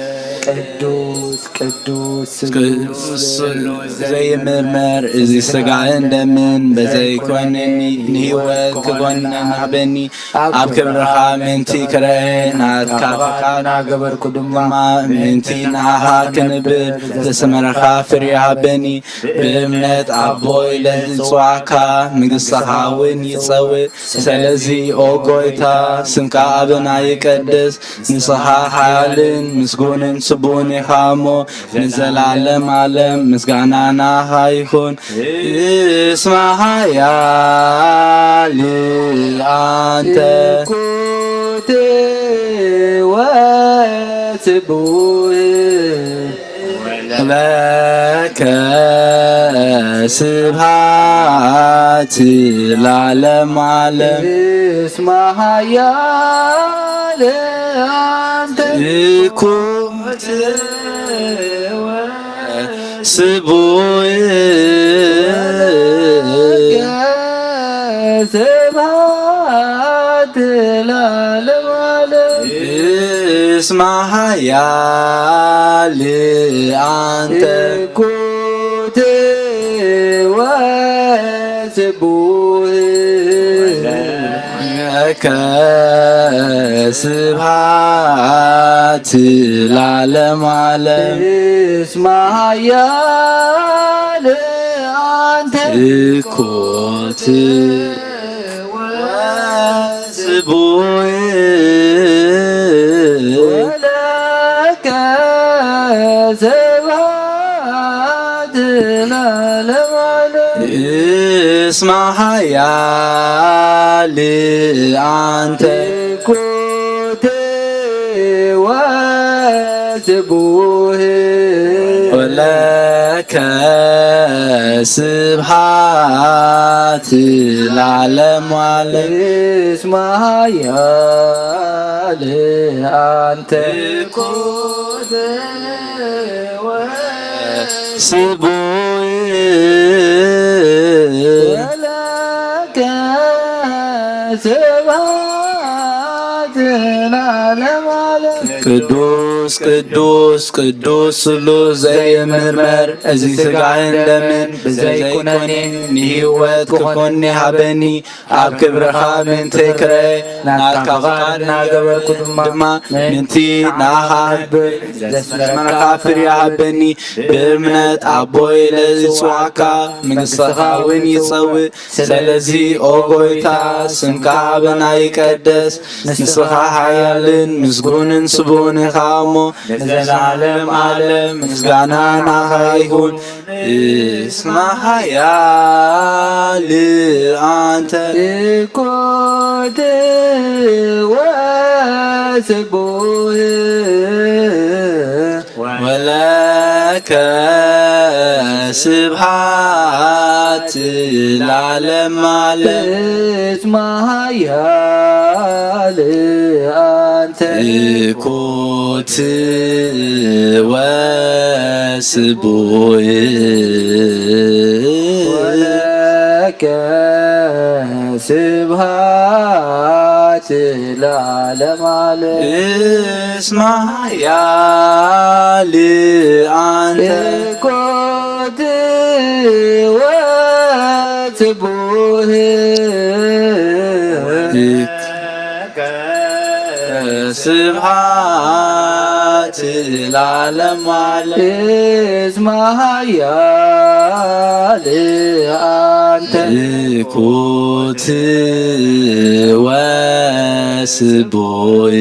ቅዱስ ቅዱስ ቅዱስ ስሉስ ዘይምርመር፣ እዚ ስጋን ደምን በዘይ ኩነኒ ንህይወት ክኾነኒ ሃበኒ። ኣብ ክብርኻ ምእንቲ ክረኤ ናትካ ፍቓድ እናገበርኩ ድማ ምእንቲ ንዓኻ ክነብር ዘስመረካ ፍርያም ሃበኒ። ብእምነት ኣቦይ ለዝጽዋዕካ መንግስትኻ እውን ይጸውዕ። ስለዚ ኦ ጎይታ ስምካ ኣበና ይቀደስ። ንስኻ ሓያልን ምስጉንን ስቡህን ኢኻ እሞ ንዘላለም ዓለም ምስጋና ንዓኻ ይኹን። እስመ ኃያል አንተ እኩት ወስቡህ ለከ ስብሐት ለዓለመ ዓለም። እስመ ኃያል አንተ። እኩት ወስቡሕ። ለከ ስብሐት ለዓለመ ዓለም። እስመ ኃያል አንተ። እኩት ወስቡሕ። ለከ ስብሐት ለዓለመ ዓለም። እስመ ኃያል አንተ። እኩት ወስቡሕ። ወለከ ስብሐት ለዓለመ ዓለም። እስመ ኃያል አንተ። እኩት ወስቡሕ። ወለከ ስብሐት ለዓለመ ዓለም። እስመ ኃያል አንተ። እኩት ወስቡሕ። ወለከ ስብሐት ለዓለመ ዓለም። ቅዱስ ቅዱስ ቅዱስ ስሉስ ዘይምርመር፣ እዚ ስጋህን ደምን ብዘይ ኩነኔ ንህይወት ክኾኒ ሃበኒ። ኣብ ክብርኻ ምእንቲ ክረኤ ናትካ ፍቃድ እናገበርኩ ድማ ምእንቲ ንኣኻ ክነብር ዘስመረካ ፍርያ ሃበኒ። ብእምነት ኣቦይ ኢለ እጽውዓካ፣ መንግስትኻ እውን ይጸውዕ። ስለዚ ኦ ጎይታ፣ ስምካ ኣበና ይቀደስ። ንስኻ ሓያልን ምስጉንን ስቡሕን ኢኻ እሞ ንዘለዓለም ዓለም ምስጋና ንኣኻ ይኹን። እስመ ኃያል አንተ። እኩት ወስቡሕ። ወለከ ስብሐት ለዓለመ ዓለም። እስመ ኃያል አንተ። እኩት ወስቡሕ። ወለከ ስብሐት ለዓለመ ዓለም። እስመ ኃያል አንተ። እኩት ወስቡሕ። ስብሐት ለዓለመ ዓለም። እስመ ኃያል አንተ። እኩት ወስቡሕ።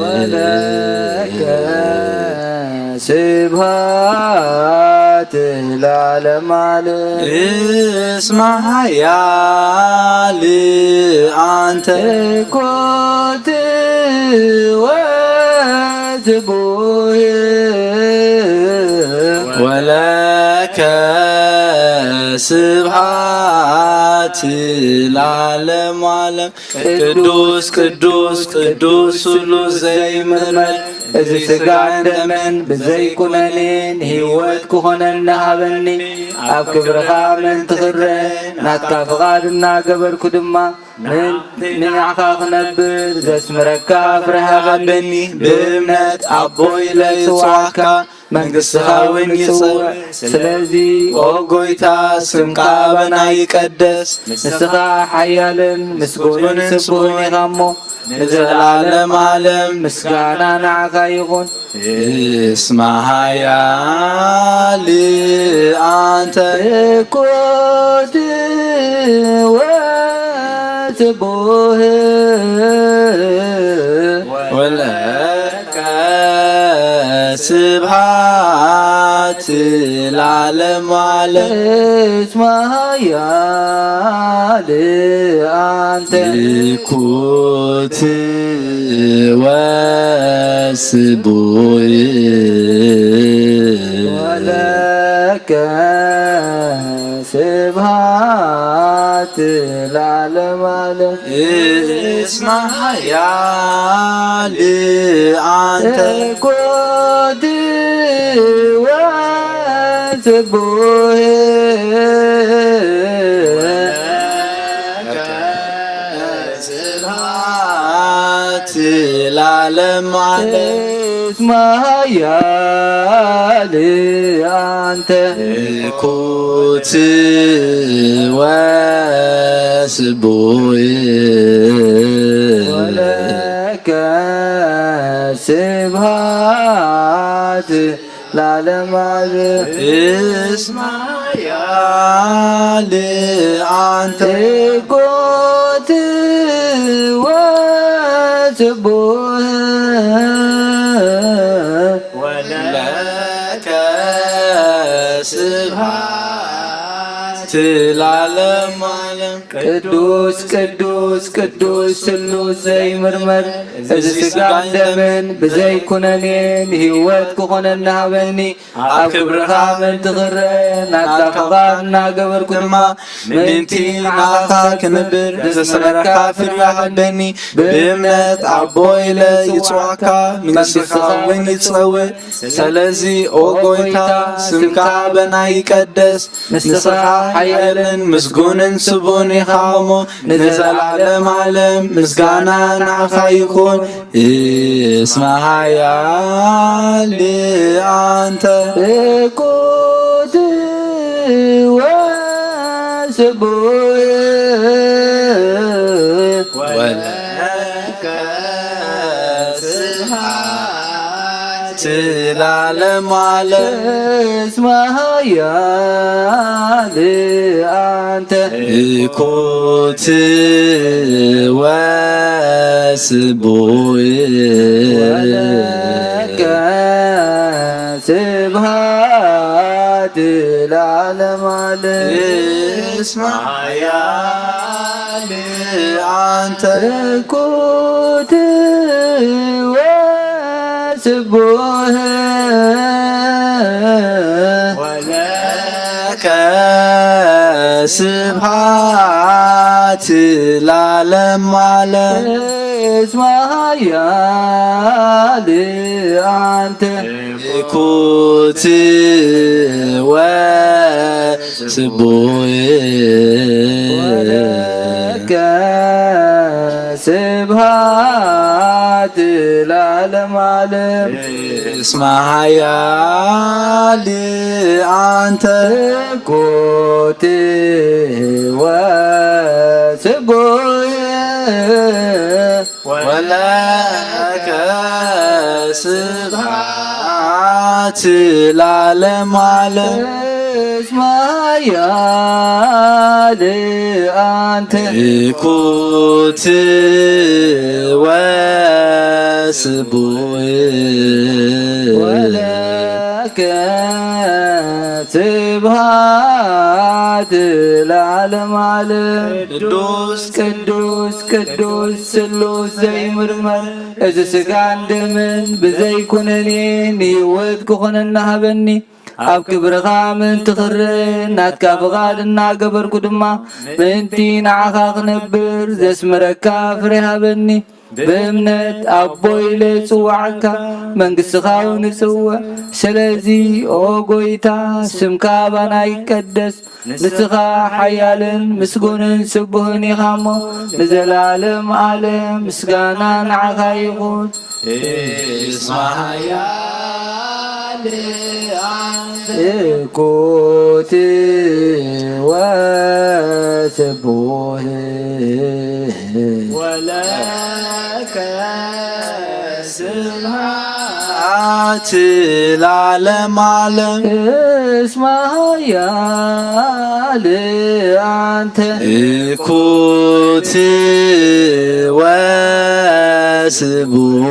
ወለከ ስብሐት ለዓለመ ዓለም። እስመ ኃያል አንተ። እኩት ወስቡሕ። ወለከ ስብሐት ለዓለመ ዓለም። ቅዱስ ቅዱስ ቅዱስ ስሉስ ዘይምርመር፣ እዚ ስጋን ደምን ብዘይ ኩነኔ ንህይወት ክኾነኒ ሃበኒ። ኣብ ክብርኻ ምእንቲ ክረኤ ናትካ ፍቃድ እናገበርኩ ድማ ምእንቲ ንኣኻ ክነብር ዘስምረካ ፍርሃ ሃበኒ። ብእምነት ኣቦይ ኢለ እጽውዓካ፣ መንግስትኻ እውን ይጽውዕ። ስለዚ ኦ ጎይታ፣ ስምካ ኣበና ይቀደስ። ንስኻ ሓያልን ምስጉንን ስቡሕን ኢኻ እሞ፣ ንዘለዓለም ዓለም ምስጋና ንዓኻ ይኹን። እስመ ኃያል አንተ። እኩት ወስቡሕ። ወለከ ስብሐት ለዓለመ ዓለም። እስመ ኃያል አንተ። እኩት ወስቡሕ። ለከ ስብሐት ለዓለመ ዓለም። እስመ ኃያል አንተ። እኩት ወስቡሕ። ስብሐት ለዓለመ ዓለም። እስመ ኃያል አንተ። እኩት ወስቡሕ። ወለከ ስብሐት ለዓለመ ዓለም። እስመ ኃያል አንተ። እኩት ወስቡሕ። ወለከ ስብሐት ለዓለመ ዓለም። ቅዱስ ቅዱስ ቅዱስ ስሉስ ዘይምርመር፣ እዚ ስጋን ደምን ብዘይ ኩነኔ ንህይወት ክኾነኒ ሃበኒ። ኣብ ክብርኻ ምእንቲ ክረእ ናትካ ፍቓድ እናገበርኩ ድማ፣ ምእንቲ ንዓኻ ክነብር ዘስመረካ ፍርያ ሃበኒ። ብእምነት ኣቦ ኢለ ይጽውዓካ፣ መንግስትኻ እውን ይጸውዕ። ስለዚ ኦ ጎይታ፣ ስምካ በና ይቀደስ። ንስኻ ሓያልን ምስጉንን ስቡሕን ኢኻ እሞ፣ ንዘለዓለም ዓለም ምስጋና ንዓኻ ይኹን። እስመ ኃያል አንተ። እኩት ወስቡሕ። ወለከ ስብሐት ለዓለመ ዓለም። እስመ ኃያል አንተ። እኩት ወስቡሕ። ወለከ ስብሐት ለዓለመ ዓለም። እስመ ኃያል አንተ። እኩት ወስቡሕ። ወለከ ስብሐት ለዓለመ ዓለም። እስመ ኃያል አንተ። እኩት ወስቡሕ። ወለከ ስብሐት ለዓለመ ዓለም። እስመ ኃያል አንተ። እኩት ወስቡሕ። ወለከ ስብሐት ለዓለመ ዓለም። እስመ ኃያል አንተ። እኩት ወስቡሕ። ወለከ ስብሐት ለዓለመ ዓለም። ቅዱስ ቅዱስ ቅዱስ ስሉስ ዘይምርመር፣ እዚ ስጋን ደምን ብዘይ ኩነኔ ንህይወት ክኾነኒ ሃበኒ። ኣብ ክብርኻ ምእንቲ ክረእ ናትካ ፍቓድ እናገበርኩ ድማ፣ ምእንቲ ንዓኻ ክነብር ዘስምረካ ፍሬ ሃበኒ። ብእምነት ኣቦ ኢለ እጽውዓካ፣ መንግስትኻ እውን እጽውዕ። ስለዚ ኦ ጎይታ፣ ስምካ ባና ይቀደስ። ንስኻ ሓያልን ምስጉንን ስቡህን ኢኻ እሞ፣ ንዘለዓለም ዓለም ምስጋና ንዓኻ ይኹን። እስመ ኃያል አንተ። እኩት ወስቡህ። ወለከ ስብሐት ለዓለመ ዓለም። እስመ ኃያል አንተ። እኩት ወስቡህ።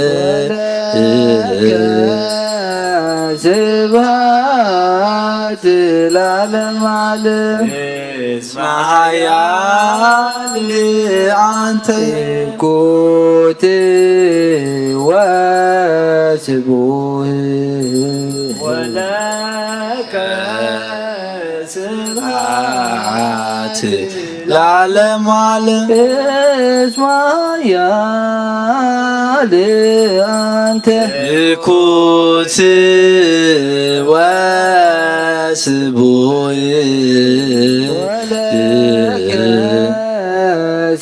ወለከ ስብሐት ለዓለመ ዓለም። እስመ ኃያል አንተ። እኩት ወስቡህ። ለከ ስብሐት ለዓለመ ዓለም። እስመ ኃያል አንተ። ትኩት ወስቡሕ። ወለከ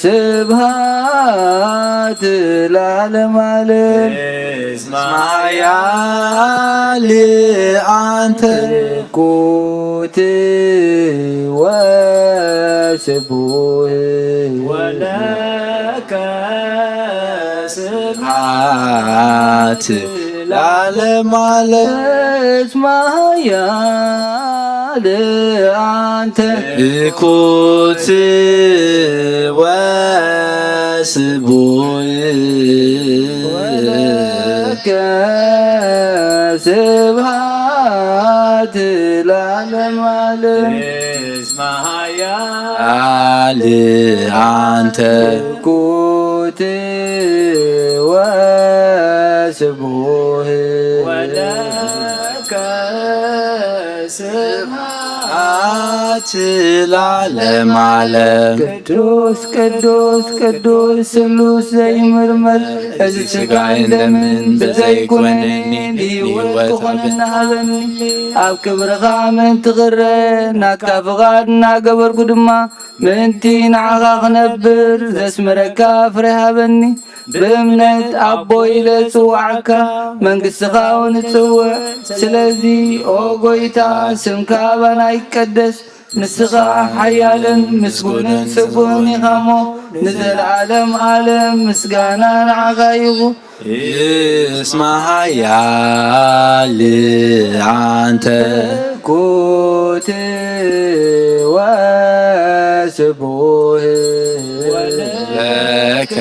ስብሐት ለዓለመ ዓለም። እስመ ኃያል አንተ። ትኩት ወስቡሕ። ወለከ ስብሐት ለዓለመ ዓለም። እስመ ኃያል አንተ። ትኩት ወስቡሕ። ወለከ ስብሐት ለዓለመ ዓለም። እስመ ኃያል አንተ። ትኩት ወስቡሕ። ወለከ ስብሐት ለዓለመ ዓለም። ቅዱስ ቅዱስ ቅዱስ ስሉስ ዘይምርመር፣ እዚ ስጋይን ደምን በዘይ ኩነኒ ንህይወት ክኾነኒ ሃበኒ። ኣብ ክብርኻ ምእንቲ ክረእ ናትካ ፍቓድ እናገበርኩ ድማ፣ ምእንቲ ንዓኻ ክነብር ዘስምረካ ፍሬ ሃበኒ። ብእምነት ኣቦ ኢለ እጽውዓካ፣ መንግስትኻ እውን እጽውዕ። ስለዚ ኦ ጎይታ፣ ስምካ ኣባና ይቀደስ። ንስኻ ሓያልን ምስጉንን ጽቡቕን ኢኻ እሞ፣ ንዘለዓለም ዓለም ምስጋና ንዓኻ ይኹን። እስመ ኃያል አንተ። ትኩት ወስቡሕ። ለከ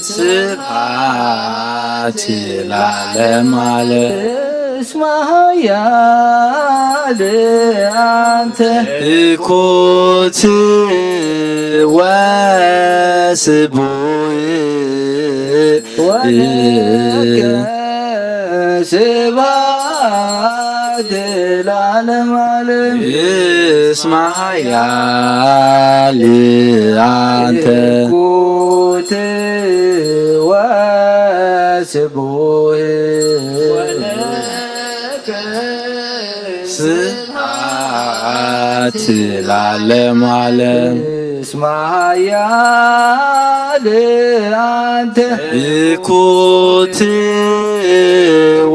ስብሐት ለዓለመ ዓለም። እስመ ኃያል አንተ። ትኩት ወስቡሕ። ወለከ ስብሐት ለዓለመ ዓለም። እስመ ኃያል አንተ። ትኩት ወስቡሕ። ወለከ ስብሐት ለዓለመ ዓለም። እስመ ኃያል አንተ። ትኩት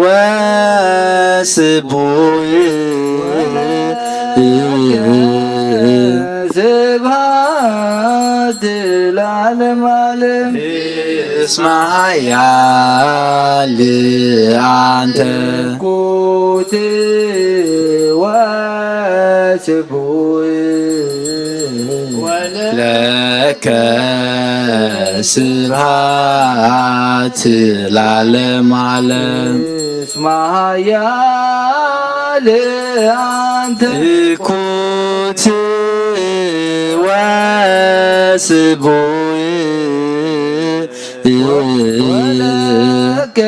ወስቡሕ። ስብሐት ለዓለመ ዓለም። እስመ ኃያል አንተ። ትኩት ወስቡሕ። ለከ ስብሐት ለዓለመ ዓለም። እስመ ኃያል አንተ። ትኩት ወስቡሕ። ወለከ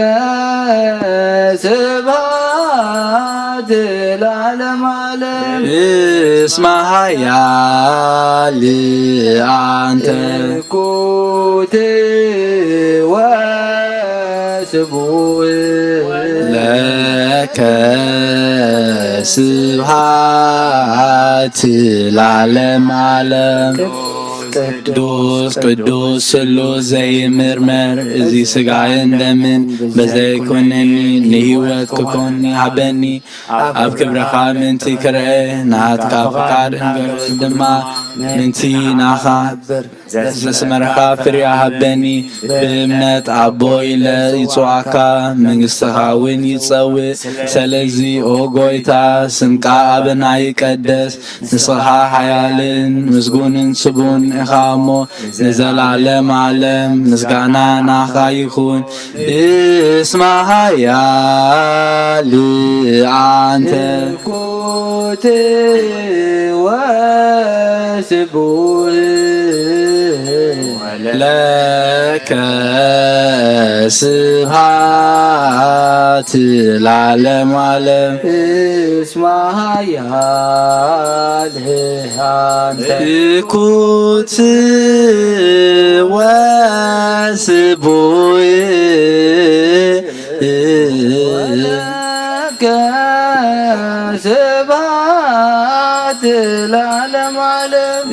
ስብሐት ለዓለመ ዓለም። እስመ ኃያል አንተ። ትኩት ወስቡሕ። ለከ ስብሐት ለዓለመ ዓለም። ቅዱስ ቅዱስ ስሉስ ዘይምርመር፣ እዚ ስጋይን ደምን በዘይ ኩነኒ ንህይወት ክኮኒ ሃበኒ። ኣብ ክብርኻ ምእንቲ ክርኤ ናትካ ፍቃድ እንገርስ ድማ ምእንቲ ናኻ ዘስመረኻ ፍርያ ሃበኒ። ብእምነት ኣቦ ኢለ ይጽዋዕካ፣ መንግስትኻ እውን ይጸውዕ። ስለዚ ኦ ጎይታ፣ ስምካ ኣበና ይቀደስ። ንስኻ ሓያልን ምስጉንን ስቡን ኢኻ እሞ፣ ንዘላለም ዓለም ምስጋና ናኻ ይኹን። እስመ ኃያል ኣንተ። ትኩት ወስቡህ። ለከ ስብሐት ለዓለመ ዓለም። እስመ ኃያል አንተ። እኩት ወስቡሕ። ወለከ ስብሐት ለዓለመ ዓለም።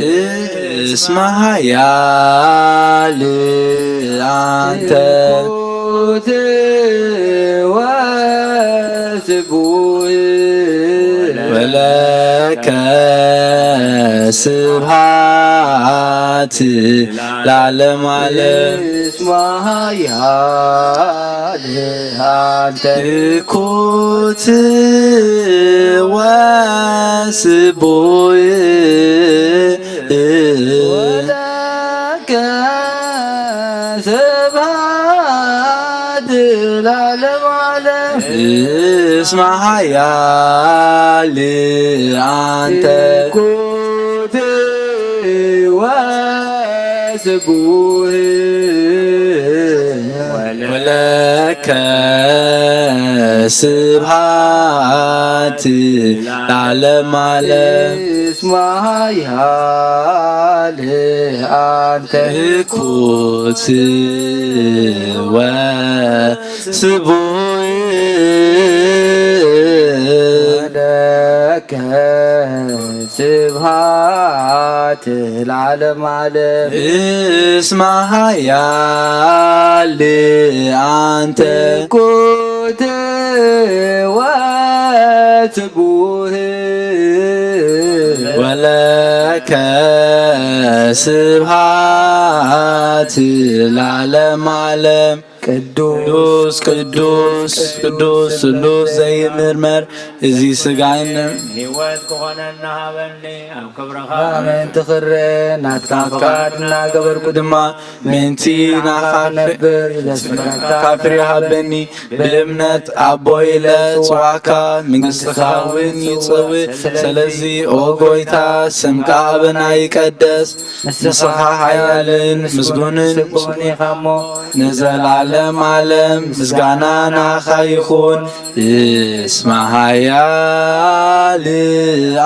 እስመ ኃያል አንተ። እኩት ወስቡሕ። ወለከ ስብሐት ለዓለመ ዓለም። እስመ ኃያል አንተ። እኩት ወስቡሕ። ወለከ ስብሐት ለዓለመ ዓለም። እስመ ኃያል አንተ። እኩት ወስቡሕ። ወለከ ስብሐት ለዓለመ ዓለም። እስመ ኃያል አንተ። እኩት ወስቡሕ። ወለከ ስብሐት ለዓለመ ዓለም። እስመ ኃያል አንተ። እኩት ወስቡሕ። ወለከ ስብሐት ለዓለመ ዓለም። ቅዱስ ቅዱስ ቅዱስ ስሉስ ዘይምርመር። እዚ ስጋይን ህይወት ክኾነና ሃበኒ። ኣብ ክብርኻ ምእንቲ ክሬ ናትካ ፍቃድ እናገበርኩ ድማ ምእንቲ ናኻ ክነብር ዘስምረካ ፍሬ ሃበኒ። ብእምነት ኣቦይ ኢለ እጽዋዕካ፣ መንግስትኻ እውን ይጸውዕ። ስለዚ ኦ ጎይታ፣ ስምካ ኣበና ይቀደስ። ንስኻ ሓያልን ምስጉንን ስቡሕን ኢኻ እሞ፣ ንዘላለም ዓለም ምስጋና ናኻ ይኹን። እስመ ኃያል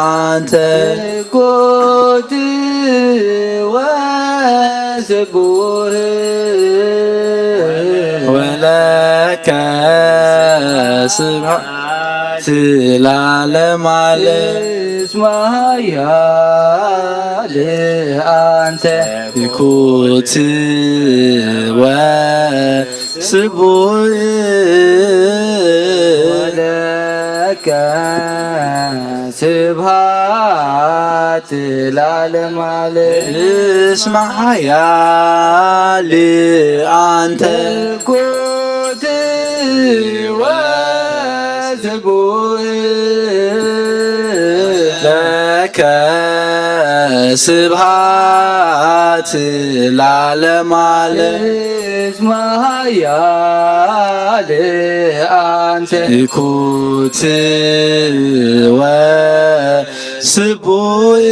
አንተ። እኩት ወስቡሕ። ወለከ ስብሐት ለዓለመ ዓለም። እስመ ኃያል አንተ። እኩት ወስቡሕ። ወለከ ስብሐት ለዓለመ ዓለም። እስመ ኃያል አንተ። እኩት ወስቡሕ። ለከ ስብሐት ለዓለመ ዓለም። እስመ ኃያል አንተ። እኩት ወስቡሕ።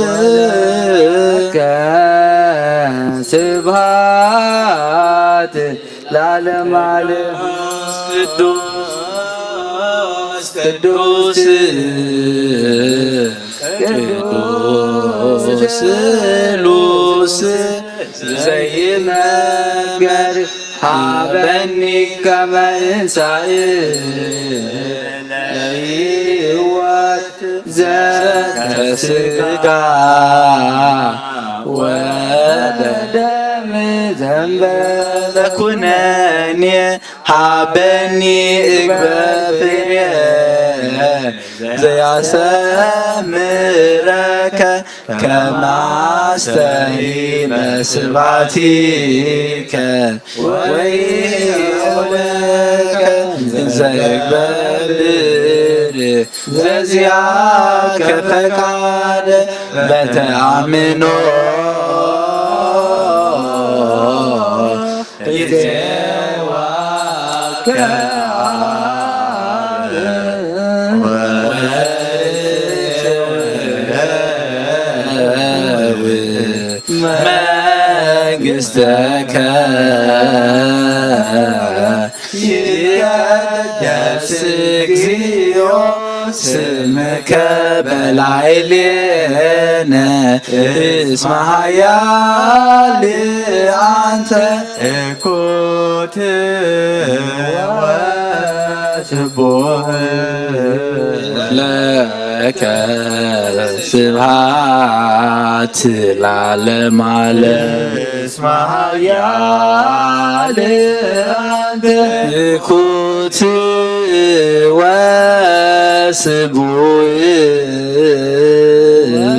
ወለከ ስብሐት ለዓለመ ዓለም። ቅዱስ ቅዱስ ቅዱስ ስሉስ ዘይንገር። ሀበኒ ከመ እንሳእ ለሕይወት ዘከስጋ ወደም ዘንበለ ኩነኔ። ሀበኒ እግበእ ፍሬ ዘያሰምረከ ከመ አስተሒ በስብሐቲከ ወይሁለከ እንዘ እግበእ ብር ዘዚአከ ፈቃድ በተአምኖ እዜዋከ አብ ወወልድ ወመንፈስ መንግሥትከ ይትቀደስ እግዚኦ ስምከ በላዕሌነ እስመ ኃያል አንተ እኩት ወስቡሕ ለከ ስብሐት ለዓለመ ዓለም። እስመ ኃያል አንተ እኩት ወስቡሕ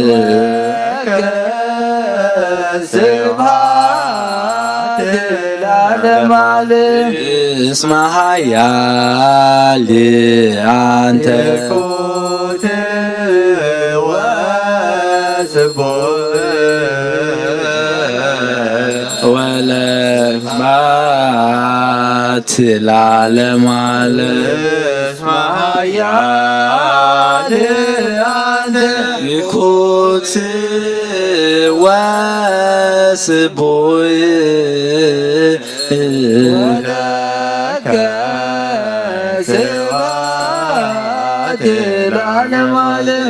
ለከ ስብሐት ለዓለመ ዓለም። እስመ ኃያል አንተ እኩት ወስቡሕ ወለከ ስብሐት ለዓለመ ዓለም። እስመ ኃያል አንተ እኩት ወስቡሕ ወለከ ስብሐት ለዓለመ ዓለም።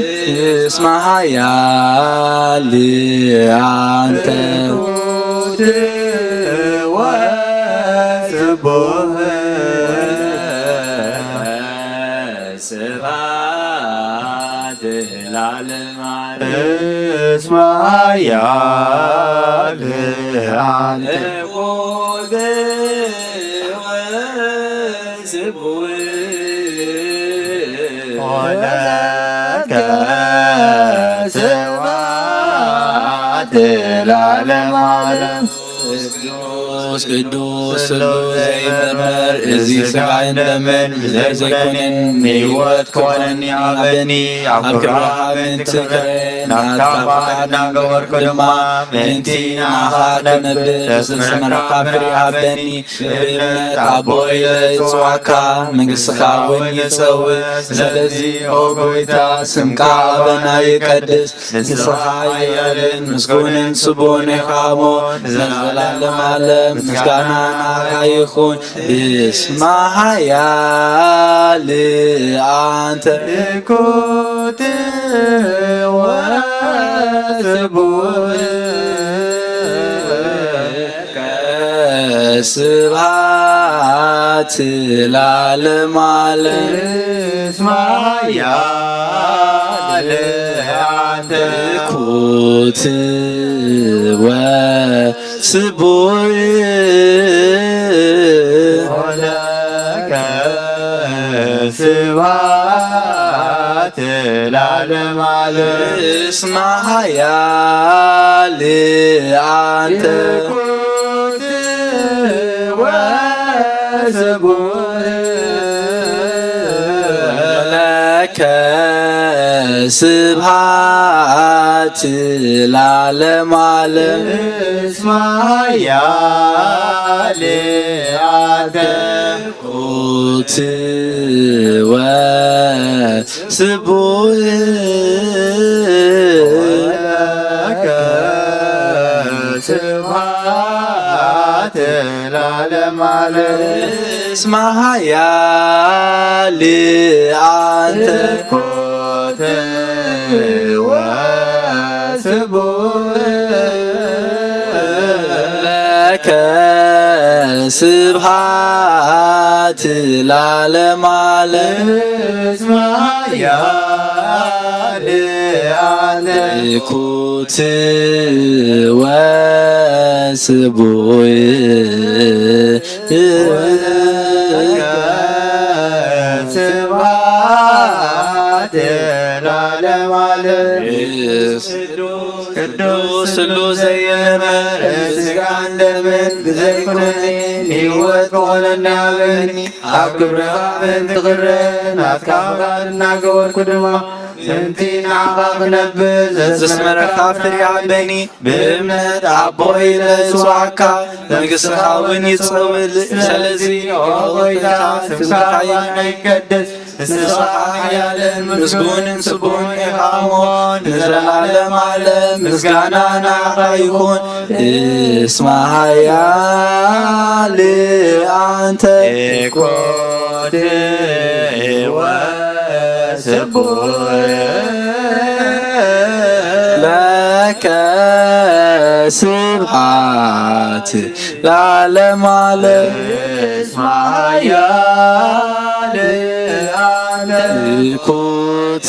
እስመ ኃያል አንተ እኩት ወስቡሕ ስብሐት ለዓለመ ዓለም። እስመ ኃያል አንተ እኩት ወስቡሕ ወለከ ስብሐት ለዓለመ ዓለም። ቅዱስ ቅዱስ ስሉስ ዘኢይመርመር፣ እዚ ሥጋይን ደምን ብዘይ ኩነኒ፣ ሚ ሂወት ክወነኒ ሀበኒ፣ አብ ክብርኻ ምእንቲ ትክሬ፣ ናትካ ፍቃድ እናገበርኩ ድማ፣ ምእንቲ ንዓኻ ክነብር፣ ዘስተምረኻ ፍሬ ሀበኒ። ብእምነት አቦይ ለእጽዋዕካ፣ መንግሥትኻ እውን ይጸውዕ። ስለዚህ ኦ ጎይታ፣ ስምካ አበና ይቀድስ፣ ንስኻ ኃያልን ምስጉንን ስቡሕን ኢኻ እሞ፣ ለዘለዓለመ ዓለም ምስጋና ናካ ይኹን። እስመ ኃያል አንተ እኩት ወስቡሕ ለከ ስብሐት ለዓለመ ዓለም። እስመ ኃያል አንተ እኩት ወስቡሕ ወለከ ስብሐት ለዓለመ ዓለም። እስመ ኃያል አንተ እኩት ወስቡሕ ለከ ስብሐት ለዓለመ ዓለም። እስመ ኃያል አንተ እኩት ወስቡሕ ወለከ ስብሐት ለዓለመ ዓለም። እስመ ኃያል አንተ እኩት ወስቡሕ ለከ ስብሐት ለዓለመ ዓለም። እስመ ኃያል አንተ እኩት ወስቡሕ ወለከ ስብሐት ለዓለመ ዓለም። ቅዱስ ስሉስ ዘኢይመርመር፣ ሥጋን ደምን ብዘይ ኩነኔ ሚ ሂወት ክወነኒ ሀበኒ፣ አብ ክብርኻ ምእንቲ ትክሬ ናትካ ፍቃድ እናገበርኩ ድማ፣ ምእንቲ ንዓኻ ክነብር ዘስተምረኻ ፍሬ ሀበኒ። ብእምነት አቦይ ለእጽዋዕካ፣ መንግሥትኻ እውን ይጸውዕ። ስለዚህ ኦ ጎይታ፣ ስምካ አባና ይቀደስ፣ ንስኻ ሓያልን ምስጉንን ስቡሕን ኢኻ እሞ፣ ንዘለዓለም ዓለም ምስጋና ንዓኻ ይኹን። እስመ ኃያል አንተ። ኮቴ ወስቡሕ ለከ ስብሐት ለዓለመ ዓለም። እስመ ኃያል አንተ። ኮቴ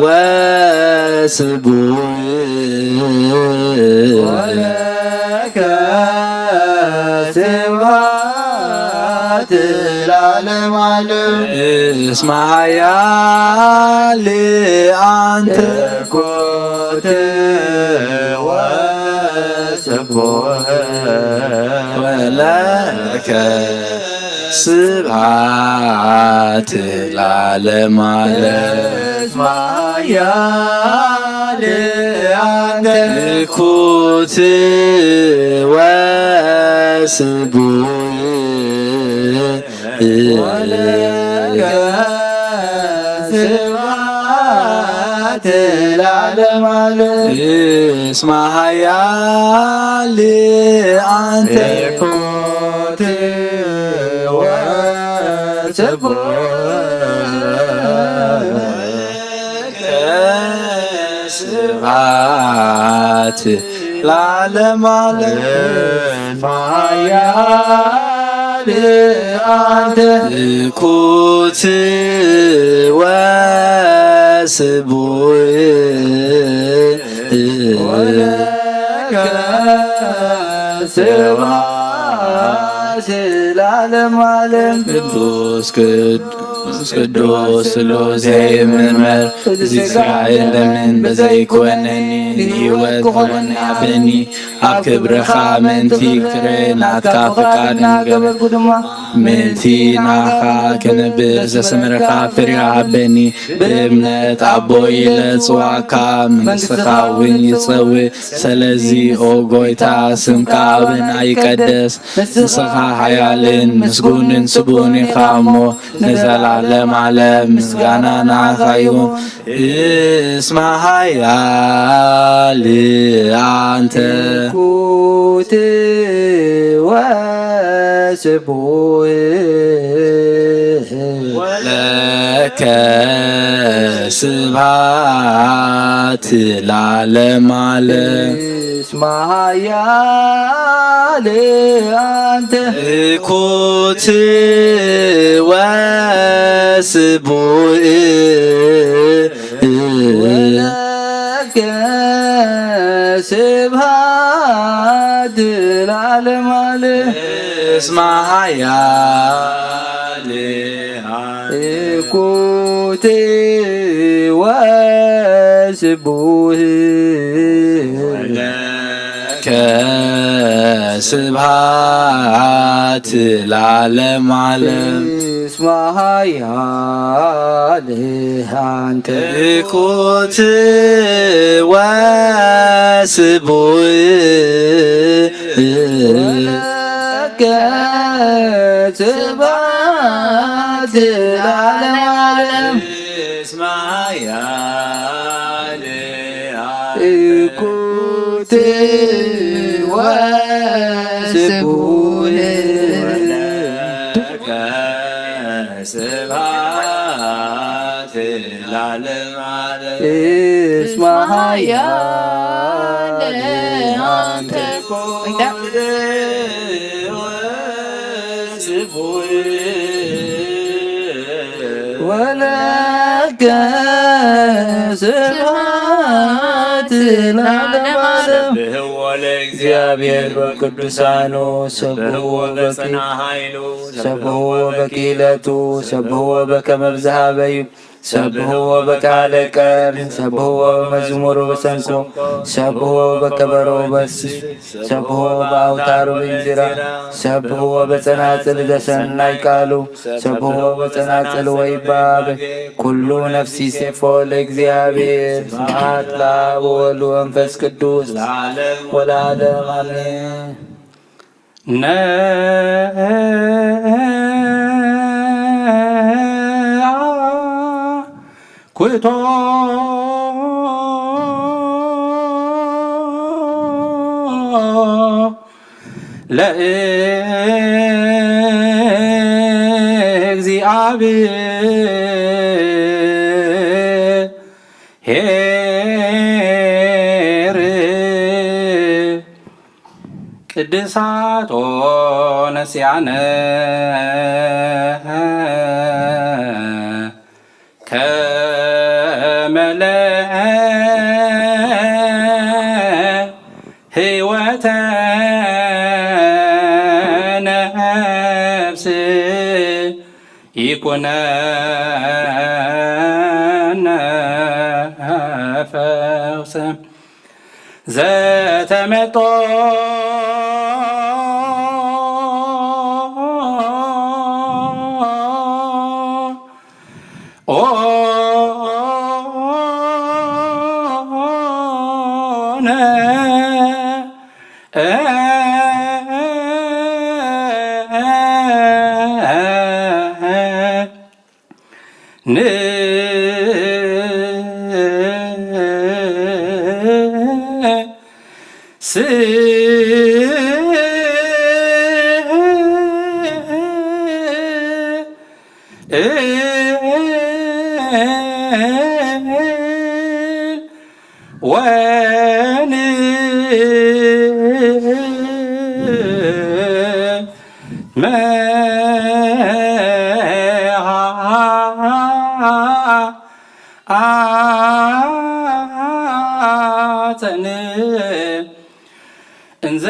ወስቡሕ ወለከ ስብሐት ለዓለመ ዓለም። እስመ ኃያል አንተ። ኮቴ ወስቡሕ ወለከ ስብሐት ለዓለመ ዓለም። እስመ ኃያል አንተ። ኮቴ ወስቡሕ ወለከ ስብሐት ለዓለመ ዓለም። እስመ ኃያል አንተ። ኮቴ ወስቡሕ ስብሐት ለዓለመ ዓለም። እስመ ኃያል አንተ። ኮቴ ወስቡሕ ወለከ ስብሐት ለዓለመ ዓለም። ቅዱስ ቅዱስ ቅዱስ ስሉስ ዘይምርመር፣ በዘይስጋእ ለምን በዘይኮነኒ፣ ንህይወት ክኾነኒ ሀበኒ። ኣብ ክብርኻ ምእንቲ ክሬ ናትካ ፍቃድ ንገበር። ምእንቲ ናኻ ክነብር ዘሰመረኻ ፍርያ ሀበኒ። ብእምነት ኣቦይ ኢለ ጽዋዕካ፣ መንግስትኻ እውን ይጸውዕ። ሰለዚ ኦ ጎይታ፣ ስምካ ኣበና ይቀደስ። ንስኻ ሓያልን ምስጉንን ስቡን ኢኻ እሞ፣ ንዘላለም ዓለም ምስጋና ንዓኻ ይኹን። እስመ ሓያል ኣንተ። ኩት ወስቡህ። ወለከ ስብሐት ለዓለመ ዓለም። እስመ ሓያል ኣንተ። ኩት ወስቡህ። ወለከ ስብሐት ለዓለመ ዓለም። እስመ ሓያል ኩት ወስቡህ። ወለከ ስብሐት ለዓለመ ዓለም። እስመ ሓያል ኣንተ። ኩት ወስቡህ። ወለከ ስብሐት ለዓለመ ዓለም። እስመ ሓያል ኩት ወስቡህ። ወለከ ስብሐት ለዓለመ ዓለም። እስመ ሓያል ኣንተ። ወለከ ስብሐት ለዓለመ ዓለም። ሰብሕዎ ለእግዚኣብሔር በቅዱሳኑ፣ ሰብሕዎ በጽንዓ ኃይሉ፣ ሰብሕዎ በክኢለቱ፣ ሰብሕዎ በከመ ብዝሃ በዩ፣ ሰብሕዎ በቃለ ቀርን፣ ሰብሕዎ በመዝሙር ወበሰንቆ፣ ሰብሕዎ በከበሮ ወበስስ፣ ሰብሕዎ በአውታር ወበእንዚራ፣ ሰብሕዎ በጸናጽል ዘሰናይ ቃሉ፣ ሰብሕዎ በጸናጽል ወይባቤ። ኩሉ ነፍሲ ሴፎ ለእግዚኣብሔር። ስብሐት ለአብ ወወልድ ወመንፈስ ቅዱስ ለዓለም ወለዓለም አሜን። ነ ኩቶ ለእግዚአብሔር ቅድሳት ኦነስያነ ከመ ለህይወተ ነፍስ ይኩነነ ፈውሰ ዘተመጦ ኦነ ን ስ ወን መ አ ጸን እንዘ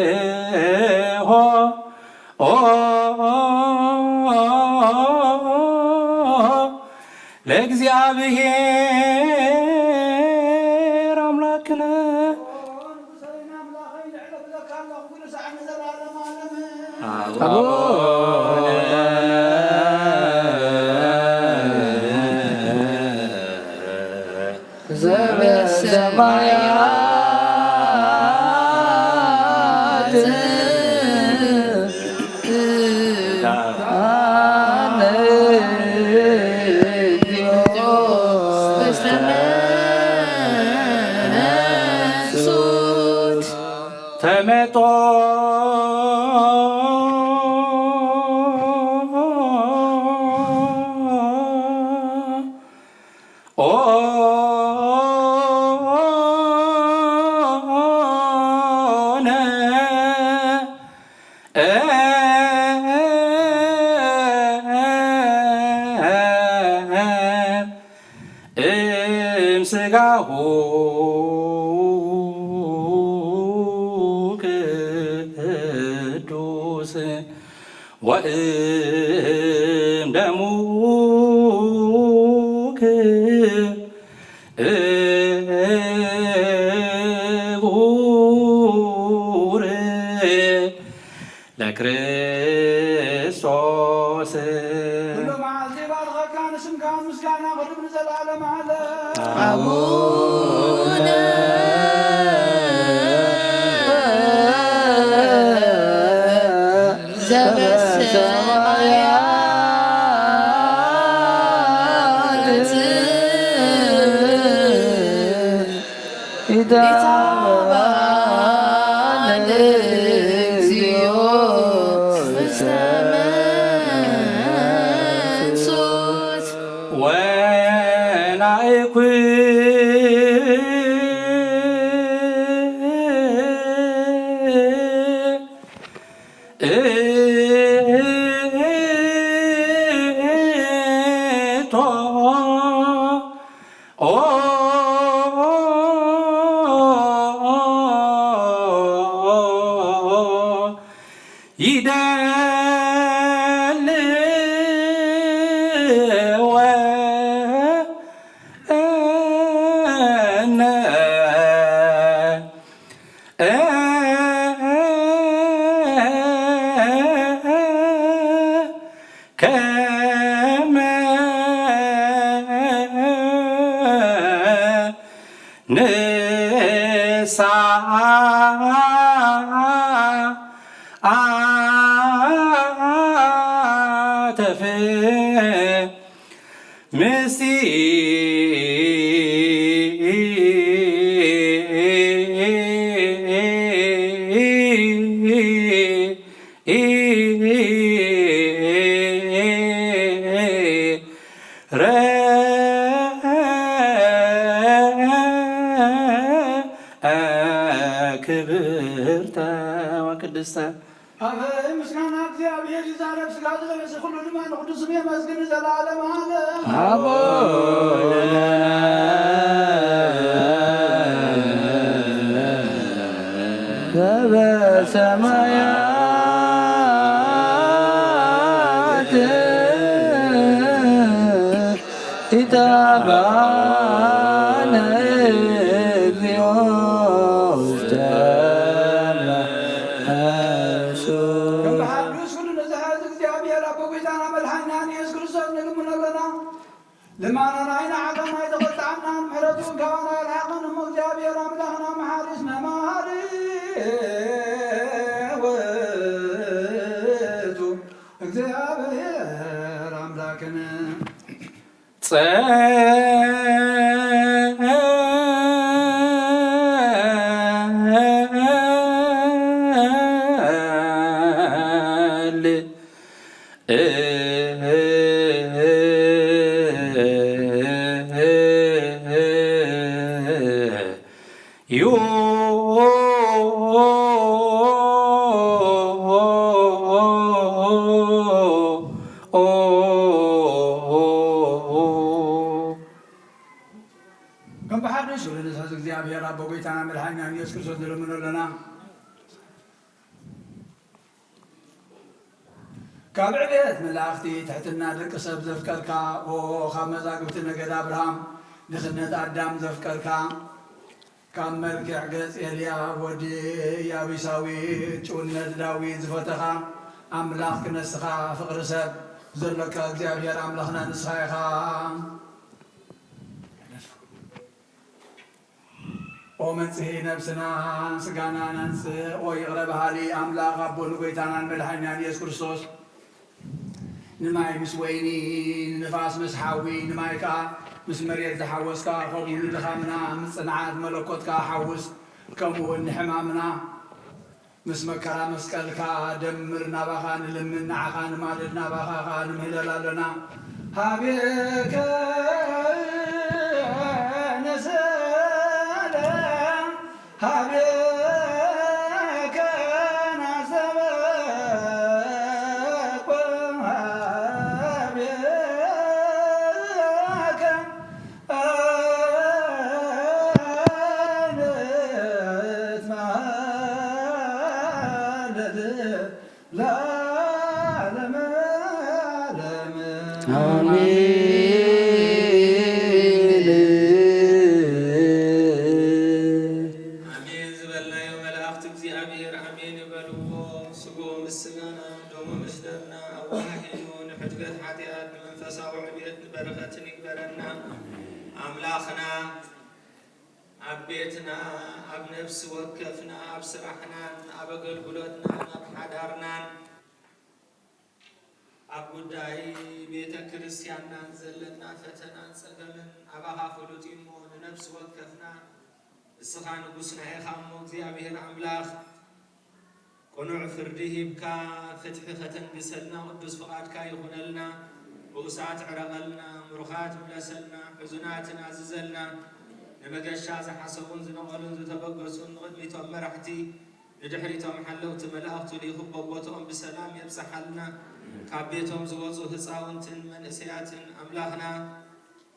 ንሴብሖ ለእግዚአብሔር አምላክነ። አቡነ ዘበሰማያት ይትቀደስ ስምከ። ተመጦ ኦነ እምስጋሁ ቅዱስ ወእም ደሙ ክቡር ለክርስቶስ። ኩሉ መዓልቲ ባርኸካ ንስምካ ምስጋና ቅርብ ንዘለዓለም ዓለም። አቡነ ዘበሰማያት ይትባረክ ስምከ። ወናእኩ እቶ ይደል ወነ ክብርተ ወቅድስተ። አበይ ምስጋና እግዚአብሔር ይዛረብ፣ ስጋ ዝለበሰ ኩሉ ድማ ንቅዱስ ስሙ የመስግን ዘላለም ዓለም። አቦ ዘበሰማያት ኢታብአነ እግዚኦ ውስተ መንሱ። እምበሐዱስ ኩሉ ንዝሐዝ እግዚአብሔር አቦ ጌታና መድኃኒና ኢየሱስ ክርስቶስ ንልምኖ አለና። ልማናና ኢናዓቀና ኢተቆጣዕናን ምሕረቱ እንካባና ያልሐቀን እሞ እግዚአብሔር አምላኽና መሓሪ እስመ መሓሪ ውእቱ። እግዚአብሔር አምላክን ጸል ዩ። ከም ብሓድሽ ወለንሳስ እግዚኣብሔር ኣቦ ጐይታና መድሓኒናን ኢየሱስ ክርስቶስ ንልምኖ ኣሎና። ካብ ዕቤት መላእኽቲ ትሕትና ደቂ ሰብ ዘፍቀርካ፣ ኦ ካብ መዛግብቲ ነገድ ኣብርሃም፣ ድኽነት ኣዳም ዘፍቀርካ፣ ካብ መልክዕ ገጽ ኤልያብ ወዲ ኢያቡሳዊ፣ ጭውነት ዳዊት ዝፈተኻ፣ ኣምላኽ ክነስኻ ፍቕሪ ሰብ ዘሎካ እግዚኣብሔር ኣምላኽና ንስኻ ኢኻ። ኦ መንጽሂ ነብስናን ስጋናን ኣንጽእ። ኦ ይቕረ በሃሊ ኣምላኽ ኣቦ ንጐይታናን መድሓኒናን ኢየሱስ ክርስቶስ፣ ንማይ ምስ ወይኒ፣ ንንፋስ ምስ ሓዊ፣ ንማይ ከኣ ምስ መሬት ዝሓወስካ፣ ከምኡ ንድኻምና ምስ ጽንዓት መለኮትካ ሓውስ፣ ከምኡውን ንሕማምና ምስ መከራ መስቀልካ ደምር። ናባኻ ንልምን፣ ንዓኻ ንማልድ፣ ናባኻ ከኣ ንምህለል ኣሎና። ሀቤከ ነሰለ፣ ሀቤከ ናሰበኮ፣ ሀቤከ ኣሜን ዝበልናዮ መላእኽቲ እግዚኣብሔር ኣሜን ይበልዎ። ስግኡ ምስ ስጋና፣ ደሙ ምስ ደምና ኣወሃሂዱ ንሕድገት ሓጢኣት፣ ንመንፈሳዊ ዕብየት፣ ንበረኸትን ይግበረና። ኣምላኽና ኣብ ቤትና፣ ኣብ ነፍሲ ወከፍና፣ ኣብ ስራሕናን፣ ኣብ ኣገልግሎትናን፣ ኣብ ሓዳርናን፣ ኣብ ጉዳይ ቤተ ክርስቲያንናን ዘለና ፈተናን ጸገምን ኣባኻ ፍሉጥ እዩ እሞ፣ ንነፍሲ ወከፍና እስኻ ንጉስና ኢኻ እሞ፣ እግዚኣብሔር ኣምላኽ ቅኑዕ ፍርዲ ሂብካ ፍትሒ ከተንግሰልና ቅዱስ ፍቓድካ ይኹነልና። ብኡሳት ዕረቐልና፣ ምሩኻት ምለሰልና፣ ሕዙናት ኣዝዘልና። ንመገሻ ዝሓሰቡን ዝነቐሉን ዝተበገሱን ንቕድሚቶም መራሕቲ፣ ንድሕሪቶም ሓለውቲ መላእኽቱ ልኢኹ በቦትኦም ብሰላም የብጽሓልና። ካብ ቤቶም ዝወጹ ህጻውንትን መንእሰያትን ኣምላኽና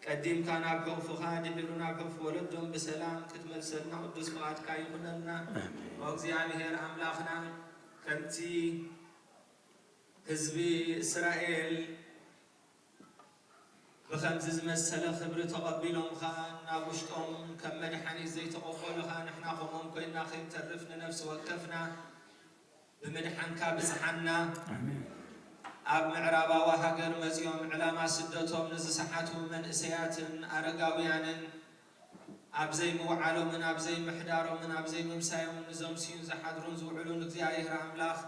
ቀዲምካ ናብ ሕቑፍኻ፣ ድሒሩ ናብ ሕቑፍ ወለዶም ብሰላም ክትመልሰልና ቅዱስ ፍቓድካ ይኹነልና። ኣሜን። ኦ እግዚኣብሔር ኣምላኽና፣ ከምቲ ህዝቢ እስራኤል ብኸምዚ ዝመሰለ ክብሪ ተቐቢሎምኻ፣ ናብ ውሽጦም ከም መድሓኒት ዘይተቐበሉኻ፣ ንሕና ከምኦም ኮይንና ከይንተርፍ ንነፍሲ ወከፍና ብምድሓንካ ብጽሓና። ኣሜን። ኣብ ምዕራባዊ ሃገር መጺኦም ዕላማ ስደቶም ንዝሰሓቱ መንእሰያትን ኣረጋውያንን ኣብ ዘይምውዓሎምን ኣብ ዘይምሕዳሮምን ኣብ ዘይምምሳዮምን ንዘምስዩን ዝሓድሩን ዝውዕሉን እግዚኣብሔር ኣምላኽ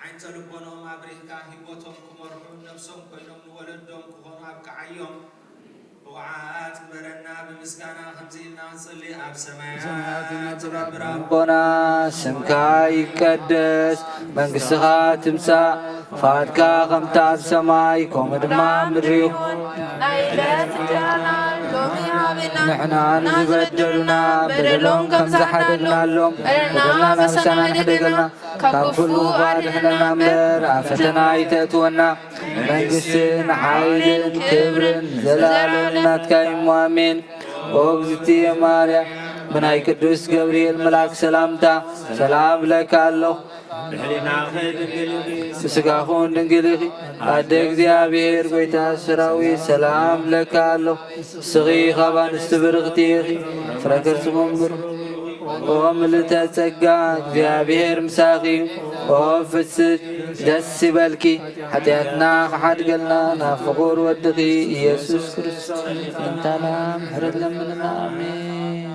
ዓይንተ ልቦኖም ኣብሪህካ ህይወቶም ክመርሑ ነብሶም ኮይኖም ንወለዶም ክኾኑ ኣብቅዓዮም። ኦ ውዓት ግበረና። ብምስጋና ከምዚ ኢልና ንጽሊ። ኣብ ሰማያት ትነብር ኣቦና፣ ስምካ ይቀደስ፣ መንግስትኻ ትምጻእ፣ ፍቓድካ ከምቲ ኣብ ሰማይ ከምኡ ድማ ኣብ ምድሪ ይኹን። ናይ ዕለት እንጀራና ሎሚ ሃበና። ንሕና ንዝበደሉና በደሎም ከም ዝሓደግናሎም፣ በደልና መሰና ንሕደገልና፣ ካብ ኩሉ ኣድሕነና እምበር ኣብ ፈተና ኣይተእትወና። መንግስትን ሓይልን ክብርን ዘላለም ናትካ እዩ፣ ኣሜን። ኦ እግዝእትየ ማርያም፣ ብናይ ቅዱስ ገብርኤል መልኣክ ሰላምታ ሰላም እብለኪ ኣለኹ። ብስጋኹን ድንግል ኢኺ፣ ኣደ እግዚኣብሔር፣ ጎይታ ሰራዊት፣ ሰላም እብለኪ ኣለኹ። ንስኺ ካብ ኣንስቲ ብርኽቲ ኢኺ፣ ፍረ ከርስኺ እውን ብሩኽ። ኦ ምልእተ ጸጋ፣ እግዚኣብሔር ምሳኺ እዩ። ኦ ፍስሕቲ፣ ደስ ይበልኪ፣ ሓጢኣትና ክሓድገልና ናብ ፍቑር ወድኺ ኢየሱስ ክርስቶስ ምሕረትና ምሕረት ለምንልና። ኣሜን።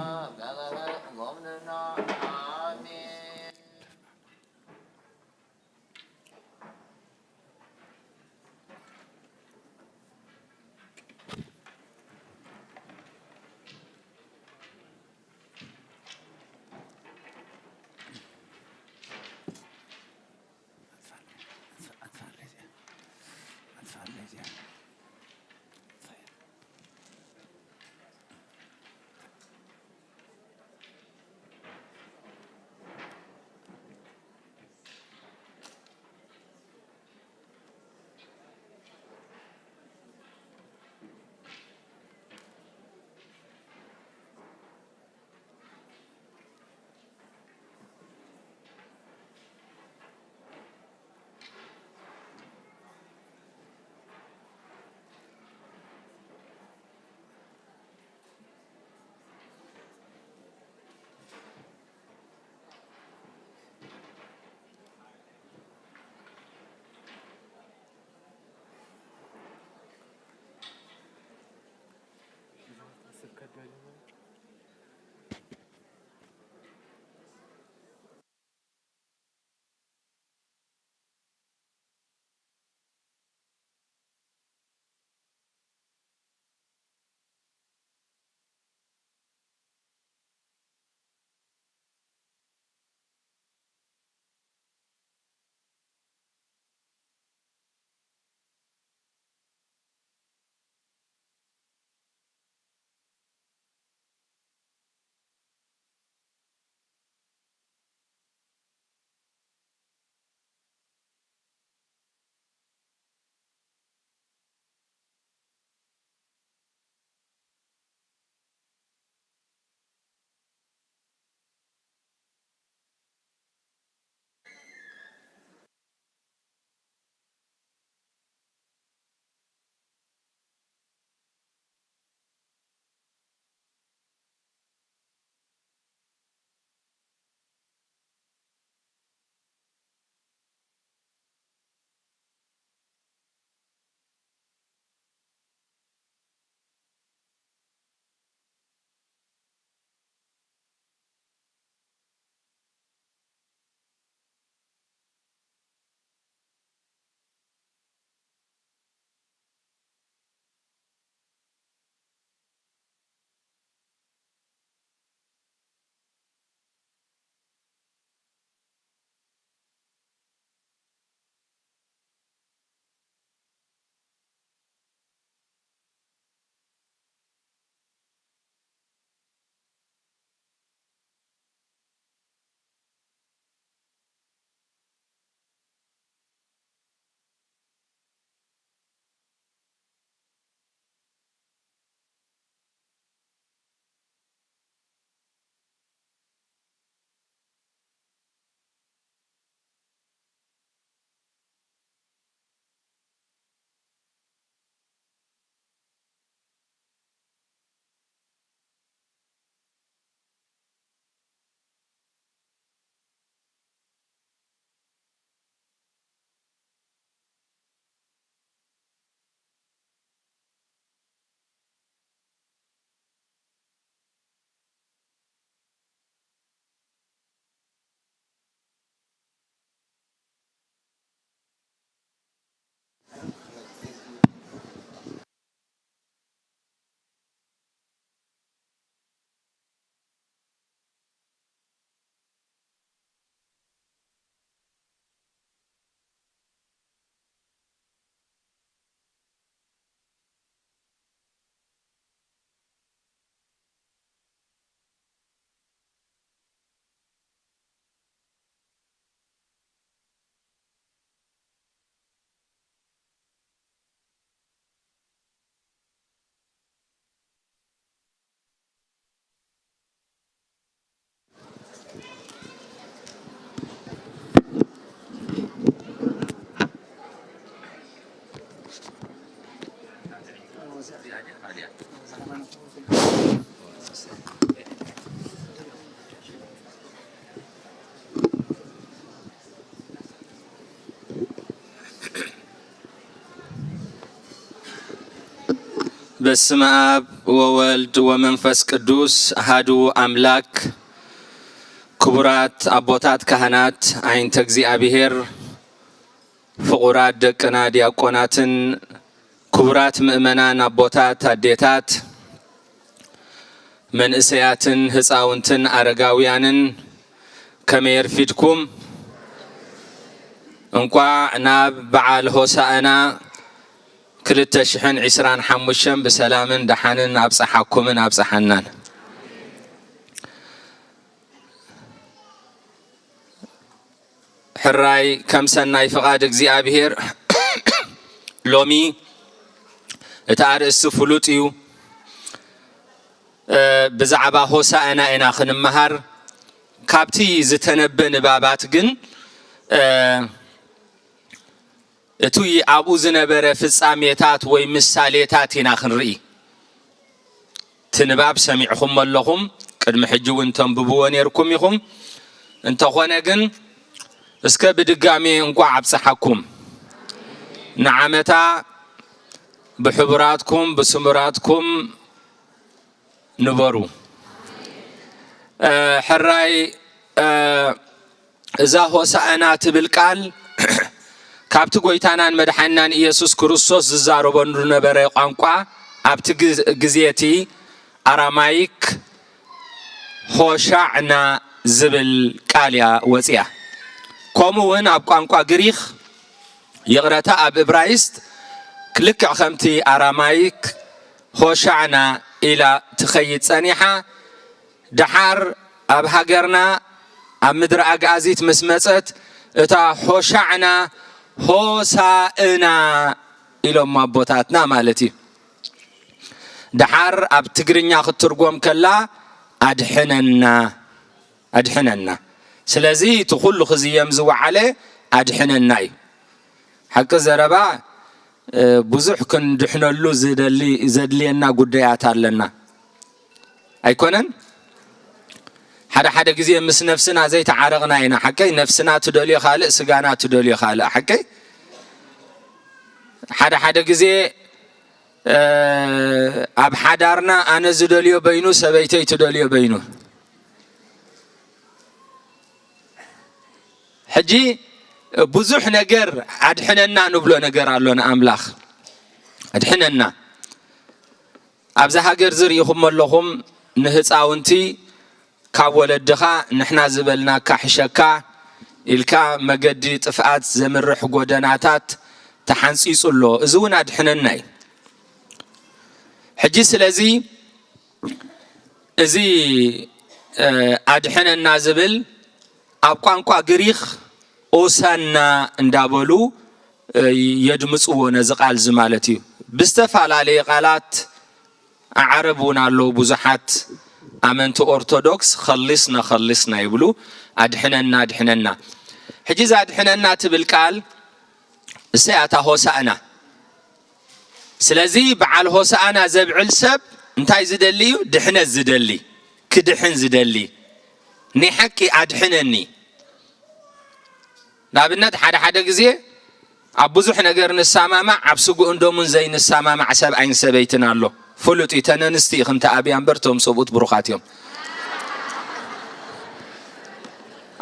በስመ አብ ወወልድ ወመንፈስ ቅዱስ አሐዱ አምላክ። ክቡራት አቦታት ካህናት፣ አይንተ እግዚአብሔር፣ ፍቁራት ደቅና ዲያቆናትን፣ ክቡራት ምእመናን አቦታት፣ አዴታት፣ መንእሰያትን፣ ህፃውንትን፣ አረጋውያንን፣ ከመይ አርፊድኩም? እንቋዕ ናብ በዓል ሆሳዕና ክልተ ሽሕን ዕስራን ሐሙሽተን ብሰላምን ደሓንን ኣብጸሓኩምን ኣብጸሓናን። ሕራይ ከም ሰናይ ፍቓድ እግዚኣብሔር ሎሚ እቲ ኣርእስቲ ፍሉጥ እዩ። እ፣ ብዛዕባ ሆሳዕና ኢና ክንመሃር። ካብቲ ዝተነበ ንባባት ግን፣ እ፣ እቲ ኣብኡ ዝነበረ ፍጻሜታት ወይ ምሳሌታት ኢና ክንርኢ። እቲ ንባብ ሰሚዕኹሞ ኣለኹም፣ ቅድሚ ሕጂ እውን ተንብብዎ ነይርኩም ኢኹም። እንተኾነ ግን እስከ ብድጋሜ እንቋዕ ኣብጽሓኩም። ንዓመታ ብሕቡራትኩም ብስሙራትኩም ንበሩ። እ፣ ሕራይ፣ እ፣ እዛ ሆሳዕና ትብል ቃል ካብቲ ጎይታናን መድሓኒናን ኢየሱስ ክርስቶስ ዝዛረበሉ ነበረ ቋንቋ፣ ኣብቲ ግዝ-፣ ግዜ እቲ ኣራማይክ ሆሻዕና ዝብል ቃል እያ ወጽያ። ከምኡ እውን ኣብ ቋንቋ ግሪኽ፣ ይቕረታ፣ ኣብ እብራይስጥ ልክዕ ከምቲ ኣራማይክ ሆሻዕና ኢላ ትኸይድ ጸኒሓ፣ ደሓር ኣብ ሃገርና ኣብ ምድሪ ኣግኣዚት ምስ መጸት፣ እታ ሆሻዕና ሆሳእና ኢሎም ኣቦታትና ማለት እዩ። ደሓር ኣብ ትግርኛ ክትትርጎም ከላ ኣድሕነና፣ ኣድሕነና። ስለዚ እቲ ኩሉ ክዝየም ዝወዓለ ኣድሕነና እዩ። ሓቂ ዘረባ፣ እ፣ ብዙሕ ክንድሕነሉ ዝደሊ፣ ዘድልየና ጉዳያት ኣለና። ኣይኮነን? ሓደ ሓደ ግዜ ምስ ነፍስና ዘይተዓረቕና ኢና። ሓቀይ? ነፍስና ትደልዮ ካልእ፣ ስጋና ትደልዮ ካልእ። ሓቀይ? ሓደ ሓደ ግዜ፣ እ፣ ኣብ ሓዳርና ኣነ ዝደልዮ በይኑ፣ ሰበይተይ ትደልዮ በይኑ። ሕጂ ብዙሕ ነገር ኣድሕነና ንብሎ ነገር ኣሎ ንኣምላኽ። ኣድሕነና። ኣብዛ ሃገር ዝርኢኹም ኣለኹም፣ ንህፃውንቲ ካብ ወለድኻ ንሕና ዝበልናካ ሕሸካ ኢልካ መገዲ ጥፍኣት ዘምርሕ ጎደናታት ተሓንፂፁ ኣሎ። እዚ እውን ኣድሕነና እዩ። ሕጂ ስለዚ እዚ፣ እ፣ ኣድሕነና ዝብል ኣብ ቋንቋ ግሪኽ ኦሳና እንዳበሉ፣ እ፣ የድምጽዎ ነዚ ቃል እዚ ማለት እዩ። ብዝተፈላለየ ቃላት፣ ኣዓረብ እውን ኣለዉ ብዙሓት ኣመንቲ ኦርቶዶክስ፣ ኸልስና፣ ኸልስና ይብሉ፣ ኣድሕነና፣ ኣድሕነና። ሕጂ እዛ ኣድሕነና ትብል ቃል እሰይ ኣታ ሆሳእና። ስለዚ በዓል ሆሳእና ዘብዕል ሰብ እንታይ ዝደሊ እዩ? ድሕነት ዝደሊ፣ ክድሕን ዝደሊ። ናይ ሓቂ ኣድሕነኒ። ንኣብነት፣ ሓደ ሓደ ግዜ ኣብ ብዙሕ ነገር ንሰማማዕ፣ ኣብ ስግኡን ደሙን ዘይንሰማማዕ ሰብኣይን ሰበይትን ኣሎ። ፍሉጥ እዩ፣ ተን ኣንስቲ ኢኽን ተኣብያ እምበር፣ እቶም ሰብኡት ብሩኻት እዮም።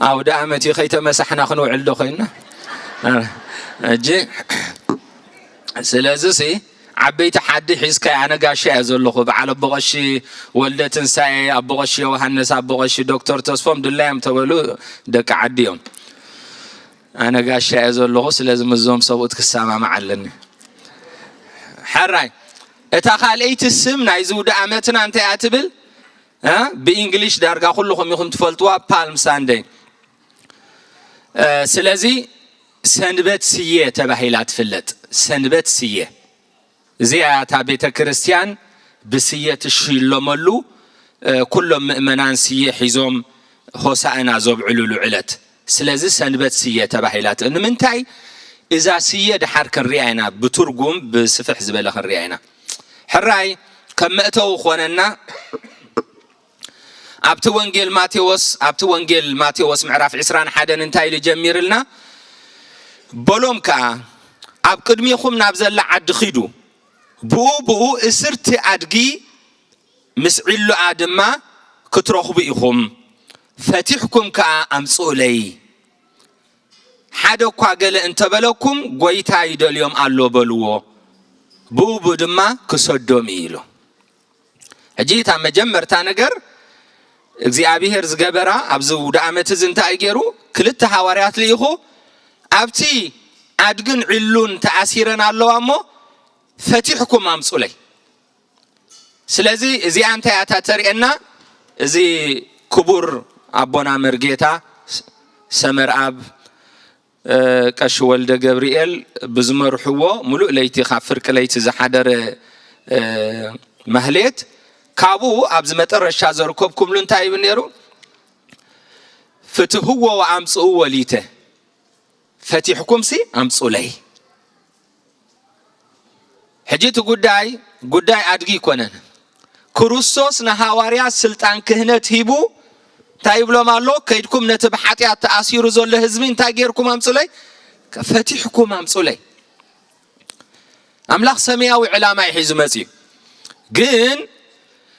ኣውደ ኣመት እዩ፣ ከይተመሳሕና ክንውዕል ዶ ኮይንና? ሕጂ ስለዚ ሲ ዓበይቲ ሓዲ ሒዝካይ፣ ኣነ ጋሻ እየ ዘለኹ። በዓል ኣቦ ቀሺ ወልደ ትንሳኤ፣ ኣቦ ቀሺ ዮሃንስ፣ ኣቦ ቀሺ ዶክተር ተስፎም ድላዮም ተበሉ ደቂ ዓዲ እዮም። ኣነ ጋሻ እየ ዘለኹ፣ ስለዚ ምስዞም ሰብኡት ክሰማማዕ ኣለኒ። ሕራይ፣ እታ ካልኣይቲ ስም ናይዚ ውደ ኣመትና እንታይ እያ ትብል? እ? ብእንግሊሽ ዳርጋ ኩልኹም ኢኹም ትፈልጥዋ፣ ፓልም ሳንደይ። እ፣ ስለዚ ሰንበት ስየ ተባሂላ ትፍለጥ። ሰንበት ስየ። እዚኣ እታ ቤተ ክርስቲያን ብስየ ትሽለመሉ፣ እ፣ ኩሎም ምእመናን ስየ ሒዞም ሆሳእና ዘብዕሉሉ ዕለት። ስለዚ ሰንበት ስየ ተባሂላ ት-፣ ንምንታይ እዛ ስየ ድሓር ክንሪኣ ኢና፣ ብትርጉም ብስፍሕ ዝበለ ክንሪኣ ኢና። ሕራይ ከም መእተዊ ኾነና፣ ኣብቲ ወንጌል ማቴዎስ፣ ኣብቲ ወንጌል ማቴዎስ ምዕራፍ ዕስራን ሓደን እንታይ ኢሉ ጀሚርልና? በሎም ከኣ፣ ኣብ ቅድሚኹም ናብ ዘላ ዓዲ ኺዱ፣ ብኡ ብኡ እስርቲ ኣድጊ ምስ ዒሉኣ ድማ ክትረኽቡ ኢኹም፣ ፈቲሕኩም ከኣ ኣምጽኡለይ። ሓደ እኳ ገለ እንተበለኩም፣ ጎይታ ይደልዮም ኣሎ በልዎ፣ ብኡ ብኡ ድማ ክሰዶም እዩ ኢሉ። ሕጂ እታ መጀመርታ ነገር እግዚኣብሄር ዝገበራ ኣብዚ ውደ ኣመት እዚ እንታይ ገይሩ? ክልተ ሃዋርያት ልኢኹ፣ ኣብቲ ኣድግን ዒሉን ተኣሲረን ኣለዋ እሞ ፈቲሕኩም ኣምጹለይ። ስለዚ እዚኣ እንታይ እያ ተርእየና? እዚ ክቡር ኣቦና መርጌታ ሰመርኣብ ቀሺ ወልደ ገብርኤል ብዝመርሕዎ ሙሉእ ለይቲ ካብ ፍርቂ ለይቲ ዝሓደረ ማህሌት፣ ካብኡ ኣብዚ መጠረሻ ዘርከብኩምሉ እንታይ ይብል ነይሩ? ፍትህዎ ወኣምጽእዎ ሊተ፣ ፈቲሕኩምሲ ኣምጹለይ። ሕጂ እቲ ጉዳይ፣ ጉዳይ ኣድጊ ኣይኮነን። ክርስቶስ ንሃዋርያት ስልጣን ክህነት ሂቡ እንታይ ይብሎም ኣሎ? ከይድኩም ነቲ ብሓጢኣት ተኣሲሩ ዘሎ ህዝቢ እንታይ ጌርኩም ኣምጹለይ? ፈቲሕኩም ኣምጹለይ። ኣምላኽ ሰማያዊ ዕላማ እዩ ሒዙ መጺኡ። ግን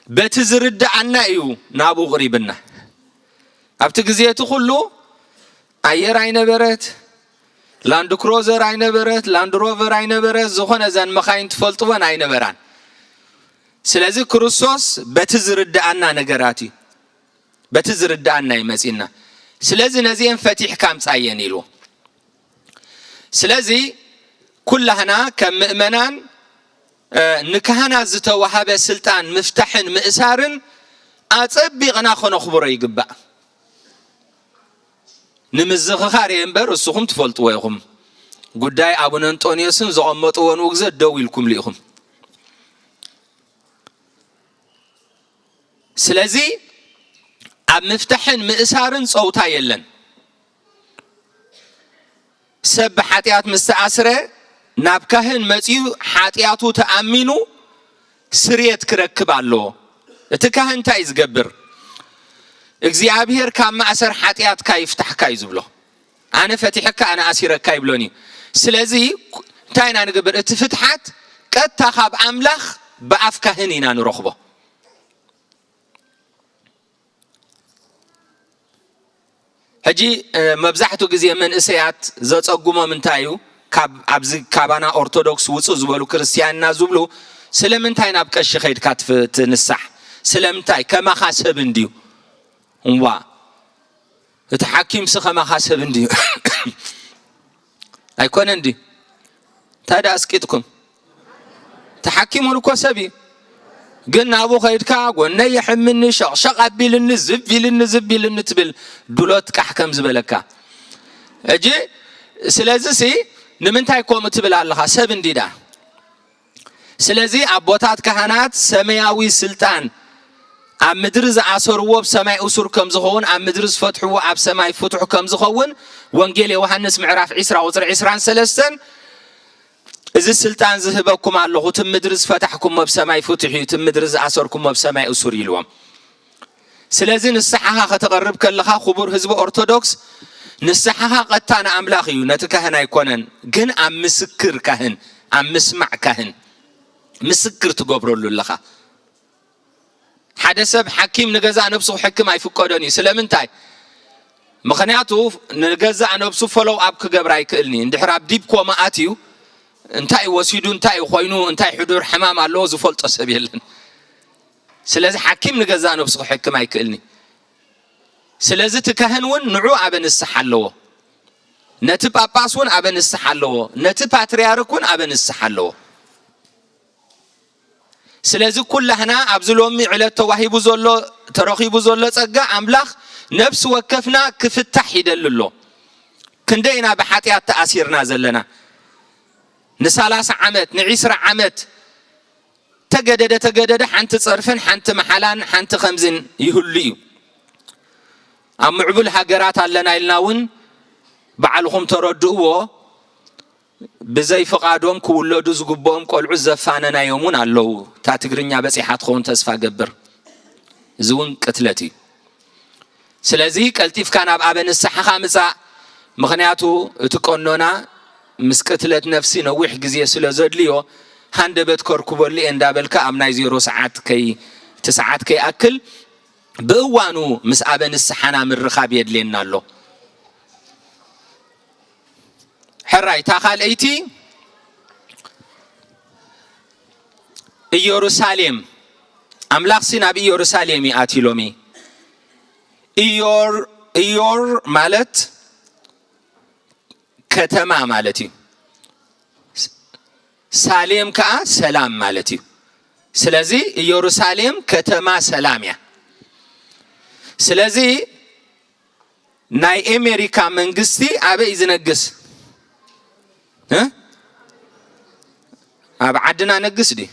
በቲ ዝርድኣና እዩ ናብኡ ቅሪብና። ኣብቲ ግዜ እቲ ኩሉ ኣየር ኣይነበረት፣ ላንድ ክሮዘር ኣይነበረት፣ ላንድ ሮቨር ኣይነበረት፣ ዝኾነ እዘን መኻይን ትፈልጥወን ኣይነበራን። ስለዚ ክርስቶስ በቲ ዝርድኣና ነገራት እዩ፣ በቲ ዝርድኣና እዩ መጺእና። ስለዚ ነዚኤን ፈቲሕካ ኣምጻየን ኢልዎ። ስለዚ ኩላህና ከም ምእመናን፣ እ፣ ንካህናት ዝተዋሃበ ስልጣን ምፍታሕን ምእሳርን ኣጸቢቕና ከነኽብሮ ይግባእ። ንምዝኽኻር እየ እምበር፣ እስኹም ትፈልጥዎ ኢኹም። ጉዳይ ኣቡነ እንጦንዮስን ዘቐመጥዎን ውግዘት ደው ኢልኩምሉ ኢኹም። ስለዚ ኣብ ምፍታሕን ምእሳርን ጸውታ የለን። ሰብ ብሓጢኣት ምስ ተኣስረ ናብ ካህን መጺኡ ሓጢኣቱ ተኣሚኑ ስርየት ክረክብ ኣለዎ። እቲ ካህን እንታይ እዩ ዝገብር? እግዚኣብሄር ካብ ማእሰር ሓጢኣትካ ይፍታሕካ እዩ ዝብሎ። ኣነ ፈቲሐካ፣ ኣነ ኣሲረካ ኣይብሎን እዩ። ስለዚ እንታይ ኢና ንገብር? እቲ ፍትሓት ቀጥታ ካብ ኣምላኽ ብኣፍ ካህን ኢና ንረኽቦ። ሕጂ፣ እ፣ መብዛሕትኡ ግዜ መንእሰያት ዘጸግሞም እንታይ እዩ? ካብ፣ ኣብዚ ካባና ኦርቶዶክስ ውጹእ ዝበሉ ክርስትያን ኢና ዝብሉ፣ ስለምንታይ ናብ ቀሺ ኸይድካ ትፍ-፣ ትንሳሕ? ስለምንታይ? ከማኻ ሰብ እንድዩ። እዋ፣ እቲ ሓኪምሲ ከማኻ ሰብ እንድዩ። ኣይኮነን ድዩ? እንታይ ደኣ ኣስቂጥኩም? እቲ ሓኪም እውን እኮ ሰብ እዩ። ግን ናብኡ ኸይድካ፣ ጎነይ የሕምኒ፣ ሸቕሸቕ ኣቢልኒ፣ ዝብ ኢልኒ፣ ዝብ ኢልኒ ትብል፣ ድሎት ቃሕ ከም ዝበለካ። ሕጂ፣ ስለዚሲ፣ ንምንታይ ከምኡ ትብል ኣለኻ? ሰብ እንድዩ ደኣ። ስለዚ ኣቦታት ካህናት ሰማያዊ ስልጣን ኣብ ምድሪ ዝኣሰርዎ ኣብ ሰማይ እሱር ከም ዝኸውን፣ ኣብ ምድሪ ዝፈትሕዎ ኣብ ሰማይ ፍቱሕ ከም ዝኸውን፣ ወንጌል ዮሃንስ ምዕራፍ ዕስራ ቁጽሪ ዕስራን ሰለስተን፣ እዚ ስልጣን ዝህበኩም ኣለኹ፣ እቲ ምድሪ ዝፈታሕኩሞ ኣብ ሰማይ ፍቱሕ እዩ፣ እቲ ምድሪ ዝኣሰርኩሞ ኣብ ሰማይ እሱር እዩ ኢልዎም። ስለዚ ንስሓኻ ከተቕርብ ከለኻ፣ ክቡር ህዝቢ ኦርቶዶክስ፣ ንስሓኻ ቀጥታ ንኣምላኽ እዩ፣ ነቲ ካህን ኣይኮነን። ግን ኣብ ምስክር ካህን፣ ኣብ ምስማዕ ካህን ምስክር ትገብረሉ ኣለኻ። ሓደ ሰብ ሓኪም ንገዛእ ነብሱ ክሕክም ኣይፍቀዶን እዩ። ስለምንታይ? ምኽንያቱ ንገዛእ ነብሱ ፎሎው ኣፕ ክገብር ኣይክእልን እዩ። እንድሕር ኣብ ዲፕ ኮማ ኣትዩ፣ እንታይ ወሲዱ፣ እንታይ ኮይኑ፣ እንታይ ሕዱር ሕማም ኣለዎ ዝፈልጦ ሰብ የለን። ስለዚ ሓኪም ንገዛእ ነብሱ ክሕክም ኣይክእልን እዩ። ስለዚ እቲ ካህን እውን ንዑ ኣበ ንስሓ ኣለዎ። ነቲ ጳጳስ እውን ኣበ ንስሓ ኣለዎ። ነቲ ፓትርያርክ እውን ኣበ ንስሓ ኣለዎ። ስለዚ ኩላህና ኣብዚ ሎሚ ዕለት ተዋሂቡ ዘሎ፣ ተረኺቡ ዘሎ ጸጋ ኣምላኽ ነፍሲ ወከፍና ክፍታሕ ይደሊ ኣሎ። ክንደይ ኢና ብሓጢኣት ተኣሲርና ዘለና? ንሰላሳ ዓመት፣ ንዒስራ ዓመት ተገደደ፣ ተገደደ፣ ሓንቲ ጸርፍን ሓንቲ መሓላን ሓንቲ ከምዝን ይህሉ እዩ። ኣብ ምዕቡል ሃገራት ኣለና ኢልና እውን ባዕልኹም ተረድእዎ። ብዘይ ፍቓዶም ክውለዱ ዝግብኦም ቆልዑት ዘፋነናዮም እውን ኣለዉ። እታ ትግርኛ በጺሓ ትኸውን ተስፋ እገብር። እዚ እውን ቅትለት እዩ። ስለዚ ቀልጢፍካ ናብ ኣበ ንስሓኻ ምጻእ። ምኽንያቱ እቲ ቀኖና ምስ ቅትለት ነፍሲ ነዊሕ ግዜ ስለ ዘድልዮ፣ ሃንደበት ከርኩበሉ እየ እንዳበልካ፣ ኣብ ናይ ዜሮ ሰዓት ከይ፣ እቲ ሰዓት ከይኣክል፣ ብእዋኑ ምስ ኣበ ንስሓና ምርኻብ የድልየና ኣሎ። ሕራይ፣ እታ ካልኣይቲ፣ ኢየሩሳሌም። ኣምላኽሲ ናብ ኢየሩሳሌም ይኣትዩ ሎሚ። ኢዮር፣ ኢዮር ማለት ከተማ ማለት እዩ። ሳሌም ከኣ ሰላም ማለት እዩ። ስለዚ ኢየሩሳሌም ከተማ ሰላም እያ። ስለዚ ናይ ኤሜሪካ መንግስቲ ኣበይ እዩ ዝነግስ? እ? ኣብ ዓድና ነግስ ድዩ?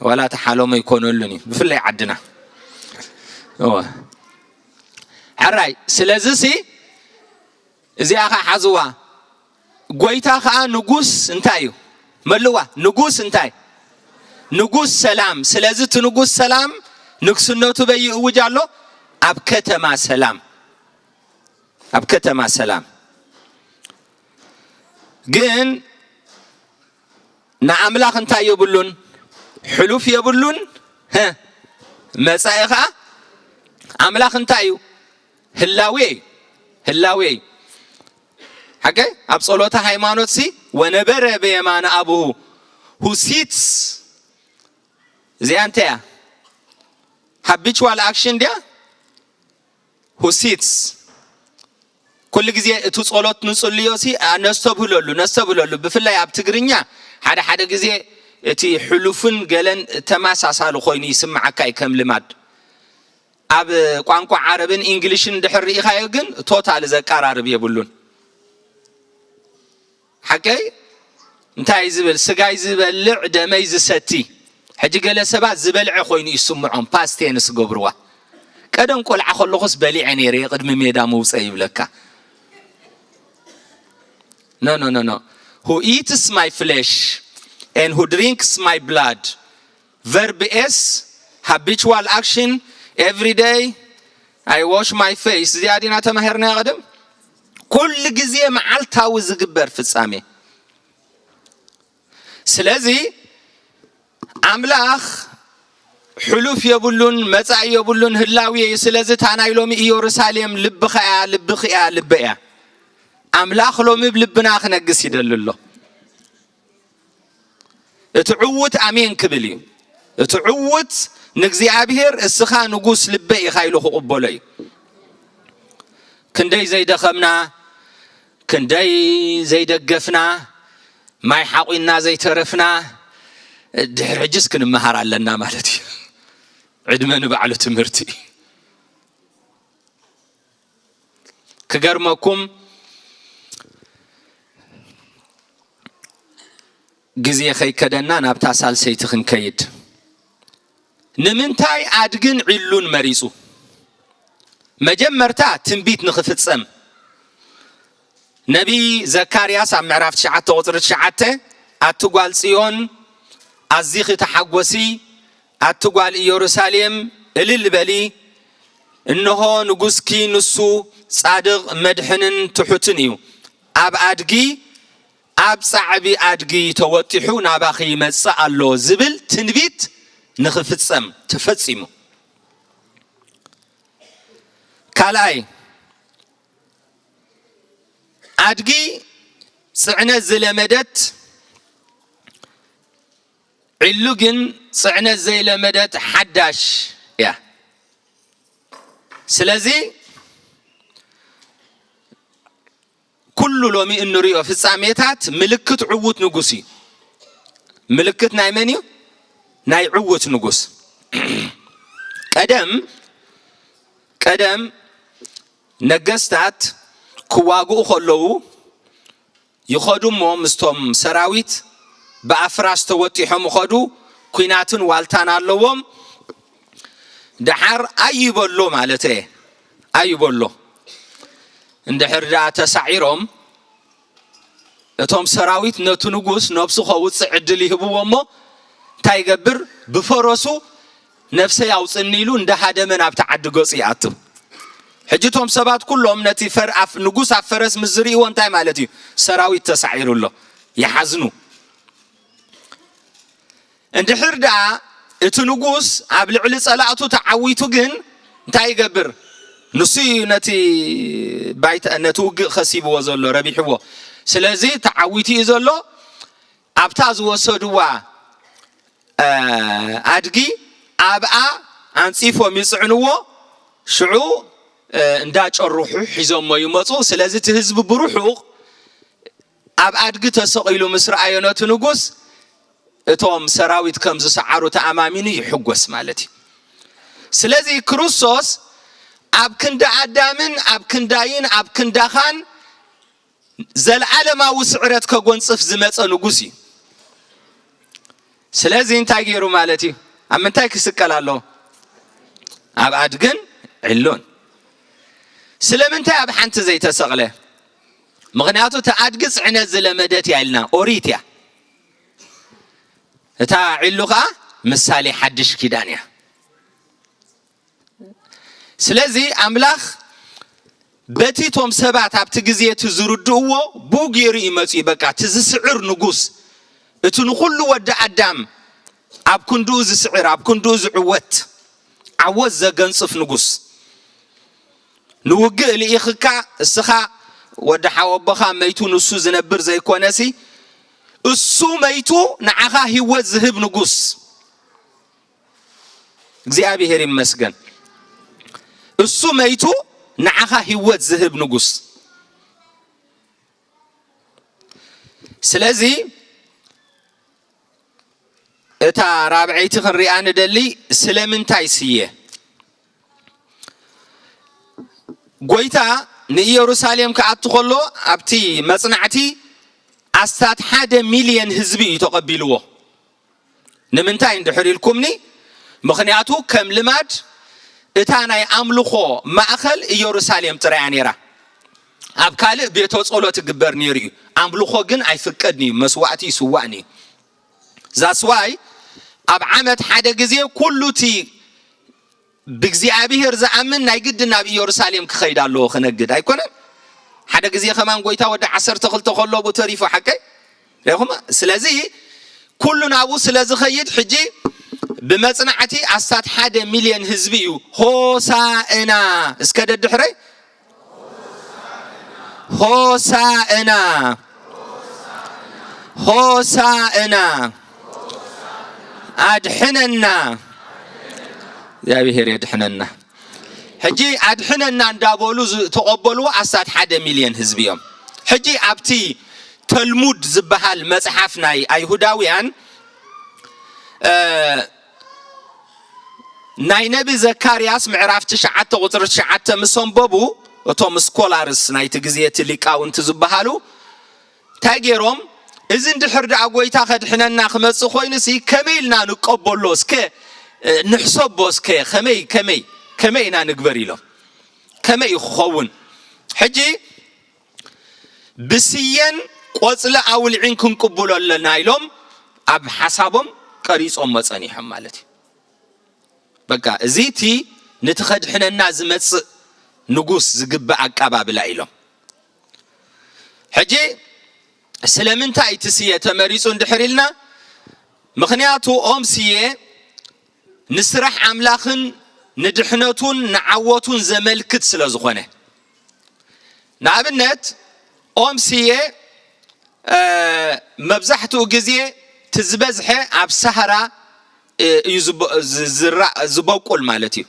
ዋላ ተሓለሞ ይኮነሉን እዩ፣ ብፍላይ ዓድና። እወ። ሕራይ፣ ስለዚሲ እዚኣ ኸዓ ሓዝዋ። ጎይታ ኸዓ ንጉስ እንታይ እዩ? መልዋ፣ ንጉስ እንታይ? ንጉስ ሰላም። ስለዚ እቲ ንጉስ ሰላም ንግስነቱ በይ ይእውጅ ኣሎ? ኣብ ከተማ ሰላም። ኣብ ከተማ ሰላም። ግን ንኣምላኽ እንታይ የብሉን? ሕሉፍ የብሉን። ሀ፣ መጻኢ ኸዓ ኣምላኽ እንታይ እዩ? ህላዌ፣ ህላዌ። ሓቀ ኣብ ጸሎተ ሃይማኖትሲ፣ ወነበረ በየማነ አቡሁ፣ who sits። እዚኣ እንታይ እያ? Habitual action ድያ? Who sits። ኩሉ ግዜ እቲ ጸሎት ንጽልዮሲ፣ አ፣ ነስተብህለሉ፣ ነስተብህለሉ። ብፍላይ ኣብ ትግርኛ ሓደ ሓደ ግዜ እቲ ሕሉፍን ገለን ተመሳሳሊ ኮይኑ ይስምዓካ እዩ ከም ልማድ። ኣብ ቋንቋ ዓረብን እንግሊሽን እንድሕር ርኢኻዮ ግን ቶታሊ ዘቀራርብ የብሉን። ሓቀይ? እንታይ ዝብል፣ ስጋይ ዝበልዕ ደመይ ዝሰቲ። ሕጂ ገለ ሰባት ዝበልዐ ኮይኑ ይስምዖም፣ ፓስት ቴንስ ገብርዋ። ቀደም ቆልዓ ከለኹስ በሊዐ ነይረ፣ ቅድሚ ሜዳ ምውፀእ ይብለካ። No, no, no, no. Who eats my flesh and who drinks my blood. Verb S, habitual action, every day I wash my face። እዚኣ ዲና ተማሂርናያ ቀደም? ኩሉ ግዜ መዓልታዊ ዝግበር ፍጻሜ። ስለዚ ኣምላኽ ሕሉፍ የብሉን፣ መጻኢ የብሉን፣ ህላዌ እዩ። ስለዚ እታ ናይ ሎሚ ኢየሩሳሌም ልብኻ እያ፣ ልብኺ እያ፣ ልበይ እያ። ኣምላኽ ሎሚ ኣብ ልብና ክነግስ ይደሊ ኣሎ። እቲ ዕዉት ኣሜን ክብል እዩ። እቲ ዕዉት ንእግዚኣብሔር እስኻ ንጉስ ልበይ ኢኻ ኢሉ ክቕበሎ እዩ። ክንደይ ዘይደኸምና፣ ክንደይ ዘይደገፍና፣ ማይ ሓቒንና ዘይተረፍና፣ ድሕሪ ሕጂስ ክንመሃር ኣለና ማለት እዩ። ዕድመ ንባዕሉ ትምህርቲ። ክገርመኩም፣ ግዜ ከይከደና ናብታ ሳልሰይቲ ክንከይድ። ንምንታይ ኣድግን ዒሉን መሪጹ? መጀመርታ ትንቢት ንኽፍጸም። ነቢይ ዘካርያስ ኣብ ምዕራፍ ትሽዓተ ቁጽሪ ትሽዓተ፣ ኣቲ ጓል ጽዮን ኣዚኺ ተሓጎሲ፣ ኣቲ ጓል ኢየሩሳሌም እልል በሊ፣ እንሆ ንጉስኪ ንሱ ጻድቕ መድሕንን ትሑትን እዩ። ኣብ ኣድጊ፣ ኣብ ጻዕቢ ኣድጊ ተወጢሑ ናባኺ ይመጽእ ኣሎ ዝብል ትንቢት ንኽፍጸም ተፈጺሙ። ካልኣይ፣ ኣድጊ ጽዕነት ዝለመደት፣ ዒሉ ግን ጽዕነት ዘይለመደት ሓዳሽ እያ። ስለዚ ኩሉ ሎሚ እንሪኦ ፍጻሜታት ምልክት ዕዉት ንጉስ እዩ። ምልክት ናይ መን እዩ? ናይ ዕዉት ንጉስ። ቀደም፣ ቀደም ነገስታት ክዋግኡ ከለዉ ይኸዱ እሞ ምስቶም ሰራዊት ብኣፍራስ ተወጢሖም ይኸዱ፣ ኲናትን ዋልታን ኣለዎም። ደሓር ኣይበሎ ማለት እየ፣ ኣይበሎ። እንድሕር ደኣ ተሳዒሮም፣ እቶም ሰራዊት ነቲ ንጉስ ነብሱ ከውጽእ ዕድል ይህብዎ እሞ፣ እንታይ ይገብር? ብፈረሱ ነፍሰይ ኣውጽእኒ ኢሉ እንዳሃደመ ናብቲ ዓዲ ገጹ ይኣቱ። ሕጂ እቶም ሰባት ኩሎም ነቲ ፈር-፣ ኣፍ-፣ ንጉስ ኣብ ፈረስ ምስ ዝርእይዎ እንታይ ማለት እዩ? ሰራዊት ተሳዒሩ ኣሎ። ይሓዝኑ። እንድሕር ደኣ እቲ ንጉስ ኣብ ልዕሊ ጸላእቱ ተዓዊቱ ግን እንታይ ይገብር? ንሱ እዩ ነቲ ባይታ፣ ነቲ ውግእ ከሲብዎ ዘሎ፣ ረቢሕዎ። ስለዚ ተዓዊቱ እዩ ዘሎ። ኣብታ ዝወሰድዋ፣ እ፣ ኣድጊ ኣብኣ ኣንጺፎም ይጽዕንዎ። ሽዑ፣ እ፣ እንዳጨርሑ ሒዞሞ ይመጹ። ስለዚ እቲ ህዝቢ ብርሑቕ ኣብ ኣድጊ ተሰቒሉ ምስ ረኣዮ ነቲ ንጉስ፣ እቶም ሰራዊት ከም ዝሰዓሩ ተኣማሚኑ ይሕጎስ ማለት እዩ። ስለዚ ክርስቶስ ኣብ ክንዲ ኣዳምን ኣብ ክንዳይን ኣብ ክንዳኻን ዘልኣለማዊ ስዕረት ከጎንጽፍ ዝመጸ ንጉስ እዩ። ስለዚ እንታይ ገይሩ ማለት እዩ? ኣብ ምንታይ ክስቀል ኣለዎ? ኣብ ኣድግን ዕሉን። ስለምንታይ ኣብ ሓንቲ ዘይተሰቕለ? ምኽንያቱ እቲ ኣድጊ ጽዕነት ዝለመደት እያ ኢልና፣ ኦሪት እያ። እታ ዕሉ ኸኣ ምሳሌ ሓድሽ ኪዳን እያ። ስለዚ ኣምላኽ በቲ እቶም ሰባት ኣብቲ ግዜ እቲ ዝርድእዎ ብኡ ገይሩ እዩ መጺኡ። በቃ እቲ ዝስዕር ንጉስ፣ እቲ ንኹሉ ወዲ ኣዳም ኣብ ክንድኡ ዝስዕር፣ ኣብ ክንድኡ ዝዕወት፣ ዓወት ዘገንጽፍ ንጉስ። ንውግእ ልኢኽካ፣ እስኻ ወዲ ሓወቦኻ መይቱ ንሱ ዝነብር ዘይኮነሲ፣ እሱ መይቱ ንዓኻ ህይወት ዝህብ ንጉስ። እግዚኣብሔር ይመስገን። እሱ መይቱ ንዓኻ ህይወት ዝህብ ንጉስ። ስለዚ እታ ራብዐይቲ ክንሪኣ ንደሊ፣ ስለምንታይ ስየ? ጎይታ ንኢየሩሳሌም ክኣቱ ከሎ ኣብቲ መጽናዕቲ ኣስታት ሓደ ሚልዮን ህዝቢ እዩ ተቐቢልዎ። ንምንታይ እንድሕር ኢልኩምኒ፣ ምኽንያቱ ከም ልማድ እታ ናይ ኣምልኾ ማእኸል ኢየሩሳሌም ጥራይ እያ ነይራ። ኣብ ካልእ ቤተ ጸሎት ይግበር ነይሩ እዩ። ኣምልኾ ግን ኣይፍቀድን እዩ፣ መስዋዕቲ ይስዋእን እዩ። That's why ኣብ ዓመት ሓደ ግዜ ኩሉ እቲ ብእግዚኣብሔር ዝኣምን ናይ ግድን ናብ ኢየሩሳሌም ክኸይድ ኣለዎ ክነግድ ኣይኮነን። ሓደ ግዜ ከማን ጎይታ ወዲ ዓሰርተ ክልተ ከሎ ብኡ ተሪፉ፣ ሓቀይ? ርኢኹም? ስለዚ ኩሉ ናብኡ ስለ ዝኸይድ ሕጂ ብመጽናዕቲ ኣስታት ሓደ ሚልዮን ህዝቢ እዩ። ሆሳእና! እስከ ደድሕረይ። ሆሳእና! ሆሳእና! ኣድሕነና! እግዚኣብሔር የድሕነና። ሕጂ ኣድሕነና እንዳበሉ ዝተቐበሉ ኣስታት ሓደ ሚልዮን ህዝቢ እዮም። ሕጂ ኣብቲ ተልሙድ ዝበሃል መጽሓፍ ናይ ኣይሁዳውያን፣ እ፣ ናይ ነቢ ዘካርያስ ምዕራፍ ትሽዓተ ቁጽሪ ትሽዓተ ምስ ኣንበቡ፣ እቶም ስኮላርስ ናይቲ ግዜ፣ እቲ ሊቃውንቲ ዝበሃሉ፣ እንታይ ገይሮም? እዚ እንድሕር ደኣ ጎይታ ከድሕነና ክመጽእ ኮይኑሲ ከመይ ኢልና ንቀበሎ እስከ፣ እ፣ ንሕሰቦ እስከ፣ ከመይ፣ ከመይ፣ ከመይ ኢና ንግበር ኢሎም። ከመይ እዩ ክኸውን? ሕጂ ብስየን ቆጽሊ ኣውሊዕን ክንቅብሎ ኣለና ኢሎም ኣብ ሓሳቦም ቀሪጾሞ ጸኒሖም ማለት እዩ። በቃ፣ እዚ እቲ ንቲ ኸድሕነና ዝመጽእ ንጉስ ዝግባእ ኣቀባብላ ኢሎም። ሕጂ ስለምንታይ እቲ ስየ ተመሪጹ እንድሕር ኢልና፣ ምኽንያቱ ኦም ስየ ንስራሕ ኣምላኽን ንድሕነቱን ንዓወቱን ዘመልክት ስለ ዝኾነ። ንኣብነት፣ ኦም ስየ፣ እ፣ መብዛሕትኡ ግዜ እቲ ዝበዝሐ ኣብ ሳህራ፣ እ፣ እዩ ዝቦ-፣ ዝ-፣ ዝራ-፣ ዝበቁል ማለት እዩ።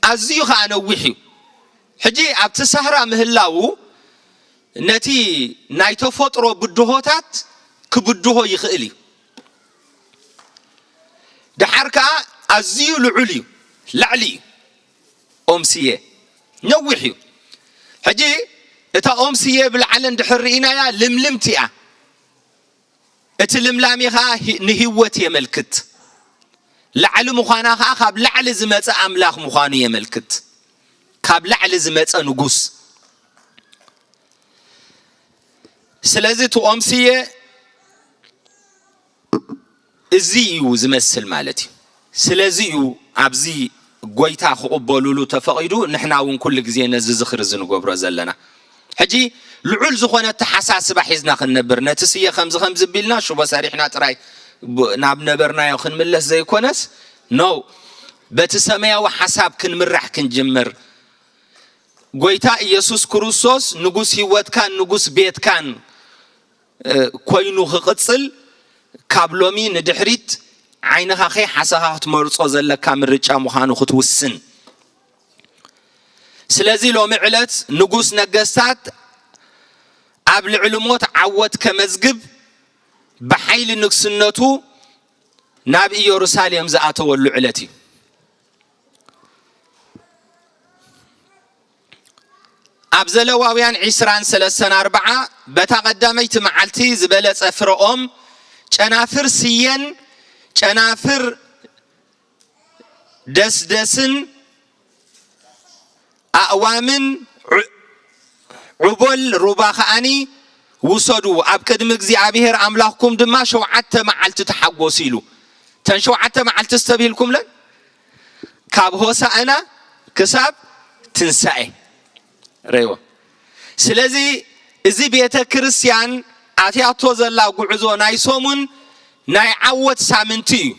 ኣዝዩ ኸኣ ነዊሕ እዩ። ሕጂ ኣብቲ ሳህራ ምህላዉ ነቲ ናይ ተፈጥሮ ብድሆታት ክብድሆ ይኽእል እዩ። ደሓር ከኣ ኣዝዩ ልዑል እዩ፣ ላዕሊ እዩ። ኦም ስየ ነዊሕ እዩ። ሕጂ እታ ኦም ስየ ብላዕሊ እንድሕር ርኢናያ ልምልምቲ እያ። እቲ ልምላሜ ኸኣ ሂ-፣ ንህይወት የመልክት። ላዕሊ ምዃና ኸኣ ካብ ላዕሊ ዝመጸ ኣምላኽ ምዃኑ የመልክት። ካብ ላዕሊ ዝመጸ ንጉስ። ስለዚ እቲ ኦም ስየ እዚ እዩ ዝመስል ማለት እዩ። ስለዚ እዩ ኣብዚ ጎይታ ክቕበሉሉ ተፈቒዱ፣ ንሕና እውን ኩሉ ግዜ ነዚ ዝኽሪ እዚ ንገብሮ ዘለና። ሕጂ ልዑል ዝኾነ ኣተሓሳስባ ሒዝና ክንነብር፣ ነቲ ስየ ከምዚ ከምዚ ቢልና ሽቦ ሰሪሕና ጥራይ ብ-፣ ናብ ነበርናዮ ክንምለስ ዘይኮነስ፣ ኖ፣ በቲ ሰማያዊ ሓሳብ ክንምራሕ ክንጅምር። ጎይታ ኢየሱስ ክርስቶስ ንጉስ ህይወትካን ንጉስ ቤትካን፣ እ፣ ኮይኑ ክቕጽል፣ ካብ ሎሚ ንድሕሪት ዓይንኻ ከይሓሰኻ ክትመርጾ ዘለካ ምርጫ ምዃኑ ክትውስን። ስለዚ ሎሚ ዕለት ንጉስ ነገስታት ኣብ ልዕሊ ሞት ዓወት ከመዝግብ ብሓይሊ ንግስነቱ ናብ ኢየሩሳሌም ዝኣተወሉ ዕለት እዩ። ኣብ ዘለዋውያን ዒስራን ሰለስተን ኣርብዓ፣ በታ ቀዳመይቲ መዓልቲ ዝበለጸ ፍረኦም፣ ጨናፍር ስየን ጨናፍር ደስደስን ኣእዋምን ዑ-፣ ዑቦል ሩባ ከኣኒ ውሰዱ፣ ኣብ ቅድሚ እግዚኣብሔር ኣምላኽኩም ድማ ሸውዓተ መዓልቲ ተሓጎሱ ኢሉ። እተን ሸውዓተ መዓልቲ ዝተብሂልኩምለን ካብ ሆሳዕና ክሳብ ትንሳኤ። ረይዎ። ስለዚ እዚ ቤተ ክርስቲያን ኣትያቶ ዘላ ጉዕዞ ናይ ሰሙን ናይ ዓወት ሳምንቲ እዩ።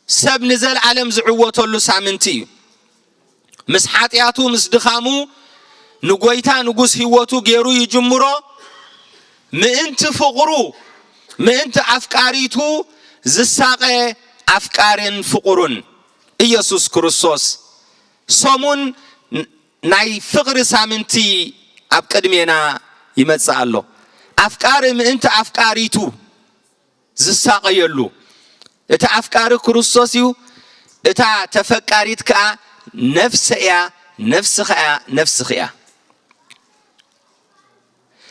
ሰብ ንዘልኣለም ዝዕወተሉ ሳምንቲ እዩ። ምስ ሓጢኣቱ፣ ምስ ድኻሙ፣ ንጎይታ ንጉስ ህይወቱ ገይሩ ይጅምሮ። ምእንቲ ፍቕሩ፣ ምእንቲ ኣፍቃሪቱ ዝሳቐ ኣፍቃሪን ፍቑሩን ኢየሱስ ክርስቶስ። ሰሙን ን-፣ ናይ ፍቕሪ ሳምንቲ ኣብ ቅድሜና ይመጽእ ኣሎ። ኣፍቃሪ ምእንቲ ኣፍቃሪቱ ዝሳቐየሉ። እቲ ኣፍቃሪ ክርስቶስ እዩ። እታ ተፈቃሪት ከኣ ነፍሰ እያ፣ ነፍስኻ እያ፣ ነፍስኺ እያ።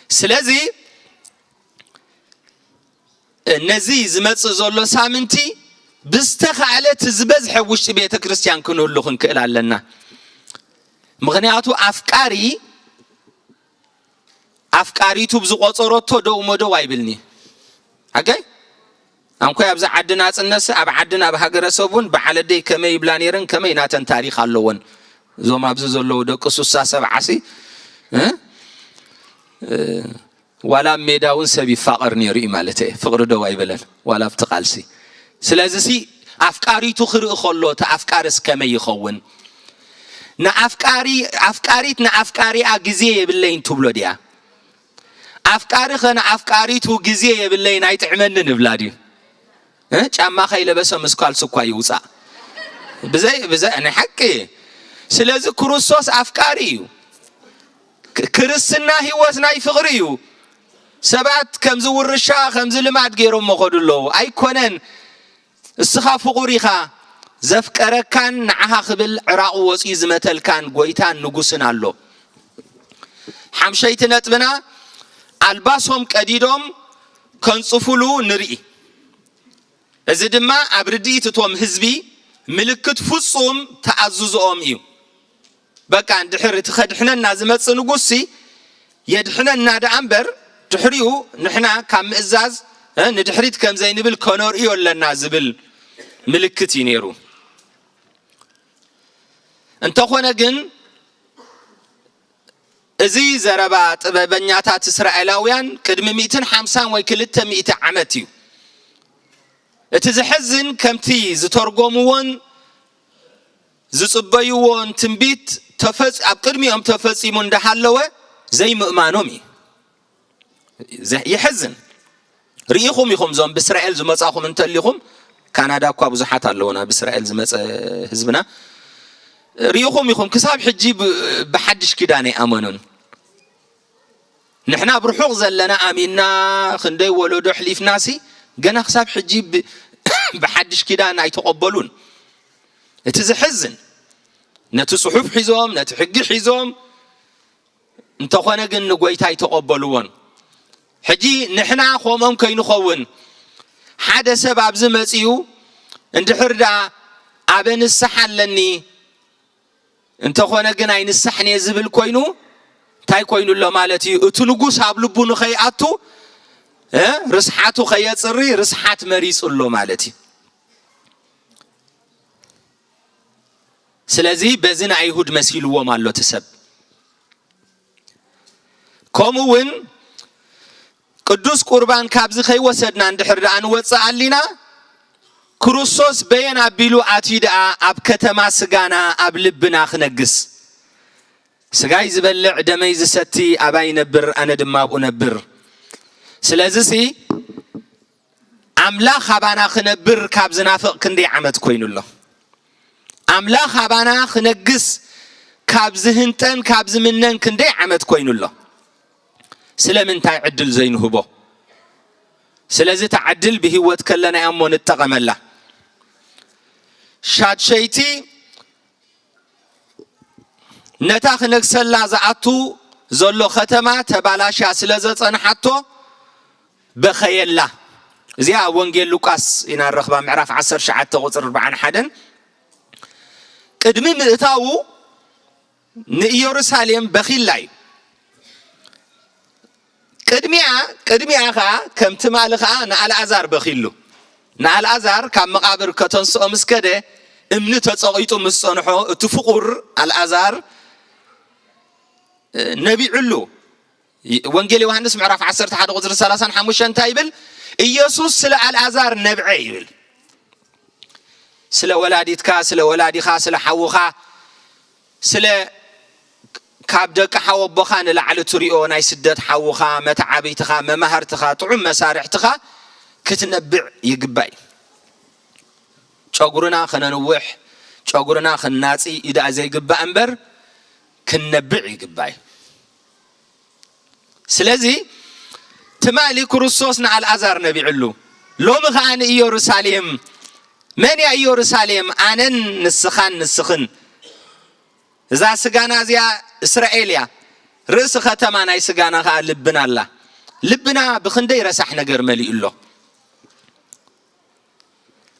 ስለዚ ነዚ ዝመጽእ ዘሎ ሳምንቲ ብዝተኻእለ እቲ ዝበዝሐ ውሽጢ ቤተ ክርስቲያን ክንህሉ ክንክእል ኣለና። ምኽንያቱ ኣፍቃሪ ኣፍቃሪቱ ብዝቆጸረቶ ደው መደው ኣይብልኒ። ኣገይ? ኣንኮይ ኣብዚ ዓዲ ናጽነትሲ፣ ኣብ ዓድን ኣብ ሃገረሰብን በዓል ኣደይ ከመይ ይብላ ነይረን፣ ከመይ ናተን ታሪኽ ኣለወን። እዞም ኣብዚ ዘለዉ ደቂ ሱሳ ሰብዓሲ፣ እ? እ፣ ዋላ ኣብ ሜዳ እውን ሰብ ይፋቐር ነይሩ እዩ ማለት እየ። ፍቕሪ ደው ኣይበለን፣ ዋላ ኣብቲ ቃልሲ። ስለዚሲ ኣፍቃሪቱ ክርኢ ከሎ፣ እቲ ኣፍቃሪስ ከመይ ይኸውን? ንኣፍቃሪ-፣ ኣፍቃሪት ንኣፍቃሪኣ ግዜ የብለይን ትብሎ ድያ? ኣፍቃሪ ኸ ንኣፍቃሪቱ ግዜ የብለይን ኣይጥዕመንን እብላ ድዩ? እ? ጫማ ከይለበሰ ምስ ካልሲ እኳ ይውጻእ። ብዘይ፣ ብዘይ፣ ናይ ሓቂ። ስለዚ ክርስቶስ ኣፍቃሪ እዩ። ክ-፣ ክርስትና ህይወት ናይ ፍቕሪ እዩ። ሰባት ከምዚ ውርሻ፣ ከምዚ ልማድ ገይሮሞ ኸዱ ኣለዉ። ኣይኮነን። እስኻ ፍቑር ኢኻ። ዘፍቀረካን ንዓኻ ክብል ዕራቑ ወጺኡ ዝመተልካን ጎይታን ንጉስን ኣሎ። ሓምሸይቲ ነጥብና፣ ኣልባሶም ቀዲዶም ከንጽፉሉ ንርኢ። እዚ ድማ ኣብ ርድኢት እቶም ህዝቢ ምልክት ፍጹም ተኣዝዞኦም እዩ። በቃ፣ እንድሕር እቲ ከድሕነና ዝመጽእ ንጉስሲ የድሕነና ደኣ እምበር፣ ድሕሪኡ ንሕና ካብ ምእዛዝ፣ እ፣ ንድሕሪት ከም ዘይንብል ከነርእዮ ኣለና ዝብል ምልክት እዩ ነይሩ። እንተኾነ ግን፣ እዚ ዘረባ ጥበበኛታት እስራኤላውያን ቅድሚ ሚእትን ሓምሳን ወይ ክልተ ሚእቲ ዓመት እዩ። እቲ ዘሕዝን፣ ከምቲ ዝተርጎምዎን ዝጽበይዎን ትንቢት ተፈጽ-፣ ኣብ ቅድሚኦም ተፈጺሙ እንዳሃለወ ዘይምእማኖም እዩ። ዘ-፣ የሕዝን። ርኢኹም ኢኹም፣ እዞም ብእስራኤል ዝመጻኹም እንተሊኹም፣ ካናዳ እኳ ብዙሓት ኣለዉና፣ ብእስራኤል ዝመጸ ህዝብና፣ ርኢኹም ኢኹም፣ ክሳብ ሕጂ ብ-፣ ብሓድሽ ኪዳን ኣይኣመኑን። ንሕና ብርሑቕ ዘለና ኣሚንና፣ ክንደይ ወለዶ ኣሕሊፍናሲ፣ ገና ክሳብ ሕጂ ብ-፣ ብሓድሽ ኪዳን ኣይተቐበሉን። እቲ ዘሕዝን፣ ነቲ ጽሑፍ ሒዞም፣ ነቲ ሕጊ ሒዞም፣ እንተኾነ ግን ንጎይታ ኣይተቐበልዎን። ሕጂ ንሕና ከምኦም ከይንኸውን፣ ሓደ ሰብ ኣብዚ መጺኡ እንድሕር ደኣ ኣበ ንስሓ ኣለኒ፣ እንተኾነ ግን ኣይንሳሕን እየ ዝብል ኮይኑ፣ እንታይ ኮይኑ ኣሎ ማለት እዩ? እቲ ንጉስ ኣብ ልቡ ንኸይኣቱ፣ እ፣ ርስሓቱ ከየጽሪ ርስሓት መሪጹ ኣሎ ማለት እዩ። ስለዚ በዚ ንኣይሁድ መሲልዎም ኣሎ እቲ ሰብ። ከምኡ እውን ቅዱስ ቁርባን ካብዚ ከይወሰድና እንድሕር ደኣ ንወጽእ ኣሊና፣ ክርስቶስ በየን ኣቢሉ ኣትዩ ደኣ ኣብ ከተማ ስጋና ኣብ ልብና ክነግስ? ስጋይ ዝበልዕ ደመይ ዝሰቲ ኣባይ ይነብር፣ ኣነ ድማ ኣብኡ ነብር። ስለዚሲ ኣምላኽ ኣባና ክነብር ካብ ዝናፍቕ ክንደይ ዓመት ኮይኑ ኣሎ? ኣምላኽ ኣባና ክነግስ ካብ ዝህንጠን ካብ ዝምነን ክንደይ ዓመት ኮይኑ ኣሎ? ስለምንታይ ዕድል ዘይንህቦ? ስለዚ እታ ዕድል ብህይወት ከለና እያ እሞ ንጠቐመላ። ሻድሸይቲ፣ ነታ ክነግሰላ ዝኣቱ ዘሎ ከተማ ተባላሽያ ስለ ዘጸንሓቶ በኸየላ። እዚኣ ኣብ ወንጌል ሉቃስ ኢና ንረኽባ፣ ምዕራፍ ዓሰርተ ትሽዓተ ቁጽሪ ኣርብዓን ሓደን። ቅድሚ ምእታዉ ንኢየሩሳሌም በኺላ እዩ። ቅድሚኣ፣ ቅድሚኣ ኸኣ ከም ትማሊ ኸኣ ንኣልኣዛር በኺሉ። ንኣልኣዛር ካብ መቓብር ከተንስኦ ምስ ከደ፣ እምኒ ተጸቒጡ ምስ ጸንሖ፣ እቲ ፍቑር ኣልኣዛር፣ እ፣ ነቢዑሉ። ይ-፣ ወንጌል ዮሃንስ ምዕራፍ ዓሰርተ ሓደ ቁጽሪ ሰላሳን ሓሙሽተን እንታይ ይብል? ኢየሱስ ስለ ኣልኣዛር ነብዐ ይብል። ስለ ወላዲትካ፣ ስለ ወላዲኻ፣ ስለ ሓውኻ፣ ስለ ካብ ደቂ ሓወቦኻ ንላዕሊ ትሪኦ ናይ ስደት ሓውኻ፣ መተዓብይትኻ፣ መማህርትኻ፣ ጥዑም መሳርሕትኻ ክትነብዕ ይግባእ። ጨጉርና ከነንውሕ፣ ጨጉርና ክንናጺ እዩ ደኣ ዘይግባእ እምበር፣ ክንነብዕ ይግባእ። ስለዚ ትማሊ ክርስቶስ ንኣልኣዛር ነቢዕሉ፣ ሎሚ ኸኣ ንኢየሩሳሌም። መን እያ ኢየሩሳሌም? ኣነን ንስኻን ንስኽን። እዛ ስጋና እዚኣ እስራኤል እያ። ርእሲ ከተማ ናይ ስጋና ኸኣ ልብና ኣላ። ልብና ብኽንደይ ረሳሕ ነገር መሊኡ ኣሎ።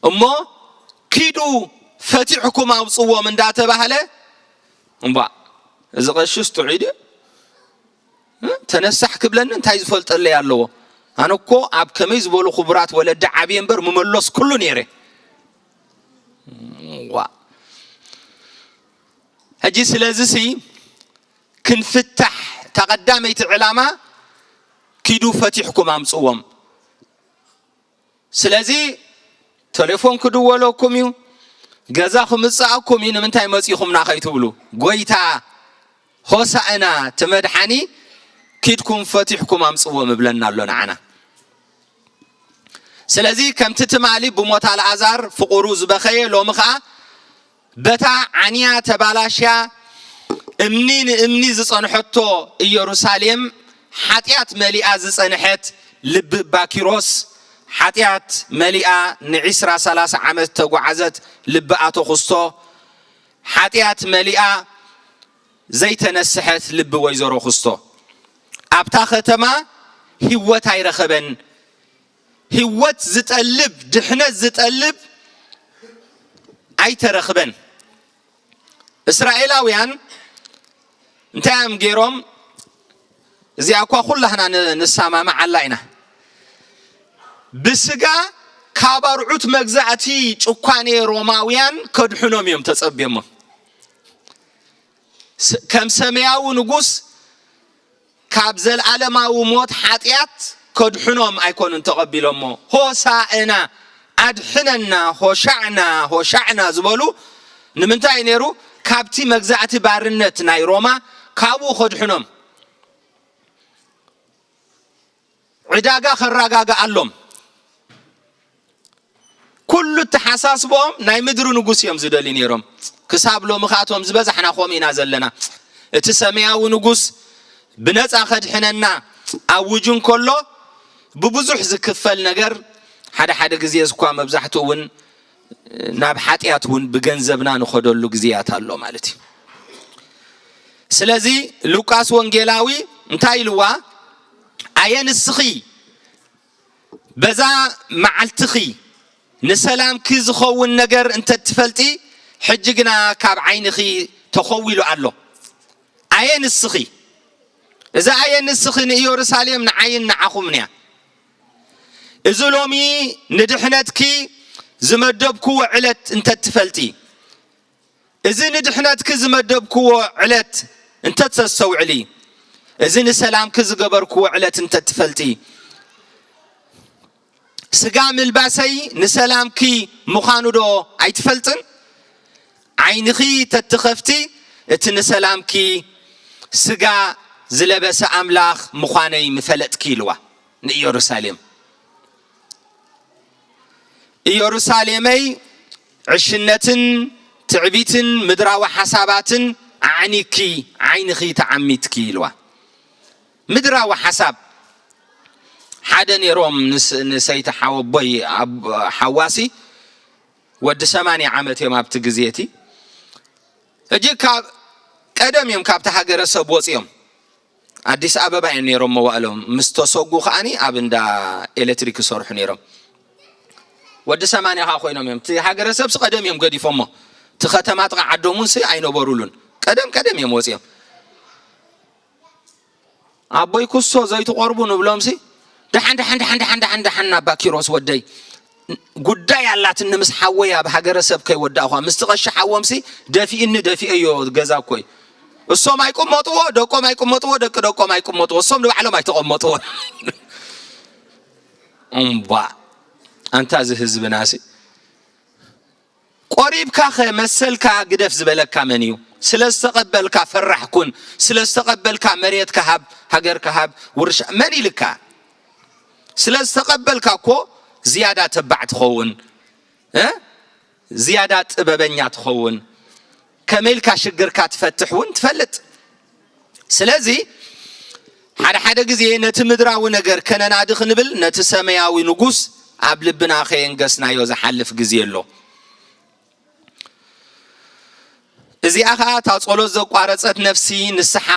እሞ ኪዱ ፈቲሕኩም ኣውጽዎም እንዳተባህለ፣ እምቧእ፣ እዚ ቀሽስ ጥዑይ ድዩ? እ? ተነሳሕ ክብለኒ እንታይ ዝፈልጠለይ ኣለዎ? ኣነ እኮ ኣብ ከመይ ዝበሉ ክቡራት ወለዲ ዓብየ እምበር ምመለስኩሉ ነይረ። ዋ። ሕጂ ስለዚሲ ክንፍታሕ፣ እታ ቀዳመይቲ ዕላማ ኪዱ ፈቲሕኩም ኣምጽዎም። ስለዚ ተሌፎን ክድወለኩም እዩ፣ ገዛ ክምጽኣኩም እዩ። ንምንታይ መጺኹምና ከይትብሉ፣ ጎይታ ሆሳእና፣ እቲ መድሓኒ ኪድኩም ፈቲሕኩም ኣምጽዎም እብለና ኣሎ ንዓና። ስለዚ ከምቲ ትማሊ ብሞት ኣልኣዛር ፍቑሩ ዝበኸየ፣ ሎሚ ኸኣ በታ ዓንያ ተባላሽያ እምኒ ንእምኒ ዝጸንሐቶ ኢየሩሳሌም፣ ሓጢኣት መሊኣ ዝጸንሐት ልቢ እባ ኪሮስ፣ ሓጢኣት መሊኣ ንዒስራ ሰላሳ ዓመት ተጓዓዘት ልቢ ኣቶ ክስቶ፣ ሓጢኣት መሊኣ ዘይተነስሐት ልቢ ወይዘሮ ክስቶ። ኣብታ ከተማ ህይወት ኣይረኸበን። ህይወት ዝጠልብ፣ ድሕነት ዝጠልብ ኣይተረኽበን። እስራኤላውያን እንታይ እዮም ገይሮም? እዚኣ እኳ ኩላህና ን-፣ ንሰማማዓላ ኢና። ብስጋ ካብ ኣርዑት መግዛእቲ ጭኳኔ ሮማውያን ከድሕኖም እዮም ተጸብዮሞም። ስ-፣ ከም ሰማያዊ ንጉስ ካብ ዘለኣለማዊ ሞት ሓጢኣት ከድሕኖም ኣይኮኑን ተቐቢሎሞ። ሆሳእና፣ ኣድሕነና፣ ሆሻዕና፣ ሆሻዕና ዝበሉ ንምንታይ ነይሩ? ካብቲ መግዛእቲ ባርነት ናይ ሮማ ካብኡ ከድሕኖም። ዕዳጋ ከረጋግኣሎም። ኩሉ እተሓሳስቦም ናይ ምድሪ ንጉስ እዮም ዝደልዩ ነይሮም። ክሳብ ሎሚ ከኣ እቶም ዝበዛሕና ከምኡ ኢና ዘለና። እቲ ሰማያዊ ንጉስ ብነጻ ከድሕነና ኣውጁ እንከሎ፣ ብብዙሕ ዝክፈል ነገር፣ ሓደ ሓደ ግዜ እኳ መብዛሕትኡ እውን ናብ ሓጢኣት እውን ብገንዘብና ንኸደሉ ግዜያት ኣሎ ማለት እዩ። ስለዚ ሉቃስ ወንጌላዊ እንታይ ኢልዋ? ኣየ ንስኺ በዛ መዓልትኺ ንሰላምኪ ዝኸውን ነገር እንተትፈልጢ፣ ሕጂ ግና ካብ ዓይንኺ ተኸዊሉ ኣሎ። ኣየ ንስኺ፣ እዛ ኣየ ንስኺ ንኢየሩሳሌም ንዓይን ንዓኹምን እያ። እዚ ሎሚ ንድሕነትኪ ዝመደብክዎ ዕለት እንተትፈልጢ፣ እዚ ንድሕነትኪ ዝመደብክዎ ዕለት እንተተስተውዕሊ፣ እዚ ንሰላምኪ ዝገበርክዎ ዕለት እንተትፈልጢ፣ ስጋ ምልባሰይ ንሰላምኪ ምዃኑ ዶ ኣይትፈልጥን? ዓይንኺ ተትኸፍቲ፣ እቲ ንሰላምኪ ስጋ ዝለበሰ ኣምላኽ ምዃነይ ምፈለጥኪ፣ ኢልዋ ንኢየሩሳሌም። ኢየሩሳሌመይ፣ ዕሽነትን ትዕቢትን ምድራዊ ሓሳባትን ኣዕኒኪ፣ ዓይንኺ ተዓሚትኪ፣ ኢልዋ። ምድራዊ ሓሳብ። ሓደ ነይሮም ንስ-፣ ንሰይቲ ሓወቦይ ኣብ-፣ ሓዋሲ ወዲ ሰማንያ ዓመት እዮም ኣብቲ ግዜ እቲ። ሕጂ ካብ ቀደም እዮም ካብቲ ሃገረሰብ ወፂኦም። ኣዲስ ኣበባ እዮም ነይሮም መዋእሎም። ምስ ተሰጉ ከዓኒ ኣብ እንዳ ኤሌክትሪክ ይሰርሑ ነይሮም። ወዲ ሰማንያ ከዓ ኮይኖም እዮም። እቲ ሃገረሰብስ ቀደም እዮም ገዲፎሞ። እቲ ከተማ ጥቓ ዓዶም እውን ሲ ኣይነበሩሉን። ቀደም ቀደም እዮም ወፂኦም። ኣቦይ ኩሶ ዘይትቆርቡ ንብሎምሲ፣ ደሓን፣ ደሓን፣ ደሓን፣ ደሓን፣ ደሓን፣ ደሓን፣ ኣባ ኪሮስ ወደይ፣ ጉዳይ ኣላትኒ ምስ ሓወይ ኣብ ሃገረሰብ ከይወዳእኳ፣ ምስቲ ቀሺ ሓዎምሲ ደፊእኒ፣ ደፊኤዮ ገዛ እኮይ። እሶም ኣይቅመጥዎ፣ ደቆም ኣይቅመጥዎ፣ ደቂ ደቆም ኣይቅመጥዎ፣ እሶም ንባዕሎም ኣይተቐመጥዎ። እምቧእ፣ ኣንታ እዚ ህዝብናሲ። ቆሪብካኸ መሰልካ ግደፍ ዝበለካ መን እዩ? ስለ ዝተቐበልካ ፈራሕ ኩን፣ ስለ ዝተቐበልካ መሬትካ ሃብ፣ ሃገርካ ሃብ፣ ውርሻ መን ኢልካ? ስለ ዝተቐበልካ እኮ ዝያዳ ተባዕ ትኸውን፣ እ? ዝያዳ ጥበበኛ ትኸውን፣ ከመይ ኢልካ ሽግርካ ትፈትሕ እውን ትፈልጥ። ስለዚ ሓደ ሓደ ግዜ ነቲ ምድራዊ ነገር ከነናዲ ክንብል፣ ነቲ ሰማያዊ ንጉስ ኣብ ልብና ከየንገስናዮ ዝሓልፍ ግዜ ኣሎ። እዚኣ ኸኣ እታ ጸሎት ዘቋረጸት ነፍሲ ንስሓኻ